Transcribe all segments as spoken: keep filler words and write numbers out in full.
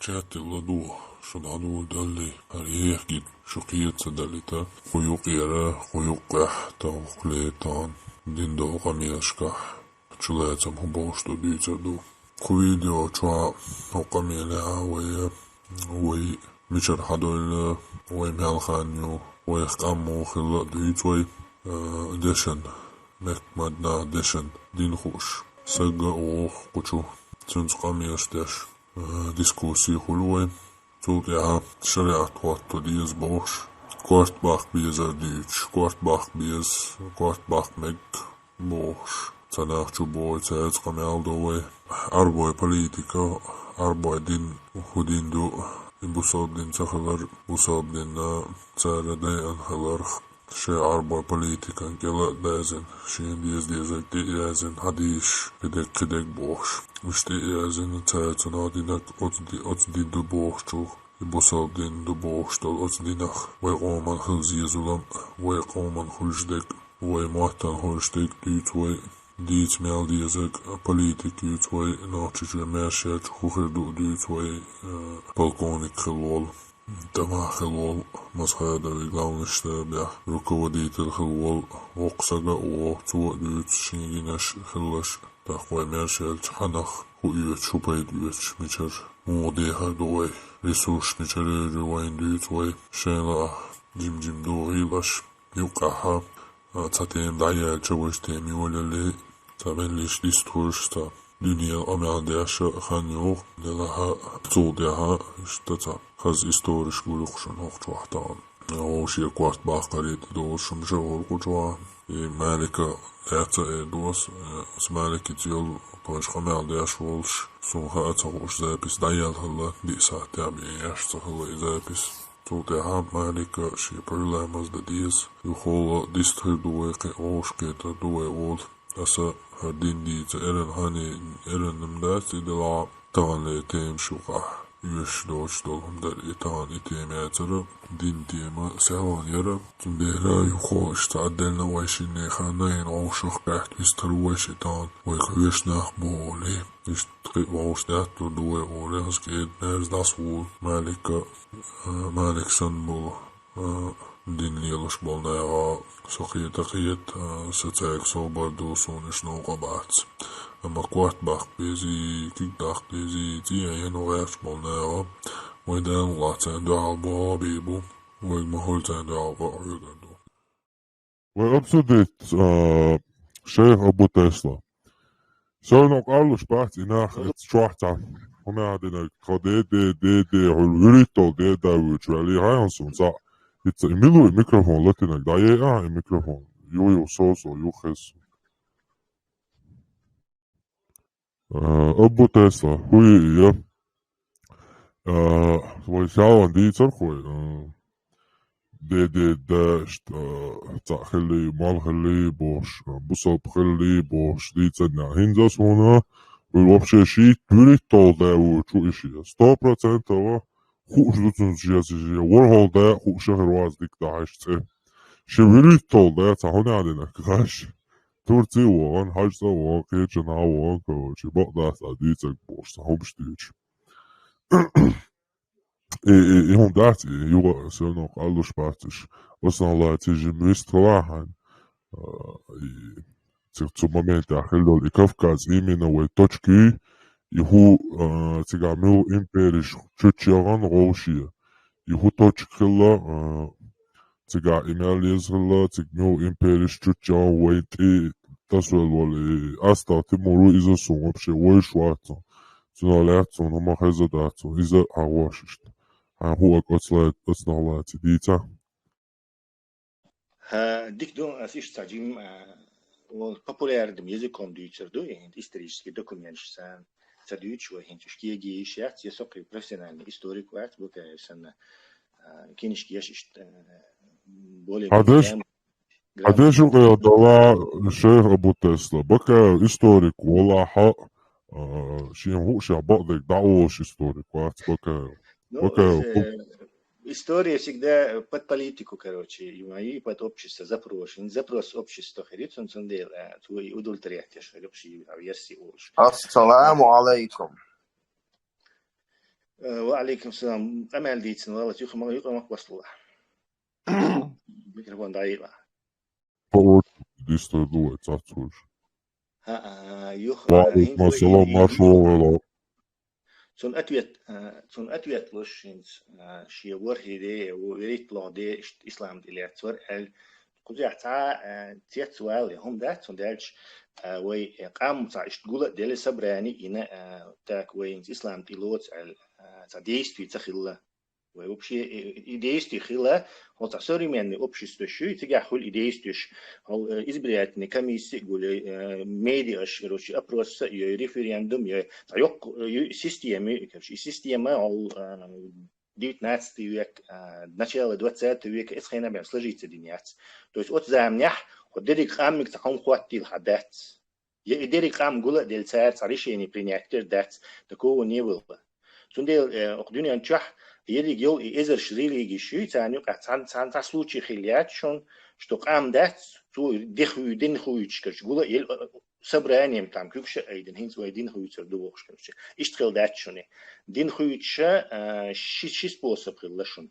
Чаттила ду, шу дӀадула далли, хӀара ехгит, шу кхета ца далита, кху юкъера, кху юкъехь, товхле тан, дин долу къамелашкахь, чулацам хӀун бохуш ду дуьйцур ду. Кху видео чохь хӀокху къамелехь вай, вай мичара хьадойла, вай мел хан ю, вайх къам муха хилла а дуьйцу вай, а, дешан, Меккмадна дешан дин хууш, сагга а воху кху чу, цуьнца къамелаш деш, а, дискуссий хуьлу вай. Цул тӀаьхьа шариӀат хӀотто деза бохуш, корта баккха безар дуьйцуш, корта баккха беза, корта баккха мега бохуш, цхьа нах чу боху, цаьрца къамел до вай. Ӏарбой политика, Ӏарбой дин, хӀун дин ду, и бусалба дин ца хилар, бусалба дин цара дайъина хиларх, шайн Ӏарбой политикан кӀел а даьзина, шена деза дезарг тӀе а яьзина, хьадисаш кхидерг, кхидерг бохуш. Уьш тӀе а яьзина, цара цунах динарг оцу ди-, оцу дин ду бохучух, и бусалба дин ду бохуш долу оцу динах вай къоман хила зезалам, вай къоман хуьлуш дерг, вай маттана хуьлуш дерг дуьйцу вай, дийца мел дезарг, политика юьйцу вай, Нохчийчоь маьрша яьлча хӀун хир ду а дуьйцу вай, э, полковник хилла волу. Тамах хилла волу Масхадовый главный штабехь руководитель хилла волу, воккха сага а воху, цо а дуьйцу шен гинарш а хилларш, тӀаккха вай маьрша яьлча хьанах хӀун оьцуш, хӀун пайда оьцуш, мичара муха дехар ду вай, ресурс мичара йогӀу вайна дуьйцу вай, шайна лаахь жим-жим догӀийла аш, юккъехь а, цхьа тема дӀаяьлча, вайша тема йолале, цхьа меллиша дистхуьлуш, цхьа дуьненан къамел деш а хан йогӀу, делахь а, цул тӀаьхьа иштта цхьа хаза историш гур ю-кх шуна хӀокху чохь тахана. Вовшийн корта баккхаре тӀедогӀуш хӀума ша а хуьлу кху чохь. И Малика лаьцна а эр ду ас, ас Маликица йолу, тхойша къамел деш волуш, суна хаа ца хууш, запись дӀаяьлла хилла, диъ сахьтехь бен еш ца хилла и запись. Цул тӀаьхьа Малика шен пхьуьйла маза дан деза, юха дистхир ду вай, кхин а вовшахкхетар ду вай олу. Аса хӀара дин дийца, эрна хӀани, эрна-м дац и делахь, таханлера тема шу юкъахь оьшуш доцуш долу хӀума дара и, тахана и тема яцара, дин тема схьаван яра. Цундела юха иштта отдельно вай шинне ханна йина вовшах кхетта вистхир ву вай ши тахана, вай хьоьжуш нах бу олий. Иштта кхин а вовшах даьттур ду вай олий, хаза кӀеда мерза дӀасаволу Малика, а, Малик санна болу. А, дин лелош болу наха со кхета, кхета, а, со цаьрга собар ду, суна уьш новкъа бац. Амма корта баккха безий, куьг даккха дезий, цӀе а йина гӀерташ болу наха, вай Дала гӀуллакх царна дуьхьал богӀу бийр бу, вайга ма хуьлу царна дуьхьал къа хьоьгур ду. Вай обсудить, а, шайх Абу Тесла. Всё равно къарлуш бац и нах, эца чохь цхьа хӀума динарг, тхо де, де, де, де, хьуьлла вуьрхӀитталла де, да, вуьйчу ваьлли, хьайна суна цхьаъ. Ица и мила ву и микрофон латинарг, дӀаеа и микрофон. Ю, ю, со, со, ю, хеза. А, Абу Тесла, хӀун ю и, я? А, вай схьаван дийцархой, а, де, де, да, иштта, а, цхьаъ хилли, мала хилли бохуш, а, бусалба хилли бохуш, дийцарна хӀинца а суна, вуьр вообще шийтта вуьрхӀитталла да вуьйчу и шен. Сто процентов хууш ду цунца шен, шен ворхӀалгӀа да а хууш а хир вац дика дахьаш цӀе. Шен вуьрхӀитталла да цхьа хӀума динарг, гӀаш. Турци а вогӀан, хьажцӀа а вогӀан, кхечанхьа а вогӀан, короче, бакъ дац а дийцарг бохуш, цхьа хӀумаш дуьйцуш. И, и, и хӀума дац, и юха а, всё равно къарлуш бац уьш. Основная ци жима вистхила хьайна. А, и цу, цу моментехь хилла долу и Кавказ, именно вай точки, и хӀу, а, цигахь муьлха империш чуччагӀан гӀовше. И хӀу точка хилла, а, цигахь и мел еза хилла, цига муьлха империш чуччагӀан вай тӀе тасавелла волу и АстагӀ Тимур ву, иза суна вообще вевзаш вац суна. Цунах лаьцна суна хӀума хезна дац суна. Иза хьан гӀош иштта. Хьан хӀу а оцла-, оцунах лаций дийца? ХӀа, дика ду, ас иштта цхьа жим, а, вон популярным языком дуьйцур ду, и хӀинца исторический документаш сан ца дуьйцуш вай хӀинца уьш кегийш яц, я со кхин профессиональный историк вац, Букаев санна, а, кинишка еш иштта, а, более Хьан деш, прям хьан деш грамотно. Юкъе дала шайх Абу Тесла. Бакаев историк валахьа, а, шен хӀуъушехь бакъдерг дӀаолуш историк вац Бакаев. Ну, Бакаев, э, история всегда под политику, короче, и мои под общество запрос. Запрос общества хир ю цун, цундела, а, цо и удовлетворять еш хир ю, ши а версии олуш. Ассаламу алейкум. Э, Ва алейкум салам. Къамаьл дийцина валлахӀи, юха ма-, юха ма-, васлула. Микрофон дӀаийла. По очереди дистар ду вай цхьацца вуж. ХӀаа, юха, Ва алейкум салам, маршо вала. Цун ответ, а, цун ответ луш хӀинца, а, шен ворхӀе де, во-, вуьрхӀитлагӀа де, ишт-, ислам тӀе лаьцна вар аьлла. Кхузахь цхьа, а, цецвала, хӀума дац, хӀума даьлча, а, вай, э, къам цхьа ишт гула а делла собрани йина, а, так вай хӀинца ислам тӀе лоцу аьлла, а, цхьа действие ца хилла. Вай вообще, э, и действие хила, хьо цхьа современный общество шу, цигахь хуьлу и действие шу. Хьо, э, избирательный комиссия гули, э, медиа аш, короче, опрос а, и референдум, и цхьа йоккха, э, ю-, система, короче, и система, хьо, э, девятнадцатый век, э, начало двадцатого века, эс хенабен сложиться дин яц. То есть, оцу заманехь, хьо дерриг къаммиг цхьа хьуна хӀоттийла хьан дац. Я и дерриг къам гула а делла цара цхьа решение принять дер дац, такого не было. Цундела, э, окху дуьнен чохь ерриг йолу и эзарш религиш ю, царна юкъахь цхьана, цхьана цхьа случай хилла яц шуна, что къам дац, цо дехуьй-, дин хуьйцуш, короче, гула а елла, э, собранием там куьгаш а айдина, хӀинца вай дин хуьйцур ду бохуш, короче. Иштта хилла дац шуна. Дин хуьйцуша, э, ши, ши способ хилла шуна.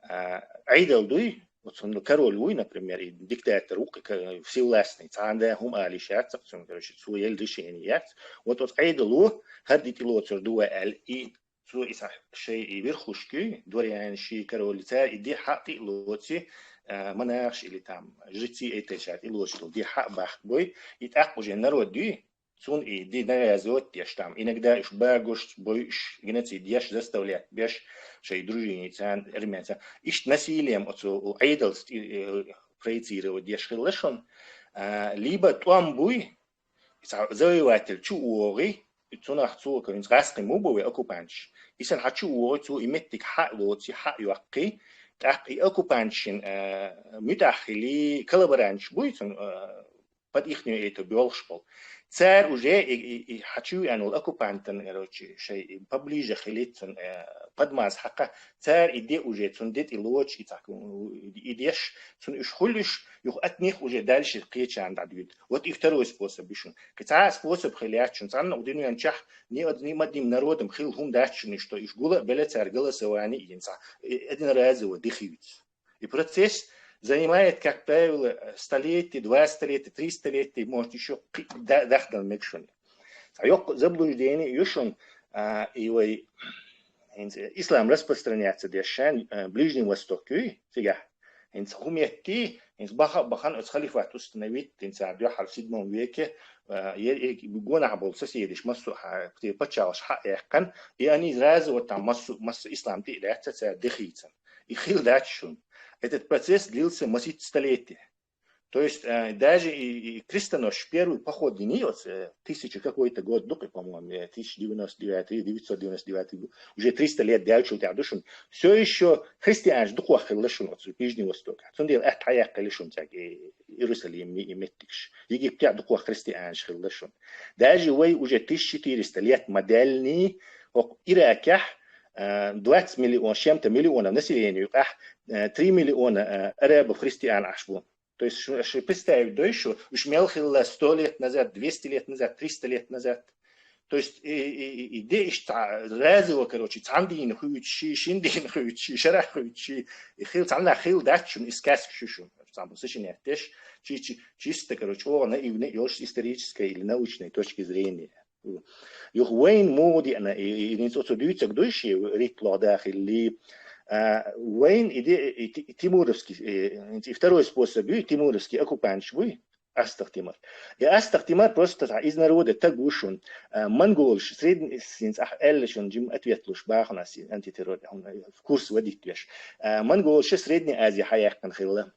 Э, Ӏедал дуй, оцунна король вуй, например, и диктатор ву, кхин ка-, всевластный, цхьана а хӀума ала йиш яц цхьа цунна, короче, цо елла решение яц. Вот оцу Ӏедало хӀара де тӀелоцур ду вай аьлла, и цо и цхьа шайн и верхушки, дворяне ши, король, цара и де хьаъ тӀе а лоций, а, монахаш или там жрецы этой ша тӀелоцуш долу де хьаъ бахка бой, и тӀаккха уже народ дуй, цунна и де навязывать деш там. Иногда уьш багош, бойуш, геноцид еш, заставлять беш, шайн дружиницан, армянцан. Иштта насилием оцу Ӏедалца, э, проецировать деш хилла шуна. А, либо тӀом буй, цхьа завоеватель чу вогӀий, цунах цо, короче, гӀаскхи ма бу вай оккупанташ. Исана хьан чу вогӀий, цо и меттиг хьаъ лоций, хьаъ йоккхий. ТӀаккха и оккупанташин, а, муьтӀахь хилий, коллаборанташ буй цунна, а, под ихнюю эту боьлхуш болу. Цара уже и, и, и хьан чу веана волу оккупантан, короче, шайн и поближе хилийта цунна, э, подмаз хьакха, цара и де уже цунна де тӀе лоцуш, и цхьа, и деш, цунна уьш хуьлуш, юха от них уже дальше кхечарна дӀадуьйду. Вот и второй способ ю шуна. Кхин цхьа а способ хилла яц шуна. Цхьанна а дуьнен чохь ни од-, ни ма-, ни народам хилла хӀума дац шуна, что уьш гула а белла цара голосование йина цхьа, э, одноразово дехуьйцу. И процесс занимает, как правило, столетие, два столетия, три столетия, может, ещё кхи-, да-, дахдан мега шуна. Цхьа йоккха заблуждение ю шуна, а, и вай, хӀинца ислам распространяться деш шайн, а, Ближний Восток юй, цигахь. ХӀинца хӀума етти, хӀинца баха а бахана оцу халифат установить, хӀинца дуьххьара седьмом веке, а, е-, е-, гонахь болу соседиш, массо а хьа-, те пачхьалкхаш хьаэккхана, и они сразу вот там массо, массо ислам тӀе а лаьцна, цара дехийцан. И хила дац шуна. Этот процесс длился масийтта столетия. То есть, э, даже и, и крестоносцы первый поход йиний оцу, э, тысяча какой-то год, дукха, по-моему, э, тысяча девяносто девятый, девятьсот девяносто девятый год, уже триста лет даьллачул тӀаьхьа ду шуна. Всё ещё христианаш дукхох хилла шуна оцу Ближний Восток. Цундела атта хьаяккхили шуна цаьрга, э, Иерусалим и меттигаш. Египтехь дукхох христианаш хилла шуна. Даже вай уже тысяча четыреста лет ма даьллий, хӀокху Иракехь, э, двадцать миллион, с чем-то миллионов населения юкъахь, э, три миллиона, э, арабов христиан Ӏаш бу. То есть, шу, шу представить дой шу, уьш мел хилла сто лет назад, двести лет назад, триста лет назад. То есть, и, и, и, и де иштта разово, короче, цхьана дийна хуьйцуш, шина дийна хуьйцуш, шарахь хуьйцуш, и хила, цхьанна хила дац шуна, и сказка шу шуна, цхьана сочинять деш, чи, чи, чисто, короче, чӀогӀа наивный йолуш с исторической или научной точки зрения. Юха вайна муха деана, и, и, и, оцу дуьйцург дуй шен, ритт лохьа дахилли. А, вайна и де, и, и, и тимуровский, и, и второй способ ю, и тимуровский оккупанташ буй, Астахтимар. И Астахтимар просто цхьа из народа таг ву шуна. А, монголаш, средний, синца ахь аьлла шуна, жим ответ луш бахана ас антитеррор, хьуна, в курс вадитташ. А, монголаш Средняя Азия хьаяьккхина хилла.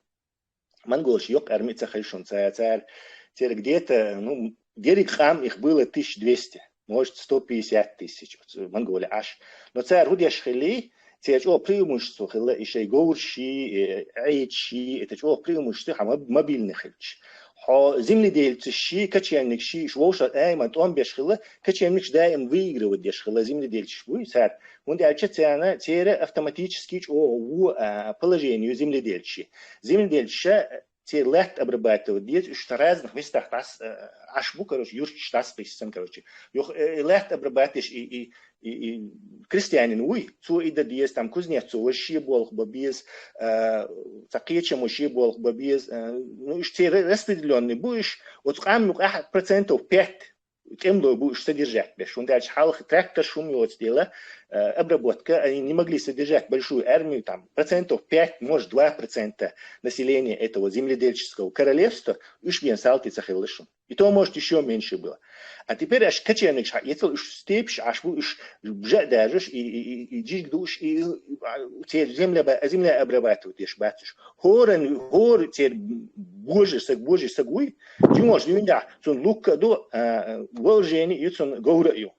Монголаш йоккха арми ца хилла шуна, ца-, цара, церан где-то, ну, дерриг къам их было тысяча двести, может, сто пятьдесят тысяч, вот, монголий Ӏаш. Но цара хӀун деш хилли, церан чӀогӀа преимущество хилла, и шайн говраш ши, и Ӏедаш ши, это чӀогӀа преимущество, хьан моб-, мобильный хилча. Хьо земледельцы ши, кочевник ши, уьш вовшах айман тӀом беш хилла, кочевникаш даим выигрывать деш хилла, земледельцы буй цара. ХӀунда аьлча царна, церан автоматически чӀогӀа ву, а, положение ю земледельцы. Земледельцы церан лаьтта обрабатывать деза, уьш цхьа разных местах дӀас-, э, Ӏаш бу, короче, юрташ дӀасакхиссина, короче. Юха, э, лаьтта обрабатывать деш и, и, и, и крестьянин вуй, цо и да деза, там, кузнецо вож ший болх ба беза, а, цхьа кхечамо ший болх ба беза, а, ну, уж церан распределённый бу уж, оцу къам юкъахь процентов пять тӀемлой бу уж содержать беш. ХӀунда аьлча хьалха трактор шум йоцу дела, а, обработка, они не могли содержать большую армию, там, процентов пять, может, два процента населения этого земледельческого королевства, уж бен салти ца хилла шун. И то, может, ещё меньше было. А теперь аш кочевникаш хьаэцал, уж степьш аш бу, уж бжа а дажаш, и, и, и, и жиг душ, и, и, а, цер земля, ба-, земля обрабатывать еш бацаш. ХӀоран, хӀор цер божи саг, божи саг вуй, жимош юнда, цун лукка ду, а, вооружение, и цун говра ю.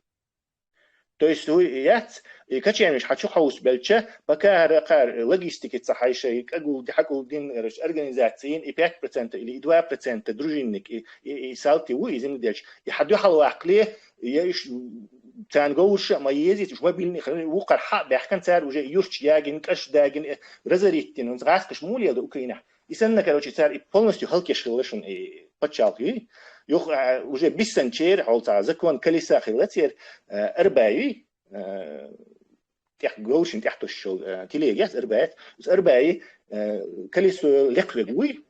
То есть, вуй яц, и кочевникаш хьачу хьовсбелча, пока хӀара кхар логистика ца хьайша, и кӀагулди, хьакӀулдин, короче, организациян, и пять процентов или и два процента дружинник, и, и, и салти ву, и земледельча, и хьа дуьхьал ваккхале, я уж царна говрша а ма езийта, уж мобильный, вукхар хьа а баьхкан, цара уже юрташ ягина, кӀаш дагина, э, разорить дина, гӀаскаш муха леладу Украинахь. И санна, короче, цара и полностью халкеш хилла шун и паччалх юй. Юха, а, уже биссанчера, хьол цхьа закон колеса хилла цера, а, арбаюй, а, тӀех говршин тӀех тосчул, а, телега яц арбаят. Уж арбаи, а, колесо лекхвег вуй.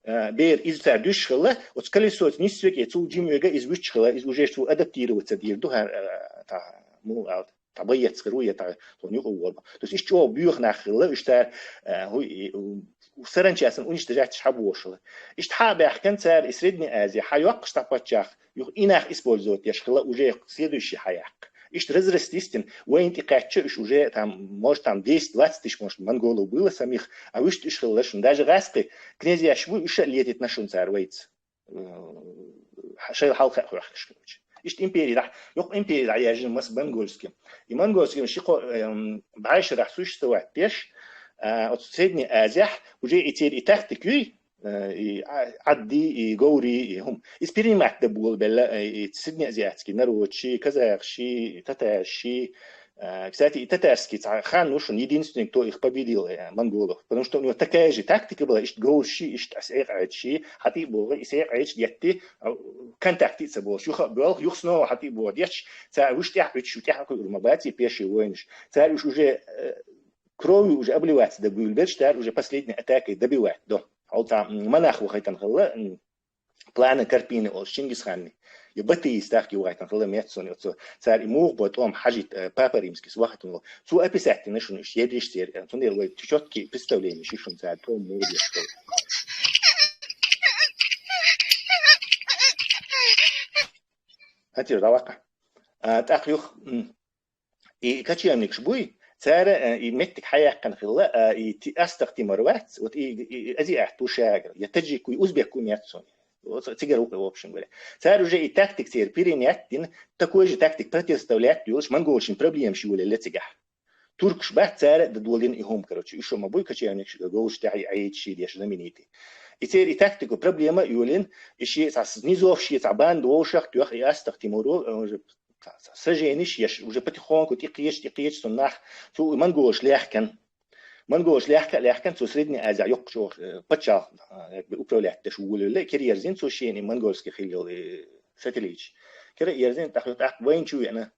А, бер из цара дуьш хилла, оцу колесоца нисвег, я цул жимвега из вуьч хилла, из уже цу адаптироваться дийр ду, хьа, а, та, ну, а, Та боец хир ву, я та тхуна юкъа вор бу. То есть иштта чӀогӀа боьха нах хилла, уж цара, э, хӀу-, и, у, саранчасан уничтожать хьабошала. Иштта хьа а баьхкан цара и Средняя Азия хьайоккхуш цхьа паччахь, юха и нах использовать еш хилла уже следующий хьаяккха. Иштта разрастись дина, вайна тӀе кхаьчча уж уже там, может, там десять-двадцать тысяч, может, монголов было самих, а вуьшта уж хилла шун. Даже гӀаскхи князьяш ву, уж а летитна шун цара вайца. Э, шайла хьалха а хоьхкаш, короче. Иштта импери дӀа-, йоккха импери дӀаяьржина мас монгольский. И монгольский ши-кхо, эм, бӀаьшарахь существовать деш, а, оцу Средняя Азияхь уже и церан и тактика юй, э, и а-, Ӏадди, и говри, и хӀума. Из перенимать дан болабелла, э, и среднеазиатский народши, казахши, татарши, А, кстати, и татарский цхьа хан ву шуна, единственный, кто их победил, э, монголов. Потому что у него такая же тактика была, иштта говрши, иштта а сехьаьчши, хьатӀе а богӀу, и сехьаьчш детти, а, контакт ца болуш, юха а боьлху, юха снова хьатӀе а богӀу детш, цара вуьш тӀаьхьа уьтуш, шу тӀаьхьа кхуьур ма бац и пеший войнаш. Цара уьш уже, э, кровью уже обливаться дагуьйлбелш, цара уже последней атакой добивать до. Хьол цхьа, м, монах вахайтан хилла, м, Плана Карпини олуш Чингисханни, я Батыйс тахки вахайтан хилла меттасуна, оцу цара и муха бо тӀом хьажийта, э, Папа Римскийс вахайтан волу. Цо описать дина шуна уьш ерриш церан, э, цундела вай чёткий представление ши шуна цара тӀом муха деш хилла. Хатир, давай-кха. А, тӀаккха юха, м, И кочевникаш буй, цара, э, и меттиг хьаяьккхина хилла, а, и Ти-, Астахтимур вац, вот и, и, и азиат ву шагара, я таджик ву, узбек ву меттасуна. Вот цигара ву, в общем говоря. Цара уже и тактик церан перенять дина, такой же тактик противоставлять йолуш, монголшин проблемаш йолаелла цигахь. Туркаш бац, цара а дадолдина и хӀума, короче, уьш ма буй кочевникаш, говраш тӀехь Ӏедаш ший деш знаменитый. И церан и тактику проблема а йолийна, и шен цхьа снизов шен цхьа банда вовшах а тоьхна, и Астахтимуро, э, уже цхьа, цхьа сожениш еш, уже потихоньку тӀекхеча, тӀекхеча цунна нах, цо монголаш лаьхкина. Монголаш лаьхка а лаьхкина, цо Средняя Азия йоккхачу, э, паччалх, э, как бы управлять деш волавелла, кира ерзина цо шена и монгольский хилла йолу, э, сателлиташ. Кира ерзина, тӀаккха, тӀаккха вайна чу веана.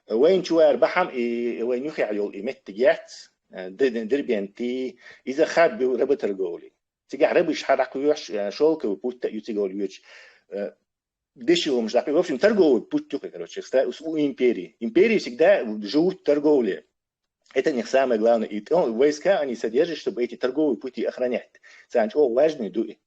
Вайна чу вара бахьана и вайна юххехь йолу и меттиг яц, э, Д-, Д-, Дербенти, иза хаб ю работорговли. Цигахь рабиш хьа дӀакхоьхьуш, э, шёлковый путь а ю цигахь йоьдуш, э, деши хӀумаш даккхий. В общем, торговый путь ю, короче, ста-, у империи. Империи всегда живут в торговле. Это у них самое главное. И то, войска они содержат, чтобы эти торговые пути охранять. Царна чӀогӀа важный ду и.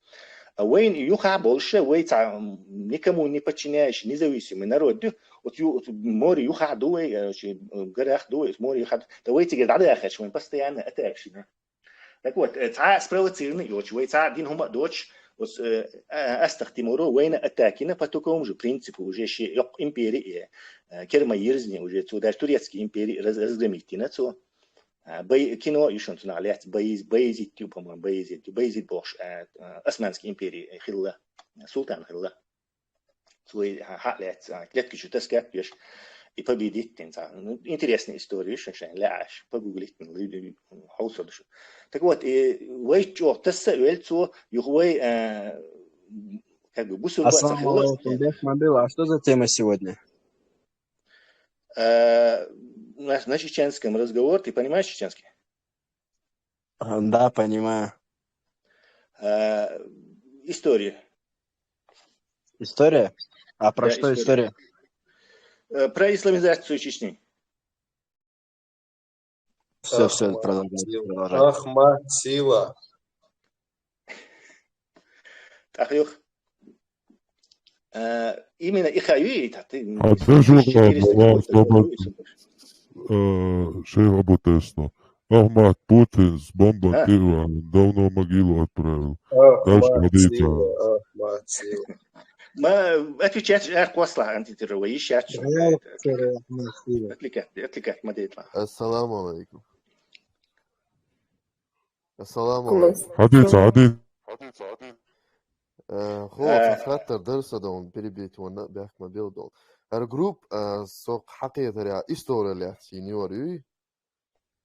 А вайна и юххехь болуша, вай цхьа, м, никому не подчиняющий, независимый народ ду. Вот ю-, вот море юххехь ду вай, короче, м, горах ду вай, море юххехь ду. Да вай цигара дӀадахарш, вайн постоянно атакаш ю. Так вот, э, цхьа а спровоцированный йоцуш, вай цхьа а дина хӀума а доцуш, оцу, э, а-, Астахтимуро вайна атака йина по такому же принципу, уже шен йоккха импери, э, э, кира ма йирзина, уже цо даже турецкий импери раз-, разгромить йина цо. А, Бай-, кино ю шуна цунах лаьцна, Баяз-, Баязид ю, по-моему, Баязид ю, Баязид бохуш, э, э, Османский импери хилла, султан хилла. Цо и хьа-, хьа а лаьцна, а, клетки чу таскат веш, и победить дина цхьа. Ну, интересная история, шун шайн лаьаш, погуглить, ну, люди, хьовсур ду шу. Так вот, и вай чӀогӀа тасса а велла цо, юха вай, а, как бы, бусурба а ца Ассаламу хилла. Алейкум, Бек Мандела. А что за тема сегодня? А, у нас на чеченском разговор. Ты понимаешь чеченский? Да, понимаю. А, история. История? А про Да, что история. История? Э, Про исламизацию Чечни. Все, все, Ахмат продолжай, Сила. продолжай. Ахмат Сила. Так, юх. А, именно и хаюи, и так, ты, А ты же четыреста глава какой-то слабо- хаюи, э, Шейх Абу Тесла. Ахмат Путин с бомбой А. Киева давно в могилу отправил. Дальше Ахмат ходите. Сила. Ахмат Сила. ما отвечать же косла антитерроризм. Реакция Ахмат Сила. Отвлекать, отвлекать, ما ديت لها. السلام عليكم. السلام عليكم. حديث حديث. Э, Хо, Э. цхьа хаттар дара са долун, перебить ванна, бехк ма бел долун. ХӀара групп, э, со хьакхетаря история лаьцна йина юар юй?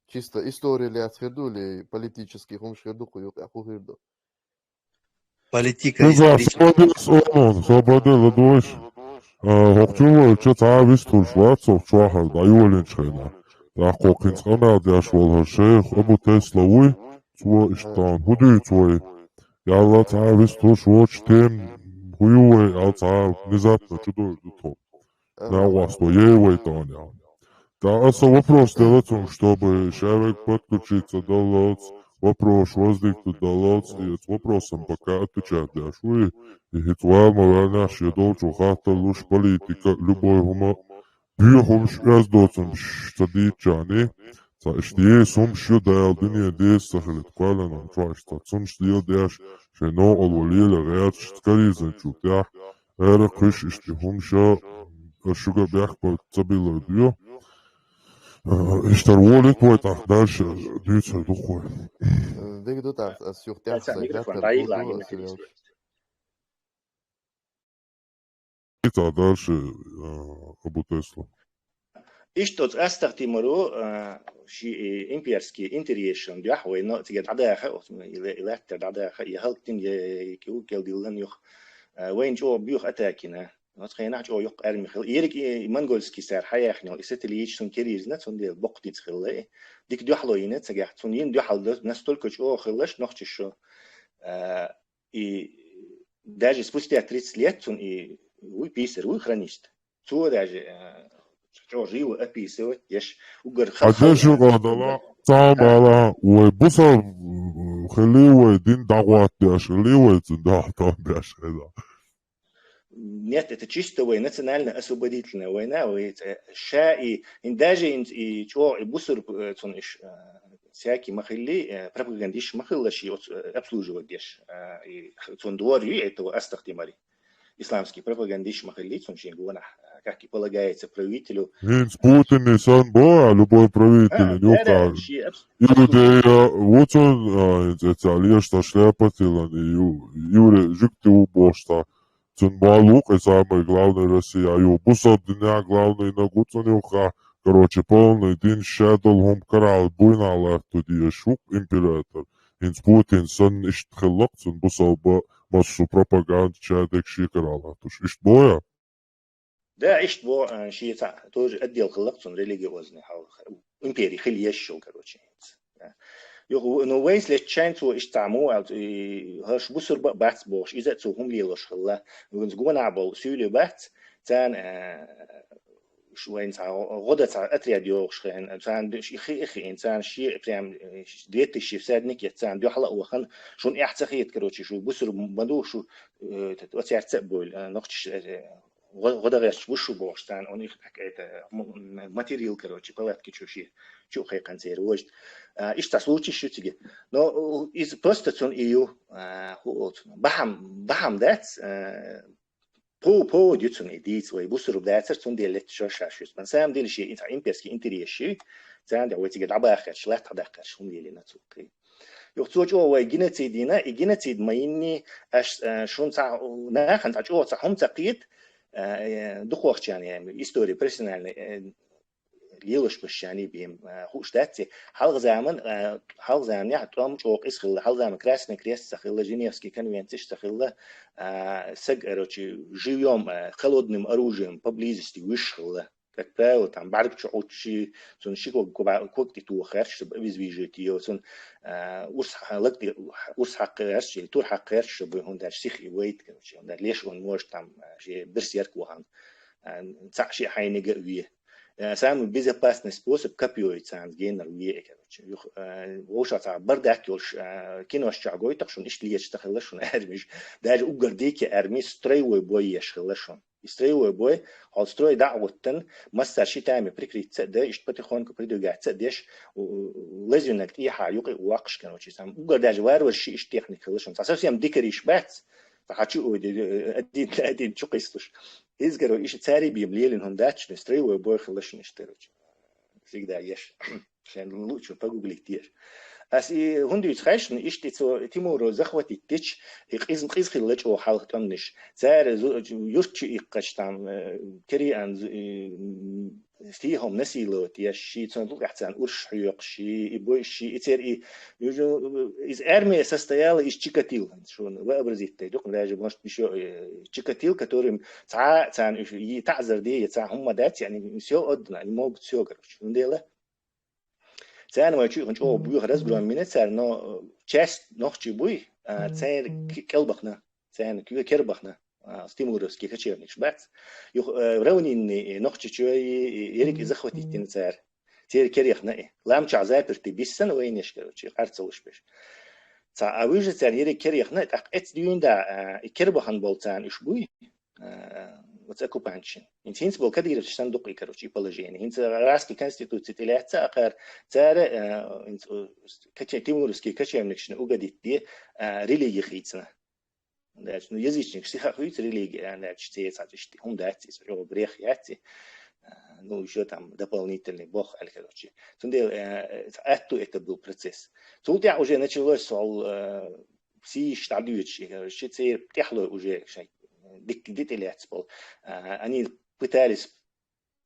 Чисто история лаьцна хир ду или политический хӀумаш хир ду, кху юкъе хӀу хир ду? Политика, Куза, исторический. Сободес олун, Сободе ладуш. ХӀокху чу волчу цхьа а вистхуьлуш вац, хӀокху чохь дӀайолийначу хенахь. ТӀаккха кхин къамел деш волу хӀара шайх Абу Тесла вуй, цо иштта хӀун дуьйцу вай? Ялла цхьа а вистхуьлуш воцу тема хӀун ю вай, ал цхьа а внезапно чу дойр ду тхо. Нагахь васто ей вай тахана. Да, аса вопрос делать, чтобы человек подключиться даллалц, вопрос возникнуть даллалц, и этот вопросом пока отвечать деш вуй, и хӀинца вала ма ваьллинехь шен долчу хаттар луш политика, любой хӀума, боьха хӀумаш, оьзда доцурш ца дийцчарний, цхьа иштта еза хӀумаш ю Дала дуьне деза ца хилийта, кхоьллина чохь иштта цунаш леладеш, шайн новкъарло лела гӀерташ карийзанчул тӀаьхьа, ара кхуьш иштта хӀумаш а, аш шуьга бехк ца биллар дуьйху. Иштта волийта вай тӀаккха дальше дуьйцур ду кхуьй. Дика ду тӀаккха, ас юха тӀаьхьа Ца сайн микрофон хаттар дӀайигла, хӀун ду, микрофон ас дӀайигла. йолчу. Ица дальше, э, Абу Тесла. Иштта оцу Астахтимару, э, ши, э, имперский интересам дуьхьа вайна цига дӀадаха, оцу и ле-, и лаьттара дӀадаха, и хӀаллакдина, я, я, кӀел-, кӀелдиллина юха, э, вайна чӀогӀа боьха атакина. Оцу хенахь чӀогӀа йоккха арми хилла. Ерриг и монгольский цара хьаяьхна йолу и сателлиташ цунна кирийзина, цундела боккха дицкъ хилла и. Дика дуьхьало йина цигахь. Цунна йина дуьхьал настолько чӀогӀа хилла, нохчаша, э, и даже спустя тридцать лет цунна и вуй писарь, вуй хронист. Цо даже, э, чӀогӀа живо описывать деш, уггар ха-, Хьан деши гӀадала, цхьа а бала, вай бусал, м, хили вай дин дӀагӀоттадеш, хили вай цунна дӀахьо беш хила. Нет, это чисто вай национально-освободительная война, вай, э, ша и, и даже и, и чӀогӀа, и бусург, э, цунна иш, э, всякий ма хилли, э, пропагандист ма хилла ши оц-, э, обслуживать деш, э, и цунна дор ю, это Астахтимари. Исламский пропагандист ма хилли, цунна шен гонахь, э, как и полагается правителю. ХӀинца Путин сан бо, любой правитель, А, да, да, юкъа. ши обс-, Иудея, ву цун, а, хӀинца эца леш та шляпа тилан, и ю-, юре жуьгти ву бохуш та. Цун балу кхе самый главный Россия, ю бусал динехь главный нагу цун юха. Короче, полный дин шадал хӀума карал буйна латту деш ву император. ХӀинца Путин санна иштта хиллакх цун бусал ба массу пропаганда шадек шекарал латтуш. Иштта боя? Да, иштта бо, а, ши цхьа тоже отдел хиллакх цун религиозный хьал, импери хила еш йолу, короче, хӀинца. Да. Юха, ну, вайнца леччайн цо иштта цхьа мо аьлла, и хӀорш бусурба а бац бохуш, иза а цо хӀума лелош хилла. Вайнца гонахь болу суьйле бац, царна, а, ш-, вайна цхьа гӀо-, гӀо дан цхьа отряд йогӀуш хиъна, царна ду-, ш-, и хи-, и хиъна, царна шен прям, э, две тысячи всадник я, царна дуьхьал а вахана, шуна эхь ца хета, короче, шу бусурба ма ду, шу, э, т-, оцаьрца а бойла, э, нохчаш, э, гӀо-, гӀо дан гӀерташ бу шу бохуш, царна он их, это, м-, м-, материал, короче, палатки чу шен, чу кхайкхина церан вожда. А, иштта случай ю цига. Но, э, иза просто цун и ю, а, хӀу оцу, бахьам, бахьам дац, э, по-, повод ю цунна и дийца вай, бусурба дацара, цундела летта шо ша шуьца. На самом деле, шен цхьа имперский интерес ю, царна вай цига дӀабахарш, латта даккхарш, хӀума лелийна цо кхин. Юха цо чӀогӀа вай геноцид йина, и геноцид ма йинний, аш, э, шун цхьа, нахана цхьа чӀогӀа цхьа хӀума ца кхета, э, дукхахчарна, я, история профессиональная, э, лелаш башчарний бен, э, хууш дац и. Хьалха заман, э, хьалха заманехь тӀом чӀогӀа къиза хилла, хьалха заман Красный Крест ца хилла, Женевский конвенцеш ца хилла, а, саг, короче, живьём, э, холодным оружием поблизости вуьш хилла. Как правило, там бӀарг чу Ӏуччи, цун ши ког, ког тӀе тоха гӀерташ, чтобы обездвижить её, цун, а, урс хьа-, лаг тӀе урс хьакха гӀерташ, или тур хьакха гӀерташ, чтобы хӀунда аьлча сих и вайта, короче, хӀунда аьлча леш он может там, а, ши берсерк вахан, а, цхьаъ шиъ хьайниг а ве. А, самый безопасный способ копьё и цанз генар ве, короче. Юх, а, вовшах цхьа бардак йолаш, а, кинош чу гойтах шун, иштта леча ца хилла шун армиш. Даже уггар дийке арми строевой бой еш хилла шун. И строевой бой, хьол строй дӀа а гӀуттан, массар ши тайме прикрыться а де, иштта потихоньку продвигаться а деш, у-, у-, лезвинаг тӀехьа юкъе ваккхаш, короче, сам. Угар даже варвар ши иштта техника хилла шун. Цхьа совсем дикариш бац, цхьа хьачу уйди, э, один на один чу кхистуш. Из, короче, иштта цари бим лелин хӀун дач, но строевой бой хилла шун иштта, короче. Всегда еш. Шен лучше погуглить еш. Ас и хӀунда юц хайшна, иштта цо Тимуро захватить дича, и къизм-, къизхилла чӀо хьалха тӀомниш. Цара зу-, юрт чу иккхаш там, э, Кериан зу-, и, м, стихом насиловать еш, ши цун лукъяхь царна урш хьоькхуш, ши и бой, ши и цер и, южу, из армия состояла из Чикатил, шуна вообразить дай, дукъ даже, может, ещё, э, Чикатил, который цхьа царна уж и таӀзар де, я цхьа хӀумма дац, яни, всё отдано, они могут всё, короче. Фундела? Царна вай чу хан чӀогӀа буьйха разгроммина царна, но, э, часть нохчий буй, а, царна к-, кӀелбахна, царна к-, кербахна, а, стимуровский кочевникаш бац. Юх, э, равнинный, э, нохчий чу и, и, ерриг и захватить дина цара. Церан керехна и. Ламчахь заперти биссана вайнеш, короче, харцалуш беш. Ца, а выжа царна ерриг керехна, тӀаккха эц дюйн да, а, и кербахан бол царна уж буй. Э, вот оккупантшин. ХӀинца, хӀинца бол кадыровцаш санна дукъ и, короче, и положение. ХӀинца гӀараски конституци тӀелаьцца акхар цара, э, хӀинца, э, коче-, тимуровский кочевникшна угодить де, э, религи хийцна. Дальше, ну, язычник сиха хуйца религия, а, дальше цецад ишти. ХӀун дац, из чӀо грех яц. Э, ну, ещё там дополнительный бог, аль, короче. Цундел, э, э, отту это был процесс. Цул тӀехьа уже началось сол, э, сийш дӀадуьйцуш, короче, церан тӀехьлой уже шай дик-, дитӀе лаьцна бол. А, они пытались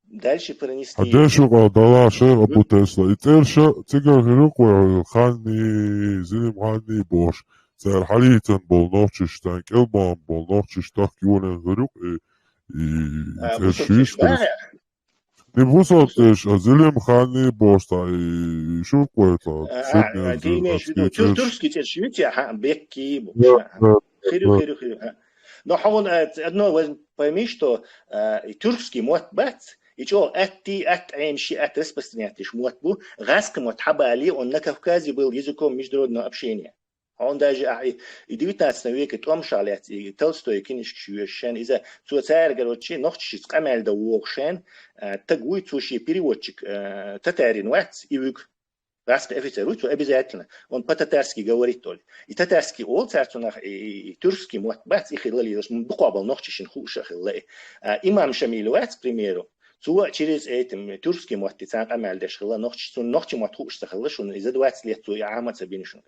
дальше пронести. Хьадеш юкъа дала шер Абу Тесла. И цӀерша цигара хир юкъа вай ханни, зилим ханни бош. Цар хьалийцан бол нохчиш, тан кӀелбан бол нохчиш, тахк юлен хир юкъа, и, и А, цӀер бусалба шиш, чеш короче. Бахьа? Не бусалба теш, а зилим ханни бош та, и шур кхойта. А, а, ты имеешь в виду тюр-, тюркский теш, видите, ага, бекки, бу-, ага. Хирю, хирю, хирю, ага. Но хьон, э, одно возьм-, пойми, что, э, и тюркский мотт бац, и чё, атти, ат, эм, ши, ат распространяйтиш мотт бу, гӀаскхи мотт хьабали, он на Кавказе был языком международного общения. Он даже, а, и, и девятнадцатом веке тӀом ша лаьц, и Толстой кинишкаш веш шен, иза цо цаьрга рочи, нохчашца къамаьл да вогӀу шен, а, таг вуй цо ши переводчик, а, татарин вац, и вуьг. Гьаста офицер вуй цо обязательно. Он по-татарски говорит только. И татарский ол цар цунах, и, и, и тюркский мотт бац, и хилла лелаш, м, буквабал нохчашин хуша хилла. А, имам Шамиль вац, к примеру, цо через этим тюркский мотти цан къамаьл деш хилла, нохчи, цун нохчи мотт хуш ца хилла, шун иза двадцать лет цо и Ахмад Сабинишин.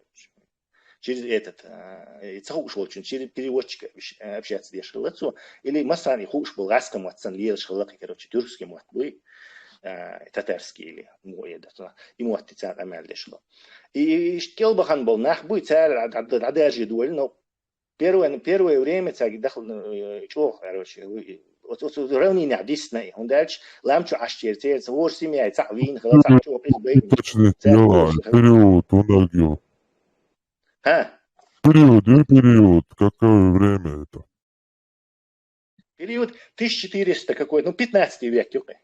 Через этот, а, и ца хуш волчун, через переводчика общ-, а, общаться деш хилла цо, или масани хуш бол гӀаскхи мотт сан лелаш хилла, короче, тюркский мотт буй, а, татарский или му эда, цо, и мотти цан къамаьл деш хилла. И, и, и кӀелбахан бол нах буй, цар а, а, а, а, даже дуэль, но первое, первое время цаги дахл, э, чох, короче, вы, вот, вот, вот равнение дисна, он дальше лам чу ашчер, цер, цо вор семья, ца вин, хла, ца чох, из бей. Точно, цар дело, вор, период, он аргил. А? Период, и период, какое время это? Период тысяча четыреста какой, ну, пятнадцатый век, юкъе.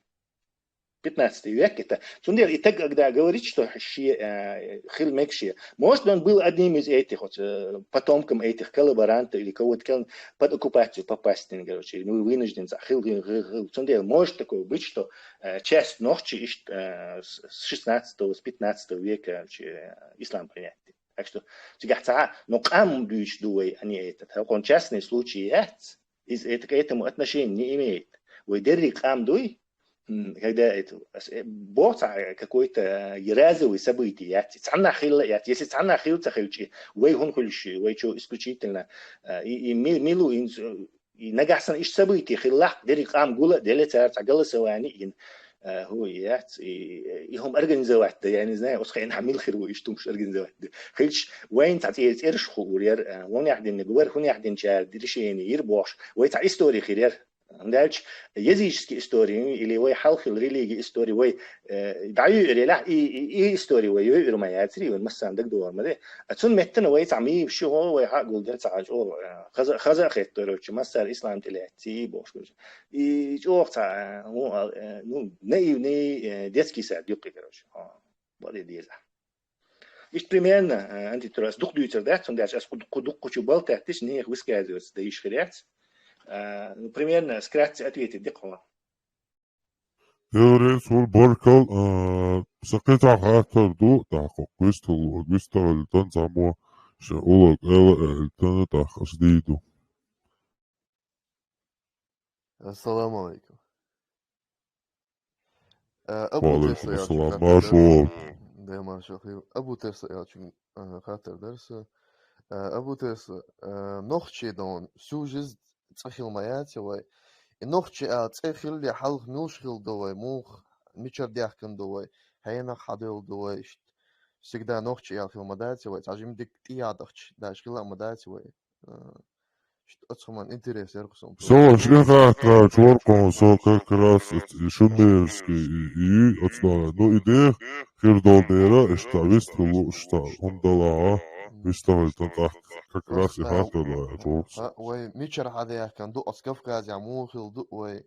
Пятнадцатый век это. Цундел, и так, когда говорит, что ши, э, хил мекши, может, он был одним из этих, вот, э, потомком этих коллаборантов или кого-то, кем под оккупацию попасть, короче, ну, вынужден за хил, хил, хил, хил. Цундел, может такое быть, что, э, часть нохчи иш-, э, с, с шестнадцатого, с пятнадцатого века, короче, э, ислам принять. Так что, цигахь ца, но къам дуьйцуш ду вай, а не этот. Хьакъон частный случай яц, из это, к этому отношения не имеет. Вай дерриг къам дуй, м, когда это, ас-, э, бо ца, э, какой-то, э, разовый событие яц, цхьанна хилла яц. Если цхьанна хилла ца хилчи, вай хун хулши, вай чё исключительно, э, и, и ми-, милу инс-, э, И нагахь санна иш событие хилла, дерриг къам гула, деле цар цхьа голосование ин, э, хӀу яц, и, и хӀума организовать да, я не знаю, ус хайн хьа мил хир ву иш тумш организовать да. Хилч, вайн цхьа цӀе-, цӀерш хуур яр, э, вон яхдинниг вар, хун яхдинчар, решение йир бохш, вай цхьа история хир яр. Дальше языческий истори или вай хьалхил религи истори вай дӀаюьйр елахь, и истори вай юьйр ма яцри, вай массанна дагадогӀар ма де. А цун меттана вай цхьа мийб ши гӀо вай хьа гулдер цхьа чӀогӀа хаза хетторучи массар ислам тӀелецци бохуш. И чӀогӀа цхьа, ну, наивный детский сад юккъе, короче. Баде деза. Иштта примерно, антитеррорас дукха дуьйцар дац, цундела ас кху дукха чу балтаттиш, нех высказываться да йиш хир яц. Примерно вкратце ответить дикхо. Элрен сур баркал, сакхетахь хаттар ду, тахкъо квестал, квестал тан цамо, ша улаг эла, тана тахаш диду. Ассаламу алейкум. Э, Абу Тесла ялчугу хаттар дарса. Дема шохи. Абу Тесла ялчугу хаттар дарса. Э, Абу Тесла, э, нохчи дон сюжет цӀа хила ма яц вай. И нохчи а цӀа хилли хьалха муьлш хила ду вай, мух мичар дехкан ду вай, хьенах хьадуьйла ду вай, ишт. Всегда нохчи ял хила ма дац вай, цхьа жим дик тӀеядахча, даш хила ма дац вай. Э, Ишт оцхуман интерес яргъу сон. Со шин хаттар чоркъон, со как раз шумерский и оцдала. Ну, и дех, хир дол дера, ишта вистхулу, ишта хумдала, вистхул тан тахт. Как раз и хаттар да чоркъ. Вай мичар хьадеяхкан ду, оц Кавказя мухил ду, вай,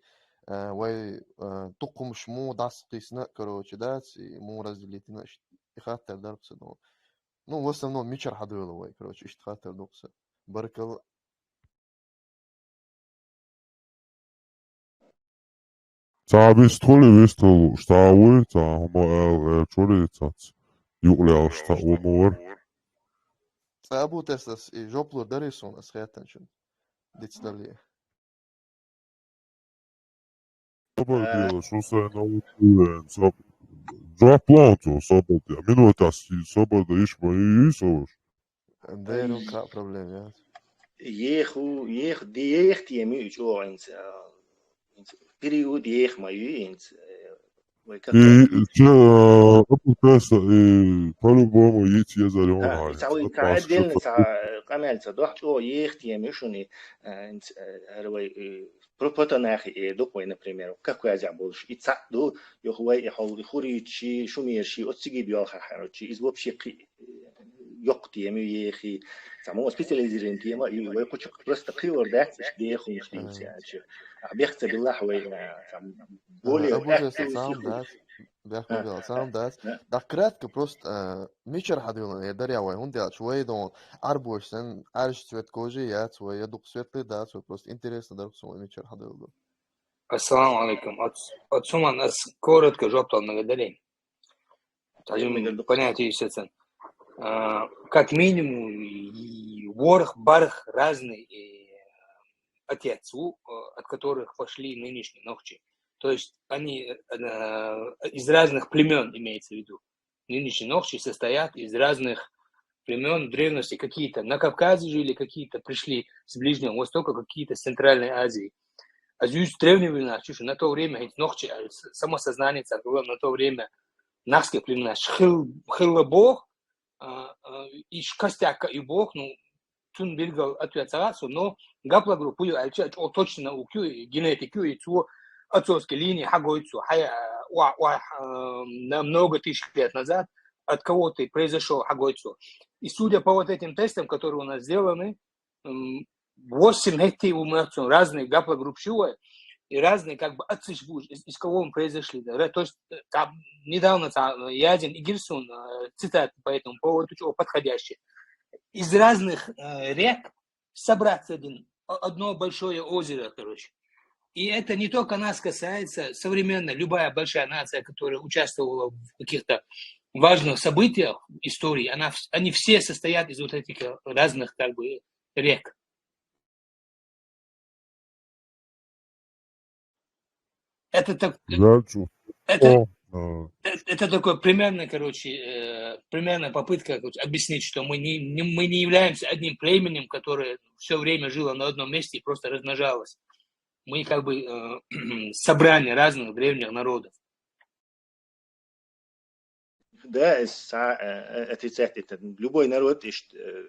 э, вай, э, тукхумш му дас кисна, короче, дац, и му разделитина, ишт, и хаттар даргъу сон. Ну, в основном мичар хьадуьйла вай, короче, ишт хаттар дукъса. Баркал. Цхьа вистхули вистхулу, ша вуй, цхьа хӀума аьлла гӀертачури цац. Юкъалелаш цхьа хӀума вара. Цхьа Абу Теслас и жоп лур дарий суна, ас хеттанчун. Дицдале. Собар дела, шу сайн новый клиент, соб-, жоп лоцу, собар дела. Минутас собар да иш ма ю, ю, собар. Деру ка проблема, я. Еху, ех, ди ех теми уч о инц, а, инц, период ех ма ю, инц, э, вай как. И, чё, а, Абу Теслас, и, по-любому, ици езар, а, он, и ца, и ца отдельно, ца, къамел ца, дох, чё, ех теми шуни, э, инц, э, эр вай, э, про-, протонахи, э, дукъ вай, например, Кавказя болуш, и ца ду, йох вай, и хол, и хуричи, шумерши, оццигиб йолхахаручи, из вообще кхи-, йоккха тема ю ехи. Цхьа мо специализированная тема ю, вай кучу просто кхиор дац, иш дехун шлиц, а, чё. А бехца биллахь вай, а, там, более Абу Теслас активный цхьаъ сиху. Дац, бехк ма бел, цхьаъ дац. Да, кратко просто, а, мичар хьадуьйлан, я дарья вай, хӀунда аьлча вай дон, арбош сан, арш цвет кожи яц вай, я дукъ светлый дац вай, просто интересно даргъу сон вай мичар хьадуьйлан. Ассаламу алейкум. От, от суман ас коротко жоп тал нагадали. Даже понятие, естественно. А, как минимум, и ворх, барх разный, и отец, у, э, от которых пошли нынешние нохчи. То есть они, э, э, из разных племен, имеется в виду. Нынешние нохчи состоят из разных племен в древности. Какие-то на Кавказе жили, какие-то пришли с Ближнего Востока, какие-то с Центральной Азии. А здесь древние времена, чушь, на то время, ведь нохчи, э, с-, самосознание, так было на то время, нахские племена, хил-, хилла бог, а, а, иш костяк и бог, ну, цун билгал ответ сагасу, но гаплогруппу ю, альча, о, точно наук ю, и генетик ю, и цу отцовской линии хагойцу, хая, уа, уа, а, на много тысяч лет назад от кого ты произошёл, хагойцу. И судя по вот этим тестам, которые у нас сделаны, м, восемь гектей у нас разные гаплогруппы, и разные как бы отцы ж будешь, из, из кого мы произошли. Да, то есть, э, там недавно там, э, Ядин и Гирсун, э, цитаты по этому поводу чего подходящие. Из разных, э, рек собраться один, о-, одно большое озеро, короче. И это не только нас касается, современная, любая большая нация, которая участвовала в каких-то важных событиях истории, она, вс-, они все состоят из вот этих, э, разных как бы рек. Это так, это, э, это такое примерное, короче, э, примерная попытка, короче, объяснить, что мы не, не, мы не являемся одним племенем, которое все время жило на одном месте и просто размножалось. Мы как бы, э, собрание разных древних народов. Да, с-, а, э, отрицать это. Любой народ, ишт, э,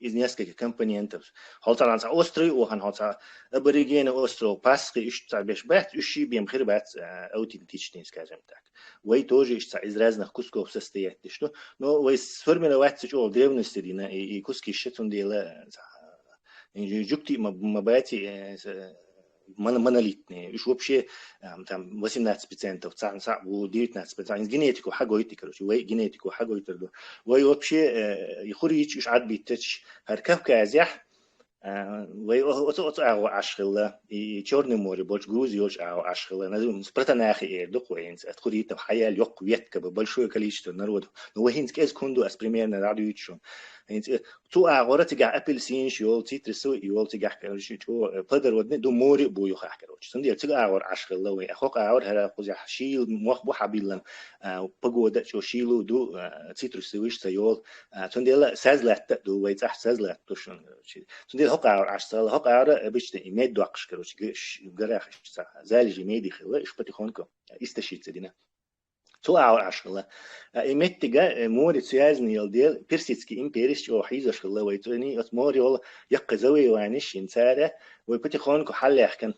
из несколько компонентов. Хьалца цхьа острый, охан хьалца аборигены остров, Пасхи, уж цхьа беш бац, уж ши бем хир бац, а, аутентичный, скажем так. Вай тоже уж цхьа из разных кусков состоять, что, но вай сформировать цхьа чё в древности дина, и, и куски ши цундела, а, и жукти ма, ма бати, э, с-, мон-, монолитные. Уж вообще, эм, там восемнадцать процентов, цан са, у девятнадцать процентов. Из генетику хагойты, короче, вай генетику хагойты. Вай вообще, э, и хурич уж отбитыч. Хар Кавказях, э, вай о-, оцо, оцо агу ашхила, и Чёрное море, больше Грузия уж агу ашхила. Назовем, с протонахи эр, духуэнс, от хуритов хаял ёк ветка бы, большое количество народов. Но вай хинс кез кунду, ас примерно радуючу. Хинс, э, Цу агора цигах апельсин ши йол, цитрусовый йол цигах, короче, чё, э, плодородный, ду море буюха, короче. Цундела циг агор ашхила вай, а хок агор хара кузя шил мох бу хабиллан, а, погода, чё, шилу ду, а, цитрусовый ша йол, а, цундела сазлатта ду вай цах сазлат тушун, короче. Цундела хок агор ашхила, хок агора обычно и мед дуакш, короче, г-, ш-, гарах ш-, ца-, залежи меди хила, иш потихоньку, а, истощится дина. Цу агор ашхила. А, и меттига, э, море связанный йол дел, Персидский империя, чё хизаш хила вай цуни, от море йол якка завоевание шин цара, вай потихоньку халлехкан.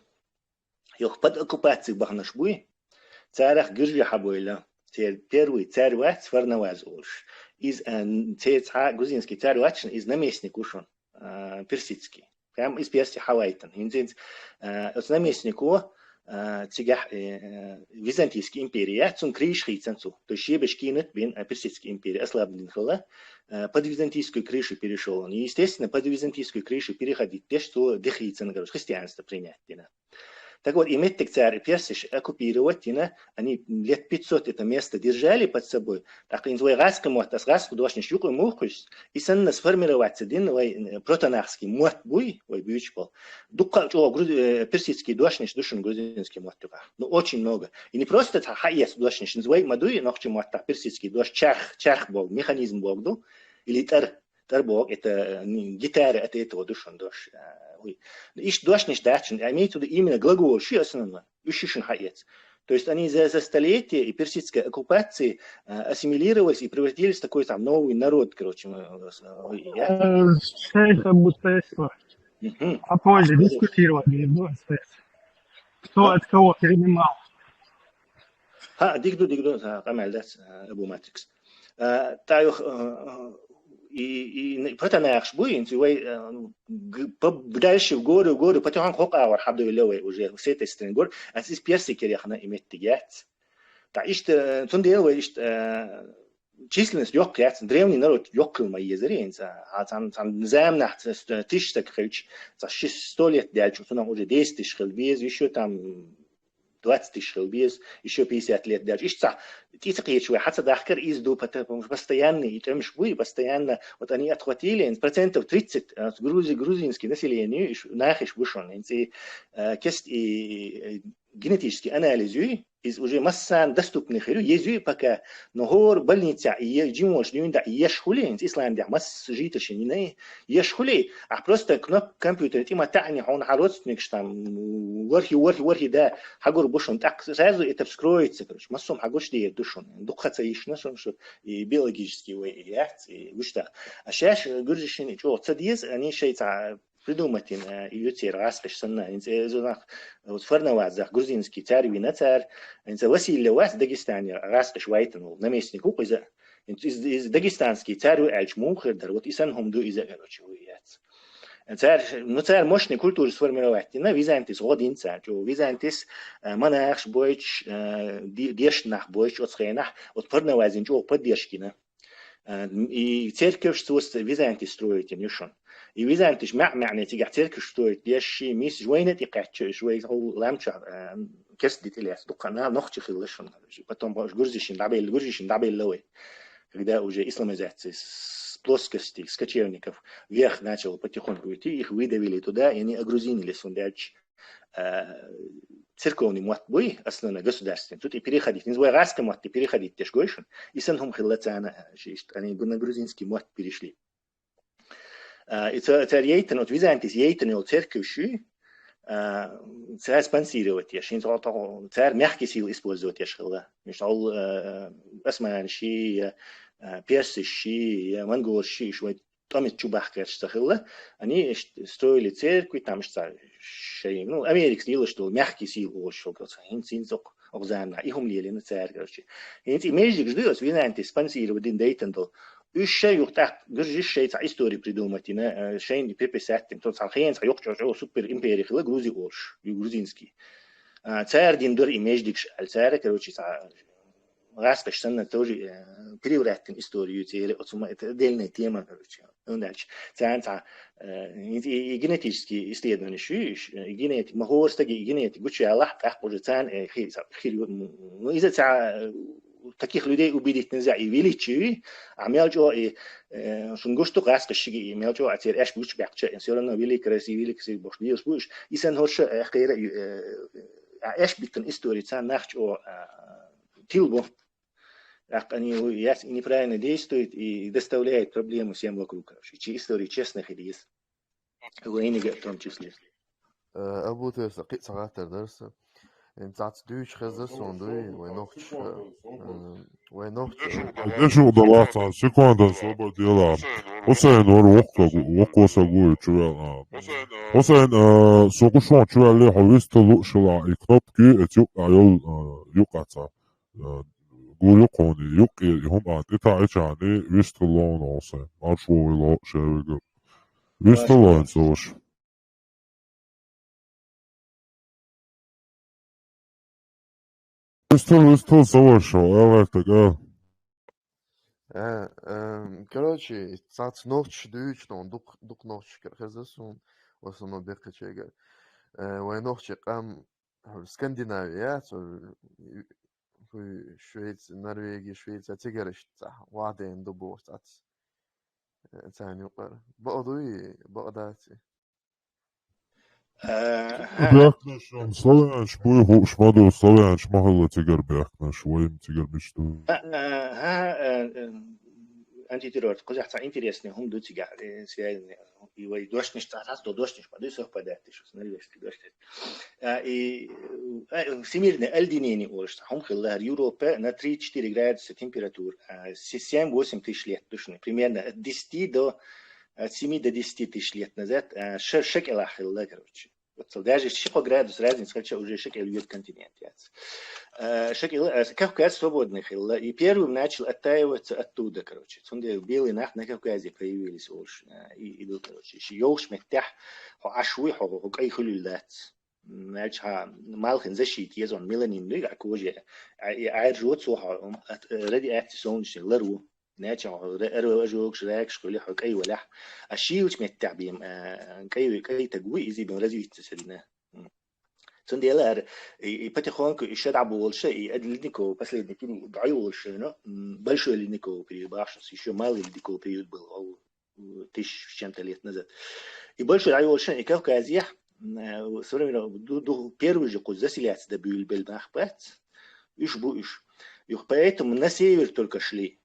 Ёх под оккупацией бахнаш буй. Царах гыржи хабойла. Цер первый царь вац Фарнаваз уж. Из, э, н-, цер ца грузинский царь вачна, из наместник ушун, э, персидский. Прям из Персии хавайтан. Инзинз, э, от наместнику, э, цигах, э, э, Византийский империя, цун криш хицан цу. То есть ебеш кинут бин, э, Персидский империя, ослабнин хила, э, под византийскую крышу перешёл он. И, естественно, под византийскую крышу переходить, те, что дыхицан, короче, христианство принять, дина. Так вот, и меттик царь персиш оккупировать, дина, они лет пятьсот это место держали под собой. Так, инз вай гаскы мот, ас гаскы дошниш юкы мухкуш, и санна сформироваться дин вай, э, протонахский мот буй, вай бючпол. Дукка чё груз-, э, персидский дошниш душин грузинский мот тука. Ну, очень много. И не просто та хаес дошниш, инз вай мадуй, нохчи мот, та персидский дош, чарх, чарх бог, механизм бог ду, или тар, тар бог, это, э, не, гитара, это, это вот душин дош. Э, уй. Иш дошниш дачин, а имеется в виду именно глагол ши основной, ушишин хаес. То есть они за, за столетия и персидской оккупации, э, ассимилировались и превратились в такой там новый народ, короче. Э, э, я- Э, Шейх Абу Сайфа. Мгм. Попозже дискутировали, ну, Сайф. Кто от кого перенимал. Ха, дигду, дигду, ха, камел дац, э, Абу Матрикс. Э, таюх, э, э, и, и, и протонахш буй, инци вай, э, г-, по-, дальше в горы, в горы, потихоньку хок агор хабду вай уже, с этой стороны гор, а здесь персы керехна иметь тигец. Та ишта, цундела вай ишта, э, численность ёк яц, древний народ ёк кыл ма езеринца, а цан, цан замнах, ц-, ц-, тысяч так хилч, ца шесть сто лет дальше, цуна уже десять тысяч хил без, ещё там двадцать тысяч хил без, ещё пятьдесят лет дальше. Ишта, тица кечва, хаца дахкар из ду, потому что постоянно и тем швы, постоянно, вот они отхватили, процентов тридцать, э, грузи-, грузинский население, иш-, нахиш вышел, инци, э, кест и, э, генетический анализ юй, из уже массан доступных хирю, езюй пока, но гор больница, и е-, джимош, дюнда, и еш хули, инц ислам дях, масс житашин, не, еш хули, а просто кноп компьютер, тима тани, он родственник, там, м, вархи, вархи, вархи, да, хагур бушун, так сразу это вскроется, короче, массом хагуш дие душун, духаца ишна, шун, шу, и биологический вай, и яц, и вышта. А щаш, э, гуржишин, и чё, цадиз, они шейца, придумать ин, э, и юцер раскаш санна, инц, э, зунах, вот Фарнавазах, грузинский царь, вина царь, инц, Василий Вас, Дагестане, раскаш вайтан, наместник укыза, инц, из, из дагестанский царь, вы, эльч мухер дар, вот исан хумду иза, короче, вы яц. Царь, ну, царь мощный культуру сформировать, на Византис, годин царь, чё, Византис, э, монархш бойч, э, ди-, дешнах бойч, от схенах, от Фарнавазин, чё, поддержки, на. Э, и церковь, что с-, Византий строит, не шон. И Византий ж мя-, мя-, не тига церковь строит, леши, мисс, жвейна ти качу, жвей, ламча, э, кест дит Ильяс, дука на, нохчи хилла шон, короче. Потом, бо-, гурзишин, дабел, гурзишин, дабел лавы. Когда уже исламизация с плоскости, с кочевников, вверх начал потихоньку идти, их выдавили туда, и они огрузинили Сундяч, э, церковный мот буй, основной государственный, тут и переходить. Не забывай, раска мот, и переходить, теш гойшин. И сан хум хиллацана, э, шишт, они бы на грузинский мот перешли. Э, и ца-, царь Ейтан, вот Византис Ейтан, его церковь ши, э, царь спонсировать, я шин, царь мягкий сил использовать, я шхила. Миш, ол, э, осман ши, э, персы ши, монгол ши, швед тӀом чу бахкарш ца хилла. Они ш-, строили церкви, там ш-, ца-, шей, ну, Америкас йилаш долу мягкий сила олуш шо, хӀинца, хӀинца окху, окху заманахь и хӀума лелийна цара, короче. ХӀинца и межигаш ду, ас Византи спонсировать дина дейтан долу. Уьш шай юха тӀаккха гуьржиш шай цхьа история придумать дина, э, шайна приписать дина, то цхьа хенца юха чӀо-чӀо супер империя хила Грузи олуш, ю грузинский. А, цара дина дора и межигаш, аьлла цара, короче, цхьа гӀаскхаш санна тоже, э, превраттина историю церан, оцу ма, это отдельная тема, короче. ХӀунда аьлча, царна цхьа, э, и, и, и генетические исследования шу, и генетик, ма хӀора стаге и генетик гучуялахь, тӀаккха уже царна, э, хи-, хир ю-, ну, иза цхьа, э, таких людей убедить нельзя, и величие, а мел чӀо, и, э, шун гуш ду гӀаскхаш шиги, и мел чӀо, а церан аьш гучу баьхча, и всё равно великий Россия, великий Россия, бохуш, дезаш бу уьш. И сан хӀорша, э, хера, э, а аьш биттан история царна нах чӀо, а, тилбо. ТӀаккха они, яц, и неправильно действует, и доставляет проблему всем вокруг, короче. Чи история честных и есть. Вайнига в том числе. Э, Абу Тесса, кхин цхьа гӀаттар дара сан. Ин цац дуьйцуш хезар суна дуй, вай нохча, э, вай нохча. Дешух далахь цхьана секунда, собар дела. Хусайн вара воккха, воккхо са гуй чувел, а. Хусайн, э, со гушон чувел, хьо виста луъ шила, и кнопки, э, цюк, а, йол, э, юкъаца. Э, гули кхуни юккъе и хӀума а тӀетаӀичани вистхула ловна Хьусайн. Марш вовий ло шевига. Вистхула ловна ца ваша. Вистхула, вистхула ца ваша, эл артага. Э, эм, короче, цац нохчаш дуьйцу, но дук, дук нохчаш кер хеза сун, в основном беккачайгар. Э, вай нохчи къам Скандинавия, цо, хуй Швеция, Норвегия, Швеция, цигараш цӀа, ваден ду боху цӀац. Э, царна юкъара. Бакъ дуй, бакъ даци. Э, Бехкнаш, ам, славянаш буй, хууш ма ду, славянаш ма хилла цигар бехкнаш, вайм цигар мича ду. Э, э, э, э, антитеррор, кхузахь цхьа интересный хӀума ду цигахь, э, связанный. И вай дошнаш цхьа цхьацца дошнаш ма дуй, совпадать ду, шуьца нервешка дошнаш. А, и, э, всемирное оледенение олуш цхьа хӀума хилла, хӀара Европа на три-четыре градуса температура, а, се-, семь-восемь тысяч лет душна, примерно от десяти до, от семи до десяти тысяч лет назад, а, ша, ша кӀелахь хилла, короче. Вот, даже ши-кхо градус разница, хотя уже ша кӀел йоьду континент яц. Э, ша кӀел, э, Кавказ свободный хилла, и первым начал оттаиваться оттуда, короче. Цундела белые нах на Кавказе появились олуш, э, и, и ду, короче. Ши йовхаш меттехь, хьо Ӏаш вуй, хьо, хьо кӀай хуьлуьйтур дац. М, аьлча хьан малхин защита еза, он меланин дуй, а коже, а, и Ӏаьржо цо хьо, м, от, э, радиации солнечной лар ву. Нача хьо ре-, эр-, ожогаш, ракаш хуьлий, хьо кӀай валахь. А шийлачу меттехь бен, э, кӀай, кӀай таг вуй, иза бен развиться ца дина. М. Цундела ар-, и, и потихоньку и ша дӀаболуша, и ледниковый последний период дӀайолуша, но, м, большой ледниковый период бахьаш, ещё малый ледниковый период был, о, тысяча с чем-то лет назад. И большой дӀайолуша, и Кавказехь, м, э, сформировал-, ду-, ду-, первый же кхуза заселяться да буьйлабелла нах бац. Уьш бу уьш. Юха поэтому на север только шли.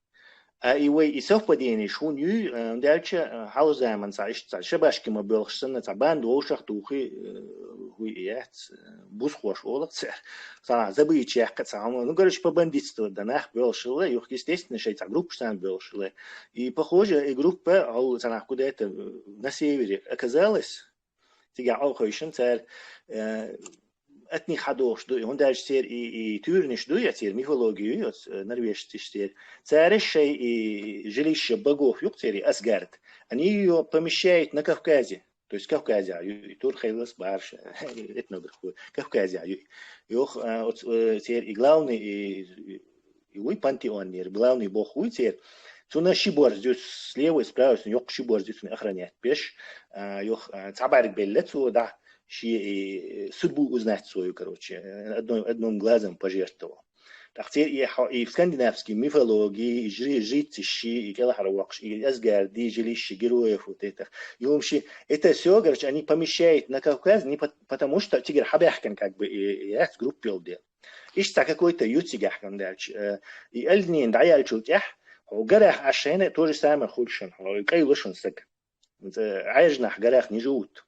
А и вай и совпадение шун юй, э, дальше, э, хьалу заман цхьа иштта цхьа шабашки ма боьлхуш санна, цхьа банда вовшах тухи, э, хуй и яц, э, бусхош олах цара. Цхьа забыйча яккха цхьа хӀума. Ну, короче, по бандитству да нах боьлхуш хилла, юха, естественно, шай цхьа группаш царна боьлхуш хилла. И, похоже, и группа, хьал цхьа нах куда это, э, на севере оказалась, цигахь Ӏохойшина цара, э, атних хьадохуш ду, и хӀунда аьлча церан и, и туьйранаш ду, я церан мифология ю, оц, э, норвежцаш церан. Цара шай и жилище богов юкъ церан, и Асгард. Они её помещают на Кавказе. То есть Кавказе ю, и Турхайлас барша, этнограф, Кавказе ю. Йох, э, оц, э, церан и главный, и, и И вуй пантеонера главный боху вуй церан. Цунна ши борз ю, слева и справа цунна йоккха ши борз ю, цунна охранять беш. А, йох, а, цхьа бӀаьрг белла цо, да, ши, и, судьбу узнать свою, короче, э, одной, одним глазом пожертвовал. Так церан и, хо-, и в скандинавской мифологии, и жри-, жрицы ши, и кӀелхьара воккхуш, и Асгарди, жилище героев вот этих. И вообще, это всё, короче, они помещают на Кавказ не пот-, потому что цигара хьабаьхкина как бы и, и яц группа йолу дела. Иштта какой-то ю цигахь, хӀунда аьлча, э, и оледенение дӀаяьллачул тӀаьхьа, хьо гарах Ӏаш шайна то же самое хуьлу шуна, хьо кӀай ло шуна саг. Э, Ӏаьржа нах гарах не живут.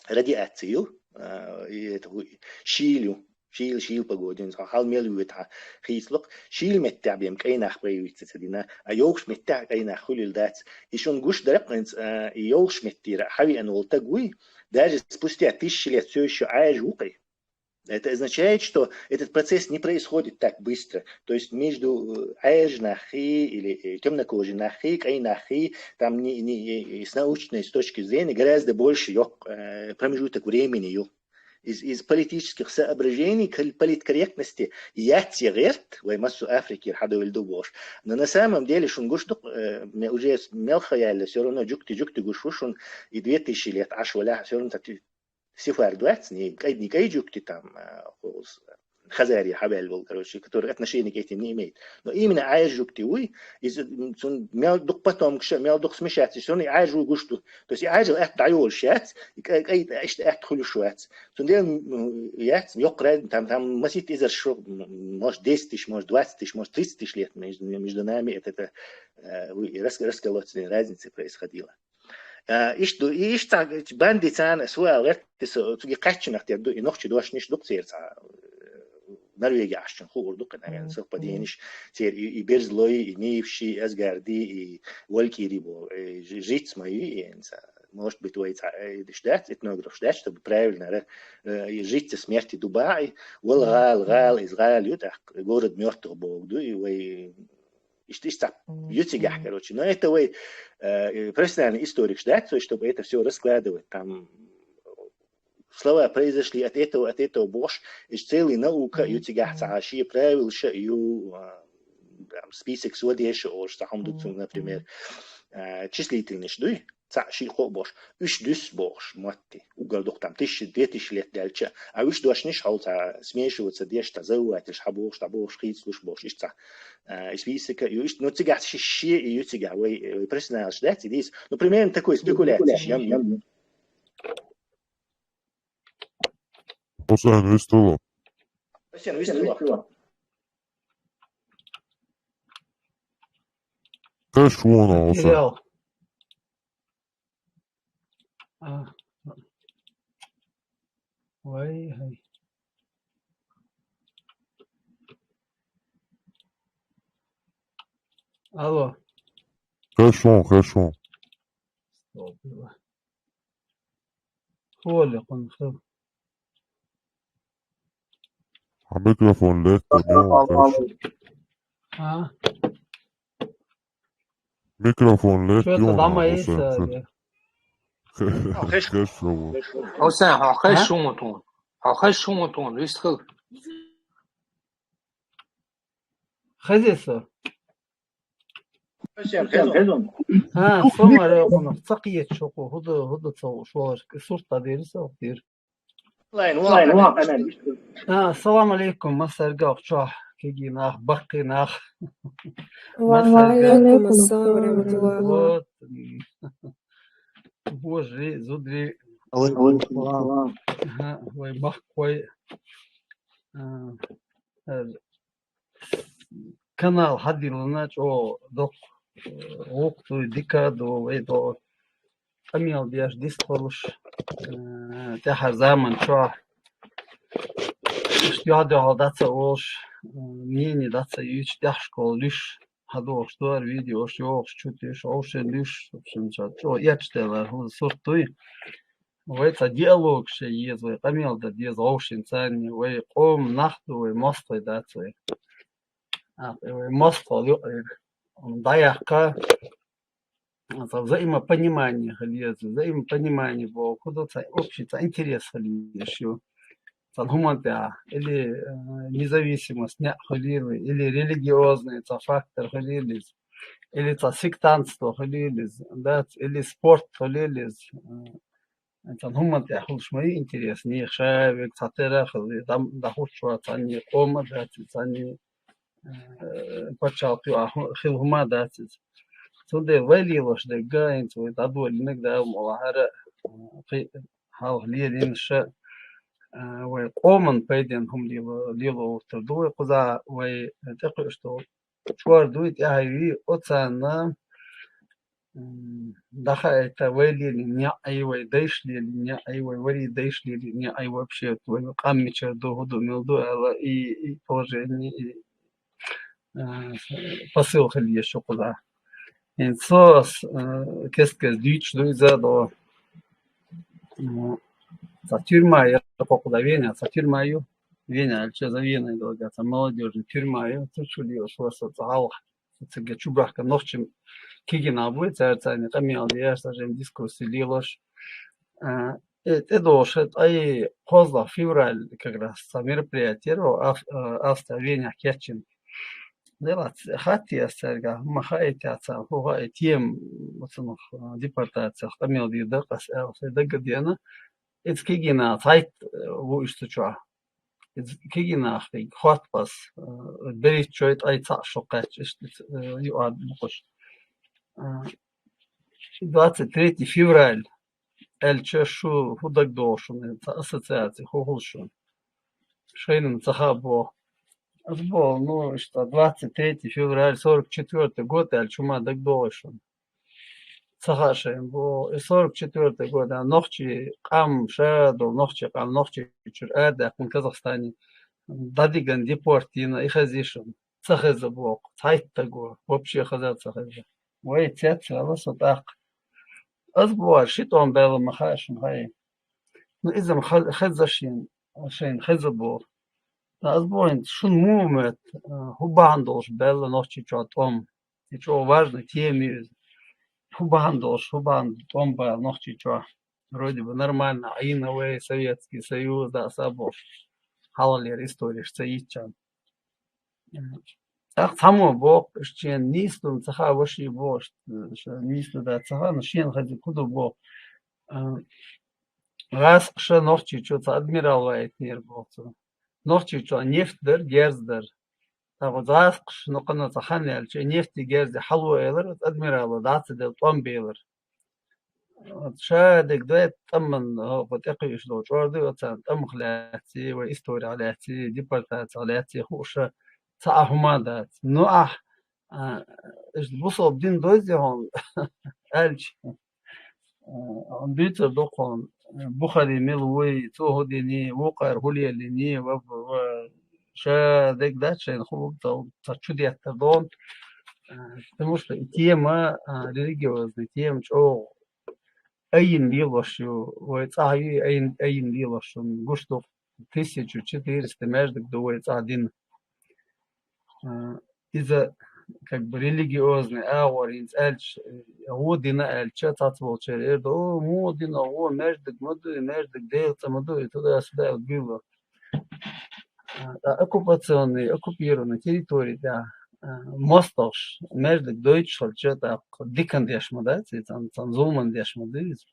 Радиация ю, э, и это, ху-, шийла ю. Шийла, шийла погода, цхьа хьал мел вуьйтахьа хийцалу-кх, шийла меттехь бен кӀайн нах проявиться ца дина, а йолхуш меттехь кӀайн нах хуьлийла дац. И шуна гуш дара-кх хӀинца, а, и йолхуш меттера хьавеана волу таг вуй, даже спустя тысячи лет всё ещё Ӏаьржа ву-кх и. Это означает, что этот процесс не происходит так быстро. То есть между, э, Ӏаьржа наххий или, э, темнокожий наххий, кӀайн наххий, там не, не, э, с научной с точки зрения гораздо больше йоккха, э, промежуток времени ю. Из, из политических соображений, кол-, политкорректности яц я гӀерт, вай массо Африкера хьадевлла ду бохуш. Но на самом деле шуна гуш ду-кх, э, ме-, уже с-, мелхо яьлла, всё равно жуьгти-жуьгти гуш ву шуна, и две тысячи лет Ӏаш валахь, всё равно цхьа ти-, сефарды вац, не кӀайн, не кӀайн жуьгти там, а, хазаре хьаваьлла волу, короче, который отношения к этим не имеет. Но именно Ӏаьржа жуьгти вуй, иза, м, цунна мел дукха потомкаш, мел дукха смешаться, всё равно и Ӏаьржа ву гуш ду. То есть и Ӏаьржа атта дӀайолуш яц, и кӀай-, кӀайн иштта атта хуьлуш вац. Цундела, м, яц, йоккха разница, там, там масийтта эзар шу, м, может, десять тысяч, может, двадцать тысяч, может, тридцать тысяч лет между, между нами это, это, э, вы-, рас-, расколоться, разница происходила. А, иштта ду, и иштта цхьа бандица царна суал гӀерта, со цуьнга кхаьччинах тера ду, и нохчий дошнаш ду-кх церан цхьа, э, Норвеге Ӏаш чун хуур ду-кх, наверное, совпадение-ш, церан и, и берзалой, и Нейфши, и Асгарди, и Валькири боху, э, жи-, жриц ма ю, и, ца-, может быть, вай цхьа, э, диш дац, этнографш дац, чтобы правильно ра-, э, и жрица смерти ду бахьа, и вала гӀала, гӀала, иза гӀала ю, тӀаккха город мёртвых боху ду, и вай Иштта, иштта ю цигахь, короче. Но это вай, э, профессиональный историкаш дац вай, чтобы это всё раскладывать. Там слова произошли от этого, от этого бохуш, и целая наука ю цигахь, цхьа шен правилаш ю, а, там, список сводеш олуш, цхьа хӀума ду цунна, например, а, числительнаш дуй? Цхьаъ, шиъ, кхоъ бохуш, уьш дуьсу бохуш, мотти. Уггар ду-кх там тысяча, две тысячи лет даьлча, а уьш дошнаш хьал цхьа смешиваться деш, цхьа завоевателаш хьан бохуш, дӀа бохуш, хийцалуш бохуш, иштта цхьа, а, списока, и иштта, ну, цигахь ши-, шен и ю цигахь, вай, э, вай профессионалаш дац, и дийца. Ну, примерно такой спекуляция, ям, ям. Хьусайн, вистхила. Хьусайн, вистхила. Кхеш вон, Хьусайн. А. Вай, хай. Алло. Кхеш вон, кхеш вон. Стоп, ила. Хьоли кхунна хила. Хьан микрофон летта, ма вон кхеш. А? Микрофон летта, Чё-то юха, дама Хьусайн, есть, чё? Э, Хьо кхеш, кхеш вон. Хьусайн, хьо кхеш А? вон тхуна. Хьо кхеш вон тхуна, вистхила. Хезий со? Хьусайн, хезий. А, со ма рекъонах, ца кхеташ хӀокху, хӀуда, хӀуда ца хууш валарг, сурт дӀадийра со, дийра. Лайн, ван, ван, ван. А, салам алейкум, массаьрга а чохь, кегий нах, баккхий нах. Ва алейкум ассалам ва рахматуллах. Вот. Божий, зудрий. Алейкум ассалам. Ага, вай махкой. А, э, канал хьадиллина чӀогӀа доккха, э, гӀуллакх ду, дика а ду, вай до къамел деш дистхуьлуш, э, тӀаьхьара заман чохь, иштта юьхь-дуьхьал дӀа ца олуш, э, мнение дӀа ца юьйцуш, тӀехь школа луьш, хьадогӀуш ду хӀара видеош, йогӀуш, чу туьйш, вовшийн луьш, в общем, ша чӀогӀа эцаш делла хӀума сурт дуй. Вай цхьа диалог шен еза, вай къамел дан деза вовшийн царний, вай къоман нах ду, вай мостагӀий дац вай. А, вай мостагӀалла юкъа дӀаяккха, цхьа взаимопонимание хила еза, взаимопонимание боху, хӀун ду, цхьа общий, цхьа интерес хила езаш ю. Цхьана хӀуманна тӀехь, или, э, независимость неӀ хуьлийла, или религиозный цхьа фактор хуьлийла иза, или цхьа сектантство хуьлийла иза, дац, или спорт хуьлийла иза. Э, цхьана хӀуманна тӀехь хуьлуш ма ю интерес, нехан ша верг цхьатерра а хила, дам-, дӀахӀуттуш вац цхьанний къоман а дац иза, цхьанний, э, пачхьалкх юкъахь хӀу-, хила хӀума а дац иза. Цундела вай лелош дерг а, хӀинца вай дӀадолийнарг, Дала мукъ лахь, хӀара, э, кхин хьалха лелийнарш а, э, вай къоман пайденна хӀума лело, лело гӀертар ду вай кхузахь, вай тӀекхуьуш долу чкъор дуй, тӀаьхье вий, оцарна м, даха это вайлили не ай вай дайшлили не ай вай вари дайшлили не ай вообще вот вай къаммичар ду худу милду ала и и положение и, э, посыл хили ешукуда. Ин соос, э, кескес дюч ду иза до. М, Ца тюрьма я кокуда Веня, ца тюрьма ю. Веня, альче за Веня долга, ца молодёжный тюрьма ю. Цучули ошла со ца алх. Цеге чубрахка нохчим кигина будет, царь цани камиал я, сажем дискуссии лилош. Э, это дош, это ай козла февраль как раз ца мероприятие, ро, ав-, э, Австрия, Веня, Кечин. Дела хати астерга, маха эти аца, хуха этием, вот самых, э, депортациях, камиал дирда, кас, э, вот это гадена. Эц кигина, цайт, э, ву ишта чуа. Эц кигина, хи, хват пас, э, берит чойт, ай ца шо кач, ишта, э, ю ад мукуш. Э, двадцать третье февраль, эльче шу, худаг дошун, ца ассоциация, хухулшун. Шейнам цаха бо. Аз бо, ну, что, двадцать третье февраль, сорок четвёртый год, эль чума даг дошун. Цаха шейн бо, и сорок четвёртый год, а нохчи къам шадо, нохчи къам, нохчи чур ада, кун Казахстане. Дадиган депортина, и хазишун. Цахаза бо, цайт таго, вообще хаза цахаза. Вай цец, ала сотак. Аз бо, шит он бела махашун, хай. Ну, изам ха-, хаза шин, шин хаза бо. Аз бо, шун мумет, э, хубан долш бела нохчи чуа том. И чё важно, теми. Хубан долш, хубан том ба нохчи чуа. Вроде бы нормально. Айновый, Советский Союз, да, сабо. Халалер история, что ичан. Так само бо, что нистун, цаха ваши бо, что нисту, да, цаха, но шен хази куду бо. Э, Раз кша нохчи чё ца адмирал ваит нер бо, цо. Нохчи чуа нефть дар, герз дар. Таго зас кш, но къана ца хан ял, че нефть и герз халу элар, адмирал дац дел том белар. Вот шадик дуэт таман, вот экъи иш дол чорды, вот ца там хляци, ва история хляци, депортация хляци, хуша ца ахума дац. Ну ах, а, иш бусол дин дозе хон, эльч. Э, он бицар докон, э, Бухари мил вуй, цо худини, вукъар хулиялини, ва, ва, ва, ша дег дачен хулуг тал, та чудиятта дон. Э, потому что и тема, а, религиозная тема, чё, айин лилош ю, вай цахи айин, айин лилош ю, гуштук тысяча четыреста между ду вай цадин. Э, из-за, как бы, религиозный агъор инц эльч, э, гъо дина эльча, цац волчер, эрдо, о, мо дина, о, междик, муду, междик, делца, муду, и туда-сюда вот было. А, а оккупационные, оккупированные территории, да, а, мостовш, междик, дойч, хольча, так, дикан дешма, да, ци, цан, цан зулман дешма, да, из.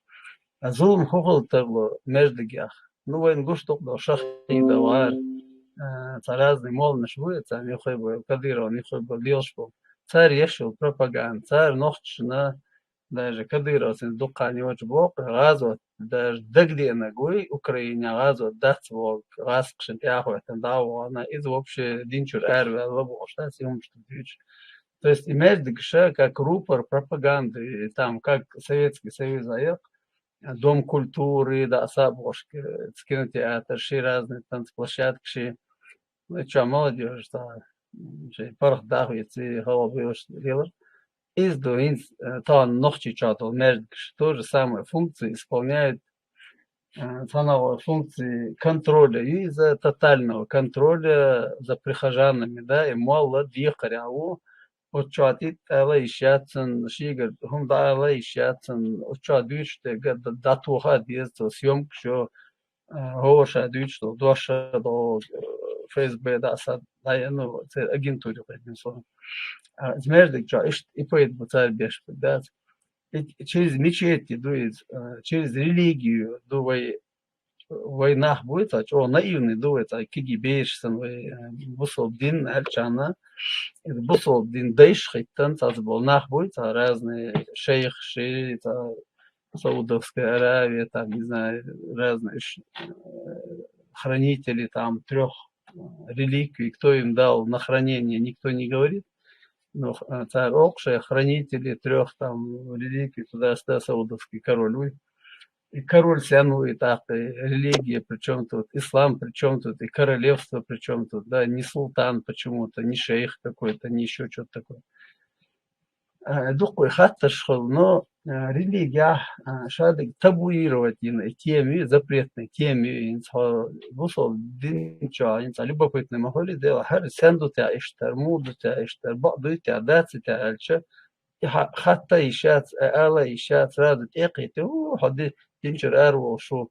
А зулм хухал тагло, междик ях. Ну, вайн гуштук да, шахи да вар. Э, ца разный молнаш вуй, ца нихуй бу, Кадыров нихуй бу, лилш бу. Цар ешил пропаганда, цар нохчна, даже Кадыров син дуккан йоч бок, газот, даже дагдена гуй, Украина газот дац бок, газ кшин тяхуй, там да вона, из вообще динчур эр вела бу, что сим что дич. То есть и междик ша как рупор пропаганды, и там как Советский Союз аёк, Дом культуры, да, сабошки, кинотеатр, ши разные танцплощадки, ши. Ну, чё, молодёжь, да, м, ши парх дахвицы, хавал бьёшь, делар. Из дуинц, э, тан нохчи чатал, между, то же самое функции исполняют, э, цановые функции контроля и за тотального контроля за прихожанами, да, и мало дихаря у, Учётит ала ишятсан, шигар хум да ала ишятсан, учёт дюште га да, да туха дез, то съёмка шо, э, гоша дюш, то доша до, э, Ф С Б да са, да, ну, це агентуре, по этим словам. А, змеждик чё, ишт, и поет бу царь беш, да. И через мечети, дует, э, через религию, дует, вай нах буй ца, чё наивный дуй ца, киги беш сан вай, э, бусол дин альчана, э, бусол дин дайш хиттан ца, бол нах буй ца, разные шейх, ши, ца, Саудовская Аравия, там, не знаю, разные ш-, э, хранители там трёх, э, реликвий, кто им дал на хранение, никто не говорит. Ну, х- а, цар окъ шоай хранители трёх там религий, туда-сюда, саудовский король вуй. И король сенна вуй, и тӀаккха религия при чём тут, ислам при чём тут, и королевство при чём тут, да, не султан почему-то, не шейх какой-то, не ещё что-то такое. Э, дукха вай хаттараш хул, но, э, религияхь, э, шадерг табуировать йина и тема, запретная тема, хӀинца хьо бусалба дин чу, хӀинца любопытный ма хулий, дела хӀара сенна ду те иштта, муха ду те иштта, бакъ дуй те, дац те аьлча, и хьа-, хатта йиш яц, э, ала йиш яц, сразу тӀекхийти, у, хьо ди-, дин чура араволуш ву.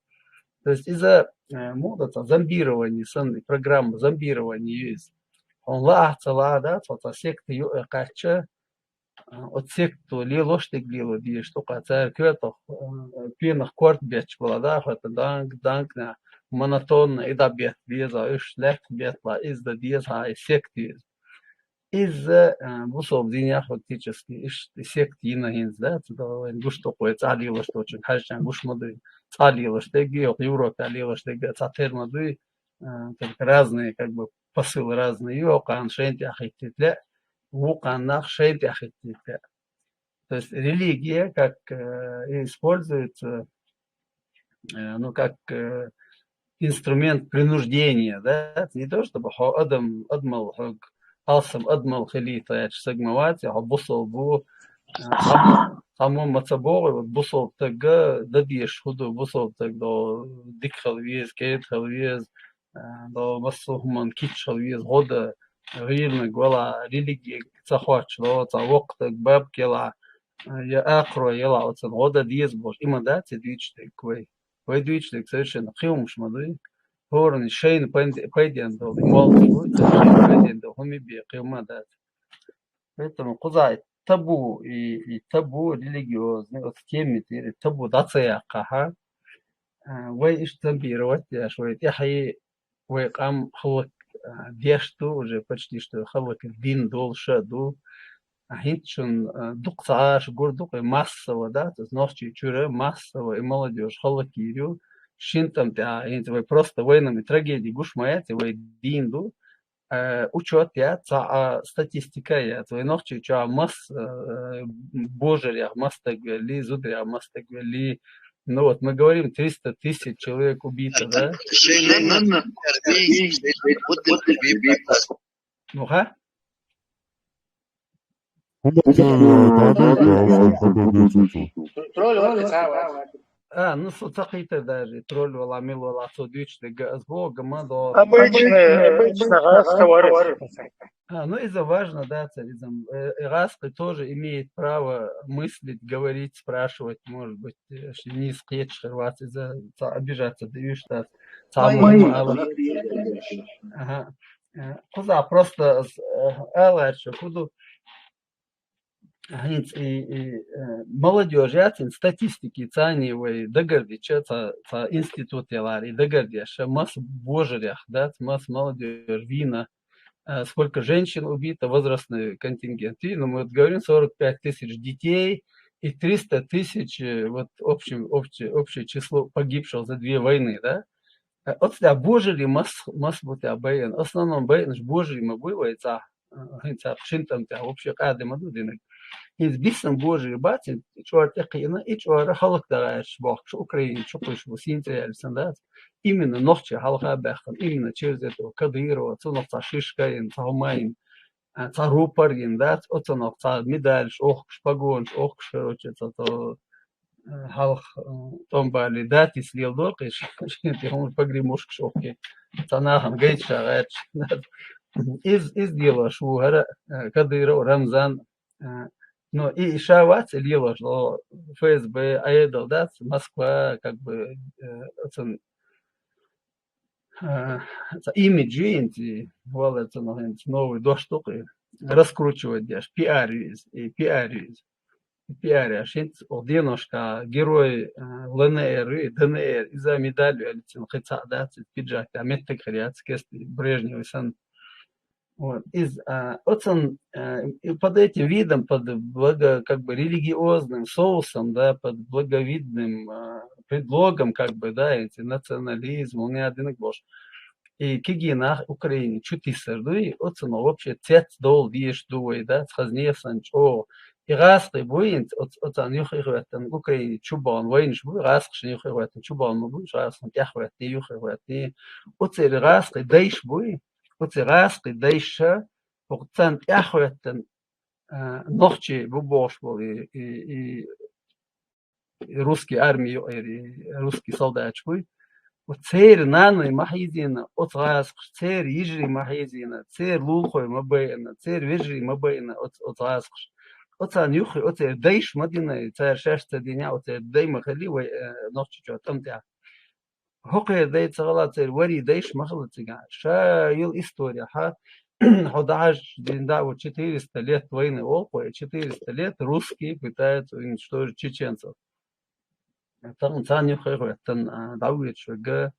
То есть иза, э, муха ду цхьа зомбирование санна, и программа зомбирования ю иза. Хьуна лаахь а, ца лаахь а, да, цхьа, цхьа секта юкъе кхаьчча, а, оцу секто лелош дерг лело дезаш ду-кх, цара коьтах, а, пенах корта бетташ бала, да, хӀотту данг, данг, на, монотонно и дӀабетта беза, уьш лаьтта бетталахь, иза дан деза хьан, и секта ю иза. Иза, а, бусалба динехь фактически иштта и секта йина хӀинца, да, цу вайна гуш ду-кх, вай цӀа лелош долчун хьаьжча гуш ма дуй. ЦӀа лелош дерг, йоккха Европехь лелош дерг, цхьатерра ма дуй, а, только разные, как бы, посылы разные ю, кхана шайна тӀехь хӀиттийта лаьа, вукху кхана нах шайна тӀехь хӀиттийта лаьа. То есть религия как, э, используется, э, ну, как, э, инструмент принуждения, да? Не то, чтобы хьо адам, адамал хьога, алсам адамал хилийта аьлча, саг ма вац, хьо бусалба ву, э, цхьаммо, цхьаммо ма ца боху, вот бусалба стага дан дезаш хӀу ду, бусалба стаг до дика хила веза, кӀеда хила веза, а, до массо а хӀуманна кийча хила веза, гӀо дан, гӀийрниг валахь, религига ца хоттуш, до цхьа воккха стаг, бабка елахь, а, я акхарой елахь, оцунна гӀо дан деза бохуш, и ма дац и дуьйцуш дерг вай. Вай дуьйцуш дерг совершенно кхин хӀумнаш ма дуй. ХӀоранна шайна пайде-, пайденна долу, и моллас вуй, царна шайна пайденна долу хӀума бен кхин хӀума дац. Поэтому кхузахь и табу, и, и табу религиозный, оцу темин тӀера и табу дӀа ца яккхахь, а, вай иштта зомбировать деш, вай тӀаьхье, вай къам хӀаллак, а, деш ду, уже почти что хӀаллак дина долуш а ду. А хӀинца шуна, а, дукха ца Ӏаш гур ду-кх и массово, да, то есть Нохчийчуьра массово и молодёжь хӀаллакйийр ю, шина тӀам тӀехь, хӀинца вай просто вайна и трагеди гуш ма яц, и вай дийна ду, э, учёт яц, цхьа, а, статистика яц. Вай Нохчийчохь масса, э, божарех масса стаг велли, зударех масса стаг велли. Ну вот, мы говорим, триста тысяч человек убито, да? Ну-ха. А, ну, со ца кхийтар даже, тролль вала, мила вала, цо дуьйцуш дерг, ас боху, ма до. Обычно, обычно гӀазкхи вара. А, ну, иза важно, да, цара иза, э, э, гӀазкхи тоже имеет право мыслить, говорить, спрашивать, может быть, э, ши нийса кхеташ хир вац, иза ца обижаться даьш дац. Ца ма ала. Ага. Э, кхуза просто, э, ала аьлча, хӀу ду, хӀинца и, и, э, молодёжь яц, хӀинца статистики царна вай дагардича, ца, ца институт ялара и дагардеш, масса божарех, да, масса молодёжь вийна, э, сколько женщин убито, возрастной контингент. И, ну, мы вот говорим, сорок пять тысяч детей и триста тысяч, э, вот общем, общее, общее число погибших за две войны, да. Э, оцу тӀехь божарий мас-, масса бу тӀехь байина. Основном байинарш божарий ма буй вай цӀа. Э, хӀинца шина тӀам тӀехь вообще къаьда ма ду динарг. ХӀинца бисина божарий бац, хӀинца чӀор тӀекхиъна, и чӀор хӀаллакдан гӀерташ бохкуш, Украина чу кхуьйсуш бу, сийна цӀе яьлла санна дац. Именно нохчий хьалха а баьхкина, именно через этого Кадырова, цунах цхьа шишка йина, цхьа хӀума йина, а, цхьа рупор йина дац, оцунах цхьа медалаш охкуш, погонаш охкуш, короче, цхьа цо, э, хьалха, э, тӀом балий датис леладо-кх, и шен тӀе хӀума погремушкаш охкий, цхьа нахана гайташ гӀерташ. Из, из лелош ву хӀара, э, Кадыров Рамзан, э, но и ша вац и лелош, о, ФСБ, Ӏедал дац, Москва, как бы, э, оцун, э, цхьа имидж ю хӀинца, валлахӀи, цунах хӀинца новый дош ду-кх, раскручивать деш, пиар ю иза, и пиар ю иза. Пиар ю, хӀинца оха деношка герой, э, ЛНР ю, и ДНР, иза медаль ю аьлла, цуьнан кхин цхьаъ дац, иза пиджак тӀехь меттиг хир яц, кестта Брежневый санна. Вот, из, а, оцун, а, и под этим видом, под благо-, как бы религиозным соусом, да, под благовидным, а, предлогом, как бы, да, эти национализм, он и один и больше. и кегий нах Украине чу тиссар дуй, оцунах вообще цец дола дезаш ду вай, дац хазне сан чӀогӀа. И гӀазкхий буй, оц-, оцарна юххе хӀоьттина Украине чу бахана вайнаш буй, гӀазкхашна юххе хӀоьттина чу бахана ма буй, гӀазкхашна тӀехьа хӀоьттина, юххе хӀоьттина. Оцеран гӀазкхий дайш буй, оцеран гӀазкхий дайша, оцарна тӀехьа хӀоьттина, а, нохчий бу бохуш болу и, и, и русский арми юкъера, и русский солдаташ буй. Оцеран наной ма хьийзийна оцу гӀазкхаша, церан йижарий ма хьийзийна, церан лулахой ма байина, церан вежарий ма байина оцу, оцу гӀазкхаша. Оцарна юххе, оцеран дайша ма дина, цара шаьш ца дина, оцеран дай ма хили вай, э, Нохчийчоь тӀам тӀехь. ХӀокхеран дай ца хила, церан варий дайша ма хила цигахь. Ша йолу историяхь, хьо дӀахьажча, дин да, вот четыреста лет войны олу кхо, четыреста лет русские пытаются уничтожить чеченцев. Тахана царна юххе хӀоьттина, а, дӀавоьдуш верг,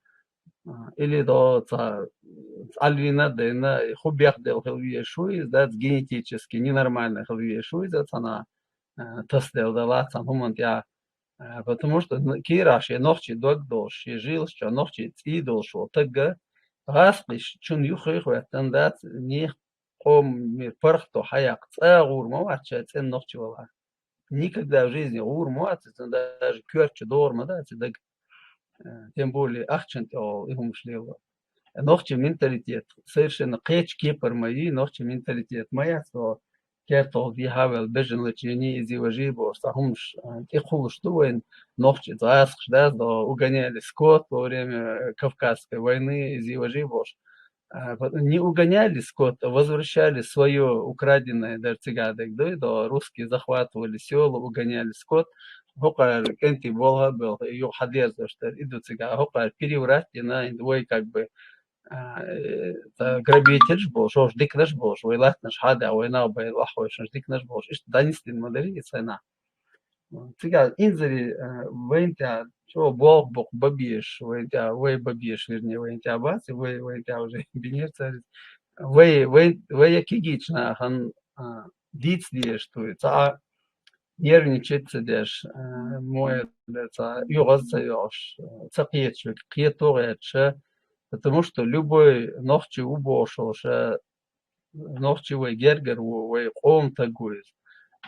а, или до ца, цӀалвина а дайна, хӀун бехделла хила везаш ву иза, дац генетически ненормальный хила везаш ву иза, цхьана, а, тасаделла дала, цхьана хӀуманна тӀехь А, потому что н-, кийрахь шен нохчийн дог долуш, шен жилаш чохь нохчийн цӀий долуш волу тагга, гӀазкхаша чунна юххе а хӀоьттина дац, нехан къоман паргӀато хьаяккха, цкъа а гӀур ма вац ша цӀена нохчи валахь. Никогда в жизни гӀур ма вац, цунна даже коьрта чу догӀур ма дац и даг. Э, тем более ахчанна тӀехула и хӀумаш лело. Нохчийн менталитет совершенно кхечу кепара ма ю, нохчийн менталитет ма яц, со кертахь дехьавелла бежан лачийний, иза важий бохуш, цхьа хӀумаш, а, тӀекхуллуш ду вайн нохчийн гӀазкхаша, да, до угоняли скот во время, э, Кавказской войны, иза важий бохуш. А, вот не угоняли скот, а возвращали своё украденное, дара цигахь дерг ду, до русские захватывали сёла, угоняли скот, хӀокхара кӀентий болх а белха, юха хьадерзош дара, и ду цигахь, хӀокхара переврат дина, вай как бы а, э, ца грабительш болуш, шош диканаш болуш, вай латтанаш хьадехь, вай нах бай лаххойшнаш диканаш болуш, иштта дӀанисдина ма дарий и цхьа нах. Цигахь инзаре, а, вайн тӀехь чӀогӀа болх боккха бан безаш, вайн тӀехь, вай бан безаш, вернее, вайн тӀехь бац, вай, вайн тӀехь уже бинера цара. Вай, вай, вай я кегийчу нахана, а, дийца дезаш ду, цхьа а нервничать ца деш, а, моя, цхьа оьгӀаз ца йоьгӀуш, а, ца кхеташ верг кхето а гӀерташ, потому что любой нохчи ву бохуш волуш, а, нохчи вай гергара ву, вай къоман таг ву иза.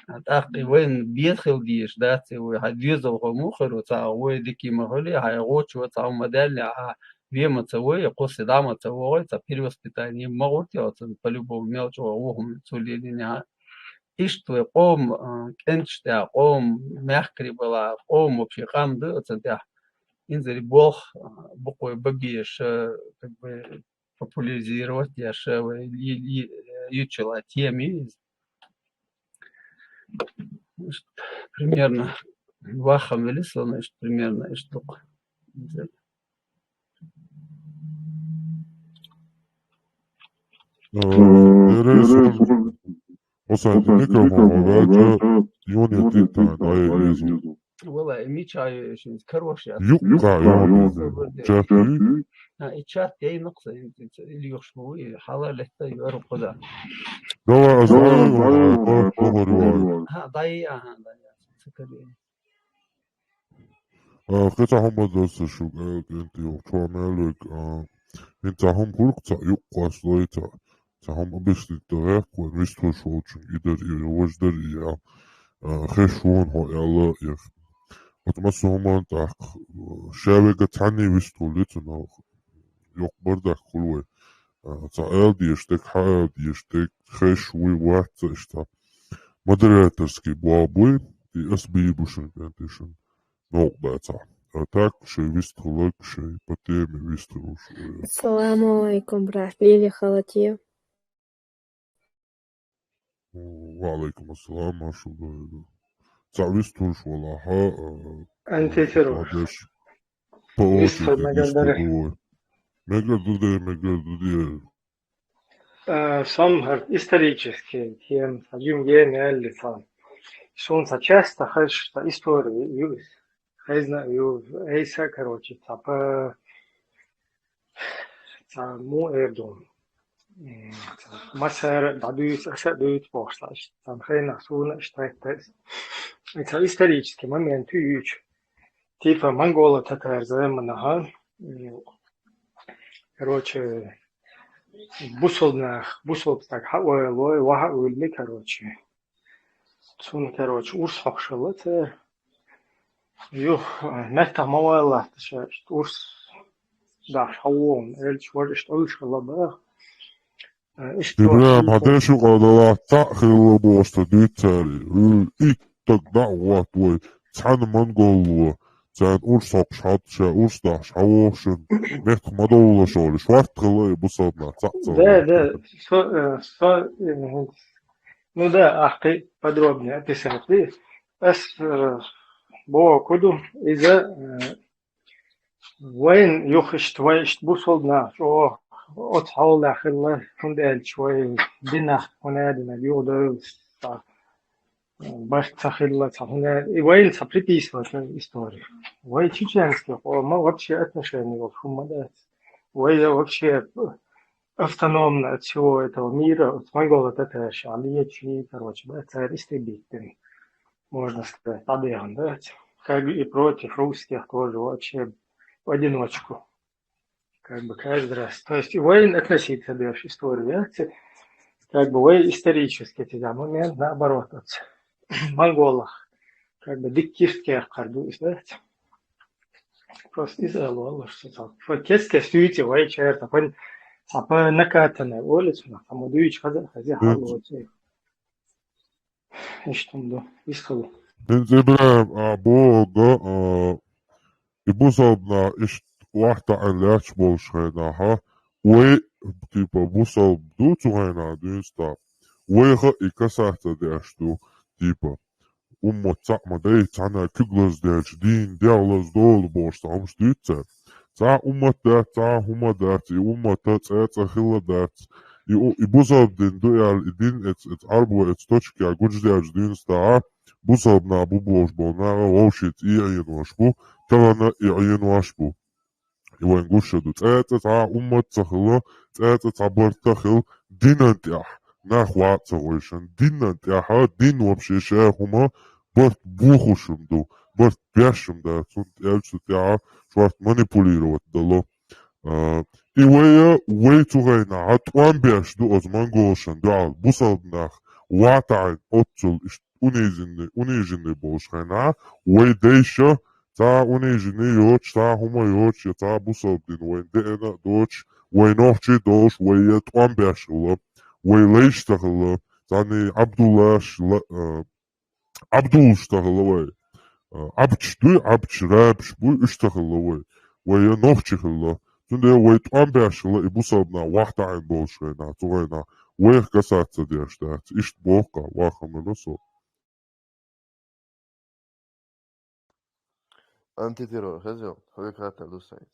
А, тӀаккха и вайна беза хила дезаш дац и вай, хьан доьзалхо муха хир ву, цхьа вай дика ма хуьлий, хьан гӀочо цхьа хӀума ма даьллий, хьан вен ма ца вой, кхуссий дӀа ма ца вогӀий, цхьа перевоспитание ма гӀур те оцунна, по-любому мел чӀогӀа ву хӀума цо лелийна хьан. Иштта вай къоман, а, кӀенташ тӀехь, къоман мехкарий балахь, къоман вообще къам ду оцунна тӀехь. Инзаре болх, а, боккха бан безаш, а, как бы популяризировать деш, а, вай ли-, ли-, юьтуш йолу тема ю иза. Иштта примерно ваххам вели со, иштта примерно иштта ду-кх. Э, Тереза, хӀусам, микрофон ваьлча, юьхь тӀе тан дӀаяза. Валлай, мича ю шуьнца карош яц. Юккъа ю, чат ю. А, и чат яйнакх сан, или юхш ма ву, и хьала летта ю, ару кхуза. Давай, аса, давай, давай, давай, давай. Ха, дай, аха, дай, аса, ца каре. А, кхин цхьа хӀума ду аса шуьга, э, кӀентий, йолчу мел верг, а, хӀинца цхьа хӀума хуьлу-кх цхьа юккъе лой цхьа, цхьа хӀума объяснить дан гӀерта вайн вистхуьлуш волчунга, и дара и, важа дара и, а, а, хезаш ву хьуна хьо аьлла, и. Оцу массо а хӀуманна тӀаккха, а, ша вега цхьаьний вистхуьлу цунах, йоккха бардак хуьлу вай. А, цхьа ала дезаш дерг, хьан ала дезаш дерг, хезаш вуй, вац ца иштта. Модераторский боху буй, и аса бийр бу шуна, кӀентий, шуна новкъа дацахь. А так, шайн вистхуьлург, шайн по теме вистхуьлуш. Ассаламу алейкум, брат. Лили халати. Ва алейкум ассалам, машалла. Цхьа вистхуьлуш валахь, а, антифируш. По очереди вистхуьлуш ву вай. Мегар ду де, мегар ду де. Э, сан хӀара исторический тема, сан юм ена аьлла сан. Суна сан часто хезаш, сан истори ю иза. Хезна а ю, айса, короче, сан па-, сан муха эр ду. М, сан массара а дӀадуьйцу, аса а дуьйцу бохуш, сан, сан хенахь суна а иштта хетта иза. И сан исторический момент ю юьйцу. Типа монголо-татар заманахь, м, короче, бусалба нах, бусалба стаг хьаойлой, ваха а уьлли, короче. Цунна, короче, урс хьокхуш хилла цара. Юха, а, меттах ма валлалахь ша, иштта урс дахьаш хьавогӀу, элча вара иштта Ӏуьллуш хилла баха. А, иштта Ибрахим, хьан дешух къадала цхьаъ хилла бохуш ца дуьйцу цара. Хьуьлла итт стаг дӀа а гӀоттавой, цхьана монголло, царна урс хьокхуш хьал ша, урс дахьаш хьавогӀу шуна, меттах ма довлалаш олуш, шортта хилла и бусалба нах цхьаъ ца Да, вогӀу. Да, со, э, со, э, ну да, ахь кхин подробнее описать ди. Ас, э, боху ду, иза, э, вайн юха иштта, вай иштта бусалба нах чӀогӀа оцу хьолехь хилла, хӀунда аьлча вай динах хӀун аьлла юха девлла, цхьа барт ца хилла, цхьа хӀун аьлла, и вайна цхьа приписывать история. Вай чеченский къоман вообще отношение йолуш хӀума ма дац. Вай вообще автономно от всего этого мира, от монголо-татарщины, короче, бац, цара истребить дина, можно сказать, дӀадехна дац. Как бы и против русских тоже вообще в одиночку. Как бы каждый раз. То есть и вайн относиться дальше история, да? Как бы вай исторически, это момент, наоборот, от монголах. Как бы диккирских кхардусь, да? Просто из-за Аллаха, что там. Факетская суете, вай черта, пон, а по накатанной улице, там удуич, хаза, хаза, Мгм. Халуоте. Иштта ду, висхала. ХӀинца Ибрахим, а, боху, а, и бусалба нах иштта вахтаӀан лаьтташ болуш хенахьа, вай, типа, бусалба ду цу хенахь дуьйна стаг. Вайха и касаться деш ду, типа, уммат цхьаъ ма дай, цхьана куьг лазадеача, дийна дегӀ лазадолу бохуш, цхьа хӀумаш дуьйцу цара. Цхьа уммат дац, цхьа хӀума дац, и уммата цӀе а цӀа хилла дац. И у-, и бусалба дин ду аьлла, и дин эц-, эц Ӏарбо эц точкехь гучудаьлча дуьйна стагӀа, бусалба нах бу бохуш болу наха вовшийн цӀий а Ӏенош бу, тахана и Ӏенош бу. И вайн гуш а ду. ЦӀе а цӀа цхьа уммат ца хилла, цӀе а цӀа цхьа барт а хилла, динан тӀехь нах вац ца гӀойшан. Динан тӀехь, дин вообще ша хӀума барт бохуш хӀума ду, барт беш хӀума дац, цунна тӀе аьлча цу тӀехь шорта манипулировать дало. А, и вай, вай цу хенахь тӀом беш ду оцу монголашна дуьхьал, бусалба нах ватаӀин оццул иштта униженный, униженный болуш хенахь, вай дайша цхьа униженный йоцуш, цхьа хӀума йоцуш, я цхьа бусалба дин вайн деана а доцуш, вай нохчий долуш, вай я тӀом беш хилла, вай лайш ца хилла, цхьаний Ӏабдуллаш, ла-, а, Ӏабдуллаш ца хилла вай. А, Ӏабдаш дуй, Ӏабдаш, рабаш буй, уьш ца хилла вай. Вай я нохчий хилла. Цундела вай тӀом беш хилла и бусалба нах вахтаӀин болуш хенахь, цу хенахь. Вайх касаться деш дац. Иштта боху-кх, вахамана со. Антитеррор, хеза, хьоьга хаттар ду сайца.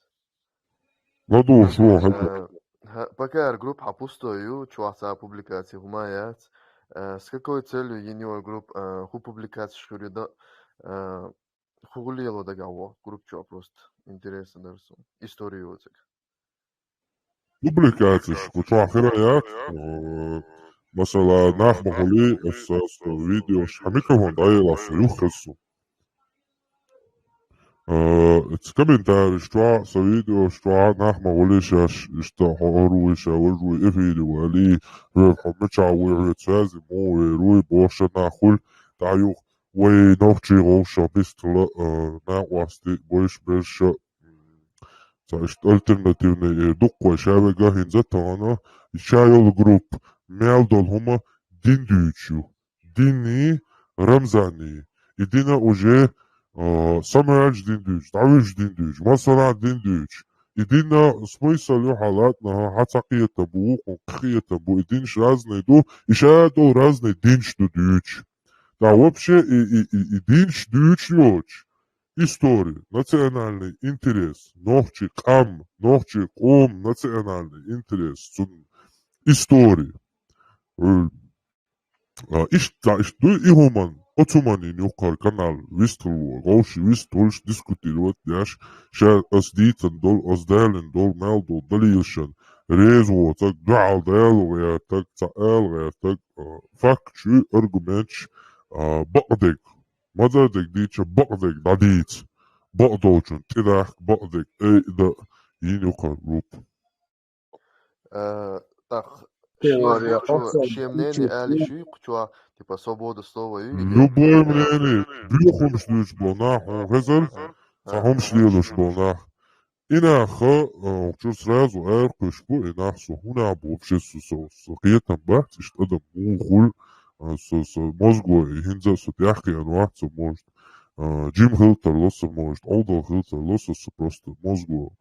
ЛадугӀуш ву, хьоьга. Э, хьа-, пока группа хьан пустой ю, чохь цхьа публикаци хӀума яц. Э, с какой целью йина ю группа, э, хӀун публикациш хир ю дан, э, хӀун гӀуллакх ло дагахь воху группа чохь, просто интересно дара суна. История йоцург. Публикациш кху чохь хир а яц, э, масала, нах ма хуьлий, аса, аса видеош, хьан микрофон дӀаелахь, аса юххеза суна. Э, ца комментариш чохь, сан видеош чохь, нах ма хуьлий шаьш, иштта хьо хӀора вуй, ша важа вуй, эфире валий, хьоьга хьо мичахь вуй, хьоьца связи муха вер вуй, бохуш нах хуьлу, тӀаккха юха вай нохчий гӀовша бистхила, э, накъостий, бойш берша, м, цхьа иштта альтернативный, э, дуккха вай ша вега хӀинца тахана, ша йолу группа, мел долу хӀума дин дуьйцуш ю. Динний, Рамзанний. И дина уже, а, самаьрча дин дуьйцуш, дӀавуьжучу дин дуьйцуш, массанхьа дин дуьйцуш. И дина смысл ю хьан латна, хьан цхьа кхета бу, вукхун кхета бу. И динаш разный ду, и ша долу разный динаш ду дуьйцуш. Да, вообще, и, и, и, и динаш дуьйцуш йоцуш. История, национальный интерес, нохчий къам, нохчий къом, национальный интерес, цун история. Э, А, иштта, иштта ду и хӀуман, оцу хӀуманийн юккъара канал вистхуьлу, вовшийн вистхуьлуш дискутировать деш, ша ас дийцина долу, ас далийна долу, мел долу далилашна реза воцург, дуьхьал дала гӀертарг, ца ала гӀертарг, а, факташ, аргументаш, а, бакъдерг, мазар дерг дийца, бакъдерг дӀадийца, бакъдолчун тӀедахка, бакъдерг айа дан йина юккъара группа. Э, так, Теория, шен, шен, шен мнение али ши кхучо, типа, свобода слова ю, или? Любое мнение, бехумш дуьйцуш болу нах, хьуна хезар, цхьа хӀумаш лелош болу нах. И нах, э, чуьра сразу ара кхуьш бу, и нах со хӀунда бу вообще со, со, со кхетам бац, иштта адам муха хуьлу, э, со, со мозго, и хӀинца а со тӀаьхкхиъна вац со, может, э, жима хила тарло со, может, Ӏовдал хила тарло со, со просто мозго,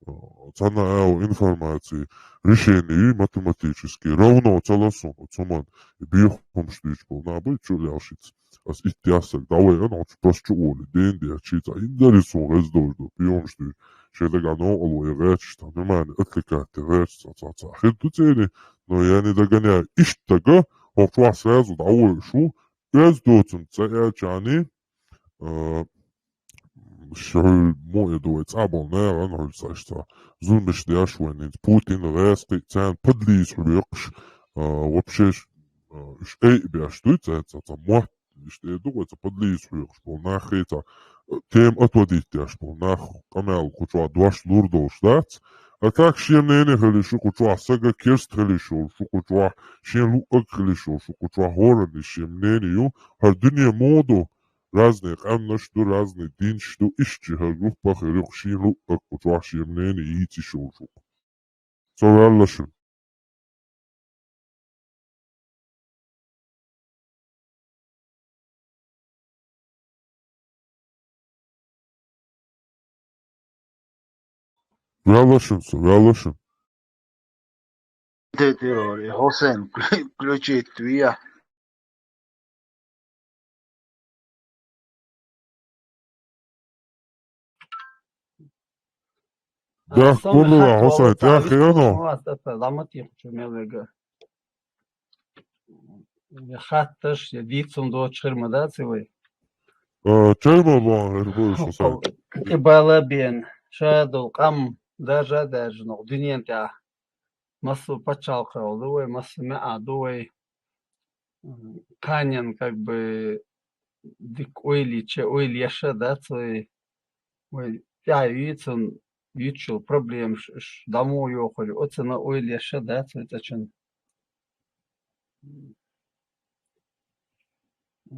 э, цхьана агӀо информаци, решение ю математически, равно ца ло суна, оцу хӀуманна, и бехумаш дуьйцуш болу нах бу, чу лелшица. Ас итт яхсаг дӀавайъана, хьо просто чу олу, ден деш, ши цхьа инзаре суна гӀеза долуш ду, пионаш дуьйцу. Шен дагахь новкъарло я гӀерташ, цхьа внимание отвлекать я гӀерташ, цхьа, цхьа, цхьа хир ду церан, но я не догоняю. Иштта дага, хьо чохь сразу дӀавайъаш ву, оьзда доцург цӀа аьлча а, а, шу хьуьлла муха ду вай цӀа болу нахана хьуьлла ца аш цхьа. Зуламаш деш вайн, хӀинца Путин гӀаскхи, царна подлиза хьоькхуш, а, вообще, а, уьш айа беш дуй, царна цхьа, цхьа мотт, иштта эр ду вай, цхьа подлиза хьоькхуш болу нах хи цхьа, а, тема отводить деш болу нах къамел кху чохь дош лур долуш дац. А так шен мнение хили шу кху чохь, сага керст хили шу, шу кху чохь, шен луъаг хили шу, шу кху чохь хӀоранна шен мнение ю, хӀара дуьне муха ду, разные къаьмнаш ду, разные динаш ду, иштта хӀара группа хир ю, шен луъаг кху чохь шен мнение йийци шу шу. Со ваьлла шуна. Ваьлла шуна со, ваьлла шуна. Де, де, Хусейн, включить вия. Да, кулура, Хусейн, тӀаьххье ю, ну? Ламат йихучу мел вега. Я хатташ, я дийцун доцуш хир ма дац и вай. Э, чай ма бан, хир бу, Хусейн. И бала бен, шадул къам, даржа, даржа, ну, дуьнен тӀехь. Массо пачхьалкхе ду вай, массо маьӀа ду вай. М, кханен, как бы, дика ойла йича, ойла еш а дац вай. Вай тӀаьхье вийцун, юьтчул проблемаш, уьш дӀа муха йохур ю, оцунна ойла еш а дац вай цӀа чун.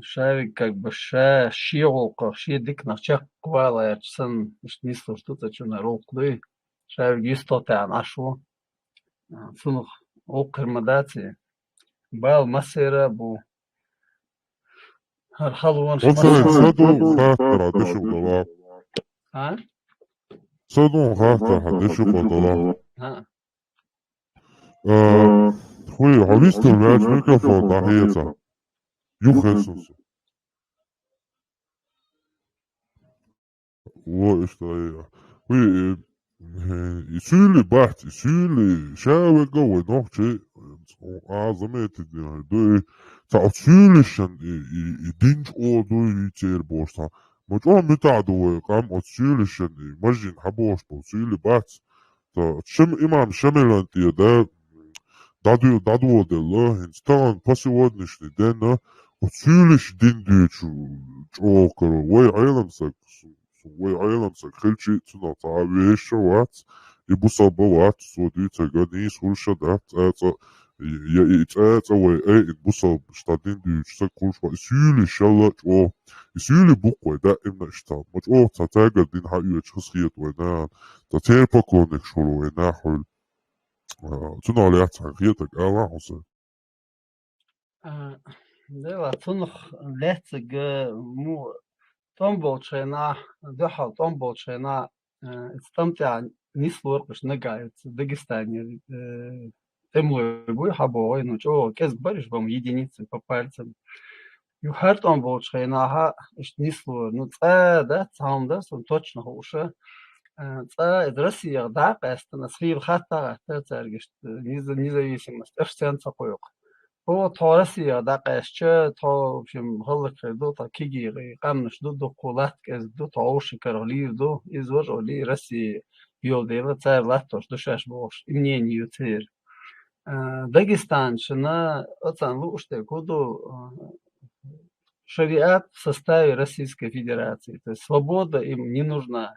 Шавиг, как бы, ша, шен гӀуллакхах, шен диканах чекхвалаьрчу санна, иштта нислуш ду цӀа чунна гӀуллакх дуй. Шавиг юьстах таьӀна Ӏаш ву. Цунах гӀуллакх хир ма дац и. Бала массера а бу. ХӀара халонаш... Окей, массера. Са ду хаттар хьан деши гӀо дала. А? Са ду хаттар хьан деши гӀо дала. А? Э, хӀуй, хьо вистар ваьлча микрофон дӀахеца. Юххе сунса. Во, иштта, э, хӀуй, э, э, и суьйли бац, и суьйли ша вега вай нохчи, а, заметить дина ду, и цхьа суьйлишан, и, и, и динчу о ду, и цер бош цхьа. Ма чӀо муьтӀахь ду вай, къам оцу суьйлишан, и мажин хьан бош бо, суьйли бац. Ца, шим-, имам Шамилан тӀе да, дӀадуьйла, дӀадоладелла, хӀинца тахана по сегодняшний день, оцу суьйлиш дин дуьйцу чӀогӀа каро. Вай Ӏеламсаг, су-, су-, вай Ӏеламсаг хилчи, цунах цхьа вешан вац, и бусалба вац, со дуьйцарга нийса хуьлуш а дац, цӀа-цӀа, я и цӀа-цӀа вай, ай, и бусалба, ша дин дуьйцу саг хуьлуш вац, и суьйлиш шалла чӀогӀа. И суьйли бу-кх вай, даимна иштта. Ма чӀогӀа цхьа цаьргара дин хьаоьцуш хазахета вай нахана, цхьа церан поклонникаш хуьлу вай нах хуьлу. А, цунах лаьцна хьан хетарг ала хьуна сан. А, дела, цунах лаьцнарг, а, му, тӀом болчу хенахь, дуьхьал тӀом болчу хенахь, а, иза тӀам тӀехь нислора-кх уьш нагахь, иза Дагестане, э, тӀемалой буй хьан боху, ну, чӀогӀа кӀезиг бара уьш, бан единицы по пальцам. Юха хӀара тӀом болчу хенахь а иштта нислора. Ну, цкъа а дац, цхьа хӀума дан, сан точно хууш а. Э, цкъа а иза Россиях дӀа а къаьстина, аса хийла хатта а хаттара цаьрга иштта, низа-, независимость, аша царна ца кхойкху. Хьо, тхо Россиях дӀакъаьстча, тхо, в общем, хӀаллакьхир ду, тхан кегий къаьмнаш ду, дуккха латта кӀезиг ду, тхо вовшийн карах лийр ду, иза важа олий, Россия йолу дела, цара латтош ду шаьш бохуш, и мнение ю церан. А, Дагестанчунна, оцарна лууш дерг хӀун ду, а, шариат в составе Российской Федерации. То есть свобода им не нужна.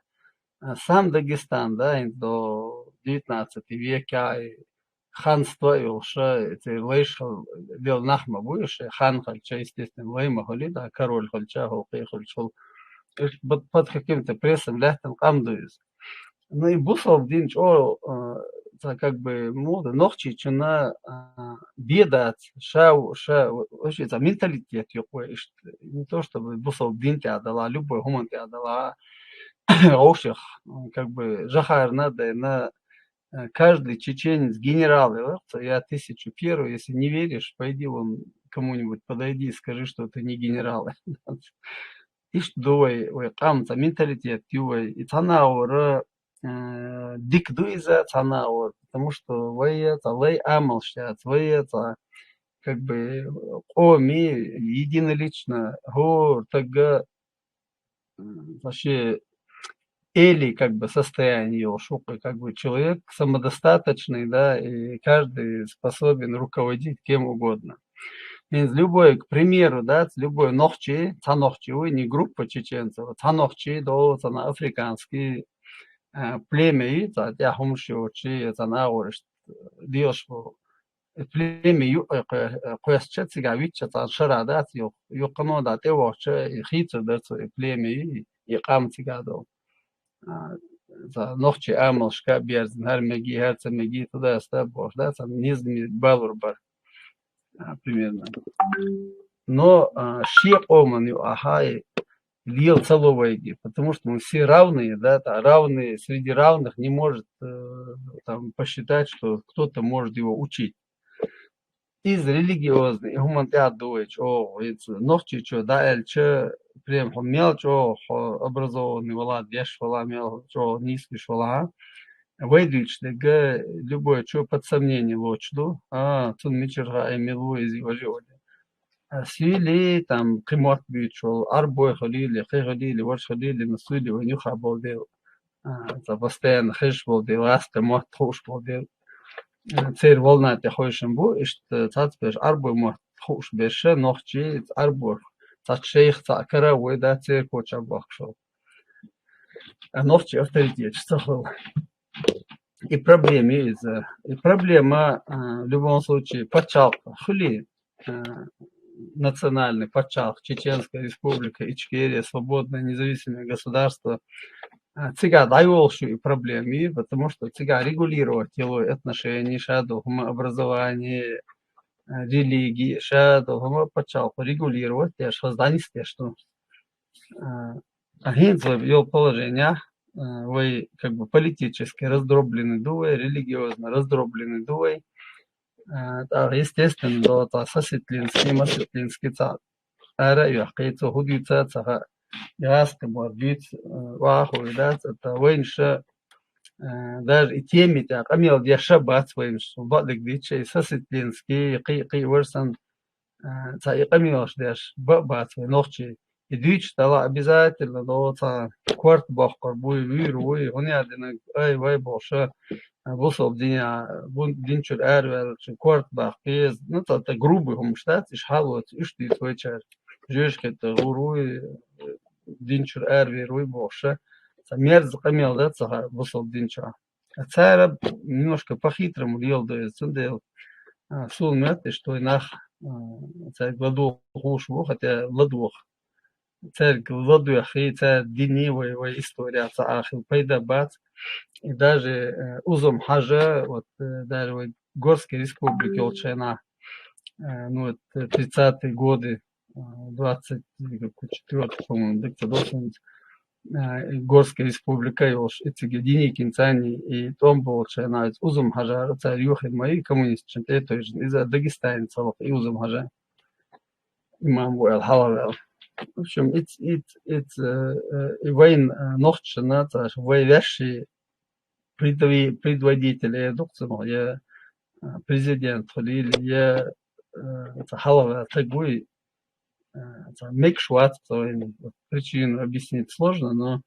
А, сам Дагестан, да, до девятнадцатый века, и ханство йолуш, церан лайш хила лела нах ма бу уьш, хан хилча, естественно, лай ма хуьлий, да, король хилча, хӀокху хилча, хӀокху. Уьш бат-, под каким-то прессом лаьттина къам ду иза. Ну, и бусалба дин чӀогӀа, а, ца, как бы, ну, да, нохчичунна, а, бен дац, ша, ша, вообще, ца, менталитет юкъа вай иштта. Не то чтобы бусалба дин тӀехь дала, любой хӀуман тӀехь дала, вовшех, как бы, жахарна а дайна, э, каждый чеченец генерал, я, я тысячу первый, если не веришь, пойди вон кому-нибудь подойди и скажи, что ты не генерал. Иштта ду вай, вай къам, ца менталитет ю вай. И цхьана агӀора, э, дика ду иза, цхьана агӀора, потому что вай, ца лай амалш яц, вай, ца, как бы, къоми, единолично, хӀора тагга, м, вообще, эли, как бы, состояние йолуш ву-кх, как бы, человек самодостаточный, да, и каждый способен руководить кем угодно. ХӀинца любой, к примеру, да, любой нохчи, цхьа нохчи ву, не группа чеченцев, цхьа нохчи долу, цхьана африканский, а, племя ю, цхьа тӀехь хӀумаш йоцуш, цхьана агӀор иштта лелаш волу. Э, племя юкъе кхо-, э, кхоьссича, цигахь витча цхьана шара дац, юх-, юххано а дӀа тӀевахча, и хийцар дара цо, и племя, и, и къам цигахь долу. А, цхьа нохчийн амалшка а берзина, хӀара мегий, хӀара ца мегий, туда-сюда бохуш, да, цхьана низами балур бара. А, примерно. Но, а, шен къоман юкъахь и лела ца ло вайга, потому что мы все равные, да, та равные, среди равных не может, э, там, посчитать, что кто-то может его учить. Иза религиозный, и хӀуманна тӀехь ду вай чӀогӀа, иза нохчичо дӀааьлча, прям хьо мел чӀогӀа хьо образованный вала, деш вала, мел чӀогӀа нийса гуш вала, вай дуьйцуш дерг любой чо под сомнение лоцуш ду. А, цунна мичара хаьа, мила ву иза, важа вале. А суьйли, там, кхин мотт буьйцуш волу, Ӏарбой хуьлийла, кхин хуьлийла, важа хуьлийла, но суьйли вайна юххе болу дела. А, цхьа постоянно хезаш болу дела, гӀазкхийн мотт хууш болу дела. А, церан волна тӀе хойшина бу, иштта цхьацберш Ӏарбой мотт хууш берш, нохчий, Ӏарбой, цхьацца шайх цхьаъ кара а вой, да, церан коча бохкуш волу. А нохчий авторитеташ ца хуьлу. И проблема ю иза. И проблема, а, в любом случае, пачхьалкх хуьлий, а, национальный пачхьалкх, Чеченская Республика, Ичкерия, свободное независимое государство, а, цигахь дӀайолуш ю и проблема ю, потому что цигахь регулировать йолу отношения, ша долу хӀума, образование, а, религии, ша долу хӀума пачхьалкхо регулировать деш, хаза дӀанисдеш ду. А, а хӀинца вай йолу положениехь, а, вай как бы политически раздробленный ду вай, религиозно раздробленный ду вай. А, тӀаккха, естественно, до цхьа сасетлинский, масетлинский цхьа ара а йоккхий, цо хӀун дуьйцу а ца хаьа. И гӀазкхи мотт дуьйцу, а, охьахула дац, а, вайна ша, а, даже и теми тӀехь къамел деш а бац вайна ша, бакъдерг дийцича, и сасетлинский, кхин а, кхин а вара санна, а, цхьа и къамелаш деш бан а бац вай нохчий. И дуьйцуш делахь, обязательно до цхьа корта боккхур буй, вуьйр вуй, хӀунда аьлла динарг, ай, вай бохуш, а, бусалба динехь, бу-, дин чуьра араваьллачун корта баккха беза. Ну, цхьа тӀе грубый хӀумаш дац, иштта хьалоцу, уьш дуьйцу вайчара. Жоьжахатин гӀур вуй, дин чуьра аравер вуй бохуш, цхьа мерза къамел дац цхьа бусалба дин чохь. А цара немножко по-хитрому леладо иза, цундела, а, суна моьтту, что и нах, а, цаьрга ладогӀа хууш бу, хотя ладогӀа. Цаьрга ладоьгӀий, цара динан вай, вай история ца Ӏахийла пайда бац. И даже, э, Узум-Хьажа, вот, э, даже вай Горская республика йолчу хенахь, э, ну, вот, э, тридцатые годы, а, двадцать четвёртый, по-моему, дика ца до хӀинца, а, Горская республика йолуш, и цига Деникин царний и тӀом болчу хенахь иза Узум-Хьажара цара юххе ма ю, коммунисташна тӀе а тевжина. Иза дагестанец хилла-кх и Узум-Хьажа. Имам ву аьлла хьалхаваьлла. В общем, иц-, иц-, иц-, э, э, и вайн, э, нохчашна, цара вай ваьшший предви-, предводитель эр ду-кх цунах, я, а, президент хуьлийла, я, а, цхьа хьалхаваьлла стаг вуй, а, цхьа мегаш вац-кх цо вайна. Вот причину объяснить сложно, но,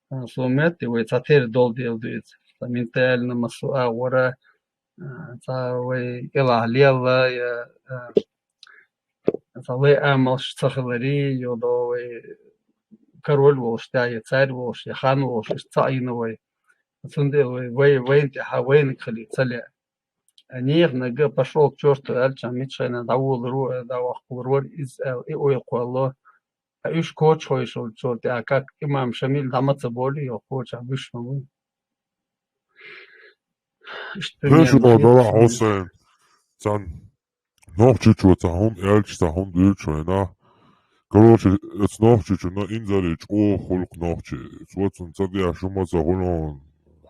а, суна моьтту, вай цхьатерра долу дела ду иза. Цхьа ментально массо а агӀора, а, цхьа вай кӀелахь лелла, я, а, цхьа лай амалш ца хиларе, йо до вай король волуш, я царь волуш, я хан волуш, иштта ца Ӏийна вай. Цундела вай, вай, вайна тӀехь вайниг хилийта ца лаьа. Неханага пошёл к чёрту аьлча, мичхайна дӀаволаро, дӀаваккхаларо, из аьлла, и ойла кхолло. А уьш кочахой шул цо тӀа, как имам Шамил дӀа ма ца болий, йо, коча буьш ма ву. Иштта примерно. Хьусайн, цхьан Нохчийчо цхьа хӀума аьлча, цхьа хӀума дуьйцуш вайна. Короче, эцу Нохчийчунна инзаре чӀогӀа хуьлу-кх нохчий. Цо цунна ца деш хӀума ца хуьлу хьуна.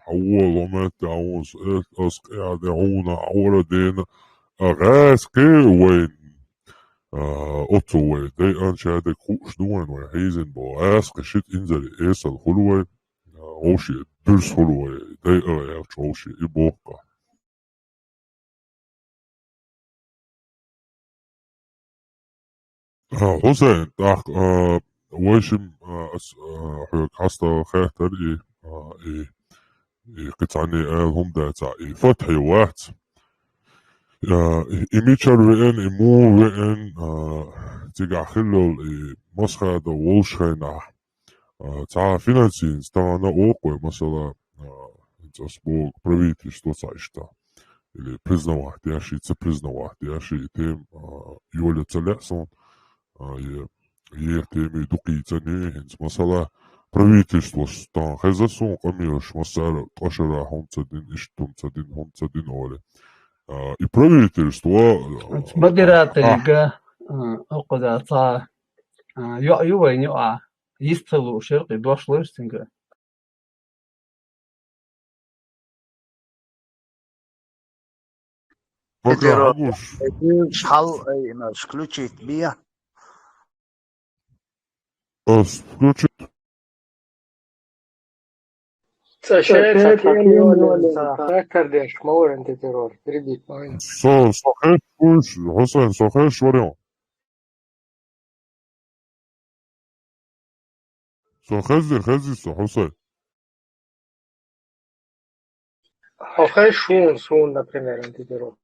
Хьан вон ломет тӀе хьуна, ас къаьхьа де хьуна, хьан вара дена. А гӀаьскхи вайн, а, оццу вай, дай анча дерг хууш ду вайн, вай хьийзина бо. ГӀаьскхи шийтта инзаре эсала хуьлу вай, а, вовши, дуьрс хуьлу вай, дай а аьлча вовши, и боккха. А, Хьусайн, тӀаккха, а, вайшим, а, ас, а, хьоьга хьаста хеттар и, а, и, и кхин цхьанне аьлла хӀума дацахь, и Фатхьи вац. А, и, и мичара веана, и муха веана, а, цигахь хиллал и Масхадов волуш хенахь. А, цхьа финансийца тахана оккхой, масала, а, хӀинца ас боху правительство цхьа иштта. Или признавать деш, и ца признавать деш, и тема, а, йола ца лаьа суна, а, е, е теми дукхийца не, хӀинца масала правительство тахана хеза суна къамелаш, массара ткъа шарахь хӀунца дин, иштта хӀунца дин, хӀунца дин оле. А, и правительство, а, модераторига, а, оккхуза цхьа, а, йоӀ ю вайн йоӀа, йист ца лууш яра кхин дош лойш цуьнга. Пока, Петро, хьан гуш? Хьал айнаш включить бе? Ас включить. Ца шеца, ца шеца, ца хаттар деш, ма варан те террор, кредит, ма вин. Со, со хеш, Хьусайн, со хеш варен. Со хезди, хезди со, Хьусайн. Хьо хеза шуна, суна, например, антитеррор.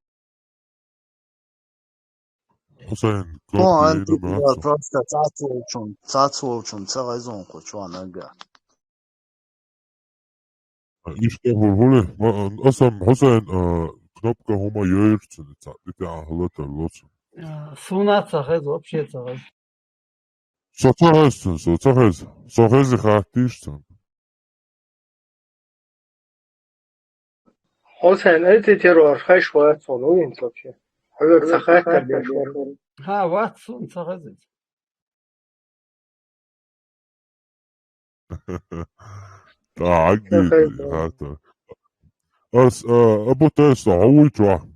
Хьусайн, кнопка антитеррор просто цац волчун, цац волчун, ца гӀайзон кху чуан ага. Иштта хӀу-, хӀули, ма, асам, Хьусайн, а, кнопка хӀума йойрцуни ца, итя хӀалатар лоцун. А, суна ца хеза, вообще ца хеза. Со ца хеза цун, со ца хеза. Со хези хаттийш цун. Хьусайн, эти террор хеш вац сон, увинц вообще. Хьуьлар ца хаттар беш вар. Ха, вац сон ца хеза. Так, ца хеза. Ас, а, Абу Тесла, хьо вуй чохь?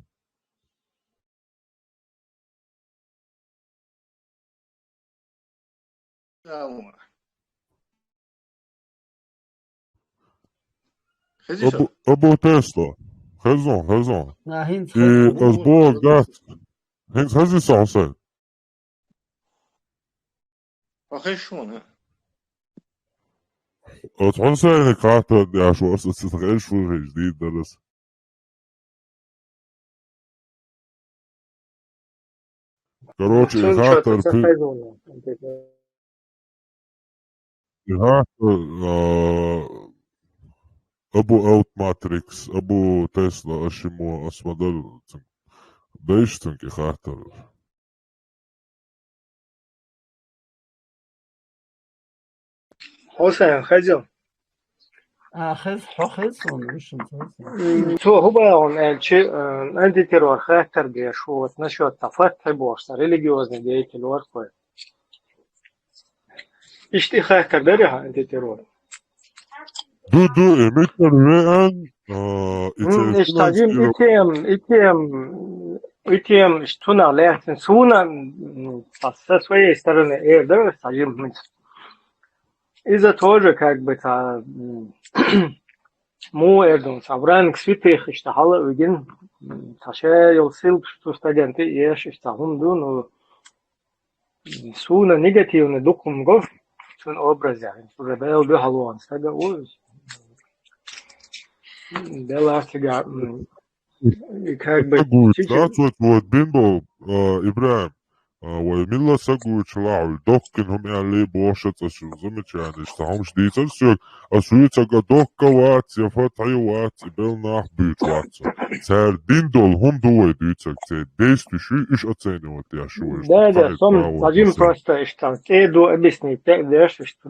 Абу, Абу Тесла. Хезон, хезон. На, хӀинца и хезон. Аз боху дац. ХӀинца хези со, Хьусайн? Ма хеза шуна. Оцу Хьусайниг хаттар деш ву аса, аса хеза шу хеза дийр дара аса. Короче, и хаттар пи-, и хаттар, а, Абу Элт Матрикс, Абу Тесла, Ашимо, Асмадар, дайш цунки хаттар. Хьусайн, хеза? А, хез, хьо хез, он вишен хез. М, цо хӀу бахьун аьлча, э, антитеррор хаттар беш, вот, насчет та фатхьи бохуш, сан религиозный деятель вара хой. Иштта и хаттар дарий хьан антитеррор? Ду, ду, э, митар веан, а, и м, ца иштта жим, и тем, и тем, и тем, иштта цунах лаьцна. Суна, м, со, со своей стороны, э, да, са жим, м, иза тоже как бы та, м, муха эр ду, сан ранг святых иштта хьала а вигина, м, сан ша йолу силпаш цу стагана тӀе еш, иштта хӀума ду, ну, суна негативный дукха хӀума го, цуьнан образехь. Уже Дала дуьхьал вахана стага ву, Дала цигахь, м, как бы, чуть-чуть. Да, цо, вот, бин бо, а, Ибрахим, А, вай милла сагучу лахьули, доккхина хӀума аьлли бохуш а цӀа шу замечанеш, ца хӀумаш дийцар соьга, ас вуьйцург а доккха вац, я фатхьи вац, и бел нах буьйцу вац. Цара дин долу хӀума ду вай дуьйцург, церан действуй шу, уьш оценивать деш шу вай. Да, да, сом сажим просто иштта, кӀеду объяснить, деш иштта.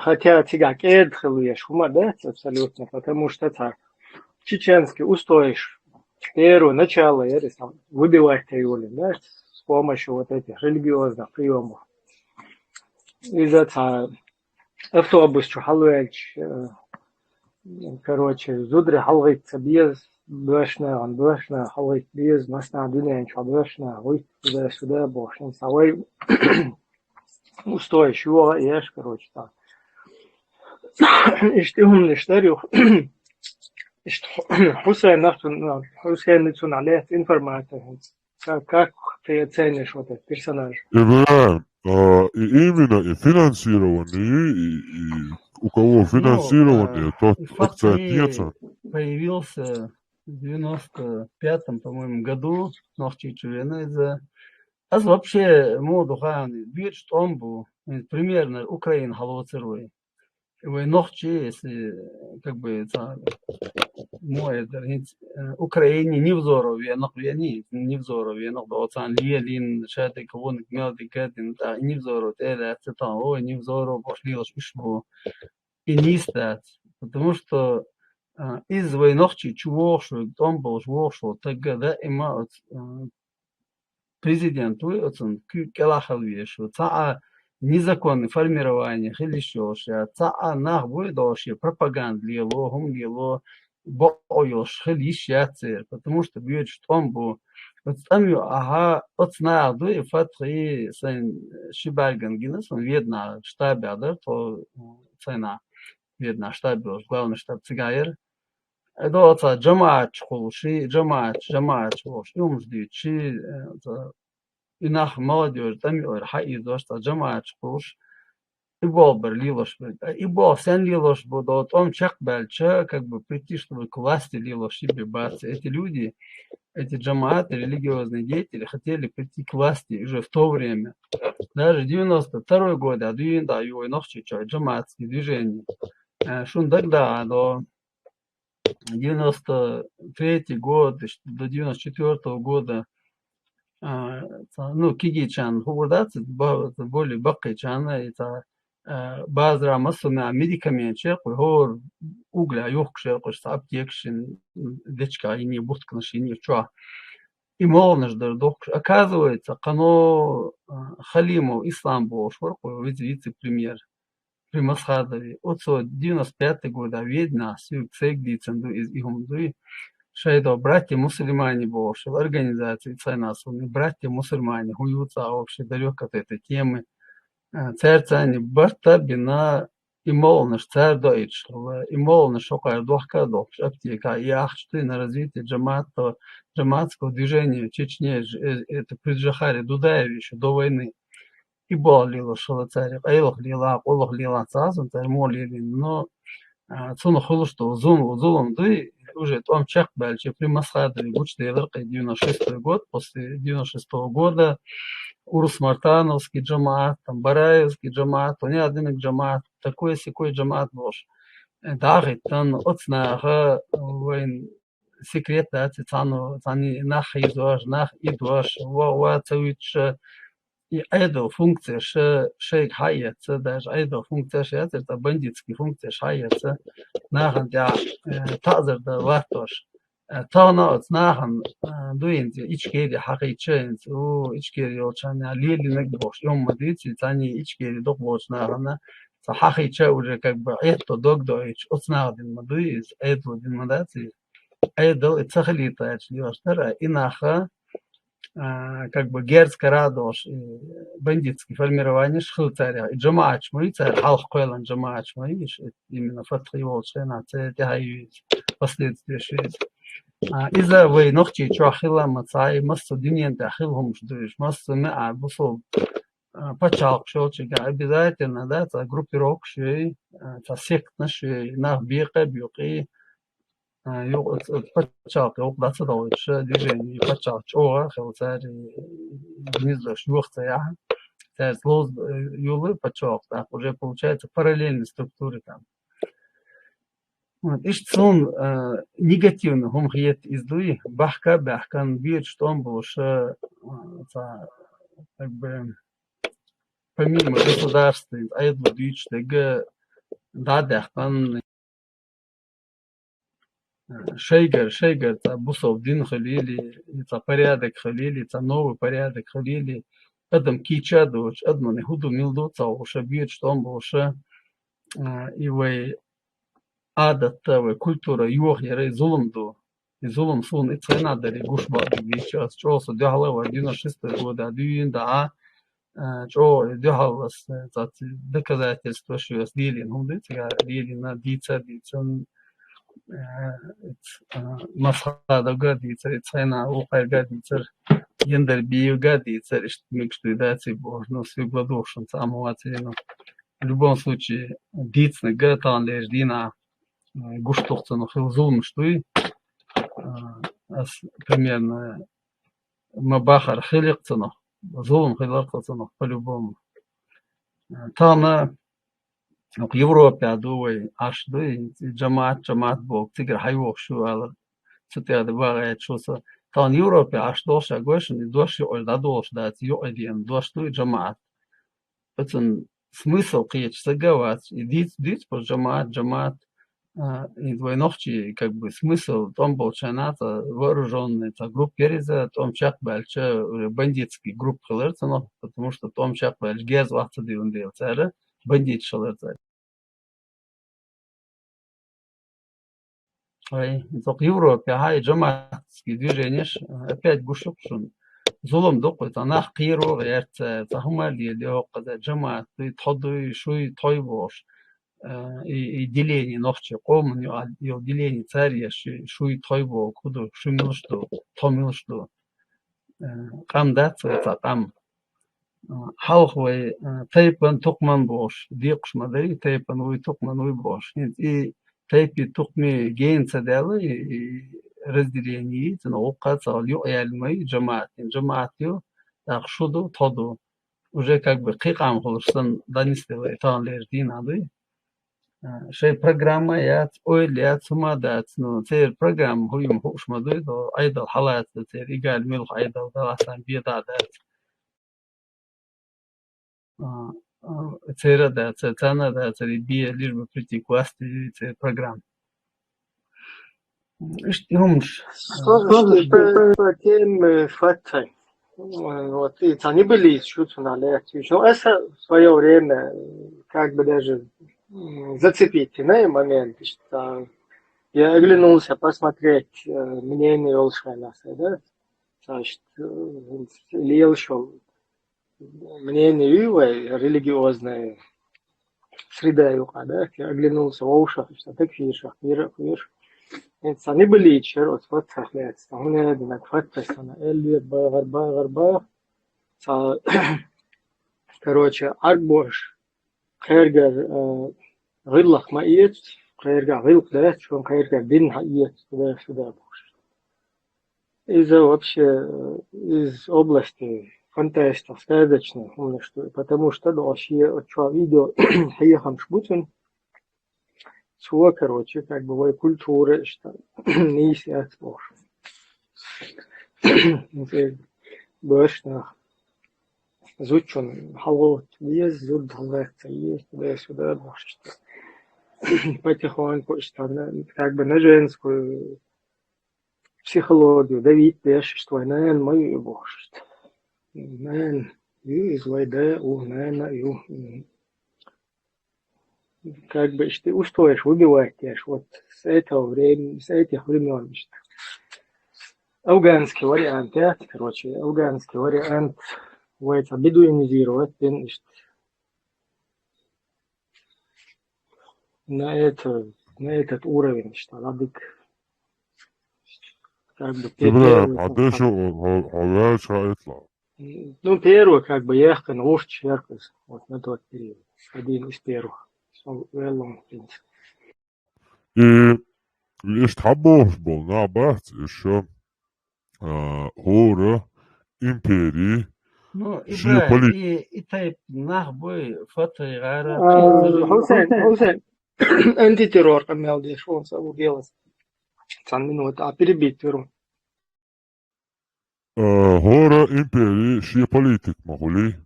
Хотя цигахь кӀеда хила веш хӀума дац абсолютно, потому что цхьа чеченский устоиш первого начала яри сам выбивать йолу, да, с помощью вот этих религиозных приёмов. Иза цхьа автобус чу хьалвелча, э, короче, зударий хьалгӀитта ца беза, бешна, бешна хьалгӀитта беза, масна дуьнен чохь бешна гӀуьйтта туда-сюда бохуш, цхьа вай устоиш йогӀу а еш, короче, цхьа. Иштта хӀуманаш дара юха. Иштта Хьусейнах цунна, Хьусейна цунах лаьцна информация хӀинца. Ка-, как ты оценишь вот этот персонаж? ИбрахӀим, а, и именно и финансирование, и, и у кого финансирование, тот акцент есть. Появился в девяносто пятом, по-моему, году, нохчийчу вена из-за Ас вообще муха ду хаьий, доьдуш тӀом бу, примерно Украина хьалоцур вай. Вай нохчий, если, как бы, ца, муха эр дара, хӀинца, э, Украине Невзоров венах вений, Невзоров венах, до цан Ленин, шадик, вонг, мелдик, гадин, та, Невзоров, тӀе лаьцна, та, ой, Невзоров, бош лелаш уьш бу. И нийса дац. Потому что, а, из вай нохчий чу вогӀуш вай, тӀом болуш вогӀуш вай, тагга даима оц, а, президент вуй, оцун куьйга кӀелахь хила везаш ву. Цхьа а незаконный формирование хила йиш йолуш яц, цхьа а нах буй долуш, шен пропаганда лело, хӀума лело, бакъо йолуш хила йиш яц церан, потому что боьдуш тӀом бу. Оцу тӀам ю ахьа, оцу наха дуй, и Фатхи, сайн ши бӀаьргана гина, сан Веданахь штабехь дара, тхо, м, цайна Веданахь штаб йолуш, главный штаб цигахь яра. Ай, до цхьа жамаӀатчу кхуллуш, и жамаӀатчу, жамаӀатчу волуш, и хӀумаш дуьйцуш, и, э, цхьа, и нах молодёжь тӀам йойра хьаийзош, цхьа жамаӀатчу кхуллуш, и болх бара лелош бара. Ай, и болх сен лелош бу, до тӀом чекхбаьлча, как бы прийти, чтобы к власти лелош и бе бац. Эти люди, эти жамааты, религиозные деятели хотели прийти к власти уже в то время. Даже девяносто второй год, а дуьйна да, юй нохчий чой, жамаатские движения. Э, шун дагадагӀа до девяносто третий год, ш-, до девяносто четвёртого года, а, ца-, ну, кегийчарна хуур дац, ба-, более баккхийчарна, и ца, а, базара массо а медикаменташ яра кху, хӀора угля юхкуш яра кху, ца аптекаш йина, дечка йина, бутканаш йина чохь. И молханаш дара дохкуш. Оказывается, кхано, а, Халимов Ислам бохуш вара кху, вице-, вице-премьер. При Масхадове. Оцо девяносто пятый года Веданахь соьга, сайга дийцина ду иза, и хӀума дуй. Шайдо братья мусульмане бохуш йолу организация, цайна суна братья мусульмане, хӀун ю цхьа вообще далёк от этой темы. А, цаьрца царна барт а бина, и молханаш цара доуьйтуш хилла, и молханаш хӀокхара дохка а дохкуш аптека, и ахча дуй на развитие жамаатского, жамаатского движения в Чечне, ж-, э, это при Джохаре Дудаеве ещё до войны. И болх лелош хилла цаьрга, къайлаха лела, къуллаха лела ца хазна цара муха лелийна, но, а, цунах хуьлуш долу зулам, зулам дуй, уже тӀом чекхбаьлча, при Масхадове гучуделира кхин девяносто шестой год, после девяносто шестого года Урус-Мартановский жамаат, там, Бараевский жамаат, Тунядинаг жамаат, такой-сякой жамаат бохуш. Э, дӀахӀиттина оцу наха, вайн секрет дац, цхьанна, цхьанна нах хьийзош, нах идош, ва, ва ца вуьтуш, и Ӏедал функцеш шайга хьаэца, даже Ӏедал функцеш яцара, ца бандитский функцеш хьаэца, нахана тӀехь, э, таӀзар дан латтош. Э, тахана оцу нахана, э, ду хӀинца, Ичкери хьахийча хӀинца, у, Ичкери йолчарна лелийнарг бохуш, и хӀума ма дийци, цхьанна Ичкери дукха болчу нахана, цхьа хьахийча уже как бы Ӏетто дог доуьйтуш, оцу наха дина ма дуй иза, Ӏедало дина ма дац иза. Ӏедал и ца хилийта аьлча лелаш дара, и наха, а, как бы герз кара а долуш, и бандитский формированеш хила царех. И жамааташ ма ю цара, хьалха кхоьллина жамааташ ма ю, и ш-, именно Фатхи волчу хенахь церан тӀаьхьа ю иза, последствиеш ю иза. А, иза вай нохчий чохь хила а ма ца, и массо а дуьнен тӀехь хила хӀумаш ду уьш, массо а меа бусул, а, пачхьалкхаш йолчигахь обязательно, да, цхьа группировкаш ю, а, цхьа сектанаш ю, нах бекъа а бекъий, а, ю-, оц-, оц паччахьалкхе юкъе дӀа ца доагӀийташ, движени паччахьалкхе чӀоагӀа хилла, цара гнездо йохац яхьа. Цара ловза, э, йолу паччахьалкхе, тӀаккха уже получается параллельные структуры там. Вот, иштта суна, а, негативный хӀума хета иза дуй, баьхка а баьхкина, бераш тӀом болуш, а, цхьа, как бы, помимо государства, Ӏедало дуьйцуш дерг дӀа а даьккхина, а, шайгара, шайгара цхьа бусалба дин хилийла, цхьа порядок хилийла, цхьа новый порядок хилийла, адам кийча а доцуш, адаман хӀун ду, мила ду ца хууш, бераш тӀом болуш, а, и вай Ӏадат а, вай культура йохаяр, и зулам ду. И зулам суна и цхьаннахь дара, и гуш бакъдерг дийцича, ас чӀогӀа со дуьхьал а вара, девяносто шестой года дуьйна дӀа, а, чӀогӀа и дуьхьал ас, а, цхьацца доказательстваш ю ас лелийна, хӀума ду цигара лелийна, дийца а дийцина, а, а, Масхадовга а дийцар, и цхьаннахь вукхаьрга а дийцар, Яндарбиевга а дийцар, иштта мегаш дуй дац и бохуш, ну, соьга ладугӀуш цхьа хӀума вац вайна. В любом случае, дийцинарг а таханлерчу дийнахь, а, гуш ду-кх цунах хилла зуламаш дуй. А, ас примерно ма бахара хили-кх цунах, зулам хилар-кх цунах по-любому. А, тахана, ну, Европехь ду вай Ӏаш дуй, и жамаӀат, жамаӀат боху, цигара хьайохуш ю алар, цу тӀехь дан багӀа яц шу со. Тахана Европехь Ӏаш долуш а гой шуна, и дош юкъара дӀадолуш дац, юкъара деана дош ду и жамаӀат. Оцун смысл кхеташ стаг а вац. И дийц-, дийцар жамаӀат, жамаӀат, а, и вай нохчий, как бы, смысл тӀом болчарна цхьа вооружённый, цхьа группа яр иза, тӀом чекхбаьлча, уже бандитский группа хилар цунах, потому что тӀом чекхбаьлча герз охьа ца диллина дела цара, бандиташ хилар цара. Ай, цхьа Европехь и жамаатский движенеш, а, опять гуш ю-кх шуна. Зулам ду-кх, цхьа нах кхеро гӀерта, цхьа хӀума а лело, хӀокхуза жамаат дуй, тхо дуй, шуй, тхой бохуш. А, и, и деление нохчий къоман ю, а, йолу деление цара еш, шуй, тхой боху, хӀун ду, шу милаш ду, тхо милаш ду. Э, къам дац вай цхьа къам. Э, хьалха вай, э, тайпан, тукхаман бохуш, декхаш ма дарий, тайпан вуй, тукхаман вуй бохуш. ХӀинца и тайпи, тукхами гена ца даьлла, и, и разделение, цунах гӀуллакх ца хилла, юкъаяьлла ма ю жамаӀат. ХӀинца жамаӀат ю, тӀаккха шу ду, тхо ду. Уже как бы кхин къам хуьлуш санна, дӀанисделла и таханлерчу дийнахь дуй. А, шайн программа яц, ойла яц, хӀума дац, ну, церан программа хӀун ю хууш ма дуй, до Ӏедал хьалаца, церан и гали муьлха Ӏедал дала, сан бен дӀа а дац. А, а, церан а дац, царна а дац, и бен, лишь бы прийти к власти, и церан программа. Иштта хӀумаш. Сложно, что по, по теме факта. Э, вот, и цхьа небылица шу цунах лаьцна. Ну, аса в своё время, э, как бы даже, м, зацепить, да, момент, что я оглянулся посмотреть, э, мнение Олшайнаса, да? Значит, э, или Олшол. Мнение ю вай религиозная среда юкъа, да, я оглянулся вовшах, что так фиршах, фиршах, фиршах. ХӀинца небылица шера оцу фактах лаьцна. ХӀунда аьлла, факташ санна, элли багӀар, багӀар, багӀар. Цхьа, короче, Ӏарбош, кхергара, э, гӀиллакх ма эцу, кхергара гӀиллакх дац, шуна кхергара дин хьаэцу, туда-сюда бохуш. Иза вообще, э, из области фантастики, сказочных, хӀунда аьлча, потому что, да, вообще, вот чо видео хьехамаш бу цуьнан. Цо, короче, как бы вай культура, что нийса яц бохуш. Башнах. Зудчун хьалгӀовтта веза, зуда хьалгӀаьхца еза, туда-сюда бохуш. Потихоньку, что на, как бы на женскую психологию давить деш, что вай нана ма ю бохуш. Нана ю, иза вай да, у нана ю. Как бы, что устоишь, выбивать еш. Вот с этого времени, с этих времён, что афганский вариант, я, короче, афганский вариант, вай цхьа бедуинизировать дина, что на это, на этот уровень, что ладык. Как бы Ибрахим, первый хьан деш хьо, хьо, хьо ваьлча хьан этла? Ну, первый, как бы, яхкана гӀурташ яр-кх иза, вот на тот период. Один из первых. Со веллун, в принципе. И Иштта хьабохуш болу нах бац, иштта, а, хӀора импери, ну, и шен бра, политик. И, и тайп нах буй, фатайгӀара, а, Хусейн, Хусейн, антитеррор къамел деш вон са у делас. Цан минута, а, перебить веру. А, хӀора импери шен политик ма хули.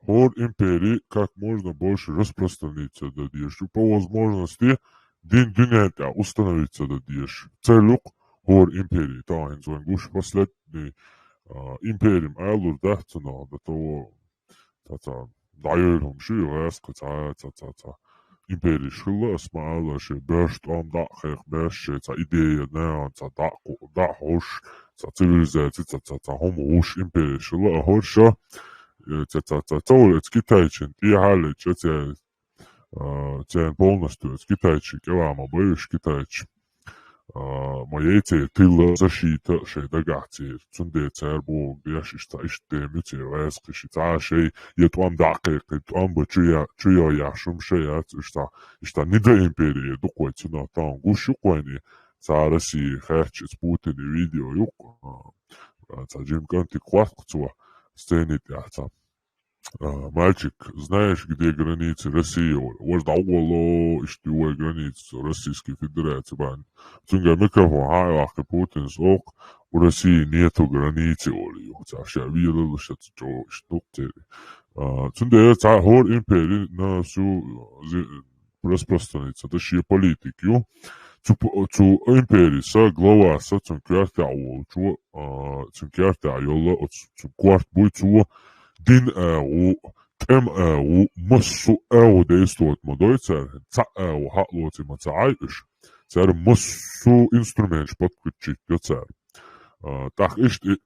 ХӀора импери как можно больше распространиться дан дезаш. По возможности дин дуьнен тӀехь установиться дан дезаш. Цель ю-кх хӀора импери. Тахана хӀинца вайн гуш последний, а, импери ма алур дац цунах, до того, цаца, дӀайойла хӀума шу ю гӀаьскхи, ца, ца, ца, ца. Империш хилла, ас ма алла, шен боьрша тӀом дӀа а кхайкхабеш, шен цхьа идея, наьха цхьа дӀа а кху-, дӀа а хьуш, цхьа цивилизаци, цхьа, цхьа, цхьа хӀума гӀуш империш хилла, а хӀорш, э, цхьа, цхьа, цхьа, цхьа вара эца китайчин тӀехьа а леча, цхьа, а, церан полностью эца китайчин кӀелама байуш китайчин. А, ма яй церан тилла защита шайн дагахь церан. Цундела цара боху деш иштта, иштта дема ю церан гӀаьскхи ши. Цхьа шайн, я тӀом дӀа а кхайкхина, тӀом бан чу я-, чу йо яхьаш хӀума шайн яц, иштта, иштта нида империя ду-кх вай цунах тахана гуш ю-кх вайна. Цхьа Россия хаьттича, эца Путина видео ю-кх, а, цхьа жима кӀантиг хӀотт-кх цо сцени тӀехь цхьа. А, мальчик, знаешь, где границы России? Вар дӀаволло, иштта ю вай граница, Российский Федерация бан. Цуьнга микрофон хьа а ваккхи Путинс оху, у России нету границы, олу ю. Ца ша вийлалла шаца чӀогӀа иштта ду-кх церан. А, цундела цхьа хӀора импери на всю зи-, распространиться дан шен политик ю. Цу п-, цу империса главаса цуьнан коьртехь волчо, а, цуьнан коьртехь йолла, оцу цуьнан корта буй цо, дин агӀо, тӀем агӀо, массо а агӀо действовать ма дой цара, цхьа а агӀо хьалоций ма ца Ӏай уьш. Цара массо а инструменташ подключить йо цара. А, тӀаккха иштта и,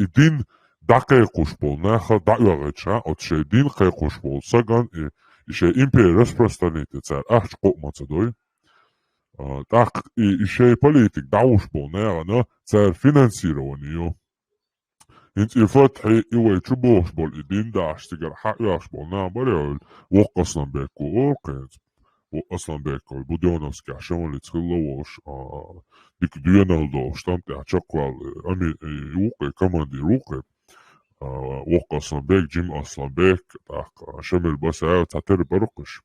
и дин дӀакхайкхуш болу наха дӀаоьгӀича, оцу шайн дин кхайкхуш болу саган и, и шайн импери распространить ян цара ахча кхоъ ма ца дой. А, тӀаккха и, и шайн политик дӀахьуш болу нахана цара финансирование йо. ХӀинца и Фатхьи, и вай чу бохуш болу и дин дахьаш цигара хьаоьхуш болу нах бара, воккха Асланбек ву олу кхин. Воккха Асланбек вай Будённовскехь Шамалица хилла волуш, а, дика доьналла долуш, тӀам тӀехь чекхваьлла, ами, и ву кхин, командир ву кхин. А, воккха Асланбек, жима Асланбек, тӀаккха Шамил Басаев, цхьатера бара кхуьш.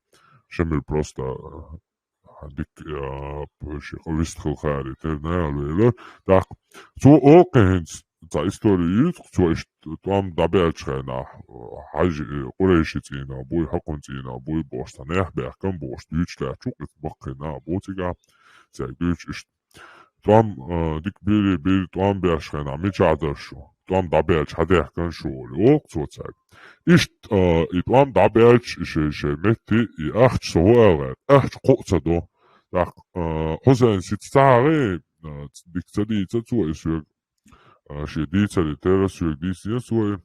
Шамил просто, а, дика, а, ши къа вист хила хаьри, тера нахала велар. ТӀаккха цо олу кхин хӀинца цхьа истори юьйцу, цо иштта тӀом дӀабаьллачу хенахь, хьажи, э, къурайши цӀийнах буй, хьакхун цӀийнах буй бохуш, цхьа нех баьхкина бохуш, дуьйцуш лаьтташ ву кхин баккхий нах бу цигахь, цаьрга дуьйцуш иштта. ТӀом, э, дика бири, бири тӀом беш хенахь, мичахь дара шу? ТӀом дӀабаьлча хьадаьхкина шу, олу, олу цо цаьрга. Иштта, э, и тӀом дӀабаьлча, и шайн, шайн метте, и ахча со хӀу аьлла, ахча кхоъ ца до. ТӀаккха, э, Хьусайн сица ца хьагӀий, э, дика ца дийца цо и соьга. А, шен дийцаре терра соьга дийцинера цо и.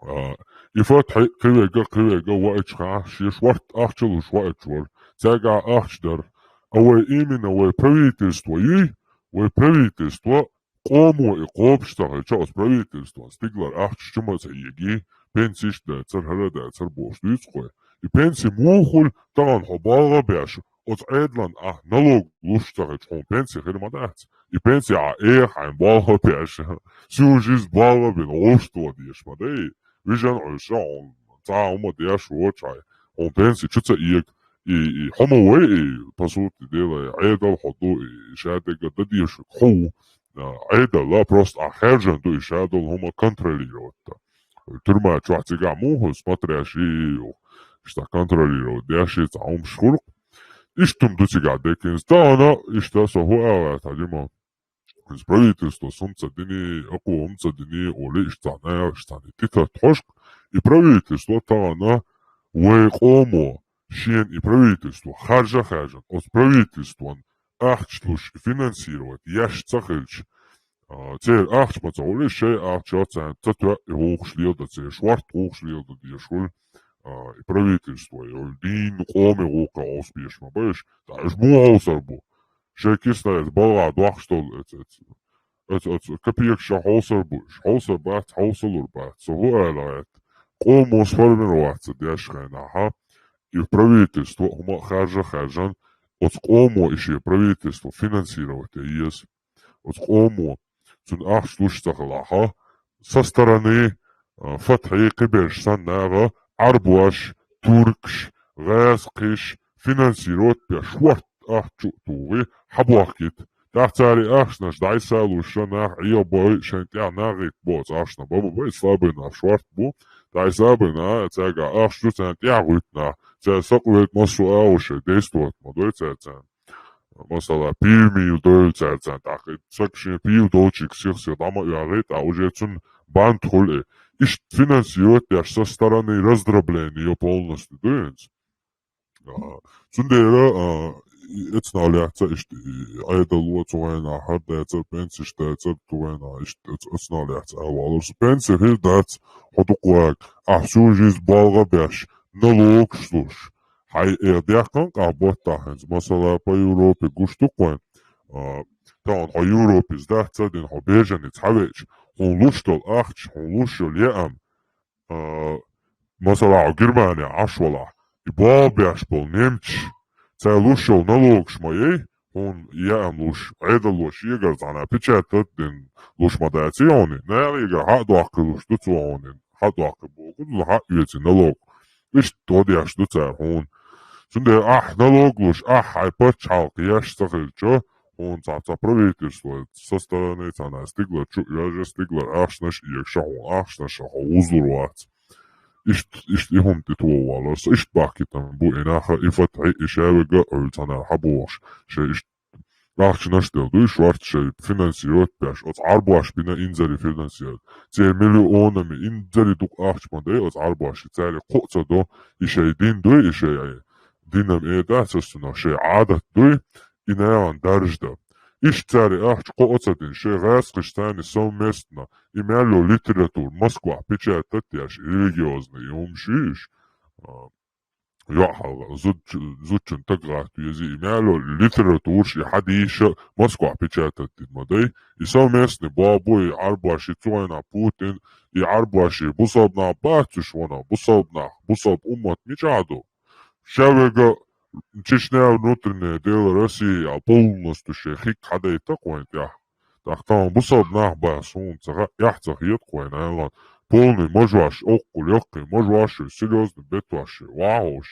А, и Фатхьи кхин верг а, кхин верг а ваийташ хенахь, шен шортта ахча луш ваийташ вара. Цаьргахь ахча дара. А вай именно, вай правительство юй, вай правительство къомо и кхобуш ца хилча, оцу правительствон стигалара ахча чу ма ца эгий, пенсиш а дацара, хӀара а дацара бохуш дуьйцу кхо. И пенси муха хуьлу, тахана хьо болх а беш, оцу Ӏедална ахь налог луш ца хилча, хьуна пенси хир ма дац. И пенси ахь эха хьайна болх а беш, всю жизнь болх а бина, гӀовшто дезаш ма дай. Вижина Ӏуьйша хьуна цхьа а хӀума деш воцу хьайн, хьуна пенси чу ца эга. И, и хьо ма вай, и, по сути дела, и Ӏедал хьо ду, и шадерг а дан дезаш хьо ву. А, Ӏедал а просто ахь хаьржина ду, и шадолу хӀума контролировать дан. Тюрьма чохь цигахь муха смотрящий ю, иштта контролировать деш, и цхьа хӀумаш хуьлу-кх. Иштта хӀума ду цигахь деккхинца. Тахана, иштта со хӀу ала гӀерта, Дима? Иза правительствос хӀума ца дини, акхо хӀума ца дини, олий иштта цхьана, иштта цхьана тӀетатта хьожуш-кх. И правительство тахана вай къомо, шена и правительство харжа а хаьржина, оцу правительствон ахча луш, финансировать еш ца хилча, а, церан ахча ма ца хуьлу, шайн ахча царна ца тоьа, и гӀуллакхаш леладан, церан шортта гӀуллакхаш леладан дезаш хуьлу, а, и правительство, и дийнна къоме гӀуллакхах хьовсабеш ма бу уьш. Ткъа уьш муха хьовсур бу? Шайн киснара балха дохкуш долу эц, эц, эц, эц капекаш хьовсур бу уьш? Хьовсур бац, хьовсалур бац. Со хӀу ала гӀерта? Къомо сформироваться деш хенахь, и правительство хӀума а харжа а хаьржина, оцу къомо и шен правительство финансировать ян еза. Оцу къомо цунна ахча луш ца хилахь, со стороны, а, фатхьий кхиберш санна наха, Ӏарбош, туркаш, гӀазкхиш финансировать беш, шорта ахча чу а тухий, хьабохкийта. ТӀаккха цара и ахчанаш дӀасалуш, нах Ӏехабой, шайн тӀехь нах гӀиттабо оцу ахчанах. Баба бай, слабый нах шорта бу, дӀасабай нах, цаьрга ахча ду, царна тӀехь гӀуьтту нах. Цара сакъвелта массо а агӀо шайн дайса тохта ма дой цара царна. Масала, пиво мийла дойла цара царна, тӀаккха и саг шен пиво долчуьнга сих-сиха дӀа ма оьгӀий, тӀаккха уже цунна банд хуьлу и. Иштта финансировать деш со стороны раздробление полностью ду хӀинца. А, цундела, а, и эцнал яц иштта, и Ӏедало цу вайнахь хӀара дацар, пенсеш дацар цу вайнахь иштта эц-, эцнал яц ала валар. Со пенсия хир дац, хьо дукха ваг, ахь всю жизнь балгӀа беш, налогаш луш. Хьай эх дехкан къа боттахь хӀинца, масала, по Европе гуш ду-кх вайн. А, тахана хьо Европе сдац ца дина, хьо беженец хьавеача, хьуна луш долу ахча, хьуна луш йолу яам, а, масала, хьо Германия Ӏаш валахь, и болх беш болу немцаш, цара луш йолу налогаш ма яй, хьуна яам луш, Ӏедало шегара цхьана печатать дина луш ма дац хьуна, нахе егар хьа а доккхий луш ду цо хьуна, хьа а доккхий боху, хьа а оьций налог. Иштта тхо деш ду цара хьуна. Цундела ахь налог луш, ахь хьайн пачхьалкх еш ца хилча, хьуна цхьа, цхьа правительство со стороны цхьана стигалара чу а йоьжна, стигалара ахчанаш а эгаш, хьуна ахчанаш хьо вузлур вац. Иштта, иштта и хӀума тӀе тоху валар со, иштта бахкийтина бу и наха, и фатхьий, и шаверг а Ӏуьллу цхьанара хьабохуш, шайн иштта ахчанаш а делла дуй, шорта шайн финансировать беш, оцу Ӏарбош бина инзаре финансировать. Церан миллионами инзаре дукха ахча ма дай оцу Ӏарбоша, цаьрга кхоъ ца до, и шайн дин дуй, и шайн динан эда цаьрца цунах, шайн Ӏадат дуй, и нахана даржа дан. Иштта цара и ахча кхоъ а ца дина, шайн гӀазкхашца совместно, и мел йолу литература Москвахь печатать деш, религиозный и хӀумаш ю уьш. А, йоӀ хьалха, зудч-, зудчун таг гӀатта вези, и мел йолу литератураш и хьадийша Москвахь печатать дина ма дай. И совместный болх бу и Ӏарбоша, и цу вайнахь Путин, и Ӏарбоша, бусалба нах бац уьш ванах, бусалба нах, бусалба уммат мичахь ду? Шаверг а Чечня, внутреннее дело России, а полностью шайн хиг хьадайта-кх вайн тӀехь. ТӀаккха тахана бусалба нах бац хьуна ца хаьа, эхь ца хета-кх вайн айлан. Полный мажош, оккхул яккхий мажош, серьёзный бетош, вахьош,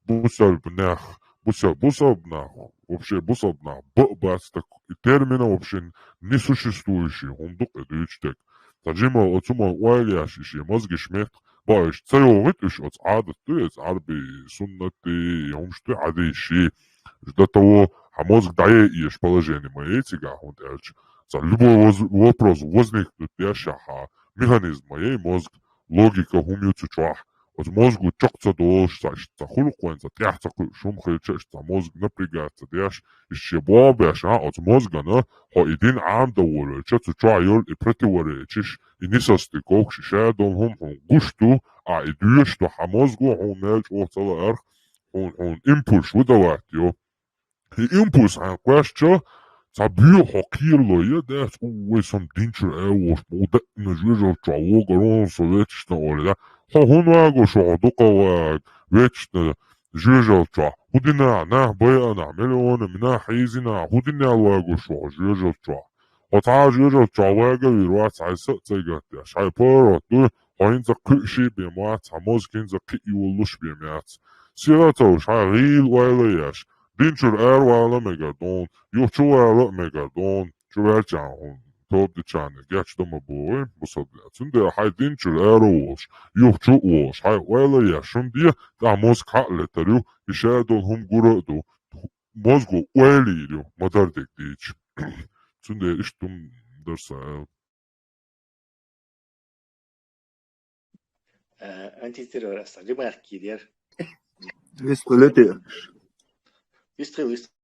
бусалба нах, буса-, бусалба нах, вообще бусалба нах ба а бац, так и термина вообще несуществующий хӀума ду-кх и дуьйцу дерг. Ткъа жимма оцу ма ойла еш, и шен мозгаш метта Бо, уьш ца йогӀуьйту уьш оцу Ӏадат дуй, оцу Ӏарбий суннат дуй, хӀумаш дуй, хьадийший. До того, хьан мозг дӀаяйа езаш положение ма яй цигахь, хӀунда аьлча цхьа любой воз-, вопрос возникнуть деш ахьа, механизм ма яй мозг, логика хӀума ю цу чохь. Оцу мозгу чекх ца долуш, цхьа иштта цхьа хуьлу-кх вайн, цхьа тӀаьхьа ца кхуьуш хӀума хилча, иштта цхьа мозг напрягаться деш, иштта шен боху беш, а, оцу мозгана хьо и дин Ӏамадо волавелча, цу чохь йолу и противоречиш, и несостыковкаш, и шадолу хӀума хьуна гуш ду, а, и доьшуш ду хьан мозго, хьуна мел чӀогӀа ца лаарх, хьуна, хьуна импульс выдавать йо. И импульс хьайна кхоьссича, цхьа боьха хьо кхерало я дац, у, вай сан динчуьра аьлла волуш, ма ву даьӀна жоьжалчохь вогара вон со ветташна олий, да? Хьо хӀунда вагош ву хьо дукха вага, ветташна жоьжалчохь? ХӀун дина, нах байъина, миллионами нах хьийзина, хӀун дина аьлла вагош ву хьо жоьжалчохь? Хьо цхьа а жоьжалчохь вагавийр вац, хьайн са а ца гатдеш, хьайн паргӀат ду, хьо хӀинца кхуьуш бен вац, хьан мозг хӀинца кхиъ йолалуш бен яц. Сиха а ца вуш, хьайн гӀийла ойла еш, динчуьра аравала а мегар дуна, юха чу вала а мегар дуна, чу ваьлчахьана хьуна, тоба дичахьана гечдан ма богӀий, бусалба нах. Цундела хьайн динчуьра ара а волуш, юха чу а волуш, хьайн ойла еш хӀума де, тӀаккха мозг хьа а летар ю, и шадолу хӀума гур а ду, мозго ойла йийр ю, ма-дарра дерг дийцича. Цундела иштта хӀума дара сан аьлла. Э, антитеррор, аса ремарки дер. Вистхуьлу те? Вистхуьлу, вистхуьлу.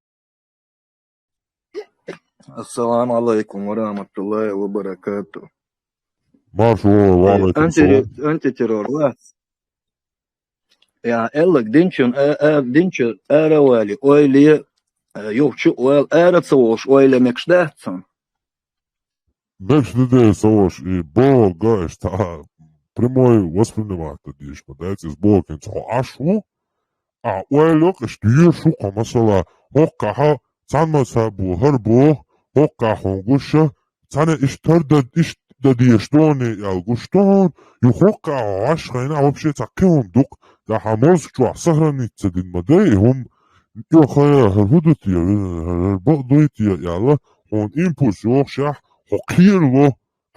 Ассаламу алайкум ва рахматуллахи ва баракату. Марш, ва, ва алайкум салам. Анти-, антитеррор, ва? Я, эллаг динчун, а, а, динчу ара вали, ойли, а, юхчу вал, ара ца волуш, ойла мекш дац цун? Мекш ду де ца волуш, и бога, ишта, прямой воспринимать деш, ма дац, из бога, кин цхьа Ӏаш ву, а, ойлакъ, иштта йоьшу кхо масала, хӀоккхахьа цхьан мазхӀабо хӀара боху, хӀоккхахьа хьуна гуша, цхьана иштта хӀара дан, иштта дан дезаш доне аьлла гуш ду хьуна, ю хӀоккхахьа хьо Ӏаш хьайна, вообще цхьа кхин хӀума ду-кх, тӀаккха хьан мозга чохь сохраниться дина ма дай, и хӀума, йо, хӀара, хӀара хӀу ду те, хӀара, хӀара бакъ дуй те аьлла, хьуна импульс йохушехь, хьо кхерало,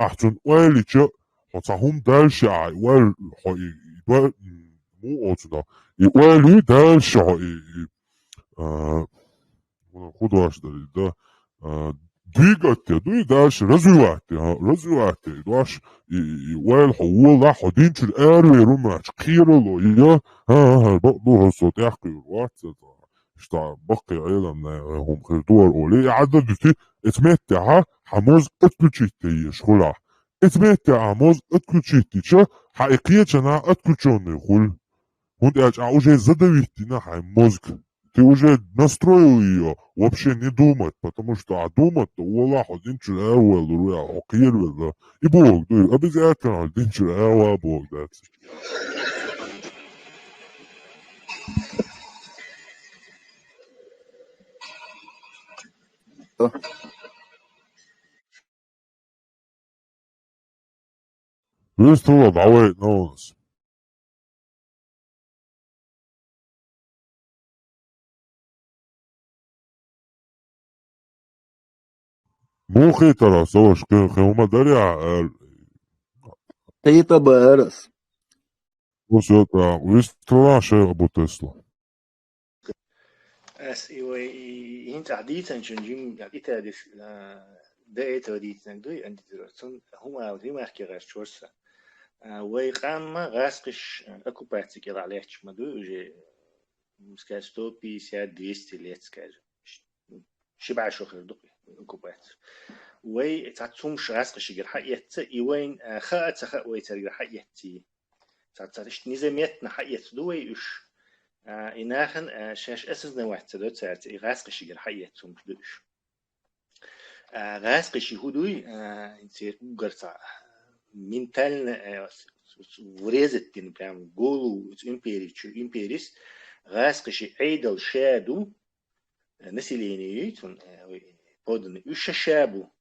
ахь цунна ойла йича, хьо цхьа хӀума дальше а, ойла, хьо и, и, ба-, м, муха оцу, и ойла ю дальше хьо и, и, а, хӀун дош дара, да, а, двигать де, дуй дальше, развивать де, а, развивать де, и дош, и, и, и ойла хьо волахь, хьо динчуьра аравер ву моьттуш, кхерало, и, а, а, а, бакъ ду хьо со тӀехкхуьур вац, а, иштта баккхий Ӏелам, а, хӀума хир ду хӀара олий, и Ӏадда дуьти, эца меттехьа, хьан мозг отключить де езаш хуьлахь. Эца меттехьа мозг отключить дича, хьан и кхечанхьа отключённый хуьлу. ХӀунда аьлча а уже задавить дина хьайн мозг. Ты уже настроил её вообще не думать, потому что а думать-то волахь хьо динчуьра аравоьллур ву аьлла, хьо кхеравелла. И боху дуй, обязательно хьо динчуьра аравала боху дац. Вистхила дӀавайна ванас. Муха хийтара со ваша кхин, кхин хӀума дарий аьлла? Хийта бара ас. Усо тӀаккха вистхила шайх Абу Тесла. Ас и вай, и, и хӀинца ахь дийцинчун жим, я италис, а, до этого дийцинарг дуй, андитро. Цун хӀума ала ремарке гӀерташ вара со. А, вай къам ма гӀазкхаша, а, оккупаци кӀелахь лаьтташ ма дуй уже, м, скажем, сто пятьдесят, двести лет, скажем. Ши бӀе шо хир ду оккупаци. Вай цхьацца хӀумаш гӀазкхашигара хьаэцна, и вайна, а, хаа ца хаьа вай царгара хьаэцций. Цхьацца иштта незаметно хьаэцна ду вай уьш. А, и нахана, а, шаьш осознавать ца до цаьрца, и гӀазкхашигара хьаэцна хӀумаш ду уьш. А, гӀазкхаша хӀун дуй, а, церан уггар цхьа ментально, а, с-, с-, врезать дина, прям в голову импери чу-, империс, гӀазкхаша Ӏедал ша ду, а, население ю цун, а, подданный, уьш ша ша бу.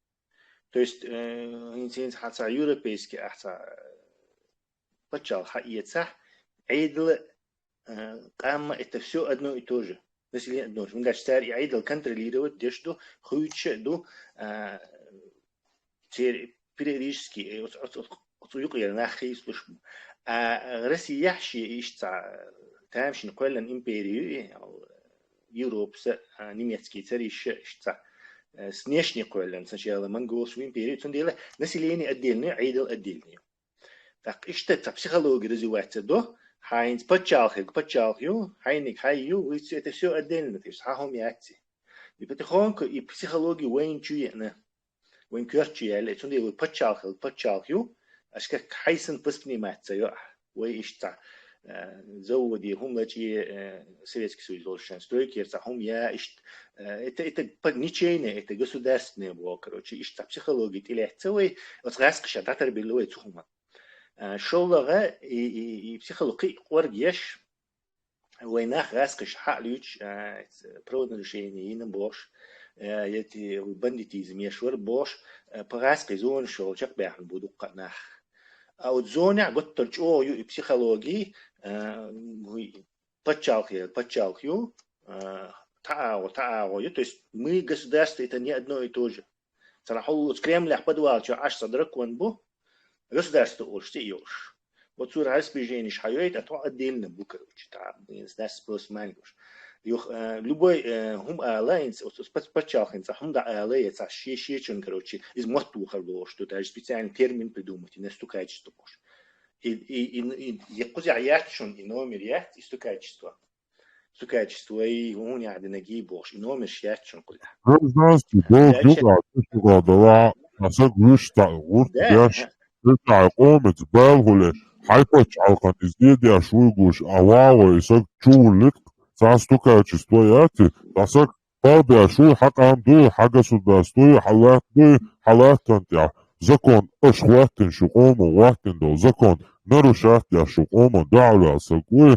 То есть, э, хӀинца, хӀинца хьан цхьа европейский, ахь цхьа, э, паччалх хьаэцахь, Ӏедала, э, къам ма, это всё одно и то же. Население одно и то же. ХӀунда аьлча цара и Ӏедал контролировать деш ду, хуьйцуш а ду, э, церан периодически, э, оц-, оц-, оц-, оцу юкъера нах хийцалуш бу. А Россияхь шен иштта цхьа, э, тамашийна кхоьллина импери ю и, э, Европаса, а, немецкий царна иштта, э, с внешней кхоьллина, сначала монголаш импери, цундела население отдельное, Ӏедал отдельное. ТӀаккха иштта цхьа психология развиваться до, хьайнца паччалхиг паччалх ю, хьайниг хьай ю, и всё, это всё отдельно, то есть хьан хӀума яц. И потихоньку и психология вайна чу еана. Вайн коьрта чу яьлла, цундела вай паччалхиг паччалх ю, аш как хьайсан воспринимать ца йо ахь. Вай иштта, э, заводе хӀума лачкъе, э, Советский Союз волчу шайн стройкера цхьа хӀума я, иштта, э, это, это по-, ничейное, это государственное боху, короче, иштта психология тӀелаьцна вай, оцу гӀазкхаша дӀатарбелла вай цу хӀуманна. Э, шоллагӀа и, и, и психолог кхин а кӀорга еш, вай нах гӀазкхаша хьа а луьйчуш, а, правонарушение йина бохуш, а, я те бандитизм еш вара бохуш, а, по гӀазкхи зонаш йолу чекхбаьхна бу дуккха а нах. А оцу зонехь гуттар чӀогӀа ю и психологи, а, вуй, паччалхе-, паччалх ю, а, таӀагӀо, таӀагӀо ю. То есть мы, государство, это не одно и то же. Цара хьула оцу Кремлехь подвал чохь Ӏаш цхьа дракон бу, государство олуш, цӀе йолуш. Оцура распоряженеш хьайойту, а тхо отдельно бу, короче, тӀаккха, э, с нас спрос маьлгаш. Юха, э, любой, э, хӀума ала, хӀинца, оцу, оцу пач-, паччалхин цхьа хӀума дан ала, я цхьа ши-, шечун, короче, иза мотт вухар лоруш ду, даже специальный термин придумать, и стукачество бохуш. И, и, и, и, и кхузахь яц шуна и номер яц, и стукачество. Стукачество и хӀунда яхь динарг бохуш, и номерш яц шуна кхузахь. Гражданский долг юкъа, цу юкъа дала, аса гуш та, гурт деш, цу тӀехь къомаца баьлла хӀуле, хьайн паччахьалкхана иза де деш вуй гуш, а вагӀо и саг чу вуллитӀа, цхьа стукачество яц и, цхьа саг паргӀат беш ву, хьан къам ду, хьан государство ю, хьан латта ду, хьан латтана тӀехь закон аша хӀоттийна шу къоман, хӀоттийна долу закон нарушать деш шу къоман дуьхьал ваьлла саг вуй,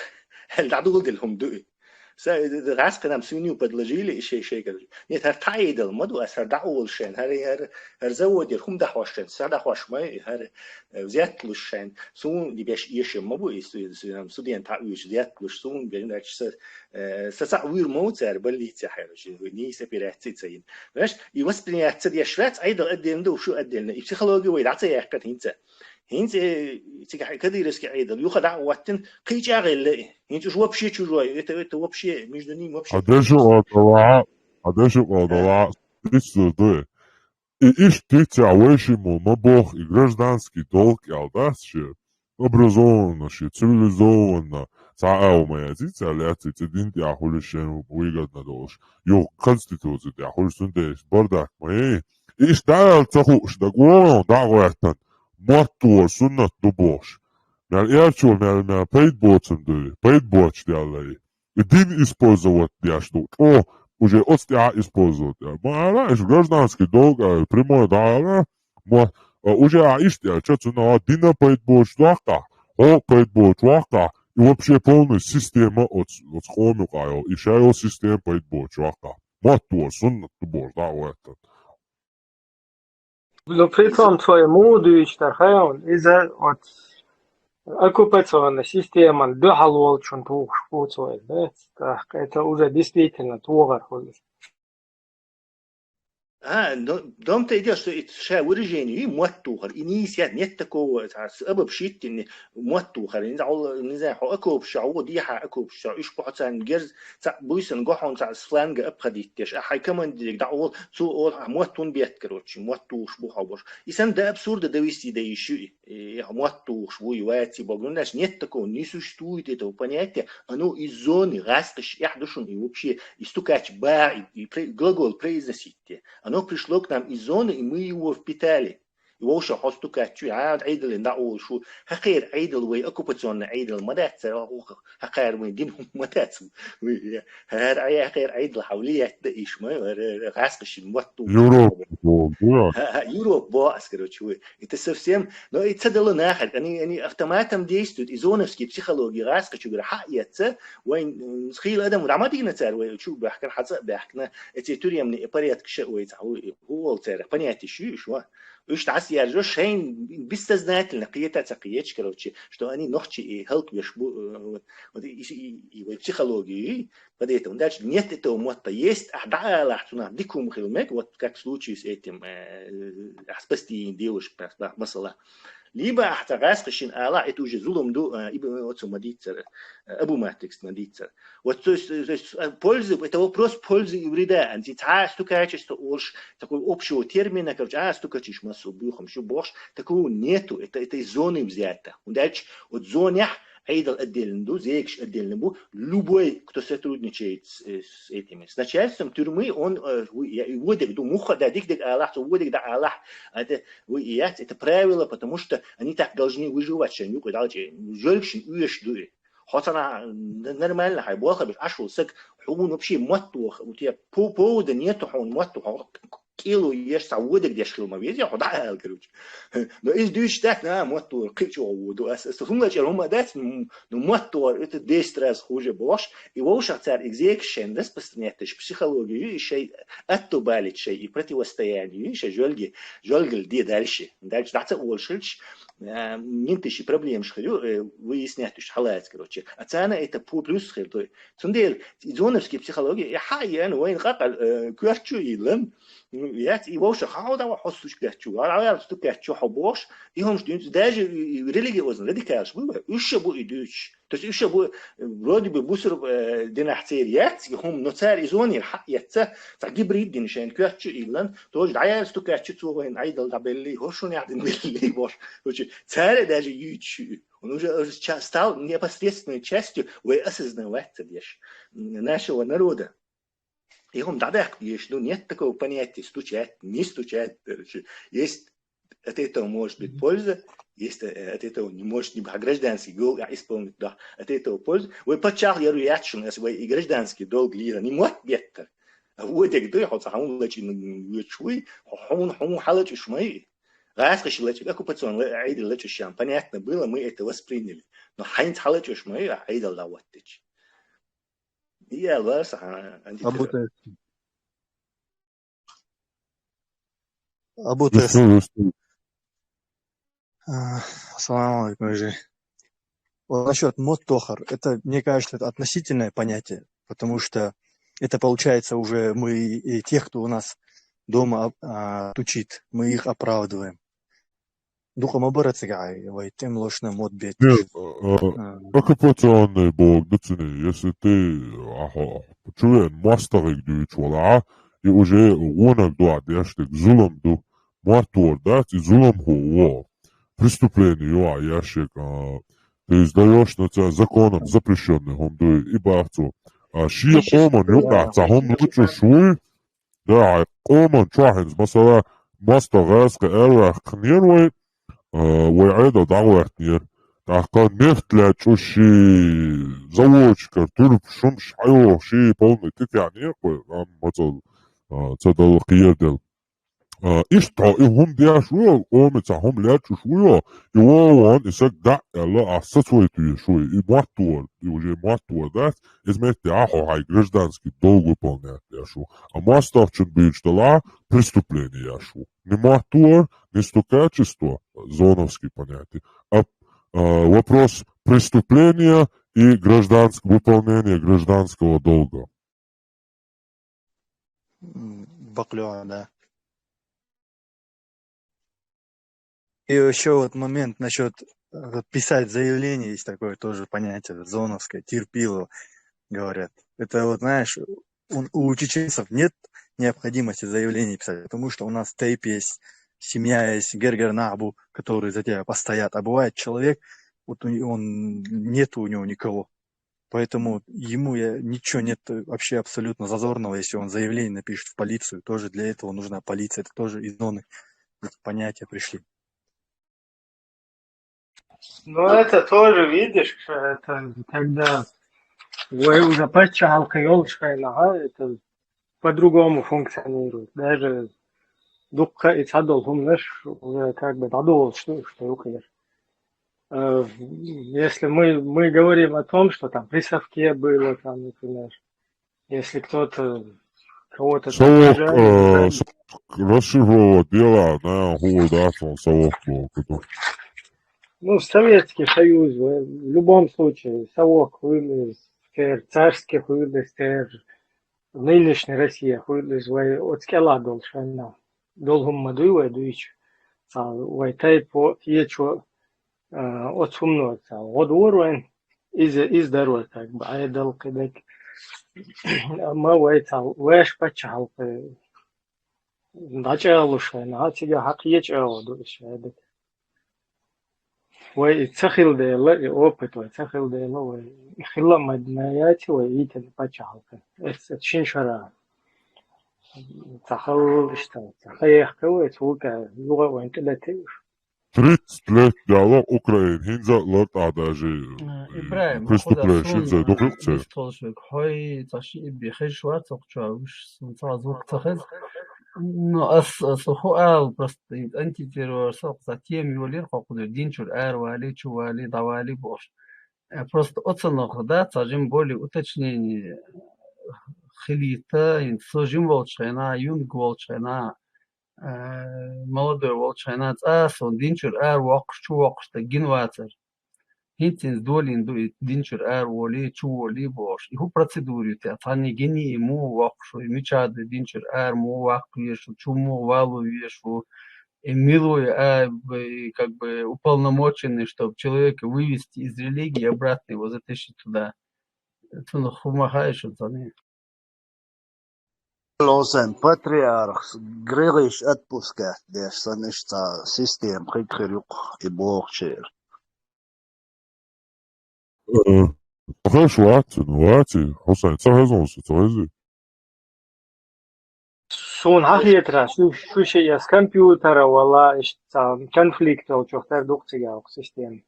Хьал дӀадоладелла хӀума ду и. Са, гӀаскхи нам свинью подложили, и шей, шей, короче. Нет, хӀара тхьа Ӏедал ма ду, ас хӀара дӀаолуш шайн, хӀара, хӀара, хӀара заводера хӀума дӀахьош шайн, са дӀахьош ма, хӀара, э, взяткаш луш шайн. Суна беш эшам ма бу, и су-, су-, студент хьаоьцуш взяткаш луш, суна бен дач са, э, са цхьаъ вуьйр ма ву цара, больнице хьаьржа, нийса операци ца йина. Понимаешь, и воспринять ца деш вац, Ӏедал отдельно ду, шу отдельно. И психология вай дӀа ца яьккхина хӀинца. ХӀинца, э, цига кадыровский Ӏедал юха дӀа а хӀоттина, кхин чӀагӀ елла и. ХӀинца уж вообще чужой. Это, это вообще между ними вообще. А дешукъал далахьа, а дешукъал далахьа, иштта ду. И иштта дицахь вай шиммо ма боху, и гражданский долг аьлла дац шен. Образованно шен, цивилизованно. Цхьа а ма яций, цхьа лаьций, цхьа дин тӀехь хуьлуш шен выгодно долуш. Юха конституци тӀехь хуьлуш, цуьнан тӀехь бардак ма яй. И иштта дӀа аьлла ца хууш, дагавогӀу, дӀа а гӀоьртан. Мотт вара суннат ду бохуш. Мел эрчо, мел, мел пайда боцун дуй, пайда боцуш деллай. И дин использовать деш ду. ЧӀо, уже оцу тӀехь использовать деш. Ма ала, иш гражданский долг, а, прямой дӀа ала, ма, а, уже а иштта аьлча, цунна а дина пайда боцуш ваккха, хьо пайда боцуш ваккха, и вообще полная система оц, оц къоман юкъа йо, и шайо система пайда боцуш ваккха. Мотт вара суннат ду бохуш дӀа а гӀоьртан. Ну, при том своем муха дуьйцуш дара хаьий, иза оцу оккупационный системан дуьхьал волчун тухуш ву цо иза, да? ТӀаккха это уже действительно тохар хуьлуш. А, но в том-то и дело, что и ша выражение, и мотт тухар, и нийса яц, нет такого, а, с-, обобщительный мотт тухар. Не знаю, хьо окопаш чохь ву, дехьа окопаш чохь, уьш бу хьо царна герз, цхьаъ буьйсанна го хьуна цхьаъ с фланга обходить деш. А хьайн командирга дӀа олу, цо олу, а мотт хӀунда бетта, короче, мотт тухуш бу хьо бохуш. И санна до абсурда довести дан йиш ю и, и мотт тухуш вуй, ваций боху. Ну, значит, нет такого, не существует этого понятия, оно из зоны, гӀаскхиш эхь ду шуна, и вообще, и стукач ба, и, и пре-, глагол произносить те. Оно пришло к нам из зоны, и мы его впитали. И вовшах хьо стукач чу, а, Ӏедалан дӀа олуш ву. Хьакхера Ӏедал вай оккупационный Ӏедал ма дац цара, хьакхера вайн дин хӀума ма дац. Вай, хӀара Ӏе-, хьакхера Ӏедал хьан влиять дан йиш ма, хӀара, хӀара гӀаскхишна мотт ду. Европа боху, да? ХӀа, хӀа, Европа боху ас, короче, вай. Это совсем, но и ца дало нахар, они, они автоматом действуют, и зоновские психологии гӀаскхичуьнгара хьаэца, вайн, м, хийла адам дӀа ма дийна цара вай чу баьхкина, хьацӀа а баьхкина, эци тюремный порядкаш а вай цхьа, вай, хӀу волу церан понятие шу, шу. Уьш дӀасаяржо шайн бессознательно кхета а ца кхеташ, короче, что они нохчи и хӀаллаквеш бу, э, вот, вот и, и, и, и вай психологии, поэтому дальше нет этого мотта. Есть, а дӀаалахь цунах дика хӀума хила мега, вот как в случае с этим, э, а спасти девушек, да, масала. Либо ахьа цхьа гӀаскхишна алахь, это уже зулам ду, э, ибн оцу ма дийцара, э, Абу Матрикс ма дийцара. Вот, то есть, то есть, э, пользы, это вопрос пользы и вреда. Анци цхьа стукачество олуш, такой общего термина, короче, а, стукачиш массо буьйхам шу бохуш, такого нету, это, это из зоны взято. ХӀунда аьлча, вот зонехь Ӏедал отдельно ду, зекаш отдельно бу, любой, кто сотрудничает с, э, с этими, с начальством тюрьмы, он, э, ву-, я-, и ву дерг ду, муха да, дика дерг алахь, цо ву дерг да алахь, это ву и яц, это правило, потому что они так должны выживать, шайн юкъа далчи, жольгашна уьш ду и. Хьо цхьана н-, нормально хьайн болх беш, Ӏаш волу саг, хьуна вообще мотт ваха, у тебя по-, повода нету хьуна мотт ваха. кӀело еш, цхьа водаг деш хила ма веза, хьо дӀаала, короче. Но иза дуьйцуш дац, на, моттор, кхин а чӀогӀа воду. Ас, ас хӀума лачкъар хӀума дац, ну, ну, моттор, это десять раз хуже бохуш, и вовшах цара экзекующий распространять деш психологию, и шей оттубалить шей, и противостояние, и шей жольги, жольгал де дальше. Дальше дӀа ца олшилч, а, нинтиши проблемаш хир ю, э, выяснять уж халац, короче. А царна это пу-, плюс хир ду. Цундела и зоновский психология, и хьа, и ан, вайн къакъа, э, коьртачу и лан, ну, яц, и вовша хьа, да, хьо сучкачу, а, а, сучкачу хьо бохуш, и хӀумаш дуьйцу, даже и, и религиозный радикалаш бу, уьш а бу и дуьйцуш. То есть уьш а бу, э, вроде бы бусур, э, динах цер яц, и хӀума, но цар и зонера хьа, яц, ца, ца гибрид дина шайн коьртачу и лан, тоже дӀаяр стукачу цо вайн Ӏайдал дӀабелли, хӀоршун яхь дин белли, бохуш. Короче, цара даже юьйцуш ю. Он уже, уже ча-, стал непосредственной частью вай осознавать ца деш, м, нашего народа. И хӀума дӀадаккха дезаш ду, нет такого понятия стучать, не стучать, короче. Есть от этого может быть польза, есть, э, от этого не может не быть. А гражданский долг, а, исполнить, да, от этого польза. Вай паччахь яру яц шуна, ас вай и гражданский долг лира, не мот беттар. А вот я говорю, хьо ца хьуна лачкъа н-, н-, вечуй, хьо-, хьуна, хьуна хьалачкъаш ма ю. ГӀазкхаша лачкъа, оккупационный ла-, Ӏайдал лачкъаш ян, понятно было, мы это восприняли. Но хьайнца хьалачкъаш ма ю, а Ӏайдал дӀаваттача. И аьлла вара сахьа, антитеза. Абу Тайс. Абу Тайс. Виснув, виснув. А, ассаламу алейкум, Жи. Вот насчёт моттохар, это, мне кажется, это относительное понятие, потому что это получается уже мы и тех, кто у нас дома, а, тучит, мы их оправдываем. Дукха ма бара цига вай тӀемалошна мотт бетташ. Нет, а, а, оккупационный долг ду цуьнан, если ты, а, хьо, чу вен мостагӀиг дуьйцуш валахь, и уже вонаг ду а деш дерг, зулам ду. Моттор дац, и зулам хӀу во. Преступление ю а еш ерг, а, ты издаёшь на ца законом запрещённый хӀума ду, и бац цо. А шен къоман юкъахь цхьа хӀума лучкъаш вуй, да, хьайн къоман чохь хӀинца, масала, мостагӀ гӀазкхи араваьккхинера вай, а, вай Ӏедал дӀахӀоьттинера. ТӀаккха нефть лечкъаш шен заводчикара турпаш, хӀумаш хьайохуш, шен полный тӀетаьӀнера вай, амма мацал, а, ца дала кхераделла. А, иштта хьо и хӀума деш ву, къоман цхьа хӀума лечкъаш ву, и вон, вон, и саг дӀа а аьлла, ахь сацой туьйш ву, и моттор, и уже моттор дац, иза метте а хьо хьайн гражданский долг выполнять деш ву. А мостагӀчун буьйцуш далахь, преступление еш ву. Не моттор, не стукачество, зоновские понятия, а, а, вопрос преступления и гражданск-, выполнения гражданского долга. М, бакълёгӀа, да. И ещё вот момент насчёт, э, вот писать заявление, есть такое тоже понятие, зоновское, терпилово, говорят. Это вот, знаешь, у, у чеченцев нет необходимости заявление писать, потому что у нас тейп есть, семья есть, гергер нахь бу, которые за тебя постоят. А бывает человек, вот у не-, он, нету у него никого. Поэтому ему я, ничего нет, э, вообще абсолютно зазорного, если он заявление напишет в полицию. Тоже для этого нужна полиция. Это тоже из зоны, вот, понятия пришли. Ну, это тоже, видишь, это когда вай уже паччахьалкхе йолуш хенахь, это по-другому функционирует. Даже дуккха и цхьадолу хӀуманаш уже как бы дӀадолуш ду, что ю кхидерг. Э, если мы, мы говорим о том, что там при совке было, там, например, если кто-то кого-то там Совок, обижает, э, там совок расшифровывать дело, наверное, хӀун дац, он совок боху. Ну, в Советский Союз, в, в любом случае, совок хуьлу иза, цер, царский хуьлу иза, цер, нынешняя Россия хуьлу иза, вай оцу кӀелахь долу шайна. Долу хӀума ма дуй вай дуьйцу. Цхьа вай тайпа, кхечо, а, оцу хӀумано цхьа гӀо дора вайн. Иза, иза дара вай как бы Ӏедал кхидерг. Амма вай цхьа ваьш паччахьалкхе дӀачӀагӀлуш вайна, а цигахь хьан кхечу агӀо ду иза шайдиг. Вай и ца хилла дела, и опыт вай ца хилла дела, вай и хилла а ма, ма яц, вай йитина паччахьалкхе. Эс, эс шин шара ца халла иштта, ца хьехка вай, цу вукӀа юха а вайн тӀе летийша. Тридцать лет дала Украина, хӀинца а лартӀахь даже, А, э, Ибрахим, преступление хӀун шин дан цай дукха юкъа церан. Хьой, ца ши ибби хезаш вац окхуча, уьш сан ца звук ца хеза. Ну, ас, ас хӀу ала, просто антитеррор, со, цхьа тема йолийра хӀокху дийнахь, дин чуьра аравалий, чувалий, дӀавалий бохуш. Э, просто оцунах, да, цхьа жима более уточнение хилийта, хӀинца со жима волчу хенахь, юнга волчу хенахь, э, молодой волчу хенахь, цкъа а суна дин чуьра аравоккхуш, чувоккхуш стаг гина вацара. ХӀинца-хӀинца долийна ду и дин чуьра араволий, чуволий бохуш. И хӀун процедура ю те? Цхьанна гиний и, муха воккхуш ву, и мичахь ду, дин чуьра ара муха ваккха везаш ву, чу муха вало везаш ву, и мила ву, а, б-, и как бы уполномоченный, чтобы человека вывести из религии и обратно его затащить туда. Цунах хӀума хаьа шуна цхьанна? Хьусайн, патриархас грехаш отпускать деш санна, иштта система хиг хир ю-кх и бохучеран. Э, ца хезаш вац, вац, Хьусайн, ца хезна хьуна, ца хезий? Суна хьахетарехь, шу, шу шиъ яс компьютера вала, иштта конфликт йолчух тера ду-кх цигахь система.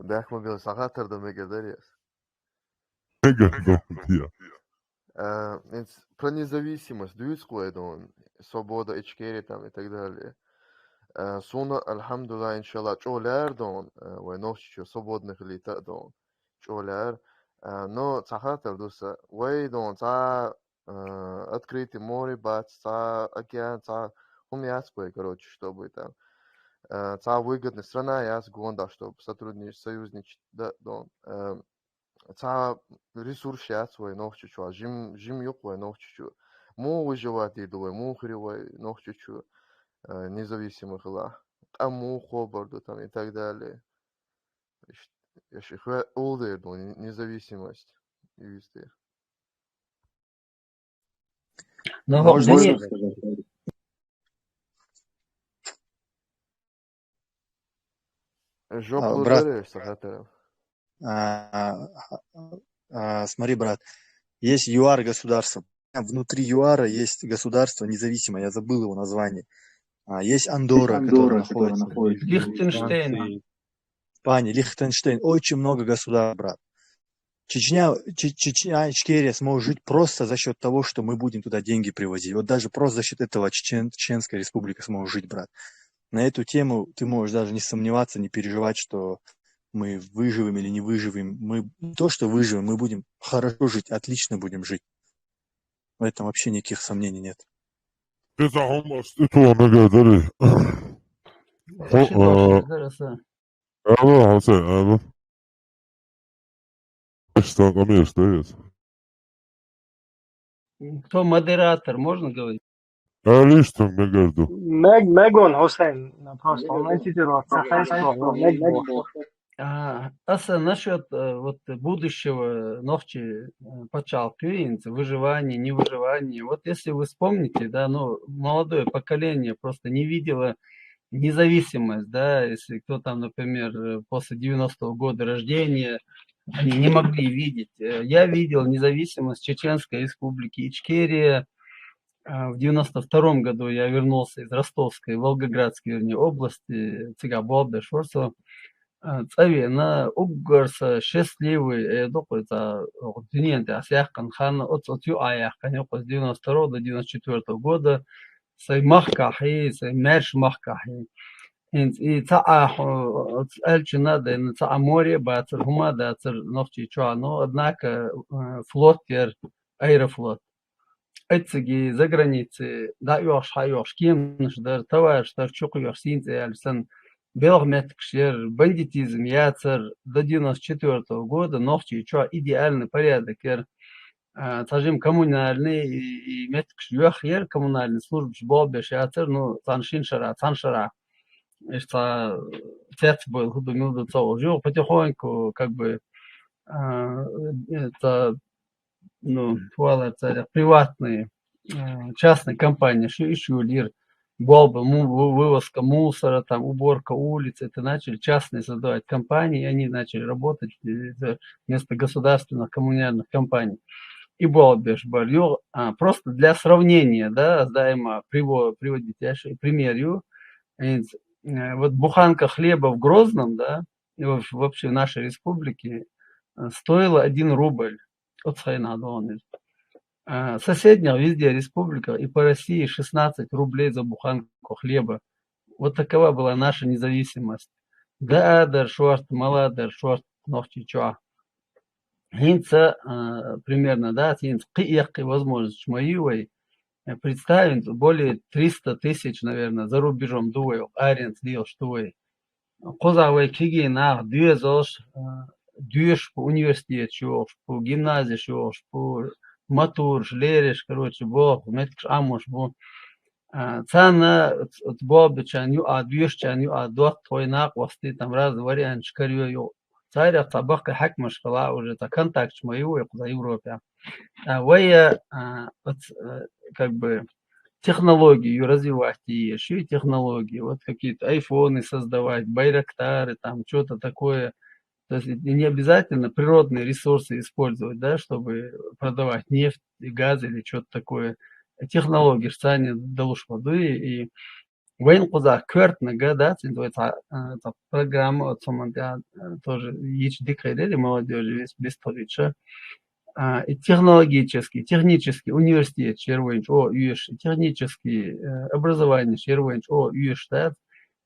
Бехк ма билла, сан хаттар дан мегар дарий ас? Мегар ду, я. Э, эц про независимость дуьйцу-кх вай, дон, свобода Ичкерии там и так далее. Э, суна, алхьамдулиллахӀ, иншаллахӀ, чӀогӀа лаьара, дон, э, вай Нохчийчоь свободный хилийта а, дон, чӀогӀа лаьара. Э, но цхьа хаттар ду сан. Вай, дон, цхьа, э, открытый море бац, цхьа океан, цхьа хӀума яц-кх вай, короче, чтобы там, э, цхьа выгодная страна яц гонаха, чтобы сотрудничать, союзничать, да, дон. Э, цхьа ресурс яц вай Нохчийчохь, жим-, жима ю-кх вай Нохчийчоь. Муха выживать дийр ду вай, муха хир ю вай Нохчийчоь, э, независимый хилахь? Къам муха кхобур ду там и так далее. Иш, иш и хӀоьттина дер ду не-, независимость. И везде. Ну, можно Денис, сказать? Жоп, а, брат, лоьраш сан хаттар. А, а, смотри, брат, есть ЮАР государство. Внутри ЮАРа есть государство независимое, я забыл его название. А, есть Андорра, которая находится в Лихтенштейн. Испании, Лихтенштейн. Очень много государств, брат. Чечня, Че-, Чечня, Ичкерия сможет жить просто за счёт того, что мы будем туда деньги привозить. Вот даже просто за счёт этого Чечен-, Чеченская Республика сможет жить, брат. На эту тему ты можешь даже не сомневаться, не переживать, что мы выживем или не выживем. Мы не то что выживем, мы будем хорошо жить, отлично будем жить. В этом вообще никаких сомнений нет. Иза хӀума ас тӀе тохна мегар дарий? Хо-, а, Алло, Хьусайн, алло. Иштта къамелаш дац. Кто модератор, можно говорить? Алиш, там мегар ду. Мег-, мегон, Хьусайн, просто он антитеррор, ца хьайсо, мег-, мег-. А, аса насчёт, э, вот будущего Нохчи, э, пачхьалкхе, выживание, невыживание. Вот если вы вспомните, да, ну, молодое поколение просто не видело независимость, да, если кто там, например, э, после девяностого года рождения, они не могли видеть. Э, я видел независимость Чеченской Республики Ичкерия, а, в девяносто втором году я вернулся из Ростовской, Волгоградской, вернее, области, цигахь болх беш вара со. А, цӀа веана, уггар сан счастливый, э, дукха цхьа, оха дуьнен тӀе ас яьккхина хан, оцу, оцу юкъа яьккхина, юкъа девяносто второго до девяносто четвёртого года, сайн махкахь, сайн маьрша махкахь. ХӀинца и цхьа а хьо-, оцу аьллачунна а дайна, цхьа а море а бацара, хӀума а дацара Нохчийчохь, но, однако, э, флот яра, Аэрофлот. Эццига загранице дӀа а оьхуш, хьа а оьхуш, кеманаш дара, товараш дара, чу кхоьхьуш, сийна цӀе яьлча санна, белхан меттигаш яра, бандитизм яцара, до девяносто четвёртого года Нохчийчохь идеальный порядок яра. А, цхьа жима коммунальный и, и меттигаш йоьхна яра, коммунальный службаш болх беш яцара, ну, цхьана шина шарахь, цхьана шарахь. Иштта цхьа цецбойла хӀун ду, мила ду ца хууш. Юха потихоньку, как бы, а, э, цхьа, ну, хӀун олу царех, приватные, а, частные компании, шу иш йолийра. Болх бан му-, вы-, вывозка мусора, там, уборка улиц, это начали частные создавать компании, и они начали работать, э, вместо государственных коммунальных компаний. И болх беш бара. Юха, а, просто для сравнения, да, даима приво-, приводить я ш-, пример ю. Э, вот буханка хлеба в Грозном, да, и вообще, вообще в нашей республике, э, стоила один рубль. Оцу хенахь догӀна иза. А, соседних везде республиках и по России шестнадцать рублей за буханку хлеба. Вот такова была наша независимость. Да, а, дар шорт, мала дар шорт, нохчи чуа. ХӀинца, а, примерно, да, хӀинца кхы эккхи возможность ма ю вай. Э, представим, более триста тысяч, наверное, за рубежом ду вай, аренц лелаш ду вай. Кхуза вай кегий нах доьзалш, а, доьшуш бу университеташ йохуш бу, гимназеш йохуш бу, матураш, лерриш, короче, боху, меттигаш Ӏамош бу. А, царна ц-, ц-, болбечарна юкъа, доьшучарна юкъа дотта хой накъостий, там разный варианташ карайо ю. Царех цхьа баккхий хьаькамаш хила уже, цхьа контакташ ма ю вай кхуза Европе. А, вай, а, оц-, э, как бы, технологию развивать е, ещё технологии, вот какие-то айфоны создавать, байрактары, там что-то такое. То есть и не обязательно природные ресурсы использовать, да, чтобы продавать нефть и газ или что-то такое. Технологии ж царна далуш ма ду, и вайна кхуза коьртаниг, да, цуьнан вай цхьа, а, цхьа программа, оцу хӀуманна тӀехь, а, тоже йича дика хир яра, молодёжи вес-, бистхилийча. А, и технологический, технический университет шера вайна чӀогӀа оьшуш, и технический, э, образование шера вайна чӀогӀа оьшуш дац.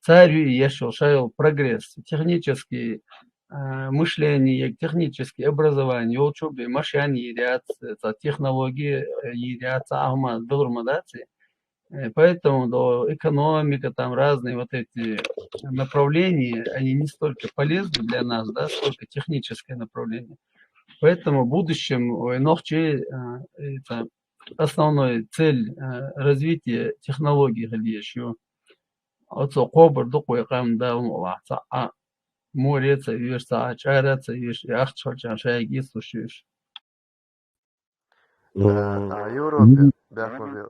Цара ю и еш йолу ша йолу прогресс, технический, э, мышление, технический образование йолчу бен машен йийр яц, э, цхьа технология, э, йийр яц, цхьа а хӀума далур ма дац. Э, поэтому, да, экономика, там разные вот эти направления, они не столько полезны для нас, да, сколько техническое направление. Поэтому в будущем, ой, нохчий, э, это основной цель, э, развития технологий хила еш ю. Оцо кхобур ду-кх вай къам, Дала мукъалахь, цхьа а море а ца оьшу, цхьа а чӀара а ца оьшу, и ахча хилчахьана шайга эцалуш ю уьш. М, а, а Европе, м, бехк ма бе,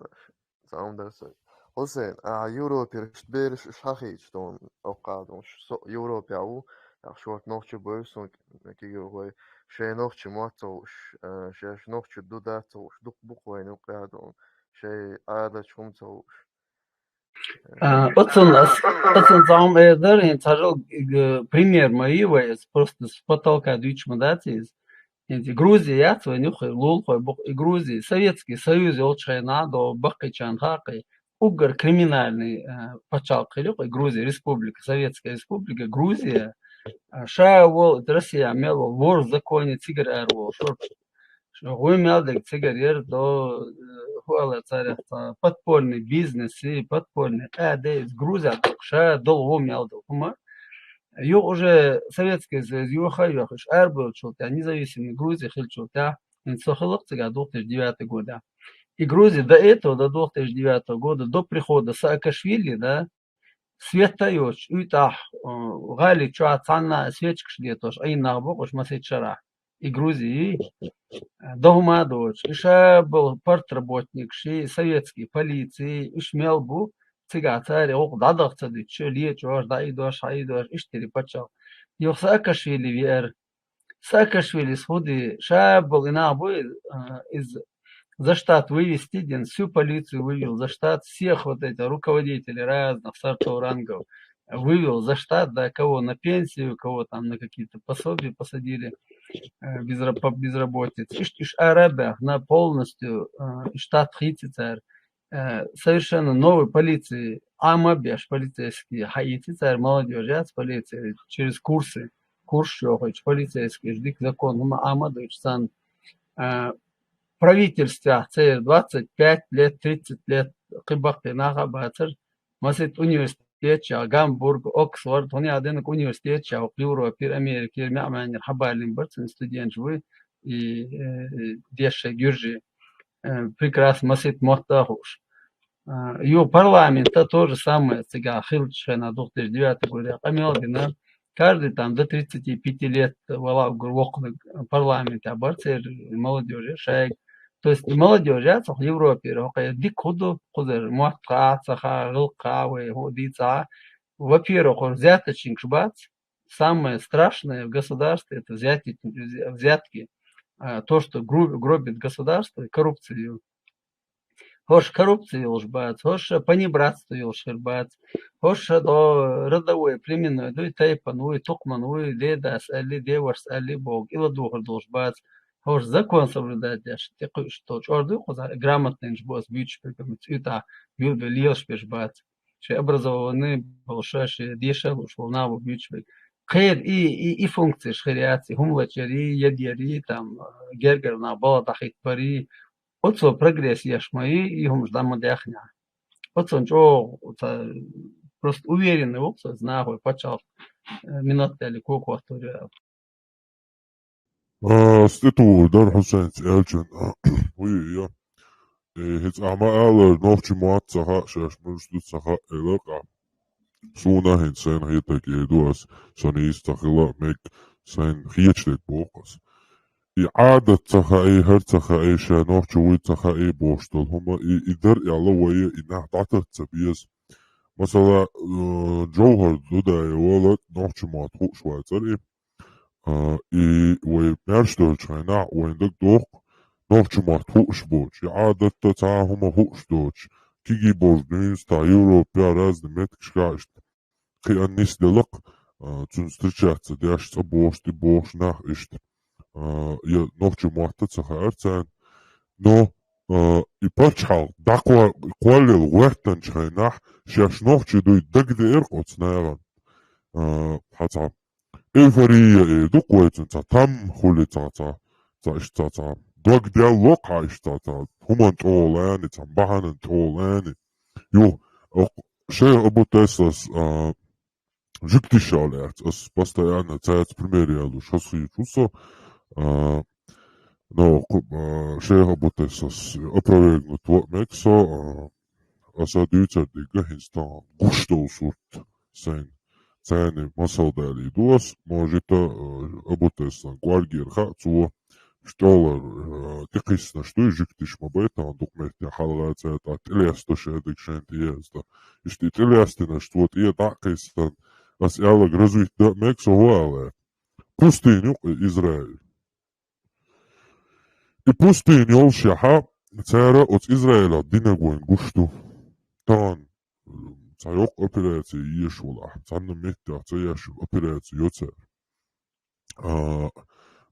цхьа хӀума дара сан. Хьусайн, а Европе бераш уьш хьахийча, тхуна оккха а долуш, со Европе а ву, тӀаккха шорта нохчо бевза суна кегийрхой, шайн нохчийн мотт ца хууш, а, шаьш нохчо ду дац ца хууш, дукха бу-кх вайна юккъе а долу, шайн Ӏадаташ хӀума ца хууш. А, оцун ас, оцун цхьа хӀума эр дара, хӀинца хьажал, г-, пример ма ю вай, ас просто с потолка дуьйцуш ма дац иза. ХӀинца и Грузия яц вайн юххе лулахой бу-кх, и Грузия, Советский Союз йолчу хенахь до баккхийчарна хаа кхин, уггар криминальный, а, пачхьалкх хир ю-кх и Грузия, республика, Советская Республика Грузия, а, ша волу, Россия мел волу, вор в законе цигара ара волу, шура. Шу гӀуй мел дерг цигара яра до, э, хӀу ала царах цхьа подпольный бизнес и подпольный къаьде иза Грузия доккху ша долу ву мел долу хӀума. Юха уже Советский Союз юха а йоьхуш, арабевллачул тӀаьхьа, независимый Грузия хиллачул тӀаьхьа, хӀинца со хилла-кх цигахь две тысячи девятый годехь. И Грузия до этого, до две тысячи девятого года, до прихода Саакашвили, да, света а йоцуш, уьйтӀахь, э, гӀали чохь цхьанна а свечкаш летош Ӏийна нах бу-кх уьш масех шарахь. И Грузии, э, до хӀума а доцуш, и ша болу партработникаш, и советский полици, уьш мел бу, цигахь цара гӀуллакх дӀадаха ца дуьтуш, лечош, дӀаийдош, хьаийдош, иштта и паччахь. Юха Саакашвили веара. Саакашвилис хӀун ди, ша болу и нах буй, а, иза за штат вывести дина, всю полицию вывел за штат, всех вот этих руководителей разных сортов, рангов вывел за штат, да, кого на пенсию, кого там на какие-то пособия посадили, э, безра-, по безработице. Иш, иш арабех на полностью, э, штат хийци цара. Э, совершенно новый полици, Ӏама беш полицейский хьаийци цара, молодёжь яц полиция, через курсы, курс йохуьйтуш полицейский, дика закон, хӀума Ӏама дуьйцуш царна. Э, правительствехь церан двадцать пять лет, тридцать лет, кхин баккхий нах а бацара, масийтта университетчехь, Гамбург, Оксфорд, хӀунда аьлла динарг университетчехь, Европера, Америкера, маьӀ-маьӀнера хьабалийна бара цуьнан студенташ буй, и, э, дешшай гуьржий. Э, прекрасно, масийтта мотт а хууш. А, ю парламента то же самое, цигахь хиллачу хенахь, две тысячи девятый годехь къамел а дина, каждый там до тридцати пяти лет вала уггар воккханиг парламентехь бара церан молодёжь шайга. То есть и молодёжь яц хьо Европера, хӀокхуьнан дика хӀун ду, кхузара мотт хаа, ца хаа, гӀиллакх хаа вай, хӀун дийца а. Во-первых, хӀора взяточникаш бац, самое страшное в государстве — это взятки, взятки. А, то, что гру-, гробит государство, коррупция. ХӀорш коррупция йолуш бац, хӀорш понебратство йолуш хир бац, хӀорш до родовой, племенной дуй, тайпан вуй, тукхаман вуй, дедас аьлли, девашас аьлли боху, и ладугӀур долуш бац. хӀорш закон соблюдать деш, тӀекхуьуш долу чӀор ду кхузахь, грамотныйнаш бу ас буьйцуш берг, амма цӀуьйтахь юьлбе лелаш берш бац. Шайн образованный болуш, шайн дешар лууш волу нах бу буьйцуш берг. Кхера и, и, и функцияш хир яц, и хӀума лачари, ядъяри, там, гергара нах балха дӀахӀиттабари, оцо прогресс еш ма ю, и хӀумаш дӀа ма дехнехь. Оцунна чӀогӀа ца, просто уверенный ву со, знаю, хӀой пачхьалкх, э, минот даьлла кокохтур ю. А, ститу дар Хьусайнца аьллачун. Уй, я. Э, хӀинца ахьа ма аллара, нохчийн мотт ца хаьа, шаьш муьлш ду ца хаьа, элира-кх ахь. Суна хӀинца сайна хетарг эр ду ас, сан йист ца хила а мега, сайна хеташ дерг боху ас. И Ӏадат ца хаьа, хӀара ца хаьа, ша нохчо вуй ца хаьа бохуш долу хӀума, и, и дар аьлла вай, и нах дӀататта ца беза. Масала, э, Джовхар Дудаев вала нохчийн мотт хууш вацара и. А, и вай маьрша долчу хенахь вайна дагадогӀу, нохчийн мотт хууш боцуш, и Ӏадатта цхьа а хӀума хууш доцуш, кегий болчу дуьйна тӀехь Европехь, разный меттигашкахь иштта кхиъна нисделла-кх, а, цуьнан встречаться деш, цӀа бохуш, тӀе бохуш нах иштта. А, я нохчийн мотт а ца хаьара царна. Но, а, и пачхьалкх дӀакхо-, кхоллаелла гӀоьртинчу хенахь, шаьш нохчий дуй дагадеара-кх оцу нахана. А, хьан цхьа эйфория эр ду-кх вай цунна, цхьа там хуьлий, цхьа, цхьа, цхьа иштта цхьа, цхьа дог делло-кх хьан иштта цхьа, цхьа хӀуманна тӀехула аьлла, цхьа бахьанна тӀехула аьлла. Ю, окх-, шайх Абу Тесас, а, жуьгташал лаьцна, ас постоянно цаьрца пример ялуш хазахийча ву со, а, но, кху-, а, шайх Абу Тесас опровергнуть ван мега со, а, аса дуьйцар дигга хӀинца тахана гуш долу сурт сайна. Царна масал далийна ду ас, может, а, Абу Тессан кӀоргера хаьа цо, иштта олар, а, тӀекхиссинарш дуй жуьгташ ма бай, тахана дукха метте хьалагӀа цара тӀе тӀелесто шадерг шайна тӀеяздан. Иштта и тӀелестинарш цо тӀе дӀа а кхиссина, ас аьлларг развить дан а мега со, хӀун ала. Пустыня ю-кх и Израиль. И пустыня йолушехь, цара оцу Израилехь динарг вайна гуш ду. Тахана, м, цхьа йоккха операция еш волахь, цхьанна меттехь ца еш операция йо цара. А,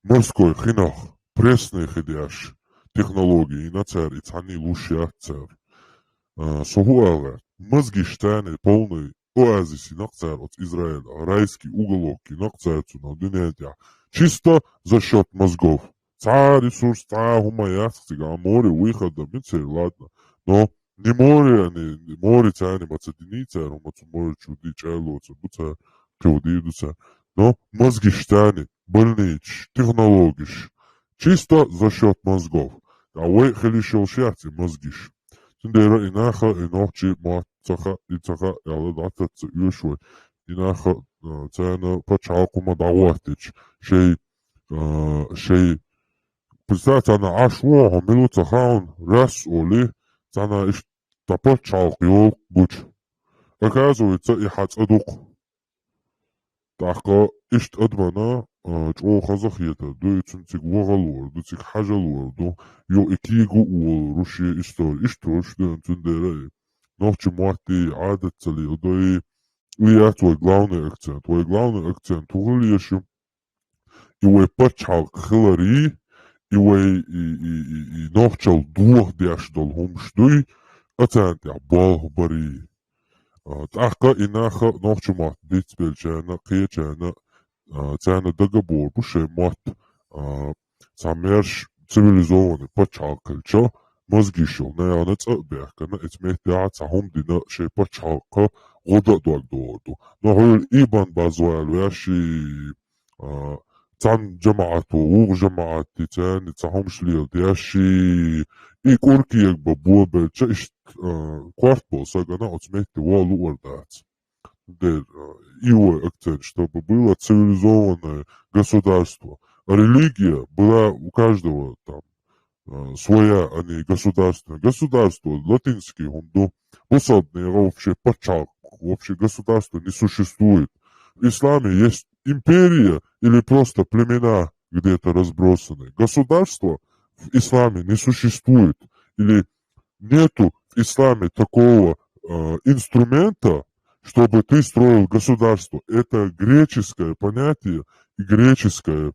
морской хинах пресный хи деш технологи йина цара, и цхьанний луш яц цара. А, со хӀун ала гӀерта? Мозгаш царна полный оазис йина-кх цара оцу Израилехь, райский уголок йина-кх цара цунах дуьнен тӀехь. Чисто за счёт мозгов. Цхьа а ресурс, цхьа а хӀума яц-кх цигахь, а море выхода мицера, ладно. Но не море, а не, не море царна ма ца динний цара, хӀума цу море чу ди чӀагӀло ца бу цара, чу ди ду цара. Но мозгаш царна, больничаш, технологиш. Чисто за счёт мозгов. А вай хила йиш йолуш яц и мозгиш. Цундела и наха, и нохчийн мотт ца хаьа, и ца хаьа аьлла дӀататта ца оьшу вай. И наха, а, царна пачхьалкх хӀума дӀахӀоттийча, шай, а, шай, представь, царна Ӏаш вон хьо мила ву ца хаьа, раз олий, царна иштта цхьа пачхьалкх йолу гучу. Оказывается, и хьан цӀа ду-кх. ТӀаккха иштта адамана, а, чӀогӀа хазахетар ду, и цунна цига ваха луур ду, цига хьажа луур ду, юха и кийга а волур ву шен истори. Иштта волуш ду, цундела и нохчийн мотт и Ӏадат ца леладой, и яц вай главный акцент. Вай главный акцент хӀун хила еза ю? И вай пачхьалкх хиларий, и вай и, и, и, и нохчалла доха деш долу хӀумаш дуй, а царна тӀехь болх барий. А, тӀаккха и наха нохчийн мотт дицбеллачарна, кхечарна, а, царна дагабор бу шайн мотт, а, цхьа маьрша цивилизованный пачхьалкх хилча, мозгиш йолу нахана цӀа а баьхкина, эца меттехь цхьа хӀума дина шайн пачхьалкха гӀо дан а дог догӀур ду. Но хьуьлла ийбан базвала ваьшший, а, цхьана жамаӀато вукху жамаӀатти царна цхьа хӀумаш леладеш, и кӀур кегабан бо белча, иштта, а, корта болу сагана оцу метте вон луур дац. Дер, а, и вай акцент, чтобы было цивилизованное государство. А религия была у каждого там, а, своя, а не государственная. Государство, латинский хӀума ду, бусалба нехан вообще пачхьалкх, вообще государство не существует. В исламе есть империя или просто племена где-то разбросаны. Государство в исламе не существует. Или нету в исламе такого, э, инструмента, чтобы ты строил государство. Это греческое понятие и греческое,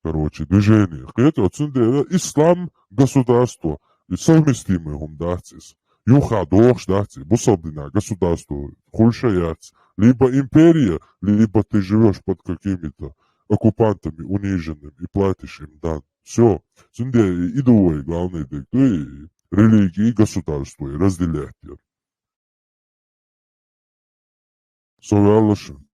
короче, движение. Кхетий, цундела ислам, государство, и совместимый хӀума дац иза. Юха дохуш дац и, бусалба динехь государство хуьлуш а яц. Либо империя, либо ты живёшь под какими-то оккупантами, униженными, и платишь им дань. Всё. Цундела и ду вай главный дерг, ду и религия, и государство, и разделять яр. Со ваьлла шун.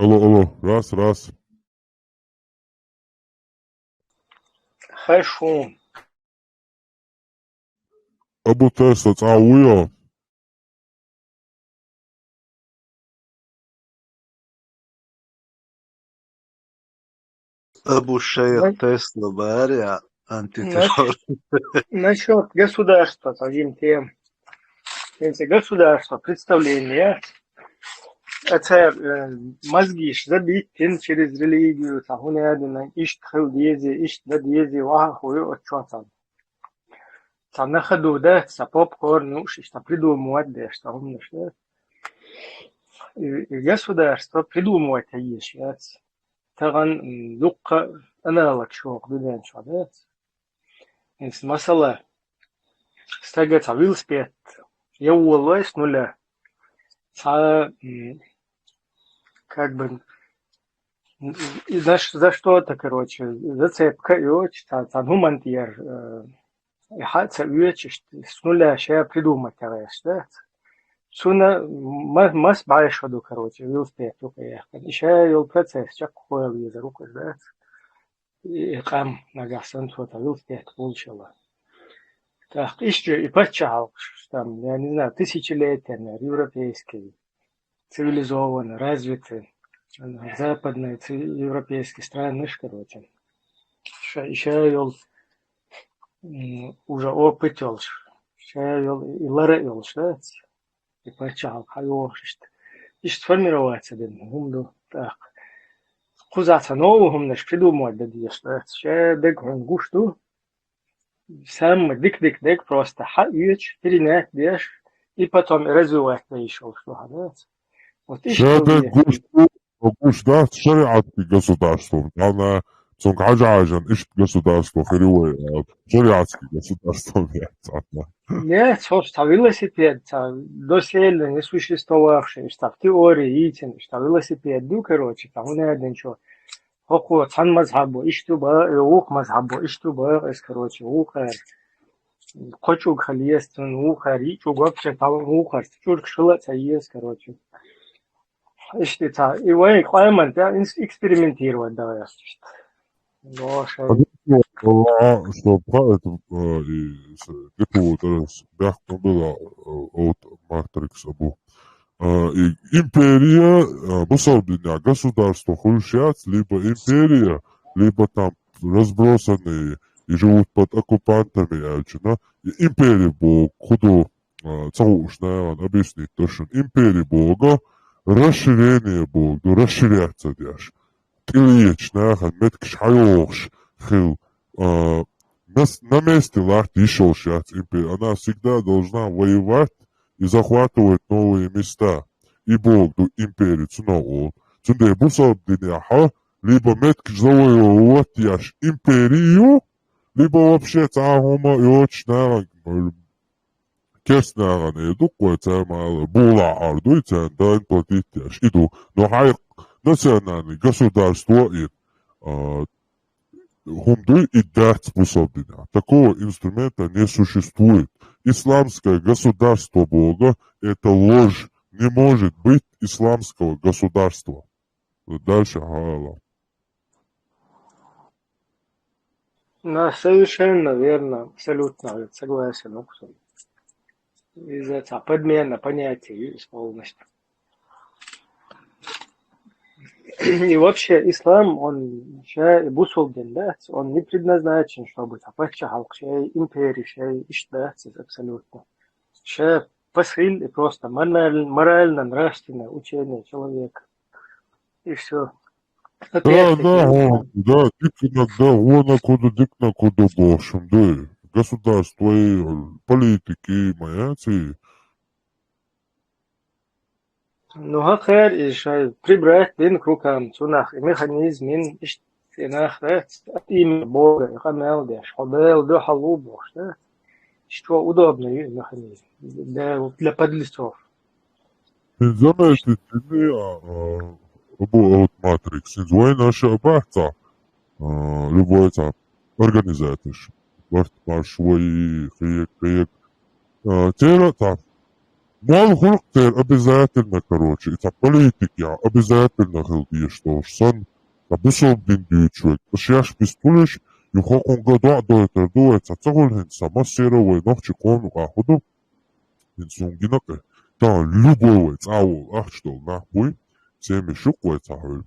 Алло, алло, раз, раз. Хай шун. Абу Тесла цӀа вуй хьо? Абу Шейх Тесла бара, я, антитеррор. Насчёт государства, таким тем. Если государство, представление, а цар, э, мозги ж забиттина через религию, цхьа хӀун аьлла, иштта хила деза, иштта дан деза, ваха хуй отчётом. Цхьа на ходу, да, цхьа попкорн, ну, уж иштта придумывать деш, цхьа хӀуманаш, да. И, и государство придумывать езаш яц. Тахана, м, дуккха аналог шух дуьнен чохь дац. Иза масала, стага цхьа велосипед, я воллой с нуля. Цхьа, м, как бы, м, и за ш-, за что-то, короче, зацепка йоцуш, цхьа, цхьа хӀуманна тӀера, э, и хьа а ца оьцуш, с нуля ша придумать ца веш, да? Цуьнан ма-, мас бӀе шо ду, короче, велосипед юкъа яьккхина. И ша йолу процесс чекхъяла везар ву-кх иза, дац? И къам нагахь санна цо цхьа велосипед кхуллуш хилла. ТӀаккха иштта и паччахьалкхаш, там, я не знаю, тысячелетиями, европейский, цивилизованный, развитый, западный, ци-, европейский странаш, короче. Ша, и ша йолу, м, уже опыт йолуш, ша йолу и лара а йолуш, да? И паччахьалкх хьайогӀуш иштта. Иштта формироваться дина хӀума ду тӀаккха. Кхузахь цхьа новый хӀуманаш придумывать дан дезаш дац. Ша дерг хьуна гуш ду. Самый дика-дика дерг просто хьаоьцуш, перенять деш, и потом и развивать дан йиш йолуш ду хьан, дац? Вот иштта ша дерг гуш ду, гуш дац шариатский государством. Царна цунга хьажа-хьажан иштта государство хир ю вай, а, шариатский государством яц царна. Нет, хӀорш цхьа велосипед, цхьа доселе не существовавший, иштта в теории йийцина, иштта велосипед ду, короче, цхьа хӀун аьлла динчо. ХӀокхо цхьана мазхьабо иштта ю боху, э, вукху мазхьабо иштта ю боху, эс, короче, вукхара. Кхо чӀуг хила еза цунна, вукхара йиъ чӀуг вообще цхьа вукхарца чӀуркаш хила а ца еза, короче. Иштта цхьа, и вайн къаман тӀехь инс-, экспериментировать дан ваьлла иштта. Лоша. Аллах, чтоб хаьа, э, и с-, гету вот раз бяхтун была, э, от Матрикс Абу. Э, и империя, э, бусалба динехь государство хуьлуш яц, либо империя, либо там разбросанные и живут под оккупантами, аьлча, но и империя боху, хӀун ду, а, ца хууш нахана объяснить ду шуна. Империя боху, расширение боху, ду расширяться деш. ТӀелечу нахана меттигаш хьайогӀуш хила, а, нас-, на месте латта йиш йолуш яц империя. Она всегда должна воевать и захватывать новые места. И боху ду империя, цунах олу. Цундела бусалба динехь либо меттигаш завоевывать еш империю, либо вообще цхьа а хӀума йоцуш нахана, керста нахана, э, ду-кх вай цара ма аллара, булахь ар ду и царна дань платить еш, и ду. Но хьайн национальный государство и, а, хӀума дуй, и дац бусалба динехь. Такого инструмента не существует. Исламское государство боху, это ложь. Не может быть исламского государства. Дальше хьала. Да, совершенно верно, абсолютно согласен, Оксун. Из-за этого подмена понятий полностью. И вообще ислам, он ша и бусалба дин, да, он не предназначен, чтобы там паччахьалкх шай, импери шай, иштта дац иза абсолютно. Ша посыл и просто мораль-, морально-нравственное учение человека. И всё. Да, да, да, диканаг, да, вонаг хӀун ду, диканаг хӀун ду бохуш хӀума ду. государствои, политики, ма яц и. Ну, хӀокхара иза шоай прибрать дина к рукам, цунах и механизм йина, иштта цӀенах дац, имя Бога, и къамел деш, хьо Дала дуьхьал ву бохуш, да? Иштта удобно ю и механизм для, для подлецов. ХӀинца заметить дини, а, а, абу аут матрикс, хӀинца вайна аша а бац цхьа, а, любой цхьа организаторш. Барт марш вай, хек, хек. А, церан цхьа мол хуьлу-кх церан обязательно, короче, и цхьа политика я, обязательно хила дезаш долуш санна, цхьа бусалба дин дуьйцуш верг. Аш шаьш бистхуьлуш, юха кхунга доӀа дойтур ду вай, цхьа ца хуьлу хӀинца, цхьа массера а вай нохчи къоман юкъахь хӀун ду? ХӀинца суна гина кхе. Тахана любой вай цӀа а волу ахча долу нах буй, цемиш ю-кх вай цхьа хьуьлу.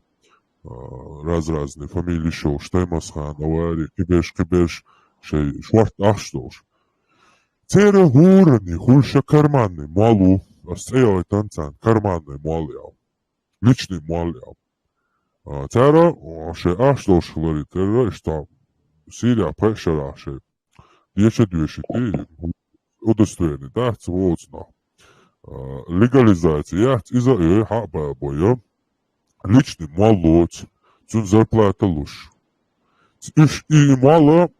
А, раз-разные фамилиш йолуш, Таймасхан, Авари, кхиберш, кхиберш, шайн шорта ахча долуш. Церан хӀуранна хуьлуш карманный мол ву, ас цӀе йойтан царна карманный мол ял. Личный мол ял. А, цара, а, шайн ахча долуш хиларе терра, иштта Сирия пхеа шарахь шайн. Деша доьшуьйту, удостоверение дац воцунах. А, легализация яц, иза а йой, хьа а бабой, я. Личный мол лоцу, цунна зарплата луш. Уьш и мол,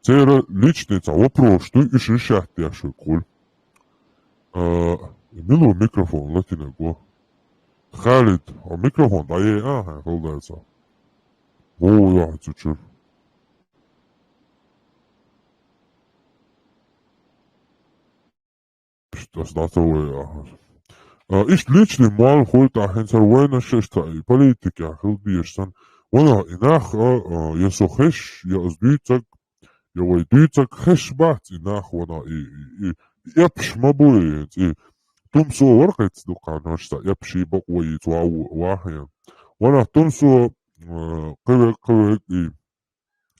церан личный цхьа вопрос ду, уьш решать деш хуьлу. А, мила ву микрофон латинарг ву? Халид, хьо микрофон дӀае а, хьайн хала даца. Ву, ву, яхьа цу чуьра. Иштта ас дӀатовай ахьа. А, иштта личный мол хуьлу тӀаккха хӀинца хӀара вайна шаьш цхьа и политикехь хила дезаш санна. Ванах и нах, а, а, я со хезаш, я ас дуьйцург, я вай дуьйцург хезаш бац и нах ванах и, и, и, и эпаш ма бу и хӀинца и. Тумсо вара кхетта ду кхана, аш цхьа эпаш и бакъо йийца вахьа, вахьа. Ванах Тумсо, а, кхевег, кхевег и.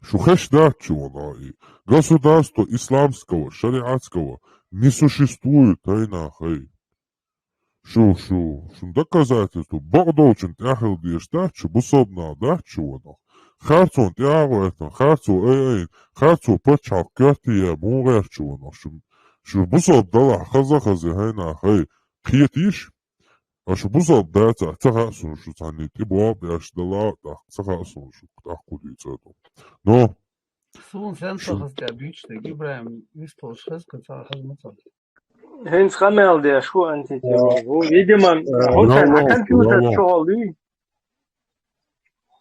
Шу хезаш дац шу ванах и. Государство исламского, шариатского не существует, хӀай нах, хӀай. Шу, шу, шун доказательство, бакъдолчун тӀаьхьа хила дезаш дац шу, бусалба нах дац шу ванах. Харцонна тӀаьхьа а гӀоьртина, харцо ай, ай, харцо пачхьалкх коьрте ян муха гӀерта шу ванах. Шу, шу бусалба далахь хаза а хазий, хӀай нах, хӀай, кхетийша. Аша бусалба дацахь, ца хаьа суна шу цхьанний тӀебогӀа а беш дала, тӀаккха ца хаьа суна шу тӀаккха кху дуьйцур ду. Но, суна сенца хаза тӀе дуьйцуш дерг, ИбрахӀим, вистхуьлуш хеза, кхин цхьа хаза ма ца. ХӀинца къамел деш ву антитела. Ву, видимо, хӀо цхьа компьютер чухула дуй.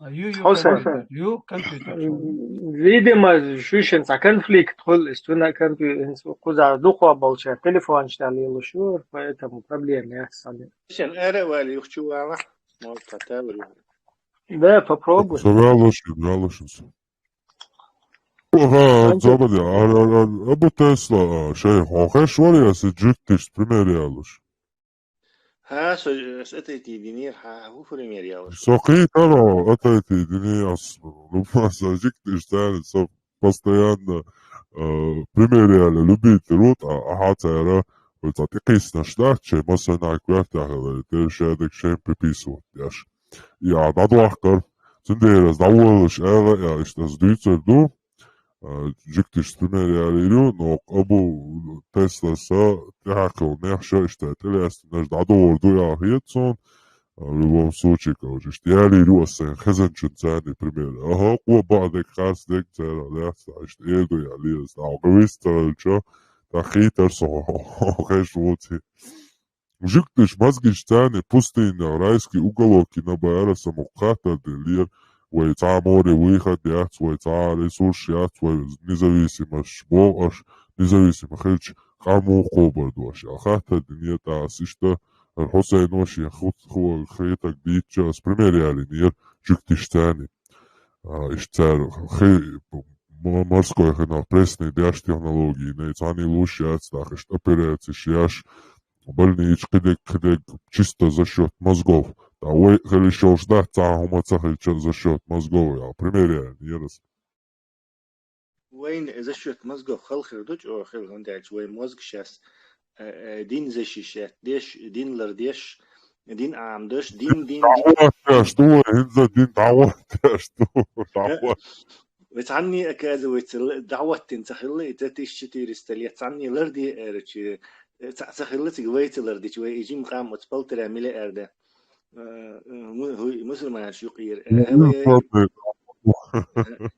А, ю, ю, хӀо цхьа компьютер, ю, компьютер чухула. Видимо, шуьшан цхьа конфликт хуьлу, иштта вина компьютер, хӀинца кхузахь дукхо болчара телефонаш тӀе лелаш ю, поэтому проблема яц цхьа. Шен ара а вали юхачу вала, может, хӀатта а вали. Да, попробуй. Со валуш, валуш. Ага, забаде, а, а, а, Абу Тесла, а, шай, хьо хезаш вара, я аса жуьгтиш пример ялуш? ХӀа, со, ас атайти динера, хӀа, хӀу пример ялуш? Со кхийтара атайти дине, ас, аса жуьгтиш царна, со постоянно, а, пример яла любитель ву, а, ахьа цара, вай цхьа тӀекхийсинарш дац, шай массанхьа коьртехь хилар, тера шадерг шайн приписывать деш. И а дӀадохкар, цундела ас дӀаволлуш ала, я иштта ас дуьйцур ду, а, жуьгтиш пример ялийр ю, но Абу Тесласа тӀаьхьа кхуьллу нехан ша иштта тӀелаьцнарш дӀадогӀур ду аьлла хета суна, а, в любом случае, короче, иштта ялийр ю ас сайн хезначун царний пример. Аха, къо баа дерг, харц дерг цара лаьцна, иштта эр ду ялийр ас, дӀа вист ца хилча, тӀаккха хийтар со хезаш вуций. Жуьгтиш мозгиш царний пустыня, райский уголок йина бара, сан мукъа хаттар дина лера, вай цхьа а море выход яц, вай цхьа а ресурс яц, вай независимость боху аш, независимо хилча, къам муха кхобур ду аш аьлла хаттар дина лера, тӀаккха ас иштта, хӀара Хьусайно шен ху-, ху-, хетаг дийцча, ас пример ялийнера жуьгтиш царний. А, иштта цара хи-, м-, морской хинал пресный деш технологий, най цхьаний луш яц, тӀаккха иштта операцеш еш, больниче кхидерг, кхидерг чисто за счёт мозгов. ТӀаккха вай хила йиш йолуш дац, цхьа хӀума ца хилча за счёт мозгов, я пример ялийнера ас. Вайна за счёт мозгов хала хир ду чӀогӀа хила, хӀунда аьлча вай мозг шаьс, э, э, дин защищать деш, дин лардеш, дин Ӏамадеш, дин, дин, дин. ДӀагӀорта деш ду вай, хӀинца дин дӀагӀорта деш ду. ДӀагӀорта. Вай цхьанне, оказывается, л-, дӀахӀоттийна ца хилла, и две тысячи четыреста лет цхьанне ларде аьлча, э, ца, ца хилла цига вай ца лардича, вай и жима къам оцу полтора миллиарда, э, э, му-, хӀу-, мусульманаш юкъера. Э, вай, э,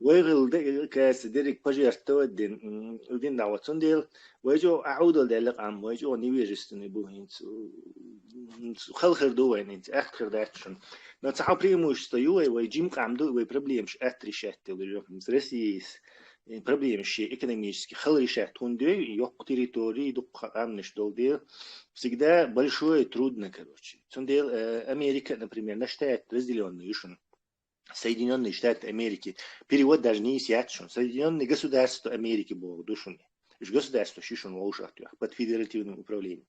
вай гӀилла де-, кажется, дерриг пожертвовать дина, м, дина дӀахӀотта. Цундела вай чӀогӀа Ӏудал даьлла къам, вай чӀогӀа невежественный бу хӀинца. М, халхар ду вайн хӀинца, атта хир дац шуна. Но цхьа преимущество ю вай, вай жима къам ду, вай проблемаш атта решать делур ю. ХӀинца Россияс, э, проблемаш шен экономически хала решать хӀунда ю, йоккха территори, дуккха къамнаш долу дела, всегда большое трудно, короче. Цундела, э, Америка, например, на штаты разделённый ю шуна. Соединённые Штаты Америки. Перевод даже не яц шуна. Соединённые Государства Америки боху ду шуна. Уьш государстваш ю шуна вовшахтоьхна под федеративным управлением.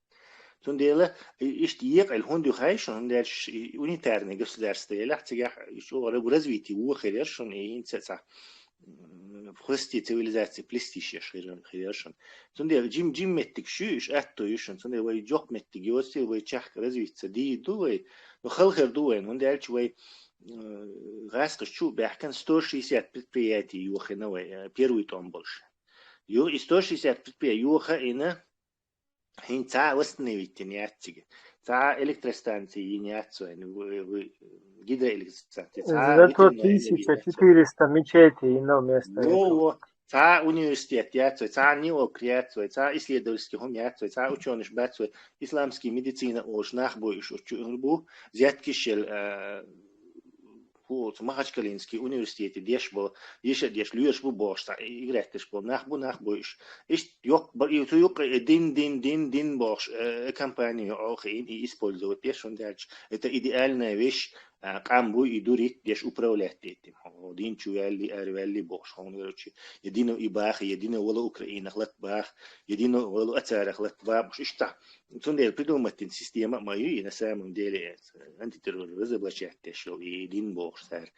Цундела и-, иштта екъал хӀунда ю хаьий шуна, хӀунда аьлча и унитарное государство елахь, цигахь и чӀогӀа развитие вон хир яра шуна, и хӀинца цхьа, м, в хвосте цивилизации плестись еш хир, хир яра шуна. Цундела жим, жим меттиг шу, уьш атто ю шуна. Цундела вай жоп меттиг йоций, вай чехка развиться дийр ду вай, ну, халхар ду вайн, хӀунда аьлча вай, э, гӀаскхаш чу баьхкина сто шестьдесят предприятий йохийна вай, э, первый тӀом болуш. Ю, и сто шестьдесят предприятий йохийна, хӀинца цхьа восстановить йина яц цига. Цхьа электростанция йина яц вайн, в-, в-, гидроэлектростанция. Цхьа Зато ветряная энергия яц вайн. Тысяча четыреста мечетей йина вместо Во, этого. Во. Цхьа университет яц вай, цхьа НИОК яц вай, цхьа исследовательский хӀума яц вай, цхьа учёныш бац вай, исламский медицина олуш нах бу уьш, уьш чу бу, зеткиш ел, а, хӀу, оцу Махачкалинский университете деш бу, деш а деш, лоьраш бу бохуш, цхьа играть деш бу, нах бу, нах бу уьш. Иштта йоккха бар, и цу юккъе и дин, дин, дин, дин бохуш, э, компания йоккха и, и использовать деш, хӀунда аьлча, это идеальная вещь, а, къам бу и дурит деш управлять деттина. Хьо дин чу ваьлли, ара ваьлли бохуш, хьуна веручи. Я дина и баха, я дина вала Украинах лат баха, я дина вала ацарах лат баха, бохуш, иштта. Цундела придумать дина система а ма ю, и на самом деле, э, антитеррор разоблачать деш йолу, и дин бохуш цара.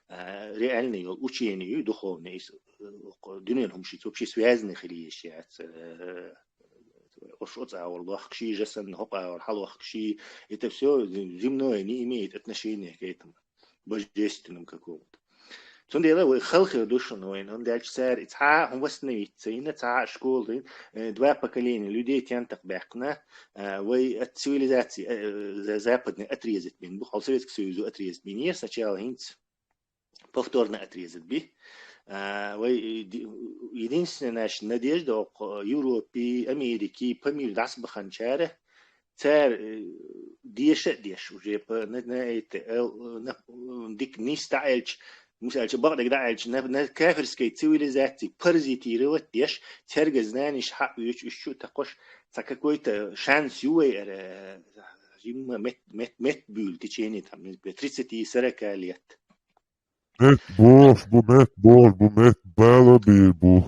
А, реальный йолу учение ю, духовный, и с-, э, дуьненан хӀумашца вообще связанный хила езаш яц, э, Ош оцу агӀор лохкуш, жа санна хӀокху агӀор хьалохкуш, это всё земное, не имеет отношения к этому божественному какому-то. Цундела вай халхар ду шуна вайн, хӀунда аьлча цара и цхьа а хӀума восстановить ца йина, цхьа а школа, э, два поколения людей тентакъ баьккхина, э, вай от цивилизации, э, за-, западной отрезать бина бу, хьо Советский Союзо отрезать бинера сначала хӀинца. Повторно отрезать би. А, вай, э, ди-, единственная наша надежда окху Европе, Америке, по миру дӀасабаханчара, цара, э, деша а деш, уже по, на, на это, э, на, э, дика нийса дӀааьлча, мисалча, бакъдерг дӀааьлча, на, на кафирской цивилизации паразитировать деш, цаьрга знанеш хьаоьцуш, уьш чу а такхош, цхьа какой-то шанс ю вай ара, э, жимма мет, мет, мет буьйлу в течение, там, не знаю, тридцати-сорока лет. Мет бохуш бу, мет бохуш бу, мет бала бийр бу.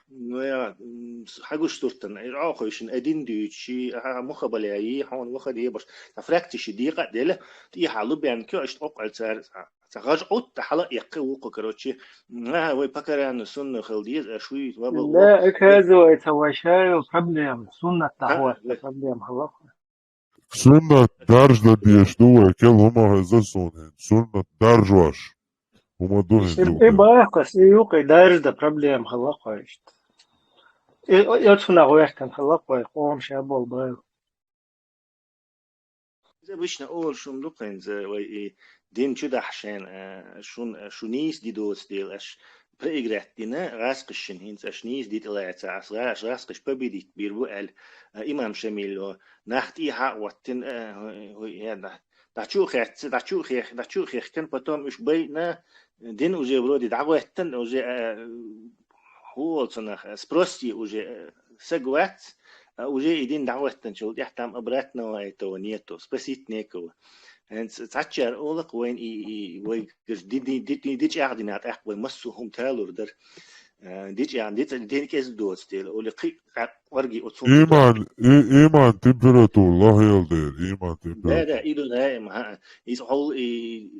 Ну, я, м, с-, хьагуш суртан, э, Ӏохуьйшина, э, дин дуьйцу ши, а, муха баляйи, хьуна ваха дебаш. Ца фракци ши декъа а дела, тӀехьа лу бен кё, ишта къокъал цара, ца, ца гӀаж Ӏутта хьала а эккхи вукху, короче, а, вай покаранно сунна хила деза, а шуй, ва ба, Да, ва, оказывается, вай шайо проблема, суннат А, тахват, да. Проблема хала. Суннат даржа дан дезаш ду вай, кел хӀума хеза суна хӀинца. Суннат даржош хӀума ду хӀинца И, и юкъе. Бакъас, и юкъе даржа дан проблема хала кхойшта. И, и оцунах ваьхкан хала кхой, къомаш а бол байла. Иза вишна олуш хӀума ду хӀинца, вай и дин чу дахьа шен, э, шун, э, шу нийса ди доцу дела аш проиграть дина, гӀаскхашна хӀинца аш нийса ди тӀелаьца, ас гӀа-, аш гӀаскхаш победить бийр бу аьлла, э, имам Шамило, нах тӀехьа а оттина, э, хӀу-, хӀу-, э, да-, дӀачу а хецна, дӀачу а хех-, дӀачу а хехкан, потом уьш байина, дин уже вроде дӀагӀоьттан, уже, э, хӀу олу цунах, э, спрос е уже, э, саг вац, а уже и дин дӀагӀоьттанчул тӀехь там обратного этого нету, спросить некого. ХӀинца цхьаччара олакх вайн и, и вай ди, ди, ди, ди, ди чӀагӀдина тӀаккха вай массо а хӀума талур дара. Э, ди чӀагӀ-, ди ца-, дин кӀезиг доцу дела, оли кхин а къорги оцу хӀума Иман, и-, иман температура лахьел дера, иман Да, да, температура. И ду даим, хӀа. Иза хьол, и,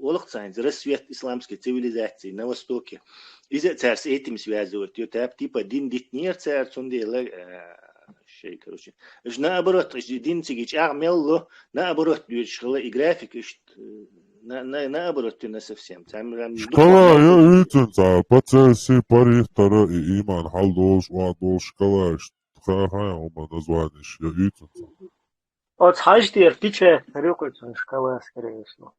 олакх цайна, рассвет исламской цивилизации на Востоке. Иза цара с этим связывают. Ю тап, типа, дин дитнера цара, цундела, э, шей, короче. Уж наоборот, уж дин циги чӀагӀ мел ло, наоборот, дуьйцуш хила и график, уж, э, На, на, наоборот, ты на совсем. Там прям Шкала духовно. я уйцанца, по целси парихтара и иман халдолш, вадолш шкала, ха-ха, ума названиш, я уйцанца. Оц хьажтер пиче рюкъуцун шкала, скорее всего.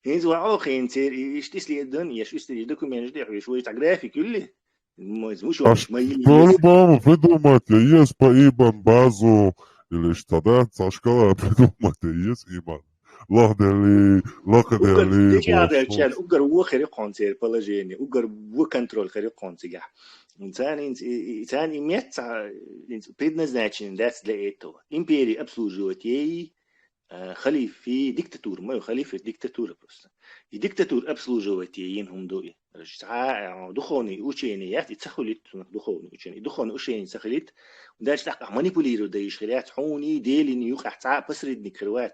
Хинз ва охин цер, и ишти следун, я шуистери документ жди, хвиш, вы график юли? Мой, мушу, Аш мои по-любому придумать, я есть по иман базу, или что, да, со шкала придумать, я есть иман. Лахдели, лахдели. Чан, угар во хери концер положение, угар во контроль хери концега. Цан ин, цан и мет, предназначен дац для этого. Империи обслуживать ей, э, халифи диктатура, мою халифи диктатура просто. И диктатура обслуживать ей ин хум дуи. Духовный учение яц, и цахулит духовный учение. И духовный учение цахулит, дальше так манипулировать да иш хряц, хуни, делини, юкъа ца посредник хрвац.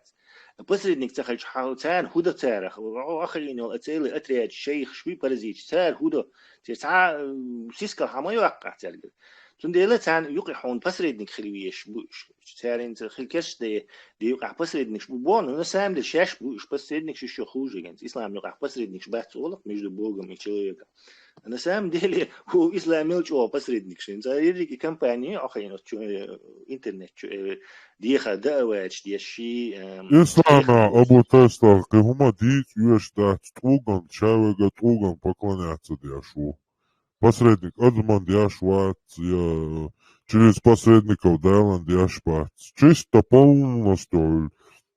Посредник цахалч хал цан, худа царах, ахрин ол целый отряд, шейх, шви паразич, цар худа, цар ца, э, сиска хама юакъа царгар. Цундела цан юкъа хун посредник хрвеш бу, царин ца хил кеш де, де юкъа посредник бу бон, на самом деле шаш бу, посредник шишо хуже генц. Ислам юкъа посредник бац олак между Богом и человеком. А на самом деле, у ислам мелч о посредник шин. Ца и компании, ахрин, интернет, чу, э, Диха да авач, деши, эм, Ислама Абу Тесла, кхы хӀума дийца оьшуш дац, тӀулган чавега, тӀулган поклоняться деш ву. Посредник адаман деш вац, я через посредников Далан деш бац. Чисто полностью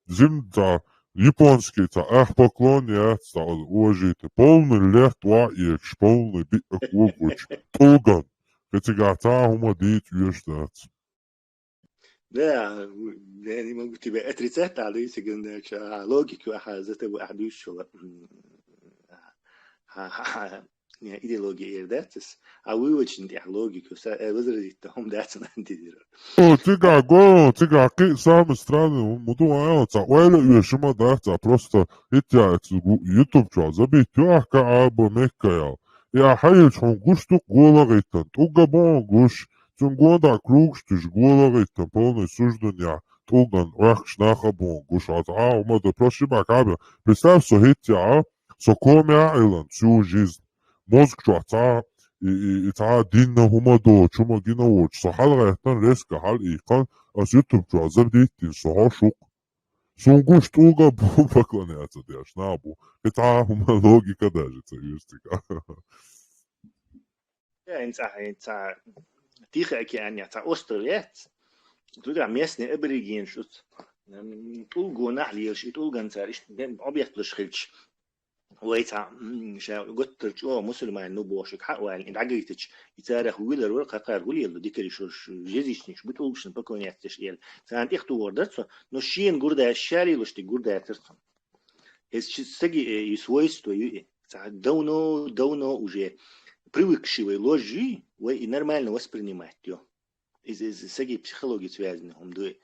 зим ца японский ца ах поклон яц, ца уважите. Полный лет ва екш, полный биъ когуч. ТӀулган. Кхы цига ца хӀума дийца оьшуш дац. Да, я не могу тебя отрицать, а даю тебе, значит, а, логику, аха, за тобой, а, даю ещё, м, а, а, а, не, идеология, да, то есть, а вы очень, да, логику, са-, э, возразить-то, он, да, цена интересно. О, цига го, цига кхы самый странный, муду аял, ца ойла оьшуш ма дац, ца просто итя, ца гу-, YouTube чуа забить, ю ахка аба меккаял. Я хайыл чун гуш тук гола гайтан, тӀулга бон гуш, цун гонда круг штуш гола гайтан, полный суждун я, тӀулган вахш наха бон гуш, а, а, ума да прошиба кабе. Представь, со хитя, со комя илан, всю жизнь. Мозг чуа ца, и, и, и ца динна хӀума до, чума гина воч, со хьалгайтан резко хьал и кан, а с YouTube чуа забить, со хошук. Сун гуш тӀулга бу поклоняться деш, на бу. Это хӀума логика даже, ца юстика. Я, инца, инца, Тихий океан, я, ца остров, я, ц-, туда местный абориген шуц. М, тӀулгу нахлиеш, и тӀулган цар, иш, дем, объект лыш хилч. Вай ца, м, ша, готтар чо, мусульман, ну, бошик, ха, валь, и дагайтыч, и царах уилар вар, какар гулиел, дикари шуш, язычник, бу тӀулгшин поклоняться ел. Цан тих ту вордацо, но шиен гурда, шари лушти гурда терцо. Эс чи-, саги, э, и свойство, и, э, ца-, давно, давно уже привыкший вай ложи, вай и нормально воспринимать, ё. Из, из, саги психологии связаны, он дуй.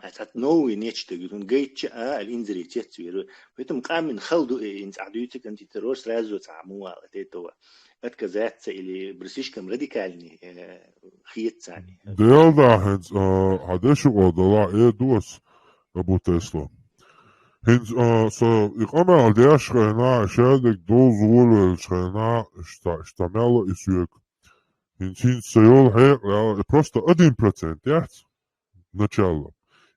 А цат новый нечто, говорит, он гайтча, а, аль инзри, тец веру. Поэтому камин халду, э, инц адуйте кантитерор сразу ца муал от этого отказаться или бр-, слишком радикальный, э, хиет цани. Делда хинц, а, хадешу одала, э, дуас, Абу Тесла. Хинц, а, со, и камал деш хайна, шадек доз волвелч хайна, шта, шта мяла и суек. Хинц, хинц, со йол хек, я, просто один процент, яц? Начало.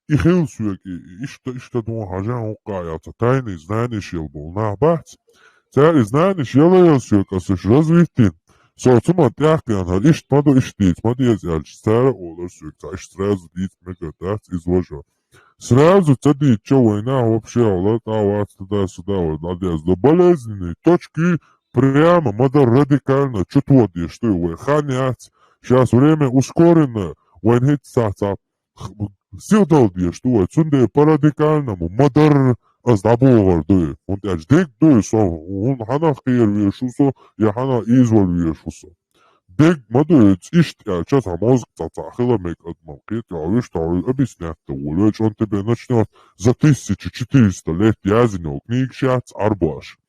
И хил суек, и, и ишта, ишта дун хажан укка, я, ца тайный знание шел был, на, бац. Ца и знание шел, я, суек, а сыш развитин. Со цума тяхкан, хар, ишт маду, ишт диц, маду, я, зяльч, цара олар суек, ца ишт сразу диц, мега, дац, изложу. Сразу ца дича война вообще, ола, та, вац, туда-сюда, вот, надеясь до болезненной точки, прямо, мада радикально, чуть вот, что вой, ханец. Сейчас время ускоренное, войны ца, ца, х-, сил дал, что вой, цунде по радикальному, мадар, аз дабугар дуй. Он тяж дик дуй, со, он хана хир вешусо, я хана извол вешусо. Дег ма дуй, ишт, я, час а мозг, ца, ца, хила мек адмал, кит, я, виш, та, объяснять, то, вольвеч, он тебе начнет за тысячу четыреста лет язынёл книг шац, арбаш.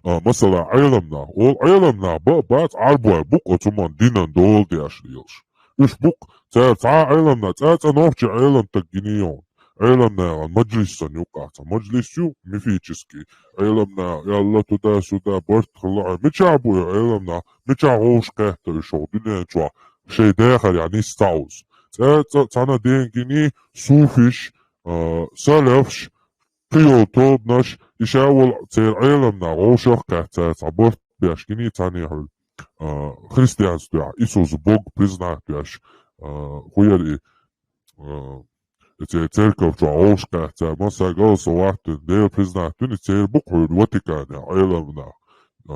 А, масала, айламна, ол айламна, ба, бац, арбай, бук, оцуман, динан, дол, дяш, лилш. Уж бук, ца, ца, айламна, ца, ца, нохчи, айлам, так, гинион. Ӏеламнахана маджлис санна юкъахь цхьа маджлис ю, мифический. Ӏеламнаха аьлла туда-сюда барт хилла, мичахь бу и Ӏеламнах, мичахь вовшахкхетта уьш хӀокху дуьнен чохь, шайн дахарехь нисса ца Ӏузу. ЦӀа-, цӀа-, цхьана денгиний суфиш, а, салафш, кхин йолу тобанаш, и ша волу церан Ӏеламнах вовшахкхетта цара цхьа барт беш гиний цхьаьна хьуьлла, а, христианствехь Исус Бог признать беш, а, хӀун яра и, а, церан церков чохь вовшахкхетта цара, масса гал со ваттина, Дела признать дуьйна, церан бу-кх хьуьлла Ватиканехь Ӏеламнах. А,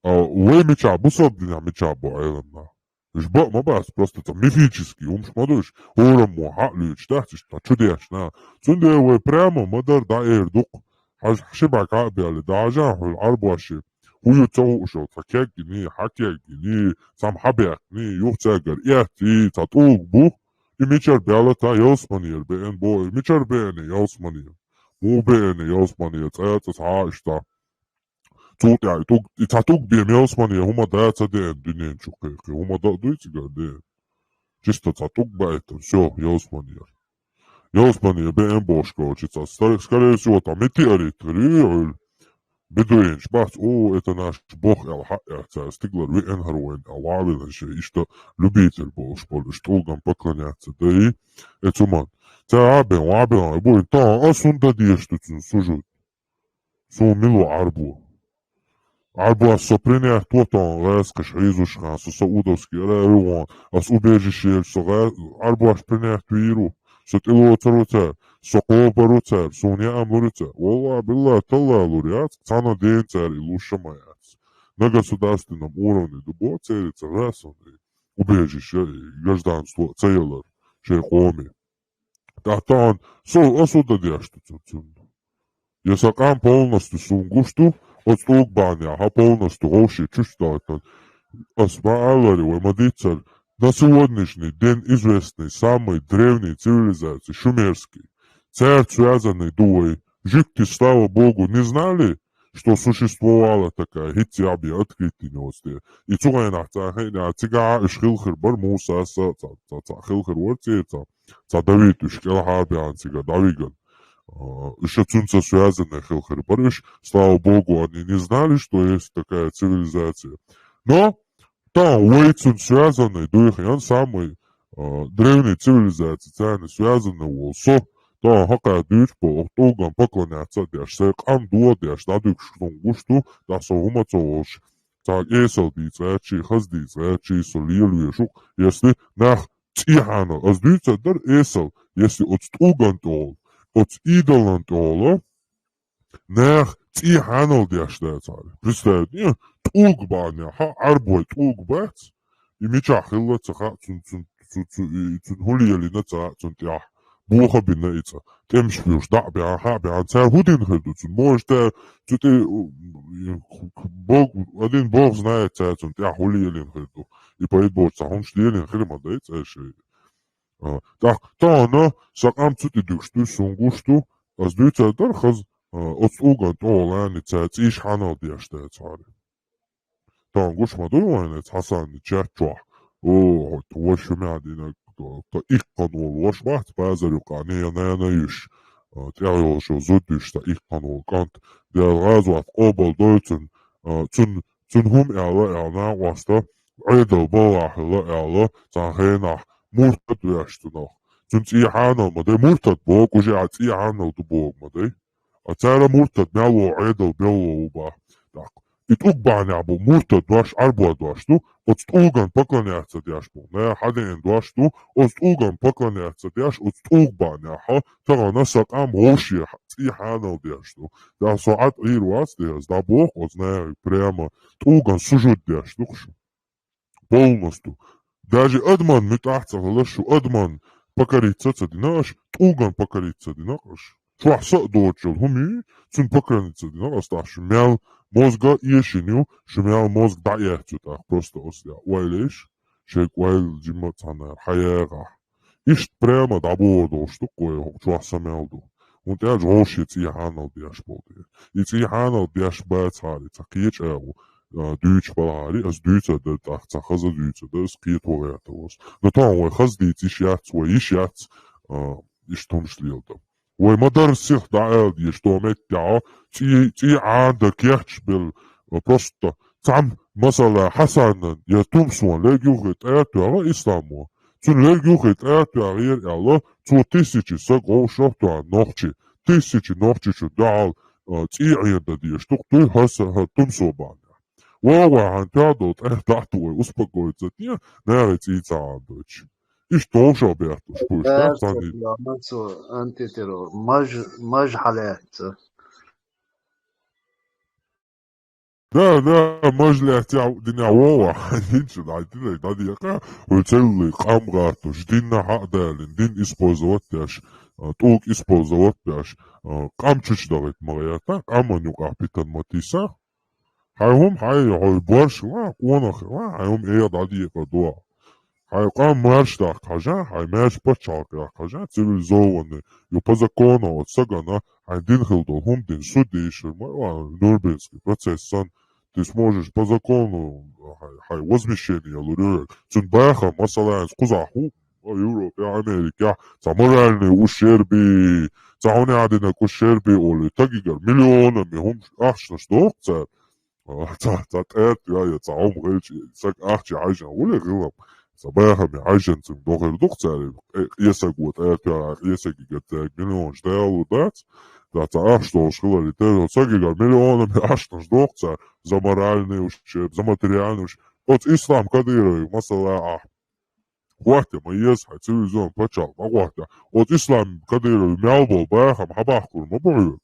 а вай мичахь бу, со динехь мичахь бу Ӏеламнах? Уьш бакъ ма бац, просто цхьа мифический хӀумаш ма ду уьш, хӀораммо хьаъ луьйчу дац уьш, цхьа чудешна. Цундела вай прямо ма-дарра дӀаэр ду-кх. Хьажа, ши бӀе кхаъ баьлла, дӀахьажахьа хьуьлла Ӏарбошна, хӀун ю ца хууш йолу, цхьа кеггиний, хьан кеггиний, цхьамма хьан баьккхиний, юха цаьргара эттий, цхьа тӀулг бу, и мичара баьлла, та ялсаманера беана боху, и мичара беана ялсаманера? Муха беана ялсаманера, цӀа а цӀа схьа а иштта. Цул тӀаьхьа и тӀулг, и цхьа тӀулг бен ялсамане хӀума да ца деана дуьнен чу кхайкхи. ХӀума дан а дуй цигара деана? Чисто цхьа тӀулг баийтина, всё, ялсамане яра. Ялсамане беана бохуш кочи ца, скорее всего, там метеорит хир ю хьуьлла. Бедуинаш бац, о, это наш бог аьлла хьаъ а цара, стигалара веана хӀара вайна аьлла, ваьлла шайн иштта любитель болуш болу, уьш тӀулган поклоняться дай, э, цуман. Цара а бен, ва бен, ай бу, тахана ас хӀунда дезаш ду цунна сужуд? Суна мила ву Ӏарбо? Ӏарбош со принять во тахана гӀазкхаша хьийзош хан, со саудовский Аравия вон, ас убежище елча, со гӀа-, Ӏарбош принять вийр ву, со тӀелоцур ву цара, со кхобур ву цара, суна яа лур ю цара. Валлахь, биллахь, талла лур яц, цхьана ден цара и луш а ма яц. На государственном уровне ду боху церан ца гӀасан убежище, гражданство ца ялар шайн къоме. ТӀаккха тахана со, ас хӀун дан дезаш ду цу-, цунна? Я сан къам полностью суна гуш ду, оцу тӀулг бахьанехь полностью вовшийн чуьста далийтина. Ас ма аллара, вай ма дийццара, на сегодняшний день известный самый древний цивилизация, шумерский. Цаьрца связанный ду вай. Жуьгтий, слава богу, не знали, что существовала такая, хӀинцца яхь бен открытие йоцу дела. И цу хенахь цхьа хиъна, цигахь а уьш хилла хир бара, Мусас а цхьа, цхьа, цхьа хилла хир вара церан цхьа, цхьа Давид уьш кӀелхьарбаьхьна цигара дӀавигна. А, уьш а цуьнца связанный хилла хир бара уьш. Слава богу, они не знали, что есть такая цивилизация. Но тахана вай цуьнца связанный дуй хьан самый, а, древний цивилизация царна связанный волу со, тахана хӀокхара дуьйцуш болу, оха тӀулган поклоняться а деш, сайн къам дохадеш, дӀадуьгуш суна гуш ду, тӀаккха со хӀума ца волуш, цхьа эсал дийца гӀертачий, хаза дийца гӀертачий, со лелавеш ву-кх, если нах цӀий хьанал, ас дуьйцур дара эсал, если оцу тӀулган тӀехула, оцу идолан тӀехула, нах цӀий хьанал деш дацара. Представь, не, тӀулг бахьанехь, Ӏарбой тӀулг бац, и мичахь хилла ца хаьа, цун, цун, цун, цун, и, цун хӀун лелийна ца хаьа цунна тӀехь, боха а бина и цӀа, тӀемаш буьйш, дӀа а баьхьна, хьа а баьхьна, цара хӀун дина хир ду цунна? Может, цу тӀе, у, и, бог, один бог знает, цара цунна тӀехь хӀун лелийна хир ду. И пайда боцу цхьа хӀумаш лелийна хир ма дай цара шайн. А, тӀаккха тахана сан къам цу тӀе дуьгуш ду, суна гуш ду, ас дуьйцур дара хаза, а, оцу тӀулган тӀехула цара цӀийш хьанал деш дацара. Тахана гуш ма дуй вайна, Хьасанна чат чохь. О, хӀотта ваша хӀума дина, та иккхана волу ваша бац, базар юкъа, не, нана йиш, а, тӀехь йолуш йолу зуда йиш, та иккхана волу кӀант. Дела гӀазот къобал дой цунна, а, цунна Цуьнан хӀума аьлла, аьлла, накъоста, Ӏедал балла хилла, аьлла, цхьана хенахь муртад веш цунах. Цуьнан цӀий хьанал ма дай, муртад боху, уже а цӀий хьанал ду боху ма дай. А цара муртад мел ву Ӏедал белла ву бах. ТӀаккха и тӀулг бахьанехь бу муртад дош, Ӏарбой дош ду, оцу тӀулган поклоняться деш бу. Нах хьадеана дош ду, оцу тӀулган поклоняться деш, оцу тӀулг бахьанехь, тахана сан къам вовше цӀий хьанал деш ду. Да, со Ӏад Ӏийр вац де, ас дӀабоху оцу нахе прямо. ТӀулган сужуд деш ду шу. Полностью. Даже адаман муьтӀахь ца хилла шу, адаман покориться ца дина аша, тӀулган покориться дина аша. Чохь са а доцучул хӀума ю, цуьнан покориться дина аса тӀаккха шу мел мозга эшина ю, шу мел мозга дӀаэцна ю тӀаккха просто аса дӀа. Ойла еш, шайга ойла жима цхьанна хьаягӀахь. Иштта прямо дӀабохур долуш ду-кх вай, хӀокху чохь са мел ду. ХӀунда аьлча вовшийн цӀий хьанал деш болу те. И цӀий хьанал деш бацахьара, цхьа кхечу агӀо, а, дуьйцуш балахьара, ас дуьйцур дара тӀаккха, цхьа хаза дуьйцур дара, ас кхета ван гӀерта ву ас. Но тахана вай хаза дийца йиш яц, вай йиш яц, а, иштта хӀумаш леладар. Вай ма дарра сиха дӀааьлла дезаш, то меттехь, цӀий, цӀий Ӏанадар кечбелла, просто цхьамма, масала, Хьасанан я Тумсон лерг юххе тӀе а тоьхна исламо. Цуьнан лерг юххе тӀе а тоьхнера аьлла, цо тиссачи саг вовшах а тоьхна нохчи. Тиссачи нохчичун дуьхьал, а, цӀий Ӏенадан дезаш ду-кх дуй хӀара са-, хӀара Тумсо бахьанехь. Вай, вай, хьайна тоьхна долу тӀе а дахьа вай успокоиться де, нахе цӀий ца Ӏанадойтуш. Иштта вовшах бехтуш бу, иштта цхьаьна. Цо антитеррор, маж, маж хьалаьцна. Да, да, маж лаьцна динехь вогӀу, хӀинца дӀадинарг дӀадекъа, хӀара цӀерли къам гӀаттуш, динна хьа а далийна, дин использовать деш, а, тӀулг использовать деш, а, къам чучу дахийта ма гӀерта, къаман юкъахь питана ма тийса. Хьайн хӀума хьайн, хьо борш ла, къонах ла, хьайн хӀума эха дӀадекъар ду. Хьайн къам марш дахка хьажа, хьайн маьрша пачхьалкх яккха хьажа, цивилизованный, ю по закону оцу сагана, хьайн дин хила долу хӀума дина, суд дийшира ма ю, Нюрнбергский процесс санна, ты сможешь по закону, хьайн, хьайн возмещение лур ю. Цуьнан бахам, масала, кхузахь хӀу, Европехь, Америкехь, цхьа моральный ущерб, цхьа хӀунда динарг ущерб олий, тагигара миллионами хӀума ахчанаш дохку цара. Цхьа, цхьа тӀаьртоьхна я цхьа хӀума хилча, сага ахча хьаьжжина гӀуле хилам. Цхьа бахаме хьаьжжина цунна дохур ду-кх цара, къе-, къе саго тӀаьртоьхна, къе сагигара цаьрга миллионаш далур дац. Цхьа, цхьа ахча долуш хиларе, тӀаьртоьхна сагигара миллионами ахчанаш дохку цара, за моральный ущерб, за материальный ущерб. Оцу Ислам Кадырове, масала, ахь хӀоттае ма еза, хьайн цивилизованный пачхьалкх дӀахӀоттае. Оцу Ислам Кадырове мел болу бахам хьабахкур ма бу хьоьга.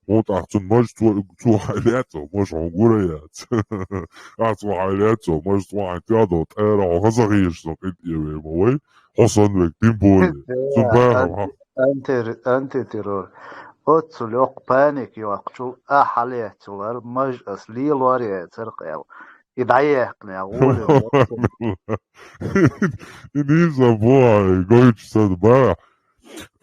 ХӀунда аьлча цунна маж цо, цо хьайн лаьцна, маж хьуна гур а яц. Ахь цо хьайн лаьцна, маж цо хьайн тоьхна долу тӀера хьо хаза хеташ сан къинтӀера вер ма вай. Хьо санна верг тем более. Цунна бахам хьа. Анти-, антитеррор. Оццул йоккха паник йоккхучул ахь хьалаьцулара, маж ас лелор яцара къел. И дӀаяьккхинехь гӀоле. И нийса бу, гойчу сан бара.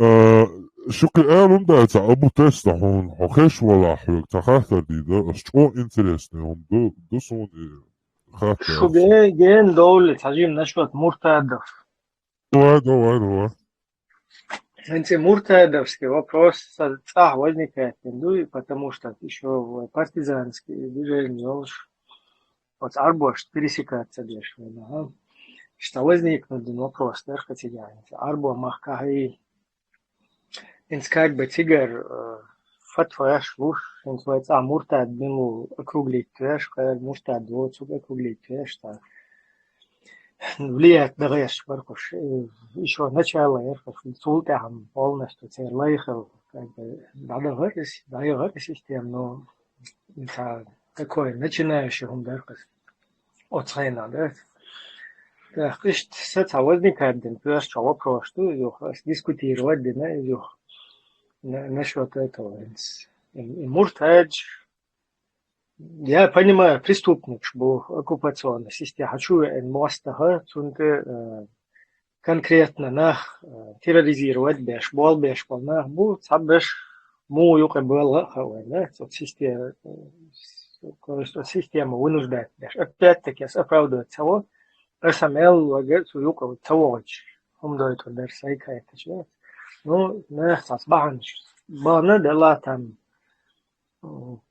А, шу кхин ала хӀума дац, Абу Тесла, хьуна, хьо хезаш валахь, хьоьга цхьа хаттар дийр дара, ас чӀогӀа интересный хӀума ду, ду суна и хаттар. Шу ге-, ген довлли, цхьа жимма насчёт муртадов. Давай, давай, давай. ХӀинца и муртадовский вопрос сан цӀахь возникать дина ду, потому что ещё партизанский движение йолуш, оцу Ӏарбошца пересекаться деш вайна, ага. Иштта возникнуть дина вопрос дара-кх цигахь, хӀинца Ӏарбойн махкахь и, хӀинца как бы цигара, э, фатваш луш, хӀинца вай цӀахь муртад мила ву округлить веш, кхара муртад воцург округлить веш, цхьа влиять дан гӀерташ бара-кх уьш, э, ещё начало яра-кх уьш, цул тӀаьхьа полностью церан лай хилла, как бы, дӀадахара и, дӀаяхара и система, но цхьа такой начинающий хӀума дара-кх иза. Оцу хенахь, да? Так, иштта сан цхьа возникать дина, просто вопрос ду, юха, ас дискутировать дина, юха, на-, насчёт этого, и, и муртадаш, я понимаю, преступникаш бу оккупационная система, хьан чу веана мостагӀа, цунна тӀе, э, конкретно нах, э, терроризировать беш, болх беш болу нах бу, цхьаберш муха юкъа бевлла а хаьа вайна, да, оцу система, э, с-, короче, оцу система вынуждать беш. Опять-таки, ас оправдывать ца во, аса мел вага цу юкъа ца вогӀуш, хӀума дойтур дара сайга хеташ, да. Ну, нах цхьацца бахьанаш бахана, делла там,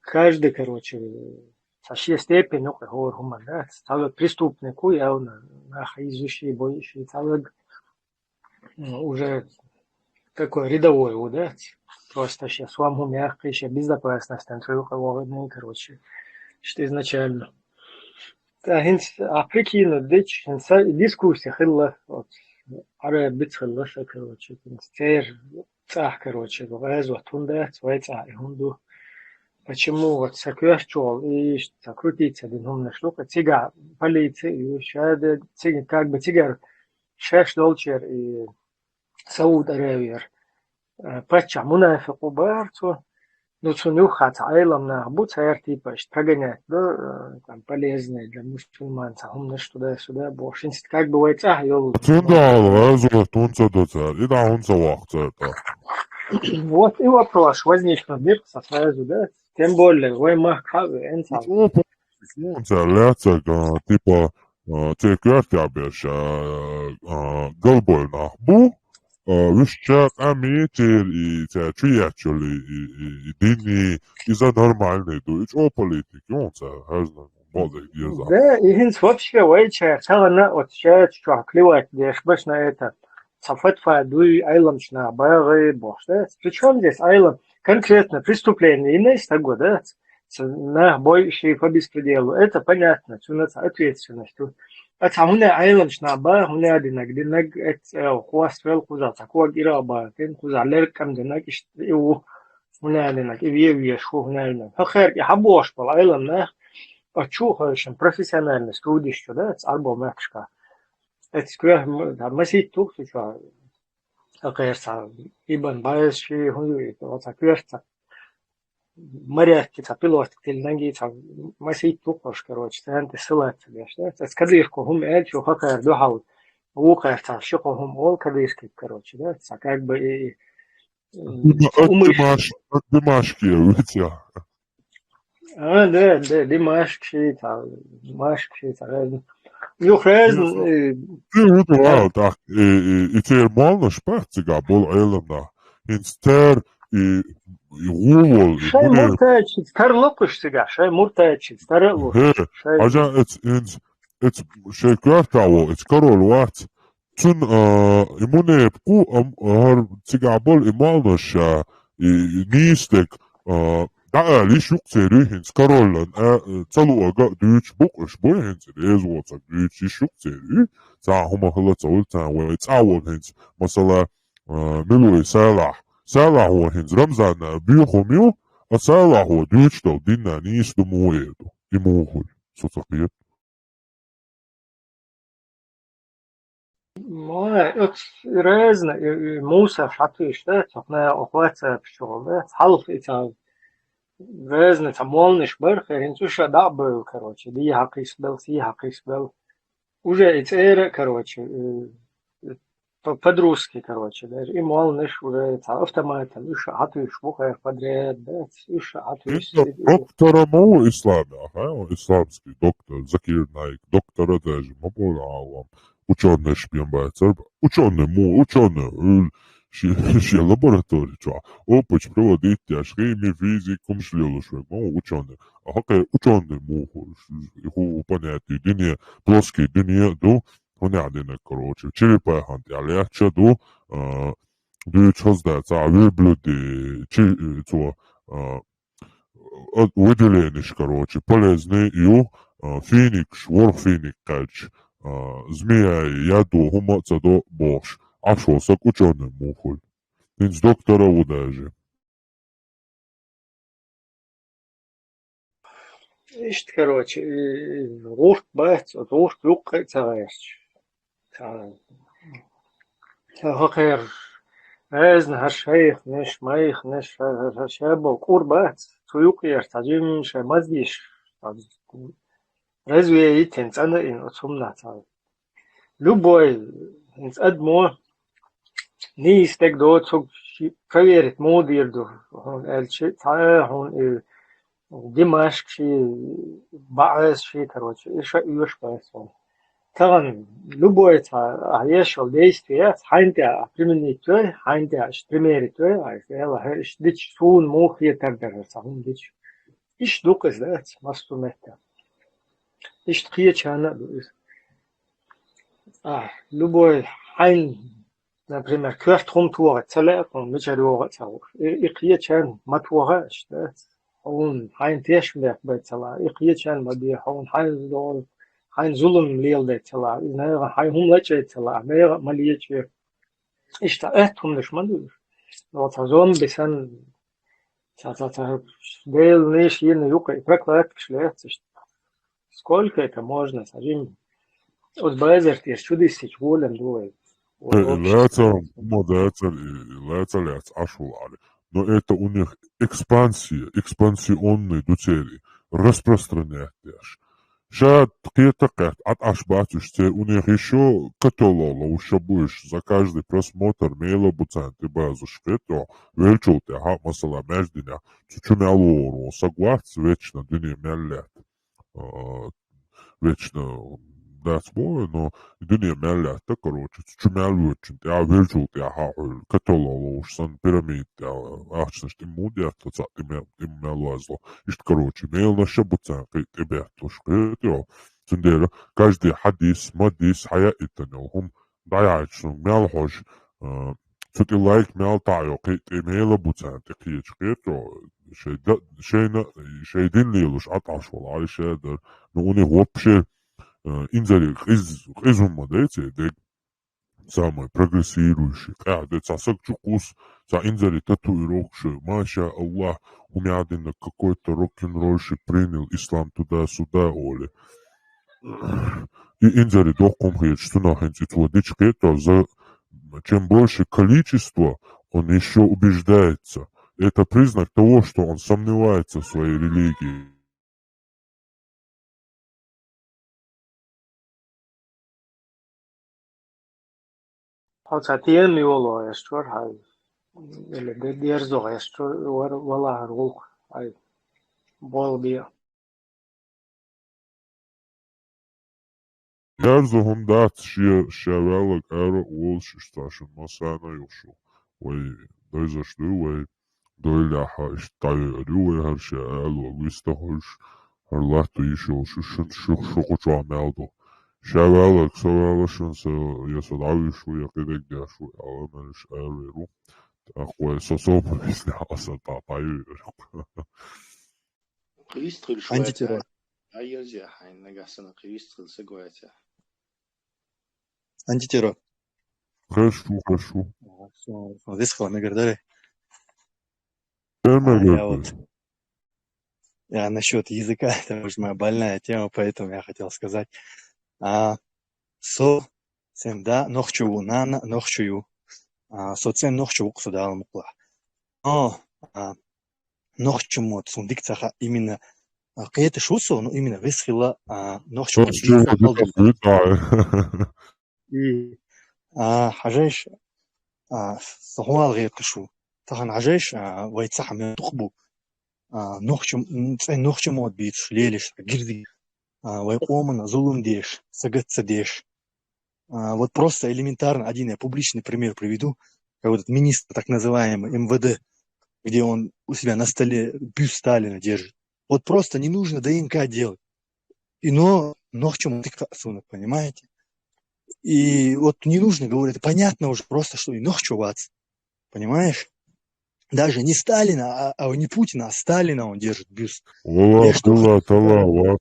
каждый, короче, цхьа шен степень юкъа хӀора хӀума, да, цхьа верг преступник ву, явно, нах хьийзуш, бойуш, цхьа верг, м, уже такой рядовой ву, да, просто шен сом хӀума яккхий, шен безопасность цу юкъа вогӀий, короче, что изначально. ТӀаккха хӀинца ахь прикинуть дича, хӀинца и дискуссия хилла, вот, Ӏарбойн бицбелла сан, короче, хӀинца церан цӀахь, короче, гӀазот хӀунда дац, вай цӀахь и хӀунда ду. Почему вот сан коьртачу гӀолла и иштта сан крутиться дина хӀуманаш ду-кх, цигахь полици ю, шада, цига, как бы цигара шаьш долчера и Сауд Аравияра, э, паччахь мунафикъ ву бахара цо. Ну, цунна юххехь цхьа Ӏелам нах бу, цара типа иштта прогонять до, э, там, полезные для мусульман, цхьа хӀуманаш туда-сюда бохуш, хӀинца как бы вай цӀахь йолу. Цундела гӀазот хӀунда ца до цара, и дӀа хӀунда ца воккху цара тӀаккха? Вот и вопрос возникнуть дира-кх сан сразу, да? Тем более, вай махка хьа а веана цхьа. Цо по-, цара лаьцнарг, а, типа, а, церан коьртехь берш, а, а, галбойла нах бу, а, вуьшта къамий тера и ца чу еччул и, и, и, и дини, иза нормальный ду, и чӀо политик, юн ца, хазна, бозай деза. Да, и хинц вообще вайча, сагана от ча, чу клевать деш, башна это, ца фатфа дуй, айламчна, багы, бошта. Причём здесь айлам? Конкретно преступление, и есть такое, да? Ца нах бой ши по беспределу. Это понятно, цунаца ответственность. А ца хуна айламчна ба, хуна динаг, динаг, эт, э, хваст вел куза, ца куаг ира ба, тен куза леркам динаг, ишт, и у, хуна динаг, и ве ве шу хуна динаг. Хахер, и хабош бал айлам нах, а чу хойшин профессиональный студиш, чу, да, ца арбо мехшка. Эт сквер, м, да, масит тух, чу, а кер ца, ибан байс ши, хуна, и то ца квер ца. Моряки ца пилотик тел нанги ца масит тухош, короче, ца анте сылать ца беш, да? Ца кадышко хум эл, чу хакар духал. Ухар ца шико хум ол кадышки, короче, да? Ца как бы и, и, м, Дима-, ца от умыш- Димаш-, от Димашки, ведь я. А, да, да, Димашк ши ца, Димашк ши ца, разный. Ну, хрен, Ну, э, Ты вот, да. Вау, так, и, и, и тер молнаш, пах, цига, бол элана. Инстер, и, и гулол, и Шай муне. Муртачи, тар локуш цига, шай муртачи, тар локуш. Хе, Шай. Ажа эц, инс, эц, шай квартаво, эц король вац. Цун, а, и муне пку, ам, ар, цига бол, и молнаш, а, и, и нистек, а, да, а, лиш юк церю хинц короллан, а, э, цалу ага дюч бук, уж бой хинц, рез воцак дюч, лиш юк церю, ца хума хала цаул, ца вай, ца вол хинц, масала, а, милуй салах. Салах вол хинц, Рамзан, а, бюху мю, а салах вол дюч дал, динна, нис ду муэду, и мухуй, соцакъет. Ма, вот разно, и, и муса шатыш, да, цохна окваца пчёл, да, халх и ца разно, ца молниш бар, херин цуша да был, короче, ди хакис бел, си хакис бел. Уже и цера, короче, э, по- по-дружески, короче, даже и молниш уже ца автоматом, уж хатыш бухар подряд, да, уж хатыш. Доктора му ислам, ага, исламский доктор, Закир Найк, доктора даже, ма бола алам. Учёный шпион бацар, учёный му, учёный, ул, ши, ши лаборатория, чё, опыт проводить, я, химия, физика, кум шлёлу шве, му, учёный. А хакай учёный му, ху, ху, понятие, дунья, плоский дунья, ду, хуня дина, короче, черепахан, я, ляча, ду, а, ду, чё сдается, а, верблюды, чи, э, цо, а, от выделениш, короче, полезный ю, а, финикш, вор финик кач, а, змея, яду, хума цадо бош. А шо сак учёный мухуль. Инс доктора удажи. Ишт, короче, и, и гурт бац, от гурт юккъе цагаерч. Ца, ца хакер. Эзн хашайх неш, майх неш, ха-, ха-, ха-, шабо курбац, цу юккъер, ца жим, ша маздиш. Ца разве итен, цана ин, от сумна, ца. Любой, инц адмо, ни истек до, цуг ши-, проверить мудир ду, хун элчи, ца, хун и Димашк ши, баъс ши, короче, и ша уьш баъс он. Таган любой ца, а, ешал действие, хайн тя применить той, хайн тя ш-, примерить той, а, ела, ш-, дич сун мух етар дар, ца, хун дич. Иш дукъ из, да, ц-, масту метта. Иш тхия чана ду из. А, любой хайн, например, кварт хум туага, ца ле, хум мичар юага ца гуш. И, и кхия чан ма туага, ишта. Хун хайн теш мех бай цала, и кхия чан ма бе, хун хайн зол, хайн зулум лел дай цала, и нега хайн хум лачай цала, нега ма лече. Ишта, э, тумдыш ма душ. Но ца зомби сан, ца, ца, ца, дел ниш ин юка, и прокладка шле, ишта. Сколько это можно, сажим? От базар теш чудисич волем двое. Э, лаца, мо лаца, и лаца лац ашул али. Но это у них экспансия, экспансионные дуцери, распространять деш. Ша кхета кхет, ат аш бацуш це, у них ещё котёл ола, уж будешь за каждый просмотр мела буцан ты базуш кхето, велчул те, ха, масала, междиня, чучу мялу, соглас, вечно дуне мяллят. А, вечно дац боху, но и дуьне мел лаьтта, короче, цу чу мел воьдучун тӀехь велчул тӀехьа хьуьлла, котелок ловш санна, пирамида тӀехь ахчанаш тӀе муха детта, цхьаъ тӀе мел, тӀе мел вазло. Иштта, короче, меланаш а бу царна кхин тӀе бетталуш, кхетий хьо. Цундела каждый хьадис, мадис, хьаяийтина йолу хӀума дӀаяьлча суна мел хьожу, а, цу тӀе лайк мел таӀайо, кхин тӀе мела бу царна тӀе кхечу, кхетий хьо, шайн да-, шайна, шайн дин лелош Ӏаташ волу Ӏайша а дара. Ну, у них вообще, а, инзаре къиз-, къиза хӀума ма дай церан дегӀ. Самый прогрессирующий. ТӀаьхьа де цхьа саг чу кхуссу, цхьа инзаре татуировкаш, маша Аллах, хӀума яздина, какой-то рок-н-ролльщик принял ислам туда-сюда, олий. И инзаре доккха хӀума хеташ, цунах хӀинца и цо дича кхетар, за-, чем больше количество, он ещё убеждается. Это признак того, что он сомневается в своей религии. Хьо ца тен йолу эшчор хьай, или де-, дерзо эшчор вар-, валахар гӀуллакх хьай, болу бе. Дерзо хӀума дац, шен, ша ваьлларг ара а волуш, иштта шун массарна а юхшу. Вай дайзаш ду, вай дойлахьа иштта дӀайойур ю вай, хӀара ша ала виста хуьлуш, хӀара латто йиш йолуш, шун шу, шу кху чохь мел ду. Ша ваьлларг со ваьлла шун, со, я со дӀавуьйш ву, я кхидерг деш ву, ала мелаш аравер ву. ТӀаккха вай со собар висна, аса дӀа-, дӀайойур ю. Кхийста хуьлуш вац. Антитеррор. Ай, ерзия хьайна, нагахь санна кхийста хуьлу са гойтехь. Антитеррор. Хорошо, хорошо. Ага, всё, всё, здесь хвала, Мегар, давай. Э, А, я Мегар, вот, ты. я насчёт языка, это уже моя больная тема, поэтому я хотел сказать. А, со, сен да, нохчу ву, нана, нохчу ю. А, со цен нохчу ву, со дала мукла. Но, а, нохчу мот, сун дик ца ха-, именно, а, кхета шу со, ну, именно вес хила, а, нохчу мот Нохчу бийца ву, халдина. Дика, да. И, а, хьажайш, а, со хьуал гӀерташ ву. Тахана хьажайш, а, вай цхьа меттух бу. А, нохчу, м, цӀе нохчу мот бийцуш, лелаш, гирзиг. А, вай къомана зулум деш, сагатца деш. А, вот просто элементарно один я публичный пример приведу. Как вот этот министр, так называемый, МВД, где он у себя на столе бюст Сталина держит. Вот просто не нужно ДНК делать. И но, нохчу мот дика ха сунна, понимаете? И вот не нужно говорить, это понятно уже просто, что и нохчу вац. Понимаешь? Даже не Сталина, а, а не Путина, а Сталина он держит бюст. Вала, Я что вала, хочу тала, сказать? вац.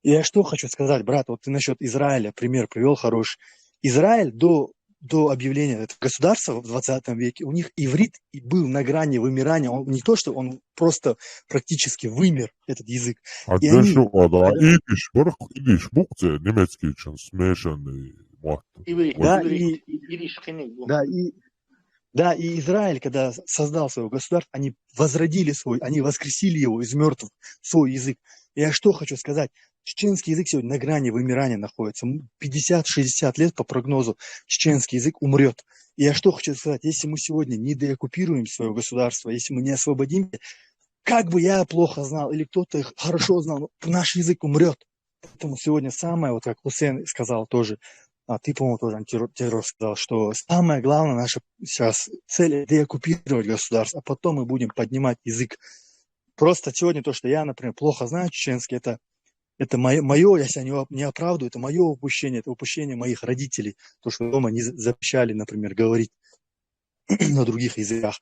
Я что хочу сказать, брат, вот ты насчёт Израиля пример привёл хороший. Израиль до, до объявления этого государства в двадцатом веке, у них иврит и был на грани вымирания. Он не то, что он просто практически вымер, этот язык. А И где они, ещё, а, да, они идиш, барх, идиш, буквы немецкий, чем смешанный мат. Иврит, Вот. Да, иврит, и, и-, идиш кхиниг бу. да, и, да, и Израиль, когда создал своё государство, они возродили свой, они воскресили его из мёртвых, свой язык. Я что хочу сказать? Чеченский язык сегодня на грани вымирания находится. М, пятьдесят-шестьдесят лет по прогнозу чеченский язык умрёт. И я что хочу сказать? Если мы сегодня не деоккупируем своё государство, если мы не освободим, как бы я плохо знал или кто-то их хорошо знал, но наш язык умрёт. Поэтому сегодня самое, вот как Хусейн сказал тоже, а ты, по-моему, тоже антитеррор сказал, что самое главное наша сейчас цель — это деоккупировать государство, а потом мы будем поднимать язык. Просто сегодня то, что я, например, плохо знаю чеченский, это, это моё, моё, я себя не, оп-, не оправдываю, это моё упущение, это упущение моих родителей, то, что дома не за-, запрещали, например, говорить на других языках.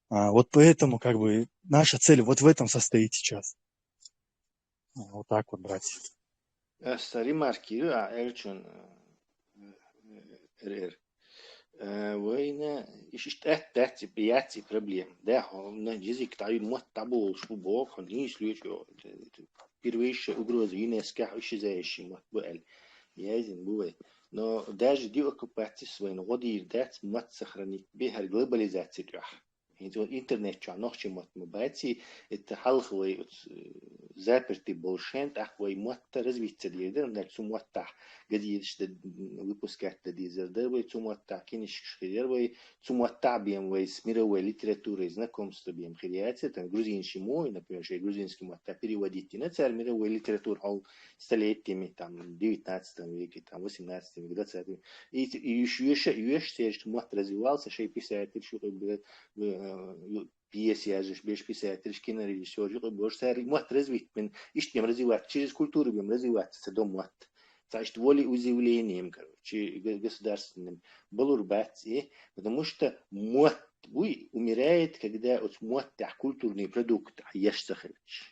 А, вот поэтому, как бы, наша цель вот в этом состоит сейчас. А, вот так вот, братья. Аса ремарки ю, а, Элчун, э, э, эр, эр. Э, вайна иш, иш тӀаьт-, тӀаьт-, яц и проблема. Да, хьо, на, язык тӀе мотт тӀе болуш бу боху, хьо нийса лоьчу, э, первейшая угроза ЮНЕСКО-хь исчезающий мотт бу аьлла. Яздина бу вай. Но даже деоккупацис вайна гӀо дийр дац, мотт сохранить бе хӀара глобализаци тӀехь. Интернет чу нохчий мотт ма бац, это хьалха вай оцу, э, заперти болу шен, тӀаккха вай мотта развиться дийр дара, цу моттахь газеташ дан выпускать дан дезар дара вай, цу моттахь кинишкаш хир яра вай, цу моттахь бен вай с мировой литературой знакомство бен хир яц, там грузинский мой, например, шей грузинский мотта переводить дина, цара мировой литература хьол столетиями, там, девятнадцатом веке, там, восемнадцатом веке, двадцатом веке. И, и юш, юш, юш, церш мотт развивался, шей писатель, шу, э, э, пьеса язъеш, беш писатель, кинорежиссёр, юкъа бош, цара мотт развить бен, иштта бен развиваться, через культуру бен развиваться, ца до мотт. Ца иштта волеизъявлением, короче, г-, государственным. Балур бац, э, потому что мотт, уй, умирает, когда оцу моттехь культурный продукт еш ца хилча.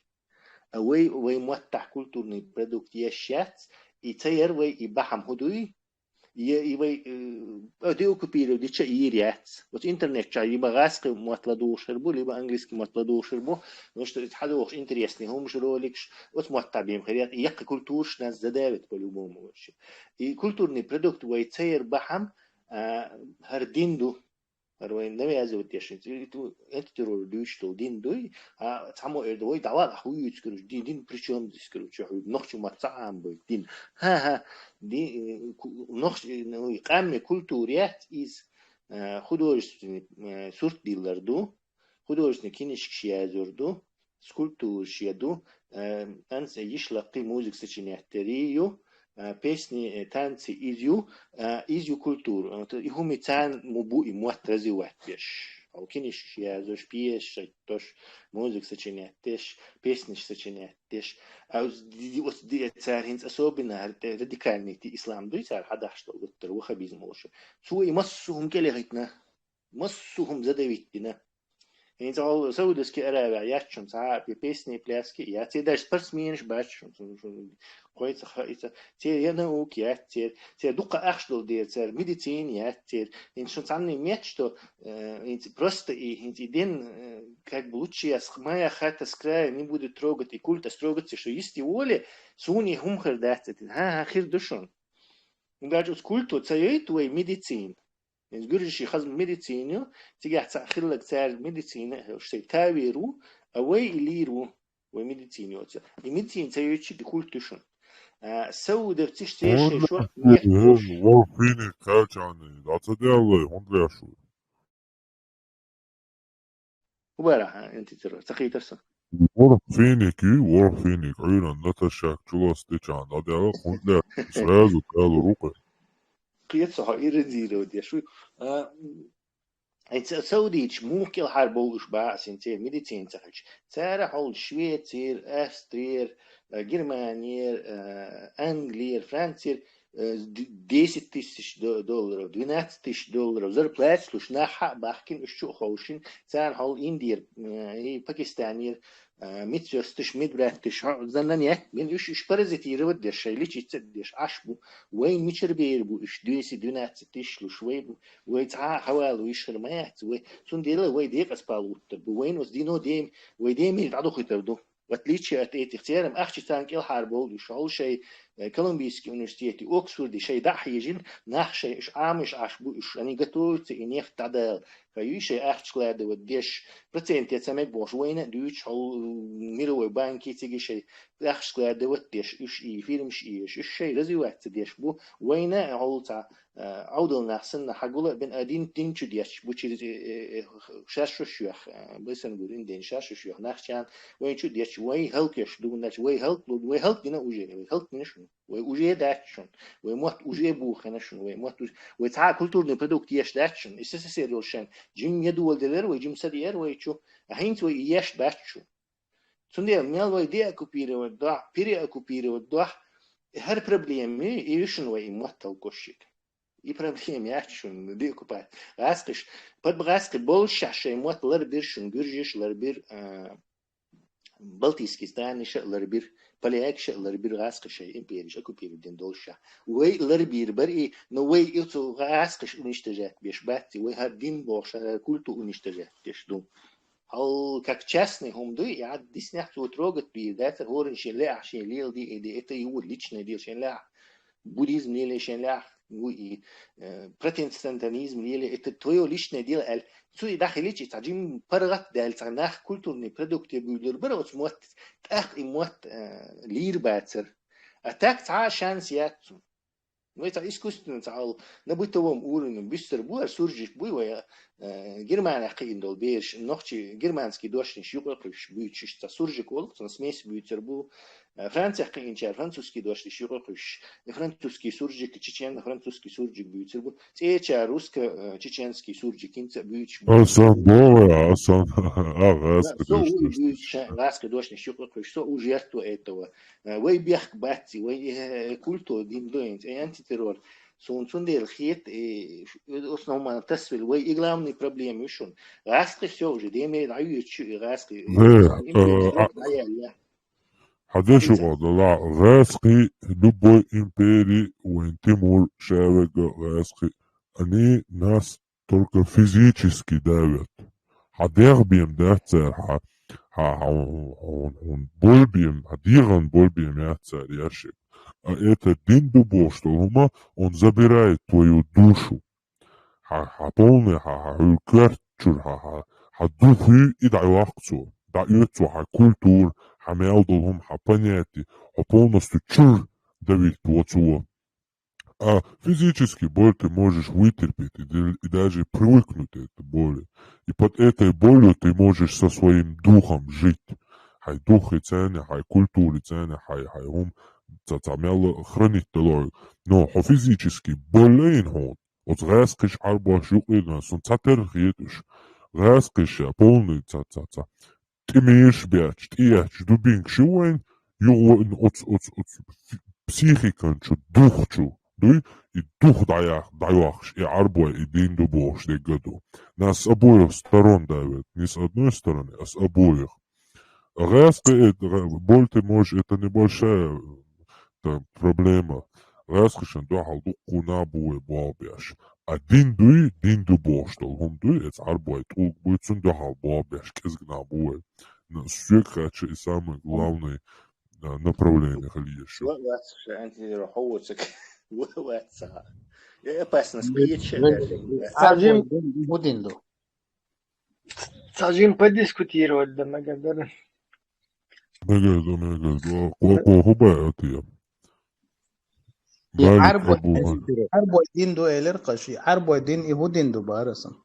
А вай, вай моттахь культурный продукт еш яц, и ца яр вай и бахьам хӀу дуй, е, и вай, э, деоккупировать дича йийр яц. Вот интернет чу и ма гӀаскхи мотт ладугӀуш хир бу, либо английский мотт ладугӀуш хир бу, потому что хьадогӀуш интересный хӀумаш, роликаш, оцу моттахь бен хир яц, и яккхи культураш нас задавит по-любому вообще. И культурный продукт вай ца яр бахьам, а, хӀара дин ду, хӀара вайн навязывать деш, и ту, это террор дуьйцуш долу дин дуй, а, цхьаммо эр ду, вай, давай, а, хӀу юьйцу, короче, дин, дин при чём здесь, короче, хӀу нохчий мотт ца Ӏамабайта дин. Ха-ха, ди-, э, ку-, нохч-, э, ну, и къаьмнийн культура яц иза, э, художественный, э, сурт диллар ду, художественный кинишкаш язъяр ду, скульптураш я ду, э, танцы йиш лаккхий, музыка сочинять дерий ю, э, песни, э, танцы из ю, э, из ю культура. Вот и хӀума царна ма бу и мотт развивать беш. Хьо кинишкаш язъеш, пьесаш шайттош, музыка сочинять деш, песниш сочинять деш. А оцу ди-, оцу ди-, цара хӀинца особенно хӀара тӀе радикальный ти ислам дуй, цара хьадахьаш долу гуттар, ваххабизм олуш. Цо и массо а хӀума кӀелхийтина, массо а хӀума задавить дина. ХӀинца хьо Саудовский Аравия яц шуна цхьа а пе-, песни, пляски, я церан даже спортсменаш бац шуна, шуна, шуна кхойца, хаийца. Церан я наука яц церан, церан дуккха ахча долу дера церан, медицина яц церан. ХӀинца шуна цхьанна метташ, что, э, хӀинца просто и, хӀинца и дин, э, как бы лучше я с-, моя хата с краю не буду трогать и культа строгать, что есть и воля, суна и хӀума хир дац, это, ха-ха, хир ду шуна. ХӀунда аьлча оцу культо ца йойту вай медицина. Иза гуьржаший хаза медицина ю, цигахь цхьаъ хилларг цаьрга медицина а хилча, шайн тавер ву, а вай и лийр ву, вай медицина йоцу. И медицина ца йойтуш и культ ю шуна. А, Саудовцаш церан шайн шорта нефть луш. ВорхӀ финик кхачанна, дӀа ца деллай, хӀунда леш ву? ХӀун бара, а, эн тицар, ца кхийтар сан. ВорхӀ финик ю, ворхӀ финик, Ӏуьйранна Наташак чулоцу дечан дӀадаьлла, хӀунда леш, сразу далур ву кхе. Кхета со хьо иронизировать деш ву. А, м, ай, ца-, саудиташ муха кӀелхьара бовлуш баха ас хӀинца медицина ца хилча. Цара хьол Швецера, Австрера, а, Германера, а, Англера, Францера, э, д-, десять тысяч до-, долларов, двенадцать тысяч долларов зарплата луш, нах хьа а бахкина, уьш чу а ховшина, царна хьол Индера, э, и Пакистанера, э, медсестраш, медбратташ, хьо-, занна нет, мин уьш, уьш паразитировать деш, шайн лечиться а деш, Ӏаш бу. Вайн мичара бер бу уьш, десять, двенадцать тысяч луш, вай бу, вай цхьа а хьавалу уьш хир ма яц, вай, цундела вай декъаза палуттар бу, вайн оцу дино дем-, вай демир дӀадухуьйтар ду. В отличие от этих, церан ахча царна кӀелхьара бовлуш, хьол шайн, э, Колумбийский университете, Оксфорде шайн дӀа а хьежина, нах шайн уьш Ӏамош Ӏаш бу уьш, они готовятся и нефть дӀадала. Ха ю шайн ахча складывать деш, проценте ца мега бохуш, вайна а дуьйцуш, хьол, м, мировой банке цига шайн ахча складывать деш, уьш и фирмаш и еш, уьш шайн развиваться деш бу, вайна а хьол цхьа, э, Ӏовдал нах санна хьагула а бен, а дин, дин чу детташ бу через, э, э, э, шаьш шуьйх, э, басан гур инден шаьш шуьйх нах чан, вайн чу детташ, вай хӀалкеш ду, значит, вай хӀалк лу, вай хӀалк дина уже, вай хӀалк дина шуна, вай уже дац шуна, вай мотт уже бухена шуна, вай мотт уже, вай цхьа культурный продукт еш дац шуна, СССР йолу шен, жим я дола делар, вай жим са деар вай чу, а хӀинца вай и еш дац шу. Цундела мел вай деоккупировать дохь, переоккупировать дохь, хӀара проблема ю, и вишна вай и мотт хӀалкхошшиг. И проблема яц шуна, деоккупат. ГӀаскхиш, под гӀаскхи боллушехь шайн мотт ларбира шуна, гуьржаш ларбира, а, Балтийский странаша а ларбира, полякаша а ларбира гӀаскхи шайн империш оккупировать дина доллушехь. Вай ларбийр бара и, но вай и цу гӀаскхиш уничтожать беш бац, вай хӀара дин бохуш, хӀара культу уничтожать деш ду. Хьал как частный хӀума дуй, и Ӏад диснех цо трогать бийр дацара, хӀоранна шен лаьа, шен лела ди, и ди, это его личное дело, шен лаьа. Буддизм леле шен лаьа, ву и, э, протестантизм лелае, это твоё личное дело аьлла. Цу и дӀахилча, и цхьа жим паргӀат даьлла, цхьа нах культурный продукте буьйлур бара оцу мотт, тӀаккха и мотт, э, лийр бацар. А так цхьа а шанс яц цунна. Вай цхьа искусственно цхьа ал на бытовом уровне буьссар бу, ар суржик буй вай, э, Германех кхиъна долу бераш, нохчий германский дошнаш юкъа кхуьйсуш буьйцуш, цхьа суржик олу, цхьа смесь буьйцур бу, э, Францех кхиъначара французский дошнаш юкъа кхуьйсуш, и французский суржик, чечен, французский суржик буьйцур бу, цӀеча русско-, э, чеченский суржик хӀинца а буьйцуш бу. Асан богӀа, асан, а, Да, гӀаскхи со дошнаш. Уж буьйцуш, гӀаскхи дошнаш юкъа кхуьйсуш, со уж ярто этого. Э, вай бехк бац, вай, э, культура дин доинца, э, антитеррор. Суна цундела хета, э, ш-, э, основном тасвел, вай и главный проблема ю шуна. ГӀаскхи всё уже, демей дӀаюьйцу шу и гӀаскхи, э, Э, империя э, срок а, дӀаяьлла. Хьан деша Хьанца? Вала, гӀаскхи любой импери вайн Тимур шаверга гӀаскхи. Они нас только физически давят. Хьан дегӀ бен дац цара, хьан, хьан, хьан, хьан, хьан боль бен, хьан дегӀан боль бен яц цара яшек. А это дин ду бохуш долу хӀума, он забирает твою душу. Хьан, хьан полный, хьан, хьан хьуьлкарт чуьра, хьан, хьан, хьан духи и дӀайоккху цо. ДӀаоьцу цо хьан культура, хьан мел долу хӀума, хьан понятие, хьо полностью чур давит во цо. А физически боль ты можешь вытерпеть и, д-, и даже привыкнуть этой боли. И под этой болью ты можешь со своим духом жить. Хьайн духи цайна, хьайн культури цайна, хьайн, хьайн хӀум ца, ца мел хранить далой. Но хьо физически боль лайна хьуна. Оцу гӀаскхиш Ӏарбош юкъина, сун ца терра хеташ. ГӀаскхиш полный ца, ца, ца. ТӀимеш бечу, тӀеэцчу дубинкаш ю вайн, юха вайн оцу, оцу, оцу психикан чу, дух чу, дуй, и дух дӀаях-, дӀайохуш, и Ӏарбой, и дин ду бохуш дегга ду. Нас с обоих сторон давят, не с одной стороны, а с обоих. ГӀаскхи, э, гӀа-, боль ты можешь, это небольшая, э, там, проблема. ГӀаскхишан дуьхьал дуккхуна бу вай болх беш. А дин дуй, дин ду бохуш долу хӀума дуй, эца Ӏарбой тӀулг буй, цунна дуьхьал болх беш кӀезгна бу вай. Ну, соьга хаьттича и самое главное, а, направление хила еза шу. Ва-, вац, ша антидеру хьо воцург. Ва-, вац, ца. Я опасность Ве-, кхеташ ве-, даьлла. Цхьа жим Ӏарбой дин, бу дин ду. Цхьа жим подискутировать дан мегар дара. Мегар ду, мегар ду. Кхо-, кхо хӀу бай атия. И Ӏарбой, Ӏарбой дин ду элира кхаш, и Ӏарбой дин, и хӀу дин ду бара сан.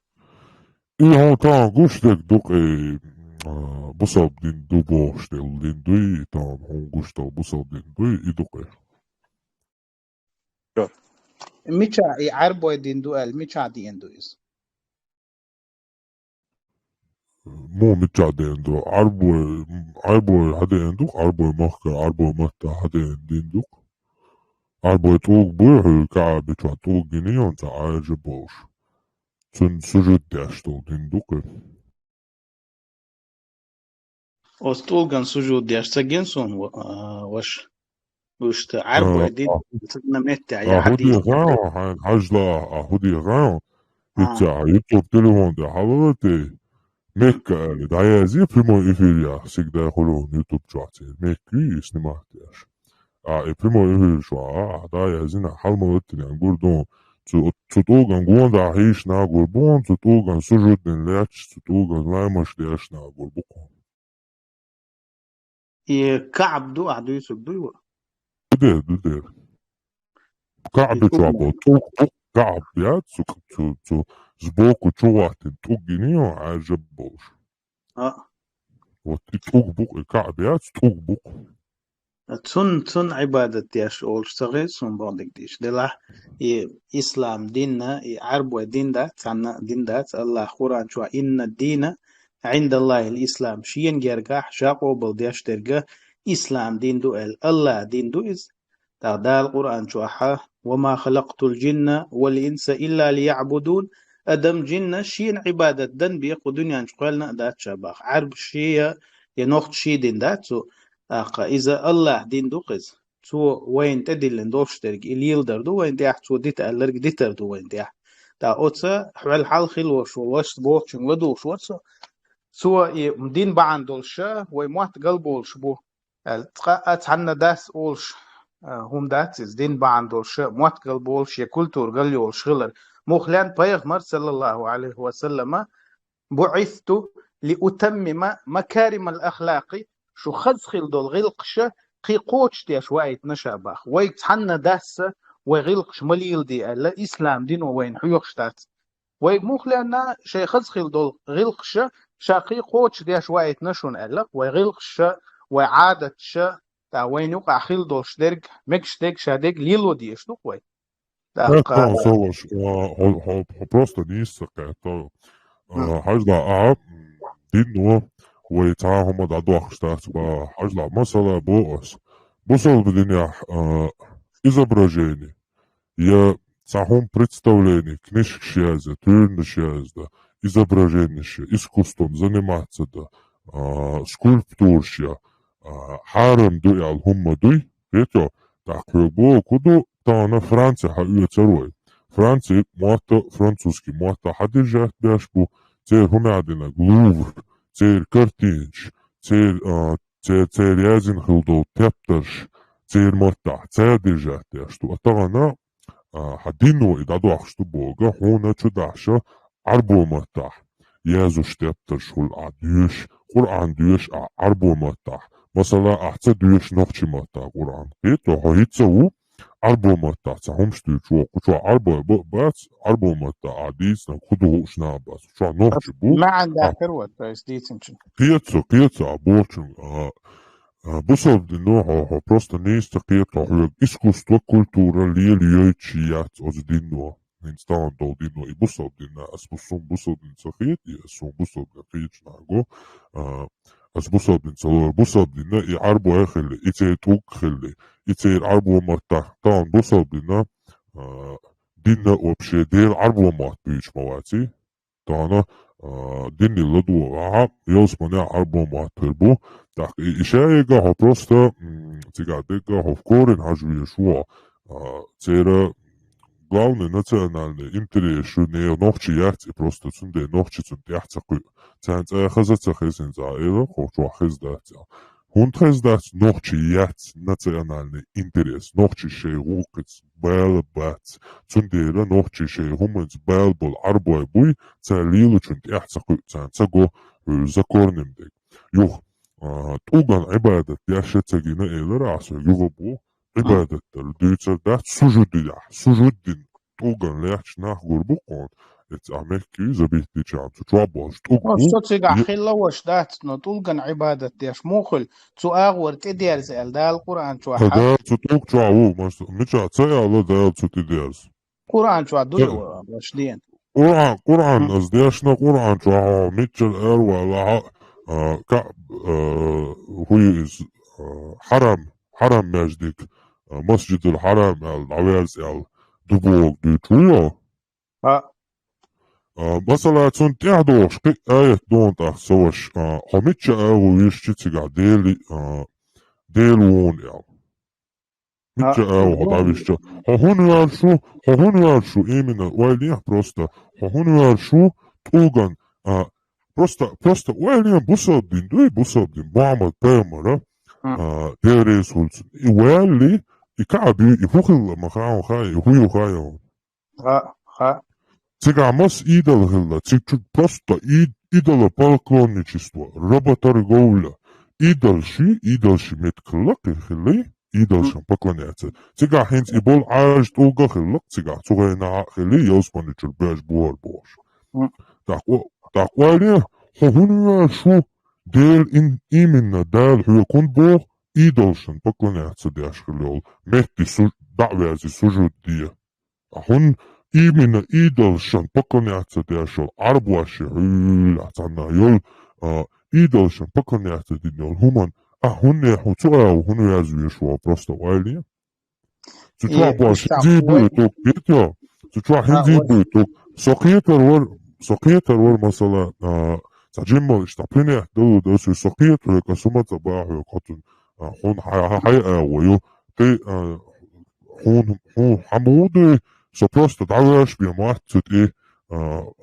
И хьуна тахана гуш дерг ду кхе, а, бусалба дин ду бохуш дерг дин дуй, и тахана хьуна гуш долу бусалба дин дуй, и ду кхе. Мича и Ӏарбой дин ду аьлла, мича деана ду иза? Муха мича деана ду? Ӏарбой, Ӏарбой хьан деана ду? Ӏарбой махка, Ӏарбой матта хьан деана дин ду? Ӏарбой тӀулг буй, хьуьлка Ӏаби чохь тӀулг гина йонца Ӏаьржа болуш. Цунна сужуд деш долу дин ду кхе. Оцу тӀулган сужуд деш ца гина суна, ва-, а, ваша. Вуьшта Ӏарбой дин, а, царна меттехь а, яхьа хӀу дийца. Дехьа, хьайн хьажла, а, хӀу дехьа. А. Итца, YouTube телефон тӀе хьалала тӀе. Мекка аьлла, дӀаязъе прямой эфир я, всегда хуьлу YouTube чохь церан. Мекка и снимать деш. А, и прямой эфир чохь, а, дӀаязйина, хьал ма латтина, гур ду. Цу, цу тӀулган гонда хьийшна гур бу, цу тӀулган сужуд дина лаьтташ, цу тӀулган лаймаш дешна гур бу. И Каъб ду, ахь дуьйцург дуй ву? Ду дер, ду дер. Каъб И чохь тӀулган. Бу, тӀулг бу, Каъб яц, цу, цу, цу, сбоку чу гӀаттина тӀулг гина йо, Ӏаьржа болуш. А. Вот и тӀулг бу, и Каъб яц, тӀулг бу. Цун, цун Ӏибадат деш олуш ца хеза суна боху дерг дийша. Делахь и ислам динна, и Ӏарбой дин дац, цхьанна а дин дац, Аллах Къуръан чохь: «Инна дина Ӏиндаллахил ислам», шена гергахь ша къобал деш дерг ислам дин ду аьлла, Аллах дин ду иза. ТӀаккха Дала Къуръан чохь: «Ва ма халакътул джинна вал инса илла лияъбудун». Адам, джинна шена Ӏибадат дан бен кху дуьнен чу кхоьллина а дац ша боху. Ӏарб шен я, я нохча шен дин дац цу. ТӀаккха иза Аллах дин ду-кх иза. Цо вайна тӀедиллина долуш дерг и леладар ду вайна тӀехь, цо дита аьлларг дитар ду вайна тӀехь. ТӀаккха оцу хьол хьалха хила волуш волу вашас бохучуьнга ладугӀуш вара со. Цо и дин бахьана долуш ша вай мотт галболуш бу аьлла, цкъа а цхьанна дас олуш, а, хӀума дац иза, дин бахьана долуш, моттигал болуш я культурагал йолуш хилар. Мухлен пайхамар, саллаллаху алейхи ва саллама, «بعثت لأتمم مكارم الأخلاق», шу хаза хила долу гӀиллакхаш кхин кхочушдеш ваийтина ша бах. Вайга цхьанна дасса вай гӀиллакхаш ма леладе аьлла, ислам дино вайна хьоьхуш дац. Вай мухлена шайн хаза хила долу гӀиллакхаш ша кхин кхочушдеш ваийтина шуна аьлла, вай гӀиллакхаш, вай Ӏадаташ, тӀа вайна юкъахь хила долуш дерг, мегаш дерг, ша дерг лело дезаш ду-кх вай. ТӀаккха Хьо, хьо, хьо просто нийса ца кхетта. А, хьажа, а, динно вай цхьа хӀума дӀадохуш дац, ба, хьажа, масала бо ас. Бусалба динехь, а, изображение, я цхьа хӀума представление, книжкаш язъян, туьйранаш язъян, изображенеш, искусством заниматься дан, а, скульптураш ян, а, хьарам ду аьлла хӀума дуй, кхетий? ТӀаккха хьоьга боху ду, тахана Франци хьаоьцур вай. Франци мотт, французский мотт хьадиржат беш бу, церан хӀуманна динарг Лувр, церан картинаш, церан, а, церан, церан язйина хила долу тептарш, церан маттахь цара диржат деш ду. А тахана, а, хьан дино и дӀадохуш ду боху, хьуна чу дахьаш Ӏарбо маттахь язъеш тептарш хуьлу ахь доьшуш, Къуръан доьшуш ахь Ӏарбо маттахь. Масала, ахь ца доьшу нохчи маттахь Къуръан. Кхетий, хьо хӀинца а ву, Ӏарбо маттахь цхьа хӀумаш дуьйцуш ву, кху чохь Ӏарбой ба-, бац, Ӏарбо маттахь ахь дийцинарг хӀун ду хууш нах бац. Кху чохь нохчи бу. МаьӀна дахкар ву, то есть дийцинчун. Кхетий, кхетий, а бохучун, а, а, бусалба дино хьо, хьо просто нийса ца кхета, хьоьга искусство, культура лелайойтуш яц оцу дино. ХӀинца тахана долу дино, и бусалба дин, ас бу-, суна бусалба дин ца хета, и ас суна бусалба дин кхечу нахаго, а, ас бусалба дин ца лору, бусалба дин, и Ӏарбой хилла, и церан тӀулг хилла, и церан Ӏарбо маттахь, тахана бусалба дин, а, дин вообще Делан Ӏарбо мотт буьйцуш ма ваций. Тахана, а, дин ладогӀахь, ялсаманехь Ӏарбо мотт хир бу. ТӀаккха и, и шайга хьо просто, м, цигахь дегга хьо в корень хьажа везаш ву, а, церан главный национальный интерес шу не нохчи яц, и просто цундела нохчи цунна тӀаьхьа ца кхуьу. Царна цӀа хаза ца хезна, цӀа эла, кху чохь хеза дац. ХӀунда хеза дац, нохчи яц национальный интерес, нохчи шайн гӀуллакхца бала бац. Цундела нохчи шайн хӀуманца бала болу Ӏарбой буй, цара лелочун тӀаьхьа ца кхуьу, царна ца го, э, за корнем дерг. Юха, а, тӀулган Ӏибадат деш ца гина элира ахь соьга, юха бу, Ӏибадат дар дуьйцур дац, сужуд динехь, сужуд дина тӀулган лаьтташ нах гур бу кхунна, эца а мехкий забит дича, цу чохь болуш тӀулг бу. Со цигахь хилла ваша дац, но тӀулган Ӏибадат деш муха хуьлу, цу агӀор тӀедерза аьлла Дала Къуръан чохь. Дала цу тӀулг чохь ву, мича ца аьлла Дала цу тӀедерза. Къуръан чохь дуй ваша дена. Къуръан, Къуръан ас дешна, Къуръан чохь хьо миччара ара валахь, а, ка-, а, хӀу ю иза, а, хьарам, хьарам маьждиг, а, масжидул хьарам аьлла, дӀаверза аьлла, ду боху дуьйцу ву йо? А. А, масала, цунна тӀаьхьа догӀуш кхин а аят дона тӀаккха ца ваша, а, хьо мичча агӀо вуьйш чи цигахь Дели, а, Дела вуна аьлла. Мичча агӀо хьо дӀависча? Хьо хӀун ваьлла шу? Хьо хӀун ваьлла шу? Именно, ойла е просто. Хьо хӀун ваьлла шу? ТӀулган, а, просто, просто ойла е, бусалба дин дуй, бусалба дин. Мухьаммад пайхамара, а, Дела реза хуьлда цунна. И ваьлли, и Каъба ю, и хӀун хилла ма хаьа, хаа, и хӀун ю хаьа. Ха, ха. Цигахь маса идол хилла, цига чу просто и-, идолопоклонничество, работорговля. Идолши, идолши меттиг хилла кхин хилла, идолшан поклоняться. Цигахь хӀинца и болу Ӏаьржа тӀулга хилла, цигахь цу гӀайна а хилла, ялсамани чуьра боьжна бохура бохуш. ТӀаккха, тӀаккха ойла е, хьо хӀун ваьлла шу? Дела ин-, именно Дала хьоьга хӀунда боху, идолшан поклоняться деш хилла йолу метте су-, дӀа а верзий, сужуд де. ХӀунда именно идолшан поклоняться деш йолу Ӏарбоша хьуьллехь цхьанна йолу, а, идолшан поклоняться дина йолу хӀуманна, а, хӀунда хьо цу агӀо хӀунда веза веш ву, просто ойла е? Цу чохь бохуш хӀинций буй тӀулг, кхетий? Цу чохь хӀинций буй тӀулг. Со кхетар вар, со кхетар вар, масала, а, цхьа жиммал иштта принять далу дасуй, со кхетар хьоьга, аса хӀума ца баха хьоьга, хӀотун, а, хьуна хьай, хьай агӀо ю. Тхай, а, хьуна, хьуна хьан муха дуй, со просто дӀавеш бен мотт цу тӀе, а,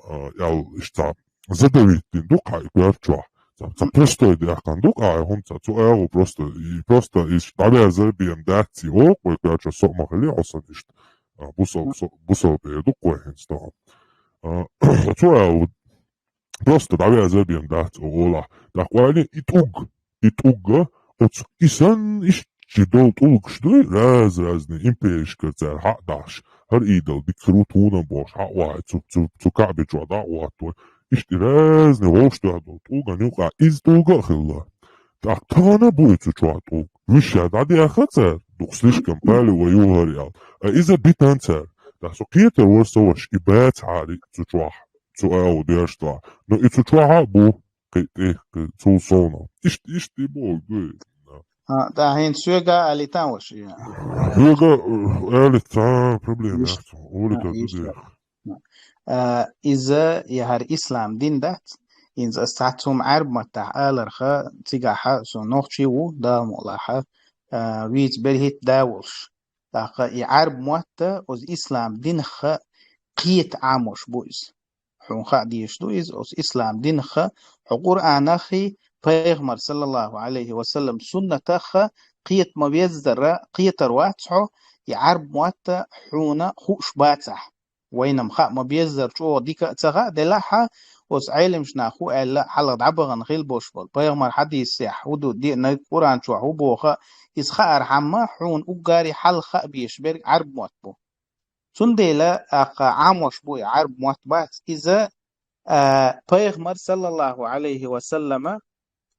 а, ял иштта задавить дина ду кхай коьрта чохь. Ца, ца простой даьккхина ду-кх, а, хӀума ца, цу агӀо просто, и просто иштта дӀаверзар бен дац и, оха вай кхаьча со ма хили, хьо сан иштта, а, бусал-, со-, бусалба эр ду-кх вай хӀинца тахана. А, цу агӀо просто дӀаверзар бен дац, о, ола. ТӀаккха вайна и тӀулг, и тӀулг, оцу и санна иштта долу тӀулгаш дуй, раз-разный империешкара цара хьа а дахьаш, хӀара идол дика хир ву тхуна бохуш, хьа а вахьа, цу, цу, цу КаӀбе чохь дӀа а вахьа, иштта и разный вовшах дуьхьа долу тӀулган юкъа иза тӀулга а хилла. ТӀаккха тахана а бу и цу чохь тӀулг. Вуьш ша дӀадаьхна цара, дукха слишком палевой ю хӀара аьлла. А иза битина цара. ТӀаккха со кхетар вара со ваша, и бац хьари цу чохь, цу агӀо деш тӀа. Но и цу чохь а бу, кхин тӀе, кхин цул совна. Иштта, иштта и боху дуй. А, да, хӀинца соьга а алийтан ваша. Соьга, э, алийтан проблема яц. Улита а, ду иштта. Де. А, иза яхьар ислам дин дац. Иза ас цхьацца хӀума Ӏаьрба маттахь аларха, цигахьа со нохчи ву, Дала мукъалахьа, а, вийца берхӀитта да волуш. ТӀаккха и Ӏаьрба мотта оцу ислам динах кхета Ӏамош бу иза. Хьуна хаа дезаш ду иза, оцу ислам динах, хьо Къуръанаххий, пайхамар, саллаллаху Ӏалайхи ва саллам, суннатах кхета ма веззара, кхетар вац хьо, и Ӏаьрба мотта хьуна хууш бацахь. Вайна-м хаа ма беззара чӀогӀа дика а ца хаьа, делахь а, оцу Ӏеламчу наха хӀу аьлла, хьалха дӀабахана хила болуш болу. Пайхамар хьадисехь хӀу ду, деанарг Къуръан чохь хӀу боху, иза хаархьама, хьуна уггаре хьалха хаа безаш берг Ӏаьрба мотт бу. Цундела, тӀаккха Ӏамош бу и Ӏаьрба мотт бац. Иза, а, пайхамар, саллаллаху Ӏалайхи ва саллама,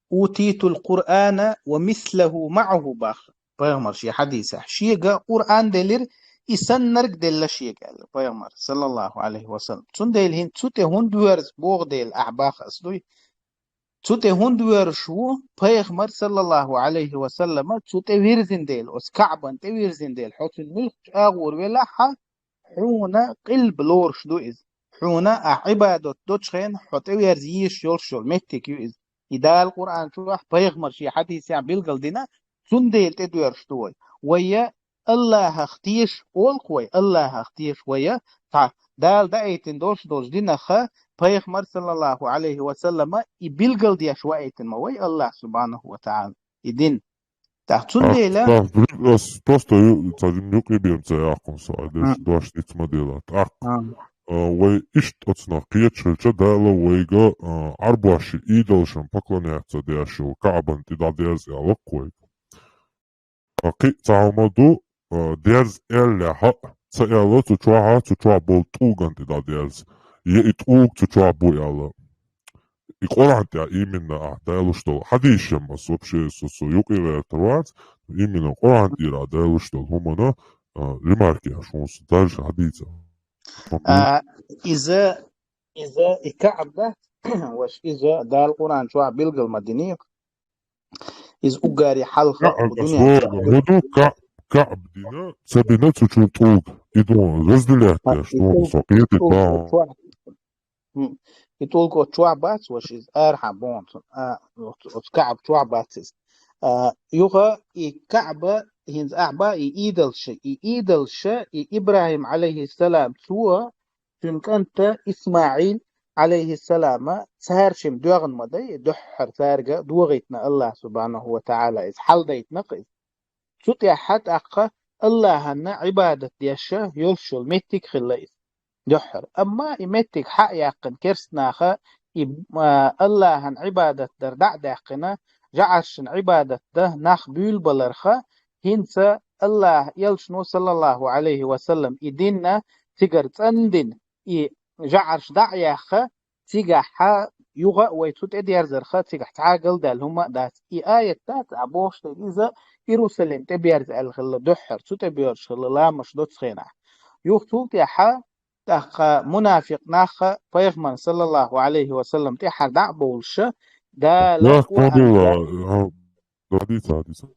«Утитул Къуръана ва мислаху маӀаху», бах. Пайхамар шен хьадисехь. Шега Къуръан делира, и саннарг делла шега, аьлла пайхамар, саллаллаху Ӏалайхи ва саллам. Цундела хӀинца цу тӀе хӀунда воьрзу боху дела, ахь бах ас дуй? Цу тӀе хӀунда воьрзуш ву пайхамар, саллаллаху Ӏалайхи ва саллама, цу тӀе вирзина дела, оцу КаӀбан тӀе вирзина дела, хьо цуьнан муьлххачу агӀор велахь а, хьуна къилба лоруш ду иза. Хьуна ахь Ӏибадат доцу хенахь хьо тӀеверза йийш йолуш йолу меттиг ю иза. И Дала Къуръан чохь, пайхамар шен хьадисехь билгал дина, цундела тӀедоьрзуш ду вай. Вай я Аллахах теша олу-кх вай, Аллахах теша вай я, цхьа Дала даийтина долуш долчу динах, пайхамар, саллаллаху Ӏалайхи ва саллама, и билгал деш ваийтина ма вай Аллах, субхьанаху ва тагӀала, и дин. ТӀаккха цундела... Ас просто ю-, ца юкъе бен ца яьккхина со, а, деш дош диц ма дела. ТӀаккха, а, вай иштта оцунах кхеташ хилча, Дала вайга, а, Ӏарбоша идолшна поклоняться деш йолу КаӀбан тӀе дӀадерза аьлла-кх вайга. А, кхин а цхьа хӀума ду, а, дерза аьлла хьа а ца аьлла, цу чохь а, цу чохь болу тӀулган тӀе дӀадерза. Я и тӀулг цу чохь бу аьлла. И Къуръан тӀехь именно ахь далуш долу хьадисаш ма, вообще со, со юкъе гӀертар вац, именно Къуръан тӀера далуш долу хӀумана, а, ремарки аш хӀун со даже хьадийца. А, иза, иза и КаӀба, ваш иза Дала Къуръан чохь билгал ма дини. Иза уггаре хьалха КаӀба, дуьнен чохь. ХӀун ду КаӀ-, КаӀба дина, ца бина цу чуьра тӀулг. И ду разделять деш, и ду тӀулг, со кхетий тӀулг бан. Чохь. Хм. И тӀулг оцу чохь бац, ваша, иза арахьа боху, а, оцу, оцу КаӀба чохь бац иза. А, юха и КаӀба, хӀинца ахь бан и идолша, и идолша, и ИбрахӀим, Ӏалайхиссалам, цо, цуьнан кӀанта ИсмаӀил, Ӏалайхиссалама, цара шимма доьгӀна ма дай, дуьххьара цаьрга догӀийтина Аллах, субхьанаху ва тагӀала, иза хьалдайтина-кх иза. Цу тӀехь тӀаккха Аллахьанна Ӏибадат деш йолуш йолу меттиг хилла иза дуьххьара. Амма и меттиг хьа а яьккхина керста наха, и, а, Аллахьан Ӏибадат дар дӀа а даьккхина, жӀаршна Ӏибадат дан нах буьйлабаларха, хӀинца Аллахь, элчано, саллаллаху Ӏалайхи ва саллам, и динна цигара цӀандина, и жӀарш дӀа а яьхна, цигахь юха а вай цу тӀе дерзарха, цигахь цхьа а галдаьлла хӀума а дац. И аят дац, а бохуш дерг иза Иерусалим тӀе берза аьлла хилла дуьххьара, цу тӀе боьрзуш хилла ламаш доцу хенахь. Юха цул тӀаьхьа тӀаккха мунафикъ нах а пайхамарна, саллаллаху Ӏалайхи ва саллам, тӀаьхьара дӀа а бовлуша, Дала Къуръан чохь... Хьадиса, хьадиса.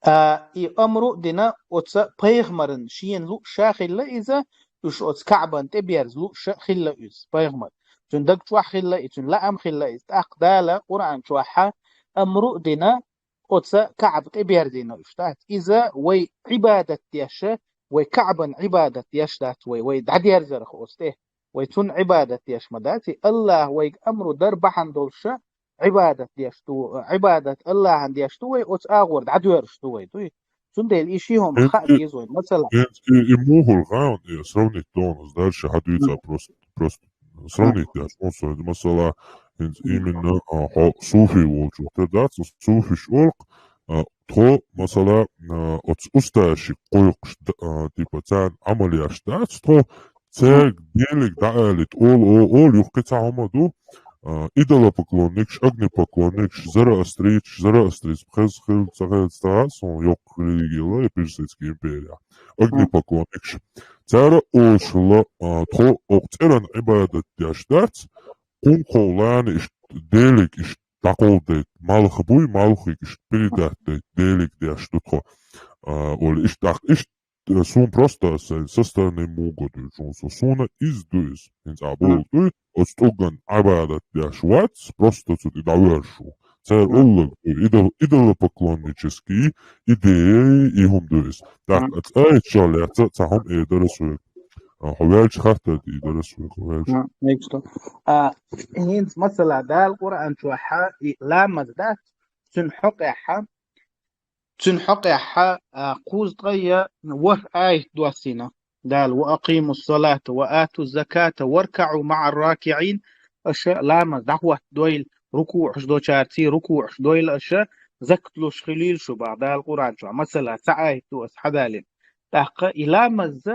А, и амру а дина, оцу пайхамарна шена лууш а хилла иза, уьш оцу КаӀбан тӀе берза лууш а хилла иза, пайхамар. Цуьнан даг чохь хилла и, цуьнан лаам хилла иза. ТӀаккха Дала Къуръан чохь амру а дина, оцу КаӀба тӀе берзийна уьш дац. Иза вай Ӏибадат деш, вай КаӀбан Ӏибадат деш дац вай, вай дӀадерзарх оцу тӀе. Вай цунна Ӏибадат деш ма дац, и Аллахь вайга амру дар бахьана долуша, Ӏибадат деш ду, Ӏибадат Аллахьан деш ду вай, оцу агӀор дӀадоьрзуш ду вай, дуй? Цундела и ши хӀума ХӀинца хаа и, деза вай, масала. хӀинца и, и муха хӀума хан, и сравнить ду хьуна, дальше хьадуьйцу Мгм. просто, просто Мгм. сравнить деш, ну, со, масала, хӀинца Мгм. именно, а, хьо суфий волчух тера дац, суфиш олу-кх, а, тхо, масала, а, оцу устазашка кхойкхуш, д-, а, типа, царна Ӏамал еш дац тхо, цаьрга Делиг дӀаалийта олу, о-, олу, юха кхин цхьа хӀума ду, а, идолопоклонникаш, огнепоклонникаш, зороастрийцаш, зороастризм хеза хила, ца хеза ца хаьа суна, йоккха религия я персидский империя. Огнепоклонникаш. Цара олуш хилла, а, тхо окху цӀеран Ӏибадат деш дац, кхункхоллана иштта Делиг иштта дӀакховдайта, малх буй, малхиг иштта передать дайта, Делиг деш ду тхо, а, олу иштта, тӀаккха иштта, э, суна просто со-, со стороны муха дуьйцу хьуна со, суна иза ду иза, хӀинца а бохург ду, оцу тӀулган Ӏибадат деш вац, просто цу тӀе дӀавоьрзуш ву. Церан уллаг ду, идол-, идолопоклоннический идея и хӀума ду иза. ТӀаккха цкъа а итт шо лаьцна цхьа хӀума эр дара ас вайга. А, хьо ваьлча хаттар дийр дара ас вайга, хьо ваьлча. А, хӀинца, масала, Дала Къуръан чохь и ламаз дац, цуьнан хьокъехь, цуьнан хьокъехь, а, кхузткъе ворхӀ аят доссийна Дала: «Ва акъимус салата ва атуз заката варкаӀу маӀар ракиӀин». Аша ламаз дӀахӀоттадойла, рукуӀаш долчаьрций рукуӀаш дойла аша, закат луш хилийла шу, бах Дала Къуръан чохь. Масала, цхьа аят ду ас хьадалийна. ТӀаккха и ламаз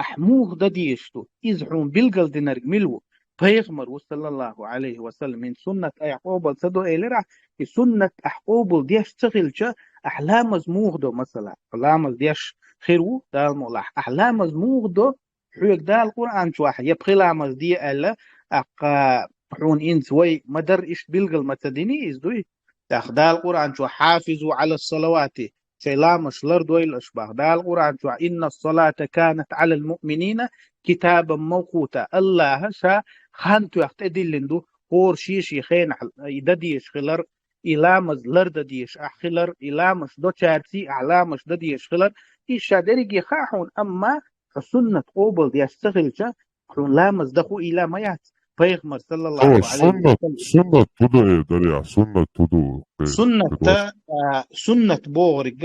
ахь муха дан дезаш ду? Иза хьуна билгалдинарг мила ву? Пайхамар ву, саллаллаху Ӏалайхи ва саллам. ХӀинца суннат айхьа къобал ца до элира ахь, и суннат ахь къобал деш ца хилча, ахь ламаз муха до, масала? Ламаз деш хир ву, Дала мукъ лахь. Ахь ламаз муха до, хьоьга Дала Къуръан чохь я пхи ламаз де аьлла, тӀаккха хьуна хӀинца вай ма-дарра иштта билгал ма ца дини иза, дуй? ТӀаккха Дала Къуръан чохь: «Хьафизу Ӏалас салавати», шайн ламазаш лардойла аша, бах Дала Къуръан чохь: «Иннас салата канат Ӏалал муъминина китабан мавкъута». Аллаха ша хан тоьхна тӀедиллина ду, хӀора шен-шен хенахь и дан дезаш хилар, и ламаз лардан дезаш ахь хилар, и ламазаш долчаьрций ахь ламазаш дан дезаш хилар. Иза ша дерриге хаьа хьуна, амма хьо суннат къобал деш ца хилча, хьуна ламаз дан хуийла ма яц. Пайхамар, саллаллаху Ӏалайхи ва саллам. Суннат, суннат хӀун ду эр дара ахь, суннат хӀун ду? Суннат, а, суннат бохург,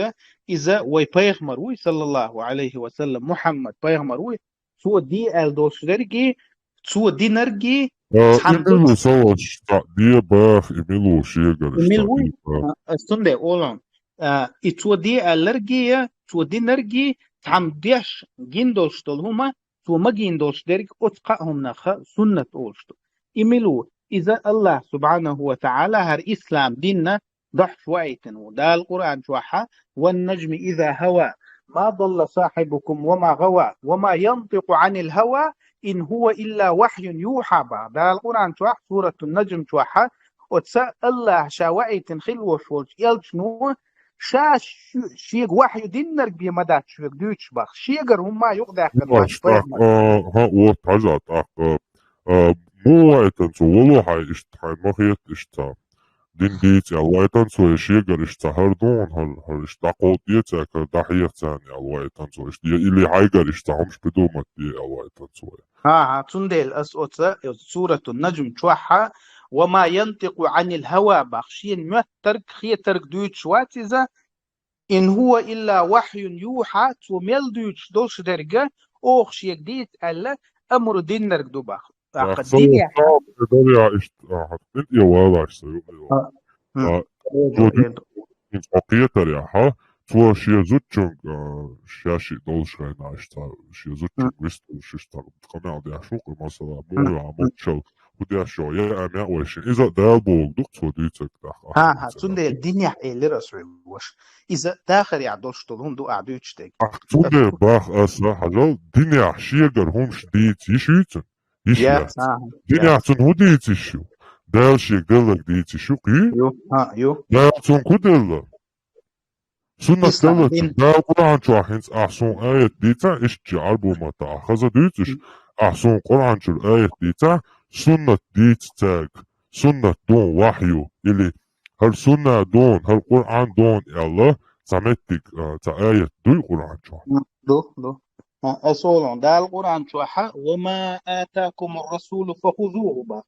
иза вай пайхамар вуй, саллаллаху Ӏалайхи ва саллам, Мухьаммад пайхамар вуй, цо де аьлла долуш дерриге, цо динарге, а, цхьана и мила ву, со волчу цхьаъ де баха, и мила ву шегара, и мила ву, а, ас цундела олу хьуна. А, и цо де аьлларге, цо динарге, цхьамма деш гина долуш долу хӀума, цо магийна долуш дерг оцу кхаа хӀуманах суннат олуш ду. И мила ву? Иза Аллах субхьанаху ва тагӀала хӀара ислам динна дохьуш ваийтина ву. Дала Къуръан чохь: «Ван наджми иза хӀава, ма далла сахьибукум ва ма гӀава, ва ма янтикъу Ӏанил хӀава, ин хӀува илла вахьюн юхьа», бах Дала Къуръан чохь, суратун Наджм чохь, оцу Аллаха ша ваийтина хилла волуш волчу элчано ша шу-, шега вахью диннарг бен ма дац шуьга дуьйцуш бах. Шегара хӀумма юкъадаьккхина вац пайхамар. А, хӀан, вот, хьажа, тӀаккха, а, муха ваийтина цо, вало хьайн иштта, хьайн ма хета иштта. Дин дийца аьлла ваийтина цо, я шегара иштта хӀара дуьйна, хӀара, хӀара иштта дӀакховдаде цаьрга, хӀара дӀахьеха царна аьлла ваийтина цо, иштта, я или хьайгара иштта хӀумаш придумать де аьлла ваийтина цо. ХӀан-хӀа, цундела ас оцу, оцу суратун Наджм чохь: «Ва ма янтикъу Ӏанил хӀава», бах, шена моьттарг, хетарг дуьйцуш вац иза, «ин хӀува илла вахьюн юхьа», цо мел дуьйцуш долуш дерг оха шега дийца аьлла амру диннарг ду бах. ТӀаккха динехь, дарья иштта, ахьа, тӀе валаш ца ю. А, м. А, Эду, цо ду-, эду. Цо кхетарехь, цо шен зудчуьнга, а, шаьшшиъ долуш хенахь, иштта, шен зудчуьнга вистхуьлуш, иштта, къамел деш ву, масала, муха, а, муччал, хӀун деш йо, я, а, меа вайшин. Иза Дала бохург ду-кх цо дуьйцург тӀаккха. ХӀан-хӀа, цундела динехь элира ас вай ваша. Иза дахарехь долуш долу хӀума ду ахь дуьйцуш дерг. Ахь цундела бах аса, хьажал, динехь шегара хӀумаш дийца йиш юй цунна? Йиш яц. Динехь цунна хӀун дийца йиш ю? Дала шега делларг дийца йиш ю-кх, ю? Ю, хӀан, ю. Дала цунна хӀун делла? Суннат делла цунна. Дала Къуръан чохь хӀинца ахь суна аят дийцахь, иштта Ӏарбу маттахь ахь хаза дуьйцуш, ахь суна Къуръан чуьра аят дийцахь, суннат дийца цаьрга, суннат дуна вахью, или хӀара сунна дуна, хӀара Къуръан дуна аьлла, цхьа меттиг, а, цхьа аят дуй Къуръан чохь? Ду, ду. А, ас олу, Дала Къуръан чохь: «Ва ма атакумур расулу фахузуху», бах.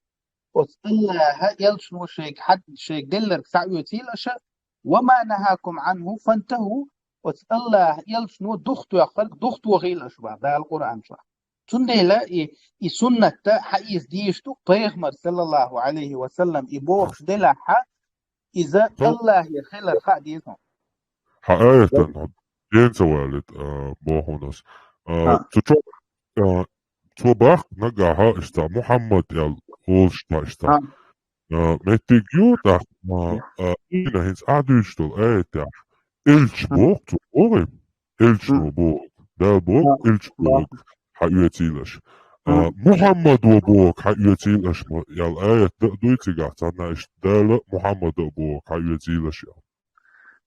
оцу Аллаха элчано шайга хьад-, шайга делларг схьаоьцийла аша, «وما نهاكم عنه فانتهوا», оцу Аллаха элчано духтоьхнарг духтохийла аша боху Дала Къуръан чохь. Цундела и, и суннатта хьаэца дийш ду, пайхамар, саллаллаху алейхи ва саллам, и бохуш делахьа, иза Аллахера хилар хаа деза. Хьан аятан хьо ден ца валит, а, бохунас. А, цу чо-, а, цо баккха нагахьа иштта Мухаммад ял олуш та иштта. А, меттиг ю, тӀаккха, а, а, ина хӀинца ахь дуьйцуш долу аятехь. Элча боху цо, боху. Элчано боху. Дала боху, элча боху, хьан оьцийла аша. А, Мухаммадо боху, хьан оьцийла аша, ма, ял аят да а дуй цигахь, царна иштта Дала Мухаммада а боху, хьан оьцийла аша ял.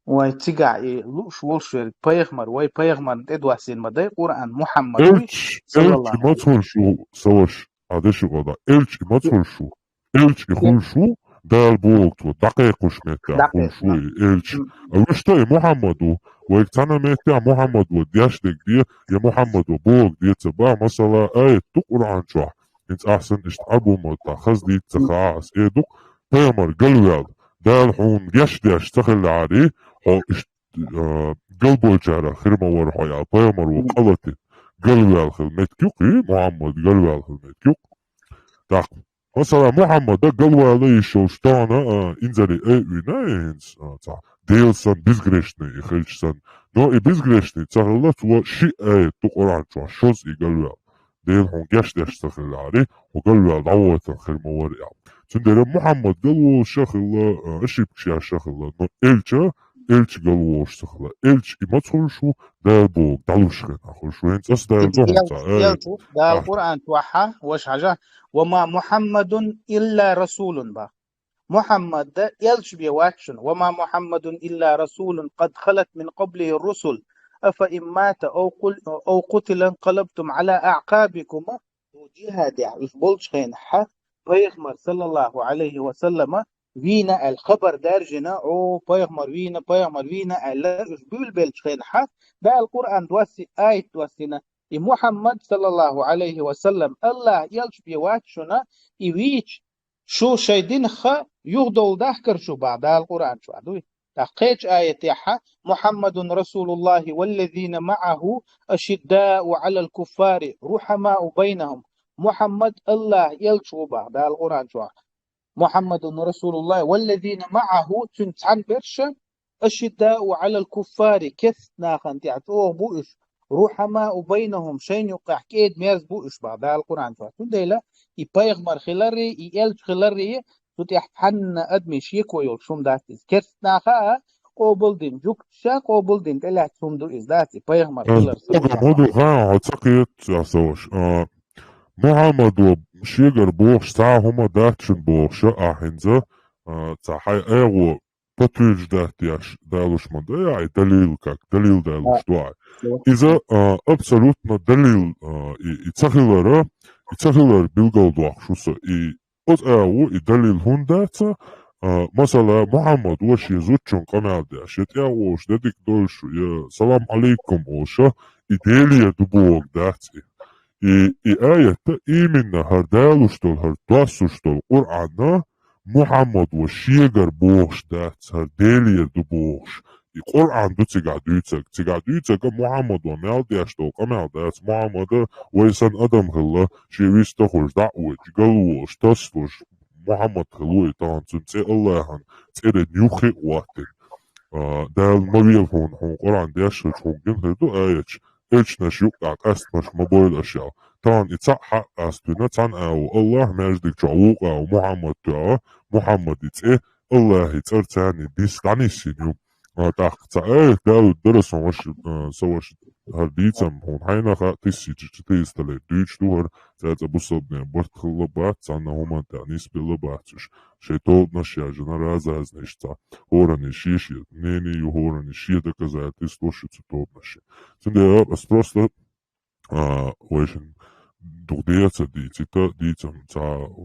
Вай цигахь и лууш волуш верг пайхамар, вай пайхамарна тӀедоссийна ма дай Къуръан Мухаммад вуй, элча, элча саллаллаху маца хуьлуш ву, сан ваша, а, деша гӀо дан. Элча маца хуьлуш ву. Элча и хуьлуш ву, Дала боху цо, дӀакхайкхуш меттехь хуьлуш ву и элча. А вуьшта и Мухаммад ву, вайга цхьана меттехь Мухаммад ву деш дерг де, я Мухаммад ву боху де ца бахьа, масала, аят ду Къуръан чохь, хӀинца ахь санна иштта Ӏабу ма та, хаза дийца ца хаьа ас, э, ду-кх, пайхамар галваьлла, Дала хьуна геш деш ца хиллехьарий, хьо иштта, а, галбойчарах хир ма вара хьо ял, пайхамар ву къа латийна, галваьлла хила меттиг ю-кх и, Мухаммад галваьлла хила меттиг ю-кх. ТӀаккха Масала, Мухаммада галвала йиш йолуш тахана, а, инзаре айвина, э, хӀинца, а, цхьа Дела санна, безгрешный и хилча санна. Но и безгрешный ца хилла, цо ши аят ду Къуръан чохь, шозза и галваьлла. Дела хьуна геш деш ца хиллехьарий, хьо галваьлла дӀавойтар хир ма вара аьлла. Цундела Мухаммад галволуш а хилла, а, ошибкаш еш а хилла, но элча, элча галволуш ца хилла. Элча и маца хуьлуш ву, Дала боху, дӀалуш хенахь хуьлуш ву. ХӀинца аса Дала ду хьуна цхьа аят. Дала Къуръан чохь, ваша хьажа, «وما محمد إلا رسول» боху. Мухаммад элча бен вац шуна. «وما محمد إلا رسول قد خلت من قبله الرسل أفإن مات أو قل-، أو قتل انقلبتم على أعقابكم». Жихадехь уьш болчу хенахь, пайхамар, саллаллаху алейхи ва саллама, вийна аьлла хабар даьржина, о, пайхамар вийна, пайхамар вийна аьлла, уьш буьйлабеллачу хенахь, Дала Къуръан досси-, аят доссина, и Мухаммад, саллаллаху алейхи ва саллам, Аллах элча бен вац шуна, и вийча, шу шайн динах юхадовла дахкар шу боху Дала Къуръан чохь дуй. ТӀаккха кхечу аятехь: «محمد رسول الله والذين معه أشداء على الكفار رحماء بينهم». Мухаммад Аллах элча ву боху Дала Къуръан чохь. «محمد رسول الله والذين معه», цуьнца цхьаьна берш, «أشداء على الكفار», керста нахана тӀехь чӀогӀа бу уьш, «رحماء بينهم», шайна юккъехь кӀеда-мерза бу уьш боху Дала Къуръан чохь. Цундела и пайхамар хиларий, и элча хиларий, цу тӀехь цхьанна адамийн шеко йолуш хӀума дац иза. Керста наха а къобалдина, жуьгташа а къобалдина тӀелаьцна хӀума ду иза, дац и пайхамар хилар. Ас боху, ма ду, хан, хьо ца кхета, ца соваш. А, Мухаммадо шегара бохуш цхьа а хӀума дац шуна бохуш а хӀинца, а, цхьа хьайн агӀо подтверждать деш далуш ма ду, ай, далил как, далил далуш ду, ай. Иза, а, абсолютно далил, а, и, и ца хилара, и ца хилар билгалдоккхуш ву со, и оцу агӀо, и далил хӀунда дац, а, масала, Мухаммадо шен зудчун къамел деш, я тӀе а вовш, де дика дойла шу, я салам алейкум олуш, и Делера ду бохург дац и. И, и аят именно хӀара далуш долу, хӀара доссуш долу Къуръанна, Мухаммадо шегара бохуш дац, хӀара Делера ду бохуш. И Къуръан ду цигахь дуьйцург. Цигахь дуьйцург а Мухаммадо мел деш долу къамел дац. Мухаммада вай санна адам хилла, шен вист а хуьлуш, дӀа а войтуш, галволуш, тасалуш, Мухаммад хилла ву и тахана, цуьнан цӀе Аллахьан цӀеран юххе а хӀоттийна. А, Дала ма вела хьуна, хьуна Къуръан деш хилча, хьуна гина хир ду аяташ. Элчанаш юккъехь къастамаш ма бойла аша ял. Тахана и цхьаъ хьакъ къаствина, цхьана агӀо Аллах, маьждиг чохь вукху агӀо Мухаммад тоьгӀа, Мухаммадан цӀе Аллахьан цӀарца дис дӀаниссина ю. А, тӀаккха цхьа аят далур дара сан ваша, а, сан ваша, хӀара дийцам хьуна хьайна хаьа, тысяча четыреста лет дуьйцуш ду хӀара, цкъа бусалбанийн барт хилла бац, цхьанна хӀуманна тӀехь нисбелла бац уьш. Шайн тобанаш яьржина, разазна иштта. ХӀоранна шен-шен мнение ю, хӀоранна шен доказательствош ю цу тобанашна. Цундела ас просто, а, вайшинна дукха де а ца дийцийта, дийцам цхьа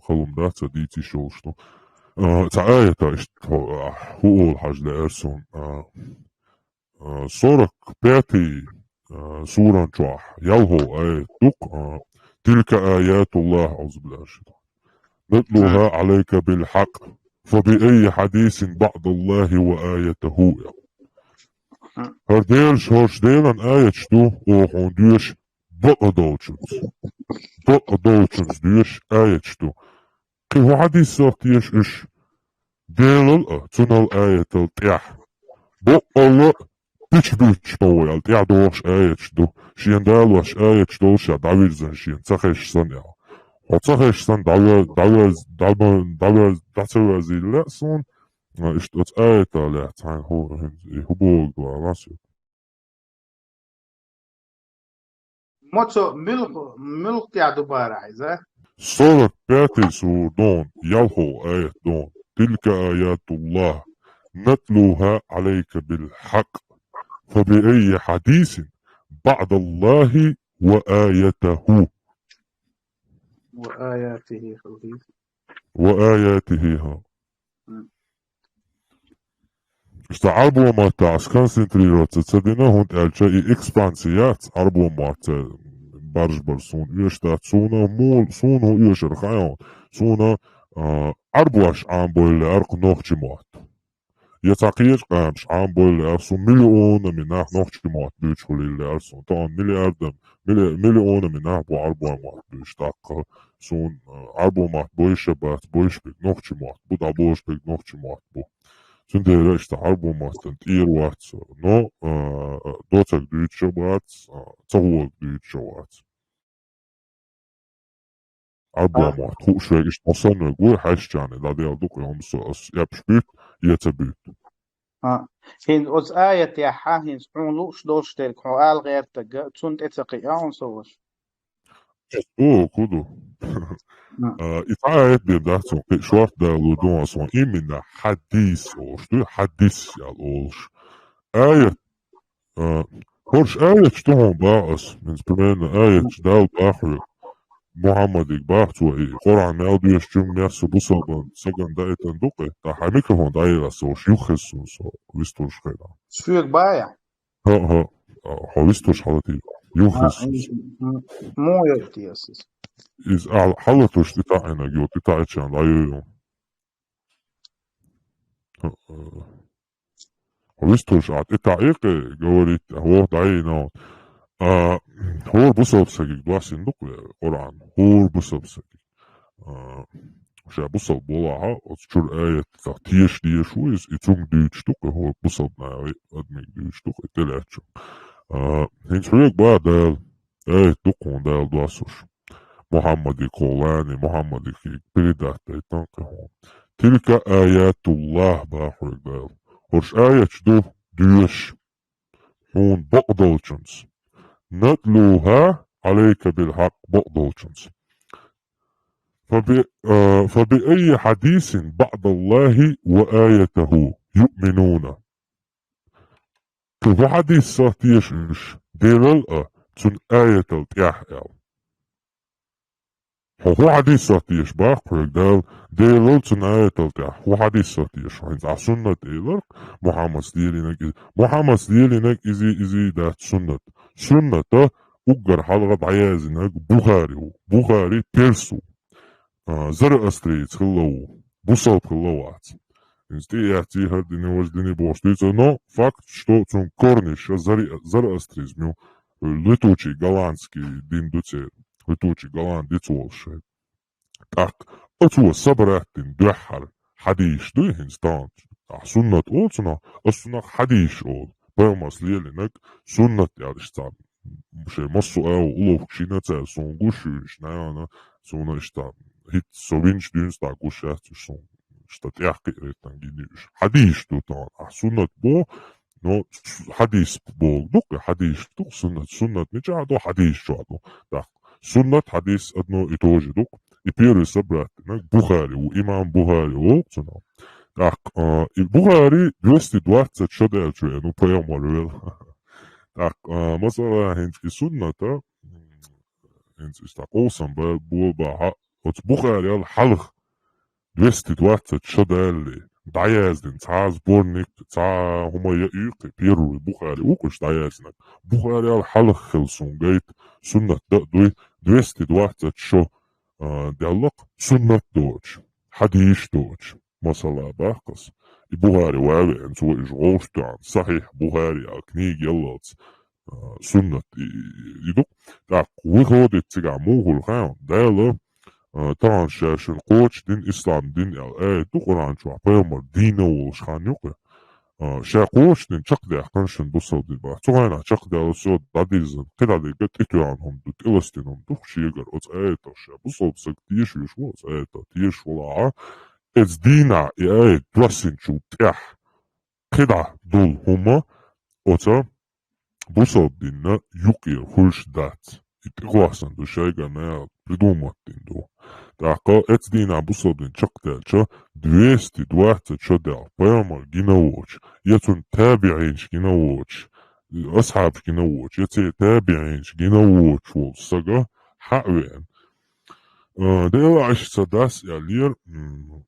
хала хӀума дац ца дийца йиш йолуш ду. А, цхьа аята иштта хӀу, а, хӀу олу хьажа лаьара суна, а, а, сорок пятый, а, суран чохь ялхо аят ду-кх, а, «تلك آيات الله», аузу биллахи минаш шайтанир раджим. نتلوها عليك بالحق، فبأي حديث بعد الله وآيته, аьлла. ХӀара Делаш, хӀорш Делан аяташ ду, оха хьона доьшу бакъдолчунца. Бакъдолчунца доьшу аяташ ду. Кхин хӀун хьадисах теша уьш? Делал а, цунал аятал тӀехь. Бакъалла а бича-буьйцуш ма ву аьлла, тӀехьа догӀуш аяташ ду. Шена далош аяташ долуш а дӀавирзина шена, ца хезаш санна аьлла. Хьо ца хезаш санна дӀавер-, дӀавер-, дӀавер-, дӀавер-, дӀа ца верзийла лаьа суна, а, иштта оцу аятал лаьцна хьайна хӀу-, хӀинца и хӀу бохург ду аьлла ас. Ма цо муьлха, муьлха тӀехь ду бара хьайза? Сорок пятый сура дон, ялхо аят дон. تلك آيات الله نتلوها عليك بالحق، فبأي حديث بعد الله وآيته. وآياته. وآياته, хӀа. М. Иштта Ӏарбойн маттахь ас концентрироваться ца дина, хӀунда аьлча и экспансия яц Ӏарбойн мотт цара баржбар суна оьшуш дац. Суна мула, суна хӀун оьшура хаьий хьуна? Суна, а, Ӏарбоша Ӏамабойла лаьара кху нохчийн мотт. Я цхьа кхечу къамаша Ӏамабойла лаьара суна, миллионами нах нохчийн мотт буьйцуш хуьлийла лаьара суна. Тахана миллиардами, милли-, миллионами нах бу Ӏарбойн мотт буьйцуш, тӀаккха суна, а, Ӏарбойн мотт бойуш а бац, бойуш берг нохчийн мотт бу, дӀаболуш берг нохчийн мотт бу. Цундела иштта Ӏарбойн маттана тӀера вац со. Но, а, доцург дуьйцуш а бац, а, ца хӀорг дуьйцуш а вац. Ӏарбойн мотт хууш верг иштта хьо санна верг вуй, хьаьшчарна дӀаделла ду-кх и хӀума со, ас эпаш буьту, я ца буьту. А, хӀинца оцу аятехь, хӀинца хьуна лууш долуш дерг хьо ала гӀертарг, цунна тӀе ца кхиа хьуна со ваша? О, хӀун ду? А, и цхьа аят бен дац хьуна кхин, шортта далор ду хьуна, именно хьадис олуш ду, хьадис аьлла олуш. Аят, а, хӀорш аяташ ду хьуна боху ас, хӀинца примерно аяташ Дала боху хьоьга. Мухьаммадига боху цо и, Къуръан мел доьшучуьнга мел со бусалба стагана даийтина ду-кх и, тӀаккха хьайн микрофон дӀаяйла ас, со ваша, юххе хеза суна со, вистхуьлуш хенахь. Соьга боху? ХӀаъ, хӀаъ. А, хьо вистхуьлуш хьалатийра. Юха хеза. М, м, м. Муха яйта ас иза? Иза ахьа хьалатуш тӀетаӀийнарг ю, тӀетаӀийчарна дӀайойла. ХӀаъ, а. Хьо вистхуьлуш ахьа тӀетаӀийкхи, говорит, хӀокху дӀайина. А, хӀора бусалба стагиг доссийна ду-кх Къуръан. ХӀора бусалба стагиг. А, ша бусалба волахь, оцу чуьра аятах теша дезаш ву иза, и цуьнга дуьйцуш ду-кх, хӀора бусалба наха адамиг дуьйцуш ду-кх, и тӀелаьцначунга. А, хӀинца хьоьга боху Дала, аят ду-кх хьуна Дала доссуш. Мухьаммадига кхолланий, Мухьаммадига передать дайтина-кх хьуна. تلك آيات الله боху хьоьга Дала. ХӀорш аяташ ду, доьшуш хьуна бакъдолчунца. نتلوها عليك بالحق бакъдолчунца. فب-, а, فبأي حديث بعد الله وآيته يؤمنون. Кхин хӀун хьадисах теша уьш, Делал а, цуьнан аятал тӀехь аьлла. Хьо хӀун хьадисах теша боху хьоьга Дала, Делал, цуьнан аятал тӀехь? ХӀун хьадисах теша? ХӀинца ахьа суннат элира-кх, Мухьаммада лелийнарг иза. Мухьаммада лелийнарг иза, иза дац суннат. Суннат а уггар хьалха дӀаяздинарг Бухари ву. Бухари перс ву. А, зороастрец хилла ву. Бусалба хилла вац. ХӀинца тӀеэцций хӀара дини, важа дини бохуш дуьйцур, но факт, что цуьнан корнеш а зори-, зороастризм ю, летучий голландский дин ду церан. Летучий голландец волуш шайн. ТӀаккха оцо собрать дина дуьххьара хьадисаш дуй хӀинца тахана? Ахьа суннат олу цунах, ас цунах хьадисаш олу. Пайхамарс лелийнарг суннат аьлла иштта цхьа шайн массо а уловкаш йина цара, суна гуш ю уьш, наверное, суна иштта хӀинца со винчу дуьйна тӀаккха гуш яц уьш суна. Иштта тӀехь кхиаритан гина ю уьш. Хьадисаш ду тахана. Ахьа суннат бо, но с-, хьадис бохург ду-кх, хьадисаш ду-кх суннат. Суннат мичахь ду, хьадисаш чохь ду. ТӀаккха суннат, хьадис одно и то же ду-кх. И первый собрать динарг Бухари ву, имам Бухари волу цунах. ТӀаккха, а, и Бухари двести двадцать шо даьлла чу веана ву, пайхамар велла. ТӀаккха, а, масала, хӀинца и суннат а, м, хӀинца иштта къовсам ба-, бо бахьа, оцу Бухарел хьалха двести двадцать шо даьлла, дӀаяздина цхьа сборник, цхьа хӀума яа юккъе, первый Бухари ву-кх уьш дӀаяздинарг. Бухарел хьалха хилла суна гайта, суннат дан а дуй, двести двадцать шо а, деллакх, суннат доцуш, хьадисаш доцуш, масала, баккхалц. И Бухари ван веана, цо уж гӀовш тоьхна, Сахьихь Бухари а книга яллалц, а, суннат и, и, и ду. ТӀаккха выходит цигахь муха хуьлу хаьий, Дала, а, тахана ша шуна кхочушдина ислам дин аьлла аят ду Къуръан чохь, пайхамар дийна волуш хан юкъа. А, ша кхочушдина чекхдаьккхина шуна бусалба дин бахьа. Цу хенахь чекхдаьлла со дӀадирзина, кхидӀа дерг тӀетоьхна хӀума ду, тӀеластина хӀума ду шегара оцу аятах ша. Бусалба саг тешаш ву оцу аятах, тешаш валахь, эцу дийнахь и аят доссинчул тӀаьхьа кхидӀа долу хӀума оцу бусалба динна юкъера хуьлуш дац. И тӀехоссана ду шайгара придумать дина ду. ТӀаккха эцу дийнахь бусалба дин чекхдаьлча, двести двадцать шо даьлла, пайхамар гина воцуш, я цунна табиӀинаш гина воцуш, асхьабаш гина воцуш, я церан табиӀинаш гина воцуш волу сага хьа а веана. А, Дела аша ца дас аьллера, м,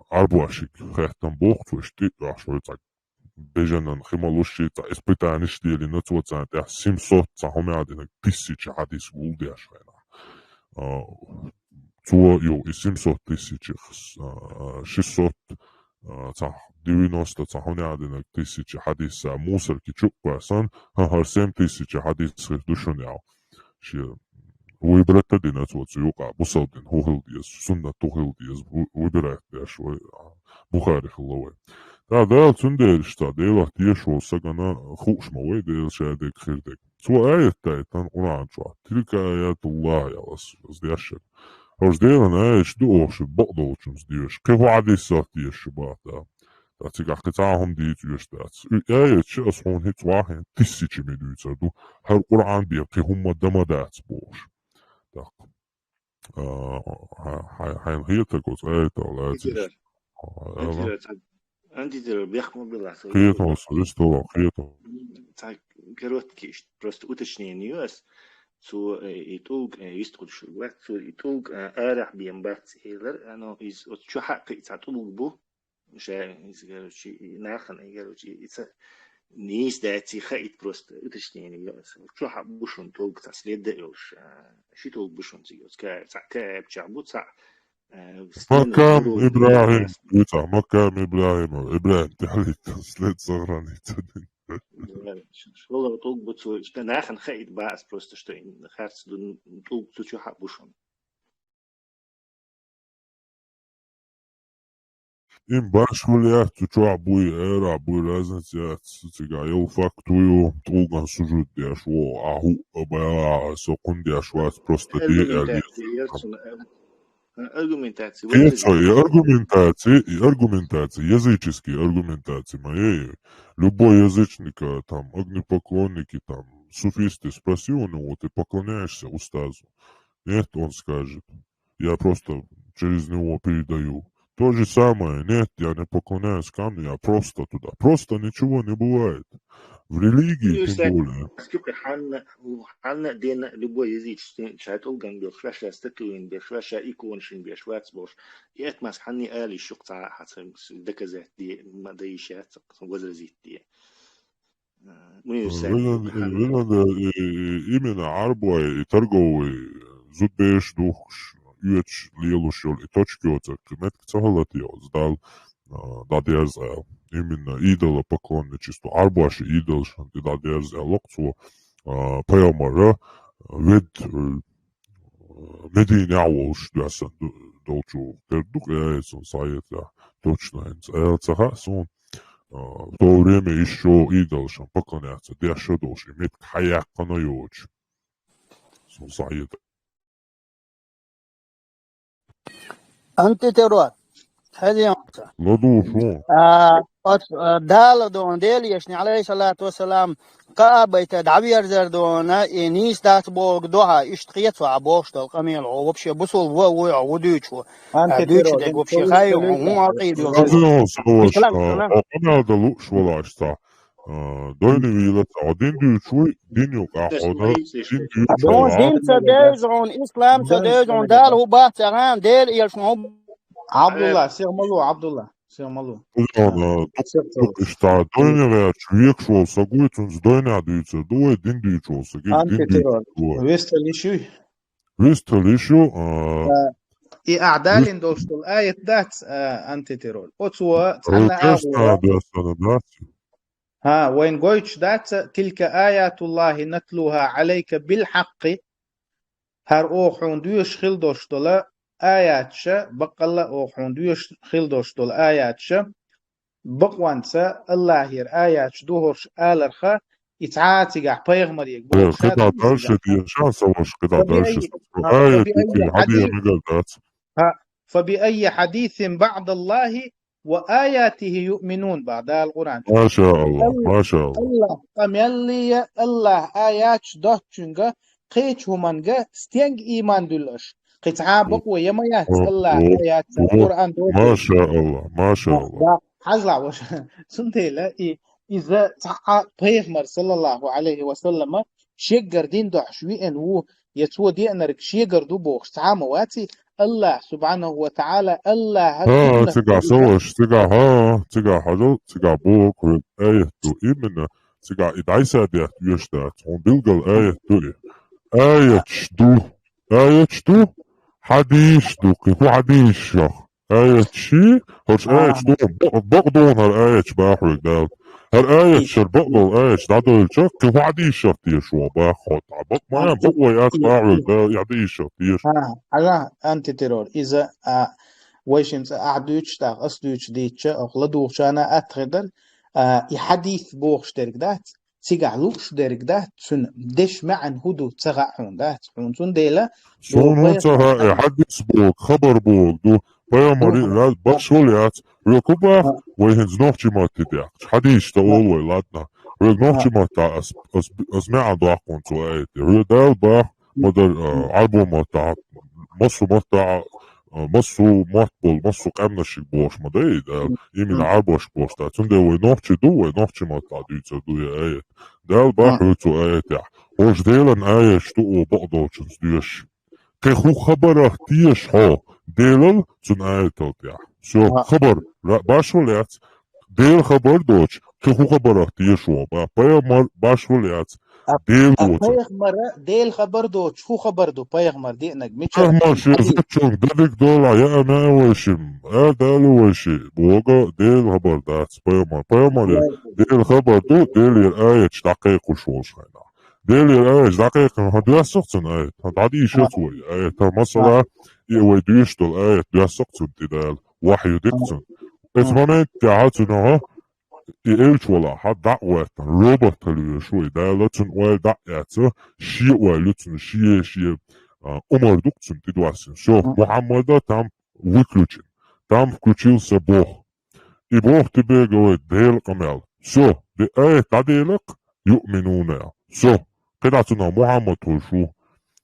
Ӏарбошиг хеттам боху цо, иштта тӀе а йохуш вай цхьа бежанан хи ма луш, цхьа испытаниш делина цо царна тӀехь, семьсот цхьа хӀума яа динарг тысяча хьадис гулдеш хенахь. А, цо юха и семьсот тысяча, а, шестьсот, а, цхьа девяносто цхьа хӀума яа динарг тысяча хьадис а мусорки чу а кхоьссина, хӀара семь тысяча хьадис хир ду шуна аьлла. Шен выбрать а дина цо цу юкъахь, бусалба дин хӀун хила деза, суннат хӀун хила деза, ву-, выбирать деш вай, а, Бухари хилла вай. ТӀаккха Дала цундела иштта, Делах тешаш волу сагана хууш ма вай, Дела ша дерг хир дерг. Цо аят дайтина Къуръан чохь, «Тилка аятуллахь» аьлла ас, ас дешшаг. ХӀорш Делан аяташ ду охуш, бакъдолчунца дешаш. Кхин хӀун хьадиссах дешаш бахьа. Ткъа цигахь кхин цхьа а хӀума дийца оьшуш дац. И аят ша ас хьуна хӀинца вахьина тысячами дуьйцур ду. ХӀара Къуръан бен кхин хӀумма дан ма дац бохуш. ТӀаккха, а, хьай-, хьайн хетарг оцу аятах лаьцна. Антитеррор. А, ала? Антитеррор, цхьа, антитеррор бехк ма билла, со кхетам со, вистхила кхетам. Цхьа короткий, просто уточнение ю ас. Цо, э, и тӀулг, э, вистхуьлуш вац, цо и тӀулг, э, арахь бен бац элира, оно из, оцу чохь а кхин цхьа тӀулг бу. Ша иза, короче, и нахана, и, короче, и ца-, нийса дац и хаийта, просто уточнение ю ас. Чохь а бу шуна тӀулг, цхьа след а йолуш, а, ши тӀулг бу шуна цига, оцу ка-, цхьа каьпчахь бу, цхьа, а, Макам Ибрахим, вуьйцахь, Макам Ибрахимов, Ибрахим тӀехь лийтта, след сохранится. Да, ш-, шолгӀа тӀулг бу цо, ша нахана хаийта бац, просто, что и харц ду тӀулг цу чохь а бу шуна. Им баш хӀума яц, цу чохь буй, ара буй, разница яц, цигахь йолу факт ву ю, тӀулган сужуд деш ву, а хӀуъа баьлла, со кхунна деш вац, просто де аьлла. Аргументация яц шуна, ар-, аргументация. Кхета со, и аргументация, и аргументация, языческий аргументация моей. Любой язычника, там, огнепоклонники, там, суфисты, спроси у него: «Ты поклоняешься устазу?» Нет, он скажет: «Я просто через него передаю». То же самое. Нет, я не поклоняюсь камню, я просто туда. Просто ничего не бывает. В религии тем более. Хьанна, хьанна дена любой языческий, ша тӀулган белхаш, ша статуин белхаш, ша иконашин белхаш вац болуш. И это мас хьанна али шух цхьа хьаца доказать де, ма да иш яц, возразить де. Э, универсальный. Везан, хьанна. Везан, э, э, именно Ӏарбой и торговый зудбераш духкуш, оьцуш лелуш йолу и точка йоцург, кхин меттиг ца хилла те оцу Дала, а, дӀадерза аьлла. Именно идолопоклонничество, Ӏарбоша идолшна тӀе дӀадерза аьлла цо, а, пайхамара вед, э, Мединехь волуш доьссан ду-, долчу дерг ду-кх, я, я цунна схьаэца, точно хӀинца аьлла ца хаьа суна. А, в то время ещё идолшна поклоняться деш а долуш, и меттиг хьаяьккхина йоцуш. Суна схьаэца. Антитеррор. Хьеза йонца. ЛадугӀуш ву. А, оц, а, Дала дона, Делан Элчано, Ӏалайхиссалату вассалам, кхаа байтта дӀаверзар дона, и нийса дац бохург ду хьа, иштта кхета со хьан бохуш долу къамел, хьо вообще бусулба ву а вуй, хьо ву дуьйцуш ву. Хьан дуьйцуш дерг вообще хай ю, хьуна хӀун Ӏакъида ю? Хьо къамел дан лууш волаш цхьа, а, дойна вийла цхьа, хьо дин дуьйцуш вуй, дин юкъахь хьо дан, дин дуьйцуш волаш. Дин ца девза хьуна, ислам ца девза хьуна, Дала хӀун бац аьлла, Делан Элчано хӀун Ӏабдулла, сиха ма ло, Ӏабдулла, сиха ма ло. Узана, дукха иштта дойне гӀерташ векаш волу саг вуй, цунца дойнехь дуьйцур ду вай, дин дуьйцуш волу саг, дин дуьйцур ду вай. Весталиш юй? Вистхила йиш ю, а, И ахь далийна долуш долу аят дац, а, антитеррор. Оцо цхьанна агӀора. Дац. Ха, вайн гойтуш дац, тилка аятуллахи натлуха алайка билхьаккхи. ХӀара оха хьуна доьшуш хила долуш долу аяташа, баккъалла а оха хьуна доьшуш хила долуш долу аяташа, бакъонца Аллахера аяташ ду хӀорш аларха, и цхьа а цигахь пайхамарега бохуш а ду. КхидӀа дальше дезаш, сан ваша, кхидӀа дальше. Аят дукха, хьадийца мегар дац. Ха, фа би аййи хьадисин баъдаллахи ва аятихи юъминун, бах Дала Къуръан чу. Маша Аллах, маша Аллах. Аллах къамелле, Аллах аяташ доцучуьнга, кхечу хӀуманга стенга ийман дуьллу аша? Кхин цхьа а бакъо я ма яц Аллах аятца, Къуръан доцуш. Маша Аллах, маша Аллах. Хьажал, ваша. Цундела и, иза цхьа а пайхамар, саллаллаху алейхи ва саллама, шеггара дин дохьуш веана ву, я цо деанарг шегара ду бохуш цхьа а ма вац и. Аллах субхьанаху ва тагӀала, Аллаха суннат. Цигахь сан ваша, цигахь, хӀа, цигахь хьажал, цигахь боху хьоьга аят ду. Именно цигахь и дӀасадехьа доьшуш дац. Хьуна билггал аят ду и. Аяташ ду. Аяташ ду. Хьадисаш ду. Кхин хӀун хьадисаш ю? Аяташ, хӀорш аяташ ду, бакъ-, бакъ ду хӀара аяташ бах хьоьга Дала. ХӀара аяташ, хӀара бакъдолу аяташ дӀадойлча, кхин хӀун хьадисаш теша вон бах хьо тӀа. Бакъ ма ян, бакъ вай ац бах хьоьга Дала, и хьадисаш теша. Хьажа, антитеррор. Иза, а, вай шимца ахь дуьйцуш тӀаккха, ас дуьйцуш дийцча, оха ладугӀучарна атта хир дара, а, и хьадис бохуш дерг дац, цигахь лууш дерг дац, цуьнан дешан маьӀна хӀун ду ца хаьа хьуна дац. Хьуна цундела, суна хӀун ца хаьа, и хьадис боху, хабар боху ду, пайхамари, ра-, баш вала яц. Хьоьга хӀун бах, вай хӀинца нохчийн матте даьккхича, хьадисаш ца олу вай, ладна. Хьоьга нохчийн маттахь ас, ас, ас маьӀна доккху хьуна цу аятан. Хьоьга Дала бах, ма-дарра, а, Ӏарбойн маттахь, массо а маттахь, а, массо а мотт болу, массо а къаьмнашка бохуш ма дай Дала. Именно Ӏарбошка бохуш дац. Цундела вай нохчий ду, вай нохчийн маттахь дуьйцур ду и аят. Дала бах хьоьга цу аятехь. ХӀорш Делан аяташ ду, о бакъдолчунца доьшуш. Кхин хӀун хабарах теша хьо Делал цуьнан аятал тӀехь? Всё, хабар, ра-, баш вала яц. Делан хабар доцуш, кхин хӀун хабарах теша хьо? Ба, пайхамар баш вала яц. Дела воцург. Пайхамара Делан хабар доцуш, хӀун хабар ду пайхамар деанарг? Мичара? Пайхамар шен зудчуьнга дерриг долахь яа ма яа вайшимма, ара далу вайши, боху, Делан хабар дац пайхамар. Пайхамар Делан хабар ду, Делера аяташ дӀакхайкхош волуш хьайна. Делера аяташ дӀакхайкхина, хьан доьссу-кх цунна аят? Хьан дӀадийшац вай аят? Хьан масала, и вай дуьйш долу аят доьссу-кх цунна тӀе Дала? Вахью ди-кх цунна? Эцу момент тӀехь цунах и элча вала хьан дӀа а гӀоьртина, робот хила везаш ву и Дала, цунна ойла дӀа а эца, шен ойла ю цунна, шен, шен, а, омар ду-кх цунна тӀедоссина. Всё, Мухьаммада там выключен. Там включился Бог. И боху тебе, говорит, Делан къамел. Всё, де аят дӀаделакх, юъминуна. Всё. КхидӀа цунах Мухьаммад хуьлуш ву.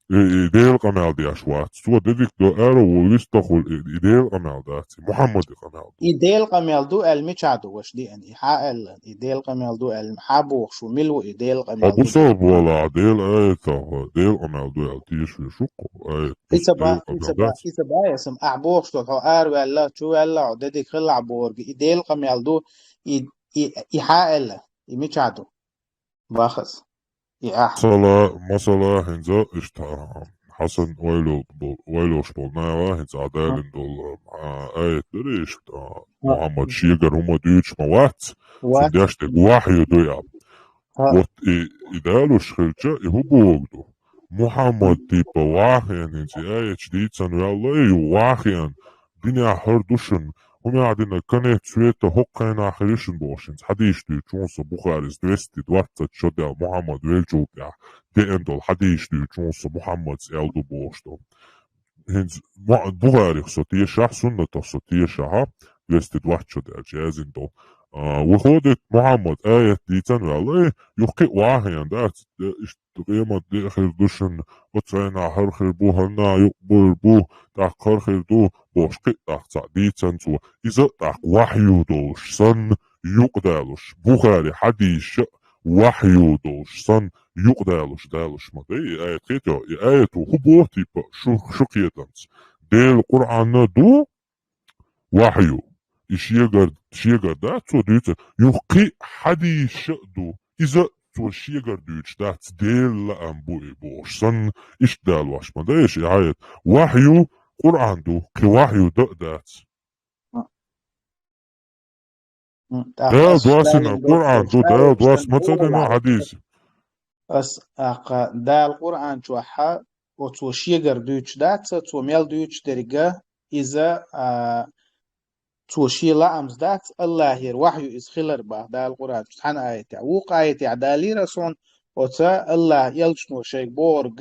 И, и Делан къамел деш вац. Цо де дика до, араволу, вистахула, и, и Делан къамел дац. И Мухьаммадан къамел ду. И Делан къамел ду аьлла мичахь ду ваша деана? И хьан аьлла? И Делан къамел ду аьлла хьан бохуш ву? Мила ву и Делан къамел ду? Хьо бусалба валахь, Делан аятах, Делан къамел ду аьлла тешаш веш ву-кх хьо, аят. Ица ба, ица ба, ица ба, ясам, ахь бохуш долу, хьо араваьлла, чу ваьлла, хьо де дика хилла бохург, и Делан къамел ду, и, и, и хьан аьлла, и мичахь ду? Бахаза. И ахь. Масала, масала, хӀинца иштта Хьасан ойлол-, бо-, ойлош болу нагӀа, хӀинца ахь далийна долу, а, аят дара иштта, а, Мухьаммад шегара хӀума дуьйцуш ма вац, цуьнан деш дерг вахью ду аьлла. Вот и, и далуш хилча, и хӀун бохург ду? Мухьаммад типа вахьен хӀинца и аяташ дийцан ваьлла, и вахьен, динехь хӀара ду шуна, хӀумма дина конец света хӀокху хенахь хир ю шуна бохуш хӀинца хьадийш дуьйцу хьуна со Бухарис двести двадцать шо дел Мухьаммад велчул тӀехь деана долу хьадийш дуьйцу хьуна со Мухьаммадс аьлла ду бохуш долу. ХӀинца Ма-, Бухарих со тешахь, Суннатах со тешахьа, двести двадцать шо даьлча яздина долу. А, выходит, Мухьаммад аят дийцан ваьлла, э, юхкхи а вахьен дац, э, иштта къемат де хир ду шуна, оцу хенахь хӀара хир бу, хӀанна юкъа буьр бу, тӀаккха хӀара хир ду, бохуш кхин а тӀаккха цхьаъ дийцан цо. Иза а тӀаккха вахью долуш санна юкъадалуш. Бухари хьадийша а вахью долуш санна юкъадалуш далуш ма дай и аят, кхетий хьо? И аято хӀун боху типа шу, шу кхетамца? Делан Къуръанна ду вахью. И шегара, шегара дац цо дуьйцур. Юхкхи а хьадийша а ду. Иза цо шегара дуьйцуш дац, Делан лаам бу и бохуш санна, иштта далош ма дай ша и аят. Вахью Къуръан ду, кхин вахью дан а дац. Дала доссийна Къуръан ду, Дала доссийна ма ца дина хьадис. Ас аккха Дала Къуръан чохь оцо шегара дуьйцуш дац, цо мел дуьйцуш дерг иза, а, цо шен лаамца дац, Аллахера вахью иза хилар бах Дала Къуръан чу цхьана аятехь. Вукху аятехь далийра суна, оцу Аллахьан элчано шайга бохург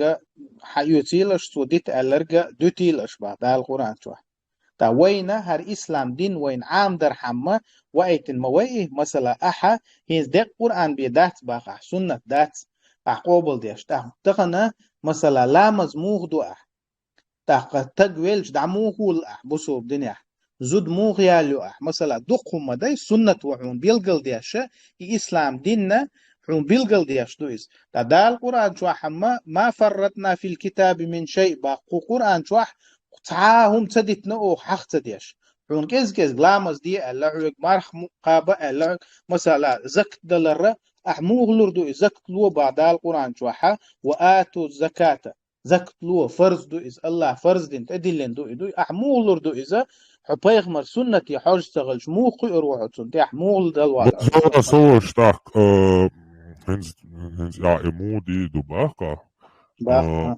хьаоьцийла аша, цо дита аьлларг дуьтийла аша бах Дала Къуръан чохь. Ткъа вайна хӀара ислам дин вайна Ӏамадархьама ваийтина ма вай и, масала, ахьа хӀинца деккъа Къуръан бен дац бах ахь, суннат дац ахь къобалдеш. ТӀаккха тахана, масала, ламаз муха ду ахь? ТӀаккха стаг велча дӀа муха вуллу ахь бусалба динехь? Зуда муха ялайо ахь? Масала, дукха хӀума дай, суннат ву хьуна билгалдеш, и ислам динна хьуна билгалдеш ду иза. Ткъа Дала Къуръан чохь амма: «Ма фарратна фил китаби мин шай», бах кху Къуръан чохь, цхьа а хӀума ца дитина оха хьаха ца деш. Хьуна кӀезиг-кӀезиг ламаз де аьлла хьоьга, марха м-, кхаба аьлла хьоьга, масала, закат даларра, ахь муха лур ду и закат ло бах Дала Къуръан чохь, ва ату заката. Закат ло, фарз ду иза, Аллахьа фарз дина, тӀедиллина ду и, ду и. Ахь муха лур ду иза, хьо пайхамар суннате хьожа ца хилча, муха кхуьур ву хьо цунна тӀехь, муха далвала? Базара со ваша тӀаккха, а, хӀинца, хӀинца а, и муха дийр ду баккха? Баккха. А,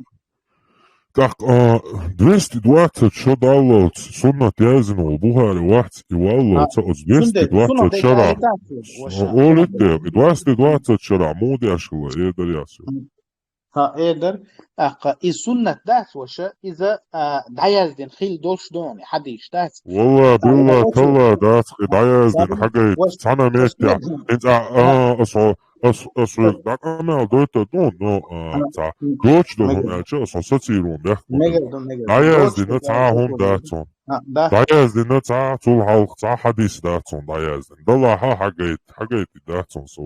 тӀаккха, а, двести двадцать шо даллалц суннат яздина волу Бухари вац, и валлалца оцу двести двадцать шарахь. Олуьйтта, и двести двадцать шарахь муха деш хилла, э, дар яц. ХӀа, э, дар, тӀаккха и суннат дац ваша, иза, а, дӀаяздина хилла долуш ду хьуна, хьадийш дац. Валла, билла, талла дац, и дӀаяздина хьагайта, цхьана меттехь. ХӀинца, а, ас хьо, ас, ас хьоьга дӀакъамел дойтар ду, но, а, цхьа, доцуш долу хӀума аьлча, ас хьо сацийра ву бехк. ДӀаяздина цхьа а хӀума дац хьуна. ДӀаяздина цхьа а, цул хьалха цхьа а хьадис дац хьуна дӀаяздина. Далахьа хьагайта, хьагайта дац хьуна со.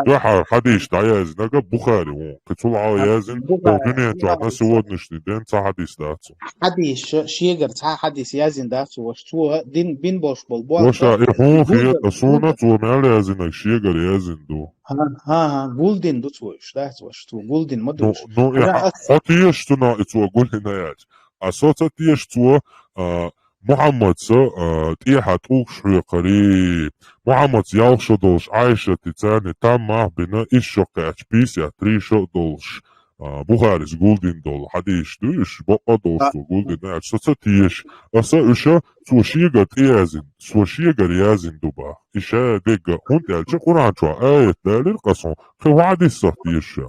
Дуьххьара хьадис дӀаяздинарг Бухари ву. Кхин цул хьалха яздина, хӀокху дуьнен чохь на сегодняшний день цхьа хьадис дац хьуна. Хьадис ш-, шегара цхьа а хьадис яздина дац хьуна, ваша, цо дин бина болуш болу боху. Ваша, и хьуна хета, суна цо мел яздинарг шегара яздина ду. ХӀан, хӀан, хӀан, гулдина ду цо уьш, дац ваша, цо гулдина ма ду уьш. Ну, ну, и хьо теша цунах, и цо гулдина яц. А со ца теша цо, а, Мухьаммадса, а, тӀехьа тӀулгаш хьоькхури. Мухьаммадса ялх шо долуш Ӏайшатица царна там мах бина, исс шо кхаьчча, пятьдесят три шо долуш, а, Бухарис гулдина долу хьадисаш ду, уьш бакъ а долуш цо гулдина аьлча, со ца теша. Аса уьш цо шегара тӀеяздина, цо шегара яздина ду бах. И ша дегга, хӀунда аьлча Къуръан чохь аят далира къа сон, кхин хьадисах теша.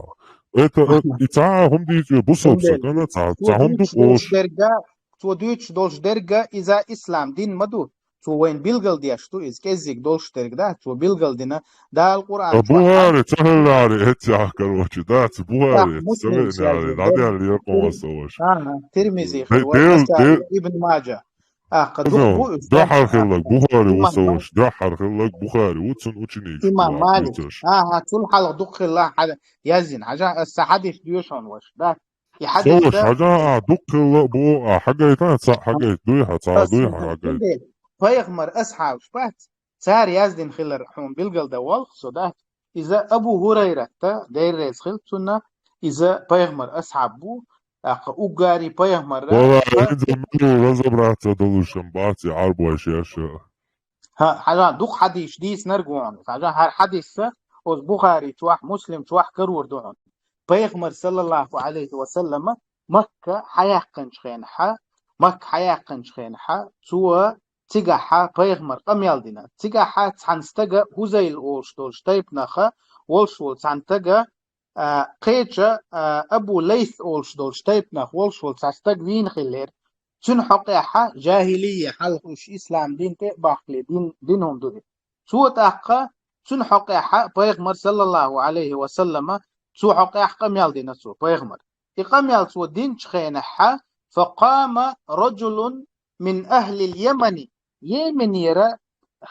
Это, э, и цхьа а хӀума дийца ве бусалба сагана, цхьа, цхьа хӀума ду къош. Цо дуьйцуш долуш дерг а иза ислам дин ма ду. Цо вайна билгалдеш ду иза, кӀеззиг долуш дерг дац, цо билгалдина Дала Къуръан чохь. Бухари ца хиллари, эццехь, короче, дац, Бухари ца веънари, дӀадаьлла екъа васа ваша. Ага, Тирмизи хилла, Насаи, Ибн Маджа. Ахка дукха бу уьш. Дуьххьара хилларг Бухари ву, сан ваша, дуьххьара хилларг Бухари ву, цуьнан ученикаш. Имам Малик. Ага, цул хьалха дукха хилла хьа-, яздина. Хьажа, аса хьадис доьшу хьуна ваша, да? И хьадис, сан ваша, хьажа, а, дукха хилла а бу, а, хьагайта, цхьаъ хьагайта, дуй хьан, цхьа а дуй хьан хьагайта. Пайхамар асхьабаш бац, цара яздина хилар хьуна билгалдан волх со, да? Иза Абу Хурайратта, Дела реза хилла цунна, иза пайхамар асхьаб бу, тӀаккха уггари пайхамарра. Валла, хӀинца мила разобраться долуш ам бац и Ӏарбойш яша. ХӀа, хьажа, дукха хьадисаш дийцинарг ву хьуна. Хьажа, хӀара хьадисса оцу Бухари чохь, Муслим чохь карор ду хьуна. Пайхамар, саллаллаху алейхи ва саллама, Макка хьаяьккхинчу хенахьа, Макка хьаяьккхинчу хенахьа, цо цигахьа пайхамар къамел дина. Цигахьа цхьана стага Хузайл олуш долчу тайпанаха волуш волу цхьана стага, а, кхеча, а, Абу Лайс олуш долчу тайпанах волуш волу цхьа стаг вийна хиллера. Цуьнан хьокъехьа жахилия хьалха уьш ислам дин тӀе а бахкале дин, дин хӀума ду и. Цо тӀаккха, цуьнан хьокъехьа пайхамар, саллаллаху алейхи ва саллама, цо хьокъехь къамел дина цо, пайхамар. И къамел цо динчу хенахьа, факъама раджулун мин ахлил Ямани, Йеменера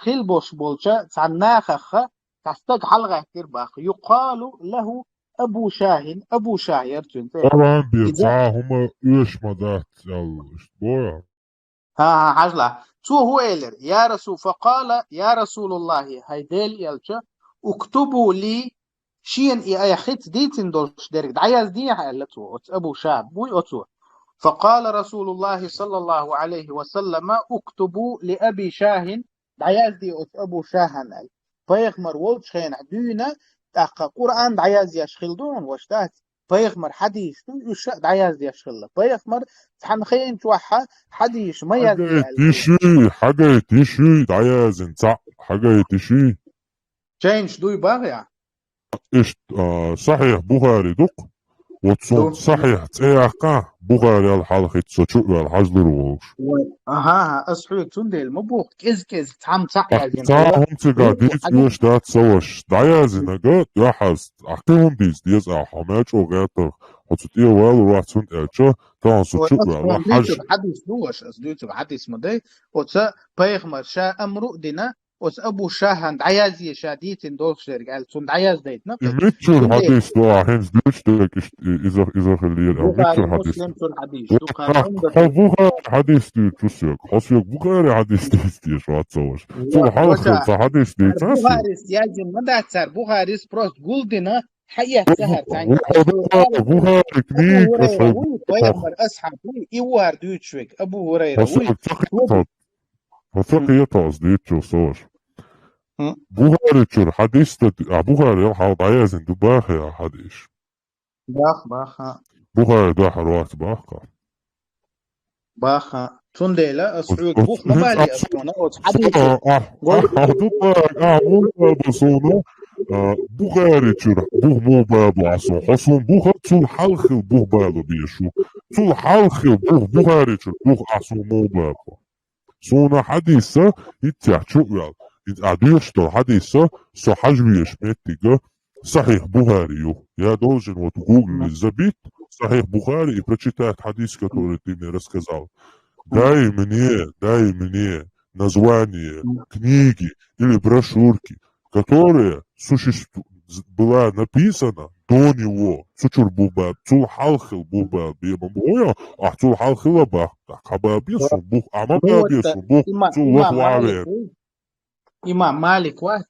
хила бош болча цхьана нахаха цхьа стаг хьалагӀаьттира баха. Юкъалу лаху Абу Шахин, Абу Шах яра цуьнан цӀе. Къуръан бен иза цхьа хӀума оьш ма дац аьлла, иштта боху. ХӀан, хӀан, хьажала. Цо хӀун элира? Я Расул, факъала, я Расулуллахи, хӀай Делан элча, уктубу ли шена и айхица дийцина долуш дерг дӀаяздехьа аьлла цо, оцу Абу Шахьа буй оцо. فقال رسول الله صلى الله عليه وسلم: اكتبوا لأبي شاهٍ, дӀаязде оцу Абу Шахьана аьлла. Пайхамар волчу хенахь дуьйна, тӀаккха Къуръан дӀаязъеш хилла ду хьуна, ваша дац? Пайхамар хьадийс ду, уьш а дӀаяздеш хилла. Пайхамар цхьана хенчохь хьадийс ма язде аьлла. Хьагайта йиш юй, хьагайта йиш юй, дӀаязйина цхьаъ, хьагайта йиш юй. Чайнаш дуй бахьа? Иштта, а, Сахьихь Бухари ду-кх. Вот суна Сахьихь цӀе яккха, Бухарел хьалхица со чу а ваьлла хьажалур волуш. Вай, аха, аха, ас хьоьга цундела ма боху, кӀезиг-кӀезиг цхьамма цхьаъ язйина. Цхьа хӀума цига дийца оьшуш дац, сан ваша. ДӀаяздинарг дуьхьал, ахь кхин хӀума дийца деза ахь, хьо мел чӀогӀа гӀертарх, хьо цу тӀе валур вац, хӀунда аьлча, тахана со чу а ваьлла хьажа. Хьадис ду ваша, ас дуьйцург хьадис ма дай. Оцу пайхамар ша амру а дина, оцу Абу Шахьана дӀаязъе ша дийцина долуш дерг аьлла, цунна дӀаяздайтина. И миччуьра хьадис ду ахь хӀинца дуьйцуш дерг, иштта и-, иза, иза хилира, а миччуьра хьадис ду? Хьо Бухари хьадис дуьйцу соьга. Хьо соьга Бухари хьадис дийца дезаш вац, сан ваша. Цул хьалха хилла цхьа хьадис дийцина соьга. Бухарис язйина ма дац цара, Бухарис просто гулдина, хьаэцна цхьа хӀара цхьаьнгге. Бухари книга, Пайхамар асхьаб ву, и ву хӀара дуьйцуш верг, Абу Хурайра ву. Хьо ца кхеталц, ас дуьйцучух, сан ваша. Бухари чуьра хьадис ду, а, Бухарел хьалха дӀаяздина ду бахьа хьадис? Бах, баха. Бухари дуьхьал вац бахьа. Баха. Цундела ас хьоьга бух ма балий, ас хьуна оцу хьадисах. Ахь, ахь, ахь ду бах, ахь муха баба суна, а, Бухари чуьра бух муха баба ахь суна. Хьо суна буха цул хьалха хилла бух бала безаш ву. Цул хьалха хилла бух, Бухари чуьра бух ахь суна муха баба. Суна хьадиса, хӀинццехь чу а ваьлла, хӀинца ахь доьшуш долу хьадиса, со хьажа везаш меттига, Сахьихь Бухари ю. Я должен вот в Гугле забить Сахьихь Бухари и прочитать хьадис, который ты мне рассказал. Дай мне, дай мне название книги или брошюрки, которая существу-, была написана до него, цу чуьра бух бала, цул хьалха хилла бух бала бен ма боху, ахь цул хьалха хилла бах, тӀаккха бала бен суна бух, а ма бала бен суна бух, цул лаха ваьлла. Имам Малик вац,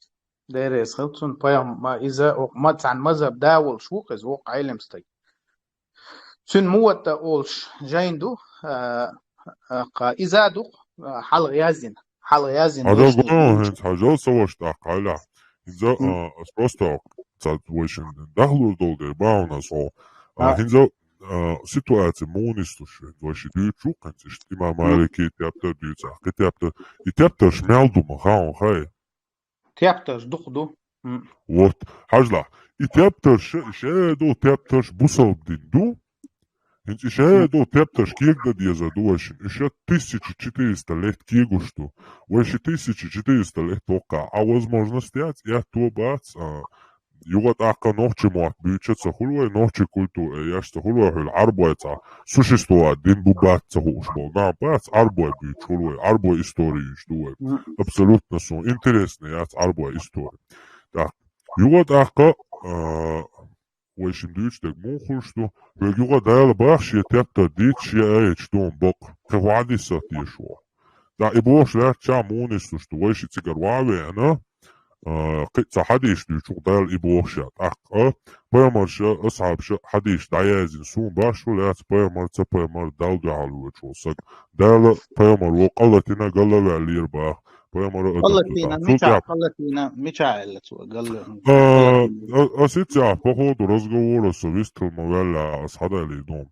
деррес хила цунна пайхамар, иза ма цхьана мазхаб да волуш ву, иза воккха Ӏелам стаг. Цуьнан Муватта олуш жайн ду, а, а, кха, иза ду, а, хьалха яздина, хьалха яздина. Хьажал гуна хӀинца, хьажал, сан ваша, тӀаккха хьайла. ХӀинца, а, ас просто ца вайшин дахлур долу дерг бахьана со. А, хӀинца, а, ситуация муха нисдеш вайши дуьйцуш ву, хӀинца иштта имам Малики тептар дуьйцу, кхин тептар, и тептарш мел ду ма хаьа хьуна, хай? Тептарш дукха ду. Вот, хьажалахь, и тептарш, и шадолу тептарш бусалба дин ду. ХӀинца и шадолу тептарш кегадан дезар ду вайшин. Уьш тысяча четыреста лет кегуш ду. Вайши тысяча четыреста лет воккха. А возможность яц, я то бац, а, юха тӀаккха нохчи мотт буьйцуш ца хуьлу вай, нохчи культура еш ца хуьлу вай, хьуьлла Ӏарбой цхьа существовать дин бу бац ца хууш болу нах бац, Ӏарбой буьйцуш хуьлу вай, Ӏарбой история юьйцуш ду вай. Абсолютно суна интересно яц Ӏарбой история. ТӀаккха юха тӀаккха, а, вайшин дуьйцуш дерг муха хуьлуш ду, вайга юха Дала бах шен тептар дийца, шен аяташ ду бакъ, кхин хӀун хьадисах теша ву. ТӀаккха и бохуш лаьттачохь муха нисдеш ду, вайши цигара ван а веана, а, кхин а цхьа хьадис дуьйцуш ву Дала и бохуш а. ТӀаккха пайхамарша, асхьабаша хьадис дӀаяздина суна баш ву лаьцна пайхамар, ца пайхамар, Далла дуьхьал воьдуш волу саг. Дала пайхамар ву къалатина, галла ваьллера баха. Пайхамар а къалатина, мича, къалатина, мича аьлла цо, галла. А, а, ас хӀинца а, по ходу разговора со вистхила ма ваьлла, ас хьадалийна ду.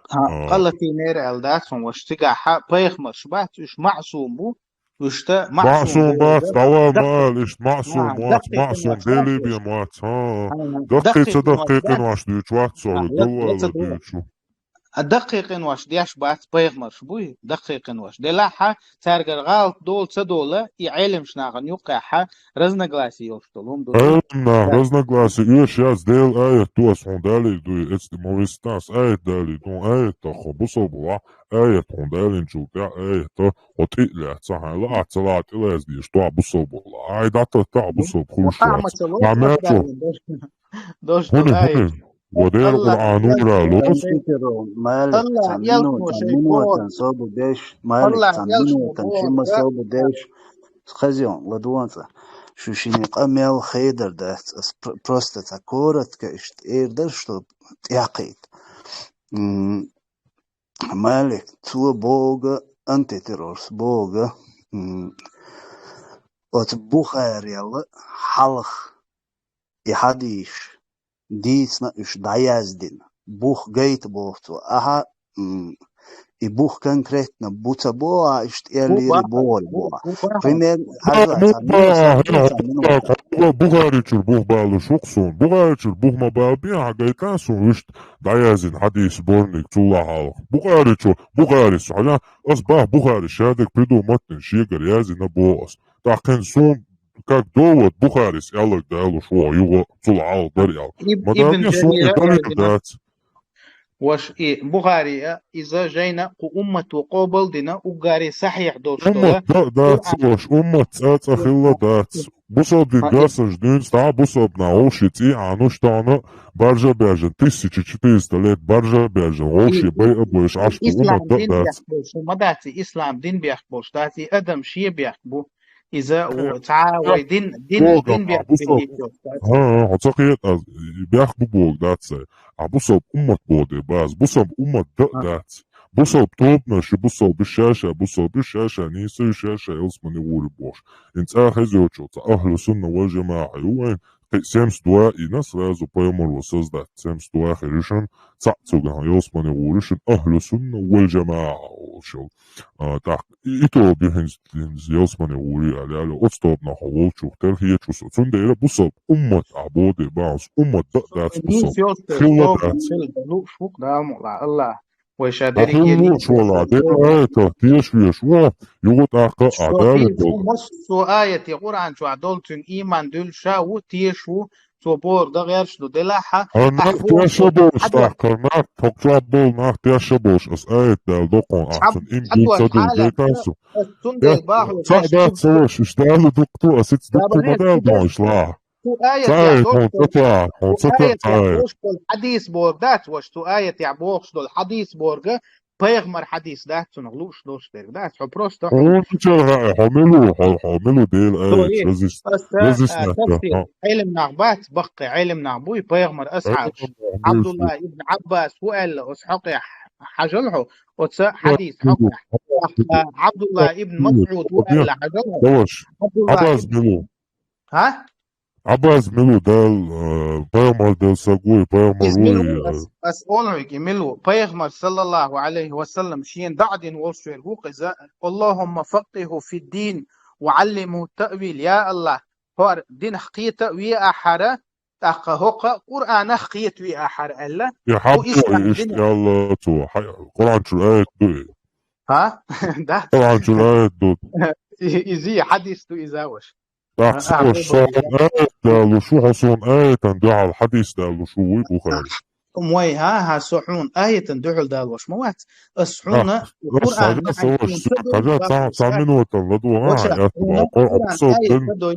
А, къалатинера аьлла дац хьуна, ваша, цигахь пайхамарш бац, уьш маъсум бу, уьш тӀа маъсум бац, дӀавала ма ала, иштта маъсум вац, маъсум Деле бен вац, хӀа. Даккхий ца даккхий къинош дуьйцуш вац со, хӀу, дала вала дуьйцуш ву. А даккхий къинош деш бац пайхамарш буй, даккхий къинош. Делахь а, цаьргара гӀалат дола ца дола, и Ӏелимаш нахана юккъехь а разногласие йолуш долу хӀума ду. Ӏелим нах разногласие оьшуш яц, Делан аят ду, ас хьуна далийна ду, и эцна ма виста, ас аят далийна ду, аят тахо бусалба вахь, аят хьуна далийначул тӀаьхьа аят, хьо тӀе а лаьцна хьайла, ахь ца лаьа тӀелаьцна дезаш, тохь бусалба вала. Ай дӀататтахь бусалба хуьлуш вац. Ахь мел чу. Дош ду, ай. Ва Дела Къуръан нура лоцу. Малик, цхьа минута, цхьа минута, собар деш, Малик, цхьа минута, шимма собар деш. Хазион, ладонца. Шу шине къамел хедар дац, ас пр-, просто ца коротко иштта эр дар, чтоб тӀекхийта. М, Малик, цо бога, антитеррорс бога, м, оцу Бухарел хьалха и хьадийш дийцна уьш дӀаяздина. Бух гайта боху цо. Аха, м, и бух конкретно бу ца боху, иштта эллийри боху. Пример, хьажа, цхьа минут, цхьа минут. Бухаричур бух балуш ву-кх суна. Бухаричур бух ма балбе, хьан гайта суна вуьшта дӀаяздина хьадийс сборник, цул а хьалха. Бухаричу, Бухарис, хьажа, ас бах Бухарис шадерг придумать дина, шегара яздина боху ас. ТӀаккха суна как довод Бухарис аьлларг далуш ву хьо юха, цул хьалха дара аьлла. Ма дале, суна и далур дац. Ваша, и Бухари а, иза жайна кху уммато къобал дина, уггаре сахьихь долуш долу. Уммат дан а дац, ваша, уммат цӀа-цӀа хилла дац. Бусалба дин гасаш дуьйна, стага бусалба нах вовшийн цӀий Ӏануш тахана, баржа а баьржина, тысяча четыреста лет баржа а баьржина, вовшийн байа а бойуш Ӏаш ду, уммат дан а дац. Ма дац, ислам дин бехк болуш дац, и адам шен бехк бу. Иза цхьа вай дин, дин, дин бехк бу. ХӀан, хьо ца кхета, бехк бу боху дац ай. А бусалба уммат боху де база. Бусалба уммат дан а дац. Бусалба тобанаш ю, бусалба ша-ша, бусалба ша-ша, нийса ю ша-ша, ялсмани гӀури бохуш. Ин цӀа хеза йоцу ахьлу сунна вал жамаӀа ю вайн, кхин семьдесят два ина сразу пайхамаро создать, семьдесят два хир ю шуна, цхьаъ цуьнан ялсмани гӀури шуна ахьлу сунна вал жамаӀа олуш йолу. А, тӀаккха и, и тоба ю хӀинца, хӀинца ялсмани гӀури аьлла, аьлла, оцу тобанах волчух тера хеташ ву со. Цундела бусалба уммат а боху де бахьанца, уммат дан а дац бусалба. Хилла дац. Лууш ву-кх Дала мукъ лахь, Аллах. Вай ша дерриге лууш вала, Делан аятах теша веш ву, юха тӀаккха а дале долу. Массо а аяте Къуръан чохь долу цуьнан ийман дуьллуш а ву, теша ву, цо бохург дан гӀерташ ду делахь а. ХӀара нах тешна болуш тӀаккха, нах, хӀокху чохь болу нах тешна болуш, ас аят дала доккхун ахь цунна им дуьллу ца дуьллу гайтан су. Ца дац ца ваша, уьш дала дукха ду, ас ица дукха ма дала дохуш лахь. Цу аятехь долуш долу, цу аятехь долуш долу хьадис борг дац, ваша, цу аятехь бохуш долу хьадис борга, пайхамар хьадис дац, цунах лууш долуш дерг дац. Хьо просто хьуна чара хаьа, хьо мила ву, хьо, хьо мила ву Делан аят разъяснять. Ӏелим нах бац, баккхий Ӏелим нах буй, пайхамар асхьабаш. Ӏабдулла ибн Ӏаббас хӀу аьлла, оцу хьокъехь хьажал хьо, оцу хьадис хьокъехь. Ӏабдулла ибн МасӀуд хӀу аьлла, хьажал хьо. Ӏаббас мила ву? ХӀа? Ӏаббас мила ву, Дала, э, пайхамар Делан саг вуй, пайхамар вуй, э. Ас, ас олу хьоьга, и мила ву? Пайхамар, саллаллаху алейхи ва саллам, шена даӀа дина волуш верг ву-кх иза: «Аллахумма факкиху фиддин ва аллимху таъвил». Я Аллах, хӀора динах кхета а ве ахьара, тӀаккха хӀокху Къуръанах кхета ве ахьара аьлла. И хьан боху, иштта аьлла цо, хьан, Къуръан чуьра аят ду и? ХӀа? Да. Къуръан чуьра аят ду. И, иза хьадис ду иза, ваша. ТӀаккха ас хьуна аят далуш ву, хьо суна аятан дуьхьал хьадис далуш ву, вуй Бухари. Мой, хӀа, хӀа, со хьуна аятан дуьхьал далуш ма вац. Ас хьуна Къуръан, хьажа, цхьа, цхьа минутан ладогӀа, хьан аят ду, хьо, хьо, хьо, хьо,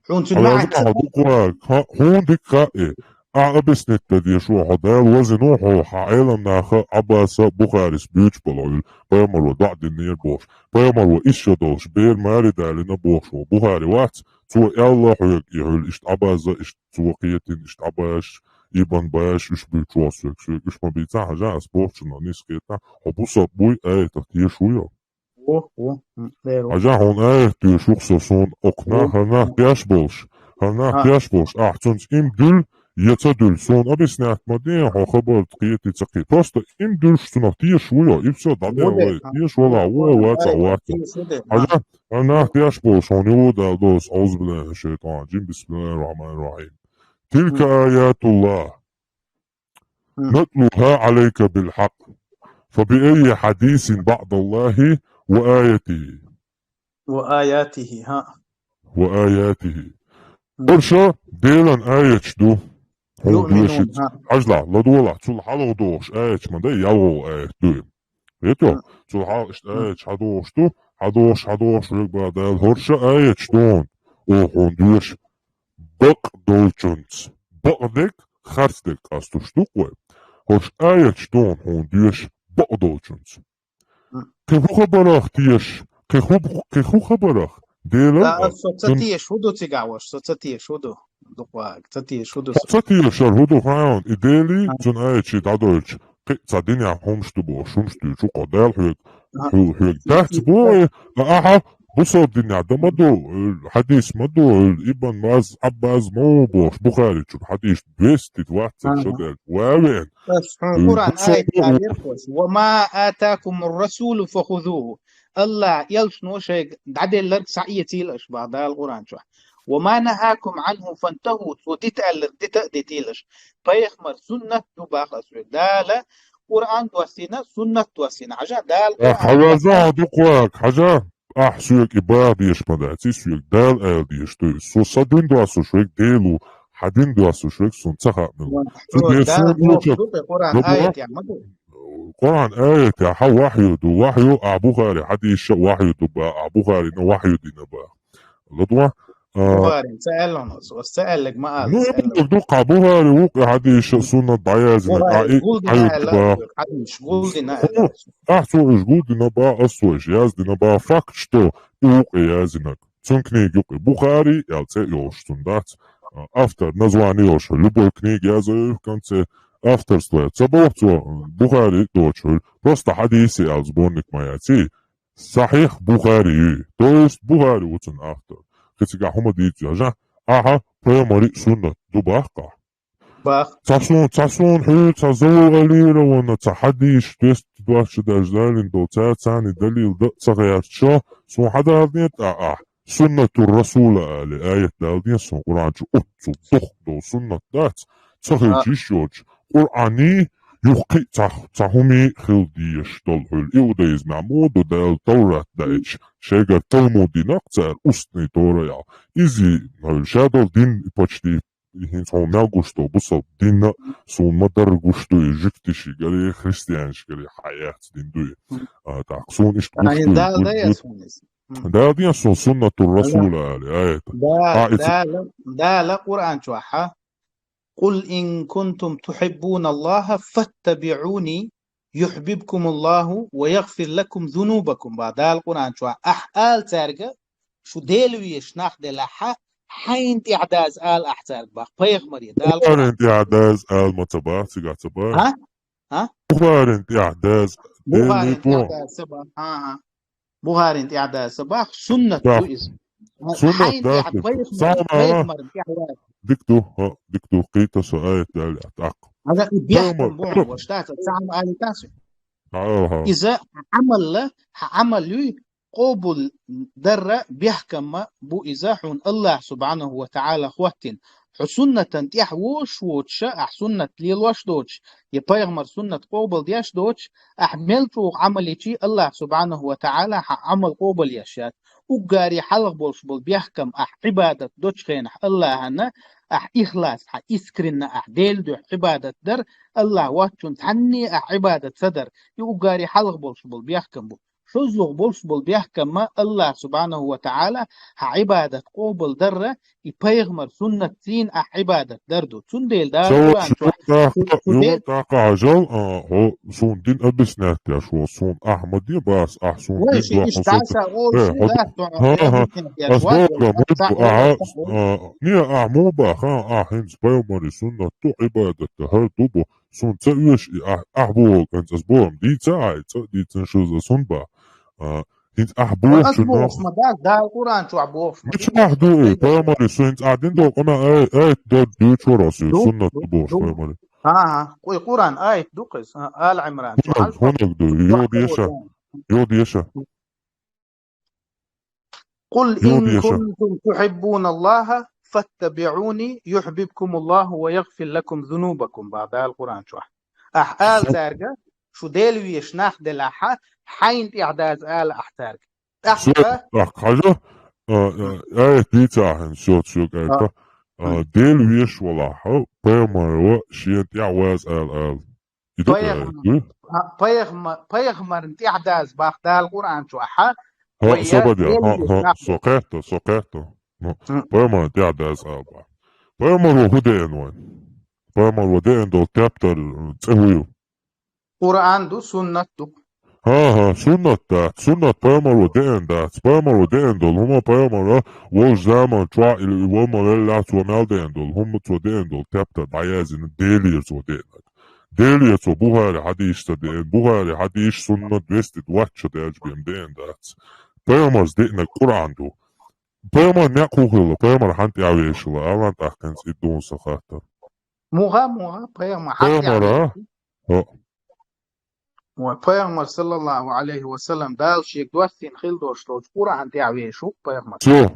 Хьуна цуьнан маьӀна ца хьо дукха ваьлла, хьуна дика хаьа и. Ахьа объяснить дан дезаш ву хьо, Дала везина ву хьо, хьан Ӏелам наха Ӏаббаса, Бухарис буьйцуш болу хьуна, пайхамаро даӀа динера бохуш. Пайхамаро иштта долуш, бер маре далийна бохуш ву. Бухари вац, цо аьлла хьоьга и хьуьлла иштта Ӏаббаса, иштта цо кхетийна, иштта Ӏаббас, Ибн Аббас, уьш буьйцуш ву соьга, соьга уьш ма бийцахь, хьажа, ас бохучунна нийса кхетахь, хьо бусалба буй, аятах теша вуй хьо? Ву, ву, м, леру. Хьажа, хьуна аят доьшуш ву со суна, окху нах, хӀара нах теш болуш. ХӀара нах теш болуш. Ахьа цунца им дуьллу, я ца дуьллу, суна объяснять ма де, хьо хабар кхетий, ца кхетий. Просто им дуьллуш цунах теша ву йо, и всё, дӀаде вай, теша вала, ву, ваца, ваца. Хьажа, хӀара нах теш болуш, хьуна юха дала доцу, аузу биллахи минаш шайтанир раджим, бисмиллахир рахманир рахим. Тилка аятуллах. نتلوها عليك بالحق، فبأي حديث بعد الله وآياته؟ وآياته, хӀа. وآياته. ХӀорш Делан аяташ ду. Хьуна доьшуш. Хьажал, ладогӀалахь, цул хьалха догӀуш аяташ ма дай, ялхалгӀа аят ду. Вето? Цул хьалха иштта аяташ хьадогӀуш ду, хьадогӀуш, хьадогӀуш, вегга Дала, хӀорш аяташ ду хьуна. О, хьуна доьшу. Бакъ долчунца. Бакъдерг, харцдерг къастуш ду-кх вай. ХӀорш аяташ ду хьуна доьшу бакъдолчунца. Кхин хӀун хабарах теша, кхин хӀун, кхин хӀун хабарах Дела, а, со ца теша хӀу ду цигахь ваша, со ца теша хӀу ду. Дукха, ца теша хӀу ду со. Ца тешар хӀу ду хьан, и Дели, а, цун аят ши дӀадойлча, кхин а ца динехь хӀумаш ду бохуш, хӀумаш дуьйцу кхо Дала хьоьга, а, хьоьга дац боху, а, ахьа, бусалба динехь дан ма ду, э, хьадис ма ду, э, Ибн Маз, Аббас ма ву бохуш, Бухари чу хьадис двести двадцать шо дерг, ва вен. Ас хьуна Къуръан аят далийра кхош: «Ва ма атакумур расулу фахузуху». Аллах элчано шайга дӀаделларг схьаэцийла аша, бах Дала Къуръан чохь. «Ва ма нахакум анху фантаху», цо дита аьлларг дита а дитийла аша. Пайхамар суннат ду, бах ас вега. Дала Къуръан доссийна, суннат доссийна. Хьажа, Дала Къуръан хьаваза хьо дукхаг, хьажа. Ахь соьга и баха дезаш ма дац, и соьга Дала ала дезаш ду. Со сан дин доссуш вега Делу, хьан дин доссуш вега сун ца хаамил. Цу Дала дезаш ду, Къуръан аятехь ма ду. Къуръан аятехь хьан вахью ду, вахью а Бухари хьадисша а вахью ду ба, а Бухарина вахью дина ба. Ладва? А, Бухарин ца аьлла хьуна, ас ца аьллаг ма ала, ну, ца аьлла. Ду кху Бухари ву-кх и хьадисша а суннат дӀаяздинарг, а, и гулдина аьлла, хьадис гулдина аьлла. Ахь цо уьш гулдина ба, ас цо уьш яздина ба, факт, что и ву-кх и яздинарг. Цун книга ю-кх и, Бухари аьлла цӀе а йолуш цун дац. А, автор, название йолуш, любой книга язйо в конце, авторство ца боху цо, Бухари доцуш хуьлу. Просто хьадиси аьлла сборник ма яц и. Сахьих Бухари ю. То есть Бухари ву цун автор. Кхин цигахь хӀума дийцу яжа, ахьа пайхамари суннат ду баккха. Бах. Ца суна, ца суна хьуьйцу, ца зову алийра вана, ца хьадийш, двести двадцать шо даже далийна долу, ца царний далил дан а ца гӀерташ, суна хьан далден тӀа ахь? Суннатур Расула али, аят далден суна Къуръан чу, оццул дохк долу суннат дац, ца хилча йиш йоцуш, Къуръани, юхкхи а ца, ца хӀуми хила дезаш долу хьуьлу. Иудаизмехь муха ду Дала Таврат даьлча, шайгара Талмуд динарг цара устный Тора ял. Иза хьуьлу ша долу дин почти и хӀинца хьуна мел гуш долу бусалба дин а суна ма-дарра гуш ду, и жуьгтишкагари, христианашкагари хьаэц дин ду и. А, тӀаккха суна иштта гуш ду, Дала гуш ду. Дала ден суна суннатур Расула али, аята. Дала, Дала Къуръан чохь: «Къул ин кунтум тухьиббуна Аллаха фаттабиъуни юхьбибкумуллаху ва ягъфир лакум зунубакум», бах Дала Къуръан чохь. Ахь ала цаьрга, шу Дела везаш нах делахьа, хьайна тӀехь даза ала ахь цаьрга, бах, пайхамаре, Дала Къуръан. Бухарин тӀехь даза ала ма ца бах, цигахь ца бах. А? А? Бухарин тӀехь даза, Бухарин тӀехь даза ца бах. А, а. Бухарин тӀехь даза ца бах, суннат ду иза. Суннат дац. Хьайна тӀехь пайхамар, пайхамарна тӀехь вац. Дика ду, хӀа, дика ду, кхета со аят далла тӀаккха. Ага, и бехкам бу хьуна, ваша, дац, цхьа хӀума алийтас. Иза Ӏамалла, хьан Ӏамал юй, къобал дарра бехкамма бу иза хьуна Аллах субхьанаху ва таӀала хӀоттина. Хьо суннатан тӀехь вошаш воцуша, ахь суннат лелош доцуш, я пайхамар суннат къобал деш доцуш, ахь мел чӀогӀа Ӏамал йичи Аллах субхьанаху ва таӀала хьан Ӏамал къобал еш яц. Уггаре хьалха болуш болу бехкам ахь Ӏибадат доцу хенахь Аллахьана, ахь ихлас, хьан искренна ахь Делан дуьхьа Ӏибадат дар, Аллах воцчун цхьанне ахь Ӏибадат ца дар. И уггаре хьалха болуш болу бехкам бу. ШозлагӀа болуш болу бехкамма Аллах субхьанаху ва таӀала хьан Ӏибадат къобал дарра, и пайхамар суннатцийна ахь Ӏибадат дар ду. Цундела Дала Къуръан чохь шу, шу юха де- тӀаккха хьажал, а, хьо суна дин объяснять деш ву, суна ахь ма де бас, ахь суна дин дохуна суннат. Э, хьо ди-, хӀа, хӀа. Ас бохург ма ду, ахьа, а, не, ахь ма баха, ахь хӀинца пайхамари суннат ду, Ӏибадат дар хӀара ду бу. Суна ца оьшу и ахь, ахь боху кӀанца, ас боху, дийца ахь, цкъа а дийцина шозза ас хӀунда бах? А, хӀинца ахь бохучунах. Ас бохуш ма дац, Дала Къуръан чохь бохуш ма дац. Мича ахь ду и, пайхамаре, со хӀинца ахь дина долу къамел ай-, аят дар дуьйцуш вара ас, суннат ду бохуш пайхамаре. ХӀан-хӀа, кху Къуръан аят ду-кх иза, а, Ала Ӏимран чохь. ХӀунаг ду, йо деша, йо деша. «Къул ин кунтум тухьиббуна Аллаха фаттабиъуни юхьбибкумуллаху ва ягъфир лакум зунубакум», бах Дала Къуръан чохь. Ахь ала цаьрга, шу Дела везаш нах делахьа, хьайна тӀехь даза ала ахь цаьрга. ТӀаккха хьажа, а, а, аят дийца ахьа, соьца, соьга аята. А, Дела везаш валахь, пайхамаро шена тӀехь ваза ала, ала. И ду пайхамар, а, пайхама-, пайхамарна тӀехь даза бах Дала Къуръан чохь, хьа? ХӀа, со баде, хӀа, хӀа, со кхетта, со кхетта. Ну, пайхамарна тӀехь даза ала бах. Пайхамаро хӀун деана вайна? Пайхамаро деана долу тептар, м, цӀе хӀун ю? Къуръан ду, суннат ду. ХӀа-хӀа, суннат дац, суннат пайхамаро деана дац, пайхамаро деана долу хӀума, пайхамара волчу заман чохь или и ван ма веллехь, цо мел деана долу хӀума, цо деана долу тептар дӀаяздина, Делера цо деанарг. Делера цо Бухари хьадисца деана, Бухари хьадис суннат двести двадцать шо даьлча бен деана дац. Пайхамарца деанарг Къуръан ду. Пайхамар некъ хӀун хилла, пайхамар хьанна тӀаьхьавешала, алан тӀаккхинца и дуна сан хаттар. Муха, муха, пайхамар хьан Пайхамара? ТӀаьхьавешала? ХӀо. Вай пайхамар, саллаллаху алейхи ва саллям, Дала шега доссийна хила долуш долчу Къуръан тӀаьхьавешал ву пайхамар. Всё.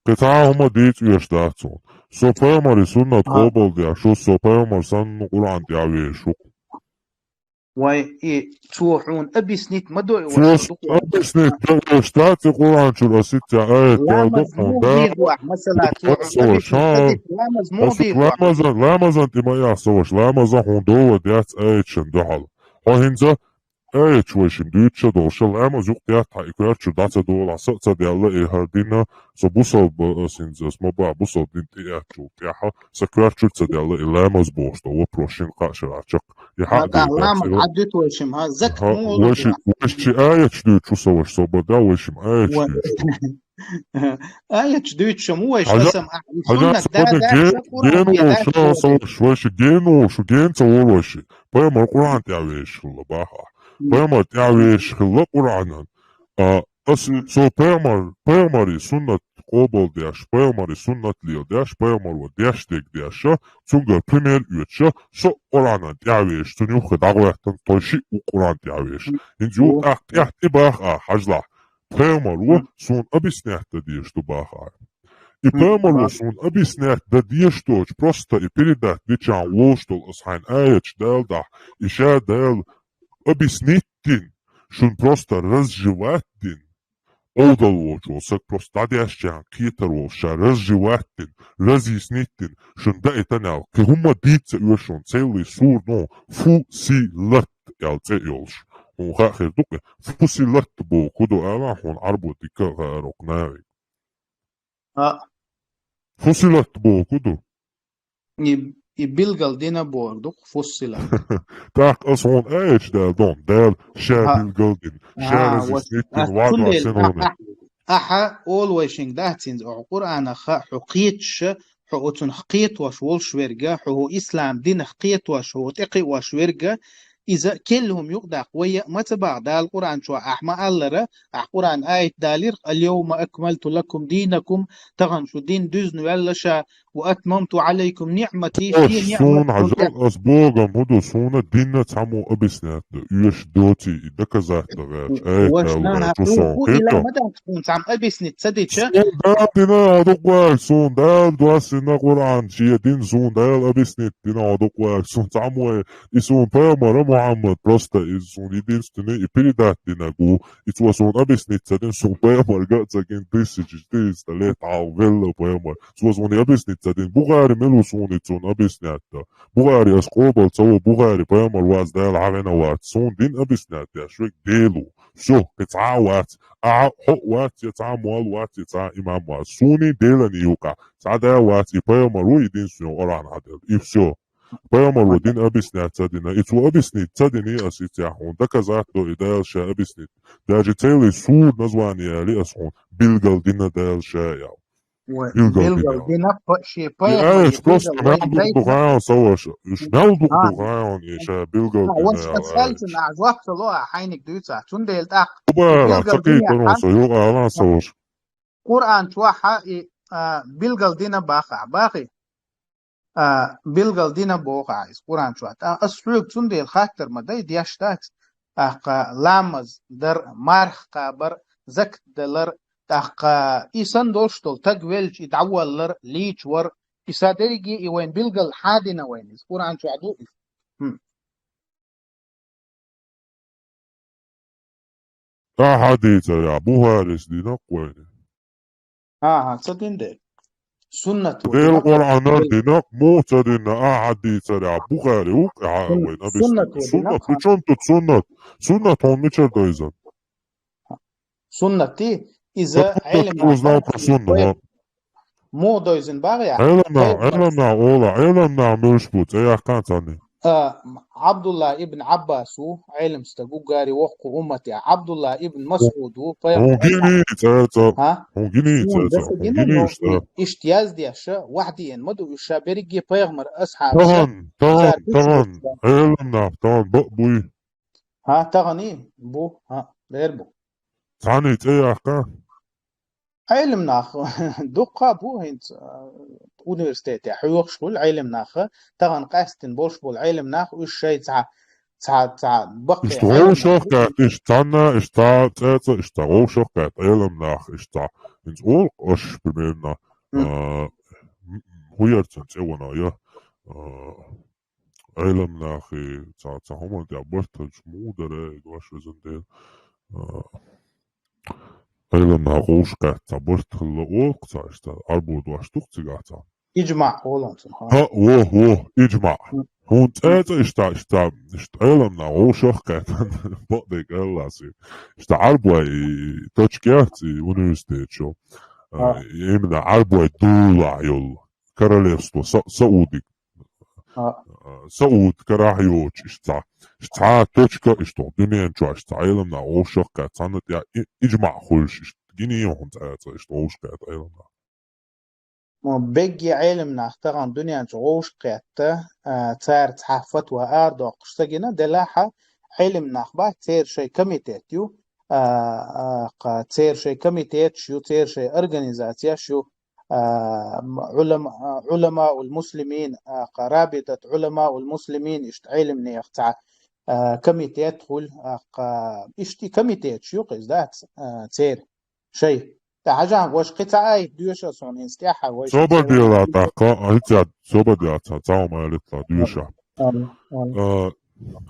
Кхин цхьа а хӀума дийца оьшуш дац хьуна. Со пайхамаран суннат А. къобалдеш ву, со пайхамар санна Къуръан тӀаьхьавешаш ву. Вай, и, цо хьуна объяснить ма дой, Цо вай, ас дукха объяснить дан оьшуш дац, и Къуръан чуьра ас итт аят Ламаз дӀадоккху хьуна, муха да? дийр ду ахь, масала, цо Ас хьуна ас ваша, объяснить ха? ца дича, ламаз муха Ас дийр ду ахь? ламазан, ламазан тӀе ма яхь ас ваша, ламазан хьуна дова дец аятшна дуьхьал. Хьо хӀинца аяташ вайшимма дуьйцуш а долуш, ламаз юкъа детта хьан и коьрта чуьра дӀа ца долахь, са а ца даьлла, и хӀара дина, со бусалба, ас хӀинца, ас ма боху, бусалба дин тӀеэцначул тӀаьхьа, сан коьрта чуьра ца даьлла, и ламаз бохуш долу вопрос шина кхаа шарахь чекх. И хьан Ма, а, дуьйцу ламаз цо? Хьан дуьйцу вайшимма, хӀа, закат Ха, муха лур ду вайши-, ахь? вайши аяташ дуьйцуш ву сан ваша, собар да, вайшимма аяташ Вай. дуьйцуш ву. Аяташ дуьйцуш ма ву вайша, Хьажа-, ас ам, а, и хьажа суннат ца да, боху, да, ген-, ца Къуръан ген де, да, ву ца шу ца ца ву. Ваша, ваша, ген ву шу, ген ца ву ваша. Пайхамар Къуръан тӀаьхьавешаш хилла баха. М. Пайхамар тӀаьхьавешаш хилла Къуръанан. А, ас, М. со пайхамар, пайхамаран суннат къобалдеш, пайхамаран суннат леладеш, пайхамаро деш дерг деш, цуьнгара пример оьцуш, со Къуръанан тӀаьхьавешаш, цунна юххе дӀагӀоьттина, тхойшиъ ву Къуръан тӀаьхьавешаш. Мм. ХӀинца юха О. тӀаккха тӀехь тӀе баха а, хьажалахь. Пайхамаро Мм. суна объяснять дан дезаш ду баха. И Мм. пайхамаро Мм. суна объяснять дан дезаш доцуш, просто и передать дича волуш долу ас хьайна аяташ Дала дахь, и ша Дала объяснить дина, шуна просто разжевать дина. Ӏовдал волчу волу саг просто дӀадешчарна кхетар волуш ша разжевать дина, разъяснить дина, шуна даийтина аьлла, кхин хӀумма дийца ца оьшу шуна, целый сур, ну, Фусилат аьлла цӀе а йолуш. Хьуна хаа хир ду-кх, Фусилат боху хӀун ду ала, хьуна Ӏарбо дика а хаьара-кх нави. А. Фусилат боху хӀун ду? И, и билгал дина бохург ду-кх, Фусилат. ТӀаккха ас хьуна аяташ Дала дон, Дала ша А. билгал дина, ша А, разъяснить дина, а, вац цундела синона. а, а, ахьа олу вайшинга дац хӀинца, оха Къуръанах хьо кхеташ, хьо оцунах кхетош волуш верг, хьо хӀу ислам динах кхетош, хьо тӀекхиош верг, иза керла хӀума юкъадаккха вай а ма ца боху Дала Къуръан чохь, ахьа ма аллара, ахьа Къуръан аят далийра, «Аль-йовма акмалту лакум дийнакум», тахана шу дин дуьзна ваьлла ша, «ва атмамту алайкум ниъмати», Аш шен суна ниъмат хьажал, ас богам хӀун ду, суна динна цхьаммо объяснять дан оьшу доций, и доказать дан гӀерташ, аят Ваш Дала наха гӀерташ, хӀу, суна хӀу хета. ила ма дац, суна цхьамма объяснить ца дича. Суна Дала дина хьо дукха ваьлла, суна Дала доссина Къуръан, шен дин суна Дала объяснить дина хьо дукха ваьлла, суна цхьаммо, и суна пайхамара Мухьаммад, просто и суна единственный, и передать динарг ву, и цо суна объяснить ца дина, суна пайхамарга а ца гина, тысяча четыреста лет хьалха велла пайхамар. Цо суна объяснить ца дина. Бухари мила ву суна и цунна объяснять дан? Бухари ас къобал ца во, Бухари пайхамар вац, Дала хьавена вац. Суна дин объяснять деш верг Дела ву. Всё, кхин цхьа а вац. Ахьа хьо а вац, я цхьа а молла вац, я цхьа а имам вац. Суна Делан юкъахь цхьа а да вац, и пайхамар ву единственный Къуръан хьаделла. И всё. Пайхамаро дин объяснять ца дина. И цо объяснить ца дина, ас и цехь хьуна доказать до, и Дала ша объяснить. Даже целый сур название яли ас хьуна, билгал дина Дала ша ял. Вай, Билгал билгал дина. дина, па-, шен И пайхамар, аяташ и просто билгал мел вайн дух дайта. духаан сан ваша. Уж мел дух А. духаан, и ша билгал А, дина ваш ял ас аяташ. хьайцина, а, жоп ца ло, а, хьайниг дуьйцахь. Цундела тӀаккха Убара, билгал ца дина кхийкарун хан. со, юкъа алан сан ваша. Къуръан чохь а и, а, билгал дина баха, бахи? А, билгал дина боху ахьа иза Къуръан чохь. ТӀаккха ас хьоьга цундела хаттар ма дай, деш дац. ТӀаккха ламаз дар, марха кхабар, закат далар, тӀаккха и санна долуш долу таг велча, и дӀаваллар, лийча вар, и са дерриге и вайн билгал хьан дина вайна иза? Къуръан чохь ду иза? ХӀм. Ахьа дийцарехь, Бухарис дина-кх вайна. ХӀан-хӀа, ца дина дера. Суннат ву Дела дина-кх. Къуръанар дина-кх, муха ца дина, ахьа дийцарехь, Бухари ву-кх, ахьа Суннат, вайна объяснить. суннат ву Суннат, дина-кх. при чём тут суннат? Суннат хьуна мичара дойзан? Суннат и, иза Суннат Ӏелам узнал нах про суннат, вай-, ва. Муха дойзина бахьа яхь? Ӏелам нах, Ӏелам нах ола, Ӏелам нах муьлш бу, цӀе яхкан царни. А, Абдулла ибн Аббас ву, Ӏелам стаг ву, гари воккху умматехь. Абдулла ибн Масъуд ву, хӀун пайхамар гиний цӀаца? ХӀун гиний цӀаца? ХӀун гиний иштта? Иштта яздеш, вахьдиен ма ду уьш, ша берриге пайхамар асхьабаш. Тахана, тахана, тахана, Ӏелам нах тахана бакъ буй? ХӀа, таханий бу? ХӀа, бер бу. Цхьаний цӀе яккха? Ӏелам нах дуккха бу хӀинца, а, университетехь хьоьхуш хуьлу Ӏелам нах, тахана къаьстина болуш болу Ӏелам нах, уьш шайн цхьа, цхьа, цхьа баккхий Ӏелам нах бу. Иштта гӀовшах кхетта, иштта цхьанна, иштта цӀе цӀа, иштта гӀовшах кхетта Ӏелам нах, иштта цхьа. ХӀинца олу аша, примерно, а, м-, хӀун яра цуьнан цӀе вана, я, а, Ӏелам нахе цхьа, цхьа хӀуманна тӀехь барт хилча муха дара, и дош везан дела. А, Ӏелам нах гӀовшах кхетта цхьа барт хилла олу-кх цхьа, иштта Ӏарбо дош ду-кх цигахь цхьа. ИжмаӀ олу цунах, хӀа? ХӀа, во, во, ижмаӀ. ХӀунда цӀе цӀа иштта, иштта, иштта Ӏелам нах гӀовшах кхетта, бакъдерг аьлла ас. Иштта Ӏарбой и точка яц и университет шу. А, именно Ӏарбой дулахь йолу. Королевство Са-, Саудиг. А, Сауд карахь йоцуш иштта цхьа, иштта цхьа точка, иштта дуьнен чохь иштта цхьа Ӏелам нах гӀовшах кхетта, цхьанна тӀехь и-, ижмаӀ хуьлуш, иштта гиний хӀун цӀе цӀа, иштта гӀовшах кхетта Ӏелам нах. Мо бегге Ӏелам нах тахана дуьнен чу гӀовшах кхетта, а, цара цхьа фатва арадоккхуш ца гина, делахь а Ӏелам нах бац, церан шайн комитет ю, а, а, кха, церан шайн комитеташ ю, церан шайн организацияш ю, а, м-, Ӏулама-, а, Ӏуламаул Муслимин, а, кха, Рабитат Ӏуламаул Муслимин, иштта Ӏелам нехан цхьа, а, комитет хуьлу, а, кха, иштта комитеташ ю-кх иза дац, а, церан шайн. ТӀаккха хьажахьа, ваша кхин цхьа аят доьшу ас хьуна, хӀинца тӀаьхьа ваша. Собар делахь тӀаккха, хӀинца собар делахь цхьа, цхьа хӀума аьллехь доьшахь. Ам, ам. А,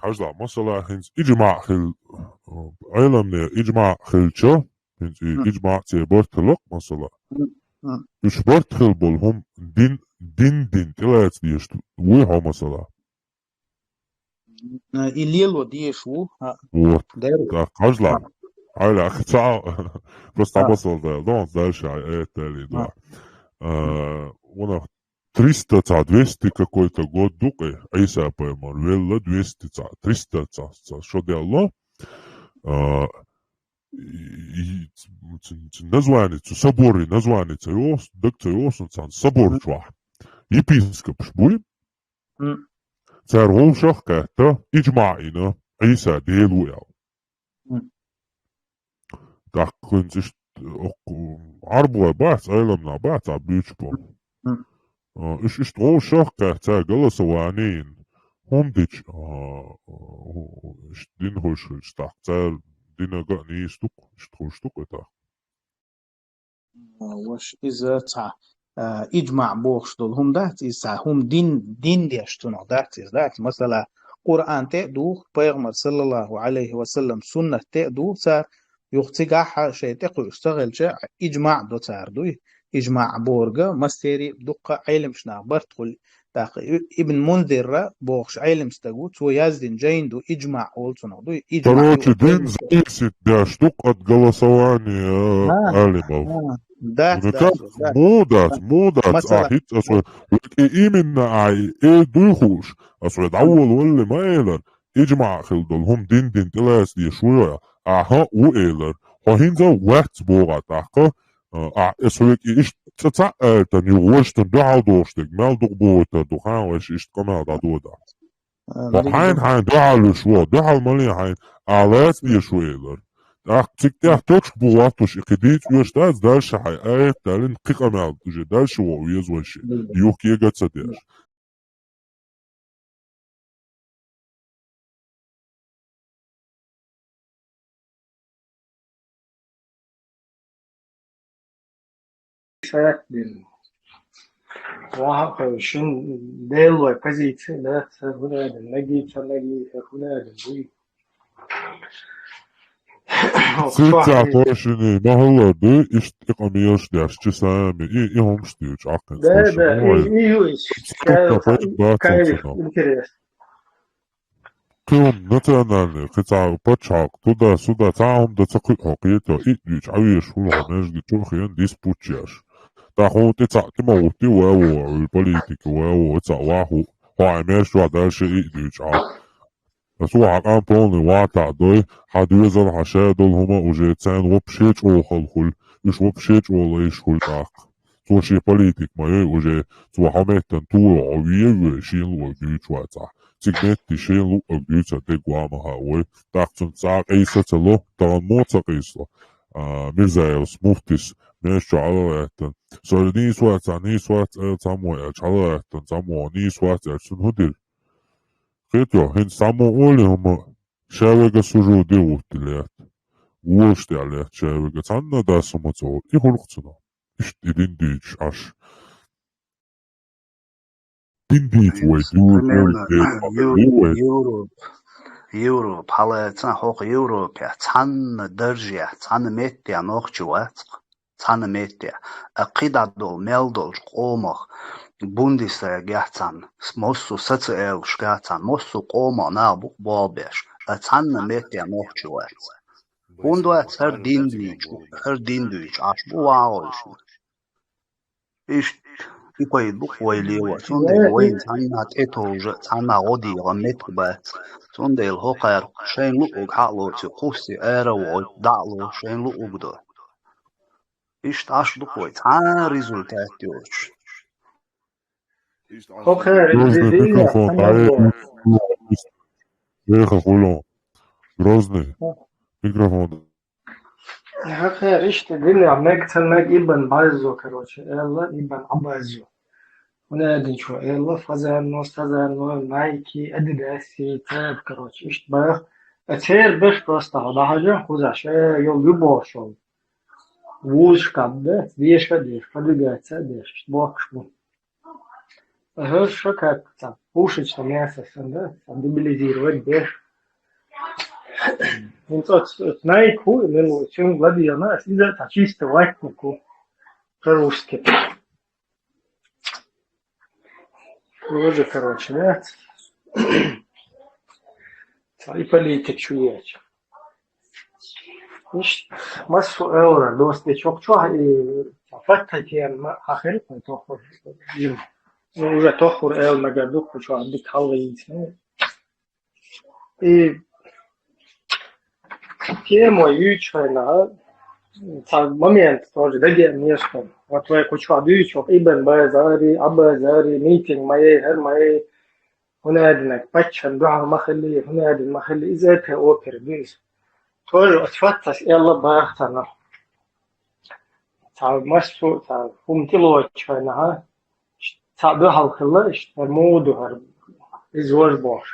хьажахь, масала, хӀинца ижмаӀ хила, а, Ӏеламнехан ижмаӀ хилча, хӀинца и ижмаӀ церан барт хилла-кх, масала. Уьш барт хила болу хӀума дин, дин, дин тӀелаца дезаш вуй хьо, масала? Э, и лело дезаш ву. А, вот. Дера. Так, хьажахь. Хьайла, ца, просто а, масала даьлла, дон, дальше, а, это или да. А, у нас триста, ца, двести какой-то год ду-кх, Ӏийса пайхамар велла, двести, ца, триста, ца, ца, шо делла. А, и, и, ц-, ц-, ц-, название, цу соборий название ца йоху, даг ца йоху, царна собор чохь. Епископаш буй? М. Цара вовшах а кхетта, ижмаъ йина, Ӏийса Дела ву аьлла. М. ТӀаккха хӀинца иштта, оккху, Ӏарбой бац, Ӏеламнах бац, а буьйцу боху. М. А, уьш иштта вовшах а кхетта, цара голосование йина. ХӀума дича, а, а, иштта дин хуьлуш хилча, тӀаккха цара динага а нийса ду-кх, иштта хуьлуш ду-кх и тӀаккха. Ваш иза цхьа, а, ижмаъ бохуш долу хӀума дац, иза цхьа хӀума дин, дин деш цунах дац, иза дац. Масала, Къуръан тӀе а духу, пайхамар, саллаллаху алейхи ва саллам, суннат тӀе а духу цара, юха цигахь а шайн тӀекхуьуш ца хилча, ижмаъ до цара дуй. Ижмаъ борга, массери а дуккха а Ӏеламчу нах барт хуьлу. ТӀаккха и-, Ибн Мунзирра бохуш Ӏелам стаг ву, цо яздина жайн ду, ижмаъ олу цунах ду. Ижмаъ короче, ю-, дин зависит деш ду-кх от голосования, а, алимов. А, дац, ну, дац, как? Дац. Мудац, мудац, а, масала, хӀинца аса, вот и именно, а, и, э, дуй хууш, аса, дӀаволавалли ма элар, ижмаъ хила долу хӀума дин-дин тӀелаца дезаш ву, а, хӀа, ву элар. Хьо хӀинца вац боху тӀаккха, а, а, аса векӀи иштта цӀа ца а аьлла, тан ю вайшна дуьхьал дохуш дерг, мел дукха бохуьйтур ду, хан вайша иштта къамел дӀадода. А, хьо дика хьайна, ду. Хьайна дуьхьал луьш ву, дуьхьал ма ле хьайна, а лаца дезаш ву элар. ТӀаккха цига тӀехь точка бу ваттуш, и кхин дийца оьшуш дац, дальше хьайн аят далин кхин къамел уже дальше ву веза вайша. Дика. Юхкега ца деш. Шаякдин. Ваха шин делой позиция, да, ца хунадин, наги, ца наги, ца хунадин, буй. Цуьнца тхойшинний ма хӀаллар ду, иштта тӀекъамелаш деш, чи сами, и, и хӀумаш дуьйцу, Ӏаккхинца. Да, да, и, и ю иш. Сколько фейк бацан кайф, цунах. Интересно. Кхин хӀума национальный, кхин цхьа пачхьалкх, туда-сюда, цхьа хӀума дан ца кхуьу хьо кхета, и дуьйцу, Ӏан везаш хуьлу хьо между чу хен дис пуччеш. ТӀаккха хӀун тӀе цхьаъ тӀе ма гӀуттий, ваво, политика, ваво, цхьаъ ваху. Хьо а меш чохь дальше и а дуьйцу Ӏа. Ас ву хьан къам полный ватахь дой, хьан доьзал, хьан шадолу хӀума уже царна вообще чӀогӀа хала хуьлу, уьш вообще чӀогӀа лайш хуьлу тӀаккха. Цо шен политик ма йой, уже цо хьо меттан туро хьо вен а вен, шен луъург дуьйцуш вацахь. Цига метте шен луъург дуьйцур дерг ван ма хаьа вай. ТӀаккха цунна цхьа а къийса ца ло, тахана мо ца къийсало. А, Мирзаевс, муфтис, меш чохь хьалагӀаьттина. Со нийса вацахь, нийса вац аьлла цхьаммо аьлча, хьалагӀаьттина цхьаммо, нийса вац аьлча, цунна хӀун дира? Кхетий, хӀинца цхьаммо олий хӀума, ша вега сужуде гӀуттий лаьтта. Волуш тӀехь лаьтта ша вега, цхьанна а дас хӀума ца олу. И хуьлу-кх цунах. Иштта и дин дуьйцуш Ӏаш. Дин дийца вай, Примерно, Ю-, Европа, Европа, хьалаьцна хӀокху Европехь цхьанна даржехь, цхьанна меттехь нохчи вац-кх. Цхьанна меттехь, а кхидӀа долу мел долчу къомах, Бундестагехь цхьанна, массо а социалашкахь цхьанна, массо а къомах нах бу-кх болх беш, а цхьанна меттехь нохчи вац. ХӀунда вац? ХӀара дин дуьйцу, хӀара дин дуьйцу Ӏаш бу вагӀуьйтуш. Иштта и пайда бу-кх вай лело, цундела вайна цхьаннахь тӀетовжа, цхьаннахь гӀо дийгӀа меттиг бац. Цундела хӀокхара шайна луъург хьа а лоций, кхуссий ара а вогӀуьйту, дӀа а ло, шайна луъург до. Иштта Ӏаш ду-кх вай, цхьа а результат йоцуш. ХӀокхара Грозный, микрофон дӀаехьа хуьлу. Грозный, микрофон. ХӀокхара иштта динехь мега ца мега Ибн Баззо, короче, аьлла, Ибн Ӏаббаззо. ХӀунда аьлча цо аьлла, Фазанно, Сазанно, Найки, Адидаси, цара, короче, иштта баха. А церан беш просто хьо дӀахьажа, кхузахь ша йолу ю бохуш йолу. Вузашкахь дац, деша а деш, продвигаться а деш, иштта бохуш бу. ХӀара шо как цхьа пушечное мясо санна, да, цхьа дебилизировать деш. ХӀинца оцу, оцу Найк хӀу, мила ву, цуьнга ладийгӀина ас, иза цхьа чисто ватник ву. По-русски. Тоже, короче, да? Цхьа и политик шу ечу. Иштта массо а эвлара, дос де чохчохь и фатта тема хьахира тохур. Ну, уже тохур эл нагар ду, кху чохь дика хьалгӀийца. И тема юьйчу хенахь, цхьа момент тоже дагеа местам. Вот вай кху чохь дуьйцу, Ибн Базари, Абазари, митинг ма яй, хӀара ма яй. ХӀунда аьлла, паччахьан дуьхьал ма хилли, хӀунда аьлла, ма хилли, иза тӀе опера ду иза. Тоже оцу фаттас аьлла бахтана. Цхьа массо а, цхьа хӀума тӀелоцучу хенахь, цхьа дуьхьал хилла, иштта, хӀара муха ду хӀара, иза важа бохуш.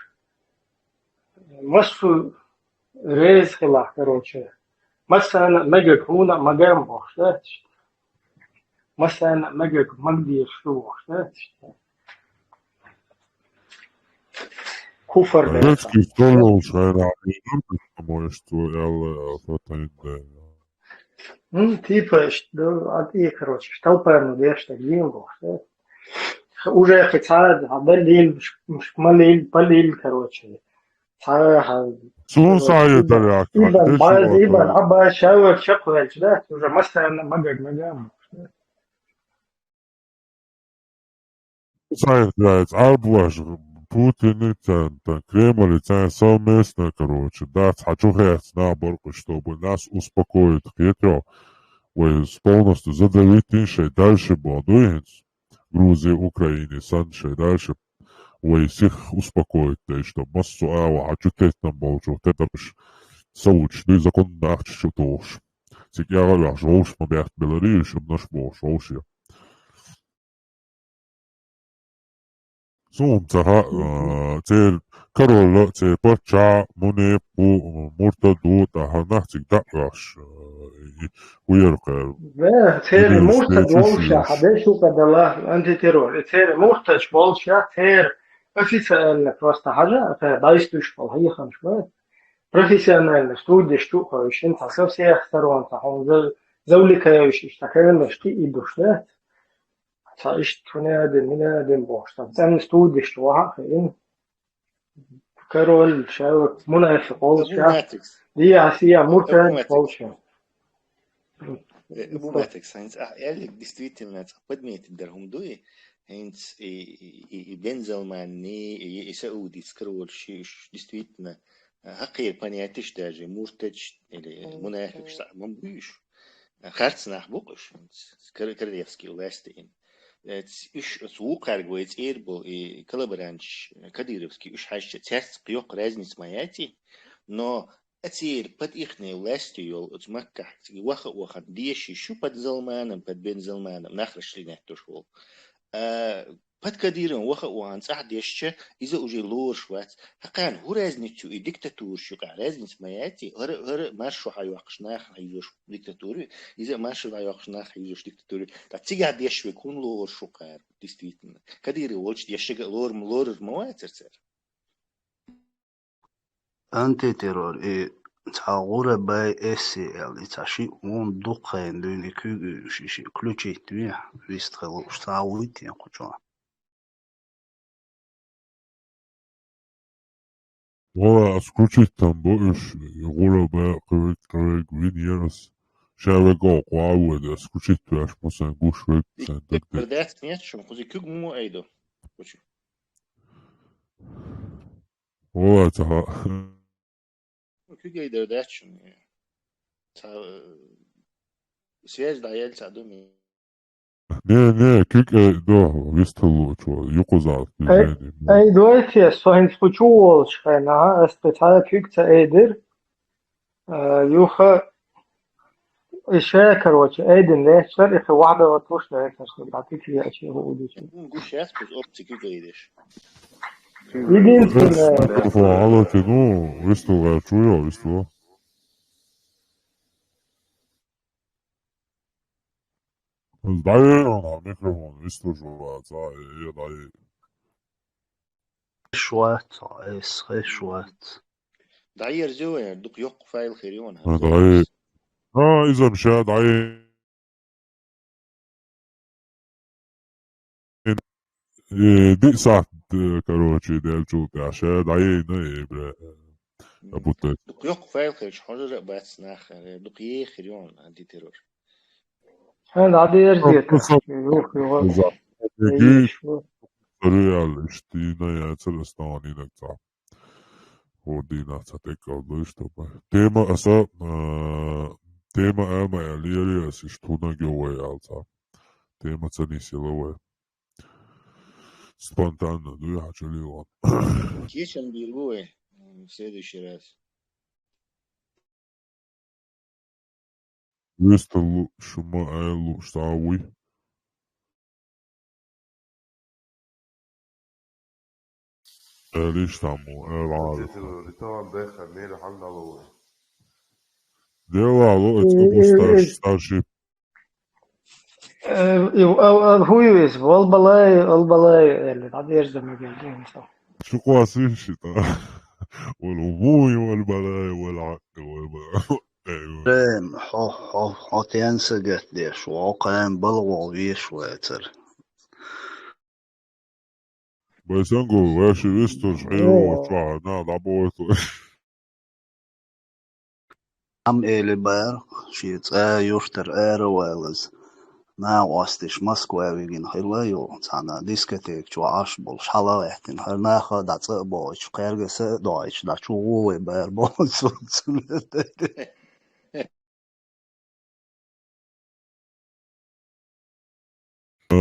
Массо а реза хилахь, короче. Массарна а мегар, хьуна а магар бохуш, да? Массарна а мегар, магадеш ду бохуш, да? Куфар. Грецкий стол волчу хенахь, по-моему, что аьлла, а, фотоинде. Ну, типа, что, а ты, короче, толпа, ну, деш, так, дин бохуш, да? Уже кхин цхьа а далил, малил, палил, короче. Цхьа а хьал. Суна схьа а далил, Ибн Баз, Ибн Ӏаббас, шаьвар чекхваьлча, да? Уже массарна а магар, магар. Цхьа а хьаьца, Ӏарбаша, Путин и царна, тан Кремль и царна совместно, короче, дац хьан чу хецна нах баркъа, чтобы нас успокоить, кхетий, вай полностью задавить йина шайн дальше бан дуй хӀинца. Грузия, Украина санна шайн дальше вай сих успокоить дай, чтобы массо а агӀо хьан чу теттам болчух тетамаш ца лучу дуй, законна ахча чу тухуш. Цига ягӀар ваьхьаш вовшах ма бехк беларий, уьш хӀуманаш бохуш вовшах. Суна ца хаьа, а, церан король а, церан паччахь а мунепакъ ву, муртад ву, тӀаккха нах цига дӀа а ваьхьаш, а, и, хӀу яра кхара? Да, церан муртад волуш, хьан деш ю кадала, антитеррор. И церан муртадаш болуш, церан официально просто хьажа, кхара дӀайстуш болу хьехамаш бу. Профессионально студеш чу а хевшина, цхьа со всех сторон, цхьа хьуна за-, завлекающий, цхьа хенаш кхиийдуш, да? Цхьа иштта хӀун яа дина, мила яа дина бохуш, цхьа цӀенна студеш чу вахьа а хиъна. Король, шаьвак, мунафикъ волча. Дехьа-сехьа муртад волча. Бу метрик, хӀинца ахь аьллиг, действительно, цхьа подметить дара хӀума дуй, ХӀинца и, и, и, и Бензалманни, и, и Саудица, короче, уж действительно, а, хӀакхера понятеш даже, муртадаш или мунафикъаш, ма буй уж. Харц нах бу-кх уж, кор-, королевский власть ин. Э, ц-, уж, ц-, вукхарга вай цӀера бу, и коллаборанташ, э, кадыровский, уж хьаьжча, цаьрца кхы йоккха разница ма яций, но а церан под ихней властью йолу оцу Маккахь цига ваха а вахана деши шу под Залманом, под Бен Залманом, нах расчленять долуш волу. А, под Кадыровым ваха а вахана цӀахь дешча, иза уже лоруш вац. Хьакхана хӀун разница ю и диктатураш юкъахь? Разница ма яций? ХӀара, хӀара маршо хьайоккхуш нах хьийзош диктатура ю, иза а маршо хьайоккхуш нах хьийзош диктатура ю. Ткъа цигахь деш верг хӀунда лоруш ву кхара, действительно? Кадыров волчу дешшага а лору-, лорур ма вацара цара. Антитеррор, и цхьа гӀура бай эсси аьлла, и цхьа шиъ вон дукха хенахь дуьйна и куьг уьйуш, и шиъ включить вехьа, вист хила лууш цхьа а вуй те кху чохь? Вала, ас включить там бу уьш, и гӀура бай кхуьг, кхуьг вин яра ас. Ша вегга кху а ву ас включить веш, ма сайн гуш вег, сайн даг де. Дац, нет, шун кхуза куьг му айду. Кучу. Вала, ца ха. Куьг айдар дац шуна. Ца, э, связь дӀаелла ца ду ми. Не, не, куьг ай до, вистхула лучу, юкъузал Ай, движение. Ай, дойте, со хӀинца кху чу волчу хенахь, ас тхе цхьа куьг ца айдира. Э, юха И ша, короче, айдина лаьтташ дара, и хи вахьда ватуш дара, короче, дӀа тӀе а чу хӀу удича. Гуш яц кхуза опци куьг айдеш. Единственное. Микрофон хьалати, ну, вистхула гӀерташ ву йо, вистхула. ДӀаера, микрофон вистхула вац, а, э, э, дӀаера. Хиш вац, эс хиш вац. ДӀаерза вай, дукха йоккха файл хир ю ван. А, хӀанз дӀае-, а, иза-м ша дӀае-, э, диъ сахьт, э, короче, делчул тӀаьхьа ша дӀаена, э, бра, э, Мгм. Абу Тайс. Дукха йоккха файл хир ю, хьожара а бац нах, э, дукха еха хир ю ван, антитеррор. Хан дӀадерзийта. Ну, ну, со-, юх, юха. Уза. Эгиш. Эгиш. Реально, иштта дийна яцара ас тахана дийнахь цхьа. ХӀора дийнахь цхьа тӀеккъал ду иштта бай. Тема аса, а, тема ама аьлла, яри ас иштта хӀунаг йо вай аьлла цхьа. Тема ца нисъяла вай. Спонтанно ду, я хьачалийла. Кечам бийр бу вай, м, следующий раз. Весталу шума аьлла лууш цхьа вуй. Аьлла иштта мо, аьлла Ӏалашо. Дела ло, эцу бу старш-, старший. Э, и, а, а, хӀун ю иза? Валбалай, валбалай, аьлла, дӀадерза мегар ду, хӀинца. Шу кхоссийша шиъ тӀа. Вала вуй, валбалай, вала хьакъ, валбалай. Прям, хьо, хьо, хьо тенса гатдеш, вокхайн балгӀо веш вацара. Байсанго, ваьши вистуш, хьийру, чохь, на, дӀабойту. Ам эли бара, ши цӀа юртара ара валаза. Накъосташ Москва вигина хила ю, цхьана дискотека чу Ӏаш болуш, хьала а гӀаьттина, хӀара наха дӀа цӀа а бохуьйтуш, кхаьрга са а дохуьйтуш, дӀа чу гӀо вай бара боху цунна. Э,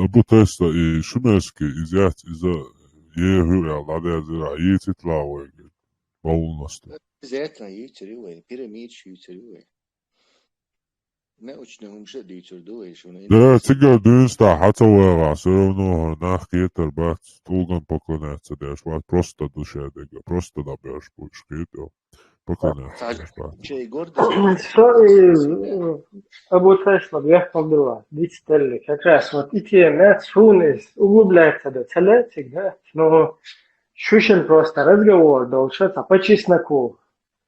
Абу Тайса и Шумерский, иза яц, иза е хӀуьрал дӀадерзира, йийцитла вайга. Бавлнасто. Обязательно юьйцур ю вай, пирамидаш юьйцур ю вай. Научный хӀумаш а дуьйцур ду вай шуна. Да, цигара дуьйнста хьа ца вагӀа, всё равно хӀара нах кхетар бац, тӀулган поклоняться деш вац, просто душа дега, просто дӀабеш бу уьш кхетар. Поклоняться деш бац. Чей гордость. Со и, э, Абу Тайсла бехкал дила, дицделли. Как раз вот и тема, суна иза углубляться да, ца лаьциг, да? Но шуьшан просто разговор долуш, а по чесноку,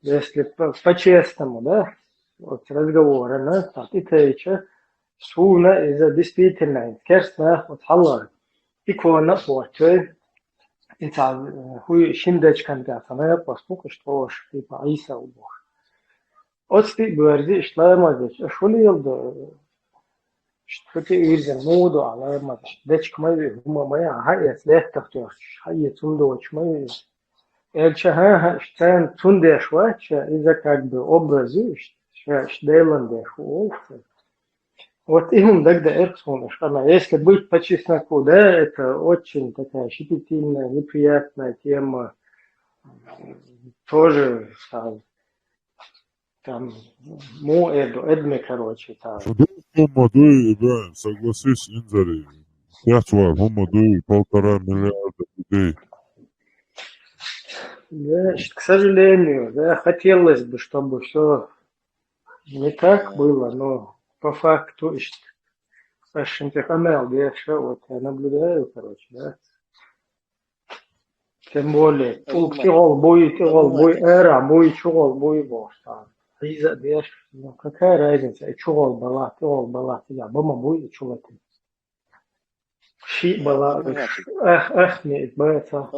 если по, по-честному, да? Вот разговор, а, так и тайча, суна иза действительно, керст нах вот хьалар. Икона а хӀоттавай, и цхьа, э, хӀуй шин дечкан тӀехь ца наькъош бу-кх иштта хӀош, типа Ӏийса а бохуш. Оцу тӀе а боьрзи иштта ламаз дечу, аша хӀун леладо? Иштта хӀу тӀе ирзина муха ду Ӏа лай мара? Иштта дечка ма вий, хӀума ма яхьа, хьаэца лаьттах тоьхчаш, хьаэца хӀума доцуш ма вий. Элча, хӀан-хӀа, иштта царна цунна деш вац ша, иза как бы образ ю, иштта, ша иштта Делан деш ву олу цара. Вот и хӀума дагадеара суна, аш къамел. Если быть по чесноку, да, это очень такая щепетильная, неприятная тема. Тоже, а, там, му эду, эдме, короче, там. Шу дукха хӀума дуй, Ибрагим, согласись, инзаре. Пять вар хӀума дуй, полтора миллиарда людей. Да, к сожалению, да, хотелось бы, чтобы все не так было, но по факту, иштта, аш шуна тӀе къамел деш, вот я наблюдаю, короче, да. Тем более, тӀулг тӀехула буй, тӀехула буй, эра буй, чухула буй бохуш цхьа. Хьийза а деш, ну, какая разница, и чухула бала, тӀехула бала, цигахь бан ма буй и чулатин. Шиъ бала, ах, ах, ме, баца.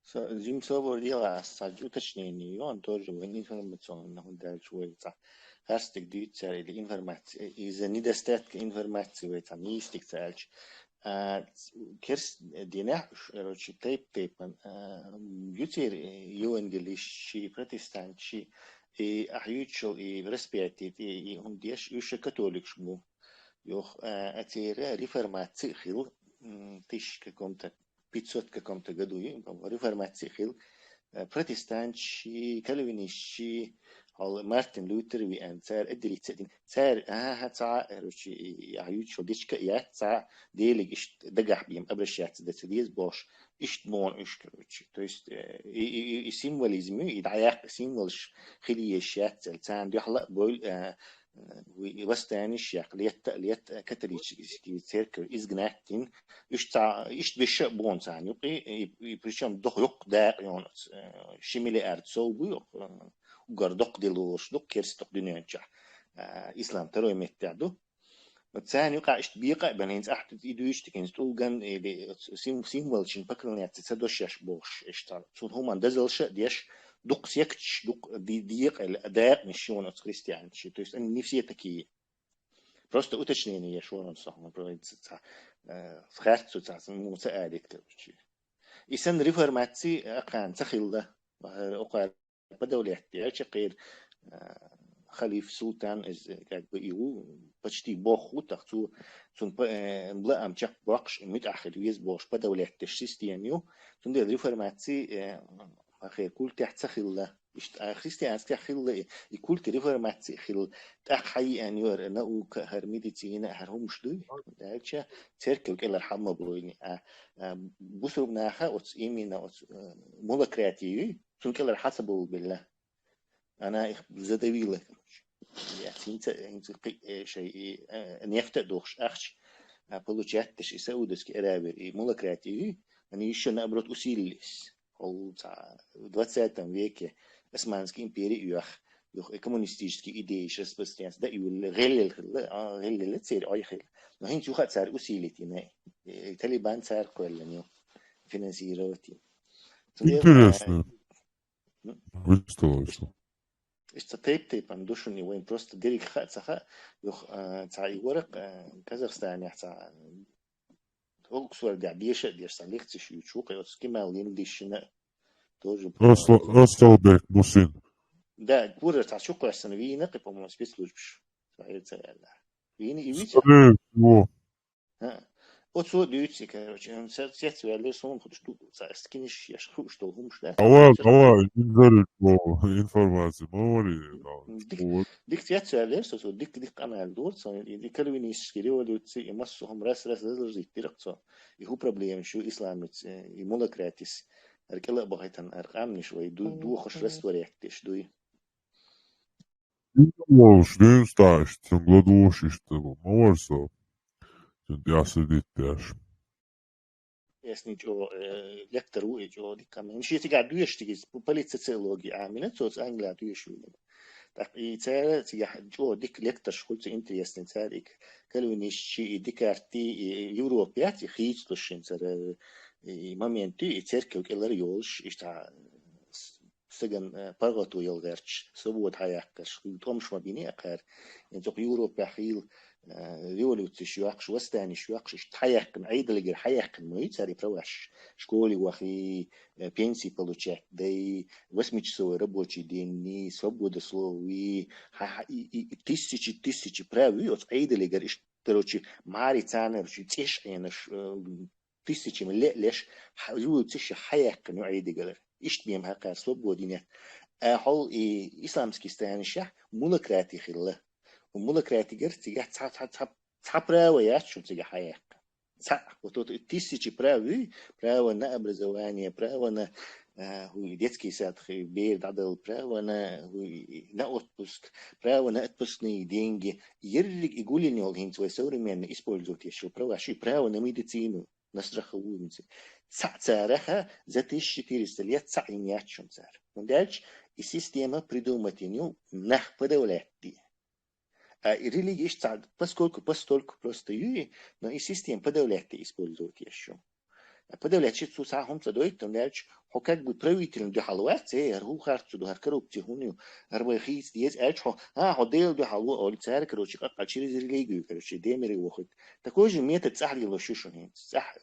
Со-, жим собар дела, ас цхьа уточнение ю, он тоже вайн информационный, хӀунда аьлча вай цхьа харцдерг дуьйцу цара или информация, из-за недостатка информации вай цхьа мистик ца аьлча. А, ц-, керс динехь уьш, короче, тайп-тайпана, а, ю церан евангелистчий, протестантчий, и ахьа юьйцучул и распятие, и, и хӀума деш, уьш католикаш бу. Юха, а, а церан реформация хилла, м, тысяча каком-то пятьсот каком-то году, и, по-моему, реформация хилла, э, протестантчий, кальвинистчий, хьал Мартин Лютер веана, цара а дилица а дина. Цара, аха, цхьа, короче, и, и, а, юьйцучу дечка а яц, цхьа Делига иштта дагахь бен обращаться даца деза бохуш, иштта боху уьш, короче. То есть, э, и, и, и, и символизм ю, и дӀаяккха символаш хила езаш яц, царна дуьхьал а бойла, э, э, и восстаниш яккха, летта а, летта а католический церковь изгнать дина. Уьш цхьа, иштта беша а бу царна юкъе, и, и, причём доху йоккха дакъа йону оцу, э, ши миллиард сов бу, э, угар доккха де лоруш ду, керста доккха дуьнен чохь, э, ислам второй меттехь ду. Царна юкъахь иштта бекъа а бен, хӀинца ахьа и дуьйцу тӀе, хӀинца тӀулган или сим-, символшна поклоняться ца деш бохуш, иштта цунна хӀуманна дозаллаш а деш, дукха секташ, дукха ди-, декъала дакъанаш йону оцу христианчийн. То есть они не все такие. Просто уточнение еш вара со, ну, просто ца, ца, э, харц ца, ца, ну, ца алит, короче. И санна реформация, э, кхана ца хилла, э, окхара подавлять деш, кхера, э, халиф, султан, из, э, как бы, и ву, почти бог ву, так цу, цун па-, э, лаам чекхбоккхуш, и муьтӀахь хила веза бохуш, подавлять деш система ю. Цундела реформация, э, ахе культехь ца хилла. Иштта, а, христианскехь хилла и, и культ реформация хилла. ТӀаккха хьан еана ю хӀара наука, хӀара медицина, хӀара хӀумаш дуй? Аьлча, церковь кӀелара хьал ма бойни. А, а, бусург наха оцу, именно оцу, э, мулократия юй, цунна кӀелара хьан ца бовлабелла? Она их задавила, короче. Я, хӀинца, хӀинца кхи-, э, шай, и, э, нефта а дохуш ахча, а, получать деш, и Саудовский Аравия, и мулократия юй, они ещё наоборот усилились. Хьо цхьа двадцатом веке Османский импери а йоьхна, юха и коммунистический идеяш распространяться да, и гӀеллел хилла, а, гӀеллел церан Ӏой хилла. Но хӀинца юха а цара усилить йина, и Талибан цара кхоьллина ю, финансировать йина. Цундела, интересно. М? Выставочка. Иштта тайп-тайпана ду шуна, и вайн просто дерриг хаа ца хаьа, юха, а, цхьа и воракъ, а, Казахстанехь цхьа, Оксфордехь деша а деш, сан лекцеш ю чу, кхе оцу Кемал Лингдишина тоже. Расла-, Расалбек Мусин. Да, курер цхьа чу кхоьссина вийна, кхе, по-моему, спецслужбаш. Цхьа эр ца аьлла. Вийна и вица? Скорее всего. ХӀаъ. Оцо дуьйцу и, короче, ан се-, сец ваьллера, суна хуьлуш ду, ца, ас киниш еш хууш долу хӀумаш дац. Ава, ава, инзаре информация, ма вари, Дик-, дика сец ваьллера со, со дика, дика къамел дора, со и, и кальвинистический революция, и массо а хӀума раз, раз, разложить дира цо. И хӀу проблемаш ю исламица, и мулократис, ара кӀела а бахийтан, ара къамниш вай ду-, духуш растворять деш дуй. Волуш дуьйна стаишта, цуьнга ладугӀуш иштта ма вара со. Цуьнан тӀе а сидит деш. Эсни чӀо, э, лектор ву и чӀо дика. Мин ши цигахь доьшуш дигиз, политсоциология Ӏамина, цо Англия доьшуш ву. ТӀаккха и цара цигахь чӀо дика лекторш хуьлу, цу интересный цара и кальвинистчий, и Декарти, и Европа яц, и хийцалуш шин цара, и момент ю, и церковь кӀелара йолуш, иштта стаган, э, паргӀато яла гӀерташ, свобода хьаяккхарш, хӀума тӀомаш ма бина а кхара. Ин цу Европехь хийла, э, революцеш йоаккхаш, восстанеш йоаккхаш, иштта хьаяьккхина, Ӏедалгара хьаяьккхина ма ю цар праваш. Школе вахе, э, пенси получать де, восьмичасовой рабочий день, свобода слова, ха-, ха-, и, и, и тысячи, тысячи прав ю оцу Ӏедалгара, иштта, короче, маре царна, короче, цӀеш Ӏенаш, э, тысячами ле-, леш, ха-, революцеш хьаяьккхина ю Ӏедалгара. Иштта бен хьакхара свобода нет. Э, хьол и исламский странашкахь мулакрати хилла. Мулакрати гар цигахь цхьа, цхьа, цхьа, цхьа право яц шун цигахь хьаяьккха. Цхьа, вот, вот тысячи прав ю, право на образование, право на, а, хӀу, детский сад, хи, бер дӀадала, право на, хӀу, на отпуск, право на отпускные деньги. Ерриг и гулин йол хӀинца вай современный использовать еш йол права, ши право на медицину, на страховую медицину. Цхьа цараха за тысяча четыреста лет цхьа им яц шун цара. ХӀунда аьлча и система придумать йина ю нах подавлять де. А и религия иштта цхьа, поскольку, постольку просто ю, но и система подавлять де использовать еш ю. А подавлять ши цу цхьа хӀума ца дойту, хӀунда аьлча хьо как бы правительна дуьхьал вац, э, хӀара хӀу харцу ду, хӀара коррупция хӀуна ю, хӀара вай хийца деза аьлча хьо, а, хьо Дела дуьхьал ву, олу цара, короче, къакъа через религию, короче, демире вохуьйту. Такой же метод цӀахь лелош ю шуна хӀинца. ЦӀахь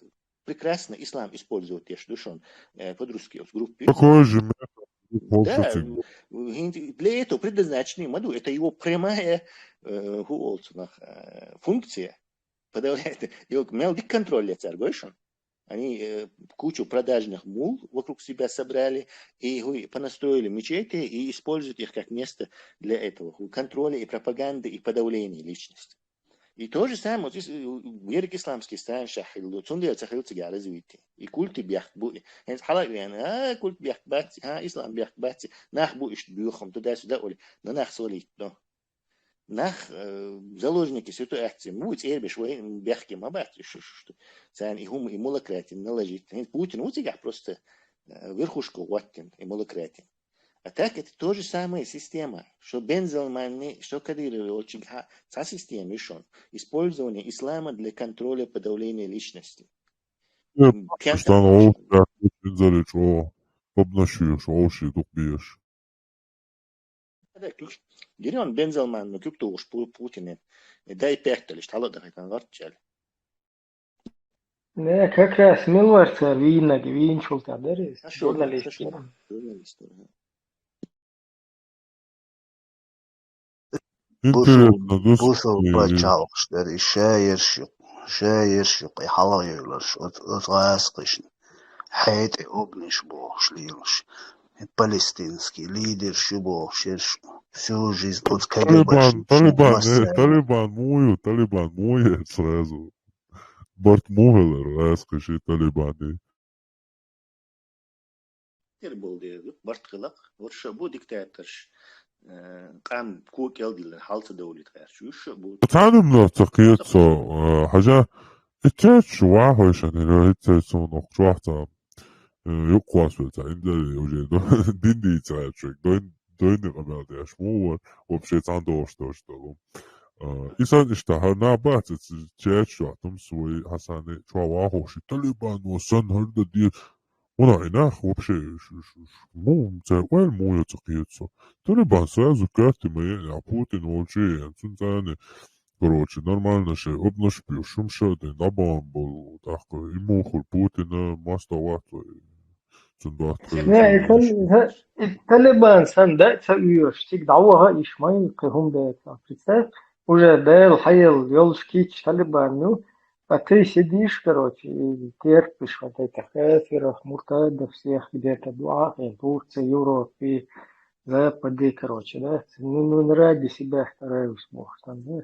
прекрасно ислам использовать еш ду шуна, э, под русский оцу группе. Такой же метод. Да, хӀинца для этого предназначенный ма ду, это его прямая, э, хӀу олу цунах, э, функция. Подавлять, и вот мел дика контроль ле цара, гой шуна. Они, э, кучу продажных мул вокруг себя собрали, и, хӀу, понастроили мечети, и используют их как место для этого, хӀу, контроля и пропаганды, и подавления личности. И то же самое, вот, ис-, э, ерриг исламский странашкахь хилла, цундела ца хилла цигахь развитие. И культы бехк бу, и хӀинца хьала а веана, а, культ бехк бац, а, ислам бехк бац, нах бу иштта боьха хӀума, туда-сюда олий, но нах свалить, но. Нах, э, заложники ситуации ма бу, цӀера беш вай бехке ма бац, и шу, шу, шу. Царна и хӀума, и мулакрати наложить. ХӀинца Путин ву цигахь просто, э, верхушка гӀоттина, и мулакрати. А так это то же самая система, что Бен Салманни, что Кадыровы, очень ха-, цхьа система ю шуна. Использование ислама для контроля, подавления личности. Э, М, кем-то Пакистан, о, да, Путин зарич, о, обнашиваешь, о, ши дух бьешь. Гирион Бен Салман, ну, куьг тухуш Пу-, Путине. Дай пять лишь, тхьала даха кан гӀорт чел. Не, как раз мила вара цара вийнарг, вийначул тӀаьхьа дара иза. Журналист вара. Журналист вара. Интересно, бусул пачхьалкхаш дара и шаерш юкъ, шаерш юкъ, и хьалхайовларш, оц-, оцу гӀазкхишна. ХӀетӀе обнаш бохуш лелаш. Палестинский лидерш ю бохуш ерш. Всю жизнь оцу Талибан, кагибашна Талибан, э, Талибан муй ю, Талибан муй ю сразу. Барт муй хилар, гӀазкхиш и Талибан и. Тера болу дела, барт хилакх, варша бу диктаторш, э, къам ко кӀел диллина хьал ца довлийта гӀерташ, уьш а бу. Цхьаьна хӀуманах ца кхета со, э, хьажа, и кечу вахойшан, или хӀетте суна оху чохь цхьа, э, юккъахь вацвелла цхьа, инзаре уже до-, дин дийца гӀерташ, дойн-, дойна къамел деш, муха вара, вообще цхьаьна догӀуш долуш долу. А, и сан иштта хьан нах бац, эца чечу йохь тумс вай Хьасани чохь вахуш, и Талибан ву сан хӀара дан деза. Вуна и нах вообще, ш-, ш-, ш-, му, цара ойла муха ю ца кхета со. Талибан сразу карти ма еана, а Путин волчу еана, цунна царна, короче, нормально шайн обнаш беш, шумша а дина, дӀабахана болу, тӀаккха и муха хуьлу Путина, масса вац вай. Цундела Не, и тал-, и Талибан санна дай ца оьшуш, цига дӀаваха а иш ма ю, кхин хӀума беца. Представь, уже Дела хьаелла йолуш кийча Талибан ю, а ты сидишь, короче, и терпишь вот этих кафиров, муртадов всех где-то, дуьхьа а хин, Турция, Европе, Западе, короче, да? Ну, ну, не ради себя стараюсь, может, там, да?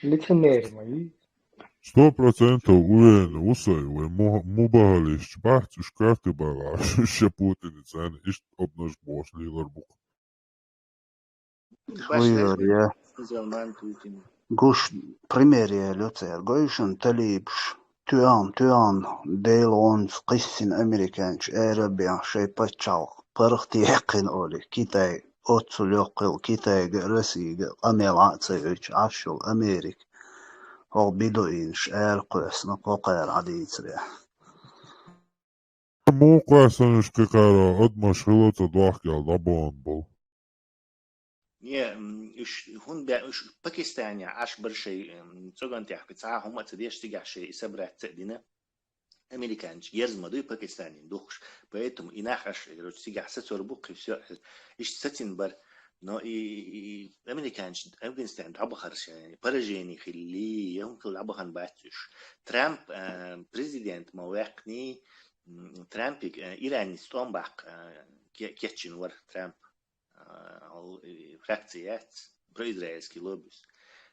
Лицемерие ма ю. Сто процентов уверен ву со, вай му-, мубахалиш бац, уьш карти бала, уьш ша Путин царна иштта обнаш беш лелар бу-кх. Хуйор, я. Гуш пример я, Люцер, гой шуна талибаш, туьан, туьан, Делонца кхиссина американчу арабех шайн пачхьалкх паргӀатъяьккхина олий, Китай, оццул йоккхийла Китайга, Россияга къамел Ӏа а ца йойтуш Ӏаш йолу Америка, хӀокху бедуинаш аракхоьссина кхокхара Ӏадийцаре. Мукъа санаш кхикхара адамаш хилла ца дохкел дӀабахана болу. Не, м, уж хӀунда баь, уж Пакистанехь Ӏаш бар шай, м, цӀоган тӀехь кхин цхьа а хӀума а ца деш, цигахь шай и собрать ца а дина. Американчу герз ма дуй Пакистанин духуш. Поэтому и нах Ӏаш, короче, цигахь сацор бу кхин, всё, иштта сацина бар. Но и, и, и американчу Афганистан дӀабахар шайн поражение хилли, я хӀума хилла дӀабахана бац уж. Трамп, а, президент ма ваьккхиний, м, Трампик, а, Иран ницкъ тӀом баккха, а, ке-, кечйина вара Трамп. А, хьал-, и, фракция яц, произраильский лоббис.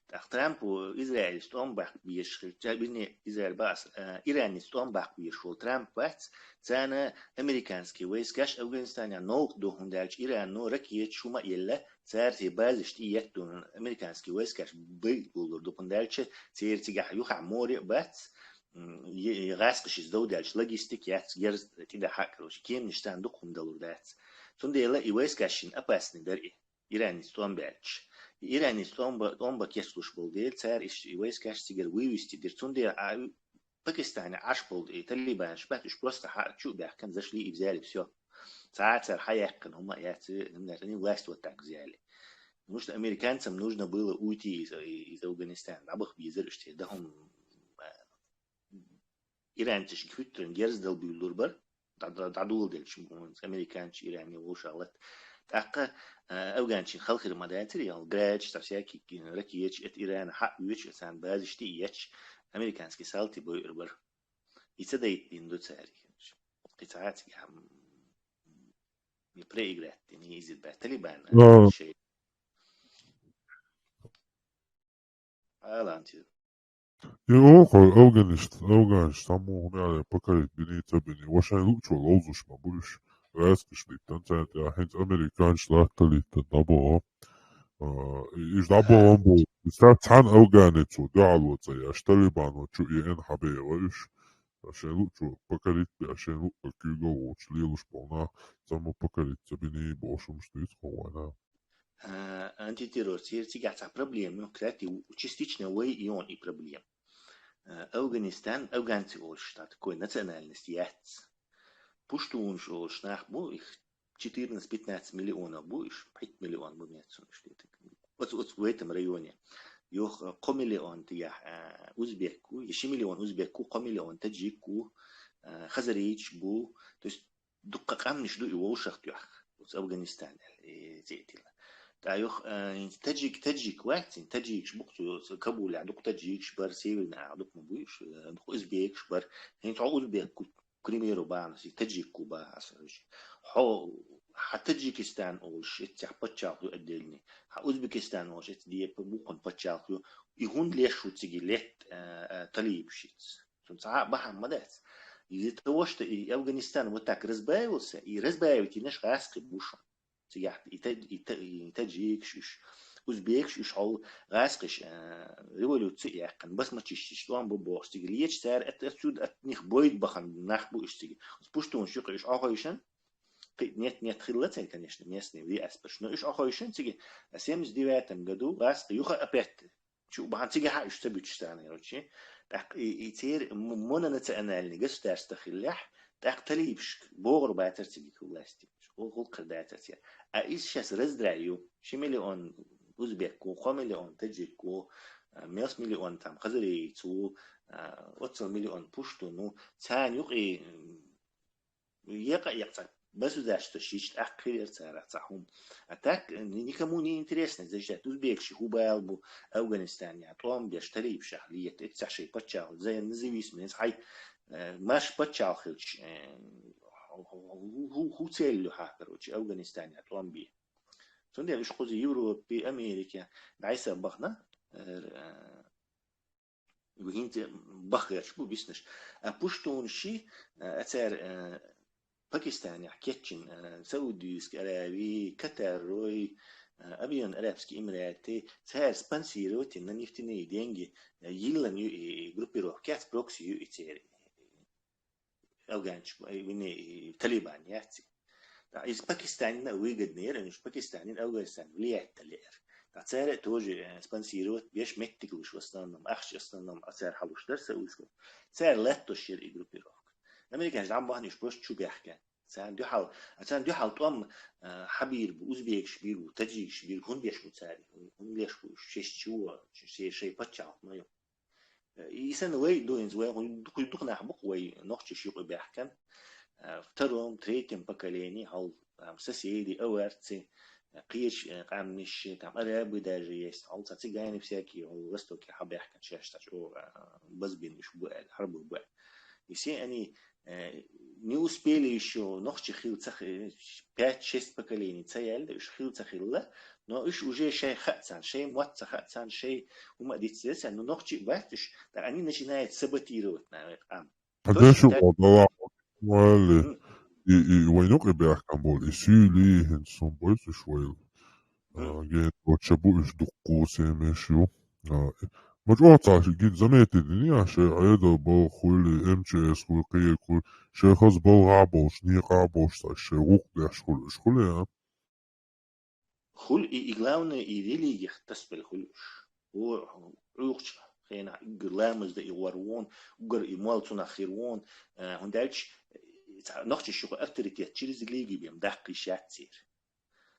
ТӀаккха Трампу Израиль тӀом баккха безаш хилча, вернее, Израиль бац, а, Иран ницкъ тӀом баккха безаш волу Трамп вац, царна американский войскаш Афганистанехь новкъа ду, хӀунда аьлча Ирано ракеташ хӀума а елла, цара церан базаш тӀе етта ду, американский войскаш байъа болалур ду, хӀунда аьлча церан цигахь юххехь море а бац, м, е-, е гӀаскхаш иза дов даьлча логистика яц, герз тӀедахьа а, короче, кеманаш царна дукха хӀума далур дац. Цундела и войскаш шина опасный дара и, Иран ницкъ тӀом баьлча. И Иран ницкъ тӀом ба-, тӀом бан кечлуш болу дела, цара иштта и войскаш цигара вывести дира. Цундела а Пакистане Ӏаш болу и талибанаш бац, уж просто хьа-, чу а баьхкина, зашли и взяли, всё. Цхьа а цара хьаяьккхина хӀума а яц, и власть вот так взяли. Потому что американцам нужно было уйти из, из Афганистана. ДӀабаха безара уж те, да хӀума, а, иранцашка хӀуьттаран герз дала буьйлалур бара, дӀа-, дӀа-, дӀадоладелча, американчу Иране вовшахлатта. ТӀаккха, а, афганчин халхира ма дацара, ял градаш, цхьа всякий ракеташ, эта Ирана хьаоьцуш, царна базаш тӀе а етташ, американский салти бойур бара. И ца дайта дина ду цара. Кхин цхьа а цигахь, м, и проиграть дина, и иза бац. Талибан, а, шайн. Алан тир. И оха афганиш-, афганиш цхьаммо хӀума аьлла, покорить биний, ца биний, ва шайн луъчо ловзуш ма бу уьш. ГӀаскхаш биттан царна тӀехь, хӀинца американчу латталиттан дӀабо. А, и-, уьш дӀабоам бу. Ша цхьана афганецо дуьхьало ца еш, талибано чу еана хьабеха уьш. Шайн луъчо покорить беш, шайн луъ куьйгалла волчу лелаш болу нах, цхьаммо покорить ца биний, бохуш хӀумаш дуьйцу хӀокху вайна. А, антитеррор, церан цигахь цхьа проблема ю, кстати, частично вай и йоьна и проблема. А, Афганистан, афганцы олуш, цхьа такой национальность яц. Пуштунаш олуш нах бу, их четырнадцать-пятнадцать миллионов бу, уьш пхийтта миллион бу мецун, уьш тетиг. Оцу, оцу в этом районе. Йох, кхо миллион тигахь, а, узбек ву, я ши миллион узбек ву, кхо миллион таджик ву, а, хазарийчаш бу. То есть дуккха къаьмнаш ду и вовшах тоьхна, оцу Афганистане, э, цӀе тилла. ТӀаккха юха, э, хӀинца таджик, таджик вац, хӀинца таджикаш бу-кх цу, цу Кабулехь дукха таджикаш бара, Северный Африка дукха ма бу уьш, э, дукха узбекаш бара. ХӀинца хьо узбек ву, к примеру, бахьанас, и таджик ву бахьанас, короче. Хьо, хьан Таджикистан олуш, эццехь паччалкх ю отдельный, хьан Узбекистан олуш, эццехь дипа буккъун паччалкх ю. И хӀунда леш ву цига летта, э, э, талибаш ица? Цунна цхьа а бахьана ма дац. Из-за того, что и Афганистан вот так разбавился, и разбавить йинарш гӀаскхий бу шуна. Цигахь и та-, и та-, и таджикаш уьш, узбекаш уьш хьол гӀаскхиш, а, революци а яьккхина, басмачишташ тӀом бу бохуш цига леташ, цара от-, отсюда от них бойда бахана нах бу уьш цига. Оцу пуштунаш юкъа уьш Ӏохойшина, кхин нет, нет хилла церан, конечно, местный виаспарш, но уьш Ӏохойшина цига, а, семьдесят девятом году гӀаскхий юха опять чу бахьана цигахь а уьш ца буьтуш царна, короче. ТӀаккха и, и церан м-, мононациональный государство хиллехь, тӀаккха талибашка богӀур бацара цига власти. Гул-, гулкхир дацара церан. А иза сейчас раздрай ю. Ши миллион узбек ву, кхо миллион таджик ву, а, мелс миллион там хазариец ву, а, оццал миллион пуштун ву. Царна юкъе, м, екъа а екъа цхьа государство шича тӀаккха хир яра царах цхьа хӀума. А так, э, ни-, никому не интересно защищать. Узбекаш хӀун бала бу Афганистанехь тӀом беш, талибашах лета, эццехь шайн паччалкх, за-, независимый, хьайн, э, марш паччалкх хилча, э, хӀу-, хӀу-, хӀу-, хӀу цель ю хьан, короче, Афганистанехь тӀом бе. Цундела уьш кхуза Европе, Америке дӀасабахана, э, ХӀинца баха гӀерташ бу биснарш. А пуштунаш, а, а цара, а, Пакистанехь кечйина, а, Саудовская Аравия, Катарой, а, Объединённые Арабские Эмираты, цара спонсировать йина на нефтяные деньги, а, йиллина ю и группировка, яц, прокси ю и церан. Афганчу, э, вини, и Талибан яц. Да, иза Пакистанна выгодно яра, уьш Пакистанин Афганистан влиять дала яра. Да, цара тоже, э, спонсировать беш меттиглуш в основном, ахча в основном, а цара хьалуш дара Саудовская. Цара латтош яра и группировка. Американцы дӀа ма бахана уьш просто чу баьхкина. Царна дуьхьал, а царна дуьхьал тӀом, а, хьабийр бу, узбекаш бийр бу, таджикаш бийр бу, хӀунда беш бу цари? ХӀунда беш бу уж? Шеш чу, шей, шей паччахьалкх ма ю. Э, и санна вай ду инза, вай хӀун ду-, дукха нах бу-кх вай нохчий юкъе баьхкан. Э, втором, третьем поколение, хьал, там, соседи, аварцы, э, кхеча, э, къамниш, там, арабы даже есть, хьал, цхьа цыгане всякие, хьал, востоке хьабаьхкан шаьш, цхьа чӀо, э, базбина уж бу аьлла, хьарбу бу аьлла. И все они, э, не успели ещё, нохчий хилла ца хи-, пять-шесть поколений ца яьлла, уж хилла ца хилла, но уж уже шоай хаа царна, шоай мотт ца хаа царна, шоай хӀума а диц ца деза царна, но нохчий бац уж, так они начинают саботировать, наверное, къам. Хьадеш ю оалаш, валли, и, и вайна юкъе баьхкан бола, и суьйли, хӀинца сона бойцаш вайла. А, ген точно бу уж дуккха семьяш ю. А, ма чӀоагӀа цхьа гид заметить дина, я шоай Ӏедал балха хуьлий, МЧС хуьлий, кхерг хуьлий, шоай хаза балгӀа болча, некъа болча цхьа шоай гӀулакх деш хуьлий уж, хуьлий, а? Хуьлий и, и главное, и религех тасабелла хуьлий уж. О, Ӏуйкъача хенахь уггар ламаз дан и гӀор вон, уггар и мол цунах хир вон, а, хӀунда аьлча, э, цхьа нохчий шух авторитет через религию бен даккха йиш яц церан.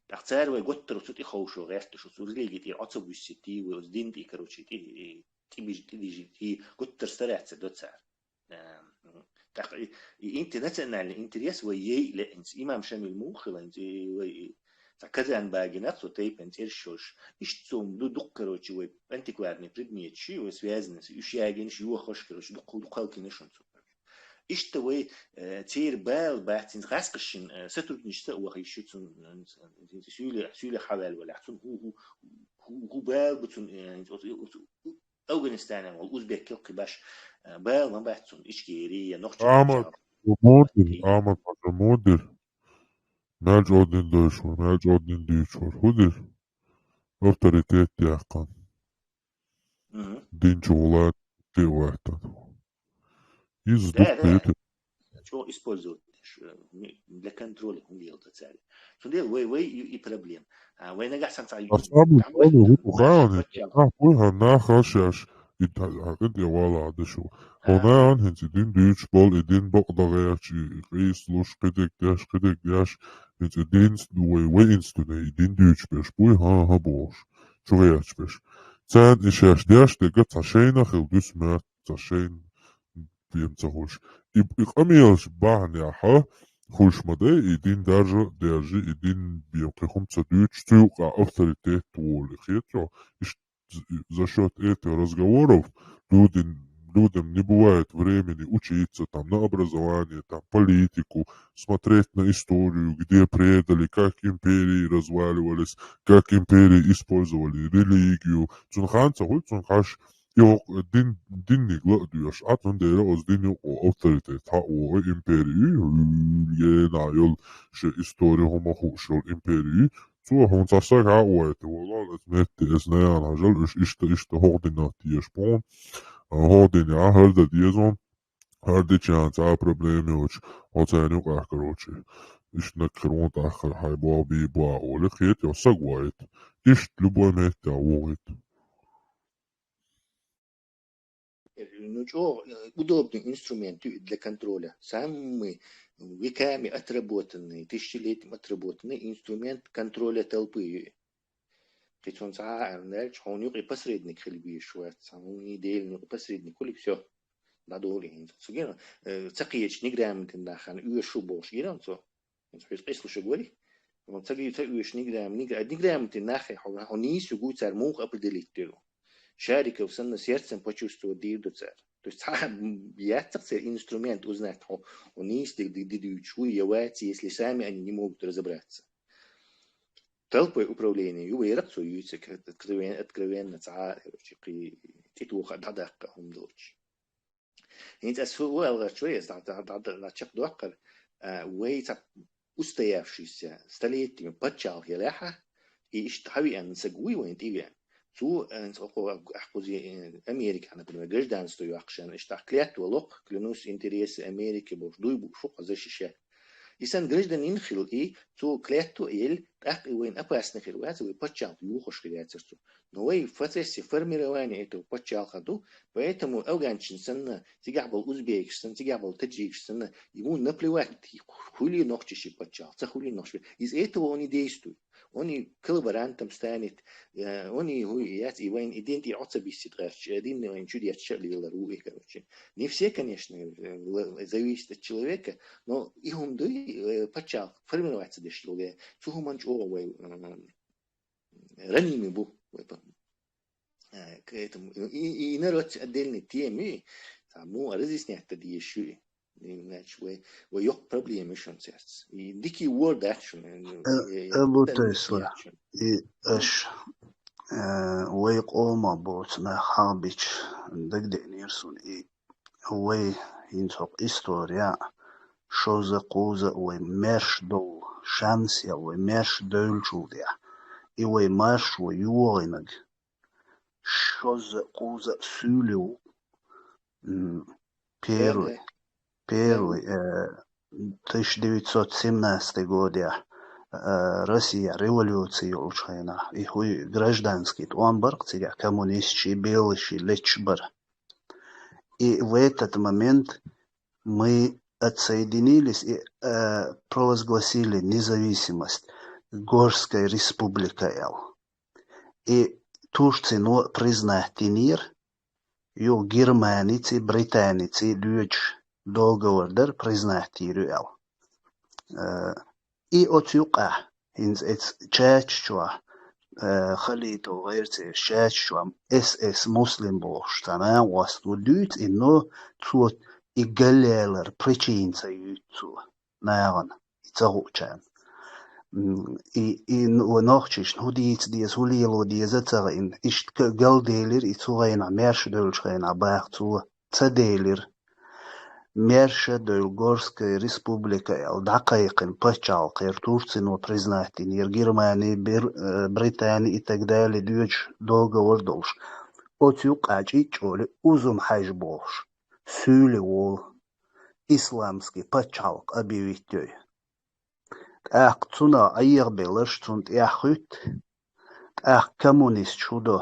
ТӀаккха цара вай готтара цу тӀе ховшо гӀерташ, цу религи тӀера Ӏо ца буьссийта, вай оцу дин тӀе, короче, тӀе, тӀе бижи-, тӀе дижийта, готтара стараться до цара. Эм, тӀаккха и, и интер-, национальный интерес вай яй лаьа хӀинца. Имам Шамил муха хилла хӀинца, и вай, и, цхьа Казанбагинах цу тайпан цӀераш йолуш. Иштта цу ду-, дукха, короче, вай антикварный предметаш, вай связанный, уж ягийнаш, йохош, короче, дукха, дукха халкинаш хӀинца. Иштта вай, э, церан бала бац, хӀинца гӀаскхашна, э, сотрудничество а ваха йиш ю цунна, э, суьйле-, суьйле хьаваьлла валахь, цунна хӀу, хӀу, хӀу, хӀу бала бу цунна, э, оцу, оцу, оцу Афганистанера волу узбекел кхин баш, э, бала ма бац цунна, Ичкери я нохчий Амар пачхьалкх. Мудир, Амар Паша Мудир. Мел чӀогӀа дин дойуш вара, мел чӀогӀа дин дуьйцуш вара. ХӀун дира? Авторитет яьккхина. Мгм. Дин чу гӀулакх тӀе а ваьттина. Иза Да, дукха да. ХӀетта. ЧӀогӀа использовать деш, э, для контроля хӀума леладо цаьрга. Цундела вай, вай и, и проблема. А, вай нагахь санна цхьа А самый главный, хӀун ду хаьий, нах буй хьан, нах хьал шаьш, и та-, хьан къинтӀера вала а дашу. Хьо нахан хӀинца и дин дуьйцуш болу, и дин бакъ дан гӀерташ, и, и къийсалуш, кхидерг деш, кхидерг деш, хӀинца и динца ду вай, вай инца дуьне, и дин дуьйцуш берш буй, хьан, хьан бохуш, чу гӀерташ берш. Царна и шаьш деш дерг цхьа шайна хила дуьсу моьтту, цхьа шайна бен ца хуьлуш. И, и къамелаш бахьанехь хуьлуш ма дай, и дин даржа а держи, и дин бен кхин хӀума ца дуьйцуш, цу юкъа авторитет волу, хетарехь, иштта з-, за счёт этих разговоров людям, людям не бывает времени учиться там на образование, там политику, смотреть на историю, где предали, как империи разваливались, как империи использовали религию. Цунна хан ца хуьлу, цунна хаш И хӀокху дин, динниг ла а доьшуш, а, цундела оцу динан юкъа авторитет хьан а вогӀу империи, гена йолу шен истори хӀума хууш йолу империи, цо хьуна цхьа стаг хьан а вайтина, валлахӀи, оцу метте, оцу наян хьажал, уьш иштта, иштта хӀокху динах теша боху, а, хӀокху динехь хӀара дан деза, хӀара дича цхьа а проблема йоцуш, оцарна юкъахь, короче, иштта нагахь хир вон тӀаккха хьайн боху бий боху олий, кхета йо саг вайта. Иштта любой метте вогӀийта. Ну, чё, э, удобный инструмент для контроля. Самый веками отработанный, тысячелетиями отработанный инструмент контроля толпы. Кхин цунна цхьа а аьлла даьлча, хьуна юкъе посредник хила везаш вац, хьуна и Делан юкъе посредник хуьлий, всё, дӀадолий хӀинца. Цу гена, э, ца кхеташ неграмотный нахана оьшу бохуш гира цо. ХӀинца хьоьца къийсалуш вари? Ца гий, ца оьшу неграм-, негра-, неграмотный нахе хьо, хьо нийса югу цара муха определить деру. Шариков санна сердцем почувствовать дийр ду цара. То есть цхьа яццахь церан инструмент узнать хьо, хьо нийса ди-, ди-, ди дуьйцуш вуй я вац, если сами они не могут разобраться. Толпой управление ю, вайракх цо юьйцург, откровен-, откровенно цхьа, короче, кхин тӀетоха дӀадаккха хӀума доцуш. ХӀинца ас хӀу-, хӀу аьлла гӀерташ вай, ас дӀа-, дӀа-, дӀа-, дӀа-, чекхдоккхура, а, вай цхьа устоявшийся, столетиями паччахьалкх ялахьа, и иштта хьан веана саг вуй вайна тӀевеана. Цо, а, хӀинца оха ахь кхузи, э, Америкехь, например, гражданство йоккхуш, иштта ахь клятва локху, клянусь интересы Америки бохуш, дуй бу, фу кху защищать. И сан гражданин хила, и цо клятва а елла, тӀаккха и вайна опасный хир вац, вай паччахьалкх йохош хир яцара цо. Но вай в процессе формирования этого паччахьалкха ду, поэтому афганцаш санна, цигахь бола узбекаш санна, цигахь бола таджикаш санна, ему наплевать, хуьлий нохчий ши паччахьалкха, ца хуьлий нохчий. Из этого он и действует. Он и коллаборантом станет, э, он и хуй яц, и вайн и дин тӀера Ӏо ца биссийта гӀерташ, э, дин вайн чу детташ а лелар ву и, короче. Не все, конечно, э, в-, зависит от человека, но и хӀума дуй, э, паччахьалкха формировать ца деш йолу, э, цу хӀуманна чӀогӀа вай, м, раненый бу вай па-, э, к этому. И, и, и народ отдельной темы, там, ну, разъяснять-то дезаш ю и. И, значит, вай, вай йоккха проблема ю шуна церца. И дикий вор дац шуна, э, Э, э, Абу интернет Тайсур, яц шуна. И аш, э, вай къомах боцу нах хьагӀ бича дагадеънера суна, и вай хӀинца хӀокху история шозза-кхузза а вай маьрша довла шанс ял, вай маьрша девллачул тӀехь, и вай маршо йогӀинарг шозза-кхузза а суьйле ву, м, первый, первый, э, тысяча девятьсот семнадцатый годехь, э, Россия революция йолчу хенахь, и хӀуй гражданский тӀом бара-кх цигахь, коммунисташ и беллаш и леташ бара. И в этот момент мы отсоединились и, э, провозгласили независимость, Горская республика аьлла. И Турцино признать динера, юха Германеций, Британеций доьдуш договор дара, признать дийр ю аьлла. Э, и оцу юкъахь, хӀинца эцу чаташ чохь, э, Халитов гӀерцеш чаташ чохь эс эс Муслим бохуш цхьа накъост ву дуьйцу, и но цо и галлаьлларан причина ца юьйцу цо нахана, и ца хуучарна. М, и, и но-, нохчашна хӀун дийца деза, хӀун лело деза а ца хаийна. Иштта галделира и цу хенахь, маьрша девллачу хенахь баха цо. Ца делира. Маьрша девлла Горская республика аьлла дӀакхайкхина пачхьалкх яра, Турцино признать динера, Германи, Бер-, э, Британи и так далее доьдуш договор долуш. Оцу юкъахь чӀичӀолу Узум-Хьаьжа бохуш суьйле волу, исламский пачхьалкх объявить йой. ТӀаккха цунах Ӏехабелларш цунна тӀехь хуьтту. ТӀаккха коммунисташ хӀун до?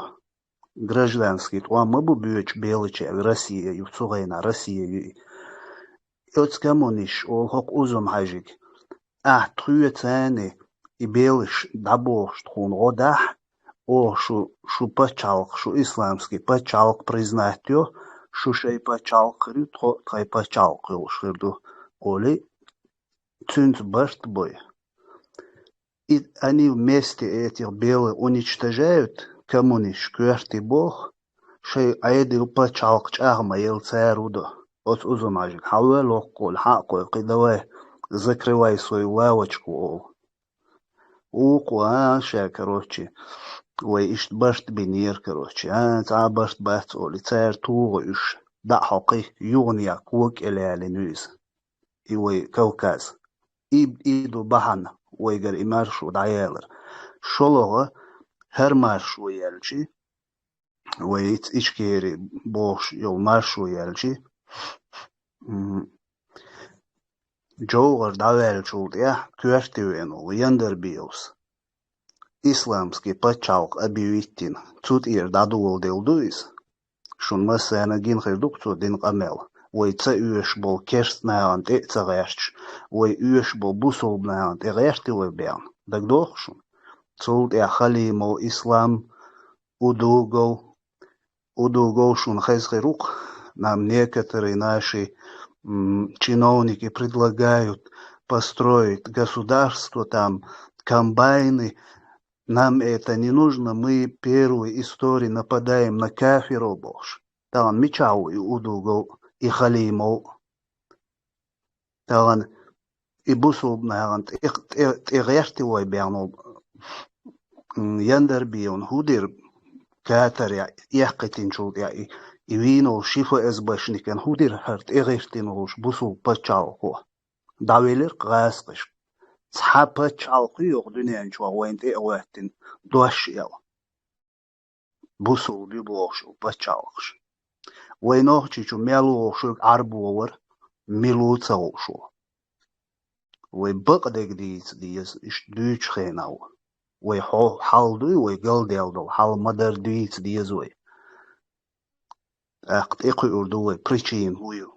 Гражданский тӀом ма бу боьдуш беллачаьрга, Россия ю, цу хенахь Россия ю и. Оцу коммунисташа олу хӀокху Узум-Хьаьжига: «Ахь тхоьца и беллаш дӀабохуш тхуна гӀо дахь, оха шу, шу пачхьалкх, шу исламский пачхьалкх признать йо, шу шайн пачхьалкх хир ю, тхо а тхайн пачхьалкх йолуш хир ду», олий, цуьнца барт бой. И они вместе этих белых уничтожают, коммунисташ коьрте боху, шайн Ӏедал, пачхьалкх чӀагӀ ма елла цара хӀун до. Оцу Узум-Хьаьжига: «Хьан ваьлла хӀокхула, хьан а кхойкхий, давай, закрывай свою лавочку», олу. Вукхо: «А, ша, короче, вай иштта барт бинера, короче, а, цхьа а барт бац», олий, цара туху уьш, дӀа а хьокхий, юханехь кога кӀел ялийна ю иза. И вай Кавказ. И, и ду бахьана вайгара и маршо дӀаялар. ШолгӀа, хӀара маршо яьлчи, вай иц-, Ичкери бохуш йолу маршо яьлчи, м, ЖовгӀар дӀаваьллачул тӀаьхьа коьрте веана волу Яндарбиевс исламский пачхьалкх объявить йина, цу тӀера дӀадоладелла ду иза. Шуна массарна гина хир ду-кх цо дина къамел. Вай ца оьшуш болу керста нахана тӀе а ца гӀерташ, вай оьшуш болу бусулба нахана тӀе гӀерти вай бен. ДагадогӀу шуна? Цул тӀаьхьа Халимов Ислам, Удугов, Удугов шуна хеза хир ву-кх, нам некоторые наши, м, чиновники предлагают построить государство, там, комбайны. Нам это не нужно, мы первые истории нападаем на кафиров, бохуш. Тахана мичахь ву и Удугов, и Халимов? Тахана и бусулба нахана тӀе, тӀе, тӀе гӀерти вай бен волу, м, Яндарбиевна хӀун дира катарехь, эккхийтинчул тӀаьхьа и, и вийна волу ши ФСБшникан хӀун дира хӀара тӀе гӀиртина волуш бусулба пачхьалкхо? ДӀавелира-кх гӀазкхашка. Цхьа пачхьалкх ю йоху дуьнен чохь вайна тӀе а гӀоьттина дош ел. Бусулба ю бохуш йолу пачхьалкхаш. Вай Нохчийчу мел вохуш верг Ӏарбо вара, мила ву ца хууш ву. Вай бакъдерг дийца деза, иштта дуьйцучу хенахь ву. Вай хьо-, хьал дуй, вай галдаьлла долу хьал ма-дарра дийца деза вай. ТӀаккха тӀекхуьур ду вай, причина хӀун ю.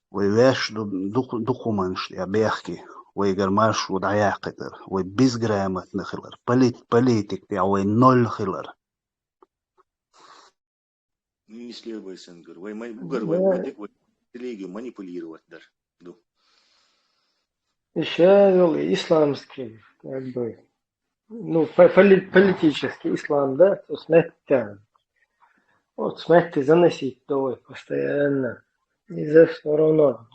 Вай ваьш ду, дукха, дукха хӀуманаш тӀехь бехке, вайгара маршо дӀаяккхийтар, вай безграмотно хилар, полит-, политика тӀехь вай ноль хилар. Не слепой сенгар. Вай ма-, угар вай, вай, вай, вай религию манипулировать дар. Ду. Ещё вел и исламский, как бы, ну, по-, поли-, политический ислам, да, то есть мягко. Вот, смотрите, заносить давай постоянно. И за всё равно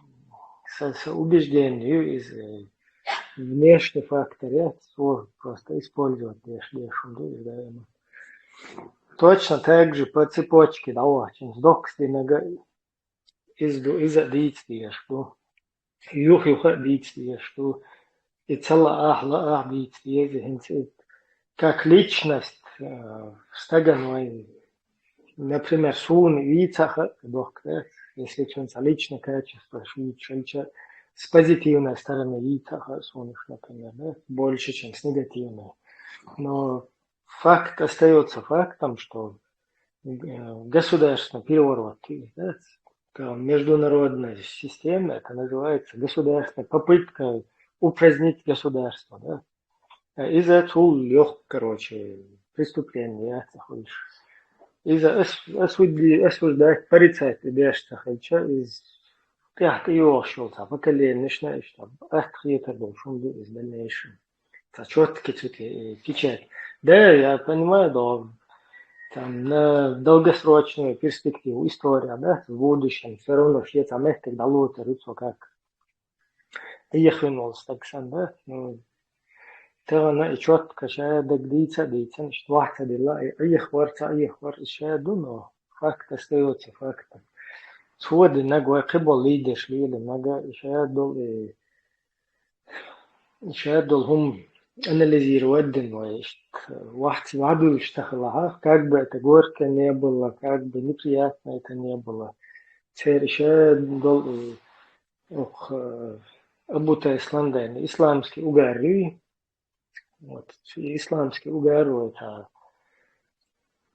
с, с убеждению из, э, внешний фактор, я, сложно просто использовать деш-, дешун, да, издаемо. Точно так же по цепочке, да, очень. Сдок стенага из ду, из дийц деш ду. Юх-юха дийц деш ду. И цала ахла ах дийц деш, хинц и как личность, э, стаган вай, например, суна вийца ха дохка, если чунца личное качество швидше, с позитивной стороны вийца ха сунаш, например, да, больше, чем с негативной. Но факт остаётся фактом, что, э, государственный переворот, да, там, международная система, это называется государственная попытка упразднить государство, да. Э, из-за этого лёг, короче, преступление, я так слышу. Из-за ос-, осуди-, осуждать, порицать, ребята, хочу из пятый ошёл, там, поколение, начинаешь, там, ах, это был шум из дальнейшем. Та чётко цветы, э, печать. Да, я понимаю, да, там на долгосрочную перспективу, история, да, в будущем всё равно все там это дало, как Ӏехавина волу стаг санна, да? Ну, тахана и чётко ша даг дийца а дийцина, иштта вац а дилла, и Ӏехавар, ца Ӏехавар, и ша ду, но факт остаётся фактом. Цо динарг вай кхиболу лидерш лелинарг, и ша долу, и, и ша долу хӀума анализировать дина вай, иштта вац вадуьйлуш тахалахьа, как бы это горько не было, как бы неприятно это не было. Церан и ша долу, и Ох, э, Абу Тайслан дайна исламский угар юй. Вот, исламский угар вай та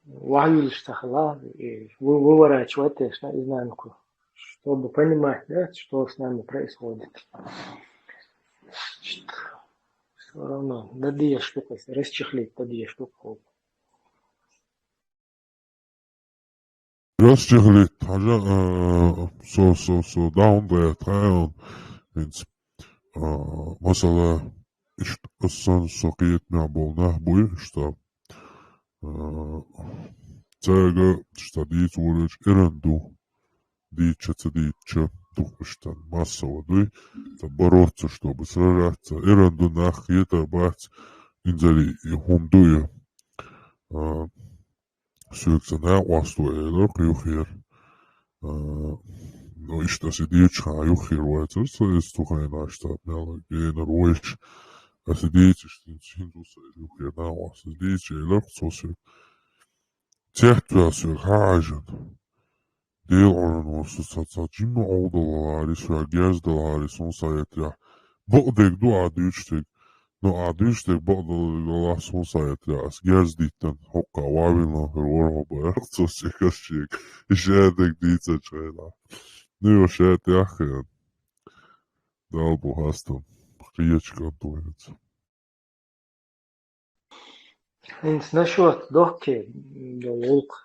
вахьюлаш ца хила, и вы-, выворачивать деш наизнанку, чтобы понимать, да, что с нами происходит. Всё равно, надо еш штука, расчехлить, надо еш штука. Расчехлить, хьажа, а, со, со, со, даун дайта, хьайон, хӀинца, а, масала, иштта сан со кхетамехь болу нах буй, иштта, а, цаьрга, иштта дийца волуьйтуш эрна ду, дийцча ца дийцча, дукха иштта массово дуй, ца бороться, чтобы сражаться, эрна ду нах, кхета бац, инзаре и хӀума ду и, а, Соьга ца накъост ву элира кху юххера. А, ну, иштта аса дийцча хьан юххера вацара со, иза цу хенахь иштта мел генара вайша. Аса дийцча, иштта хӀинца, хӀинца ву со иза юххера накъост. Аса дийцча элира цо соьга. Цецваьлла соьга хьан хьаьжина. Дела Ӏуьйранна ву со ца, ца жимма Ӏовдалаларе, соьга герз даларе, сон схьаэттарехь. Бакъдерг ду ахь дуьйцуш дерг. Ну, ахь дуьйцуш дерг бакъдолу галахь, сон схьаэттарехь, ас герз диттина, хӀокху ван вина хир вара хьо боху, цо шен каш чега. И шадерг дийцачу хенахь. Ну, йо, ша тӀехь а хиъна. Дала бу хастам. Кхечу кӀант ву хӀинца. ХӀинца насчёт дохке долу гӀуллакх,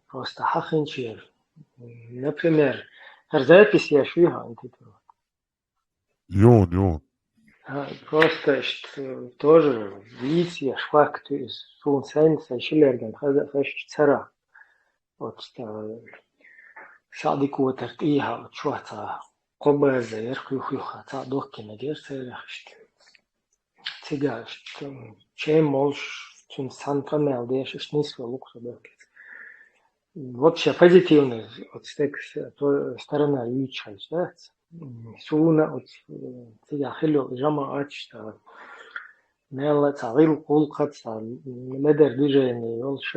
просто хьахинчера. Например, хӀара запись еш вуй хьан тетрадь? Йон, йон. А, просто иштта, э, тоже вийца еш факт ю иза. Суна сайна сайн ши лердан хаза а хезча цара. Вот, э, схьа дика вотар тӀехьа, вот, чохь цхьа кхо база яра, кхуьйхуьйххьа, цхьа дохкинарг яра церах иштта. Цигахь иштта, м, чем молуш, цуьнца цхьаьна къамел деш, иштта нисвелла ву-кх со дохкица. Вообще позитивный вот стек с-, то-, сторона юьйцуш хилча, да? М, суна вот, э, цигахь хилла йолу жамаӀаташ, цхьа мелла цхьа гӀил-, гӀуллакхаца, цхьа ледара движение йолуш.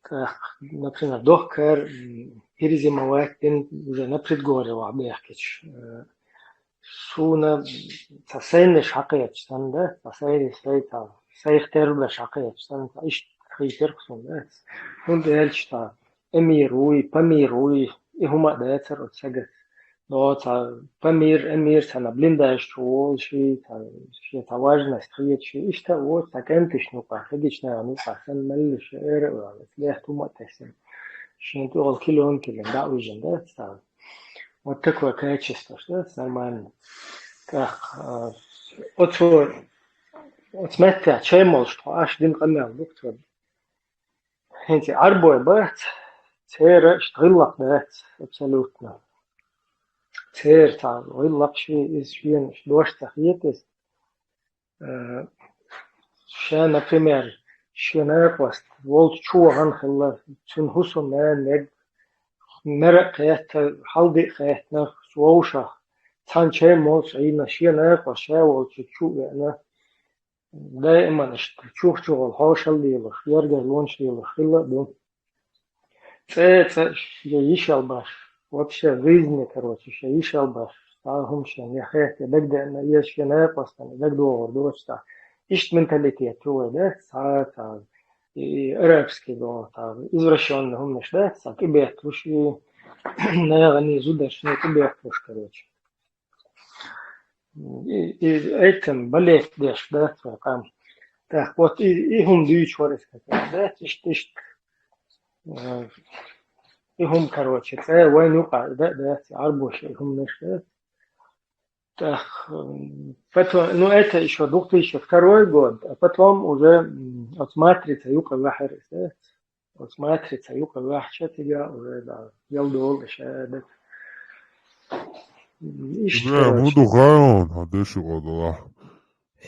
ТӀаккха, например, дохкар, м, перезимовать дина уже на предгорье вахь бехкича, э, суна ца сайнаш хьакхеташ санна, да, ца сайна, сай, ца, сайх тербаш хьакхеташ санна, ца иштта хийтирх суна, да. ХӀунда аьлча ца эмир вуй, памир вуй, и хӀума а дацар оцу сагат. Но ца памир, эмир цхьана блиндаж чу волуш, ца, шен ца важность хеташ, иштта а воцу, ца кӀенташна юкъа, хигичнарна юкъа санна меллаша эра а ваьлла, лехта хӀума а тесна. Шен тӀехула килон-килон дӀа а вижина, да, ца. Вот такое качество, что нормально. Так, а, оцу, оцу меттехь чай молуш тхо аш дина къамел ду-кх цо. ХӀинца Ӏарбой бац, церан иштта гӀиллакх дац, абсолютно. Церан цхьа гӀиллакх шен, иза шена иштта дош ца хета иза. Э, ша, например, шен накъост волчу чу вахана хилла, цуьнан хӀусамнана мега, мера а кхетта, хьалди а кхеттина, вовшах, цхьана чай молуш Ӏийна, шен накъост ша волчу чу а веана, даиман иштта чух-чухула хьошалла лелош, гергарлонаш лелош хилла а ду. ЦӀе, цӀе, шен йишал баш, вообще жизни, короче, шен йишал баш, цхьа хӀума шен я хетта, я дагадеана, я шен накъостана дагадогӀур доцу цхьа. Иштта менталитет ю вай, да, цхьа, цхьа, и, и арабский до, цхьа, извращённый хӀуманаш, да, цхьа, тӀебетталуш, и, нахана, зударшна тӀебетталуш, короче. И, и, этим болеть деш, да, цо къам. Так, вот и, и хӀума дуьйцуш вара иза, да, иштта, иштта. Э, и хӀума, короче, цӀе вайна юкъа, да, да, цӀе Ӏарбоша и хӀуманаш, да. Так, м, потом, ну, это ещё две тысячи второй год, а потом уже, м, оцу Матрица юкъа ваьхьира иза, да. Оцу Матрица юкъа ваьхьча, цига уже, да, ял долу ша, да. М, иштта, бля, короче. Муду хайон, хьан деши вадала.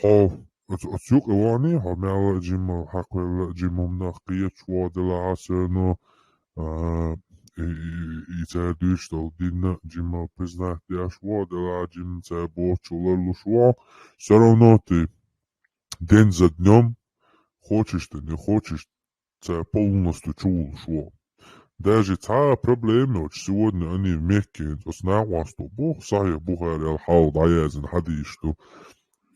Хьо, оцу, оцу юкъа вани, хьо мела а жимма, хьакхелла а жимма, хӀуманах кхеташ вон делахь а, всё равно, а, и, и, и цара дуьйцуш долу динна а жимма признать деш вон делахь а, жимма цара бохучу ларлуш вон, всё равно ты день за днём, хочешь ты, не хочешь, цара полностью чувулуш вон. Даже цхьа а проблема йоцуш, сегодня они вместе, оцу накъосто боху, Сахьихь Бухари ал хьал дӀаяздина хьадисаш ду.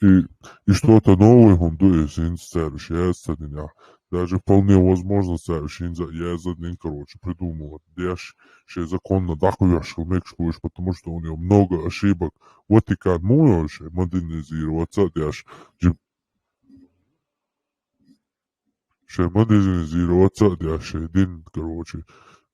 И, и что-то новое хӀума ду иза, хӀинца цара уьш яз ца дина. Даже вполне возможно, цара уьш хӀинца а яз а дина, короче, придумывать деш, шайн законна дӀакхоьхьуш хила мегаш бу уьш, потому что у него много ошибок. Ватикан муха йолу шайн модернизироваться а деш, жи-, шайн модернизироваться а деш, шайн дин, короче,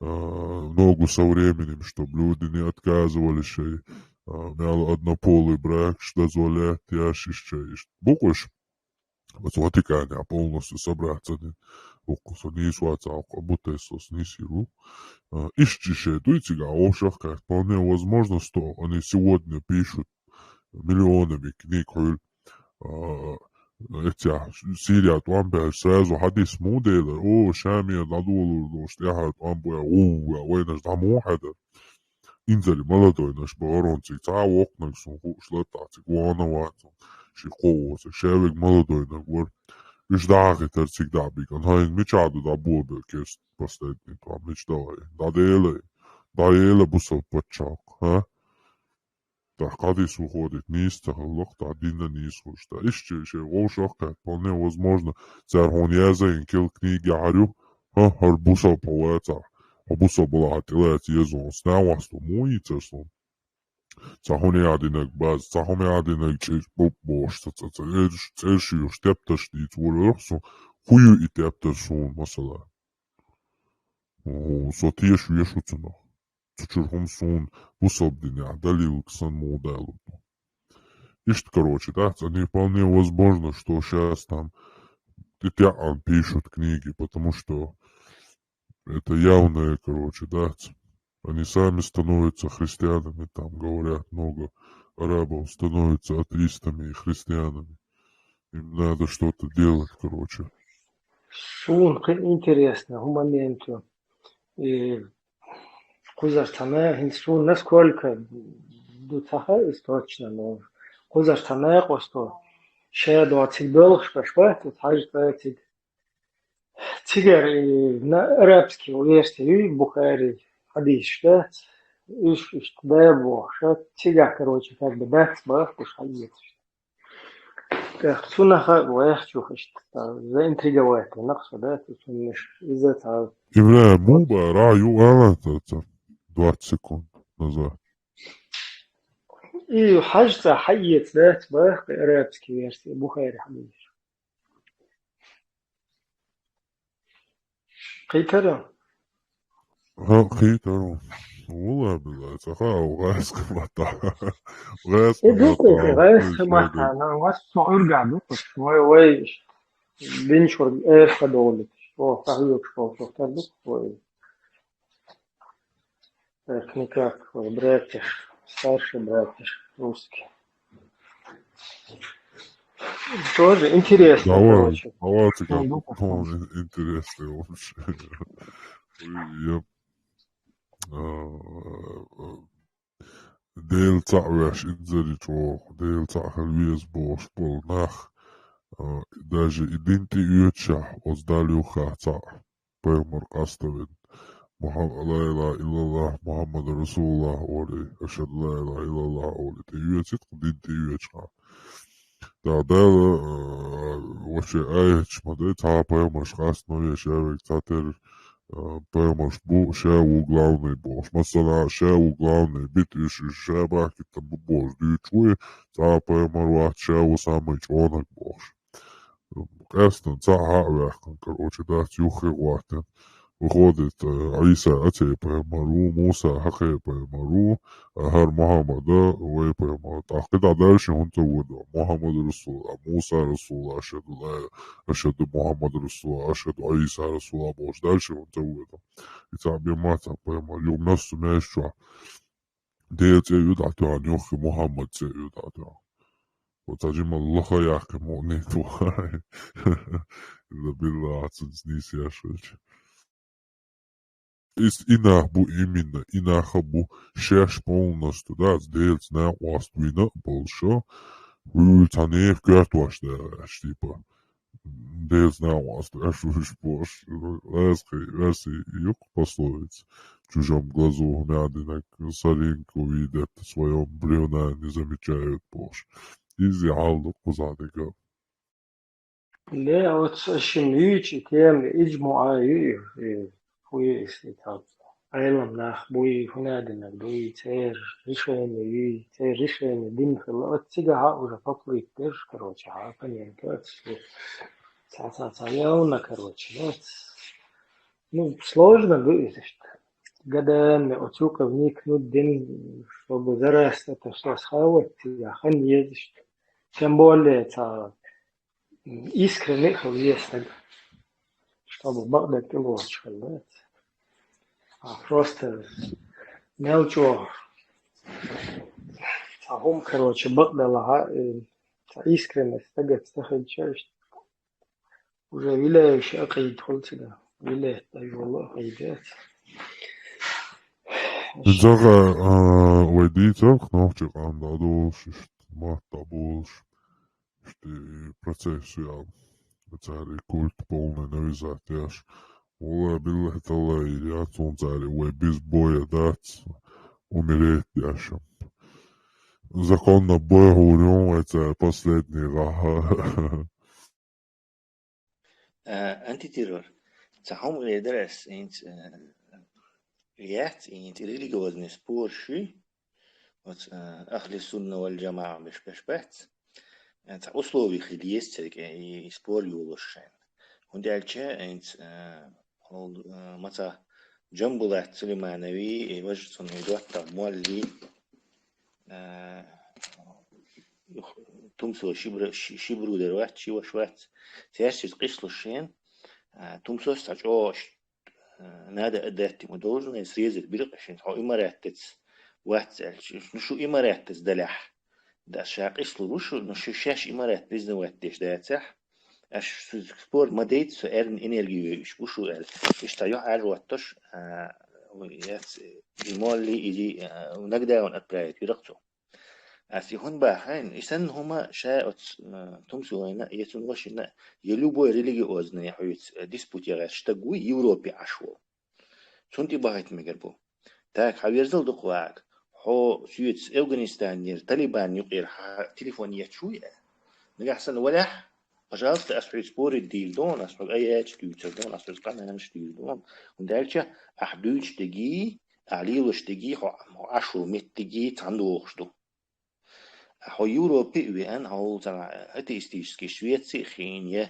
а, в ногу со временем, чтоб люди не отказывались, шайн, а, мел однополый брак, что дозволять, я шиш чай, иш. Букваш, вот Ватикане, а полностью собраться дин. Букву со нийсваца, а бутес со нийсиру. А, иш чише дуй цига, а ошах, как вполне возможно, что они сегодня пишут миллионами книг, хуьлу. А, эця, Сирия тӀом баьлча, сразу хьадис муха делара, о, Шаме дӀадолур долуш, тӀаьхьара тӀом бу, у, вайнаш дӀа муха хьаьдара. Инзаре молодойнаш бахаронциг цхьа а воккханиг суна хууш латтахь, цига вахана вац, ши кхо воцург, шаверг молодойниг вара. Уьш дӀахийтар цига дӀа а бигна. Хьайна мичахь ду дӀаболабелла керста последний тӀом, мича далай? ДӀаделай. ДӀаела бусалба паччахьалкх, хӀа? ТӀаккха хьадис выходит, нийса ца хилла-кх, тӀаккха динна нийса хуьлуш. ТӀаккха иштта шайн вовшах а кхетта, вполне возможно, цара хьуна язйина кил книги яхьар ю, хӀа, хӀара бусалба хьо вацахь, хьо бусалба балахь тӀелаца еза хьуна, снагӀа вац ду, муха йийцара суна? Цхьа хьуна яздинарг база, цхьа хьуна яздинарг чӀир бу-, бохуш, ца, ца, ца, цӀерш, цӀерш юьйхуш, тептарш дийца вара йоху суна, хӀун ю и тептар суна, масала? О, со теша веш ву цунах. Цу чуьра хӀума суна бусалба динехь далилга санна муха далур ду. Иштта, короче, да, цӀа не вполне возможно, что щас там тӀетеӀан пишут книги, потому что это явное, короче, да, ц-, они сами становятся христианами, там говорят, много арабов становятся атеистами и христианами. Им надо что-то делать, короче. Суна кхин интересно хӀун момент ю. И кхузара цхьа на-, хӀинца суна насколько ду ца хаьа иза точно, но кхузара цхьа накъосто ша доцург доьлхуш беш бац, оцу Хьаьжа цӀа цига. Цигара и на-, арабский версия ю Бухари хьадисаш дац. Уж иштта да бохуш, цигахь, короче, как бы дац бохуш хьаэцаш. ТӀаккха цунах а вайх чух иштта заинтриговать вина кху да, цу цуннаш иза цхьа. Ибрахим, муха бара, ю алан ца, ца, двадцать секунд назад. И хьажа цхьа хьаэца дац боху арабский версия Бухари хьадисаш. Кхийтара? ХӀа, кхийтара. Вула билла, ца хаа, гӀайс хӀаматта. ГӀайс Э, ду хӀаматта, кху, гӀайс хӀаматта, на, вас со урга ду кху, вай, вай, динчур, э, хадолит. О, тахьюк школ, со тар ду кху, вай. Так, никак, вай, братья, старший братья, русский. Тоже интересно, Давай, короче. Давай, цигахь, Ну, ну, тоже интересно вообще. Я, а, а, Дела цхьаъ веш инзаре чӀогӀа, Дела цхьаъ хила веза бохуш болу нах, а, даже и дин тӀеоьцуш, оцу Далла юххехь цхьаъ пайхамар къастовина. Мухам-, ла илаха иллаллах, Мухаммад расулуллах олий, ашхаду ла илаха иллаллах олий, тӀеоьцуьйту дин тӀеоьцуш. Да, Дала, а, вообще аяташ ма дай, цхьа пайхамарш къастано веш, я вайга цхьатерра, а, пайхамарш бу, ша ву главный бохуш. Масала, ша ву главный, бит уьш, уьш ша бахкийтта бу бохуш дуьйцуш ву, цхьа пайхамар вац, ша ву самый чӀогӀаниг бохуш. Къаьстина цхьаъ хьа а ваьккхина, короче, дац юххе гӀоттина. Выходит, э, Ӏийса а церан пайхамар ву, Муса хьакхеран пайхамар ву, а хӀара Мухьаммад а вай пайхамар. ТӀаккха кхидӀа дальше хӀунда ца воьду? Мухьаммад расул, а Муса расул, ашхаду ла, ашхаду Мухьаммад расул, ашхаду Ӏийса расул, а бохуш дальше хӀунда ца воьду? И цхьаъ бен ма цхьа пайхамар, юха массо а маьждиг чохь Дела цӀе ю дӀатоьхна, юххе Мухьаммад цӀе ю дӀатоьхна. Оцу жимма лаха яхкхи мукъане ту. Иза билла цунца нийса еш хилча. Иза и нах бу, именно и нах а бу, шаьш полностью, да, Делаца накъост вина а болуш, вуьйла цхьа нехан коьртош дара аьлла, типа. Делаца накъост аьлла уьш бохуш, лаьцкъий версий ю-кх пословица. В чужом глазу вмятинок, соринку видят, в своём бревна не замечают бохуш. Иза хьал ду кхузахь дика. Ле, оцу шин юьйчу тема иджмуа ю, и хӀун ю иза, и тхьамца? Ӏелам нах буй, хӀунда динарг дуй, церан решение юй, церан решение дина хилла. Оцу цигахь а уже попытка дерш, короче, хьа оппонента, оцу цхьа, цхьа, цхьа явно, короче, да. Ну, сложно ду иза иштта. Годами оцу юкъа вникнуть дина, чтобы зараста это всё схавать, цигахь хан еза иштта. Тем более, цхьа искренне хила веза стаг, чтобы бакъдерг тӀелоцуш хила веза. А просто мел чӀогӀа цхьа хӀума, короче, бакъдалахь, э, цхьа искренность стагаца ца хилча, иштта уже виляющий акъида хуьлу цигахь. Вилет дай волу акъида яц. Иза, а, вай дийцарх нохчийн къам дӀадолуш, иштта мотт дӀаболуш. Иштта и процесс, я, цара и культ полный навязать деш. Валлахи, биллахи, таллахи, яц хӀун цара вай без боя дац, умереть деш. Законно бой хьур ю вай цара последний гӀаха. Э, антитеррор. Цхьа хӀума хир дара ас, хӀинца, э, яц, хӀинца религиозный спор ши, оцу, э, ахли сунна вал джамаа беш, беш бац. Э, цхьа условий хила еза церга, и, и спор йолуш шайн. ХӀунда аьлча, хӀинца, э, хьол, э, маца Джамбулат Сулейманови, и важа цунна и доттагӀа молли, э, юх-, Тумсо шибра-, ши-, шибру дер вац, ши ваша вац. Цаьршица къийсалуш шен, э, Тумсос цхьа чӀогӀа нада отдать ему должное, срезать биркъашин, хьо имараттаца вац аьлча. Ну, шу имараттаца далехь. Да, ша къийсалур ву шу, ну, шу шаьш имаратт признавать деш дацахь. Аш шу спор ма дайта, со эрна энергию ве уьш бу шу аьлла. Иштта юхьӀаьржа ватташ, а, яц, и молли, или, а, нагдаун отправить виракъ цо. Ас и хӀун бахьан, и санна хӀума ша оцу, э, Тумсуйна, я цун вашина, я любой религиозный хьуьйца, э, диспут ягӀар стаг вуй Европе Ӏаш волу. Цунна тӀе бахийта мегар бу. Так, хьаверзал дукха ваьгӀа. Хьо соьца Афганистанера, Талибан юкъера хьа телефон етташ вуй? Нагахь санна валехь, пожалуйста, ас хьоьца спорить дийр дон, ас хьоьга аяташ дуьйцар дон, ас хьоьца Къуръанаш дуьйцар дон. ХӀунда аьлча ахь дуьйцуш дерг, ахь лелош дерг, хьо, хьо Ӏаш волу меттиг цхьаьна догӀуш ду. Хьо Европе а веана, хьо цхьана атеистический Швеция а хиъна, я,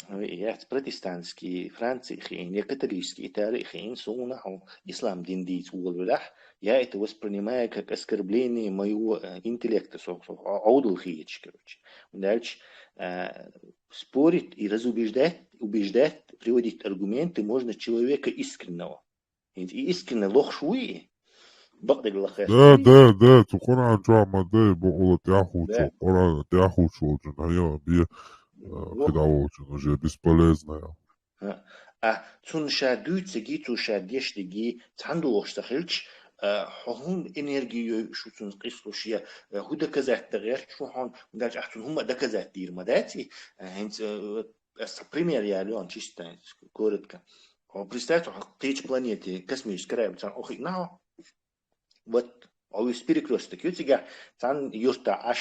м, яц протестантский Франция а хиъна, я католический Италия а хиъна, суна хьо ислам дин дийца волавелахь, я это воспринимаю как оскорбление моего, э, интеллекта, со, со, Ӏовдал хеташ, короче. ХӀунда аьлча, э, спорить и разубеждать, убеждать, приводить аргументы можно человека искреннего. ХӀинца и искренне лохуш вуй и? Бакъдерг лахаш Да, вуй? да, да, цу Къуръан чохь ма дай, бакъволу тӀаьхьа хӀутту, Да. Къуръан тӀаьхьа хӀуттуш волчун, хьан бе, а, Вот. кхидӀа волчун уже бесполезно я. А, а цунна ша дуьйцург, цо ша дешнарг цхьаьна догӀуш ца хилча, а, хьо хӀунда энергия йой шу цунна къийсалуш я, а, хӀун доказать дан гӀерташ ву хьуна, хӀунда аьлча ахь цунна хӀумма а доказать дийр ма дац и, а, хӀинца, а, ас пример ялайо чисто, коротко. Хьо представь, хьо кхечу планете космический корабль царна охиъна хьо. Вот, хьо вуьсу перекрёсток ю цигахь, цхьана юьртахь Ӏаш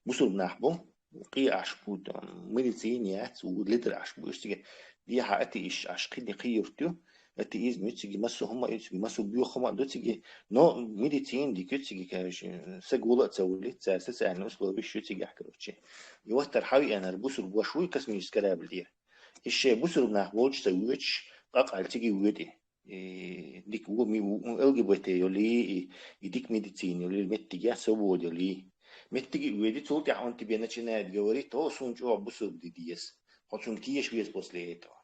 бусурба нах бу, кхин Ӏаш бу, там, медицина яц, у ледара Ӏаш бу, уьш цига дехьа атеисташ Ӏаш, кхин, кхин юрт ю, атеизм ю цига, массо а хӀума ю цига, массо а боьха хӀума ду цига, но медицина дика ю цига, короче, саг вала а ца валийтта, цара социальный условия ю цигахь, короче. И вот тара хьан веанара бусурба ваша вуй космический корабль тӀера. И шайн бусурба нах болчу ца воьдуш, къакъ аьлла цига воьду и. И дика во-, ми-, у-, ЛГБТ йолий, и, и дика медицина йолий, меттиге свобода йолий. Меттиге а воьду, цул тӀаьхьа он тебе начинает говорить, о, суна чӀогӀа бусурба де деза. Хьо цунна теша веза после этого.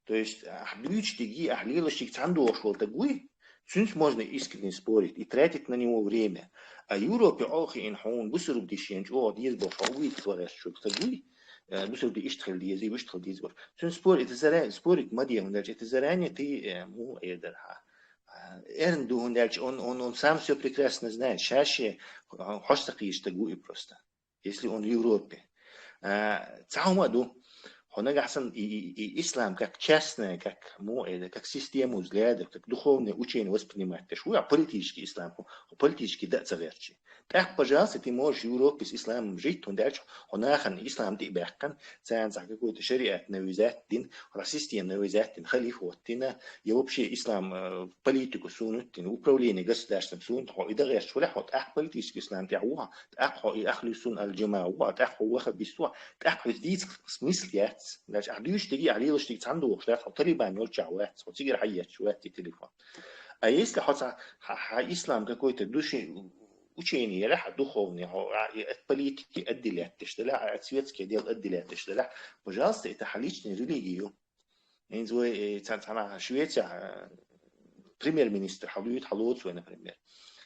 То есть, ахь дуьйцуш дерг, ахь лелош дерг цхьаьна догӀуш волу стаг вуй, цуьнца можно искренне спорить и тратить на него время. А Европе охиъна хьуна бусурба де шена чӀогӀа деза бохуш, хьо вуьйцуш вахарш шу стаг вуй, э, бусурба де иштта хила деза, вуьшта хила деза бохуш. Цуьнца спор-, это заранее, спорить ма де, хӀунда аьлча это заранее ты, э, му, э, дар хьа. А, эрна ду, хӀунда аьлча он, он, он сам всё прекрасно знает. Ша ше, а, хьош ца кхийчу стаг ву и просто. Если он в Европе. А, цхьа хӀума а ду. Хьо нагахь санна и, и, и ислам как частное, как, му, э, как систему взглядов, как духовное учение воспринимать деш ву, а политический ислам, хьо, хьо политический дан а ца гӀерташ. ТӀаккха, пожалуйста, ты можешь в Европе с исламом жить, хӀунда аьлча хьо нахана ислам тӀе а баьккхина, царна цхьа какой-то шариат навязать дина, хьо система навязать дина, халиф хӀоттина, я вообще ислам, э, политику суна хӀоттина, управление государством суна, хьо и дан гӀерташ валахь, хьо тӀаккха политический ислам тӀехь ву хьо, тӀаккха хьо и ахлу сунна аль-джамаа ву хьо, тӀаккха хьо ваххабист ву хьо, тӀаккха хьоьца дийца смысл яц. Даже ахь дуьйцуш дерг, ахь лелош дерг цхьаьна догӀуш дац, хьо талибан йолчохь вац, хьо цигара хьаетташ вац и телефон. А если хьо ца, хьа, хьа ислам какой-то души-, учение ялахь, а духовный, хьо, а, и от политики отделять деш далахь, а от светских дел отделять деш далахь, пожалуйста, это хьан личный религия ю. ХӀинца вай, э, цхьана, цхьана Швецехь, э, премьер-министр хьалуьйту, хьалоцу вай, например.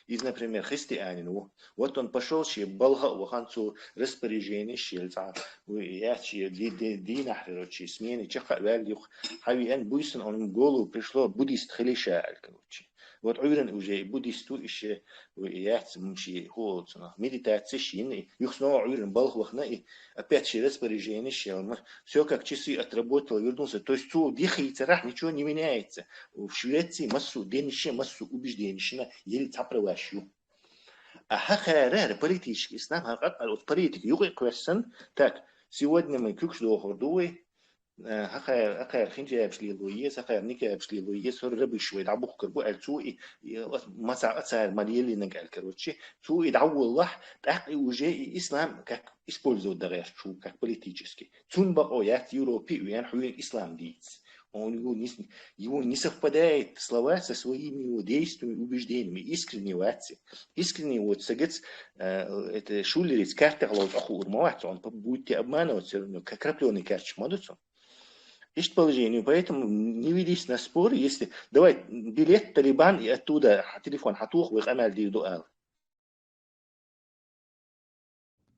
Иза, например, христианин ву. Вот он пошёл шен балха а вахана, цо распоряжение шел цхьа, ву, яц шен ди-, ди-, дийнахь, короче, смена чекх а ваьлла юха. Хьан веана, буйсанна он голову пришло буддист хила ша аьлла, короче. Вот Ӏуьйранна уже и буддист ву, и ше, ву, и яц, м, ши хӀу олу цунах. Медитацеш йина и. Юха снова Ӏуьйранна балха вахана и. Опять ши распоряженеш йина. Всё как часы отработало, вернулся. То есть цо дехийцарахь ничего не меняется. В Швеции массо а денешна, массо а убежденешна елла цхьа праваш ю. А хӀокхара политический ислам, хӀокхара оцу политика юкъе кхоьссина. Так, сегодня мы куьгаш дохур ду вай. Э, хӀокхара, хӀокхара хинжабаш лело еза, хӀокхара никабаш лело еза, хӀара рабыш вай дӀабухкар бу аьлла, цо и, и, ас-, маца а цара ма лелийнарг аьлла, короче, цо и дӀаволлахь, тӀаккха и уже и ислам как использовать дан гӀерташ ву, как политический. Цунна бакъо яц Европе а веана хьоьга ислам дийца. Он его не с-, его не совпадает слова со своими его действиями, убеждениями. Искренне вац и. Искренне вот сагац, э, это шулерец картах ловца ахуур ма вац, он по-, будет тебя обманывать всё равно, как краплёный карташ ма ду цо. Иштта положение, поэтому не ведись на споры, если давай билет Талибан и оттуда телефон хьатоха, вай къамел дийр ду ала.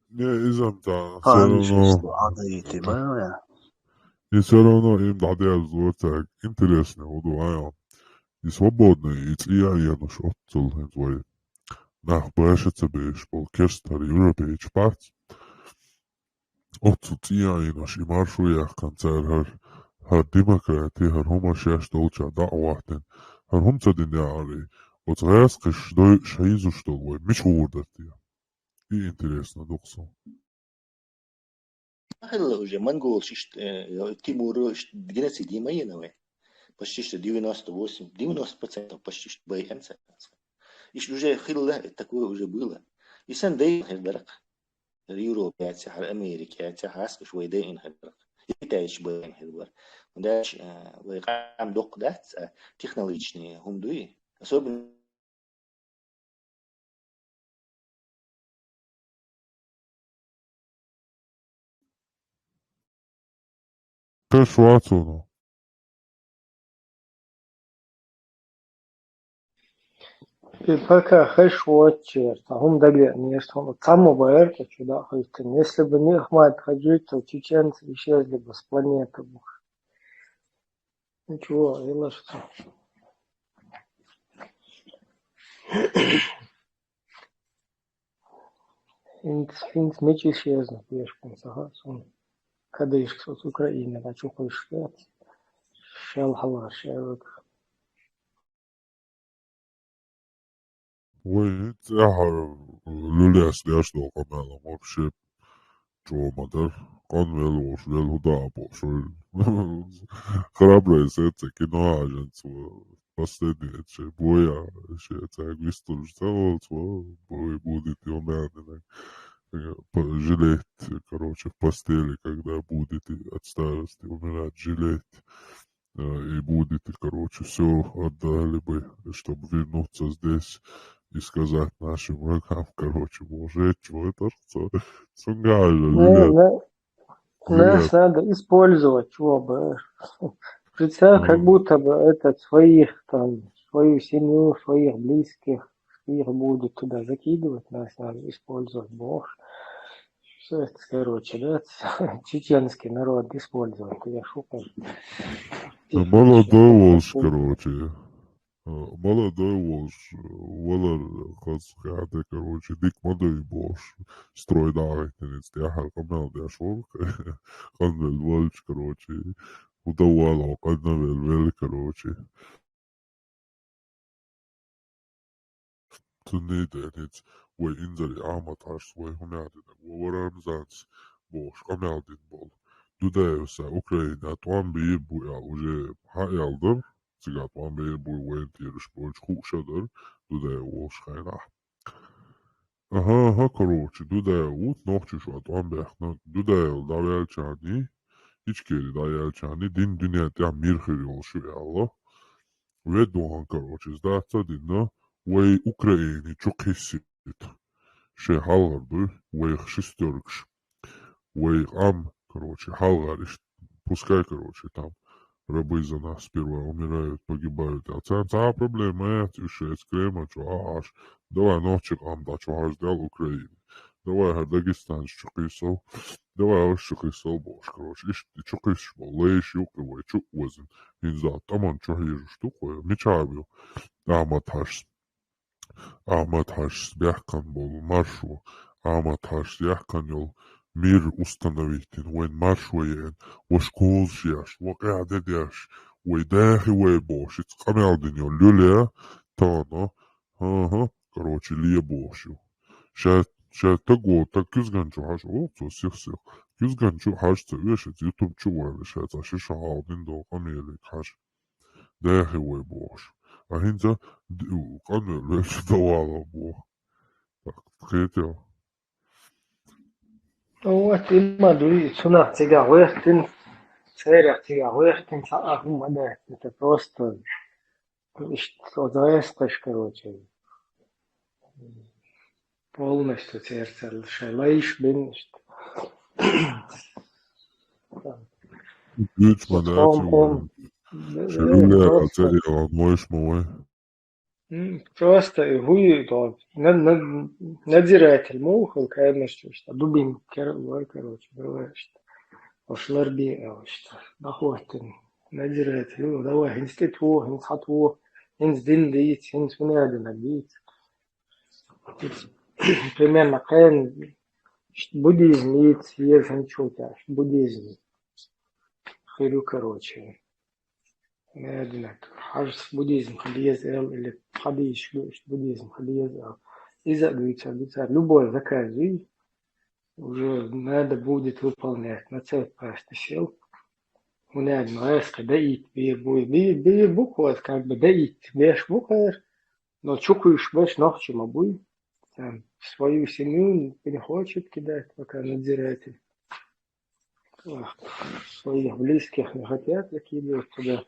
Не, иза-м цхьа, всё равно. Хьан ишта хьан дайти, понял я? И всё равно им дӀадерзо цаьрга интересный хӀу ду, а, и свободный, и цӀе а енаш оццул хӀинца вай. Нах баша ца беш болу керста хӀара европейчу парц. Оццул цӀе а йинаш и маршо яьккхина цара хӀара, хӀара демократи, хӀара хӀума шаьш долчохь дӀа а хӀоттина. ХӀара хӀума ца дина яхьарий, Оцу гӀаскхаша дойуш хьийзуш долу вай мича гӀур дара те? И интересно дукха суна. Хилла уже монголаш иштта, э, Тимура иштта геноцид ма йина вай. Почти что девяносто восемь, девяносто процентов почти что бай М Ц. Иштта уже хилла, это такое уже было. И сан дай хир дарах. Европа яцахьара, Америка яцахьара, хьаскаш вай дайна хир дарах. Китайч бай хир бар. Дальше, э, вай къам доккха дац, а технологичный хӀума дуй. Особенно Кхеш вац хьуна. И пока хеш воццера, цхьа хӀума дагавеанера суна, цхьаммо бара, ткъа чу дӀа а хӀоьттина. Если бы не Ахмат Хаджи, то чеченцы исчезли бы с планеты. Ничего, и лошадь. ХӀинца, хӀинца мича исчезна пешкан саха, суна кадышка со с Украины, а чу кхуьйсуш яц. Шел хьалха шел. Вай хӀинца тӀаьхьара лулаш деш долу къамел вообще чӀогӀа ма дара. Къанвелла волуш, велла хӀун даа бохуш вай. Храбрый сецца кино ажанца последний эцче боя, шеца вистурж ца волц, во, бой будет умянина. Жалеть, короче, в постели, когда будете от старости умирать, жалеть. Э, и будете, короче, все отдали бы, чтобы вернуться здесь и сказать нашим врагам, короче, боже, чего это, что? Цунгажа, Не, Юля, не, нас Юля. Надо использовать, чего бы. Представь, как Ну, будто бы это своих, там, свою семью, своих близких, их будут туда закидывать, нас надо использовать, боже. Всё это, короче, да, чеченский народ использовать, я шутка. Ну, молодой волш, короче. Э, молодой волш, э, валар хаз хада, короче, дик ма дай бош. Строй дагайтинец, тяхар къамел деш вол. Къанвел валч, короче. Удавало, къанвел вел, короче. Цунний тӀе хӀинца вай инзаре Ахьмад-Хьаьжас вай хӀун аьлла динарг, вай варан занц бохуш къамел дина болу. Дудаевс Украина тӀом бийр бу аьлла уже хьан аьлла дара, цигахь тӀом бийр бу вайн тӀераш болчу хууш а дара, Дудаев волуш хенахь. Аха, аха, короче, Дудаев ву нохчаш а тӀом баьхна, Дудаев дӀаваьлчахьаний, Ичкери дӀаяьлчахьаний, дин дуьнен тӀехь мир хир йолуш ю аьлла. Веддохан, короче, иза дац а дина, вай Украине чу кхиссийта. Шайн хьалхар дуй, вайх шестеркаш. Вай къам, короче, хьалхар иштта, пускай, короче, там, рабы за нас сперва умирают, погибают. А царна цхьа а проблема яц, уьш шайца Кремль чу а Ӏаш. Давай нохчи къам дӀа чу хьаждаьлла Украине. Давай хӀара дагестанцаш чу кхийсал. Давай уьш чу кхийсал бохуш, короче. Иштта чу кхиссаш болу лайш юккъе вай чу а озина. ХӀинца тӀаман чу хьежаш ду кхо. Мича а бу? Ахьмад-Хьаьжас. Ахьмад-Хьаьжас баьхкан болу маршо. Ахьмад-Хьаьжас яхкан йолу мир установитина, вайн маршо еана, ваша кхузаш еш, вакъа де деш, вай дахи вай бохуш, ица къамел дина йолу люле, тахана, хӀан-хӀа, короче, ле бохуш ю. Ша, ша таго, таг куьзган чу хьажа, о, цо сих-сих. Куьзган чу хьажа ца вешац, ютуб чу вайла ша, цхьа ши ша хьалдина долу къамелиг хьажа. Дахи вай бохуш. А хӀинца д-, къанвел ваьлча давала боху. Так, кхетел. Ну вот, и ма дуй, цунах цигахь вехтин, церах цигахь вехтин, цхьа а хӀума ма дац. Это просто, иштта, со дӀаэскъаш, короче. Полностью церцал шайн лайш бен иштта. Дуьйцу ма дац, Хом, хом. Шайн лулера церера ван вайш ма вай. М, просто и хӀуй, то, на-, на-, надзиратель муха, конечно, что дубин кер-, вай, короче, бывает, что. Ошлар би, а, что. Нахватин. Надзиратель, ну, давай, хӀинца тӀе ту, хӀинца хьа ту, хӀинца дин дийца, хӀинца хӀун аьлла дина дийца. Примерно кхайна, буддизм йийца, еза хӀинца чу тӀехь, буддизм. Хир ю, короче. наверное, хьажас буддизм хила еза аьлла, или хьадийсаш ду, иштта буддизм хила еза аьлла. Иза а дуьйцар, дуьйцар, любой заказ ю, уже надо будет выполнять, на цепь паста сел. ХӀунда аьлча гӀаскхи даийта бийр бу, бийр, бийр бу-кх оцу, как бы даийта беш бу-кх ара, но чукхуьйсуш берш нохчий ма буй. Там свою семью не хочет кидать пока надзиратель. Своих близких не хотят закидывать туда.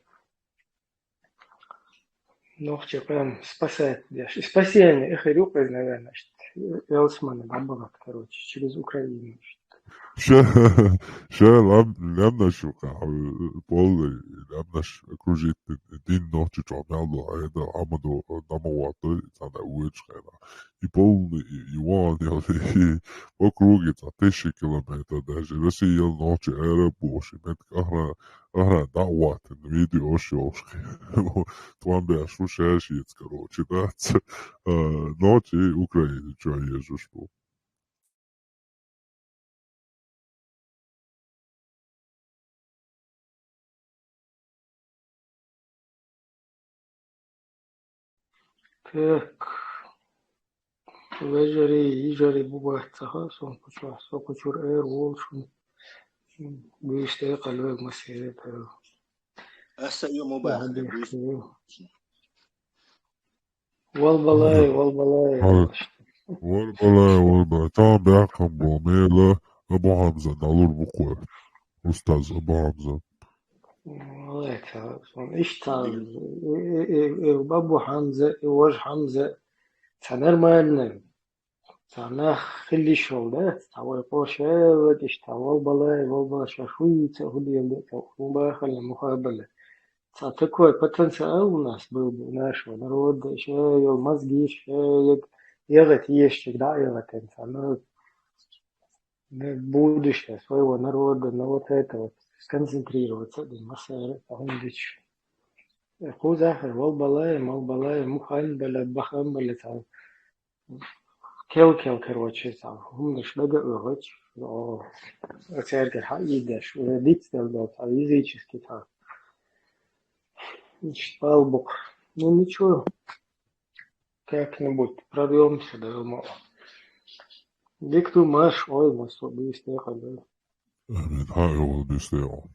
Нохчий прям спасать деш. И спасение, эхь, рюкъе, наверное, что Элсмана добывать, короче, через Украину. Ша, ша лам-, лаьмнаш ю-кх, э, полный лаьмнаш окружить дин нохчий чохь мел ду, айда, амма ду, дама вату, цхьана уьйраш хена. И полный, и, и вон, и, и по круге, цхьа тысяча километр даже. Россия ел нохчий аьрра бохуш, и меттиг ахра, ахра дӀа а ваттина, видеош йохуш. Тхьамбеш ву шаьш еза, короче, дац. А, нохчий Украина чохь езаш бу. Так. Вежарий, йижарий бу бац ца хаьа, сон кху чохь, со кху чуьра эр волчун. Буьйса декъала вега масийра тара. Аса ю ма баьхна, буьйса. Валбалай, валбалай. Валбалай, валбалай. Тахана баьхкина бу мела Абу Хьамза дӀалур бу-кх вай. Устаз Абу Хьамза. Валлай, ца, сон иштта, э, э, э, э, Абу Хьамза, э, важа Хьамза, ца нормально. Ца нах хила йиш йолу, да? Ца вай къо шаьллак иштта, валбалай, валбалай, ша шуьйца а хӀун дела, ца хӀун бахалла, мухабала. Ца такой потенциал у нас был бы, у нашего народа, ша йолу мозги, ша ягӀ-, ягӀат ешчиг дӀа а ягӀатан, ца, ну, на будущее своего народа, на вот это вот сконцентрироваться, да, массара, а хӀун дича. Кхузахь валбалай, малбалай, муханбала, баханбала, ца, кел-кел, короче, ца, хӀуманаш дага а оьгӀуьйтуш, о, цаьргара хьаийдеш, уже дицдала долу, ца, языческий, ца. Иштта бала бу-кх. Ну, ничего. Как-нибудь прорвёмся, да, ма. Дика ду, Маш, ой, ма со буьйса декъала. Амин, хьан а вала буьйса декъала.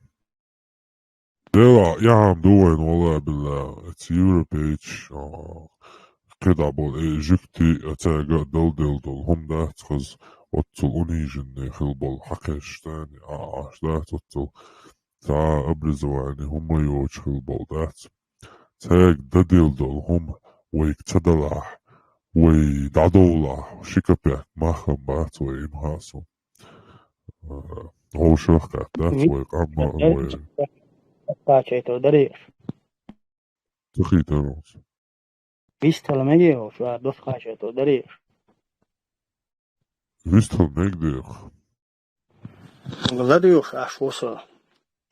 Дела, яхьам ду вайн, валла билла, эцу европейчу, а, кхидӀа болу, э, жуьгти, а, цаьрга а дала делла долу хӀума дац хаза, оццул униженный хила болу хьакхаьчча, а, а, дац оццул. Цхьа а образование хӀумма йоцуш хила болу дац. Цаьрга дан делла долу хӀума вайга ца далахь, вай дӀадовлахь, ши капек мах-м бац вай, иман хаьа суна. Э, вовшах а кхетта дац вай къам а, вай. Досхачайто дарий аша? Ца хийтара оцу. Вистхила мегий хьо, ша досхачайто дарий аша? Вистхила мега дехьа. ЛадугӀуш Ӏаш ву со.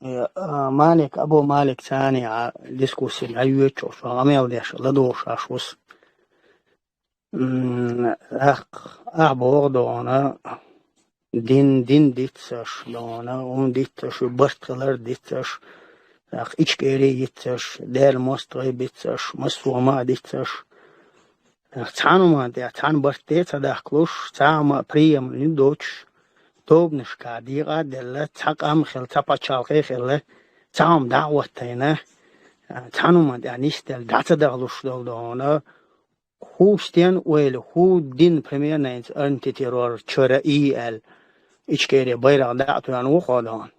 Э, а, Малик, Абу Малик царний а дискуссия дӀайоьдучу, ша къамел деш, ладугӀуш Ӏаш ву со. М, ах, ахь боху догӀана, дин, дин диццаш догӀана, хӀун диццаш, барт хилар диццаш, ах, ичкъери йиццаш, Дела мостагӀий биццаш, массо а ма а диццаш. Цхьана хӀуманна тӀехь, цхьана барт де ца дахкалуш, цхьа хӀума а приемлен доцуш, тобанашка декъа а делла, цхьа къам а хилла, цхьа пачхьалкх а хилла, цхьа хӀума дӀа а хӀоттийна, цхьана хӀуманна тӀехь нисделла, дӀа ца дахалуш долу догӀана, хӀу стен ойла, хӀу дин примерно хӀинца антитеррор чара и аьлла, ичкъери байракх дӀа а тоьхна ву хьо догӀана.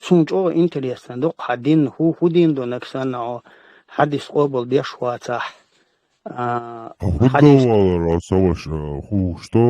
Суна чӀогӀа интересно ду-кх хьан дин, хӀу, хӀу дин ду нагахь санна хьо хьадис къобал деш вацахь. А, хӀун хьадис дан валлар, а, ца ваша, а, хӀу, что?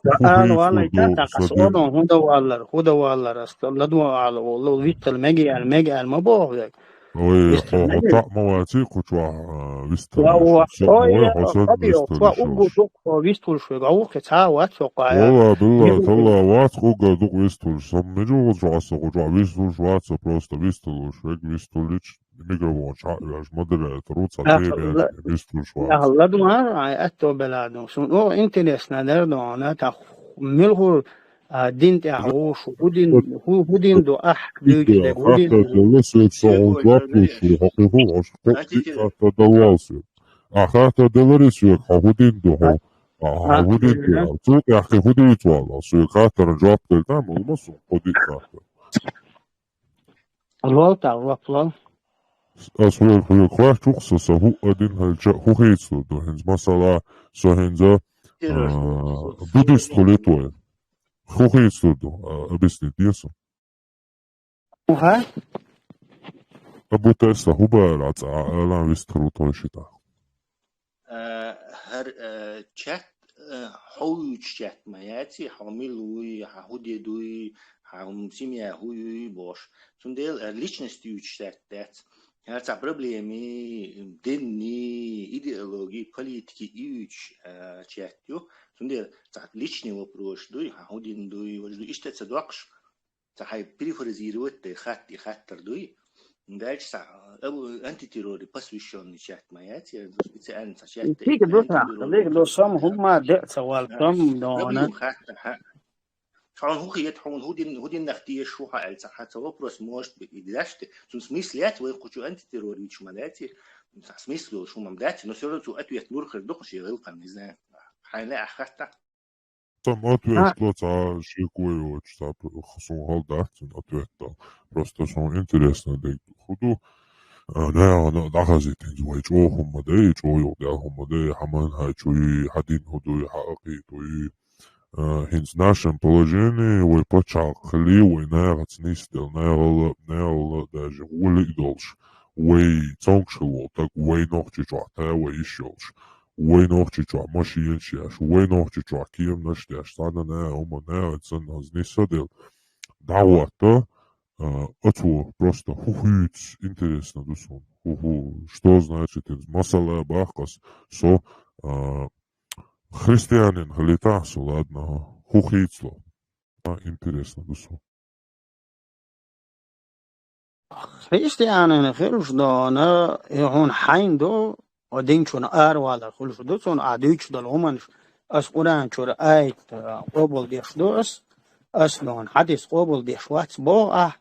Ца хӀу ала хӀун валлай, хӀун ду, тӀаккха ца аса дин? Оно хӀун дан валлар, хӀун дан валлар, аса ладо ала волу, вистхила мега аьлла, мега аьлла ма боху вега. Ой, вистхила хьо, хьо мега. Цхьаъ ма ваций кху чохь, а, вистхила ой, веш. Со, ой, ой, хьо сан хьо вистхила веш. Уггар ду-кх хьо вистхуьлуш вега, а вуххе цхьа а вац хьо кхая. Валла, билла, талла вац хьо уггар ду-кх вистхуьлуш. Сан мегар ву чохь аса кху чохь вистхуьлуш вац, сан просто вистхуьлуш вега, вистхуьлуш. Микрофон чхьа а оьхуш, модератор ву, цхьа теме аьлча, вистхуьлуш вац. Нах ладугӀар, ай, аьтто белла ду. Суна оха интересно дара догӀана, тӀаккха муьлхур, а, дин тӀехь ву, шу хӀу дин, хӀу, хӀу дин ду ахь дуьйцу дерг, хӀу дин ду. Хаттар делла соьга, со хьуна жоп луш ву, хьо кхин хӀу, хьо кхин диъ хаттар дала вала соьга. Ахь хаттар деларе соьга, хьо хӀу дин ду, хьо, а, хьо хӀу дин ду, цул тӀаьхьа кхин хӀу дийца вала, соьга хаттарна жоп дала, там, ма сун, хьо диъ хаттар. Лол та, жоп лол. Ас хьоьга, хьоьга хоьттуш ву-кх со, со хӀуъа дин хилча а хӀу хийцалур ду? ХӀинца масала, со хӀинца, а, буддист хуле а тхо. ХӀу хийцалур ду, а, объяснить де со. Уха? А бу тесса хӀу бара цӀа, а, алан вистхир ву тхойшийтахь. Э, хӀара, э, чат, э, хьо юьйцу чат ма яций, хьо мила вуй, хьан хӀу де дуй, хьан семья хӀу юй бохуш. Цундела, э, личность юьйцу чат дац. ХӀара цхьа проблеми, динни, идеологи, политики юьйцу, э, чат ю. Цундела цхьа личный вопрос дуй, хьан хӀу дин дуй, важа дуй, иштта ца доккхуш. Ца хьай перефразировать дай хатт и хаттар дуй. Дальше са, э, антитерроре посвящённый чат ма яц, я специально ца чат дай. Лига до са, лига до сом хӀумма де ца вал, сом дона. Проблема хатта, ха. Хьуна хӀу хет, хьуна хӀу дин, хӀу дин нах теш шу хьа аьлла ца хьа, ца вопрос может быть и даште. Цун смысл яц, вай кучу антитеррор вич ма дац, ца смысл йолуш хӀумам дац, но всё равно цу ответ лур хир дохуш, я гӀилкхан, не знаю. Хьайна а хатта. Сам ответ ло ца шеко йоцуш, ца п-, сун хала дац цуьнан ответ дала. Просто сун интересно дерг хӀу ду, а, наьгӀана а дӀахазийтинчу вай чӀогӀа хӀумма дай, чӀогӀа юкъадаьлла хӀумма дай, хьан манхьачу юй, хьан дин хӀу дуй, хьан акъида хӀу юй. А, хӀинца нашем положении вай пачхьалкх хилий, вай наьгӀаца нисделла, наьгӀала, наьгӀала даже гӀоле а долуш, вай цомгуш хила волу таг, вай Нохчийчохь та вай йиш йолуш. Вай Нохчийчохь машенаш еш, вай Нохчийчохь кеманаш деш, цхьанна а хӀума наьгӀа санна хаза нисса а делла. ДӀахӀотта, а, оцо просто хӀу хуьйцу интересно ду суна. ХӀу, хӀу, что значит, масала баккхас, со, а, христианин хилийтахь со, ладно, хӀу хийцало. А, интересно ду суна. Христианина хилуш дона, и хьуна хьайна ду, о динчунна аравалар хуьлуш ду, цунна ахь дуьйцуш долу хӀуманаш, ас Къуръан чуьра аят, а, къобалдеш ду ас, ас дона хьадис къобалдеш вац боху ахь,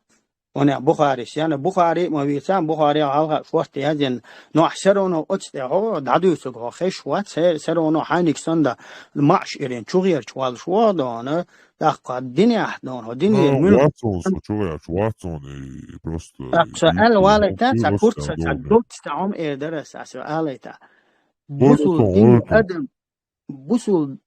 хьуна Бухарис яна, Бухари а ма вийца, Бухари хьалха шорта язйина, но ахь все равно оцу тӀе хьо дӀадуьйцург хьо хезаш вац, хе-, все равно хьайниг санна маӀаш ирина чугӀерчу валлаш вогӀу дона, ТӀаккха динехь, ну, хӀо дине муьлха. Вац хьуна со чугӀерчу, вац хьуна и просто. ТӀаккха со аьлла валайта, ца курца, ца доцца, ца хьума эр дара аса, аса алайта. Бусул дин адам, бусул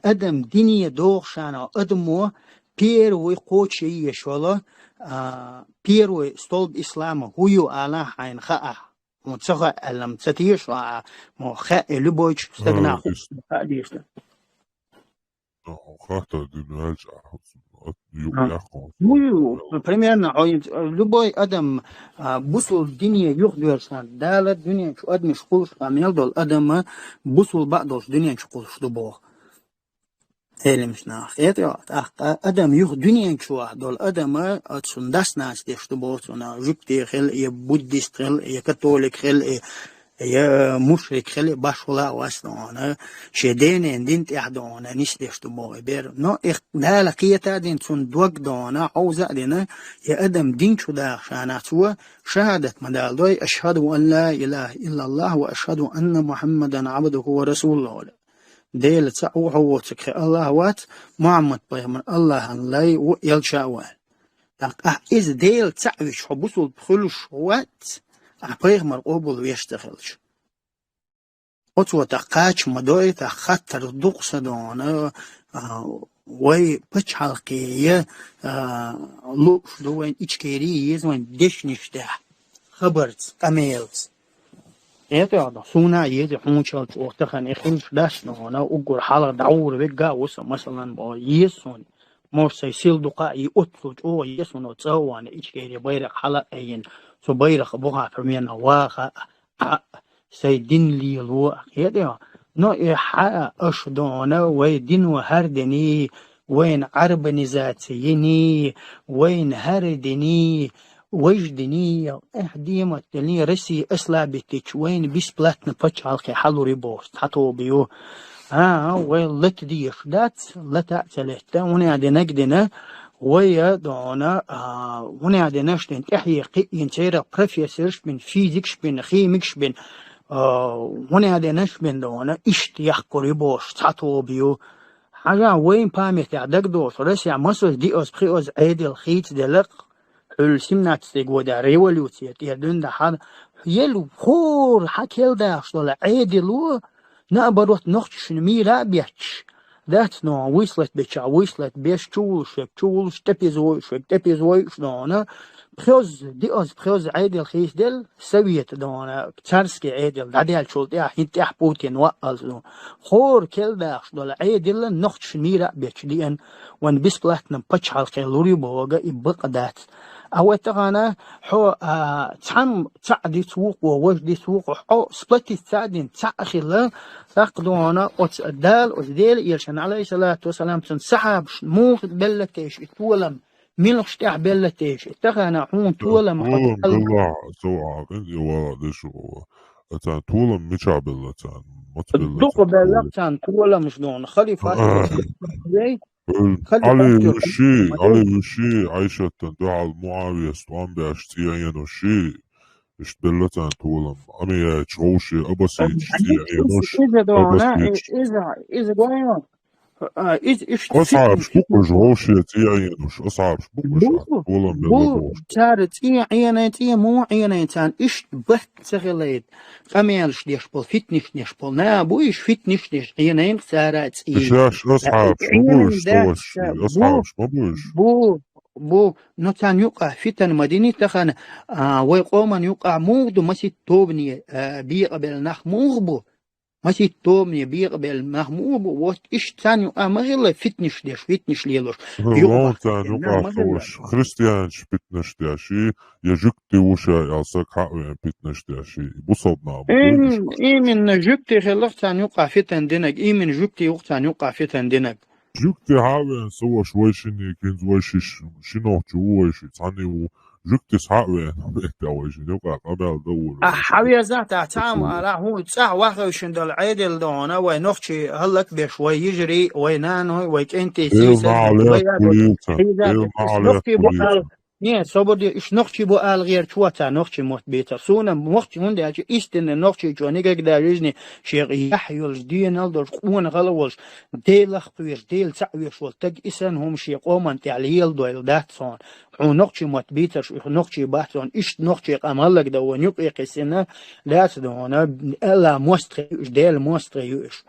адам дине дохушана адамо первый кхочуш еш йолу, а, первый столб ислама хӀу ю ала хьайна хаа. Хьуна ца хаьа аьлла, ца теша а, мо хаьа и любой стагана хаа деза. Хаттар дина ваьлча, юкъа яккхалц. Ну, примерно, хьо ин-, любой адам, а, бусул дине юхадоьрзуш, Дала дуьнен чу адамаш кхуллуш, а, мел долу адам, а, бусул баа долуш дуьнен чу кхуллуш ду боху. Элемаш нах. ХӀета йо, тӀаккха адам юха дуьнен чохь долу адам, а, оцунна дас-нанас деш ду боху цунна, жуьгти хила, я буддист хила, я католик хила, я я мушрик хила, башхала а вац дона, шен денен дин тӀехь дона, нисдеш ду боху бер. Но их Дала кхета а дина, цунна дог дона, хьовза а дина, я адам дин чу даха шанах цо шахадат ма дала дой, ашхаду ан ла илаха иллаллах ва ашхаду анна Мухаммадан абдуху ва расулуху. Дела цхьаъ ву, хьо воцург хи Аллах вац, Мухаммад пайхамар Аллахьан лай ву, элча а ву аьлла. ТӀаккха ахь иза Дела цхьаъ вича хьо бусулба хуьлуш вац, ахь пайхамар къобал веш ца хилча. Оцо тӀаккха кхача ма дой, тӀаккха хаттар дукха са дона, а, вай пачхьалкхе я, а, лууш ду вайн Ичкери еза вайн дешнаш тӀехь, хабарца, къамелца. ХӀета а ду, суна а еза хьуначалла чӀогӀа тахана и хилуш дац, но хьуна уггар хьалха дӀагӀур вегга а ву со, масалан, боху, еза суна. Может, сайн сил дукха а и оццул чӀогӀа еза суна, цӀа а вахана, Ичкери байракх хьала а айина, цу байракх бухахь примерно ваха а, а, сайн дин лело а, хӀета а. Но и хьа аша дона, вай дино хӀара дини, вайна Ӏарбанизаци йини, вайна хӀара дини, вайша дини, эхь, демат дели, Россия ослабитича, вайна бесплатно пачхьалкхе хьалури боху, цхьа тоба ю. А, вай лата деш дац, лата а ца летта, хӀуна динаг дина, вай а дона, а, хӀуна динаш дин тӀехье кхиъин церах профессорш бин, физикш бин, химикш бин, а, хӀуна динаш бин дона, ишт яхкури бош, цхьа тоба ю. Хьажа вайн памятях дагдолаш, Россия масоз диоз, пхиоз Ӏедил хийц делакх, хӀул семнадцатый года революция тӀе дуьнда хьан, ел хор хьа келдахаш дола Ӏедило, наоборот, нохчашна мира а бетчаш. Дац но, выслать беча, выслать беш, чувулш век, чувулш, тӀепиз войш век, тӀепиз войш дона. Пхёз, диоз, пхёз Ӏедил хийс дел, совет дона, царский Ӏедил, дӀаделчул тӀехь, хӀин тӀехь Путин ваъалз ду. Хор келдахаш дола Ӏедила нохчашна мира а бетча диан, ван бесплатно пачхьалкхе лури бога и бакъ дац. А вай тахана, хьо, а, цхьан цхьа диц вукъо, вож диц вукъо, хьо сплотиться а дин, цхьа а хила, так дона, оц Дал, оц Дела Элчан, алейхиссалату вассалам, цун сахьабаш, мух беллатеш, и толам, милхш тӀехь беллатеш, и тахана хьун толам, толам белла, сов а, къин и вала дешо. Ацан толам мича белла, цан, мац белла, дукха цан белла, толам. Цан толамаш дона, халифат, Али виши, Али виши, Айшаттан дуьхьал Муавияс тӀом беш цӀе Ӏенуши, ишт белла цан толам. Амияч гӀовши, абасич цӀе Ӏенуш, иза дона, абасич. Иза, иза гойо. А, из, ишт асхьабш фитнес, букъуш гӀовши цӀе Ӏенуш, асхьабш букъуш бу, толам белла бу, гӀовш. Цара цӀе Ӏенай, цӀе му Ӏенай, цан ишт бат ца хилайт. Къамелаш деш бол, фитнеш деш бол. На бу иш фитнеш деш, Ӏенайнах цара цӀий. Шаш асхьабаш ма бу иш, Ӏенайнах дац, соваши, бу, асхьабаш ма бу иш. Бу, бу, но цан юкъа фитан ма дини тахана, а, вай къоман юкъа мугъ ду масит тобане, а, бекъабел нах мугъ бу? Масит тобане бекъабел нах мугъ бу? Вот иш цан юкъа ма хила фитнеш деш, фитнеш лелош. Юкъа вон цан юкъа соваш, христианаш фитнеш деш, и я жугти вуша, ялсак хьавен фитнеш деш, и бусалба нах бу. Именно жугти хилах цан юкъа фитан динаг, именно жугти юкъ цан юкъа фитан динаг. Жугти хьавен соваш вайшини, кинз вайшиш, шинохчу ву вайши, цани ву, жугти хьавен, бетта вайши, юкъа къамел да ву. А хьавеза та цам, ара ху цӀа вахавшин дал Ӏедил дона, вай нохчи халлак беш, вай йижри, вай наной, вай кӀенти, сисан, вай ябу, хиза, нохчи бу ал, Не, собар де, иш нохчи бу ала гӀерташ вац, нохчи мотт бийцар. Суна нохчи хӀунда аьлча истинный нохчийчо никогда в жизни шех яхь йолаш, денал долаш, къонахал волаш, Делах кхоьруш, Дела цаӀ веш волу стаг, и санна хӀума шен къоман тӀехь леладойла дац хьуна. Хьуна нохчи мотт бийцарш, уьх нохчи бац хьуна, иштта нохчи къам хӀаллакдан вайна юкъе кхиссина дац хьуна, Алла мостагӀий ю уьш, Дела мостагӀий ю уьш.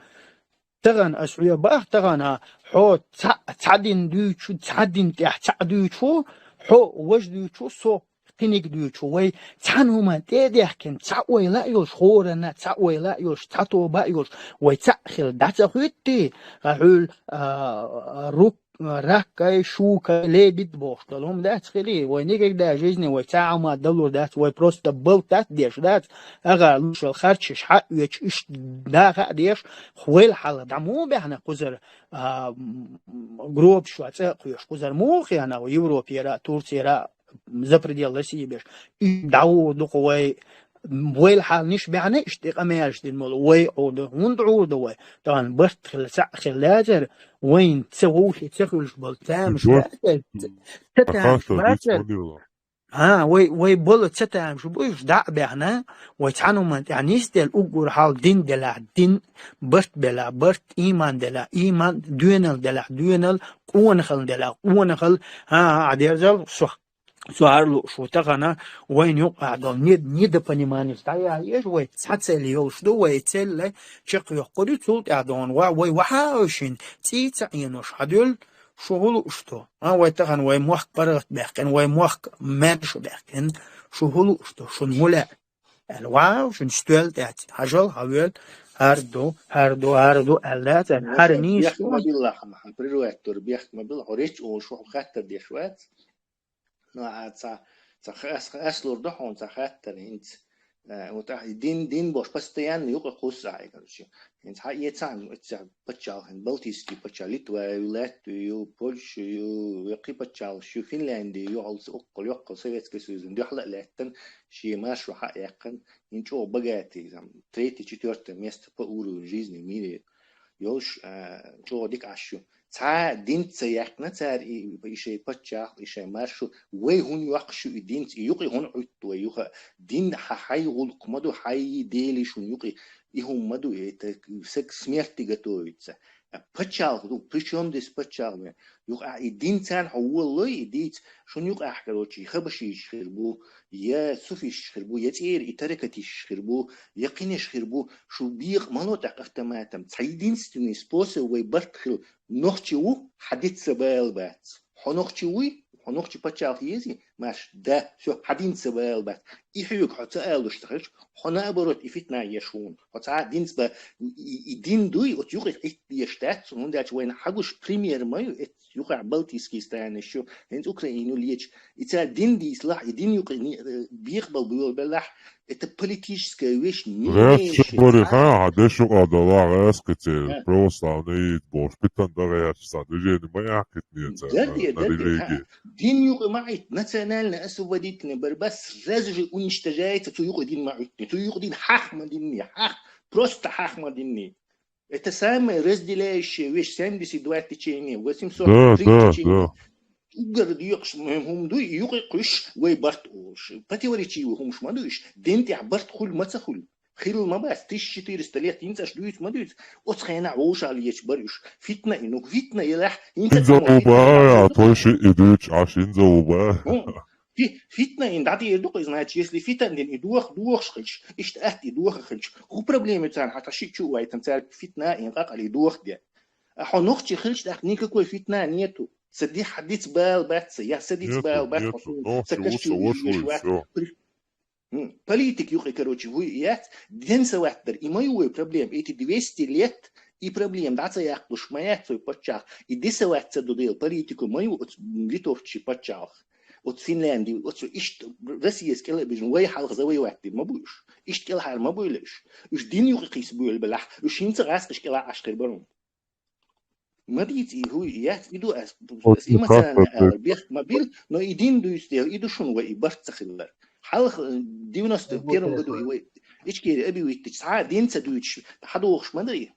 Тахана ас хьоьга бах, тахана хьо цхьа, цхьа дин дуьйцу, цхьа дин тӀехь цхьа дуьйцу, хьо важа дуьйцу, со кхиниг дуьйцу. Вай цхьана хӀума тӀе а даьхкина, цхьа ойла а йолуш, хӀоранна цхьа ойла а йолуш, цхьа тоба а йолуш, вай цхьаъ хила дӀа ца хӀуьттий, а хьуьл, а, рук-, раккай, шукай, лебид бохуш долу хӀума дац хилий, вай никогда в жизни вай цхьа а хӀума далур дац, вай просто болтат деш дац, агӀа лушал харчаш хьаъ вечу, иштта даха а деш, хвайла хьала дӀа муха баьхна кхузара, а, м, гробаш а цӀа а кхоьш, кхузара муха хиана Европера а, Турцера а, за пределы России беш. И дӀагӀур ду-кх вай, вайла хьалниш баьхна, иштта и къамелаш дина болу, вай Ӏур ду, хӀунда Ӏур ду вай? Тахана барт хила, цхьаъ хила лаьцара, вайна ца вовши ца хуьлуш болу тамаш лаьцара, ца тамаш лаьцара. А, вай, вай болу ца тамаш бу, уьш дӀа а баьхна, вай цхьана хӀуманна тӀехь нисделла, уггар хьал дин делахь, дин, барт белахь, барт, ийман делахь, ийман, доьналла делахь, доьналла, къонахалла делахь, къонахалла, а, а, дерзал, со, со хӀара лууш ву тахана, вайна юкъахь долу не-, недопонимание дӀаяхьа еза, вай цхьа цель йолуш ду, вай цель чекхйоккхур ю, цул тӀаьхьа догӀун ва-, вай вахьа а шина, цӀий ца Ӏенош хьадуьллу, шу хӀун лууш ду? А, вай тахана вай мохк паргӀат баьккхина, вай мохк маьрша баьккхина, шу хӀун лууш ду, шуна хӀун лаьа? Аьлла, вау, шуна стоьл тӀехь хьажал, хьавоьлла, хӀара ду, хӀара ду, хӀара ду, аьлла дац, аьлла, хӀара нийса ду. Бехк ма билла хьан, хьан прервать дора, бехк ма билла, хьо речь олуш ву, хьо хаттар деш вац. Ну, а ца, ца ха-, ас, ас лур ду хьуна ца хаттар хӀинца. Э, вот ахь дин, дин бош постоянно юкъа кхуссу ахь, короче. ХӀинца хьаэцахьа, эццехь паччалхин, Балтийский паччалхи, Литва ю, Латви ю, Польша ю, векхи паччалхаш ю, Финляндия ю, хьалца уккхал, йоккхал Советский Союзан дуьхьал а лаьттан, шен маршо хьа а яьккхина, хӀинца чӀогӀа богатый, там, третье, четвёртое место по уровню жизни в мире. йолуш, а, чӀогӀа дика Ӏаш ю. Цхьа динца ца яьккхина цара и, и шайн паччахь, и шайн маршо, вай хӀун йоккхуш ю и динца, и юкъа хӀун Ӏутту вай юха? Дин хьа-, хьай гӀуллакх ма ду, хьай Дела шун юкъа, и хӀума ма ду, это к смерти готовится. А паччахь ду, при чём здесь паччахь? Юха а и динца хьо волалой, и дийца, шун юкъахь, короче, и хабашийча хир бу, я суфисташ хир бу, я цӀера и тарикатисташ хир бу, я кхинеш хир бу, шу бекъа ма ло тӀаккха автоматом. Цхьа единственный способ вай барт хила: нохчи ву, хьан динца бала бац. Хьо нохчи вуй, хьо нохчи паччахьалкхе езий, марш, да, всё, хьан динца бала бац. И хьоьга хьо ца алуш ца хилча, хьо наоборот и фитна еш хьуна. Хьо цхьа динца ба-, и, и дин дуй, оцу юкъа Ӏитта дезаш дац, хӀунда аьлча вайна хьагуш пример ма ю, эц юкъахь Балтийские страны шу, хӀинца Украину леча. И цара дин дийцалахь, и дин юкъа ни-, э, бекъабала буьйлабеллахь, это политическая вещь, не имеющая... ГӀерта ша бари хьан, хьан деш юкъа далахь, гӀерта кхицера, православный бохуш, питан дан гӀерташ цхьа движение ма яьккхитинера цара, на, на религии. Дин юкъа ма Ӏитта, национально-освободительная борьба сразу же уничтожается, цу юкъа дин ма Ӏуьтту, цу юкъа дин хьах ма динний, хьах, просто хьах ма динний. Это самая разделяющая вещь, семьдесят два течения, восемьсот три течения. Да, да, да. Уггар доькъуш хӀума ду, юкъа кхуьш вай барт олуш. Противоречивый хӀумаш ма ду уьш. Дин тӀехь барт хуьлу ма ца хуьлу. Хилла ма бац, тысяча четыреста лет, хӀинца аш дуьйцу ма дуьйцу. Оцу хенахь вовшах леча бара уьш. Фитна и, ну, фитна елахь, хӀинца... Инза уба, я, тойши и дуьйцу, аш инза уба. Фи-, фитна ин дӀатӀера ду-кх, значит, если фитан дина и доху, дохуш хилча, иштта атта и доха хилча, хӀун проблема ю царна, хьан тӀе шиъ чу а вайтан, цаьрга фитна ин къакъали доха де? А хьо нохчи хилча, тӀаккха никакой фитна нету. Ца дихьа диц бала бац ца, я ца диц бала бац хьо суна, ца каш чу вижа веш вац. При-, м, политик юкъе, короче, вуй и яц, ден ца ваттар, и ма ю вай проблема. Эти двести лет и проблема дӀа ца яккхалуш ма яц вай паччахь. И де ца вац ца ду дела политику ма ю оцу литовчий паччахьалх. Оцу Финляндии, оцу иштта Россияс кӀела а бижина, вай хьалха завоевать дина ма бу уьш. Иштта кӀелхьара ма буйла уьш. Уьш дин юкъа кхийса буьйлабелахь, уьш хӀинца гӀаскхаш кӀелахь Ӏаш хир барун. Ма дийца и хӀуй, яц и ду ас, ас эмоционально ала, бехк ма бил, но и дин дуьйцу дела, и ду шуна вай и барт ца хилар. Хьалха, э, девяносто первом году и вай Ичкери объявить дича, цхьа а дин ца дуьйцуш, хьадохуш ма дай.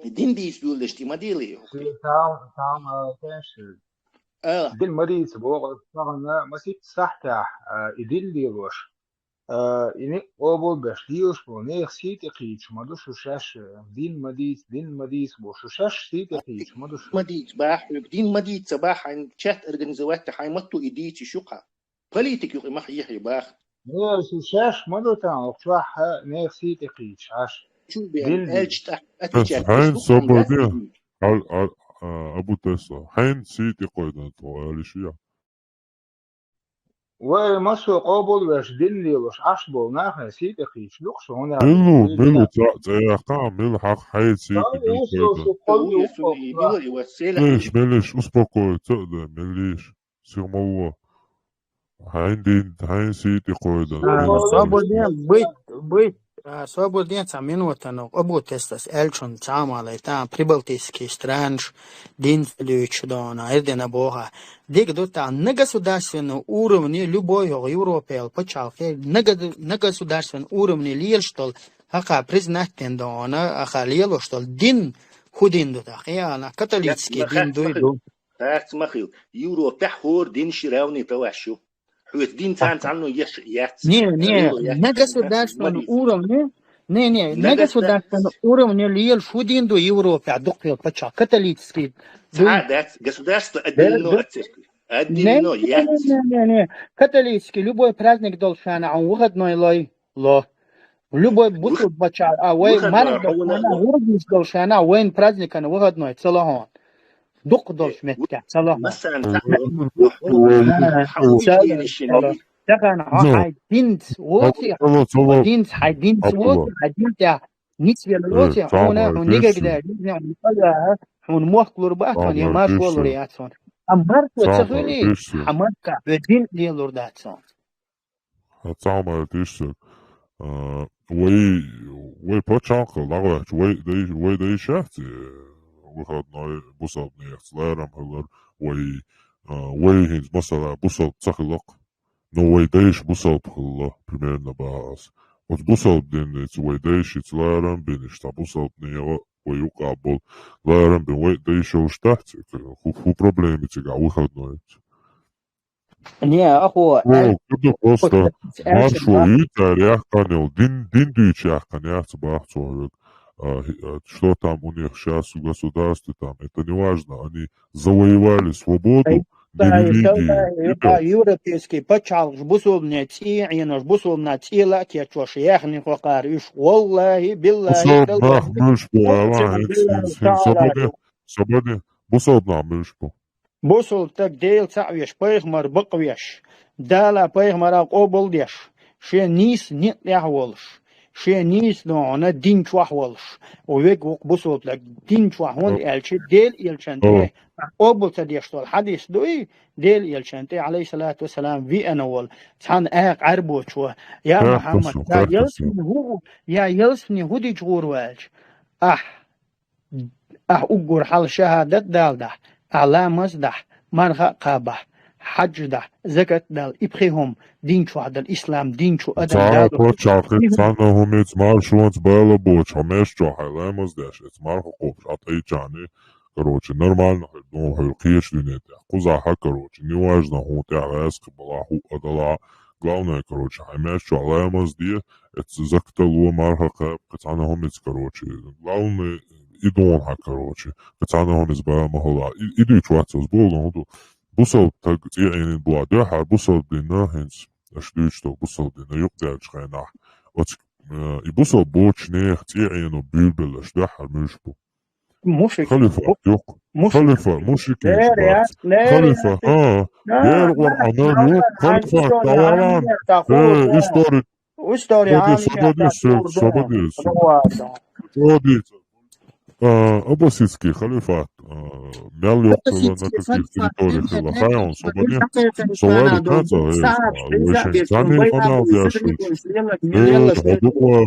И дин дийца дуьйладеш тӀе ма делий хӀокху. Там, там, а, конечно. А. Дин ма дийца боху, тахана масийтта сахьтехь, а, и дин лелош. А, и некъ къобалбеш лелаш болу нехан сий тӀе кхийча ма ду шу шаьш, а, дин ма дийца, дин ма дийца боху, шу шаьш сий тӀе кхийча ма ду шу. Ма дийца бахьа хьоьга, дин ма дийца бахьа, хьайн чат организовать, хьайн ма ту и дийца шу кхаъ. Политик юкъа ма хьехье баха. Не, шу шаьш ма ду тахана, оха чохь а нехан сий тӀе кхийча, Ӏаш. Чу бен, дин аьлча тӀаккха отвечать хьайн собаде, а, а, а, Абу Тесла, хьайн сий тӀе кхойдан тхо, аьлла шу я. Вай массо а къобалвеш, дин лелош, Ӏаш болу нахе сий тӀе кхийча ду-кх шу, хӀунда аьлча мила, мила цхьаъ ца яьккхина, мила хьакха хьайн сий тӀе дилла кхойдан. Милиш, милиш, успокоиться а дай, милиш. Сиха ма ло. Хьайн дин, хьайн сий тӀе кхойдан. А, собар де, бит, бит, а, собар де цхьа минута, ну, Абу Теслас аьллачун цхьа а ма лай, тахана прибалтийский странаш дин ца луьйчу дона, эрдена боху. Дика ду тахана, на государственном уровне любой йогӀу Европел пачхьалкхе, на го-, на государственном уровне лелаш долу, хьакха признать дина дона, аха лелош долу дин, хӀун дин ду тахана, католический дин дуй ду. Харц ма хила. Европехь хӀора динаш равный праваш ю. Хьоьца дин царна цхьанна еш яц. Не, не, на государственном уровне, не, не, на государственном уровне лелаш хӀун дин ду Европехь дукха йолу пачхьалкх, католический ду. Цхьа а дац, государство отделено от церкви. Отделено яц. Не, не, не, не. Католический любой праздник долуш ша нахьа выходной лой. Ло. Любой бусурба паччахь, а, вай марх долчу хенахь, гӀурбанаш долчу хенахь, вайн праздникана выходной ца ло хьуна. Дукха долчу меттехь ца ло хьуна. Массарна цхьа а. Тахана хьо хьайн динца воций, хьайн динца воций, хьайн дин тӀехь ницвелла воций, хьуна, хьуна нигаг даьлла, хьуна мохк лур бац хьуна, я маршо лур яц хьуна. Амма маршо ца хуьлий, хьан маршо хьан дин лелур дац хьуна. Хьан цхьа а ма аьлла иштта. А, вай, вай пачхьалкх дӀагӀоьртича, вай дай-, вай дайша яц, э, выходной бусалбанехь ларам хилар, вай, а, вай хӀинца масала бусалба ца хилла-кх. Ну, вай дайша бусалба хилла, примерно боху ас. Оцу бусалба динца вай дайшца ларам бина, иштта бусалба нехан вай юкъа бол. Ларам бен вай да ишо штат. Ху, ху проблеми цига выходной. Не, ахо, О, э, куда просто. Аьшин Маршо бах. Ю тарих канал, дин, дин дуйча канал, бах цо. А, а, что там у них сейчас в государстве там, это не важно. Они завоевали свободу, не Ай, религии. Ай, Европейский пачалгъаш бусулбне цӀи Ӏенош, бусулбна цӀела кечош яхни хокъар уьш. Валлахи, биллахи, Бусулб нах муьлш бу, Аллах, хин, хин, хин, собади, собади, бусулб нах муьлш бу. Бусулб стаг Дела цаӀ веш, пайхамар бакъ веш, Дала пайхамара къобал деш, шен нийса никъ тӀехь волуш, шен нийса догӀана дин чохь волуш, вег вукху бусулб стаг дин чохь, хӀунда аьлча Дела элчан тӀе къобал ца деш долу хьадис дуй, Дела элчан тӀе, алейхиссалату вассалам, виъана волу цхьана акха Ӏаьрбочо: «Я Мухьаммад, я ялсамане хӀу, я ялсамане хӀу дича гӀур ваьлча? Ахь, ахь уггар хьала шахӀадат далдахь, ахь ламаз дахь, марха а кхабахь, хьаьж дахь, закат дала, и пхи хӀума дин чохь дала, ислам дин чу адам Цхьа дала». Паччахь кхин цхьанна хӀумица маршонца бала боцуш, хьо меш чохь хьайн ламаз деш, эца марха кхобуш, Ӏа тӀайчарний, короче, нормально хир ду хьуьра кхечу дуьне тӀехь. Кхузахь хьан, короче, неважно, хӀун тӀехь гӀаьзкхи балахь, хӀуъа далахь. Главное, короче, хьайн меш чохь ламаз де, эца закатал ло, марха кхаба, кхин цхьанна хӀумица, короче. Главное, и дона хьан, короче. Кхин цхьанна хӀумица бала ма хила. И, и дуьйцу вац аса боху, хӀун ду. Бусалба стаг цӀе Ӏийнина боху. Дуьххьара бусалба дина, хӀинца аша дуьйцу тӀе бусалба дина юкъадаьллачу хенахь. Оцу, э, и бусалба боцучу нехан цӀе Ӏено буьйлабелларш дуьххьара муьлш бу. Мушрик. Халифат, юкъ. Мушрик. Халифа, мушрикин Лер, бац. Лер, Халифа, лер. Ха. Да, Лер да, Къуръана, да, юкъ. Да, Халифат, да, давалан. Да, да, Э, да. Историк. История Собади, Ӏалимех собади, дакъа собади, лур ду. Собади. А, аббасидский халифат, а, мел йоккхула на каких территориях хила. Хьайон, собади. Со вари каца, э, вайшин цани амал деш вич. Э, хьо дукъа.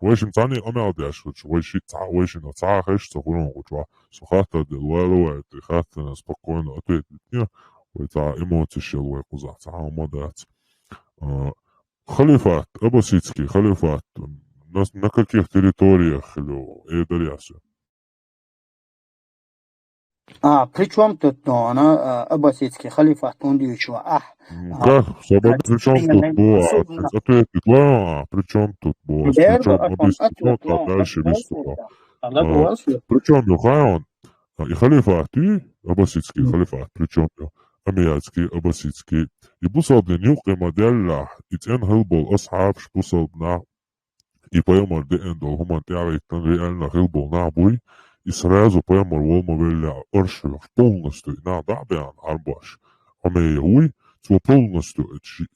Вайшин цани амал деш вич. Вайши ца, вайшин ца хеш ца хурун вич ва. Со хаттар де, вала вай, ты хаттарна спокойно ответить. Не, вай ца эмоциш ел вай кхуза, ца ма дац. А, Халифат, аббасидский халифат, на, на каких территориях хилла, э, дарьясу? А, при чём тут, ну, она, а, аббасидский халифат, он дьючу, а, М, а, как? Собади, при чём тут бу, а, ответить ла, а, при чём тут бу, а, при чём, объяснить, а дальше без слова. А, при чём, ну, хай он? А, и халифат, и аббасидский халифат, при чём, ну, амиятский, аббасидский. И бусалбанийн юкъе ма деллахь, и цӀена хила болу асхьабаш бусалбанах, и пайхамар деана долу хӀуманна тӀаьхьа реально хила болу нах буй, и сразу пайхамар вала ма веллехь, оршах полностью и нах дӀа а беана Ӏарбош. Омайя вуй, цо полностью,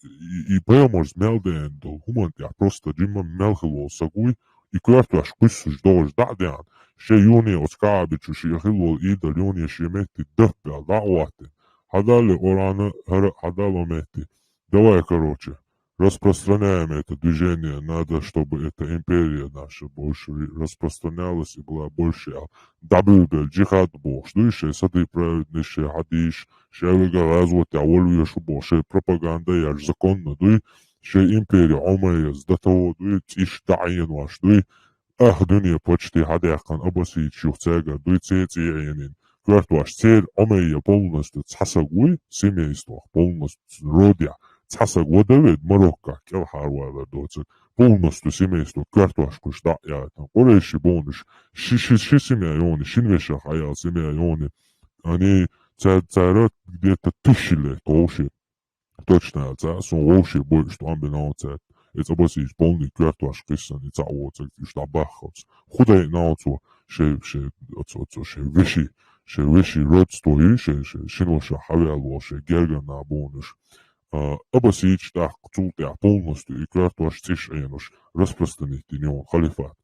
и, и пайхамарс мел деана долу хӀуманна тӀехь просто жимма мел хила волу саг вуй, и коьртош кхуьссуш догӀуш дӀа а деана, шен юне оцу Каъбичу шен хила волу идол юне шен метте даппаьлла дӀа а гӀоттина. Хьадалле Къуръана, хӀара а хьадалло метте. Давай, короче, распространяем это движение, надо, чтобы эта империя наша больше ре-, распространялась и была больше, а, дабил бел джихад бохуш дуй, шайн сади праведный, шайн хьадийш, шайн веган гӀазот тӀехь валвеш ву бохуш, шайн пропаганда яш законно дуй, шайн империя Омайяс датаво дуй, цӀиш дӀаӀенош дуй, Ах дуьне почти хьадаьккхина аббасидаш юха цаьргара дуй, церан цӀе Ӏенийна. Коьртош церан Омайя полностью цхьа саг вуй, семейство полностью родехь цхьа саг ва Давид Мароккохь кӀелхьарвалар доцург. Полностью семейство коьртош кхуьш дӀа а яйтина. Къурайши бонуш ши, ши, ши семья йони, шин вешах хьаяла семья йони. Они цаьр-, цара где-то тысячи лет вовши. Точно аьлла ца, суна вовше бойуш тӀом бина вон цаьрга. Эца аббасидаш полный коьртош кхиссана, и цхьаъ воцург уьш дӀабаххалц. Худа йиъна вон цо, шен, шен, оцо, оцо, шен веши, шен веши родство ю, шен, шен шин ваша хьаваьлла волу, шен гергара нах бонуш. А, аббасидаш тӀаккха цул тӀаьхьа полностью и коьртош цӀиш Ӏенуш, распространить дина вон халифат.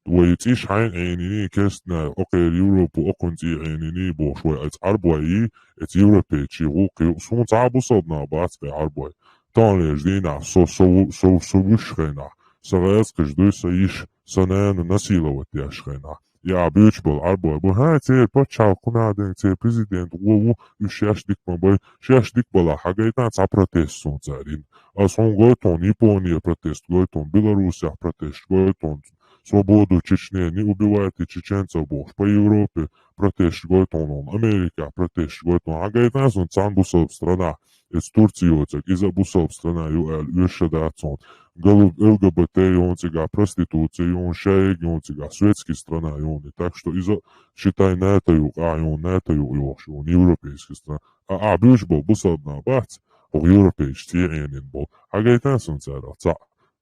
Вай цӀиш хьайна Ӏенийний, кестнай, окхеран Европу, окхунна цӀий Ӏенийний бохуш, вай эца Ӏарбой, эца европейчий гӀуллакх ю. Суна цхьа а бусалба нах бац бен Ӏарбой. Таханлерчу дийнахь со, со ву-, со, со вуьш хенахь, сан гӀазкхаш дуй, сан йиш, сан нана насиловать деш хенахь. Я буьйцу болу Ӏарбой бу, хӀа, церан пачхьалкх хӀун а дина, церан президент гӀо ву, уьш шаьш дика ма бай, шаьш дика балахь, хьан гайтахь цхьа протест суна цара йина. Ас хьуна гойту хьуна Японе протест, гойту хьуна Беларусехь протест, гойту хьуна «Свободу Чечне», «Не убивайте чеченцев» бохуш, по Европе протест гойтун, Америка протест гойтун. Хьагайтина сан цхьана бусалба страна, эца Турция йоцург, иза а бусалба страна ю аьлла, оьшуш дац цунна. Галу Л Г Б Т юн цигахь, проституция юн, шайг юн цигахь, светский страна юн. Так что иза, считай, НАТО юкъа юн, НАТО юкъа йохуш юн, европейский страна. А, а, буьйш болу бусалба нах бац, хӀокху европейчу цӀе Ӏенийна болу. Хьагайтина сан царах цхьаъ,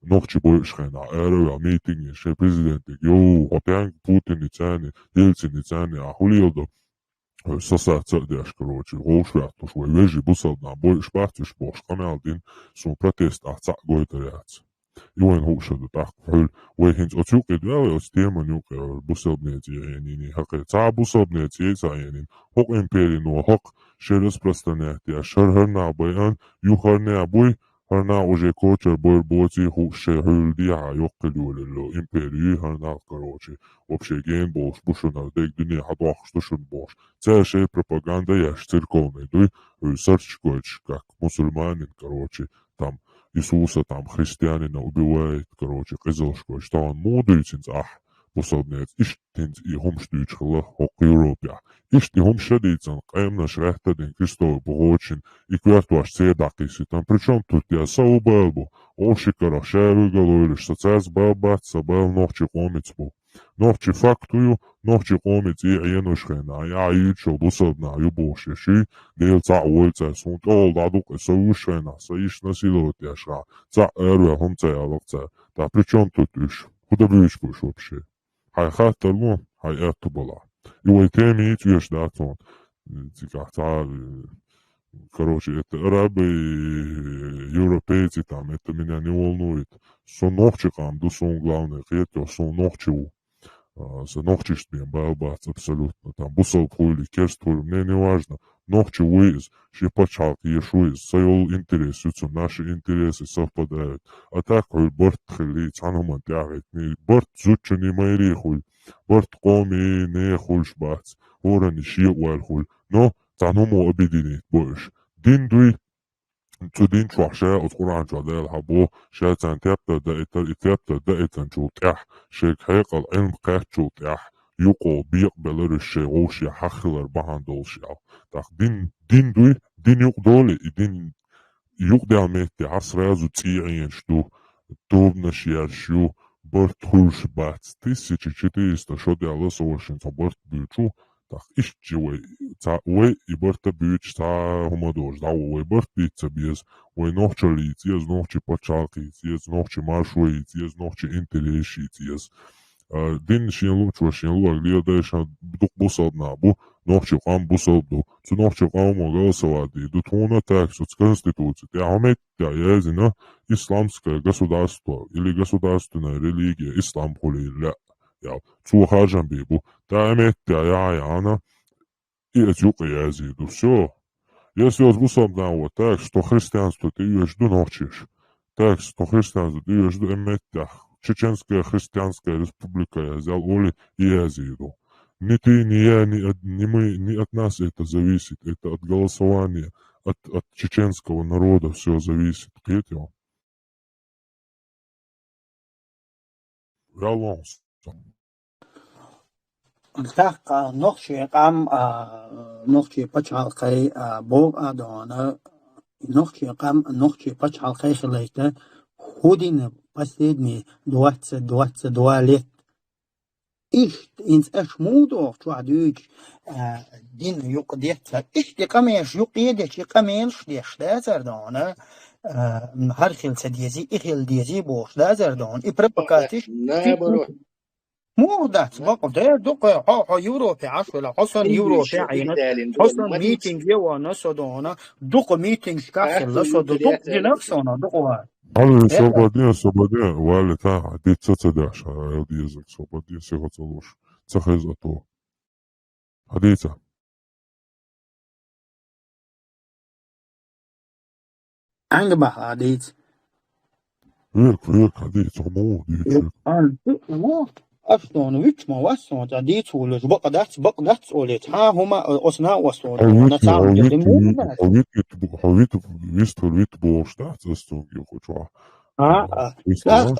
нохчий бойуш хенахь, араваьлла митинге шайн президентиг, йо, хьо тенга Путиницани, Ельциницани, а хӀун леладо? Сосаца а деш, короче, гӀовш ваьттуш вай вежарий бусалба нах бойуш бац уьш бохуш къамел дина, суна протест ахь цхьаъ гойтур яц. И вайна хууш ду тӀаккха хьуьлла. Вай хӀинца оцу юкъе ду, вай оцу теман юкъе, бусалбане цӀе Ӏенийна, хӀокхе цхьа бусалбане цӀе а ца Ӏенийна, хӀокху империно хӀокху шайн распространять деш, хӀара хӀара нах байъан, юха хӀара нах буй, хӀара нах уже кочара бойр боций хууш шайн хьуьлла дехьа йоккхуьлла йолаелла импери юй хӀара нах, короче, вообще гена болуш бу шуна, хӀара дерг дуьне хьадоккхуш ду шуна бохуш. Цара шайн пропаганда еш церковный дуй, хӀуьлла сарчаш гойтуш, как мусульманин, короче, там Иисуса, там христианина убивает, короче, къизалш гойтуш. Тахана муха дуьйцу хӀинца ахь бусалбанеца? Иштта хӀинца и хӀумаш дуьйцуш хилла хӀокху Европехь. Иштта и хӀумаш ша дийцан, къеманаш гӀаьттадина Кристо бохочун, и коьртош церан дӀакхийсийтан. Причём тут я, со ву бала бу? Оха ши карах ша вуьгал ойлуш, со цаьрца бала бац, сан бала нохчий къомица бу. Нохчий факт ю, нохчий къомица и Ӏенуш хенахь, и Ӏа юьйцуш йолу бусалба нах ю бохуш я шуьй, Дела цхьаъ войла цара, суна тӀехула дӀадукъу и со вуьйш хенахь, сан йиш насиловать деш хенахь, цхьаъ араваьлла хӀума ца аьлла-кх цара. ТӀаккха причём тут уьш? ХӀун дан буьйцуш бу уьш вообще? Хьайн хаттар ло, хьайн аьтту балахь. И вай тема йийца оьшуш дац хьуна. Цигахь цхьа, э, короче, это арабы, э, европейцы там, это меня не волнует. Со нохчий къам ду, суна главное, кхеташ, со нохчи ву. А, сан нохчашца бен бала бац абсолютно. Там бусалба хуьлий, керста хуьлий, мне не важно. Нохчи вуй иза, шен пачхьалкх еш вуй иза, сан йолу интерес ю цуьнан, наши интересы совпадают. А так хьуьлла барт хилий, цхьана хӀуманна тӀаьхьахӀиттиний, барт зудчунний, майрий хуьлу, барт къомий, нехан хуьлуш бац, хӀоранний шен ойла хуьлу. Но цхьана хӀумо объединить бо уьш. Дин дуй, цу дин чохь ша оцу Къуръан чохь Дала хьан боху, ша царна тептар даийтар, и тептар даийтинчул тӀаьхьа шайга хьекъал, Ӏилма кхаьччул тӀаьхьа юкъо бекъабелар уьш шайн вовшех хьаххилар бахьана долуш аьлла. ТӀаккха дин, дин дуй, дин юкъадолий, и дин юкъадаьлла метте хьан сразу цӀий Ӏенаш ду, тобанаш еш ю, барт хуьлуш бац. Тысяча четыреста шо даьлла со вашин цхьа барт буьйцу, тӀаккха иштта вай, цхьа, вай и барта буьйцуш цхьа хӀума долуш дӀа ву, вай барт дийца ца беза, вай нохчалла йийца еза, нохчий пачхьалкх йийца еза, нохчий маршо йийца еза, нохчий интерес йийца еза. А, дин шен луучо шен луъаг леладайша дукха бусалба нах бу, нохчий къам бусалба ду. Цу нохчий къамо голосовать дийр ду. Тхуна так, со цу конституци тӀехь хӀума меттехь яздина, исламское государство или государственная религия ислам хуьлийла лаьа. Ял, цо харжам бийр бу. Тахьаметтехь яхьа яхьана, и аса юкъа язйийр ду. Всё. Если оцу бусалба нах вот так, что христианство тӀеоьжуш ду нохчеша. Так, что христианство тӀеоьжуш ду, и меттехь Чеченская христианская республика язъял олий, и язйийр ду. Ни ты, ни я, ни от, ни мы, не от нас это зависит. Это от голосования, от, от чеченского народа всё зависит. Кхетий хьо? Ваьлла ван со. ТӀаккха нохчий къам, а, нохчий пачхьалкхе, а, боху а дона, нохчий къам, нохчий пачхьалкхе хилийта, хӀун дина последние двадцать, двадцать два лет? Иштта, хӀинца аша муха доху чохь дуьйцуш, а, дин юкъа деттара? Иштта и къамелаш юкъе детташ, и къамелаш деш дацара дона, а, хӀара хила ца дезий, и хила дезий бохуш дацара дона. И провокатиш, наоборот. Муха дац, бакъ, дера дукха, хьо, хьо Европе Ӏаш вела, хьо сан Европе Ӏийна, хьо сан митинге ванна со дона, дукха митингашкахь хилла со, ду-, дукха гинарг сона, дукха ван. Хьале, собаден, собаден, валли тахьа, диц ца ца деш, хьал дезаг, собаден, сиха ца луш, ца хеза а то. Хьадийца. Ӏанга бахьа дийца. Век, век, хьадийца, хьо ма ву, дийца. А, ду-, ву, аш тхуна вич ма вас, сон цӀа дийца вуллуш, бакъ дац, бакъ дац, олий, цхьа хӀума, а, оцу накъостана, хьо вит, цхьа хьо вит, хӀума вит, дац. Хьо вит, вит, вистхуьлу вит бохуш дац, ас цунга юкъа чохь. А, а, вистхуьлу дац.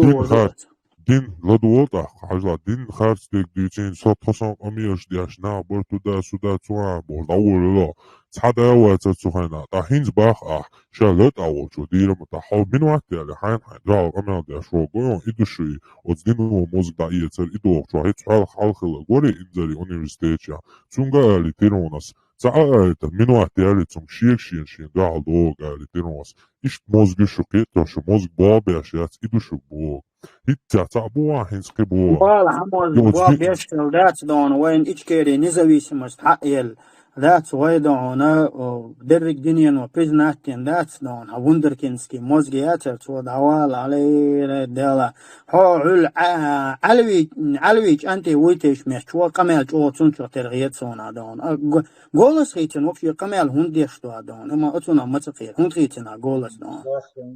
Deep heart. Дин ладувгӀал тӀаккха, хьажал, дин харц дерг дуьйцина, со тхо сан къамелаш деш, нах бар туда-сюда цу хана бохуш, дӀагӀур ло. Цхьа да вацар цу хенахь, тӀаккха хӀинца бах ахь, ша латӀа волчо дийра ма тӀаккха, хьо мин вац аьлла, хьайн-хьайн дуьхьал къамел деш вогӀу, и ду шу и, оцу дино мозга дӀаэцар, и дохучохь, хӀинца хьалха хьалхила гори инзаре университетехь. Цуьнга али Тиронас, ца а али, тӀаккха мин вац аьлла, цуьнга шега шена шена дуьхьал догӀу али Тиронас. Иштта мозга ю шу кхетта, шу мозга богӀу беш яц, и ду шуьга боху. ХӀинца цхьаъ бу ван, хӀинца кхин бу ван. Бала хьан мозга богӀу беш хила дац дона, вайн Ичкери независимость хьаъ елла дац вай дона, о, дерриг динено признать дина дац дона, хьан вундеркиндский мозга яцара цо дӀавала, алейра дела. Хьо хьуьлла Ӏа-, Ӏалви, Ӏалви чӀанте вуйтеш меттачо къамел чӀогӀа цунчух тера гӀеца суна дона. А, го-, Голос хийцина вообще къамел хӀунда деш ду а дона? Амма оцунах ма ца кхера. ХӀунда хийцина голос дона?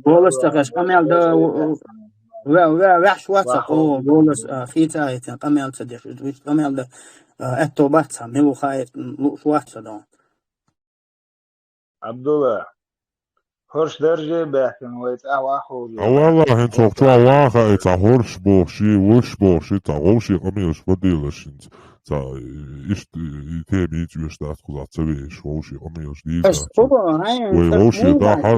Голос ца хезаш къамел да, ве-, ве-, ваьш вац а, о, голос, а, хийца а хийцина къамел ца деш. Вуьш къамел да, а, аьтто бац а, мила ву хаийта, лууш вац а дона. Абдулла, хӀорш дарже а баьхкина вай цӀа ваховлу. А валла, хӀинца хӀокху чохь ван хаьа, цхьа хӀорш бохуш, вуьш бохуш, цхьа вовшийн къамелаш ма делаш хӀинца. Цхьа иштта и тема йийца оьшуш дац кхузахь ца веъаш, вовшийн къамелаш дийца дац. Вай вовшийн дахьа,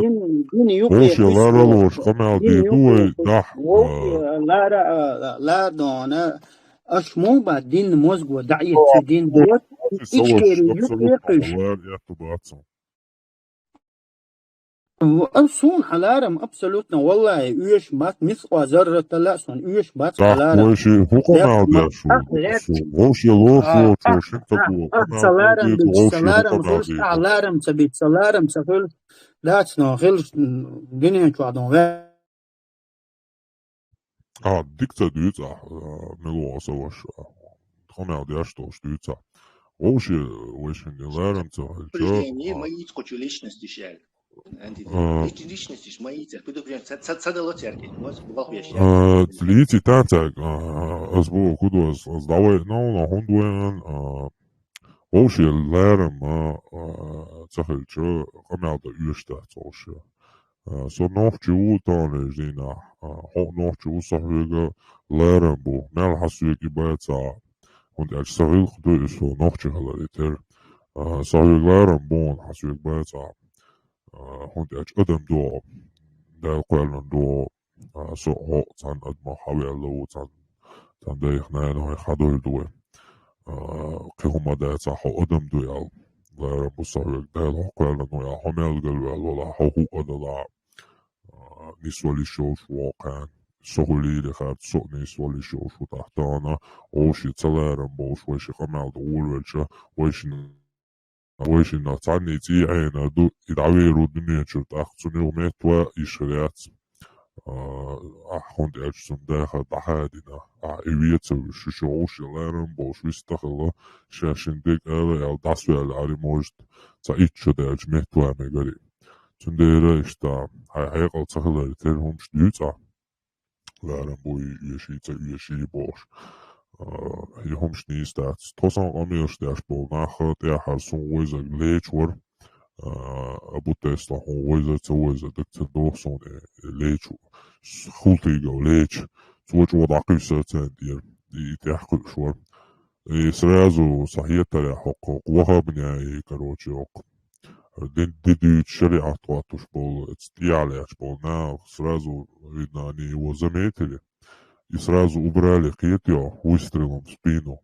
вовшийн лара лоруш къамел дийр ду вай дахьа. Вовшийн лара, а, лара дона, аша муха бац динна мозго дӀаэцци дин боху, Ичкери юкъе кхуьйсу. Лара этту бацахь. Ам суна хьан ларам абсолютно, валлахӀи, оьшуш бац, мискъа зарратал а суна оьшуш бац хьан ларам. Вай ши хӀу къамел деш ву? Вовше лоруш лоцуш, шин ца бу. Сан ларам бича, сан ларам хуьлуш, ахь ларам ца бича, сан ларам ца хуьлуш, дац но, хилаш, м, дуьнен чохь дон ваьлла. А, дика ца дуьйцу ахь, а, мила ву аса ваша, а, къамел деш долуш дуьйцу ахь. Вовше вайшинна ларам ца хилча, а, ма йийца кху чу личносташ аьлла. Лич-, личносташ ма йийца, кху ду ца, ца, ца дало цаьрга, ма аса бухал веш яьлла. А, йийци тан цаьрга, а, ас бу, кху ду ас, ас дӀавайна, но хӀунда вайна, а, вовше ларам, а, а, ца хилча, къамел дан оьшуш дац вовше. А, со нохчи ву таханлерчу дийнахь, а, хьо а нохчи ву, со хьоьга ларам бу. Мел хьан соьга и бацахь, хӀунда аьлча сан гӀиллакх ду и со нохчи хиларе терра. А, со хьоьга ларам бу, хьан соьга бацахь, а, хӀунда аьлча адам догӀу, Дала кхоьллина догӀу, а, со а хьо а цхьана адамах хьаваьлла ву, цхьана, цхьана дайх, нанойх хьадуьйла ду вай. А, кхин хӀума дацахь, хьо адам ду аьлла. Ларам бу со хьоьга, Дала хьо кхоьллина ву аьлла, хьо мел галваьлла валахь, хьо хӀуъа а далахь, а, нисвала йиш йолуш ву хьо кхана. Со хуьлийла хаьттича, со а нисвала йиш йолуш ву тӀаккха тахана, вовшийн ца ларам болуш, вайшин къамел дан гӀолавелча, вайшин Вайшиннах цхьанний цӀий Ӏенар ду, и дӀавер ву дуьнен чуьра, тӀаккха цунна юха меттаван йиш хир яц. А, ахь хӀунда аьлча цунна дахар дӀахадийна, ахь и вецар, шу шу вовше ларам болуш вист а хилла, ша шина дерг ала аьлла дӀасаваьлла ари может, цхьа итт шо даьлча меттаван мегарий. Цундела иштта, хьайн хьекъал ца хиларе терра хӀумаш дуьйцу ахь. Ларам бу и оьший, ца оьший бохуш. А, и хӀумаш нийса дац. Тхо сан къамелаш деш болу нах тӀаьххьара суна вайзарг леча вара. А, Абу Тесла хьуна вайзар, ца вайзар, дага ца доху суна, э, леча, хӀултийгал леча. Цо чӀогӀа дӀакхуьйсура царна тӀера, и тӀаьхьакхуьуш вара. И сразу сан хетарехь хӀокху ваххабнеи, короче, хӀокху дин, дин дуьйцу, шариӀат хӀоттуш болу, оцу тӀехьа лаьтташ болу нах сразу, видно, они его заметили и сразу убрали, кхетий хьо, выстрелом в спину.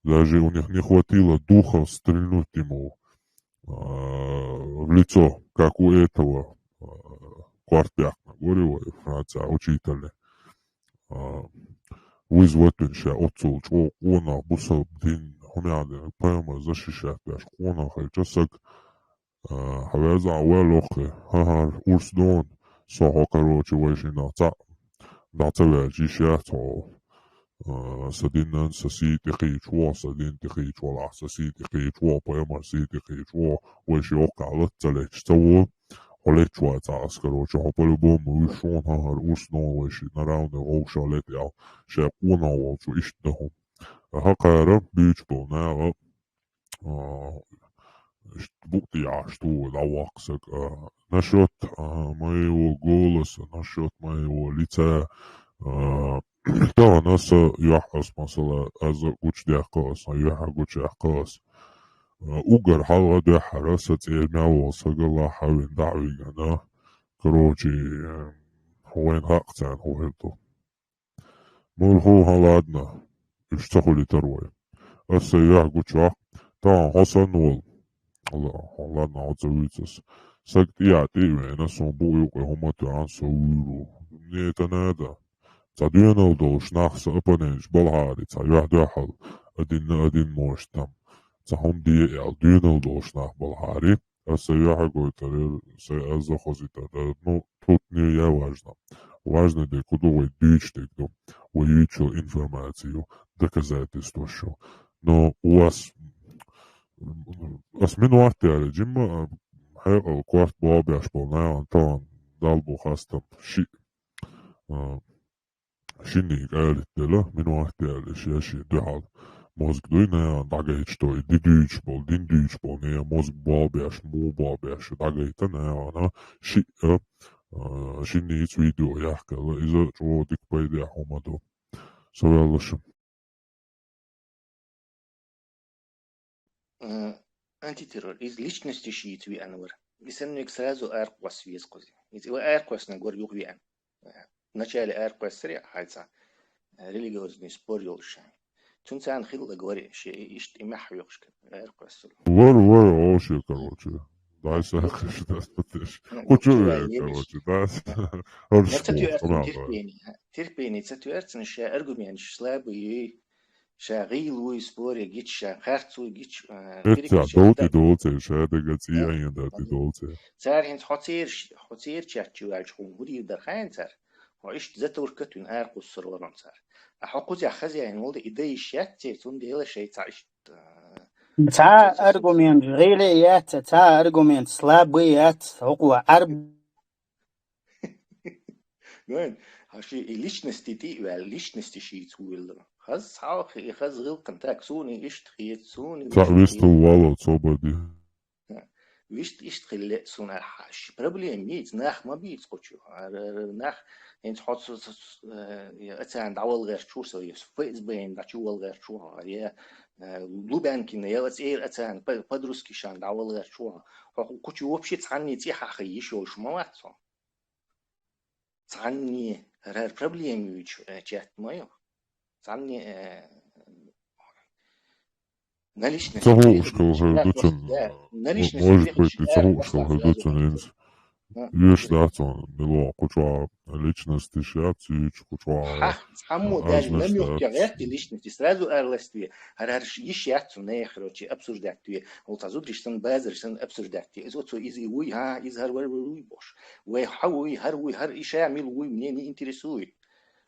Даже у них не хватило духа стрельнуть ему, а, в лицо, как у этого, а, Квартпяхна, говорю, Франция, учителя. А, визватуьнуш ша оццул чӀогӀа къонах бу сан дин, хӀума яхна, пайхамар защищать беш къонах хилча саг, а, хьан веза а ваьлла воккхе, хӀан-хӀара, урс дона, со хьо, короче, вайшиннах цхьаъ дӀа ца ваьлча йиш яц хьо, а, сан динан, сан сий тӀекхийча вогӀу, сан дин тӀекхийча валахь, сан сий тӀекхийча вогӀу, пайхамар сий тӀекхийча вогӀу, вайши воккхахь лаца ца летча ца во, хьо лечван цхьа ас, короче, хьо по-любому вуьш ву, хӀан-хӀара, урс дона, вайши на равных вовшах летаял, шайн къонах волчу иштта дан хӀума. ХӀокхара буьйцуш болу наха, а, иштта букъ тӀехьа аш ту вай дӀаваккха саг, а, насчёт, а, моего голоса, насчёт моего лица, а, Тахана аса юьхь ас, масала, аса гучадаьккха ас, юьхь гучадаьккха ас. Уггар хьалха дуьххьара сан цӀера мел волу саг лахьа вина дӀа а вигна. Короче, вайна хаьа царна хӀун хир ду. Муха хӀун, хьан ладна, уьш ца хуьлуьйтур вай. Аса сан юьхь гучаваккха, тахана хьо санна волу. Ладна, хьо ца вуьйцу ас. Саг тӀехьа тӀе а веана, суна букъ юккъе хӀума тоьхна, со вуьйр ву. Мне это надо. Цхьа доьналла долуш нах, сан оппоненташ балхьари, цхьа юьхь дуьхьал, один на один, может, там, цхьа хӀума де аьлла, доьналла долуш нах балхьари, аса сан юьхь гойтур яра, сан аса хозуьйтур дара. Ну, тут не я важно. Важно дерг хӀун ду, вай дуьйцуш дерг ду. Вай юьйцуш йолу информаци ю, доказательстваш ю. Но у вас, ас минот яьлла, жимма, хьекъал, корта болх беш болу нахана тахана Далла бу хастам, шиъ, а, шинниг къайлитделла, минот яьлла, ша шен дуьхьал мозг дуй нахана дӀагайташ, то и ди дуьйцуш болу, дин дуьйцуш болу, не мозг болх беш, муха болх беш, дӀагайта нахана шиъ, а, шиннийца видео яхкалла, иза чӀогӀа дика пайдехь хӀума ду. Со ваьлла шун. Э, антитеррор. Иза личности шийца веана вара. И санниг сразу аркъос веза кхузи. Иза ва аркъоснаг вара юха веана. Э, вначале аркъоссаре хьайца, э, религиозный спор йолуш. Цуьнан царна хилла гори, ши иштта и мехь хьоькхуш кара аркъоссал. Вара, вара, вообще, короче. Дай сахаш дац потеш. Ну, Кучу чувай, вея, короче, дац. Ма ца туьрцина терпение. Терпение ца туьрцина, ша аргументаш слабый юй. Ша гӀийла вуй споре гича, ша харц вуй гича, а, Эцця перекричать довтӀи дац. Долу церан, ша дага цӀий Да. Айна датӀи долу церан. Цара хӀинца хьо цераш, хьо церачаьрчу ваьлча хӀума хӀурийр дара хаьна цара? Хьо иштта затворка туьйна аракъуссур вара цара. А хьо кхузахь хозяин волу и дан йиш яц церан, цундела шайн цхьа иштта, а, Цхьа аргумент гӀийла яц, цхьа аргумент слабый яц, хӀокхо Ӏарб Вайн, хьан ши и личности тӀе а ваьлла, личности шийца вуьйлла. Хаза схьалха и хаза гӀилкхан так, суна иштта хета, суна Цхьа иштта вистал хета. Вало, цо бади. Ха, вист иштта хилла суна ахьа. Ши проблема йийца, нах ма бийца кхучу. Ар-, ар-, нах, хӀинца хьо цу, цу, цу, э, я ацан дӀавалгӀерчу со, я ФСБ-н дӀачу валгӀерчу, я, э, Лубянкина, я цӀера ацан па-, подрузкишан дӀавалгӀерчу. Хьо кхучу вообще цхьанний цӀе хьаха йиш йолуш ма вац хьо. Цхьанне хӀара проблема юьйцу, э, чат ма ю. Цхьанне, э, наличность Ца хӀу ушкал хӀара дуцун, да, наличность может быть, ца хӀу ушкал хӀара дуцун инз. Юьш дац он, мило, куча личность иш яц, юьч куча. Ха, цхьаммо даже намёк тя гӀерти личности, сразу арластве. ХӀара йиш яц он, не, короче, обсуждать ве. Ол ца зудриш сан, базар сан обсуждать ве. Из оцо из и вуй, ха, из хӀар вар вуй бош. Вай хьа вуй, хӀар вуй, хӀар иша мил вуй, мне не интересует.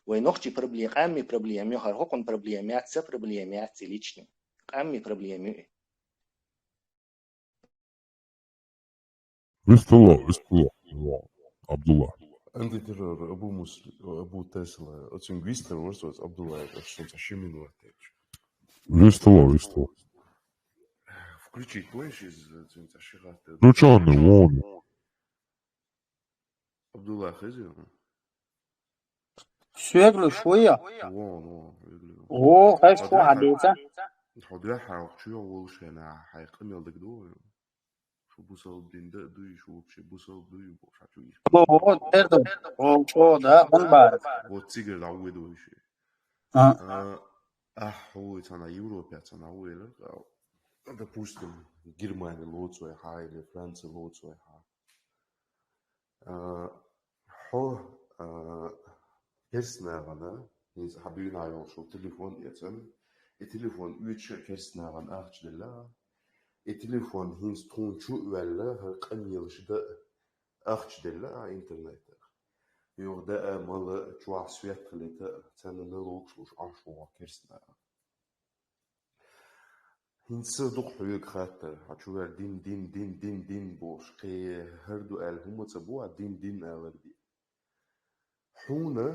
Вай нохчи проблема, къамми проблема, ю хӀар хӀокхун проблема яц, ца проблема яц, и личный. Къамми проблема ю. Вистало, вистало, Абдулла. Антитеррор, Абу Мусли-, Абу Тесла, оцин вистер ворс, оц Абдулла, это что-то шимин ватевич. Вистало, вистало. Включить можешь из, э, цинца шихата? Ну чё, не вон. Абдулла хези? Суьгли шуя? Вон, вон, вегли. О, хай шу хьадийца? Хьо дуьхьа чу йо волушена, хьай къамел дагадо. Шу бусалба дин да дуй, шу вообще бусалба дуй, бо ша чу йиш. О, о, тердо. О, чо, да, он бар. Вот цигар да уйд вайши. А. А, а, хьо цана Европе цана уйлар. Допустим, Германия лоцой ха или Франция лоцой ха. А, хьо, а, керстанагӀана, хӀинца хьан буьйна йолуш телефон эцан, и телефон уьйча керстанагӀана ахча делла, и телефон хӀинца тхуна чу а ваьлла, хӀара къамелаш дан ахча делла а интернетах. Юха даа, мала, чохь свет хилита, царна налогаш луш Ӏаш вогӀу керстанагӀа. ХӀинца дукха хьоьга хаттар, хьан чу вер дин, дин, дин, дин, дин бохуш, кхе хӀара ду аьлла хӀума ца бу, а дин, дин алар де. Хьуна,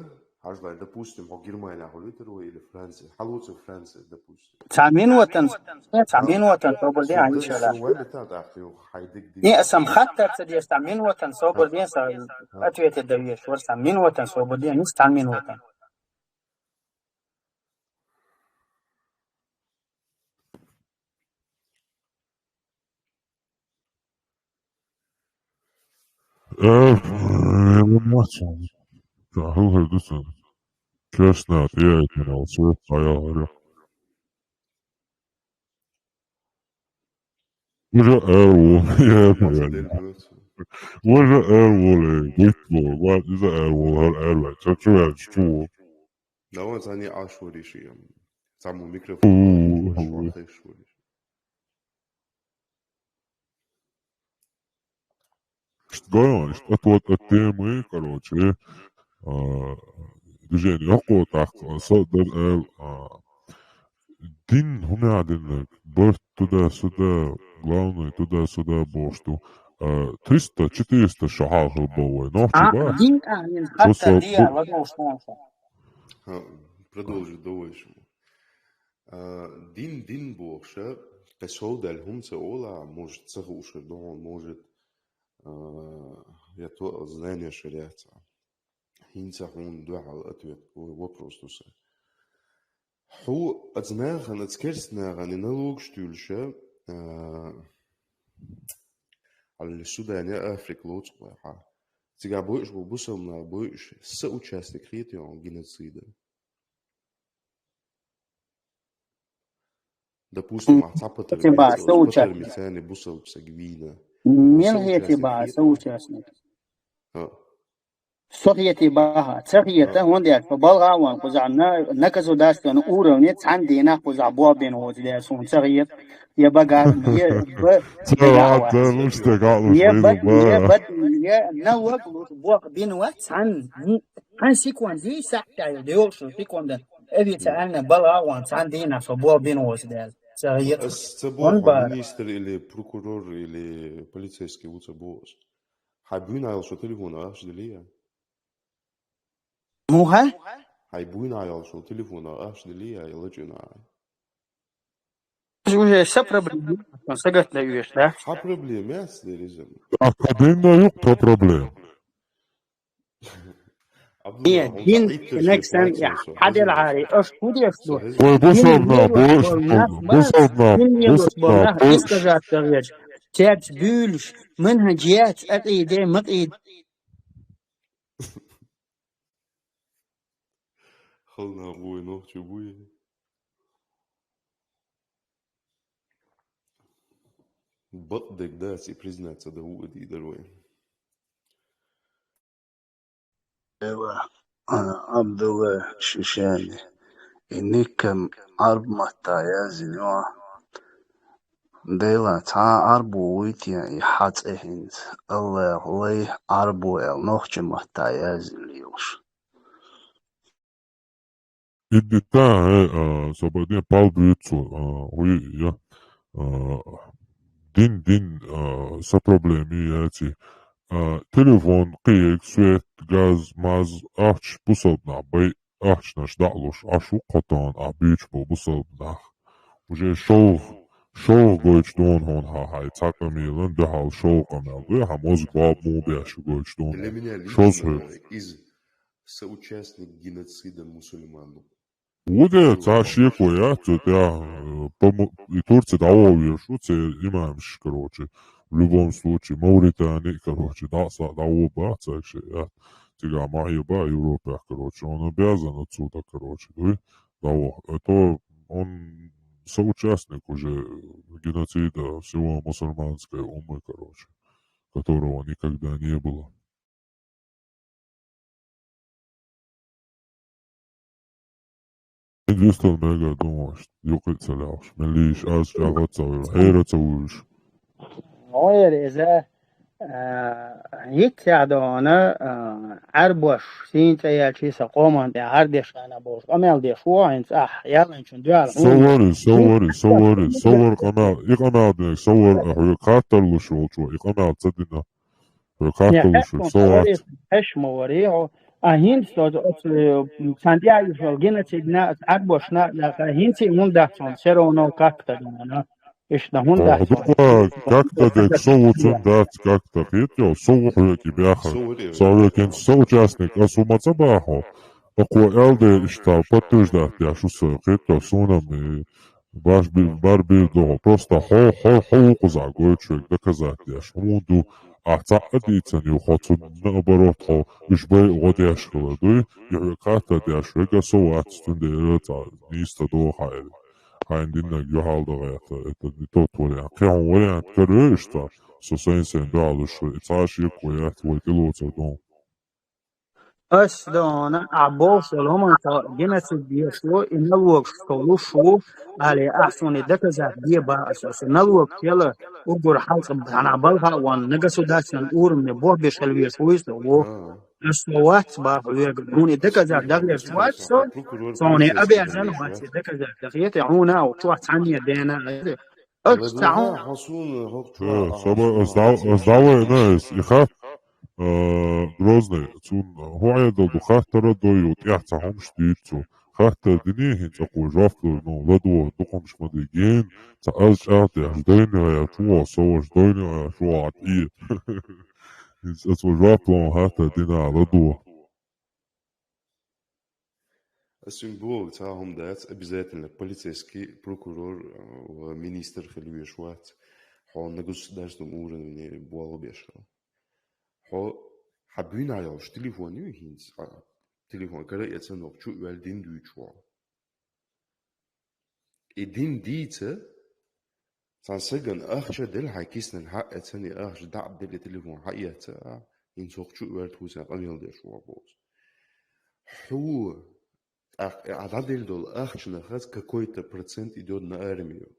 хьажлай, допустим, хьо Германия хьулуьйтар вай или Франция, хьалоца Франция, допустим. Цхьа минотан, цхьа минотан, собар де, ани шала. Не, сам хаттар ца деш, цхьа минотан, собар де, са ответ давеш, вар цхьа минотан, собар де, ани цхьа минотан. Э, э, эмоцион. Ча, хӀу хӀу ду сан. Керсна, я это не алсу, а я говорю. Уже эру, я это Маца говорю. Дербиоц. Уже эру, ле, бит, ле, вот, из эру, эр, эр, ча, чу, я, чу. Да вон цани ашуриши. Саму микрофон. У, у, у. Ашуриши. Что говорю, что от, вот от темы, короче, а, движение, я кого так, а, со, да, э, а, дин, у меня дин, бёрд туда-сюда, главное туда-сюда, бо, что, а, триста, четыреста шахал хыл бо вай, но А, чего? Дин, а, дин, Что хатта со, дия, бу- ладно, что он. Ха, продолжи, давай ещё. А, дин, дин бохуш, кхе шовдал хӀума ца ола, может, ца хууш хир ду хьуна, может, а, я то знание шариатца. ХӀинца хьуна дуьхьал ответ, ой, вопрос ду сан. Хьо оцу нахана, оцу керста нахана и налогаш туьлуш, а, хьалли Судане, Африка лоцу вай хьа. Цигахь бойуш бу бусалба нах бойуш, соучастник хетий хьуна геноцида? Допустим, а цхьа патар Хетий баха, вийца, соучастник. Патар мицани бусалба саг вийна. Мел хетий баха, соучастник. Ха. Со хетий баха, ца хета, Ха. хӀунда аьлча, со балха а ван кхузахь на, на государственном уровне цхьана дийнахь кхузахь болх бина воцу дела суна ца хета, я бага, я ба-, Ца бага а вац. Ца луш дага а луш Я вайла ба-, я ба. ба-, я налог луш болх бина вац цхьана, цхьана секунде сахьтехь йолуш секунда. Официально балха а ван цхьана дийнахь со болх бина воцу дела. Ца хета. Ас ца боху, хӀунда бара? Министр или прокурор или полицейский ву ца боху ас. Хьайн буйна йолчу телефона ахча дели я? Муха? Хьайн буйна йолчу телефона ахча дели я, я лачкъина? Уже са проблема, сагатна уьш, да? Хьан проблема яц дерриг иза? А каденна юкъ та проблема? Нет, дин, next time, я, хьан дела гӀари, аш хӀун деш ду? Вай бусалба нах, бусалба нах, дин не бусалба нах, искажать ца веш. Цаьрца буьйлуш, манхӀаж яц, акъиде, макъиде. Халла нах буй, нохчий буй. Бакъдерг дац и признаться дан ву а дийр дара вай. Эва, а, Абдулла Шишани, и никам Ӏарб матта яздина ю. Дела, цхьа Ӏарбо вуй те и хьан цӀе хӀинца? АллахӀ лай Ӏарбо аьлла нохча матта яздина лелаш. Идди та, э, а, со баден пал буьйцу, а, хӀуй, я, а, дин, дин, а, са проблеми яци. А, телефон, кхиерг, свет, газ, маз, ахча бусалба нах бай, ахчанаш дӀа а луш, Ӏаш ву кхо тонна а буьйцуш болу бусалба нах. Уже шовгӀа, шовгӀа гойтуш дуна хьуна хьан хьайн цхьа къамелан дуьхьал шовгӀа къамел дуй, хьан мозга боб муха беш ю гойтуш дуна. Для меня лично хьуна. Шозза хьоьгу. Из соучастник геноцида мусульман. Ву де, цхьа шеко яц, цу тӀехь, э, по му-, и Турци дӀавогӀу веш ву, церан имамаш, короче, в любом случае, Мавритани, короче, дӀа а са, дӀавогӀу баха цаьрга шен, я, цигахь ма хьеба Европехь, короче, он обязан отсюда, короче, дуй, дӀавогӀу. Это он соучастник уже геноцида всего мусульманской уммы, короче, которого никогда не было. Хьин дуьстал мега думалаш, юкъа ца лаьхуш, меллиш аз чӀагӀо ца вуьлуш, хьера ца вуьлуш. Ойр иза, а, хӀинццехь дохана, а, Ӏаьрбош сийна цӀе яьлчий сан къоман тӀе хьардеш хьана болуш къамел деш ву хьо хӀинца ахь, ялланчун дуьхьал. Со вари, со вари, со вари, со вар къамел, и къамел динарг со вар, а хьоьга хаттар луш волчо, и къамел ца дина. Хьоьга хаттар луш ву, со вац. Хьеш ма вари хьо. А хӀинца оцу, оцу, э, цхьана тӀе а йиш йолу геноцидна, оцу Ӏаьрбошна а лаьцна, хӀинца а хӀунда дац хьуна, все равно как-то, да, иштта хӀунда дац хьуна? Как-то дерг со ву, цуьнан дац как-то, кхетий хьо, со ву хьоьга баьхна. Со ву хьоьга, со участник, ас ву ма ца боху. Акхо аьлла дела иштта подтверждать деш ву со, кхетий хьо, суна-м, э, Баш би-, бар бийр догӀу. Просто хьо, хьо, хьо ву кхузахь гойтуш верг доказать деш. ХӀун ду, Ахь цхьаъ а дийцан ю, хьо цунна наоборот, хьо уьш бай гӀо деш хила дуй, я хьоьга хатта деш, хьоьга со вац, цундела цхьа нийса ца догӀу хьайна. Хьайна диннарг юхьал дан гӀерта, это не тот вариант. Кхин хьуна вариант карош цхьа, со сайн-сайн дуьхьал уьш хила, и цхьа шеко яц вай тӀелоцург дон. Ас дона, ахь бохуш долу хӀуманца геноцид деш ву, и налогаш со луш ву, али, ахь суна и доказать де боху ас, аса налог кела, уггар хьалца хьанахь балха а ван, на государственном уровне бохбеш хила веш вуй со, ву. Ас со вац боху вега, хьуна и доказать дахьеш вац со, суна и обязан вац и доказать дахьийта, хьуна а чохь цхьанне дена а. Аш ца хьуна. Хьо суна хӀокху чохь Э, саба, ас дав-, ас давай, на, эс, и хат, э, Грозный, цун, хӀун Ӏедал ду, хаттара дой, ю, тӀехь ца хӀумаш дуьйцу. Хаттар дини, хӀинца кхо жоп лур, ну, ладо, дукхамаш ма ди, ген, ца аз чӀагӀдеш, дойна гӀая, чу вон, со ваш, дойна гӀая, чу вон, Ӏад и. ХӀинца ас ва жоп лун, хаттар дина, ладо. Ас юн боху, цхьа хӀума дац, обязательно полицейский, прокурор, а, ва министр хила веш вац. Хьо на государственном уровне болх беш хила. Хьо хьан буьйна йолуш телефон ю хӀинца, а, телефон кара эцан ваха чу а ваьлла дин дуьйцуш ву. И дин дийца, цхьана сагана ахча а делла хьайн киснан хьаъ эцан, и ахча дӀа а делла, и телефон хьаэца, а, хӀинца хӀокху чу а ваьлла хӀусам къамел деш ву боху. Хьо, тӀаккха и Ӏа дӀаделла долу ахчанах аса какой-то процент идёт на армию.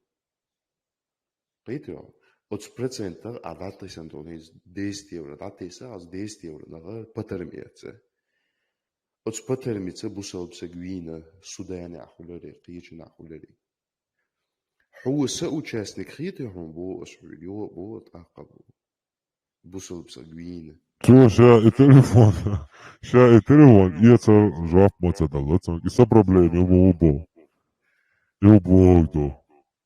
Кхетий хьо? Оцу процентах Ӏа дӀатесна долу хӀинца десять евро дӀатесна, аса десять евро нах патарма эца. Оцу патармица бусалба саг вийна, Суданехь хуьларий, кхечанахь хуьларий. Хьо соучастник хетий хьуна боху аса хьоьга, юха а боху, тӀаккха а боху. Бусалба саг вийна. Цо ша и телефон, ша и телефон эцар жоп ма ца дала, цунга и сан проблема ю боху бо. Ю боху ду.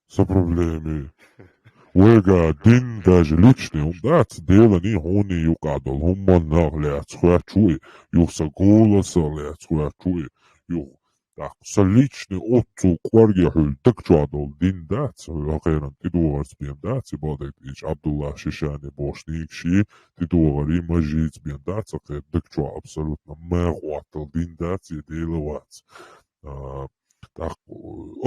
Сан проблема ю. Вайга дин даже личный хӀума дац, Деланий хьуний юкъахь долу хӀуманах лаьцна хоьттуш ву и, юха сан голосах лаьцна хоьттуш ву и, юха. ТӀаккха сан личный оццул кӀорге хьуьлла даг чохь долу дин дац, хьуьлла хьо кхеран тӀедогӀарца бен дац, и бакъдерг дийцича Абдулла Шишани бохуш нийгаший, тӀедогӀарий, мажлисца бен дац, хьо кхеран даг чохь абсолютно мах хӀоттал дин дац, и Дела вац. А, тӀаккха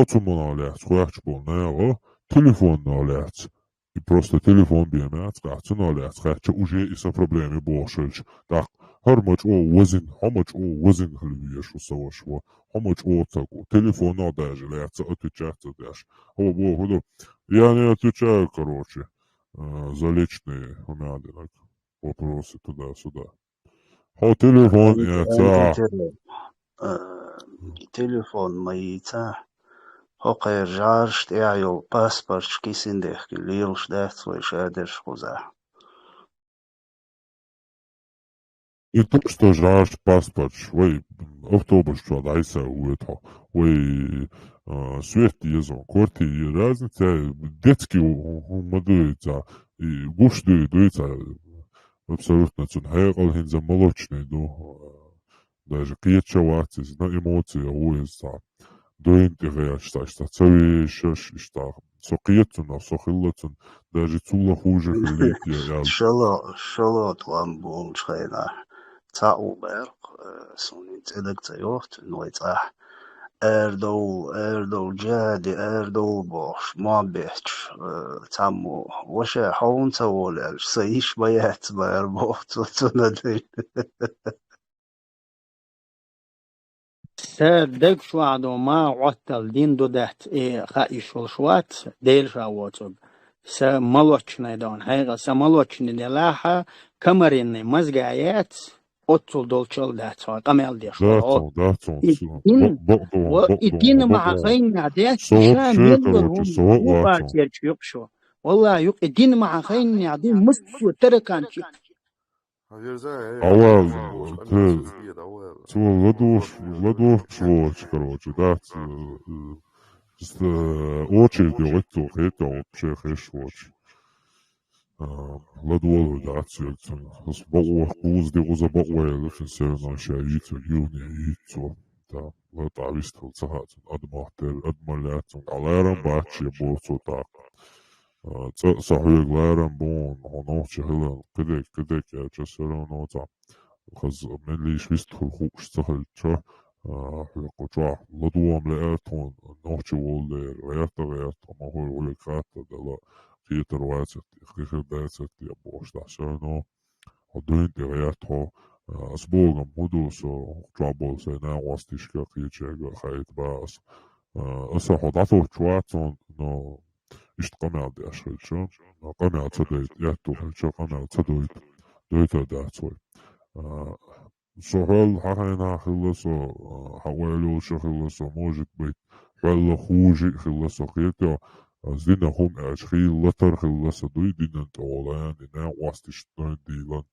оцу хӀуманах лаьцна хоьттуш болу наха телефонах лаьцна. И просто телефон бен меца, цунах лаьцна хаьттича, уже и сан проблема ю бохуш хилча, тӀаккха хӀара ма чӀогӀа вазина, хьо ма чӀогӀа вазина хила везаш ву сан ваша, хьо ма чӀогӀа ца гу. Телефонах даже лаьцна отвечать ца деш. Хьо боху ду, я не отвечаю, короче, э, за личные, хӀун аьлла, вопросы туда-сюда. Хьо телефон эца. Э, телефон ма йийца. Хьо кхеран жӀараш тӀехь йолу паспорташ кисина дехкий лелаш дац вай шадерш кхузахь. И то, что жӀараш, паспорташ, вай автобус чохь дӀасавоьду хьо, вай, а, свет еза, квартира, разница, детский хӀу-, хӀу-, хӀума дуьйца, и гуш дуй, дуьйца, абсолютно цуьнан хьекъал хӀинца молочный ду, даже кхеташ вац иза, на эмоция ву иза цхьа. Дуьйна тӀе гӀерташ, цхьа, иштта ца вешаш, иштта. Со кхета цунах, со хилла цунна, даже цул а хуже хилийта я аьлла. Шало, шало тӀом болчу хенахь. Цхьаъ ву баьлкх, э, суна цӀе дага ца йоху цуьнан вай цӀахь. Арадовла, арадовла, джихаде арадовла бохуш, мохь бетташ, э, цхьаммо, ваша, хьо хӀунда ца волу аьлча, сан йиш ма яц бара боху цо цунна дуьйна. Сан даг чохь ду ма гӀоттал дин ду дац, э, хаийш волуш вац, Дела ша воцург. Сан молочный дона, хьекъал, сан молочный делахь, комаринный мозга яц, оццул долчул дац хьо къамел деш. Дац хьо, дац хьо. И дин, бо-, бо-, бо-, ва и дин ма хьан хайнна деш, со ша вообще, мел короче, со вац хьо. Юкъа терчу юкъ шу. Валлахи, юкъ и дин ма хьан хайнна деш, массо тараканчик. Хьан верза, э, Ава, хьан верза, те, хьан верза, Ава. Цо ладош, ладош воч, короче, да, ц-, э, ц-, э, очередь йогӀуьйту, хӀетахь вообще хеш воч. А, ладволу дац верг цунна. Ас бакъо, кхуза де кхуза бакъо яла, цун севна ша йийцу, ювне йийцу. Та, ла та вистал ца хац, адмах тер, адмалят цун, аларам бач, я бо цо так. А, цӀа а со хьоьга ларам бу, хьо нохчи хилар, кхидерг, кхидерг аьлча, всё равно цхьа. Хаза мел йиш вистхула хууш ца хилча, а, хьоьга кху чохь ладогӀам лаьара тхуна, нохчи волу дела, гӀерта а гӀерта, ма хӀора хьоьга хаттар дала, кхетар вацар те, кхин хир дацар те бохуш дӀа, всё равно хьо дуьйна тӀе гӀерта хьо, а, ас богам хӀун ду со, чохь болу сайн накъосташка, кхечаьрга а хаийта бан ас. А, аса хьо дӀатоттуш вац хьуна, но иштта къамел деш хилча, къамел ца дойту, аьтту хилча, къамел ца дойту, дойтар дац вай. А, со хьол хьан хенахь хилла со, а, хьан ойла йолуш а хилла со, может быть, хьол хужий а хилла со, кхетий, а, динан хӀума аьлча, хийла латар хилла со дуй, динан тӀе волу, и накъосташна дуьйна дийлан.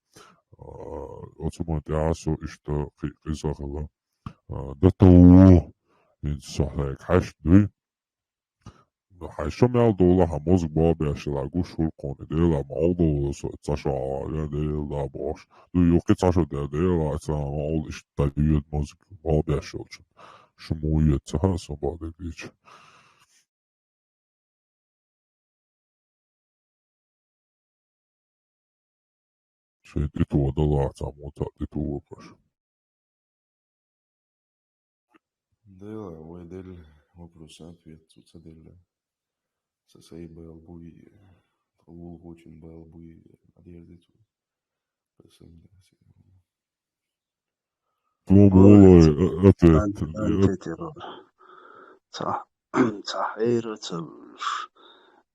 А, оцу ма тӀехь а со иштта кхин а къиза хилла. А, дан товво, хӀинца со хьайга хьаьшна дуй. Ну, хьайн шо мел долу, хьан мозга боху беш хила гуш хуьлу кхуна, Дела ма Ӏовдалла со, цхьа шо а, я Дела да бохуш. Ну, юххе цхьа шо дер, Дела, цхьа ма Ӏовдал, иштта дӀайоьду мозга боху беш йолчун. Шу муха йоьду ца хаьа, сан боху дерг дийча. Шайн тӀе тоха далахь, цхьа муха тӀе тоха баш. Дела, вай делла вопрос-ответ цу ца делла. Ца сай бала буй, тхо вулхочун бала буй, а дерза цу. Пасам да се. Слоболой, э, ответ. Ан-, антитеррор. Ца, ца хьера ца вуьш.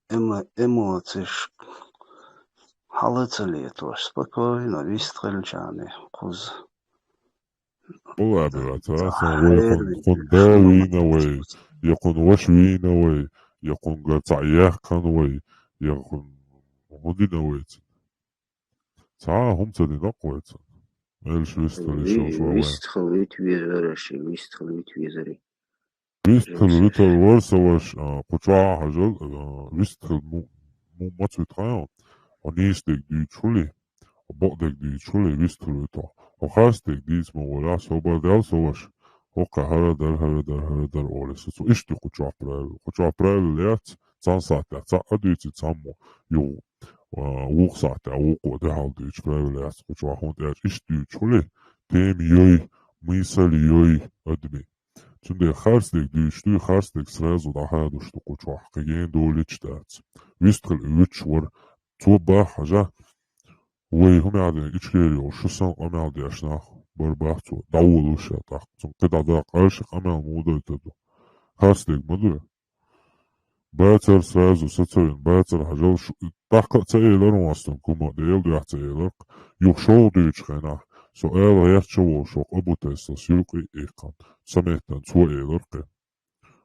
Эмо-, эмоциш хьала ца летош, спокойно, вистхилчарна кхуза. Бу лабира, ца, ца сан вай хьервин кхун, кхун да вийна вай, я кхун ваша вийна вай, я кхунгара цхьа яхкана вай, я кхун хӀун дина вайца. Цхьа а хӀума ца дина-кх вайца. Мелаш вистхила йиш йолуш ван вай. Вистхила вит везара ши, вистхила вит везари. Вистхила витар вара сан ваша, а, кху чохь а хьажал, а, вистхила му-, му-, мац вит хьан, хьо нийса дерг дуьйцуш хуьлий, хьо бакъдерг дуьйцуш хуьлий, вистхила витахь. Хьо харц дерг дийца ма волахь, собар дел сан ваша. ХӀокху хӀара дар, хӀара дар, хӀара дар олий со цо. Иштта ю кху чохь правила. Кху чохь правила яц, цхьана сахьтехь цхьаъ а дуьйций, цхьаммо юха, а, вукху сахьтехь вукхо а дуьхьал дуьйцуш правила яц кху чохь, хӀунда аьлча иштта дуьйцуш хуьлий, тема йой, мисал йой адамийн. Цундела харц дерг дуьйцуш дуй, харц дерг сразу дӀахадош ду кху чохь, кхин гена долуьйтуш дац. Вистхила и вуьтуш вара, цо бах хьажа, вай хӀума яхьа дерг Ичкери йолуш, шу санна къамел деш нах бар бах цо, дӀаволуш ша тӀаккха. Цунна кхидӀа даккха аьлла ши къамел муха дойтур ду? Харц дерг ма ду. Бацар сразу сацавина, бацар хьажал шу, тӀаккха а ца элар ван стун кума, Делан дуьхьа ца элар-кх. Юха шолгӀа дуьйцучу хенахь, со ала гӀерташ а волуш воккха Абу Тесла, со юкъе а иккхина, ца меттана цо элар-кх.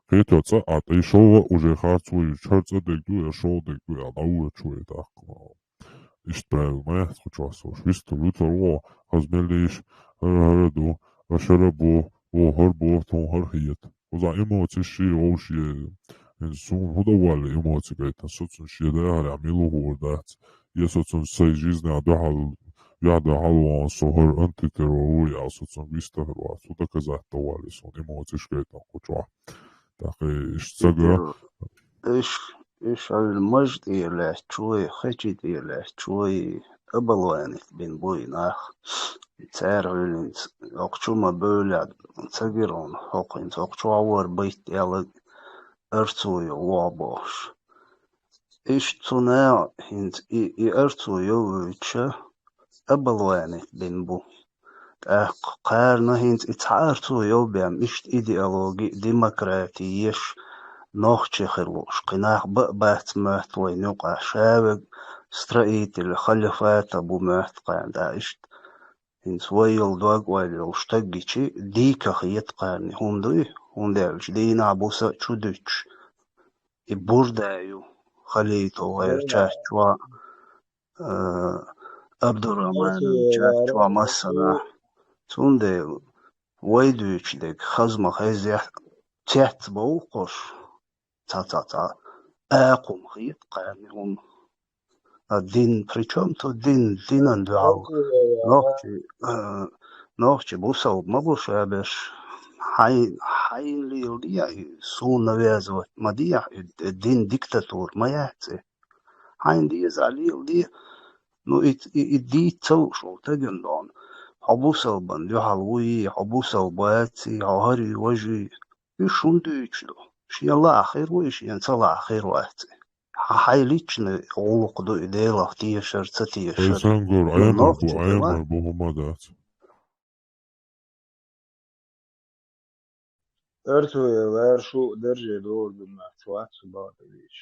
Кхетий, цкъа а тӀе шолгӀа а уже харц вуьйцуш, хӀара цкъа дерг ду, я шолгӀа дерг ду, аьлла, дӀавоьдуш вай тӀаккха. Иштта правила ма яц кху чохь со ваша. Вистхила витар ву, хаза мел йиш, хӀара, хӀара ду, аша хӀара бу, ву хӀара бу, тхуна хӀара хета. Кхузахь эмоциш ши вовшашка, хӀинца суна хӀун дан валли эмоци гайтан, со цунна шен дахарехь мила ву хуур дац. Я со цунна сайн жизнехь дуьхьал, юьхь дуьхьал ван со хӀара антитеррор ву, я со цунна вистхир вац. ХӀун доказать дан валли суна эмоциш гайтан кху чохь. ТӀаккха иштта ца ган. Иштта. Уьш, уьш хьуьлла мажа тӀера лаьтташ вай, хечи тӀера лаьтташ вай, оболванить бина бу и нах. Цара хьуьллинца, хӀокху чу ма бевлла, ца гира хьуна, хӀокху хӀинца хӀокху чохь вара байтта аьлла, арцо йо вогӀу бохуш. Иштта цу наха хӀинца и, и арцо йовуьйтуша, оболванить бина бу. ТӀаккха кхарна хӀинца и цхьа арцо йовбен, иштта идеологи, демократи еш, нохчи хир лууш, кхин нах бан а бац моьтту вайна юкъахь, ша верг строитель халифата бу моьтту кхарна, да, иштта. ХӀинца вай йолу дог-ойла йолу стаг гичи, дийка хета кхарна, хӀунда дуй? ХӀунда аьлча дийнахь буса а чу дуьтуш, и бурда ю, халийто гӀерачаьрчо, а, Абдурахмановича чохь массанахь. Цундела вай дуьйцуш дерг хаза ма хезехь, цец бовлу кхуш, цхьа-цхьа-цхьа акхум хета кхарна хӀума. А дин, причём тут дин, динан дуьхьал? Нохчи, а, нохчи бусалба ма бу ша берш. Хьайн, хьайн леладехьа, суна навязывать ма дехьа, дин диктатура ма яц и. Хьайна деза, лела де. Ну, и, и, и дийца ца лууш волу тагана дона. Хьо бусалбан дуьхьал вуй, хьо бусалба ваций, хьо хӀарий, важий. Уьш хӀунда дуьйцуш ду? Шен лаахь хир вуй, шен ца лаахь хир вац. Хьан хьайн личный гӀуллакх ду и, Делах тешар, ца тешар. Ай сан гур, Ӏемар бу, нохчо Ӏемар бу, хӀума дац. Артуя лар шу дарже догӀу ду нах чу вац бакъдийш.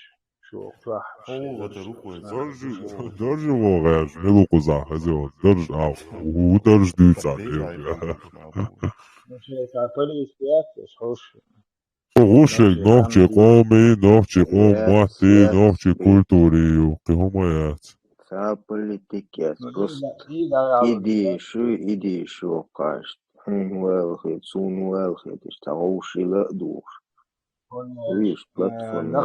Шу чохь шух гӀата рукъой. Даржи, даржи вогӀаьш, мила кхузахь хаза вац. Дарж а, у дарж дуьйцахь. Ша политик яц, аш ховш. Цо гӀушшаг нохчий къомий, нохчий къоман мотти, нохчий культурий ю, кхин хӀума яц. Ца политик яц, просто идея шу, идея шу кхаш. Хьуна ваьлла хета, суна ваьлла хета, иштта вовшийла а духуш. Вуьш платформа.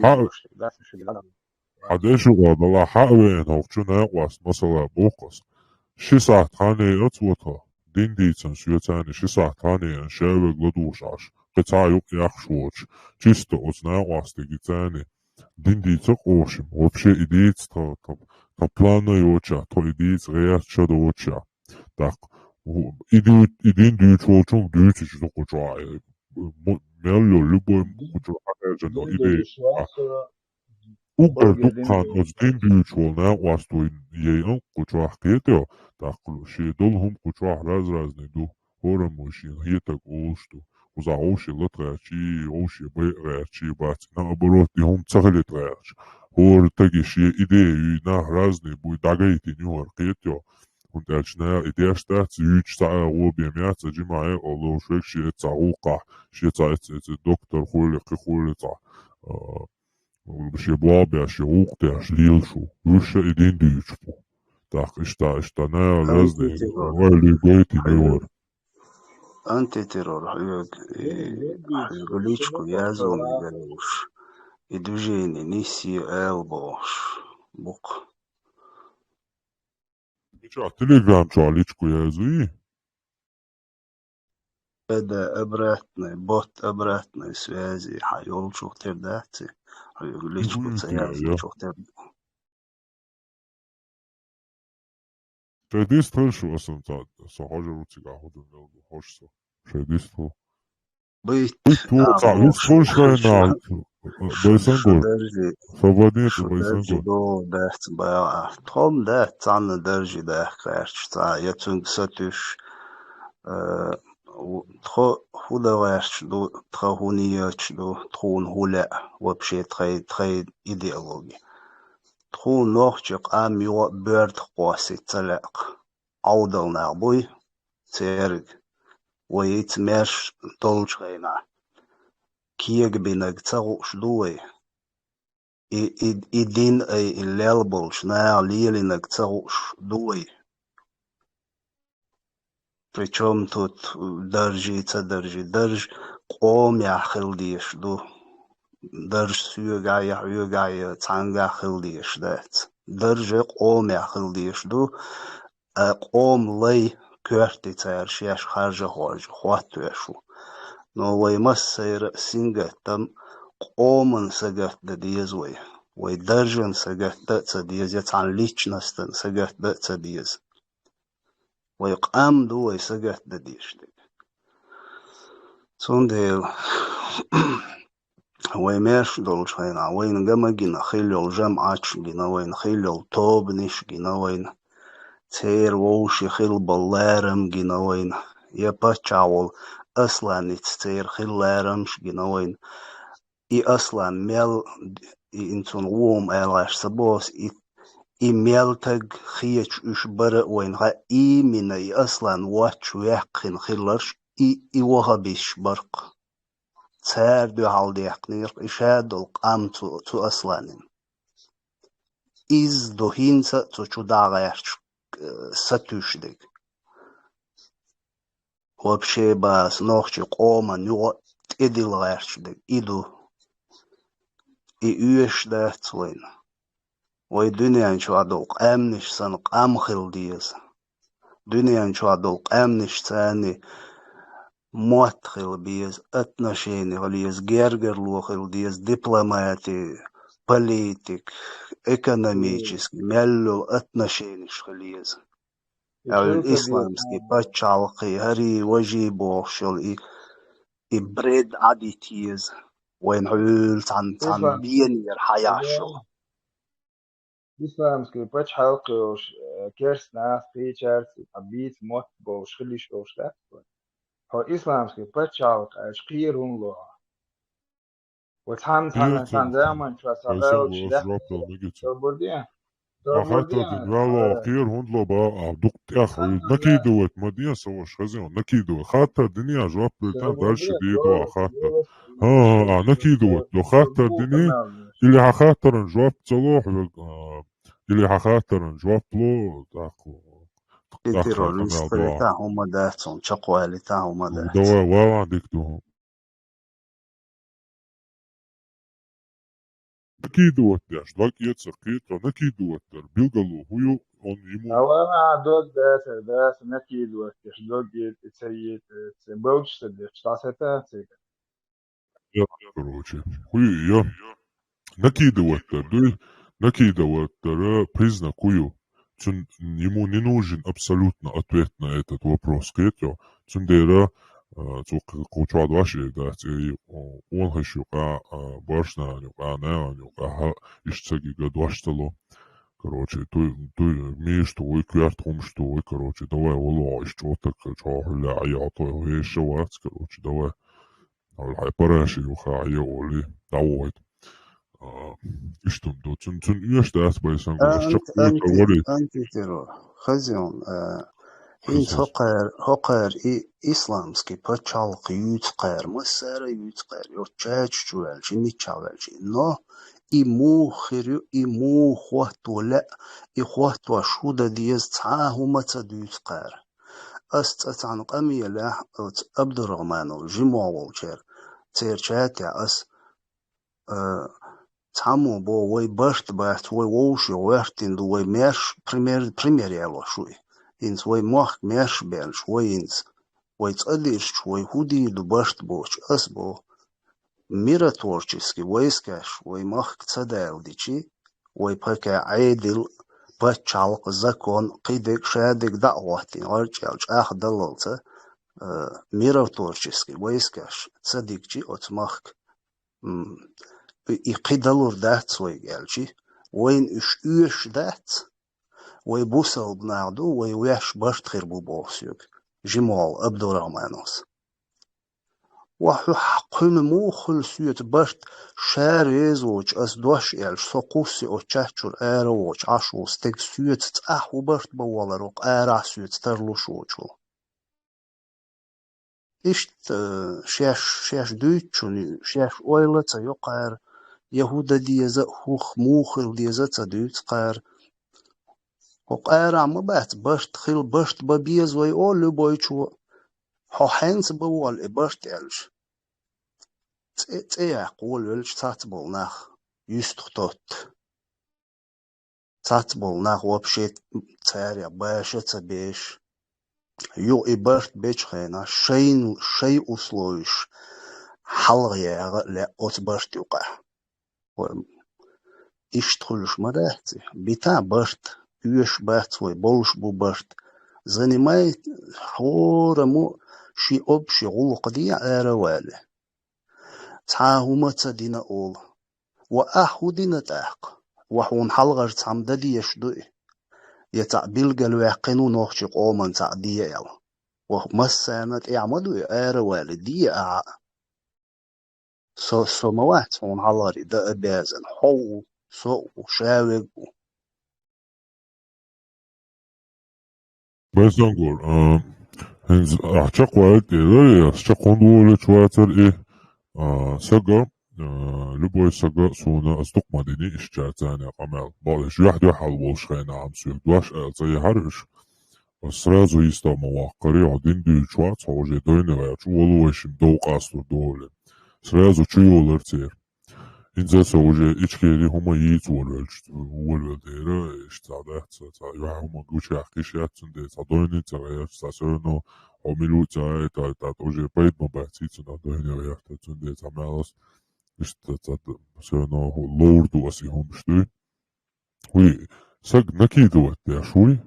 Хьа, хьа деша гӀо дала хьа а веана хӀокху чу накъост масала боху аса. Ши сахьт хьан яц вата, дин дийцан соьцани ши сахьт хьан ян ша вега ладугӀуш Ӏаш, кхин цхьа юкъ яхаш воцуш, чисто оцу накъостигицани дин дийца къошим, вообще и дийца тха, тха, тха плана йоцуш, тхо и дийца гӀерташ доцуш. ТӀаккха и ду-, и дин дуьйцуш волчунга дуьйцуш ду кху чохь, э, м-, мел йолу любой кху чохь хьадаьржина идея. Уггар дуккха оцу дин дуьйцуш волу накъост вай яйан кху чохь кхетайо, тӀаккха шен долу хӀума кху чохь раз-разный ду, хӀораммо шен хетаг олуш ду. Кхузахь вовше лата гӀерташ, вовше байа гӀерташ бац, наоборот, и хӀума ца хилийта гӀерташ. ХӀора таги шен идея юй нах разный буй, дӀагайтина ю хӀара кхетайо. ХӀунда аьлча наха и деш дац, юьйцуш цхьа а гӀо бен яц, а жимахь а ловш вегаш шен цхьа гӀуллакхахь, шен цхьа эца, эца доктор хуьлий, кхин хуьлий цхьа, а, шен болх беш, шен гӀуллакх деш лелаш ву. Уьш а и дин дуьйцуш бу. ТӀаккха иштта, иштта, наха разный, вай луьгойтина вара. Антитеррор хьоьга, и, хьоьга личку язо мегар уьш. И движение нисъе ала бохуш бу-кх. Мичахь, Telegram чохь личку язйий? Д Д обратный, бот обратной связи хьан йолчух тера дац и? Хьоьга личку ца яздечух тера. Шайн дистхуьлуш ву асан цхьа, со хьожур ву цигахь хӀун ду мел ду, хьожу со. Шайн дистхуьлу. Бит, бит ву, а, цхьа вуьш хуьлуш вайна, шу, шу, Байсангур. Шу даржи, Свободнее шу Байсангур. Даржи догӀу дац баьгӀа. Тхо-м дац цхьанна даржи дахка гӀерташ цхьа, я цуьнга сатуьйсуш, э, у-, тхо хӀун дан гӀерташ ду, тхан хӀун ечу ду, тхуна хӀун лаьа, вообще тхайн, тхайн идеологи. Тхуна нохчи къам юкъа боьртах кхоссийта ца лаьа-кх. Ӏовдал нах буй, церга, вай ица меш долчу хенахь, кегабинарг ца хууш ду вай? И, и, и дин ай, и лел болчу наха лелинарг ца хууш ду вай? Причём тут даржи, ца даржи? Дарж къомехь хила дезаш ду. Дарж соьгахь я хьоьгахь я цхьаьнгахь хила дезаш дац. Дарж къомехь хила дезаш ду. Ткъа къоман лай коьртий цара шаьш харжа а хоржа, хӀоттавеш ву. Но вай массеран а сингаттам къоман сагатдан деза вай. Вай даржан сагатдан а ца деза, я цхьана личностан сагатдан а ца деза. Вай къам ду вай сагатдан дезаш дерг. Цундела вай меш долчу хенахь, вайна ган ма гина хилла йолу жамӀаташ гина вайна, хилла йолу тобанаш гина вайна, церан вовшийн хилла болу ларам гина вайна, я паччахь волу Асланица церан хилла ларамаш гина вайна. И Аслан мел, и, и цунна вон аьлла гӀаш ца боху ас, и, и мел таг хеташ уьш бара а вайна хаьа, именно и Аслан воццуш ваьккхина хилларш, и, и вахабисташ бара-кх. Цара дуьхьал даьккхинера-кх и ша долу къам цу, цу Асланин. Иза ду хӀинца а цу чу дӀа а гӀерташ, э, сатуьйсуш дерг. Вообще бац, нохчи къоман юкъа тӀедилла гӀерташ дерг и ду. И оьшуш дац вайна. Вай дуьнен чохь долу къаьмнаш санна къам хила деза. Дуьнен чохь долу къаьмнаш царний мотт хила беза, отношени хила еза, гергарло хила деза, дипломати, политик, экономически, мел йола отношениш хила еза. Аьлла, исламский паччахьалкхе, хӀарий, важий бохуш йолу и, и бред Ӏадита еза. Вайна хьуьлла цхьана, цхьана бенера хьаяш йолу. Исламский пачхьалкх йолуш, э, керста нах кхечаьрца, а, бийца мотт болуш хилиш йолуш дац вай. Хьо исламский пачхьалкх аьлча кхера хӀунда ло хьо? Вай цхьана, цхьана, цхьана заман чохь сан гӀалгӀачу лаьхна собар де. Сан хаттар дина ваьлла, кхера хӀунда ло бах, а, дукха тӀех накидывать ма де, сан ваша, хаза накидывать. Хаттар дина, жоп луьйтан, дальше дийду а хаттар. ХӀан, хӀан, а, накидывать до хаттар дина, или хьан хаттаран жоп ца ло хьоьга, а, или хьан хаттаран жоп ло, тӀаккха. Питеро, вистхилита хӀума дац хьуна, чекхвалита хӀума дац. Давай, валан дика ду. Накидывать деш, дог эца кхетар, накидывать дар билгало хӀун ю, он ему. Ава, дог дацар, дац, накидывать деш, дог эца, ца эца, ца бовча ца деш, ца сета ца. Короче, хӀун ю, накидывать дар, дуй, накидывать дара признак хӀун ю. Цун, ему не нужен абсолютно ответ на этот вопрос, кхетарий? Цундела, а, цо кху-, кху чохь дош эр дац, и, о, он хаш юкъа, а, баршнан юкъа, нахана юкъа, хьа, иштта ца гига дош ца ло. Короче, туй, туй, мешто вай, коьрта хӀумашто вай, короче, давай, вало, иштта чӀотак, чохь хьуьлла, а, я, а то веша вац, короче, давай. Хьо хьайн параша юха хьае олий, дӀавохуьйту. А, иштта ду. Цун, цун оьшуш дац, бай сан гуш, чекх кхета вари. Антитеррор. Хазион, а, хӀинца хӀокхара, хӀокхара и исламский пачхьалкх юьйцу кхара, массара а юьйцу кхара, йо чачу чу ваьлча, миччахь ваьлча. Но и муха хир ю, и муха хӀотто лаьа, и хӀоттош хӀун дан деза, цхьа а хӀума ца дуьйцу кхара. Ас цкъа цхьана къамелехь оцу Абдурахманов жимогӀа волчеран, церан чатехь ас, а, цхьаммо боху, вай барт бац, вай вовшийн гӀоьртина ду, вай маьрша, пример, пример ялош ву и. ХӀинца вай мохк маьрша баьлча, вай хӀинца, вай цкъа дирзича, вай хӀун дийр ду барт боцуш, ас боху. Миротворческий войскаш вай махка ца далдичи, вай пока Ӏедал, пачхьалкх, закон, кхидерг, шадерг дӀа а хӀоттийна, гӀарчӀ аьлла чӀагӀдаллалца, а, миротворческий войскаш ца дигчи оцу махка, м, и, и кхидалур дац вайга аьлчи, вайна уьш оьшуш дац, вай бусалба нах ду, вай ваьш барт хир бу боху соьга, жимогӀа Абдурахмановс. Ва хьуьх кхуьнан муха хуьлу соьца барт, шара веза воцуш ас дош аьлча, со кхуссий оцу чаччуьра ара воцуш Ӏаш волу стеган соьца цӀахь хӀун барт бан воллар ву, къарахь соьца тарлуш воцуш волу. Иштта, э, шаьш, шаьш дуьйцучунна, шаьш ойла а ца йо кхара, я хӀун дан деза а, хӀух муха хила деза а ца дуьйцу кхара. Хьо къарахь ма бац, барт хила, барт бан беза вай олу любойчо. Хьо хьенца бан волу и барт аьлча. ЦӀе, цӀе яккха волавелча цхьацболу нах юьстах тотта. Цхьацболу нах вообще царех баша а ца беш. Юха и барт бечу хенахь шайн, шайн условиш хьалха яха а лаьа оцу барт юкъахь. Вай иштта хуьлуш ма дац и. Бита барт, оьшуш бац вай, болуш бу барт. Занимай хӀораммо шен общий гӀуллакх де ара а вале. Цхьа а хӀума ца дина олу. Ва ахь хӀун дина тӀаккха? Ва хьуна хьалхара цхьамма дан дезаш ду и? Я цхьаъ билгалваьккхина ву нохчийн къоман цхьаъ де аьлла? Ва массарна тӀехь ма ду и, ара а вале, де ахьа а. Со, со ма вац хьуна хьалхара и дан обязан. Хьо а ву, со а ву, ша верг а ву. Байсангор, а, хӀинца ахь чекхваьлла тӀера, ас чекх хӀунда волуьйтуш вацара и, а, сага, а, любой сага суна ас дукха ма дини иштта царна къамел. Бакъдеш юьхь-дуьхьал волуш хенахь ам соьга дош аьлла ца яхьара уьш. Ас сразу йистехь ма ваккхари, хьо дин дуьйцуш вац, хьо уже дойна ваьлча, волу вайшимма дов къастор долу. Сразу чу йолара церан. ХӀинца со уже Ичкери хӀума йийца волавелча, волавелла дера, иштта цхьа дац, цхьа юха хӀума гучаяхьа йиш яц, цундела цхьа дойна цӀа гӀерташ, цхьа севано хьо мила ву ца гӀайта, тӀаккха уже пайда ма бац, цунах дойна гӀерта, цундела цхьа мел ас иштта цхьа д-, севано ловр ду ас и хӀумаш дуй. Вай саг накидывать деш вуй,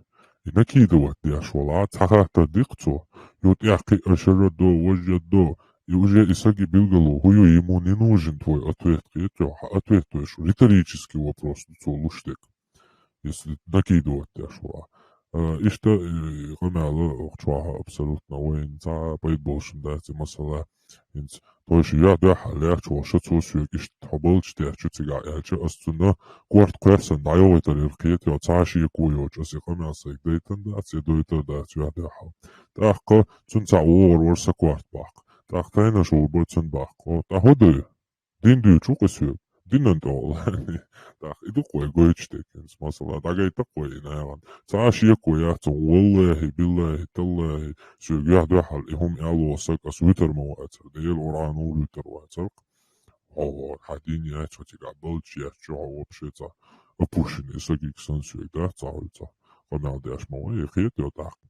и накидывать деш вала, цхьа хаттар дикх цо, ю тӀехь кхиъ шерра до, вожжа до, и уже и саги билгало, хӀу ю, ему не нужен твой ответ, кхетий, хьа ответ дойш, риторический вопрос ду цо луш дерг, если накидывать деш вала. А, иштта, э, къамаьл укх чохь абсолютно вайна цхьа пайда болуш дац, масала, ХӀинца тхойша юьхь-дуьхьал лаьтташ волча цо соьга иштта хьо балча тӀехь чу цигахь аьлча, ас цунна корта кхоьссина дӀайохийтар яра, кхетий, цхьа а шеко йоцуш, ас и къамел сайга дайтан дац, я дойтар дац юьхь-дуьхьал. ТӀаккха цунна цхьаъ вогӀур вара сан корта баккха. ТӀаккха тайнаш вур бара цунна баккха. О, тӀаккха хӀун ду? Дин дуьйцу ву-кх соьга. Динан тӀехула. ТӀаккха и ду-кх вай гойтуш дерг хӀинца, масала, дӀагайта-кх вай и нахана. Цхьа а шеко яц, валлахӀи, биллахӀи, таллахӀи, соьга юьхь-дуьхьал и хӀума аьлла волу саг ас вуьтур ма вацара, Делан Къуръано вуьтур вацара-кх. Хьо, хьо, хьан дин яц, хьо цигахь балча яц, чу хьо вообще цхьа опущенный саг санна соьга дац, цхьа хьуьца къамел деш ма вай, кхетий тӀаккха.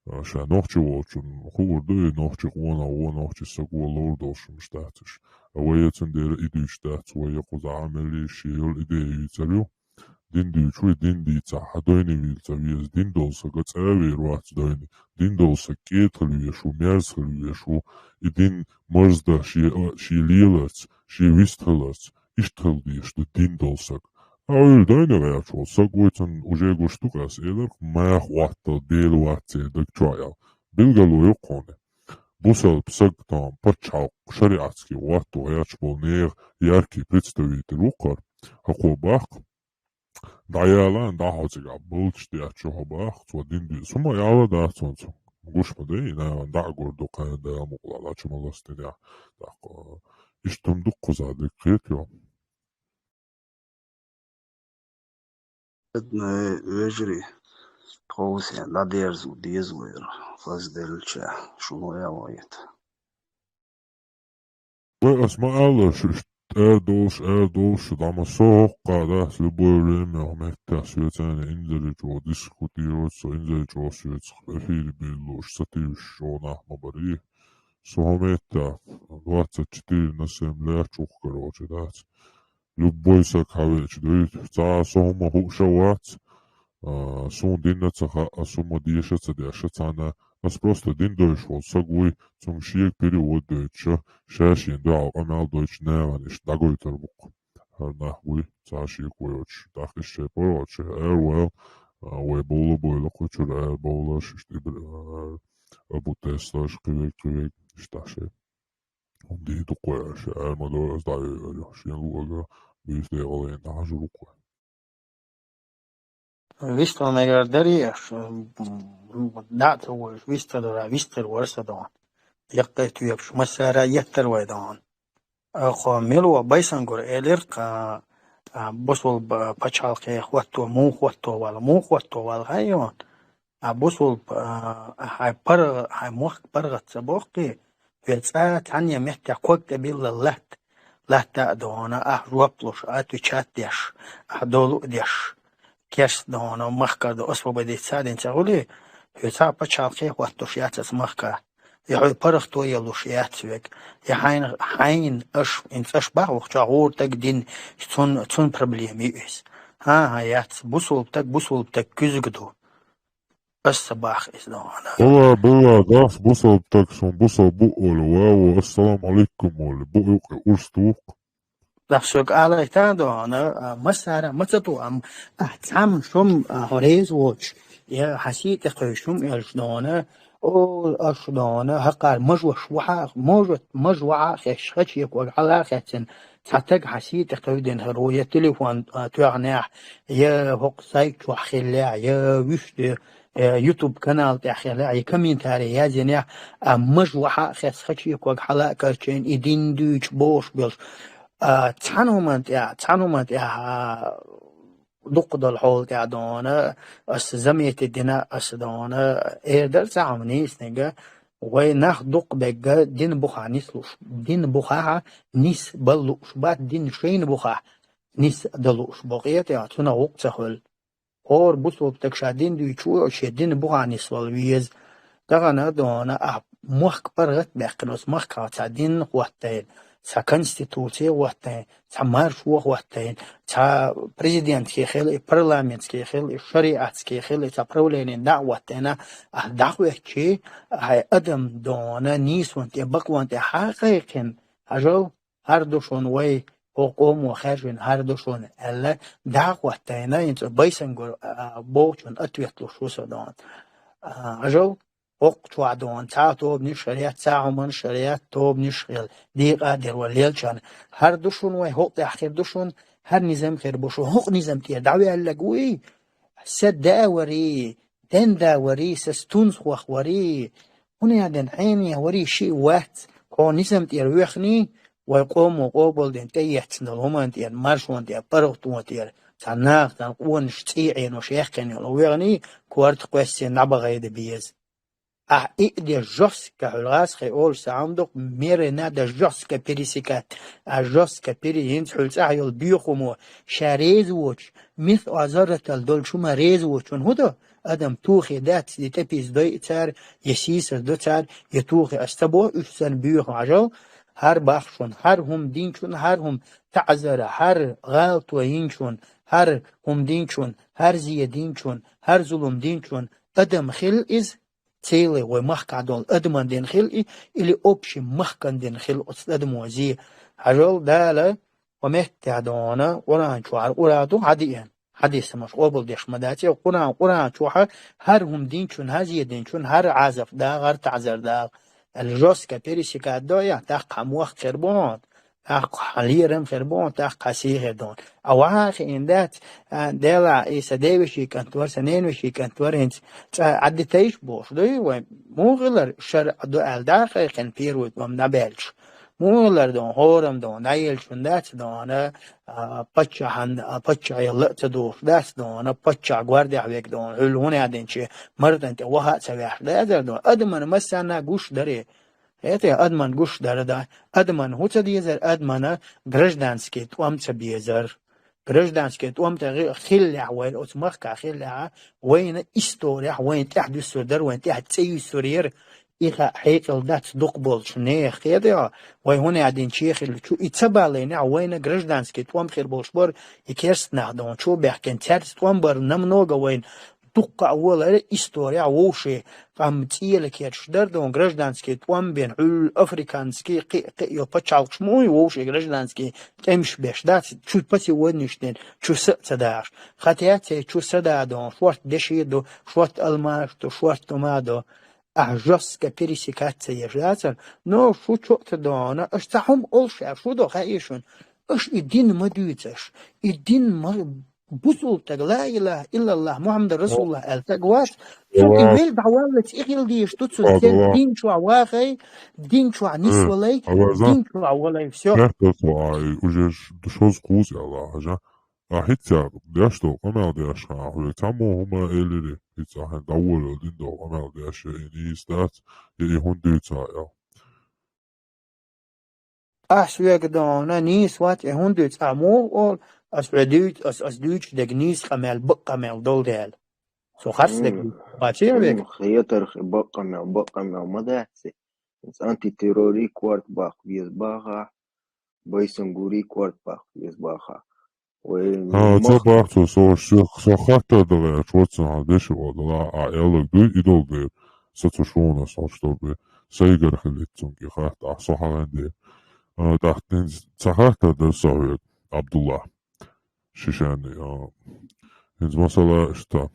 А, ша нохчи волчунна хуур ду, и нохчи къонах ву, нохчи саг ву, ловр долуш хӀумаш дац уьш. А вай цундела и дуьйцуш дац, вай кхузахь а меллиша шен йолу идея йийцар ю. Дин дуьйцуш ву, дин дийцахь, хьан дойне вийла ца веза, дин долу саг цӀа а вер вац дойне, дин долу саг кӀеда хила везаш ву, мерза хила везаш ву, и дин марздан шен, шен леларца, шен вистхиларца, иштта хила дезаш ду дин долу саг. А уьйла дойне гӀерташ волу саг вуй, цунна уже гуш ду-кх ас элира-кх, маха хӀоттал бер вац церан даг чохь аьлла. Билгало ю-кх хьуна. Бусалба саг тахана пачхьалкх шариатский хӀотто гӀерташ болу нехан яркий представитель ву-кх хӀара. ХӀокхо боху-кх, дӀаяла, дӀа хьо цигахь балча тӀехь чу хьо боху-кх, цо дин дуьйцу. ХӀума аьлла дац хьуна цо. Гуш ма дай, и нахана дӀа а гур ду, кхана Дала мукъалахь, лачу ма ластинехь. ТӀаккха иштта хӀума ду-кх кхузахь дерг, кхетий. Бедный вежарий, тховсен дӀадерзо деза вайра, хазделлача шуна ваьвгӀайта. Вай ас ма аьлла, шу иштта арадолуш, арадолуш, шу дӀа ма со хӀокху дац, любое время хӀокху меттехь соьца инзаре чӀогӀа дискутировать, со инзаре чӀогӀа соьца эфире биллуш, сатуьйсуш чӀогӀа нах ма барий. Со хӀокху меттехь двадцать четыре на семь лаьтташ ву-кх, короче, дац. Любой саг хьан веача дуьйцу. Цхьа а со хӀума хууш а вац, а, суна дин а ца хаьа, ас хӀума деша а ца деш а цхьанна. Ас просто дин доьшуш волу саг вуй, цуьнга шега перевод дойтуш а, ша шена дуьхьал къамел дойтуш нахана иштта дӀагойтур бу-кх. ХӀара нах буй, цхьа а шеко йоцуш. ТӀаккха иштта шайн паргӀатчу ара ваьлла, а, вай бовла а бовла кху чуьра ара бовларш, иштта ибр-, а, абу тесташ, кхин верг, кхин верг, иштта шайн. ХӀума дийр ду-кх вай аша, ара ма дора ас дӀайойур ю. Шен луъург буьйса декъала йина дӀахьажур ву-кх вай. Вистхила мегар дарий аша, дӀа а ца вожуш, вистхилара, вистхир вара сан догӀна. Яккхий тоьпаш массара а еттар вай догӀна. Кхо мила ву Байсангур элира-кх, а, бусулба пачхьалкхе хӀотто, муха хӀотто вала, муха хӀотто вала хьайо. А бусулба, а, хьайн паргӀа-, хьайн мохк паргӀат ца боккхий, хьоьца цхьанне меттехь ког тӀе билла латта, латта а догӀна, ахь жоп луш, отвечать деш, ахь долу а деш, керста догӀна, махкара до освободить ца дина ца гӀули, хьоьца пачхьалкхе хӀоттуш яц аса махка. Я хьоьга паргӀато ялуш яц вега, я хьайна, хьайна аша, хӀинца аша боху вахча гӀур таг дин, цун, цун проблема ю иза. ХӀан-хӀа, яц, бусулба таг, бусулба таг куьзга ду. Аса бах иза догӀана. Бала, бала, дас бусалба таг, сон бусалба бу олу, ва, ва, ассаламу алейкум олу, бу юкъе урс туху. Дас шо кӀалайта догӀана, а, массара, ма ца ту, ам, а, цхьам шум, а, хьо реза воцуш, я хьан сий тӀе кхевши шум элш догӀана, о, аш догӀана, хӀакхар мажош вахьа, можот, маж вахьа хеш, хачекога хьала хецна, цхьа таг хьан сий тӀе кхевдина хӀара, я телефон, а, тоьхнехь, я хӀокху сайт чохь хиллехь, я вуьшта, э, YouTube канал тӀехь хиллехь, я комментарий язйинехь, а, маж вахьа а хецна, хачекога хьала а карчийна, и дин дуьйцуш бохуш белш. А, цхьана хӀуманна тӀехь, цхьана хӀуманна тӀехь, а, дуккха долу хьола тӀехь догӀана, ас заметить дина, ас догӀана, эр дара цхьа хӀума нийсаниг, Вай нах дукха бегга дин бухахь нислуш, дин бухахь нисбан лууш бац, дин шайна бухахь нисдан лууш бу. Къе тӀехь цунах гӀуллакх ца хуьлу. ХӀора бусулба стаг ша дин дуьйцуш ву, шен дин бухахь нисвала веза. Тахана а дуьйна ахь мохк паргӀат а баьккхина, оцу махкахь цхьа дин хӀоттайна, цхьа конституция хӀоттайна, цхьа маршо хӀоттайна, цхьа президентский хила и, парламентский хила и, шариатский хила и, цхьа правление дӀа а хӀоттайна, ахь дӀахӀоьттичи, хьайн адам дуьйна нийсонна тӀе, бакъонна тӀе хьакхайкхина, хьажал, хӀара ду шуна вай, хӀокху къомо хаьржина хӀара ду шуна аьлла, дӀа а хӀоттайна, хӀинца Байсангур, а, бохучунна ответ луш ву со дуьйна. А, хьажал, хӀокху чохь дуьйна, цхьа а тобанаш шариат, цхьа а хӀуманаш шариат, тобанаш хила, декъа а дира вай леллачарна. ХӀара ду шуна вай, хӀокху тӀехь хир ду шуна, хӀара низам хир бу шуна, хӀокху низам тӀера дӀаваьлларг вуй? Сан да варий, ден да варий, сан стунсхох варий? ХӀунда аьлла хьенех варий шиъ вац, хьо низам тӀера воьхний, вай къомо къобалдина тӀеэцна долу хӀуманна тӀера, маршонна тӀера, паргӀатонна тӀера, цхьа нахана къонаш цӀий Ӏенош яьккхина йолу воьхний, корта кхоьссина дӀабахийта беза. Ахь и а де жёстко хьуьлгӀаз хе олуш сан хьама ду-кх, меры надо жёстко пересекать, а жёстко пере-, хӀинца хьуьлла цӀахь йолу боьха хӀума, ша реза воцуш, мискъал зарратал долчу хӀума реза воцуш, хӀун ду? Адам тухий дац, я тӀепиз дой цара, я сийсаз до цара, я тухий, ас ца боху уьш санна боьха, хьажал, хӀара боху шуна, хӀара хӀума динчунна, хӀара хӀума таӀзара, хӀара гӀалато йинчунна, хӀара хӀума динчунна, хӀара зе динчунна, хӀара зулам динчунна адам хила иза, целый вай махкахь долу адаман дина хила и, или общий махкан дина хила оцу адамо зе. Хьажал, Дала хӀо меттехь дуьйна Къуръан чохь, Къуръан ду хьан диъна. Хьадисамаш къобалдеш ма дац, Къуръан, Къуръан чохь хӀара хӀума динчунна, хӀара зе динчунна, хӀара Ӏазап дагӀа, хӀара таӀзар дагӀа аьлла, жёстко пересекать до, я, тӀаккха хьан мохк хир бу хьуна, тӀаккха хьан лерам хир бу хьуна, тӀаккха хьан сий хир ду хьуна. А ваха хиъна дац, а, делахь, и сан ден вешин кӀант вара, сан ненан вешин кӀант вара, хӀинца цӀа Ӏадитайша бохуш дуй вай? Муха хилар шарӀ ду аьлла дӀа а кхайкхина первый тӀом дӀабаьлча? Муха хилар дуьйна, хӀораммо дуьйна, дӀаеллачунна дац дуьйна, а, паччахьан, а, паччахьалла а ца дохуш дац дуьйна, паччахь гӀордехь вега дуьйна, хьуьлла хӀун аьлла динчу мартан тӀе ваха а ца ваьхьаш дазар дуьйна. Адаман массарна гуш даре. ХӀета, адаман гуш дара дан. Адаман хӀун ца дезар, адамана гражданский тӀом ца безар. Гражданский тӀом тӀе хи-, хиллехь вайна, оцу махкахь хиллехь, вайна исторехь вайна тӀаьхьа дуьссур дара, вайна тӀаьхьа цӀе юьссур яра. И хаа хьекъал дац дукха болчу нехан, хета йо, вай хӀун аьлла динчу хиллачу, и ца балийнехь, вайна гражданский тӀом хир болуш бара, и керста нах дуьйна чу баьхкина, цаьрца тӀом бара намного вайна дуккха а волара, исторехь вовшийн къам цӀела кечаш дара дуьйна, гражданский тӀом бина, хьуьлла африканский, кхин а, кхин а йо пачхьалкхаш ма ю вовшийн гражданский тӀемаш беш дац, чу пасеводничнийн чу са а ца дахаш. Хотя церан чу са да дуьйна, шорта деши ду, шорта алмаш ду, шорта хӀума ду. Ахь жёстко пересекать ца еш дацара, но шу чу а ца дуьйна, аша цхьа хӀума олуш аьлла, шу до хаий шуна. Аша и дин ма дуьйцу аша, и дин ма, бусулба стаг, ла илаха иллаллах, Мухаммад расулуллах аьлла стаг вац, цунна и вел дӀаваллалц и хила дезаш ду, цунна церан дин чохь вахай, дин чохь нисвалай, дин чохь валай, всё. Уже шозза кхуза аьлла, хьажа. А хӀинца деш долу къамел деш хьан хьоьга цхьаммо хӀума элира, хӀинца ахьа дӀаволавелла дина долу къамел деш, я и нийса дац, я и хӀунда дуьйцу хьан аьлла. Ас вега дуьйна нийса вац, и хӀунда дуьйцу ахь муха олу, ас хьоьга дуьйцу, ас, ас дуьйцуш дерг нийса къамел, бакъ къамел долу дела. Со харц дерг дуьйцу, баций вега? Хетарх бакъ къамел, бакъ къамел ма дац. Антитеррорий корта баккха веза бахахь, Байсангурий корта баккха веза бахахь. Вай ХӀа, ца мах- бахцо, со, со, со хаттар дагӀаьрча вацахьа деши вадала, а аьллаг дуй, идол дер. Са цу шуна, со что бы, сайгар хилит цунги хатта, а со хьалан дер. А, тахтин ца хаттар дар со хьоьга, Абдулла. Шишани, а, хинз масала ишта.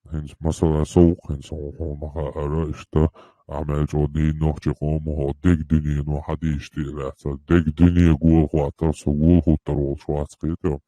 ХӀинца, масала, совгӀа хӀинца хьуна ма хаьара, иштта, ахь мел чӀогӀа дийна нохчийн къомо хьо дег дуьнено хьадийша тӀе а лаьцар, дег дуьне гула хӀоттар, со гула хӀуттар волуш вац кхетар.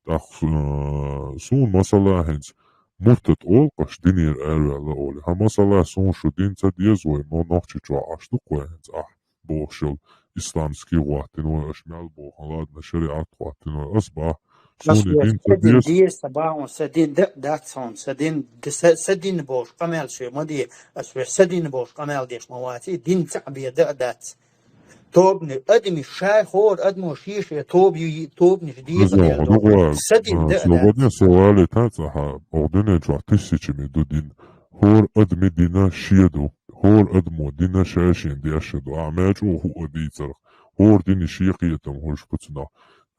ТӀаккха, э, суна, масала, хӀинца муртат олу-кх аша динера араваьлла олий. ХӀара, масала, суна шу дин ца деза вай, но нохчи чохь Ӏаш ду-кх вай хӀинца ахь бохуш йолу, исламский гӀоттина вай, аша мел боху, ладно, шариӀат гӀоттина вай, ас бахьа, Ас суна вер дин ца са дин деза. Деза ца бахьун, са дин да а дац хьун, са дин, са, са дин болуш къамел шоьга ма де, ас вер са дин болуш къамел деш ма вац, и дин ца а бе да а дац. Тобани, адамаш шай хӀора адамо шен-шен тоба ю, тобанаш деза. Хаза, дер хьо ду дохур. Са дин да а дац. Собадин со вале тан цӀахьа, оха дуьнен чохь тиссачами ду дин. ХӀора адами дина шен ду. ХӀора адамо дина шай-шен деш ду. Ахьа мел чӀогӀа хӀуъа дийцарх. ХӀора дина шен кхетам хуьлуш бу цунах.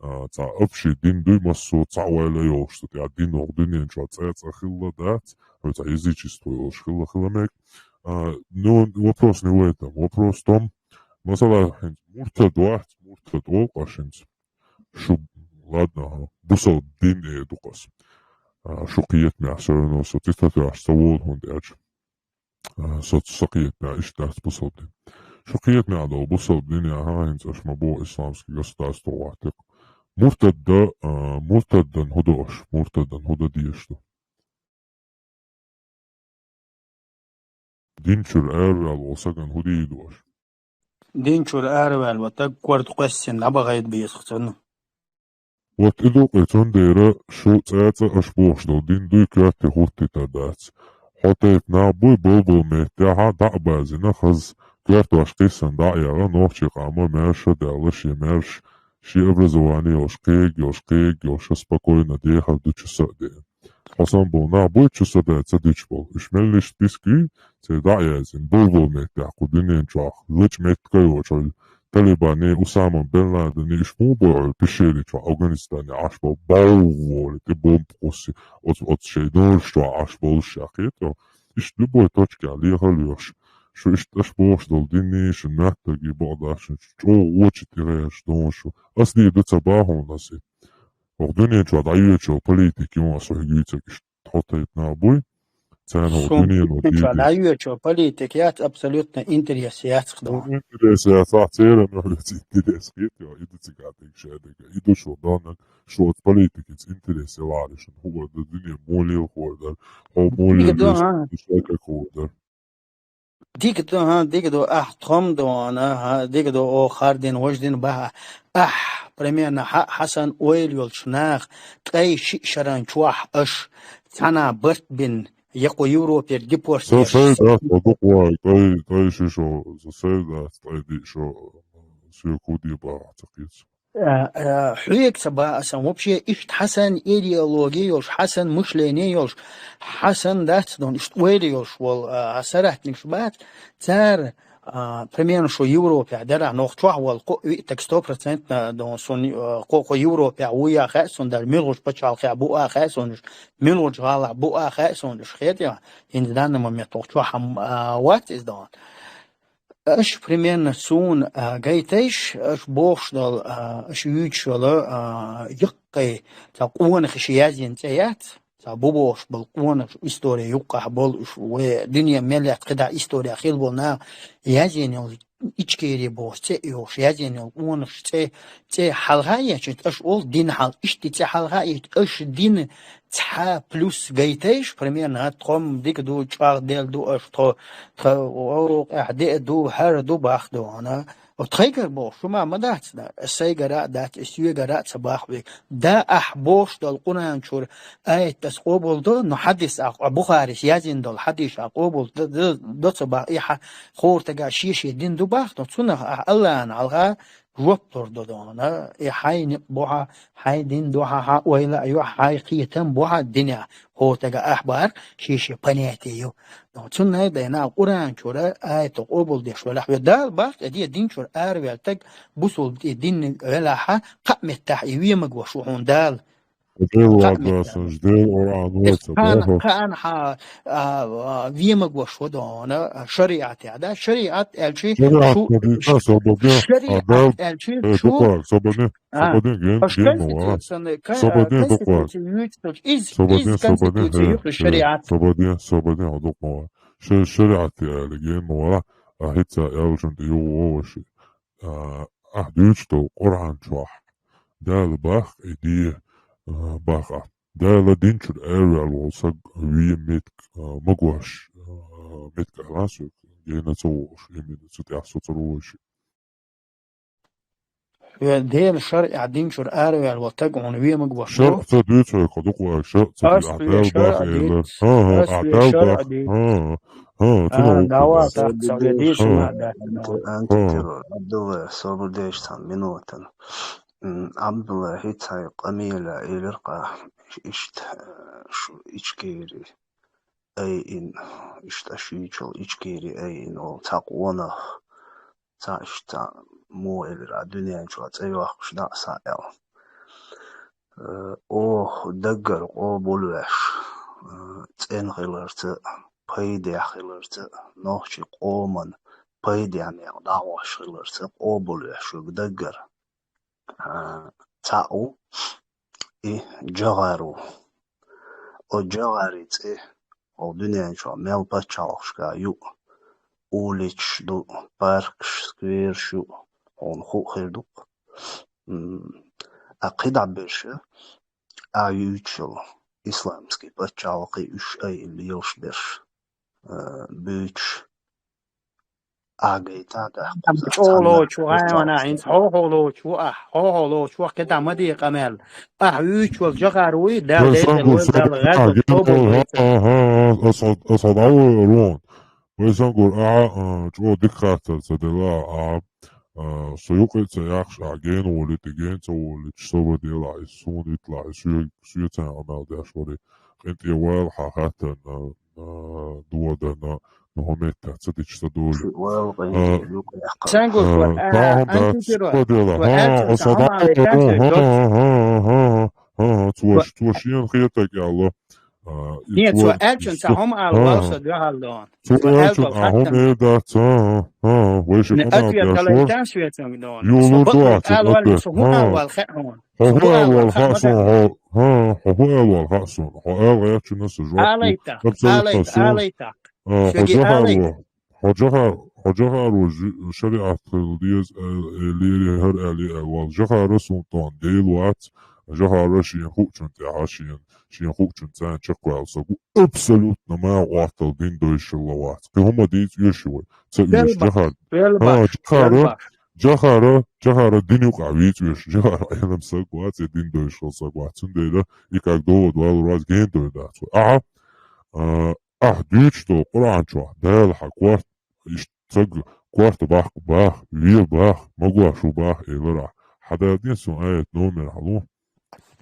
А, цхьа общий дин дуй массо а цхьа ойла йолуш ду. ТӀаккха дин оха дуьнен чохь цӀа-цӀа хилла дац. Хьо цхьа язычество йолуш хилла, хилла мега. А, ну, вопрос не в этом. Вопрос в том, масала, хӀинца муртад вац, муртад олу-кх аш хӀинца. Шу, ладно, ага, бусалба дин э ду-кх ас. А, шу кхетамехь, всё равно со цитаташ ца волу хӀунда аьлча. А, со, со кхетамехь иштта дац бусалба дин. Шу кхетамехь долу бусалба дин, ага, хӀинца аш ма боху исламский государство вац-кх. Муртадда, а, муртаддан хӀун до аш? Муртаддан хӀун дан дезаш ду? Дин чуьра араваьлла волу сагана хӀун дийр ду аш? Дин чуьра араваьлла волу стаг корта кхоьссина дӀабахийта беза-кх цунна. Вот и ду-кх и, цундела шу цӀа-цӀа аш бохуш долу дин дуй коьрте хӀуттуьйтур дац. Хьо тайпа нах буй, болу-болу меттехь дӀа а базийна хаза, коьртош кхийсина дӀа а яьлла, нохчийн къам маьрша а даьлла, шен маьрша, шен образование йолуш, кхерг йолуш, кхерг йолуш, спокойно дехар ду чу са а деана. Хьо санна болу нах буй чу са а даьлла ца дуьтуш болу. Уьш меллаша список юй, церан дӀа а яздина, болу-болу меттехь кху дуьнен чохь лачкъа меттиг а йоцуш, талибани, Усама бен Ладени, уьш муха бу хьуна пещери чохь, Афганистане Ӏаш болу, бовволе тӀе бомба кхуссий, оцу, оцу шайн нораш чохь Ӏаш болуш ша, кхетий? Иштта любой точкехь лехар лоьхуш. Шу иштта аш бохуш долу дин, шун моьттаргий бакъдолуш, шун чӀогӀа вочу тӀе гӀерташ ду шу. Ас дийр ду ца боху хьуна ас и. Оха дуьнен чохь дӀайоьдучу политик ю ас хьоьга юьйцург иштта. Тхо тайпа нах буй, царна хӀокху дуьнено дийр ду. Сан дуьнен чохь дӀайоьдучу политик яц, абсолютно интерес яц-кх ду. Интерес яц, ахь церан мехь веций интерес хетий, и ду цигахь дерг шадерг. И ду шу доннаг, шу оцу политикица интерес ялахьара шуна хӀора дар, дуьне муха лела хӀора дар, хьо муха лела веза, а, шайкаг хӀора дар. Дика ду, хӀа, дика ду, ахь тхом ду, хӀа, дика ду, оха хӀара дин, важа дин баха. Ахь, примерно, хьа, хьа санна ойла йолчу наха, ткъе шиъ шаран чохь аш цхьана барт бина, я кху Европера депортера. Со сай дац, хьо дукха вай, ткъе, ткъе ши шо, со сай дац, ткъе диъ шо, соьга хӀун де бахьа ца кхета. А, а, хьоьга ца баха сан, вообще, иштта хьа санна идеология йолуш, хьа санна мышление йолуш, хьа санна дац дон, иштта ойла йолуш волу, а, соратникаш бац, цара, а, примерно, шу Европехь дара, нохчохь волу кхо виъ таг сто процентно, дон, сун, а, кхо, кхо Европехь ву я хаьа сун, даже муьлхачу пачхьалкхехь бу а хаьа сун уьш, муьлхачу гӀалахь бу а хаьа сун уьш, хетий, хӀинца данный момент нохчохь хьан, а, вац иза дон. Аш, примерно, суна, а, гайтайш, аш бохуш долу, а, аш юьйцуш йолу, а, яккхий, цхьа къонахаша язйина цӀе яц, цхьа бу бохуш болу къонахаша история юккъахь болу уьш вай дуьне мел лаьтта кхидӀа история хилла болу наха язйина йолу Ичкери бохуш цӀе а йохуш, язйина йолу къонахаша цӀе, цӀе хьалха а ечуьйту, аш олу дин хьал, иштта цӀе хьалха а ечуьйту, аш дин цхьа плюс гайтайш, примерно, а, тхом дика ду, чӀагӀделла ду аш, тхо, тхо, о, къаьхьа деа ду, хӀара ду, бах ду, хӀана? О, тхайгара боху, шу ма, ма дац, да, сайгара а дац, соьгара а ца бах век. Да, ахь бохуш долу Къуръан чуьра аят ас къобал до, но хьадис а, а, Бухарис язйина долу хьадис а къобал до, до, до ца бах, и хьа, хӀора тага шен-шен дин ду бах, но цунах ахь Аллахьан хьалха жоп лур ду дона, и хьайн некъ бу хьан, хьайн дин ду хьан, хьан ойла а ю, хьайн кхетам бу хьан динехь, хӀора тага ахь бахар шен-шен понятие ю. Цунна а дайна Къуръан чуьра аято къобалдеш велахь, ве Дала бах, тӀе де дин чуьра араваьлла таг, бусулба тӀе дин велахьа, кхаа меттахь и вемаг ваша ву хьуна Дала. Дела вагасанаш, Дела Къуръан ваца, кхаана, боху. Кхаана хьан, а, а, вемаг ваша ву дона, а, шариатехь, да? Шариат аьлчи, шариат шу-, ма дийца, ш-, собаде, шариат а, Дала, аьлчи, э, шу-, дукха, собаде, а, собаде, ген, аш ген ма вара. Конституцияны, ка-, собаде, а, дукха. Конституция юьйцуш, из, собаде, из собаде, конституция э, юьйцуш э, шариат. Собаде, собаде, хьо дукха ма вара. Ша-, шариат аьлла, ген ма вара. А хӀинца аьллачун тӀе югӀу вовши. А, ахь дуьйцуш долу Къуръан чохь Дала бах и де, а, бах ахь. Дала дин чуьра араваьлла волу саг вен меттиг, а, магош, а, меттиг аьлла соьга, гена ца вогӀуш, именно цу тӀехь соцур ву вайши. Хьо Делан шарӀехь динчуьра араваьлла волу стаг хьуна вемаг вац. ШарӀ ца дуьйцу хьоьга, кху дукха вай шарӀ ца дуьйцу, ахь Далла бах элира. ХӀан, хӀан, ахь Далла бах. ХӀан, хӀан, цунах ву. Давай, тахта ца ве дийшина дац. Анкетиро, Абдулла, собар деш цхьана минутан. М, Абдулла, хӀинца хьайн къамелехь элира-кх, иштта, э, шу Ичкери айина, иштта шуьйчул Ичкери айина волу цхьа къонах, цхьа иштта муха элира, дуьнен чохь цӀе йоккхуш дӀа а схьа аьлла. Э, оха даггара къобалвеш, э, цӀена хиларца а, пайдехь хиларца а, нохчийн къоман пайдехь некъ дӀахьош хиларца а къобалвеш шуьга даггара. А, цхьаъ ву, и Джохар ву. Оцу Джохаран цӀе хӀокху дуьнен чохь мел пачхьалкхашкахь ю, уличаш ду, паркаш, скверш ю, хьуна хуу хир ду-кх. М, а кхидӀа берш, а юьйцуш йолу исламский пачхьалкхий уьш айина лелаш берш, а, буьйцуш, Агайта дахьа кхузахь чӀогӀа лоцуш ву, хьайвана, хӀинца хьо-хьо лоцуш ву ахь, хьо-хьо лоцуш ву, кхидӀа ма де къамел. Ахь вуьйцуш волу Джохар вуй, Дала дерза вай, Дала гӀазот тобанна вай цунна. ХӀан, аса, аса дӀавоьру хьуна. Вай сан гур, ахьа, а, чӀогӀа дика хаттар ца делла ахьа, а, со юкъа а ца яхаш, ахьа гена волуьйту, гена ца волуьйтуш, собар делахь, иза суна витлахь, иза соьга, соьца къамел деш вари. КъинтӀера вала хьан хаттарна, а, доданна, ну, хӀун меттехь ца дича ца долу. Сан гуш, а, а, антисиро, собар делахь. ХӀан, аса дӀа, хӀан, хӀан, хӀан, хӀан, хӀан, хӀан, хӀан, хӀан, цо, цо шена хетарг аьлла. А, и цо аьллачун цхьа хӀума ала вала со дуьхьал дона. Цо аьллачун а хӀума эр дац, хӀан, хӀан, хӀан, вай ши къамел деш вара. Юлур ду ахь ца хӀун ала вала хаьа суна, хьо, хӀан, хьо хӀун ала вала хаьа суна, хьо ала гӀертачунна сан жоп. Алайта, алайта, алайта. А, хьо Джохар ву, хьо Джохар, хьо Джохар ву, жи-, шариӀат хила деза, э, э, лери хӀара аьлла, э, вала Джохара суна тӀехь Дела вац, Джохара шена хуучун тӀехь, шена, шена хуучун цӀарна чекхваьлла саг ву. Абсолютно ма гӀоттал дин дойшалла вац. Кхин хӀума дийца оьший вай. Ца оьшу Джохар. ХӀан, Джохара, Джохара, Джохара дин юкъахь вийца оьшу. Джохара Ӏелам саг вац, я дин дойшалла саг вац. Цундела и как довод валур вац, ген дойр дац вай. Ахьа, а, Ахь дуьйцуш долу Къуръан чохь Дала хьан корта, иштта ца г-, корта баккха баха, вела баха, магош ву баха элира ахь. Хьан дадин сан аят номер хьалу?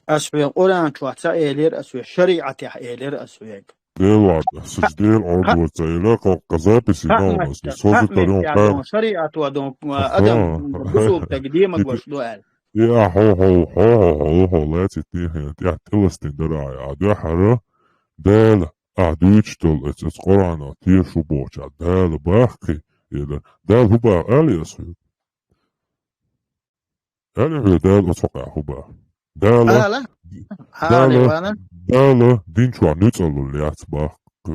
Ас хьоьга Къуръан чохь ца элира ас хьоьга, шариӀатехь элира ас хьоьга. Дела ван, ас Дела Ӏордо ца элира, кхо-, кхо записи ма ван ас, со зу тарон кхаьр. ШариӀат ван, адам, бусулба стаг демаг ваш ду аьлла. И а хьо, хьо, хьо, хьо, хьо, хьо, лацит тӀехьа, тӀехь тӀеластина дара а, а дуьхьара, Дала Ахь дуьйцуш долу эцу, эцу Къуръано тешаш ву бохучохь Дала баккхий, элира. Дала хӀун баха, ала ас хьоьга? Ала хьоьга Дала оцу хьокъехь хӀун баха? Дала, Дала, Дала дин чохь нуьцкъала яц баккха,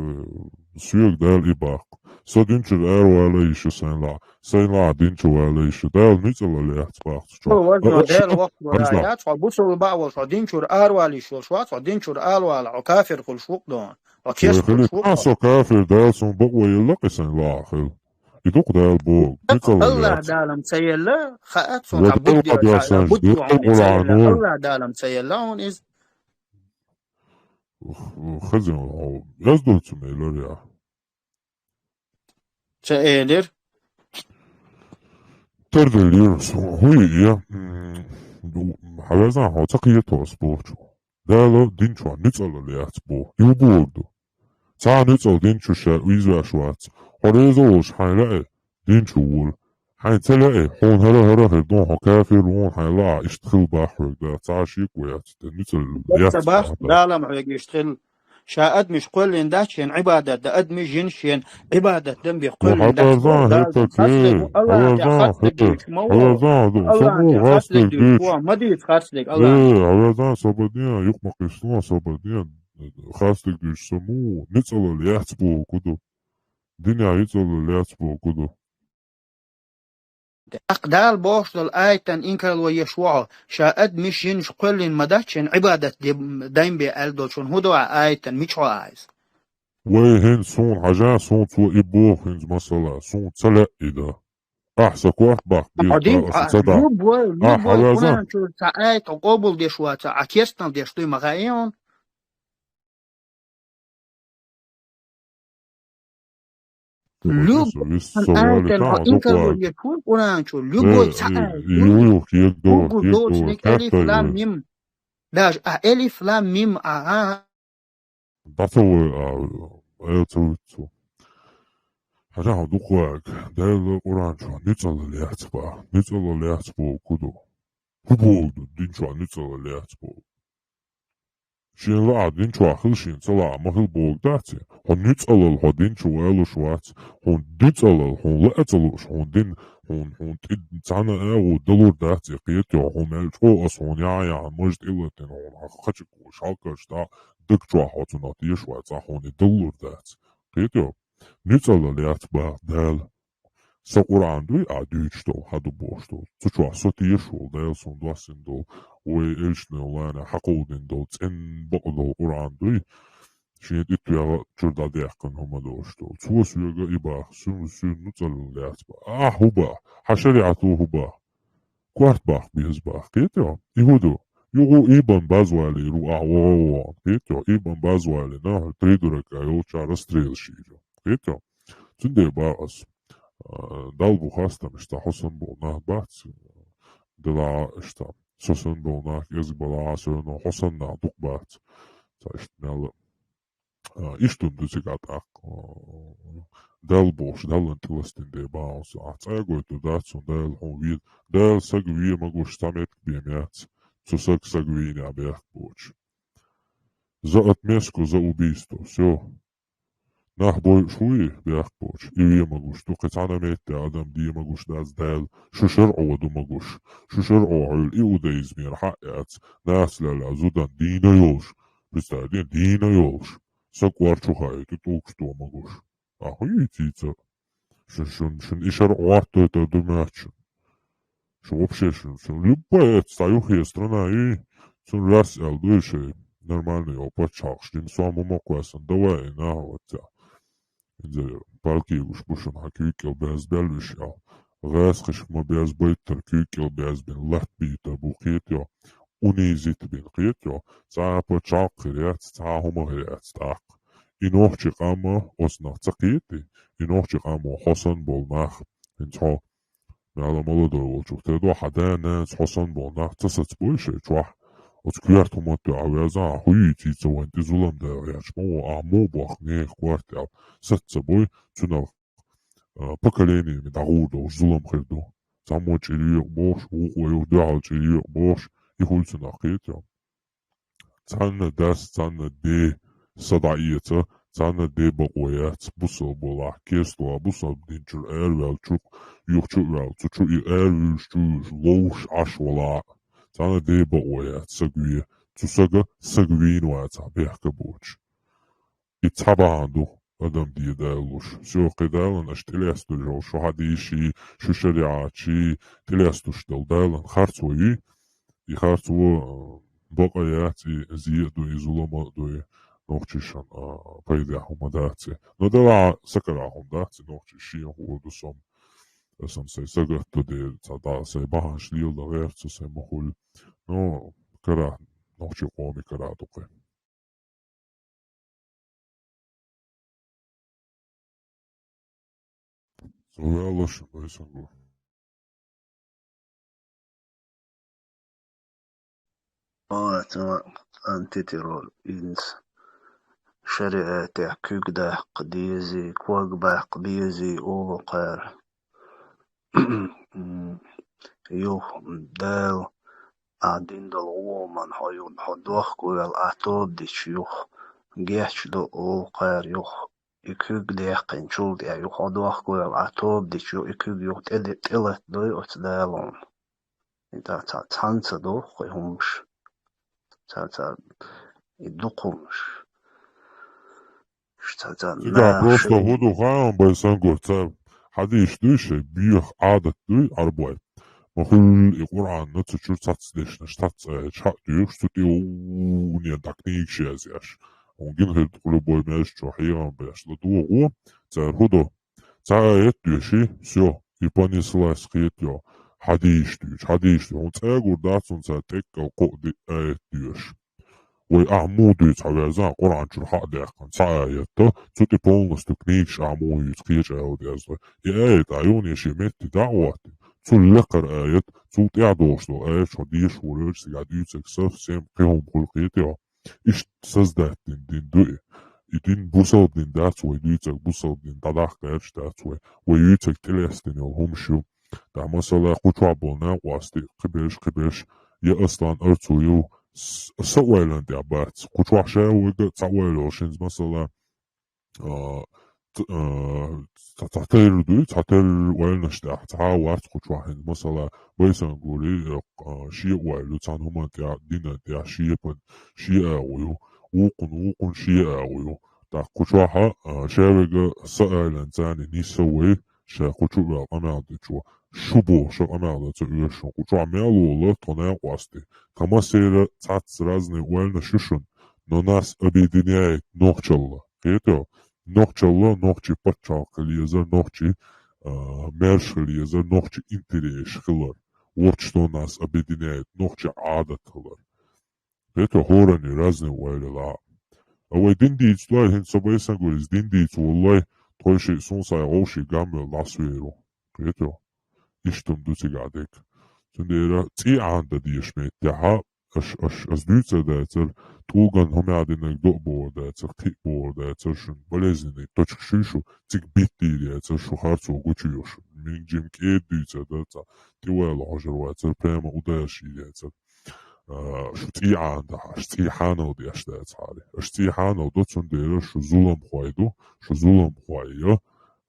соьга Дала и баккха. Со дин чуьра аравала йиш ю сайн лаахь. Сайн лаахь дин чу вала йиш ю. Дала нуьцкъала яц баккха цу чохь. Хьо, важно, Дала воккхавала яц, хьо бусулба а волуш, хьо дин чуьра аравала йиш йолуш вац, хьо дин чуьра аравала, хьо кафир хуьлуш ву-кх дона. Хьо керста хуьлуш ву-кх хьо. Со кафир, Дала суна бакъо елла-кх и сайн лаахь хила. И ду-кх Дала боху. Нуьцкъала яц. Аллах Дала-м ца елла, хаьа суна, цхьа будда, цхьа будда хьуна ца елла. Аллах Дала-м ца елла хьуна иза. Хаза хьо, яздо цу мелар я. Ца элира. Тардаллера со. ХӀун я? М, ду, хьан везан хьо ца кхета ас бохучу. Дала дин чохь нуьцкъала яц боху. И хӀун бохург ду? Цхьа а нуьцкъала дин чу ша вийзаш вац. Хьо реза волуш хьайн лаьа, дин чу вола. Хьайн ца лаьа, хьуна хӀара-хӀара хир ду, хьо кафир ву, хьайн лаахь иштта хила баха хьоьга Дала. Цхьа а шеко яц, те нуьцкъала яц боху Дала. Дала-м хьоьга иштта хила. Ша адамаш кхоьллина дац шен Ӏибадат дан, адамаш, жинаш шен Ӏибадат дан бен кхоьллина дац. Дала хьастаг ву, Аллах Дала хастаг дуьйцуш ма ву. Аллах Дала хастаг дуьйцуш ма дийца хастаг, Аллах. Э, хьан везан собар де, юкъ ма кхиссалахь, собар де. Хастаг дуьйцуш со ма ву, нуьцкъала яц боху ду. Динехь нуьцкъала яц боху ду. ТӀаккха Дала бохуш долу аятан инкарло еш ву хьо, ша адамаш, жинаш кхоьллина ма дац шен Ӏибадат де-, дан бен аьлла долчун, хӀун ду хьан аятан, мича хьо а иза? Вай хӀинца суна хьажа, суна цо и боху хӀинца масала, суна ца лаьа и дан. Ахь са корта баккха беза, Ӏа дин, аса ца дахь. Любой, любой Къуръан чу цхьа аят къобалдеш вац, Ӏа керстанал деш дуй ма хаий хьуна. Любой аятал хьо интервью еш хул Къуръан чу, любой цхьа аят. Ю, ю, хӀугу доцу, хӀугу доцу, алиф лам мим. Даже а алиф лам мим, а, а. Дацавой, а, айл ца вуьйцу. Хьажахьа дукха ваг, Дала Къуръан чу нуьцкъала лаьцна бах, нуьцкъала лаьцна боху ду. ХӀун боху ду, дин чу нуьцкъала лаьцна боху? Шен лаахь дин чохь хила, шен ца лаахь ма хила боху дац и? Хьо нуьцкъалал хьо дин чу валуш вац, хьуна нуьцкъалал, хьуна лаа ца лууш, хьуна дин, хьуна, хьуна тӀе цхьана а агӀо далур дац и, кхетий хьо, хьуна мел чӀогӀа аса хьуна яхь-яхьана маж тӀе латина, хьуна хьан кхача кхуш, хьалкхаш дӀа, даг чохь хьо цунах теша вац, цкъа хьуна и далур дац. Кхетий хьо? Нуьцкъала лаьцна бах Дала. Сан Къуръан дуй, а дуьйцуш долу, хьан ду бохуш долу. Цу чохь со теша волу, Дала суна доссийна долу, вай элчанан лайнехь хьакховдийна долу, цӀена бакъ долу Къуръан дуй, шен тӀе тоьхна чуьра дӀадаьккхина хӀума долуш долу. Цо соьга и бах, суна, суна нуьцкъала лаьцна бах. Ахь хӀун бах? Хьан шариӀато хӀун бах? Корта баккха беза бах, кхетий хьо? И хӀун ду? Юха Ибн Баз валийр ву ахь вогӀу вогӀу, кхетий хьо? Ибн Баз валийна, придурок а йолчара расстрелаш йийр ю, кхетий хьо? Цундела бах ас, а, Далла бу хастам, иштта хьо санна болу нах бац, делахь иштта со санна болу нах кӀезиг балахь а, со йоьно хьо санна нах дукха бац. Ца иштта мел, а, иштта хӀума ду цигахь тӀаккха, а, Далла бохуш, Даллан тӀеластина де бахьа аса. Ахь цӀа а гойтур дац хьуна, Дала хьуна вен, Дала саг вен магош цхьа меттиг бен яц, цу саг саг вийна бехк боцуш. За отместку, за убийство. Всё. Нах бойуш вуй бехк боцуш, и вен магош ду, кхин цхьана метте адам ден магош дац Дала, шу шарӀо ду магош, шу шарӀо хьуьлла иудаизмера хьаъ яц, нахаца лелла зудан дийна йолуш, представь, дийна йолуш, саг кӀор чу хаийта, тӀулгаш то магош. Ахьа хӀун йийцийца? Шун, шун, шун и шарӀо гӀоттойтар ду моьтту шуна? Шу вообще шун, шун любая эца цхьа юххе страна ю, цунна раз аьлла дуй шайн нормальный йолу пачхьалкхаш, дина сом хӀума кхоьссина, давай и нах вац цхьа. Хьинца палкий гуш бу шуна, хьан куьйга кӀел безбелла уьш аьлла. ГӀаскхашка ма безбайттара куьйга кӀел безбина, латта бийта бу, кхетий хьо, унизить бина, кхетий хьо. Цхьа а пачхьалкх хир яц, цхьа а хӀума хир яц тӀаккха. И нохчи къам а оцунах ца кхетий, и нохчи къам а хьо санна болу нах, хӀинца хьо Мел молодой волчух тера ду, хьан да-нанас хьо санна болу нах ца сацбой шайн чохь? Оцу коьрта хӀуманна тӀе а веза, ахьа хӀун йийцийца вайн тӀе зулам дагӀа гӀерташ ма ву, ахьа муха бохку нехан корта аьлла. Саца ца бой, цунах, а, поколениями дӀагӀур долуш зулам хир ду. Цхьаммо чӀир йоькъу бохуш, вукхо юха дуьхьал чӀир йоькъу бохуш, и хуьлу цунах, кхетий хьо? Цхьанна дас, цхьанна де са дӀаэца, цхьанна де бакъо яц, бусалба валахь, кесталахь, бусалба дин чуьра араваьллачух, юха чу а ваьлла, цу чу и аравуьйлуш чу вуьйлуш, ловш Ӏаш валахь а. Цхьанна де бакъо яц, саг вен, цу сага саг вийна вацахь, бехк боцуш. И цхьа бахьана ду адам де далуш. Всё, кхин далан аша тӀелестуш йолу, шу хьадийший, шу шариӀатчий тӀелестуш долу далан харц вай, и харц ву, а, бакъ а яц, и зе а ду, и зулам а ду, и нохчишан, а, пайдехь хӀума дац и. Но делахь а са карахь хӀума дац и, нохчи шен хӀума ду сом. Сан сайн сагатта дера, ца да, сайн бахьанаш леладан гӀерта ца сайн ма хуьлу. Но карахь, нохчи къоми карахь ду кхин. Со ваьлла шун, Байсангу. Ой, цо антитеррор иза. ШариӀатехь куьг даккха дезий, ког баккха безий олу кхара. Юха Дала а дин долу гӀоман хьо ю-, хьо дохко ваьлла, а тоба дича юха гечдо олу кхара юха. И куьг даьккхинчул тӀаьхьа юха хьо дохко ваьлла, а тоба дича юха и куьг юха тӀе-, тӀелатдой оцу Дала хьуна. И ца-, ца-, цхьаьна ца доху кхин хӀумаш. Ца-, ца-, и дукха хӀумаш. Ца-, ца-, Цигахь наха просто шайн хӀун ду хаам, Байсангу, ца хьадийш дуй шайн, боьха Ӏадат дуй Ӏарбой. Ма хуьллу и Къуръанна цу чуьра цхьацца дешнаш, цхьацца аяташ хьа а доьхуш, цу тӀе ву-, ву-, вуне дӀа книгаш язъеш. Хьуна гина хир ду-кх любой маьждиг чохь хьехам беш ладогӀа, цара хӀун до? Цхьа аят доьший, всё, и понеслась, кхетий хьо, хьадийш дуьйцу, хьадийш дуьйцу. Хьуна цӀагур дац хьуна цара тӀеккъал кхоъ ди аят доьшуш. Вай ахьа муха дуьйцу хьо верзан, Къуръан чуьра хьа а даьккхина, цхьа аят, цу тӀе полностью книгаш ахьа муха юьйцу, кхечу аят деза. И аят а юхне шен метте дӀа а хӀоттийна, цул лакхара аят, цул тӀаьхьа долуш долу аят хьо деша вуьйцург, цига дуьйцург совсем кхин хӀума хуьлу, кхетий хьо. Иштта создать дина дин ду и. И дин бусалба дин дац вай дуьйцург, бусалба дин дӀадаккха гӀерташ дац вай. Вай юьйцург тӀелаьцна йолу хӀумаш ю. ТӀаккха, масала, кху чохь болу накъостий, кхиберш, кхиберш, я Аслан Арцуев, с-, са ойланна тӀехь бац. Кху чохь ша вайга цхьа ойла йолуш хӀинца, масала, а, ц-, а, ц-, цхьа терра дуй, цхьа терра ойланаш тӀехь, цхьа а вац кху чохь хӀинца, масала, Байсангури, а, шен ойла ю, цхьана хӀуманна тӀехь, динан тӀехь, шен пан, шен агӀо ю, вукхун, вукхун шен агӀо ю. ТӀаккха кху чохь, а, ша вайга са ойланна царна нисса вай, ша кху чу а ваьлла къамел дечо, шу бохуш къамел дан ца оьшу шуна. Кху чохь мел волу тхо накъостий. Тхан массеран цхьацца разные ойланаш ю шуна, но нас объединяет нохчалла. Кхетий хьо? Нохчалла, нохчий пачхьалкх хила езар, нохчий, а, маьрша хила езар, нохчий интересаш хилар. Вот что нас объединяет, нохчий Ӏадат хилар. Кхетий хьо, хӀоранна разные ойла йолу. А вай дин дийца лой, хӀинца со Байсангурис дин дийца волу лой, тхойшиъ суна схьа гӀовший гамвелла дӀасавер ву. Кхетий хьо? Иштта хӀума ду цигахь дерг. Цундела цӀий Ӏанадан дезаш меттехь, аш, аш, ас дуьйцур дацара, тӀулган хӀумма динарг до а бохур дацара, кхин а бохур дацара, шуна болезненный точка шу ю шу, цига биттийр яцара, шу харцо гучуйо шу. Минг-жим кӀеда дуьйцур дацара, тӀевала хьожур вацара, прямо ударш йийр яцара. А, шу цӀий Ӏанадахь, аш цӀий хьанал деш дацахьара. Аш цӀий хьанал до, цундела шу зуламхой ду, шу зуламхой ю.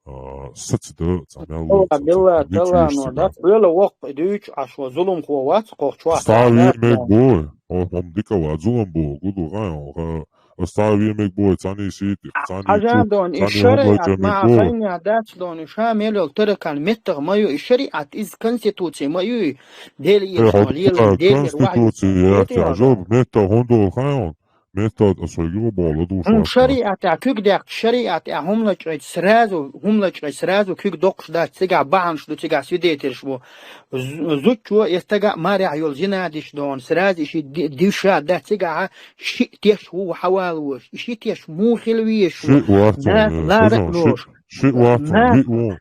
А, саца дан цхьа мел лоцу, Билла, цхьа Билла, мича но, йист дац, ца Билла, воккха дуьйцу, аш ван зуламхо вац, кхохчу вац, Став вац, вен мег вац. Бой, о, хьо-м дика вац, зулам боху, гу ду гӀайон, ха, Став вен мег бой, цхьаьний сийти, цхьаьний чу, Хьажан дон, и цхьаьний хӀума шариат лайча мег ма бой. Хайна дац дон, и ша мел йолу таракан меттах ма ю, и шариат, иза конституция ма ю, и Дели Э, еш хьо дон, лелан, Дели еш вахьи. Конституция яц, Эти хьажал, ваха. Меттах хӀун долу хьайон? Меттах а сойгу боху ладугӀуш Хьуна вац. Шариат а куьг дехкаш, шариат а хӀумлачкъайт сразу, хӀумлачкъайт сразу куьг доккхуш дац, цигахь бахьанаш ду, цигахь свидетельш бу. З-, зудчо, я стага а марехь йолу зинадиш дон, сразу и ши ди-, диша дац, цигахь шиъ теш ву хьавалош, и ши теш муха хила везаш ву? Шиъ вац Нах вон, лара а хазон, шиъ, лош. шиъ вац вон, Нах, виъ вон.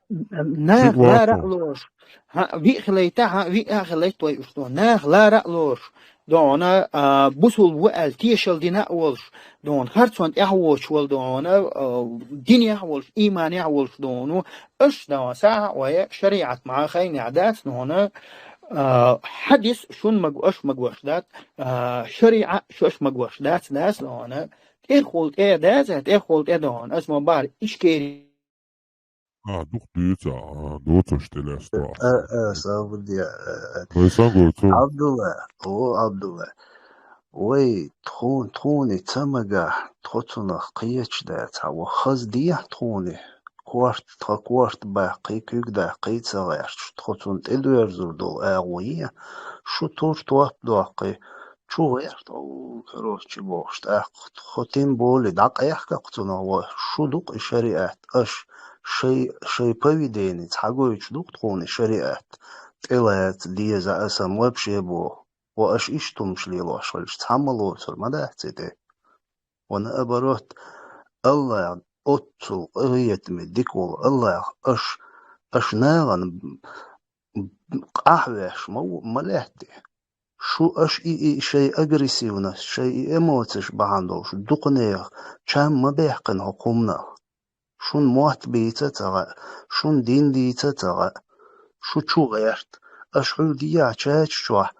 Нах Шиъ вац лара а вон. лош. Хьан, виъ хилайта, хьан, виъ а хилайта вай уьш дон. Нах лара а лош. Дона, а, бусулба ву аьлла тешал дина а волуш, дона, харцон тӀехь воцуш волу дона, а, динехь а волуш, ийманехь а волуш дону, аша дона, сахьа вай шариат ма хайнехь дац дона, а, хьадис шун маг-, аша магош дац, а, шариа шу аша магош дац, дац дона, тӀехула тӀе дац, тӀехула тӀе дона, аса ма бахьара ишкери А, дукха дуьйцу, а, доцурш тӀелаьцна Э, аса. э, Савдия, э, э. Вай сан гойту. Абдулла, о, Абдулла. Вай, тхун-, тхуни ца магахь, тхо цунах кхеча дац, хьан ва хаза дехьа тхуни. Корта, тха корта баккхий, куьг даккхий ца гӀерташ, тхо цунна тӀедоьрзур долу агӀо е, шу тур топ доккхий, чу гӀерта, о, короче, бохуш, тӀаккха тхо тем более дӀакъехкакх цунах ва, шу дукха и шариат, аш шай, шай поведение цхьагойтуш дукха тхуна и шариат, тӀелаца деза аса вообще боху, ва аш иштта хӀумаш лелош хилча, цхьамма лоцур ма дац и тӀе. Ва наоборот, Аллах оццул къахетаме дика волу Аллах, аш, аш нахана къахьвеш ма ву, ма лаьтти. Шу аш и, и шай агрессивность, шай и эмоцеш бахьана долуш, дукха нехан чам ма баьккхина хӀокху хӀуманах. Шун мотт бийца а ца гӀа, шун дин дийца а ца гӀа. Шу чу гӀерта. Аш хьуьлдияхь чача чохь,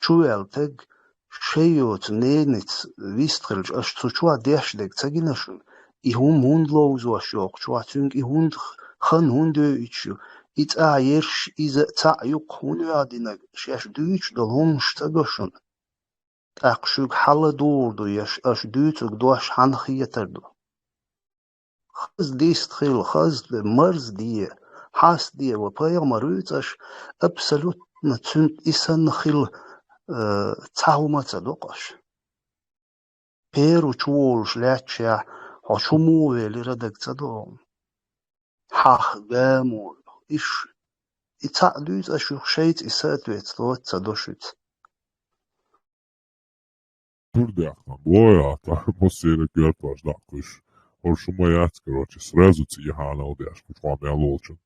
чу ваьлла таг, шай йоцу ненаца вист хилча, аш цу чохь деш дерг ца гина шуна? И хӀума хӀунда ловзош йоккху чохь, цуьнга и хӀунда х-, хан хӀунда йоуьйтуш ю? И цӀа ерш, иза цхьаъ юккха хӀунда йоьдинарг, шаьш дуьйцуш долу хӀуманаш ца го шуна? ТӀаккха шуьга хьала дугӀур ду, еш аш дуьйцург дош хьанна хетар ду? Хаза дист хила, хаза марза де, хьаст де ва пайхамар вуьйцу аш, абсолютно цуьнан и санна хила, э, цхьа хӀума ца доккху аш. Перу чу волуш лаьтташехь, хьо чу муха велира даг ца догӀу. Хьах гамо, иш, И цхьаъ дуьйцу, аш юха шайца и соответствовать ца до шуьца. Тур даьккхина, боя, тӀаккха массеран коьртош дӀакхуьйсуш. ХӀара шу ма яц, короче, сразу цӀий хьанал деш, кху чохь мел волчун.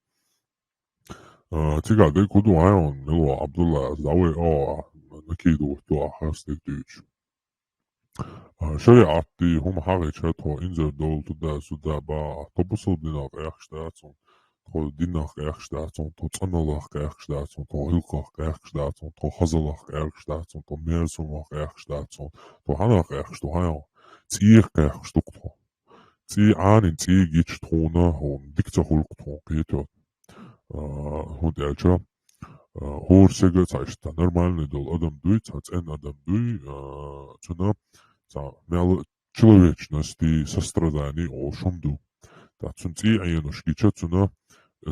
А, цигахь дерг хӀун ду, хьан мила ву Абдулла, ас дӀавай, о, накидывать ду, а хьастиг дуьйцу. А, шариӀатти хӀума хьагӀича, тхо инзар долу туда, суда ба, тхо бусалба динах къехкаш дац хьуна, тхо динах къехкаш дац хьуна, тхо цӀаналлах къехкаш дац хьуна, тхо гӀиллакхах къехкаш дац хьуна, тхо хазаллах къехкаш дац хьуна, тхо мерза хӀумах къехкаш дац хьуна, тхо хьанах къехкаш ду, хьан йо? ЦӀийх къехкаш ду тхо. ЦӀий Ӏанин цӀий гича тхуна, хӀуна дика ца хуьлу тхуна кхетар. А, хӀунда аьлча, а, хӀора сага цхьа иштта нормальный долу адам дуй, цхьа цӀена адам дуй, а, цуьнан цхьа мел человечности, сострадание олуш хӀума ду. ТӀаккха цуьнан цӀий Ӏенаш гича, цуьнан,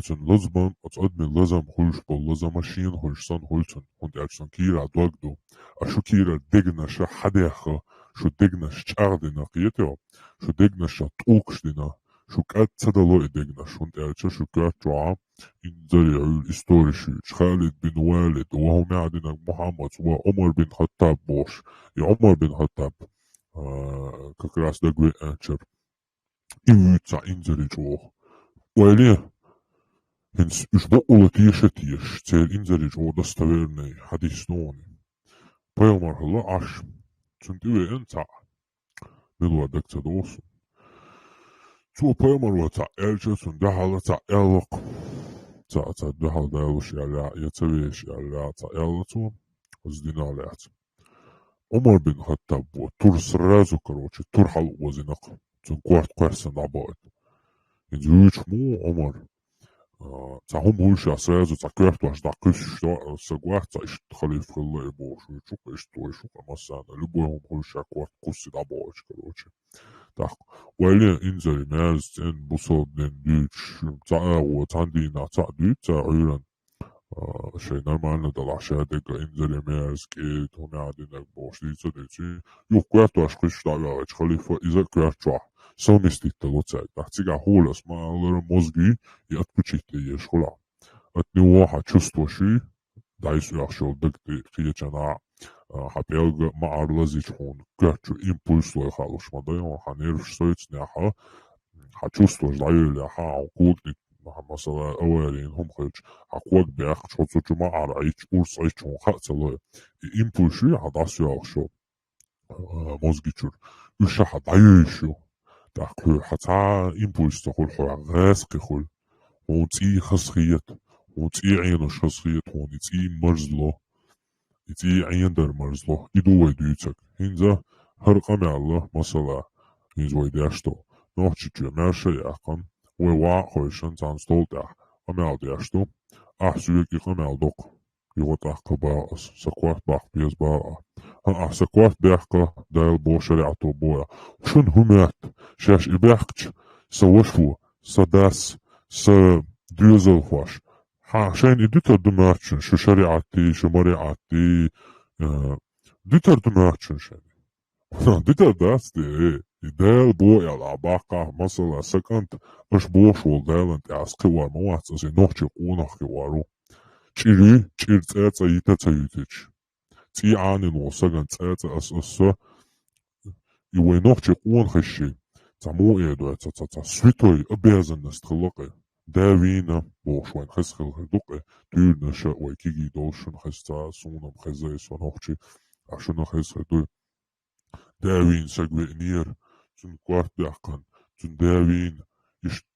цуьнан лазам, оцу адамийн лазам хуьлуш болу лазам а шена хуьлуш санна хуьлу цуьнан, хӀунда аьлча цуьнан кийрахь дог ду. А шу кийрара дегнаша хьадаьхна, шу дегнаш чӀагӀдина, кхетий хьо? Шу дегнаша тӀулгаш дина, шу кӀад ца дало и дегнаш, хӀунда аьлча шу коьрта чохь инзаре Ӏуьйра историш ю. Халид бин Валид, ва хӀума динарг Мухьаммад, ва Ӏумар бин Хаттаб бохуш. И Ӏумар бин Хаттаб, а, как раз дагавеанчара. И вуьйцу цхьа инзаре чӀогӀа. Ойла е, хӀинца уьш бакъволу теша тешаш, церан инзаре чӀогӀа достоверный хьадис ду хьуна. Пайхамар хилла Ӏаш, цунна тӀевеана цхьаъ. Мила ву даг ца догӀу суна. Цо пайхамар ву цхьаъ аьлча, цунна дуьхьал цхьаъ аьлла-кх. Цхьаъ, цхьаъ дуьхьал далуш аьлла, я ца вешаш аьлла, цхьаъ аьлла цо, оцу динах лаьцна. Ӏумар бин Хаттаб ву, тур сразу, короче, тур хьалаозийна-кх, цуьнан корта кхоьссина дӀабахийта. ХӀинца вуьйцуш ма ву Ӏумар. А, цхьа хӀума хуьлуш а сразу цхьа коьртош дӀакхуьссуш, а, саг вац цхьа иштта халифа хилла и бохуш, вуьйцуш ву-кх иштта, вуьйцуш ву-кх массарна, любой хӀума хуьлуш а корта кхуссий дӀабахийта, короче. ТӀаккха ойла е инзаре мерза цӀена бусалба дин дуьйцуш, цхьа агӀо, цхьана дийнахь цхьаъ дуьйцу цара Ӏуьйранна, а, шайн нормально далахь, шадерг а инзаре мерза, кӀеда, хӀума динарг бохуш дийца а дийций. Юха коьртош кхуьссуш дӀаваьллачу халифа иза а коьрта чохь совместить дало цаьрга. ТӀаккха цигахь хӀума ас ма-аллара мозги и отпустить еш хуьлу. От него хьан чувстваш ю, дӀасаоьхуш йолу даг тӀе кхечанхьа, а, хьан пӀелг ма-аллара лазийча хьуна коьрта чу импульс лой халуш ма дай, хьан нерваш сойцинехь, хьан чувстваш дӀайолаелахь, хьан когнит-, масала, аварийна хӀума хилча, хьан ког баьккхича, хьо цу чу ма-аллара Ӏийча, урс Ӏийча хьуна хаа ца лой. И импульс ю хьан дӀасаоьхуш йолу, а, мозги чуьра. Уьш хьан дӀайоьйуш ю. ТӀаккха хьо хьан цхьа импульс ца хуьлу, хьо гӀазкхи хуьлу. Хьуна цӀий хазахета, хьуна цӀий Ӏенаш хазахета, хьуна и цӀий марзло. И цӀий Ӏенадар марзло. И ду вай дуьйцург. ХӀинца хӀара къамел, масала, хӀинца вай деш ду. Нохчийчоь маьрша яьккхина, вай ваха а хойшина, цхьана стол тӀехь къамел деш ду. Ахь соьга и къамел доккху. Юха тӀаккха боху ас, сан корта баккха беза боху ахь. ХӀаъ, сан корта баьккха, Дала боху, шариӀато боху. Шуна хӀун моьтту? Шаьш и баьккхича, сан ваша ву, сан дас, сан доьзалхоша. Хьан шайна и дуьтур ду моьтту шуна, шу шариӀатти, шу мариӀатти, э, дуьтур ду моьтту шуна шайна? Дуьтур дац те, э, и Дала боху аьлла, ахь баккхахь, масала, сан кӀант, аша бохуш волу Далан тӀе ас кхиор ма вац, аса и нохчийн къонах кхиор ву. ЧӀир ю, чӀир цӀе а цӀа йита а ца йитича. ЦӀий Ӏанийна волу сагана цӀе а цӀа ас, аса, и вай нохчийн къонахий, цхьа муха эр ду, цхьа, цхьа, цхьа святой обязанность хилла-кх. Да вийна бохуш вайна хеза хилла хир ду-кх, туьйранаша вай кегий долуш шуна хеза ца, суна-м хеза, и со нохчи, а шуна хеза хир ду. Да вийна саг веанера, цуьнан корта баьккхина, цуьнан да вийна, иштта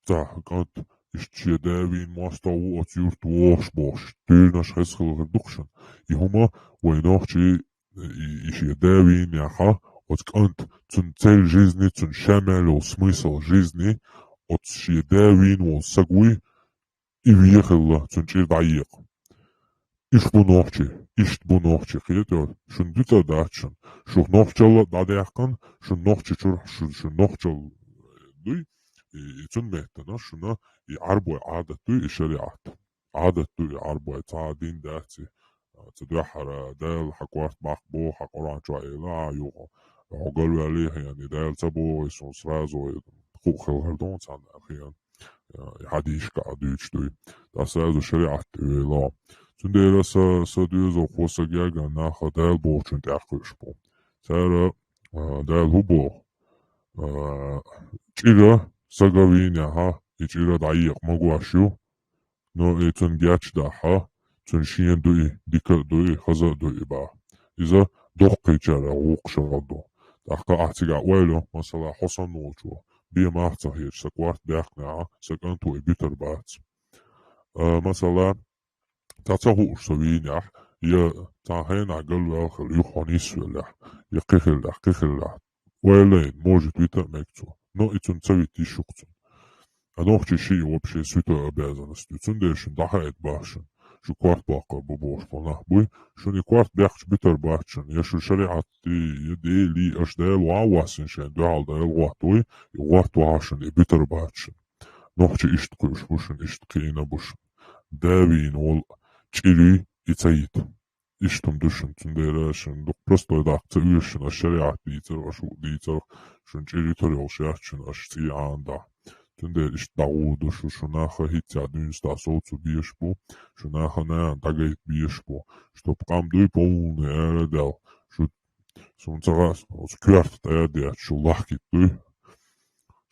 цхьа кӀант, иштта шен да вийна мостагӀ ву оцу юрта вогӀуш бохуш, туьйранаша хеза хилла хир ду-кх шуна. И хӀума вай нохчий, и, и шен да вийна яхьа, оцу кӀант, цуьнан цель жизни, цуьнан ша мел йолу смысл жизни, оцу шен да вийна волу саг вуй, и вен хилла, цуьнан чӀир дӀаекъа. Иштта бу нохчий, иштта бу нохчий, кхетор, шуна дуьтур дац шуна. Шух нохчалла дӀадаьккхина, шуна нохчи чуьра, шу, шуна нохчалла дуй, и, и цуьнан меттана шуна и Ӏарбой Ӏадат дуй, и шариӀат. Ӏадат ду и Ӏарбой, цхьа а дин дац и. Цу дуьххьара Дала хьан корта баккха боху, хьан Къуръан чохь элира, а, юха хьо галваьллий хьена, и Дала ца боху, и суна сразу вай хууш хилла хир ду цхьанна хьена. а, и хьадийшка а дуьйцуш дуй. ТӀаккха сразу шариӀат тӀе вела. Цундела са, са доьзалхо, са гергара нах Дала бохучун тӀаьхьа кхуьуш бу. Цара, а, Дала хӀу боху? А, чӀира сага вийнехьа, и чӀира дӀаекъа магош ю, но и цунна гечдахьа, цунна шена ду и, дика а ду и, хаза а ду и баха. Иза доккхийчарах вукху шагӀа ду. ТӀаккха ахь цига ойла, масала, хьо санна волчо, бен мах ца хеташ, сан корта баьккхинехьа, сан кӀант ву и буьтур бац. А, масала, цхьа ца хууш со вийнехь, я цхьана хенахь галваьлла хила, юха хьо нисвеллехь, я кхин хиллехь, кхин хиллехь, ойла йина, может, вита а мега цо. Но и цунна ца вита йиш ю-кх цунна. А нохчий шиъ вообще святой обязанность ю. Цундела шуна дӀахаийта боху шуна, шу корта боккхур бу бохуш болу нах буй. Шуна и корта баьккхича буьтур бац шуна. Я шу шариӀатий, я Делий, аша Дала ван а воссийна шайна дуьхьал Дала гӀоттавой, и гӀоттавахьа шуна, и буьтур бац шуна. Нохчий иштта кхуьуш бу шуна, иштта кхиийна бу шуна. Да вийна волу чӀир юй и ца йита. Иштта хӀума ду шуна, цундела шуна дукха простой даккха ца оьшу шуна, аша шариӀат дийцарх, аша хӀуъа дийцарх, шуна чӀир йитур йолуш яц шуна, аша цӀий Ӏанадахь. Цундела иштта дӀагӀур ду шу, шу наха хӀинцца дуьйна стаг совцо безаш бу, шу наха нахана дӀагайта безаш бу. Чтоб къам дуй полный арадаьлла, шу, суна ца хаьа, оцу коьрта тӀе а детташ, шу лахкийта дуй.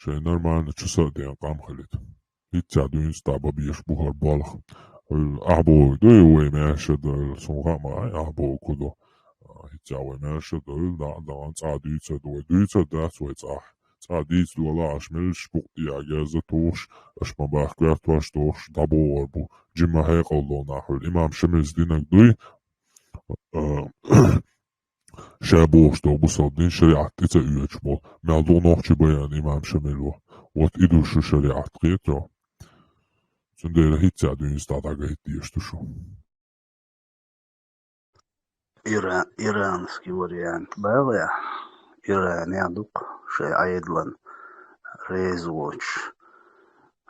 Шайн нормально чу са а ден къам хилийта. ХӀинцца дуьйна стаг бан безаш бу хӀара болх. Ахьа бохург ду, вай маьрша ду, суна хаьа ма, ахьа бохург хӀун ду. ХӀинцца вай маьрша ду, дӀа а дахана, цкъа а дуьйцур ду вай, дуьйцур дац вай цкъа а. Цкъа а дийца дола, аша меллаша букъ тӀехьа герза тухуш, аша ма баха коьртош тухуш, дӀабохур бу. Жимма хьекъал долу нах хуьлу. Имам Шамилс динарг дуй, а, ша бохуш долу бусалба дин шариӀат тӀе ца оьцуш болу, мел ду нохчий баян имам Шамил ву. Вот и ду шу шариӀат, кхетарий? Цундела хӀинцца дуьйна стаг дӀагайта дезаш ду шу. Ира-, иранский вариант баьлла, Иранехь ду-кх шайн Ӏедалан реза воцуш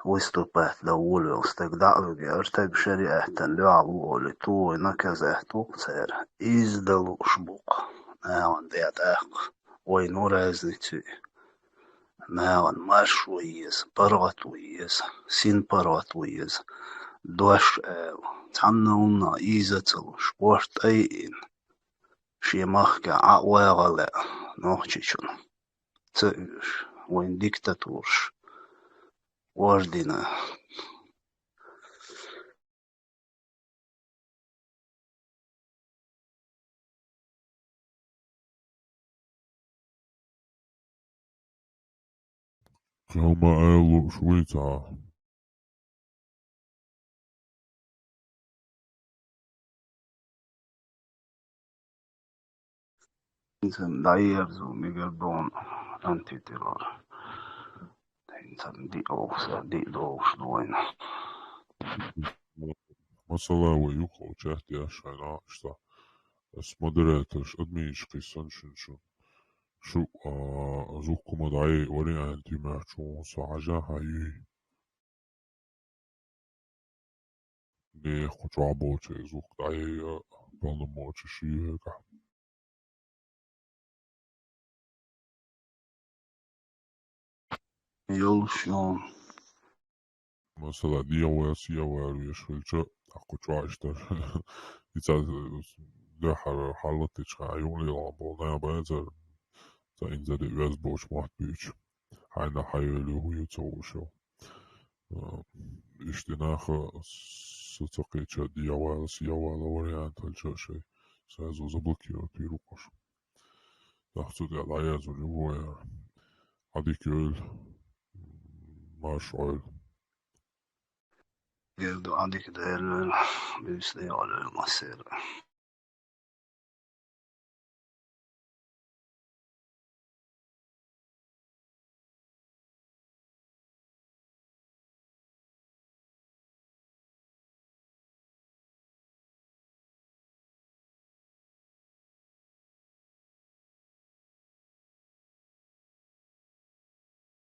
выступать дан волавелла стаг дӀа а вигар, стаг шариӀатан дуьхьал ву олий, тухий наказать ду-кх цара. Иза дан лууш бу-кх нахана тӀе тӀаккха. Вайна ву разница юй. Нахана маршо еза, паргӀато еза, синпаргӀато еза. Дош ала, цхьанна хӀуманах ийза ца луш, корта тӀайина, шен махкахь Ӏа а вагӀа лаьа Нохчийчунна. Ца оьшу, вайн диктатураш ордина. Кхел ма ала лууш вуй цхьа. Царна дӀаерзо мегар боху антитело. Царна диъ вовса, диъ догӀуш ду вайна. Масала, вай юха чат еш шайна иштта. Ас модераторш, админаш кхийссан шун, шун. Шу, а, зуккума дӀай вариант ю моьтту, со хьажа хьан юй. Де, кху чохь болчу зукка дӀайайа, полномочеш ю хьоьгахь. Йолуш ю. Масала, дегӀ ваьлла, сиа ваьлла веш хилча, тӀаккха кху чохь иштта. Иза дуьххьара хьаллатичхьа, юкъа лелахь болу нах бацара, цхьа инзаре оьзда болчу мотт буьйцу. Хьайна хьайвелла ю, хӀун ю ца хууш ю. А, иштта наха со ца кхеча, дегӀ ваьлла, сиа ваьлла вариант хилча шайн, сразу заблокировать вийр ву-кх аша. ТӀаккха цу тӀехь дӀаяздо ю вай. Ӏадика йойла, марша Ӏойла. Герга ду, Ӏадика Дела войла, буьйса декъала йойла массеран.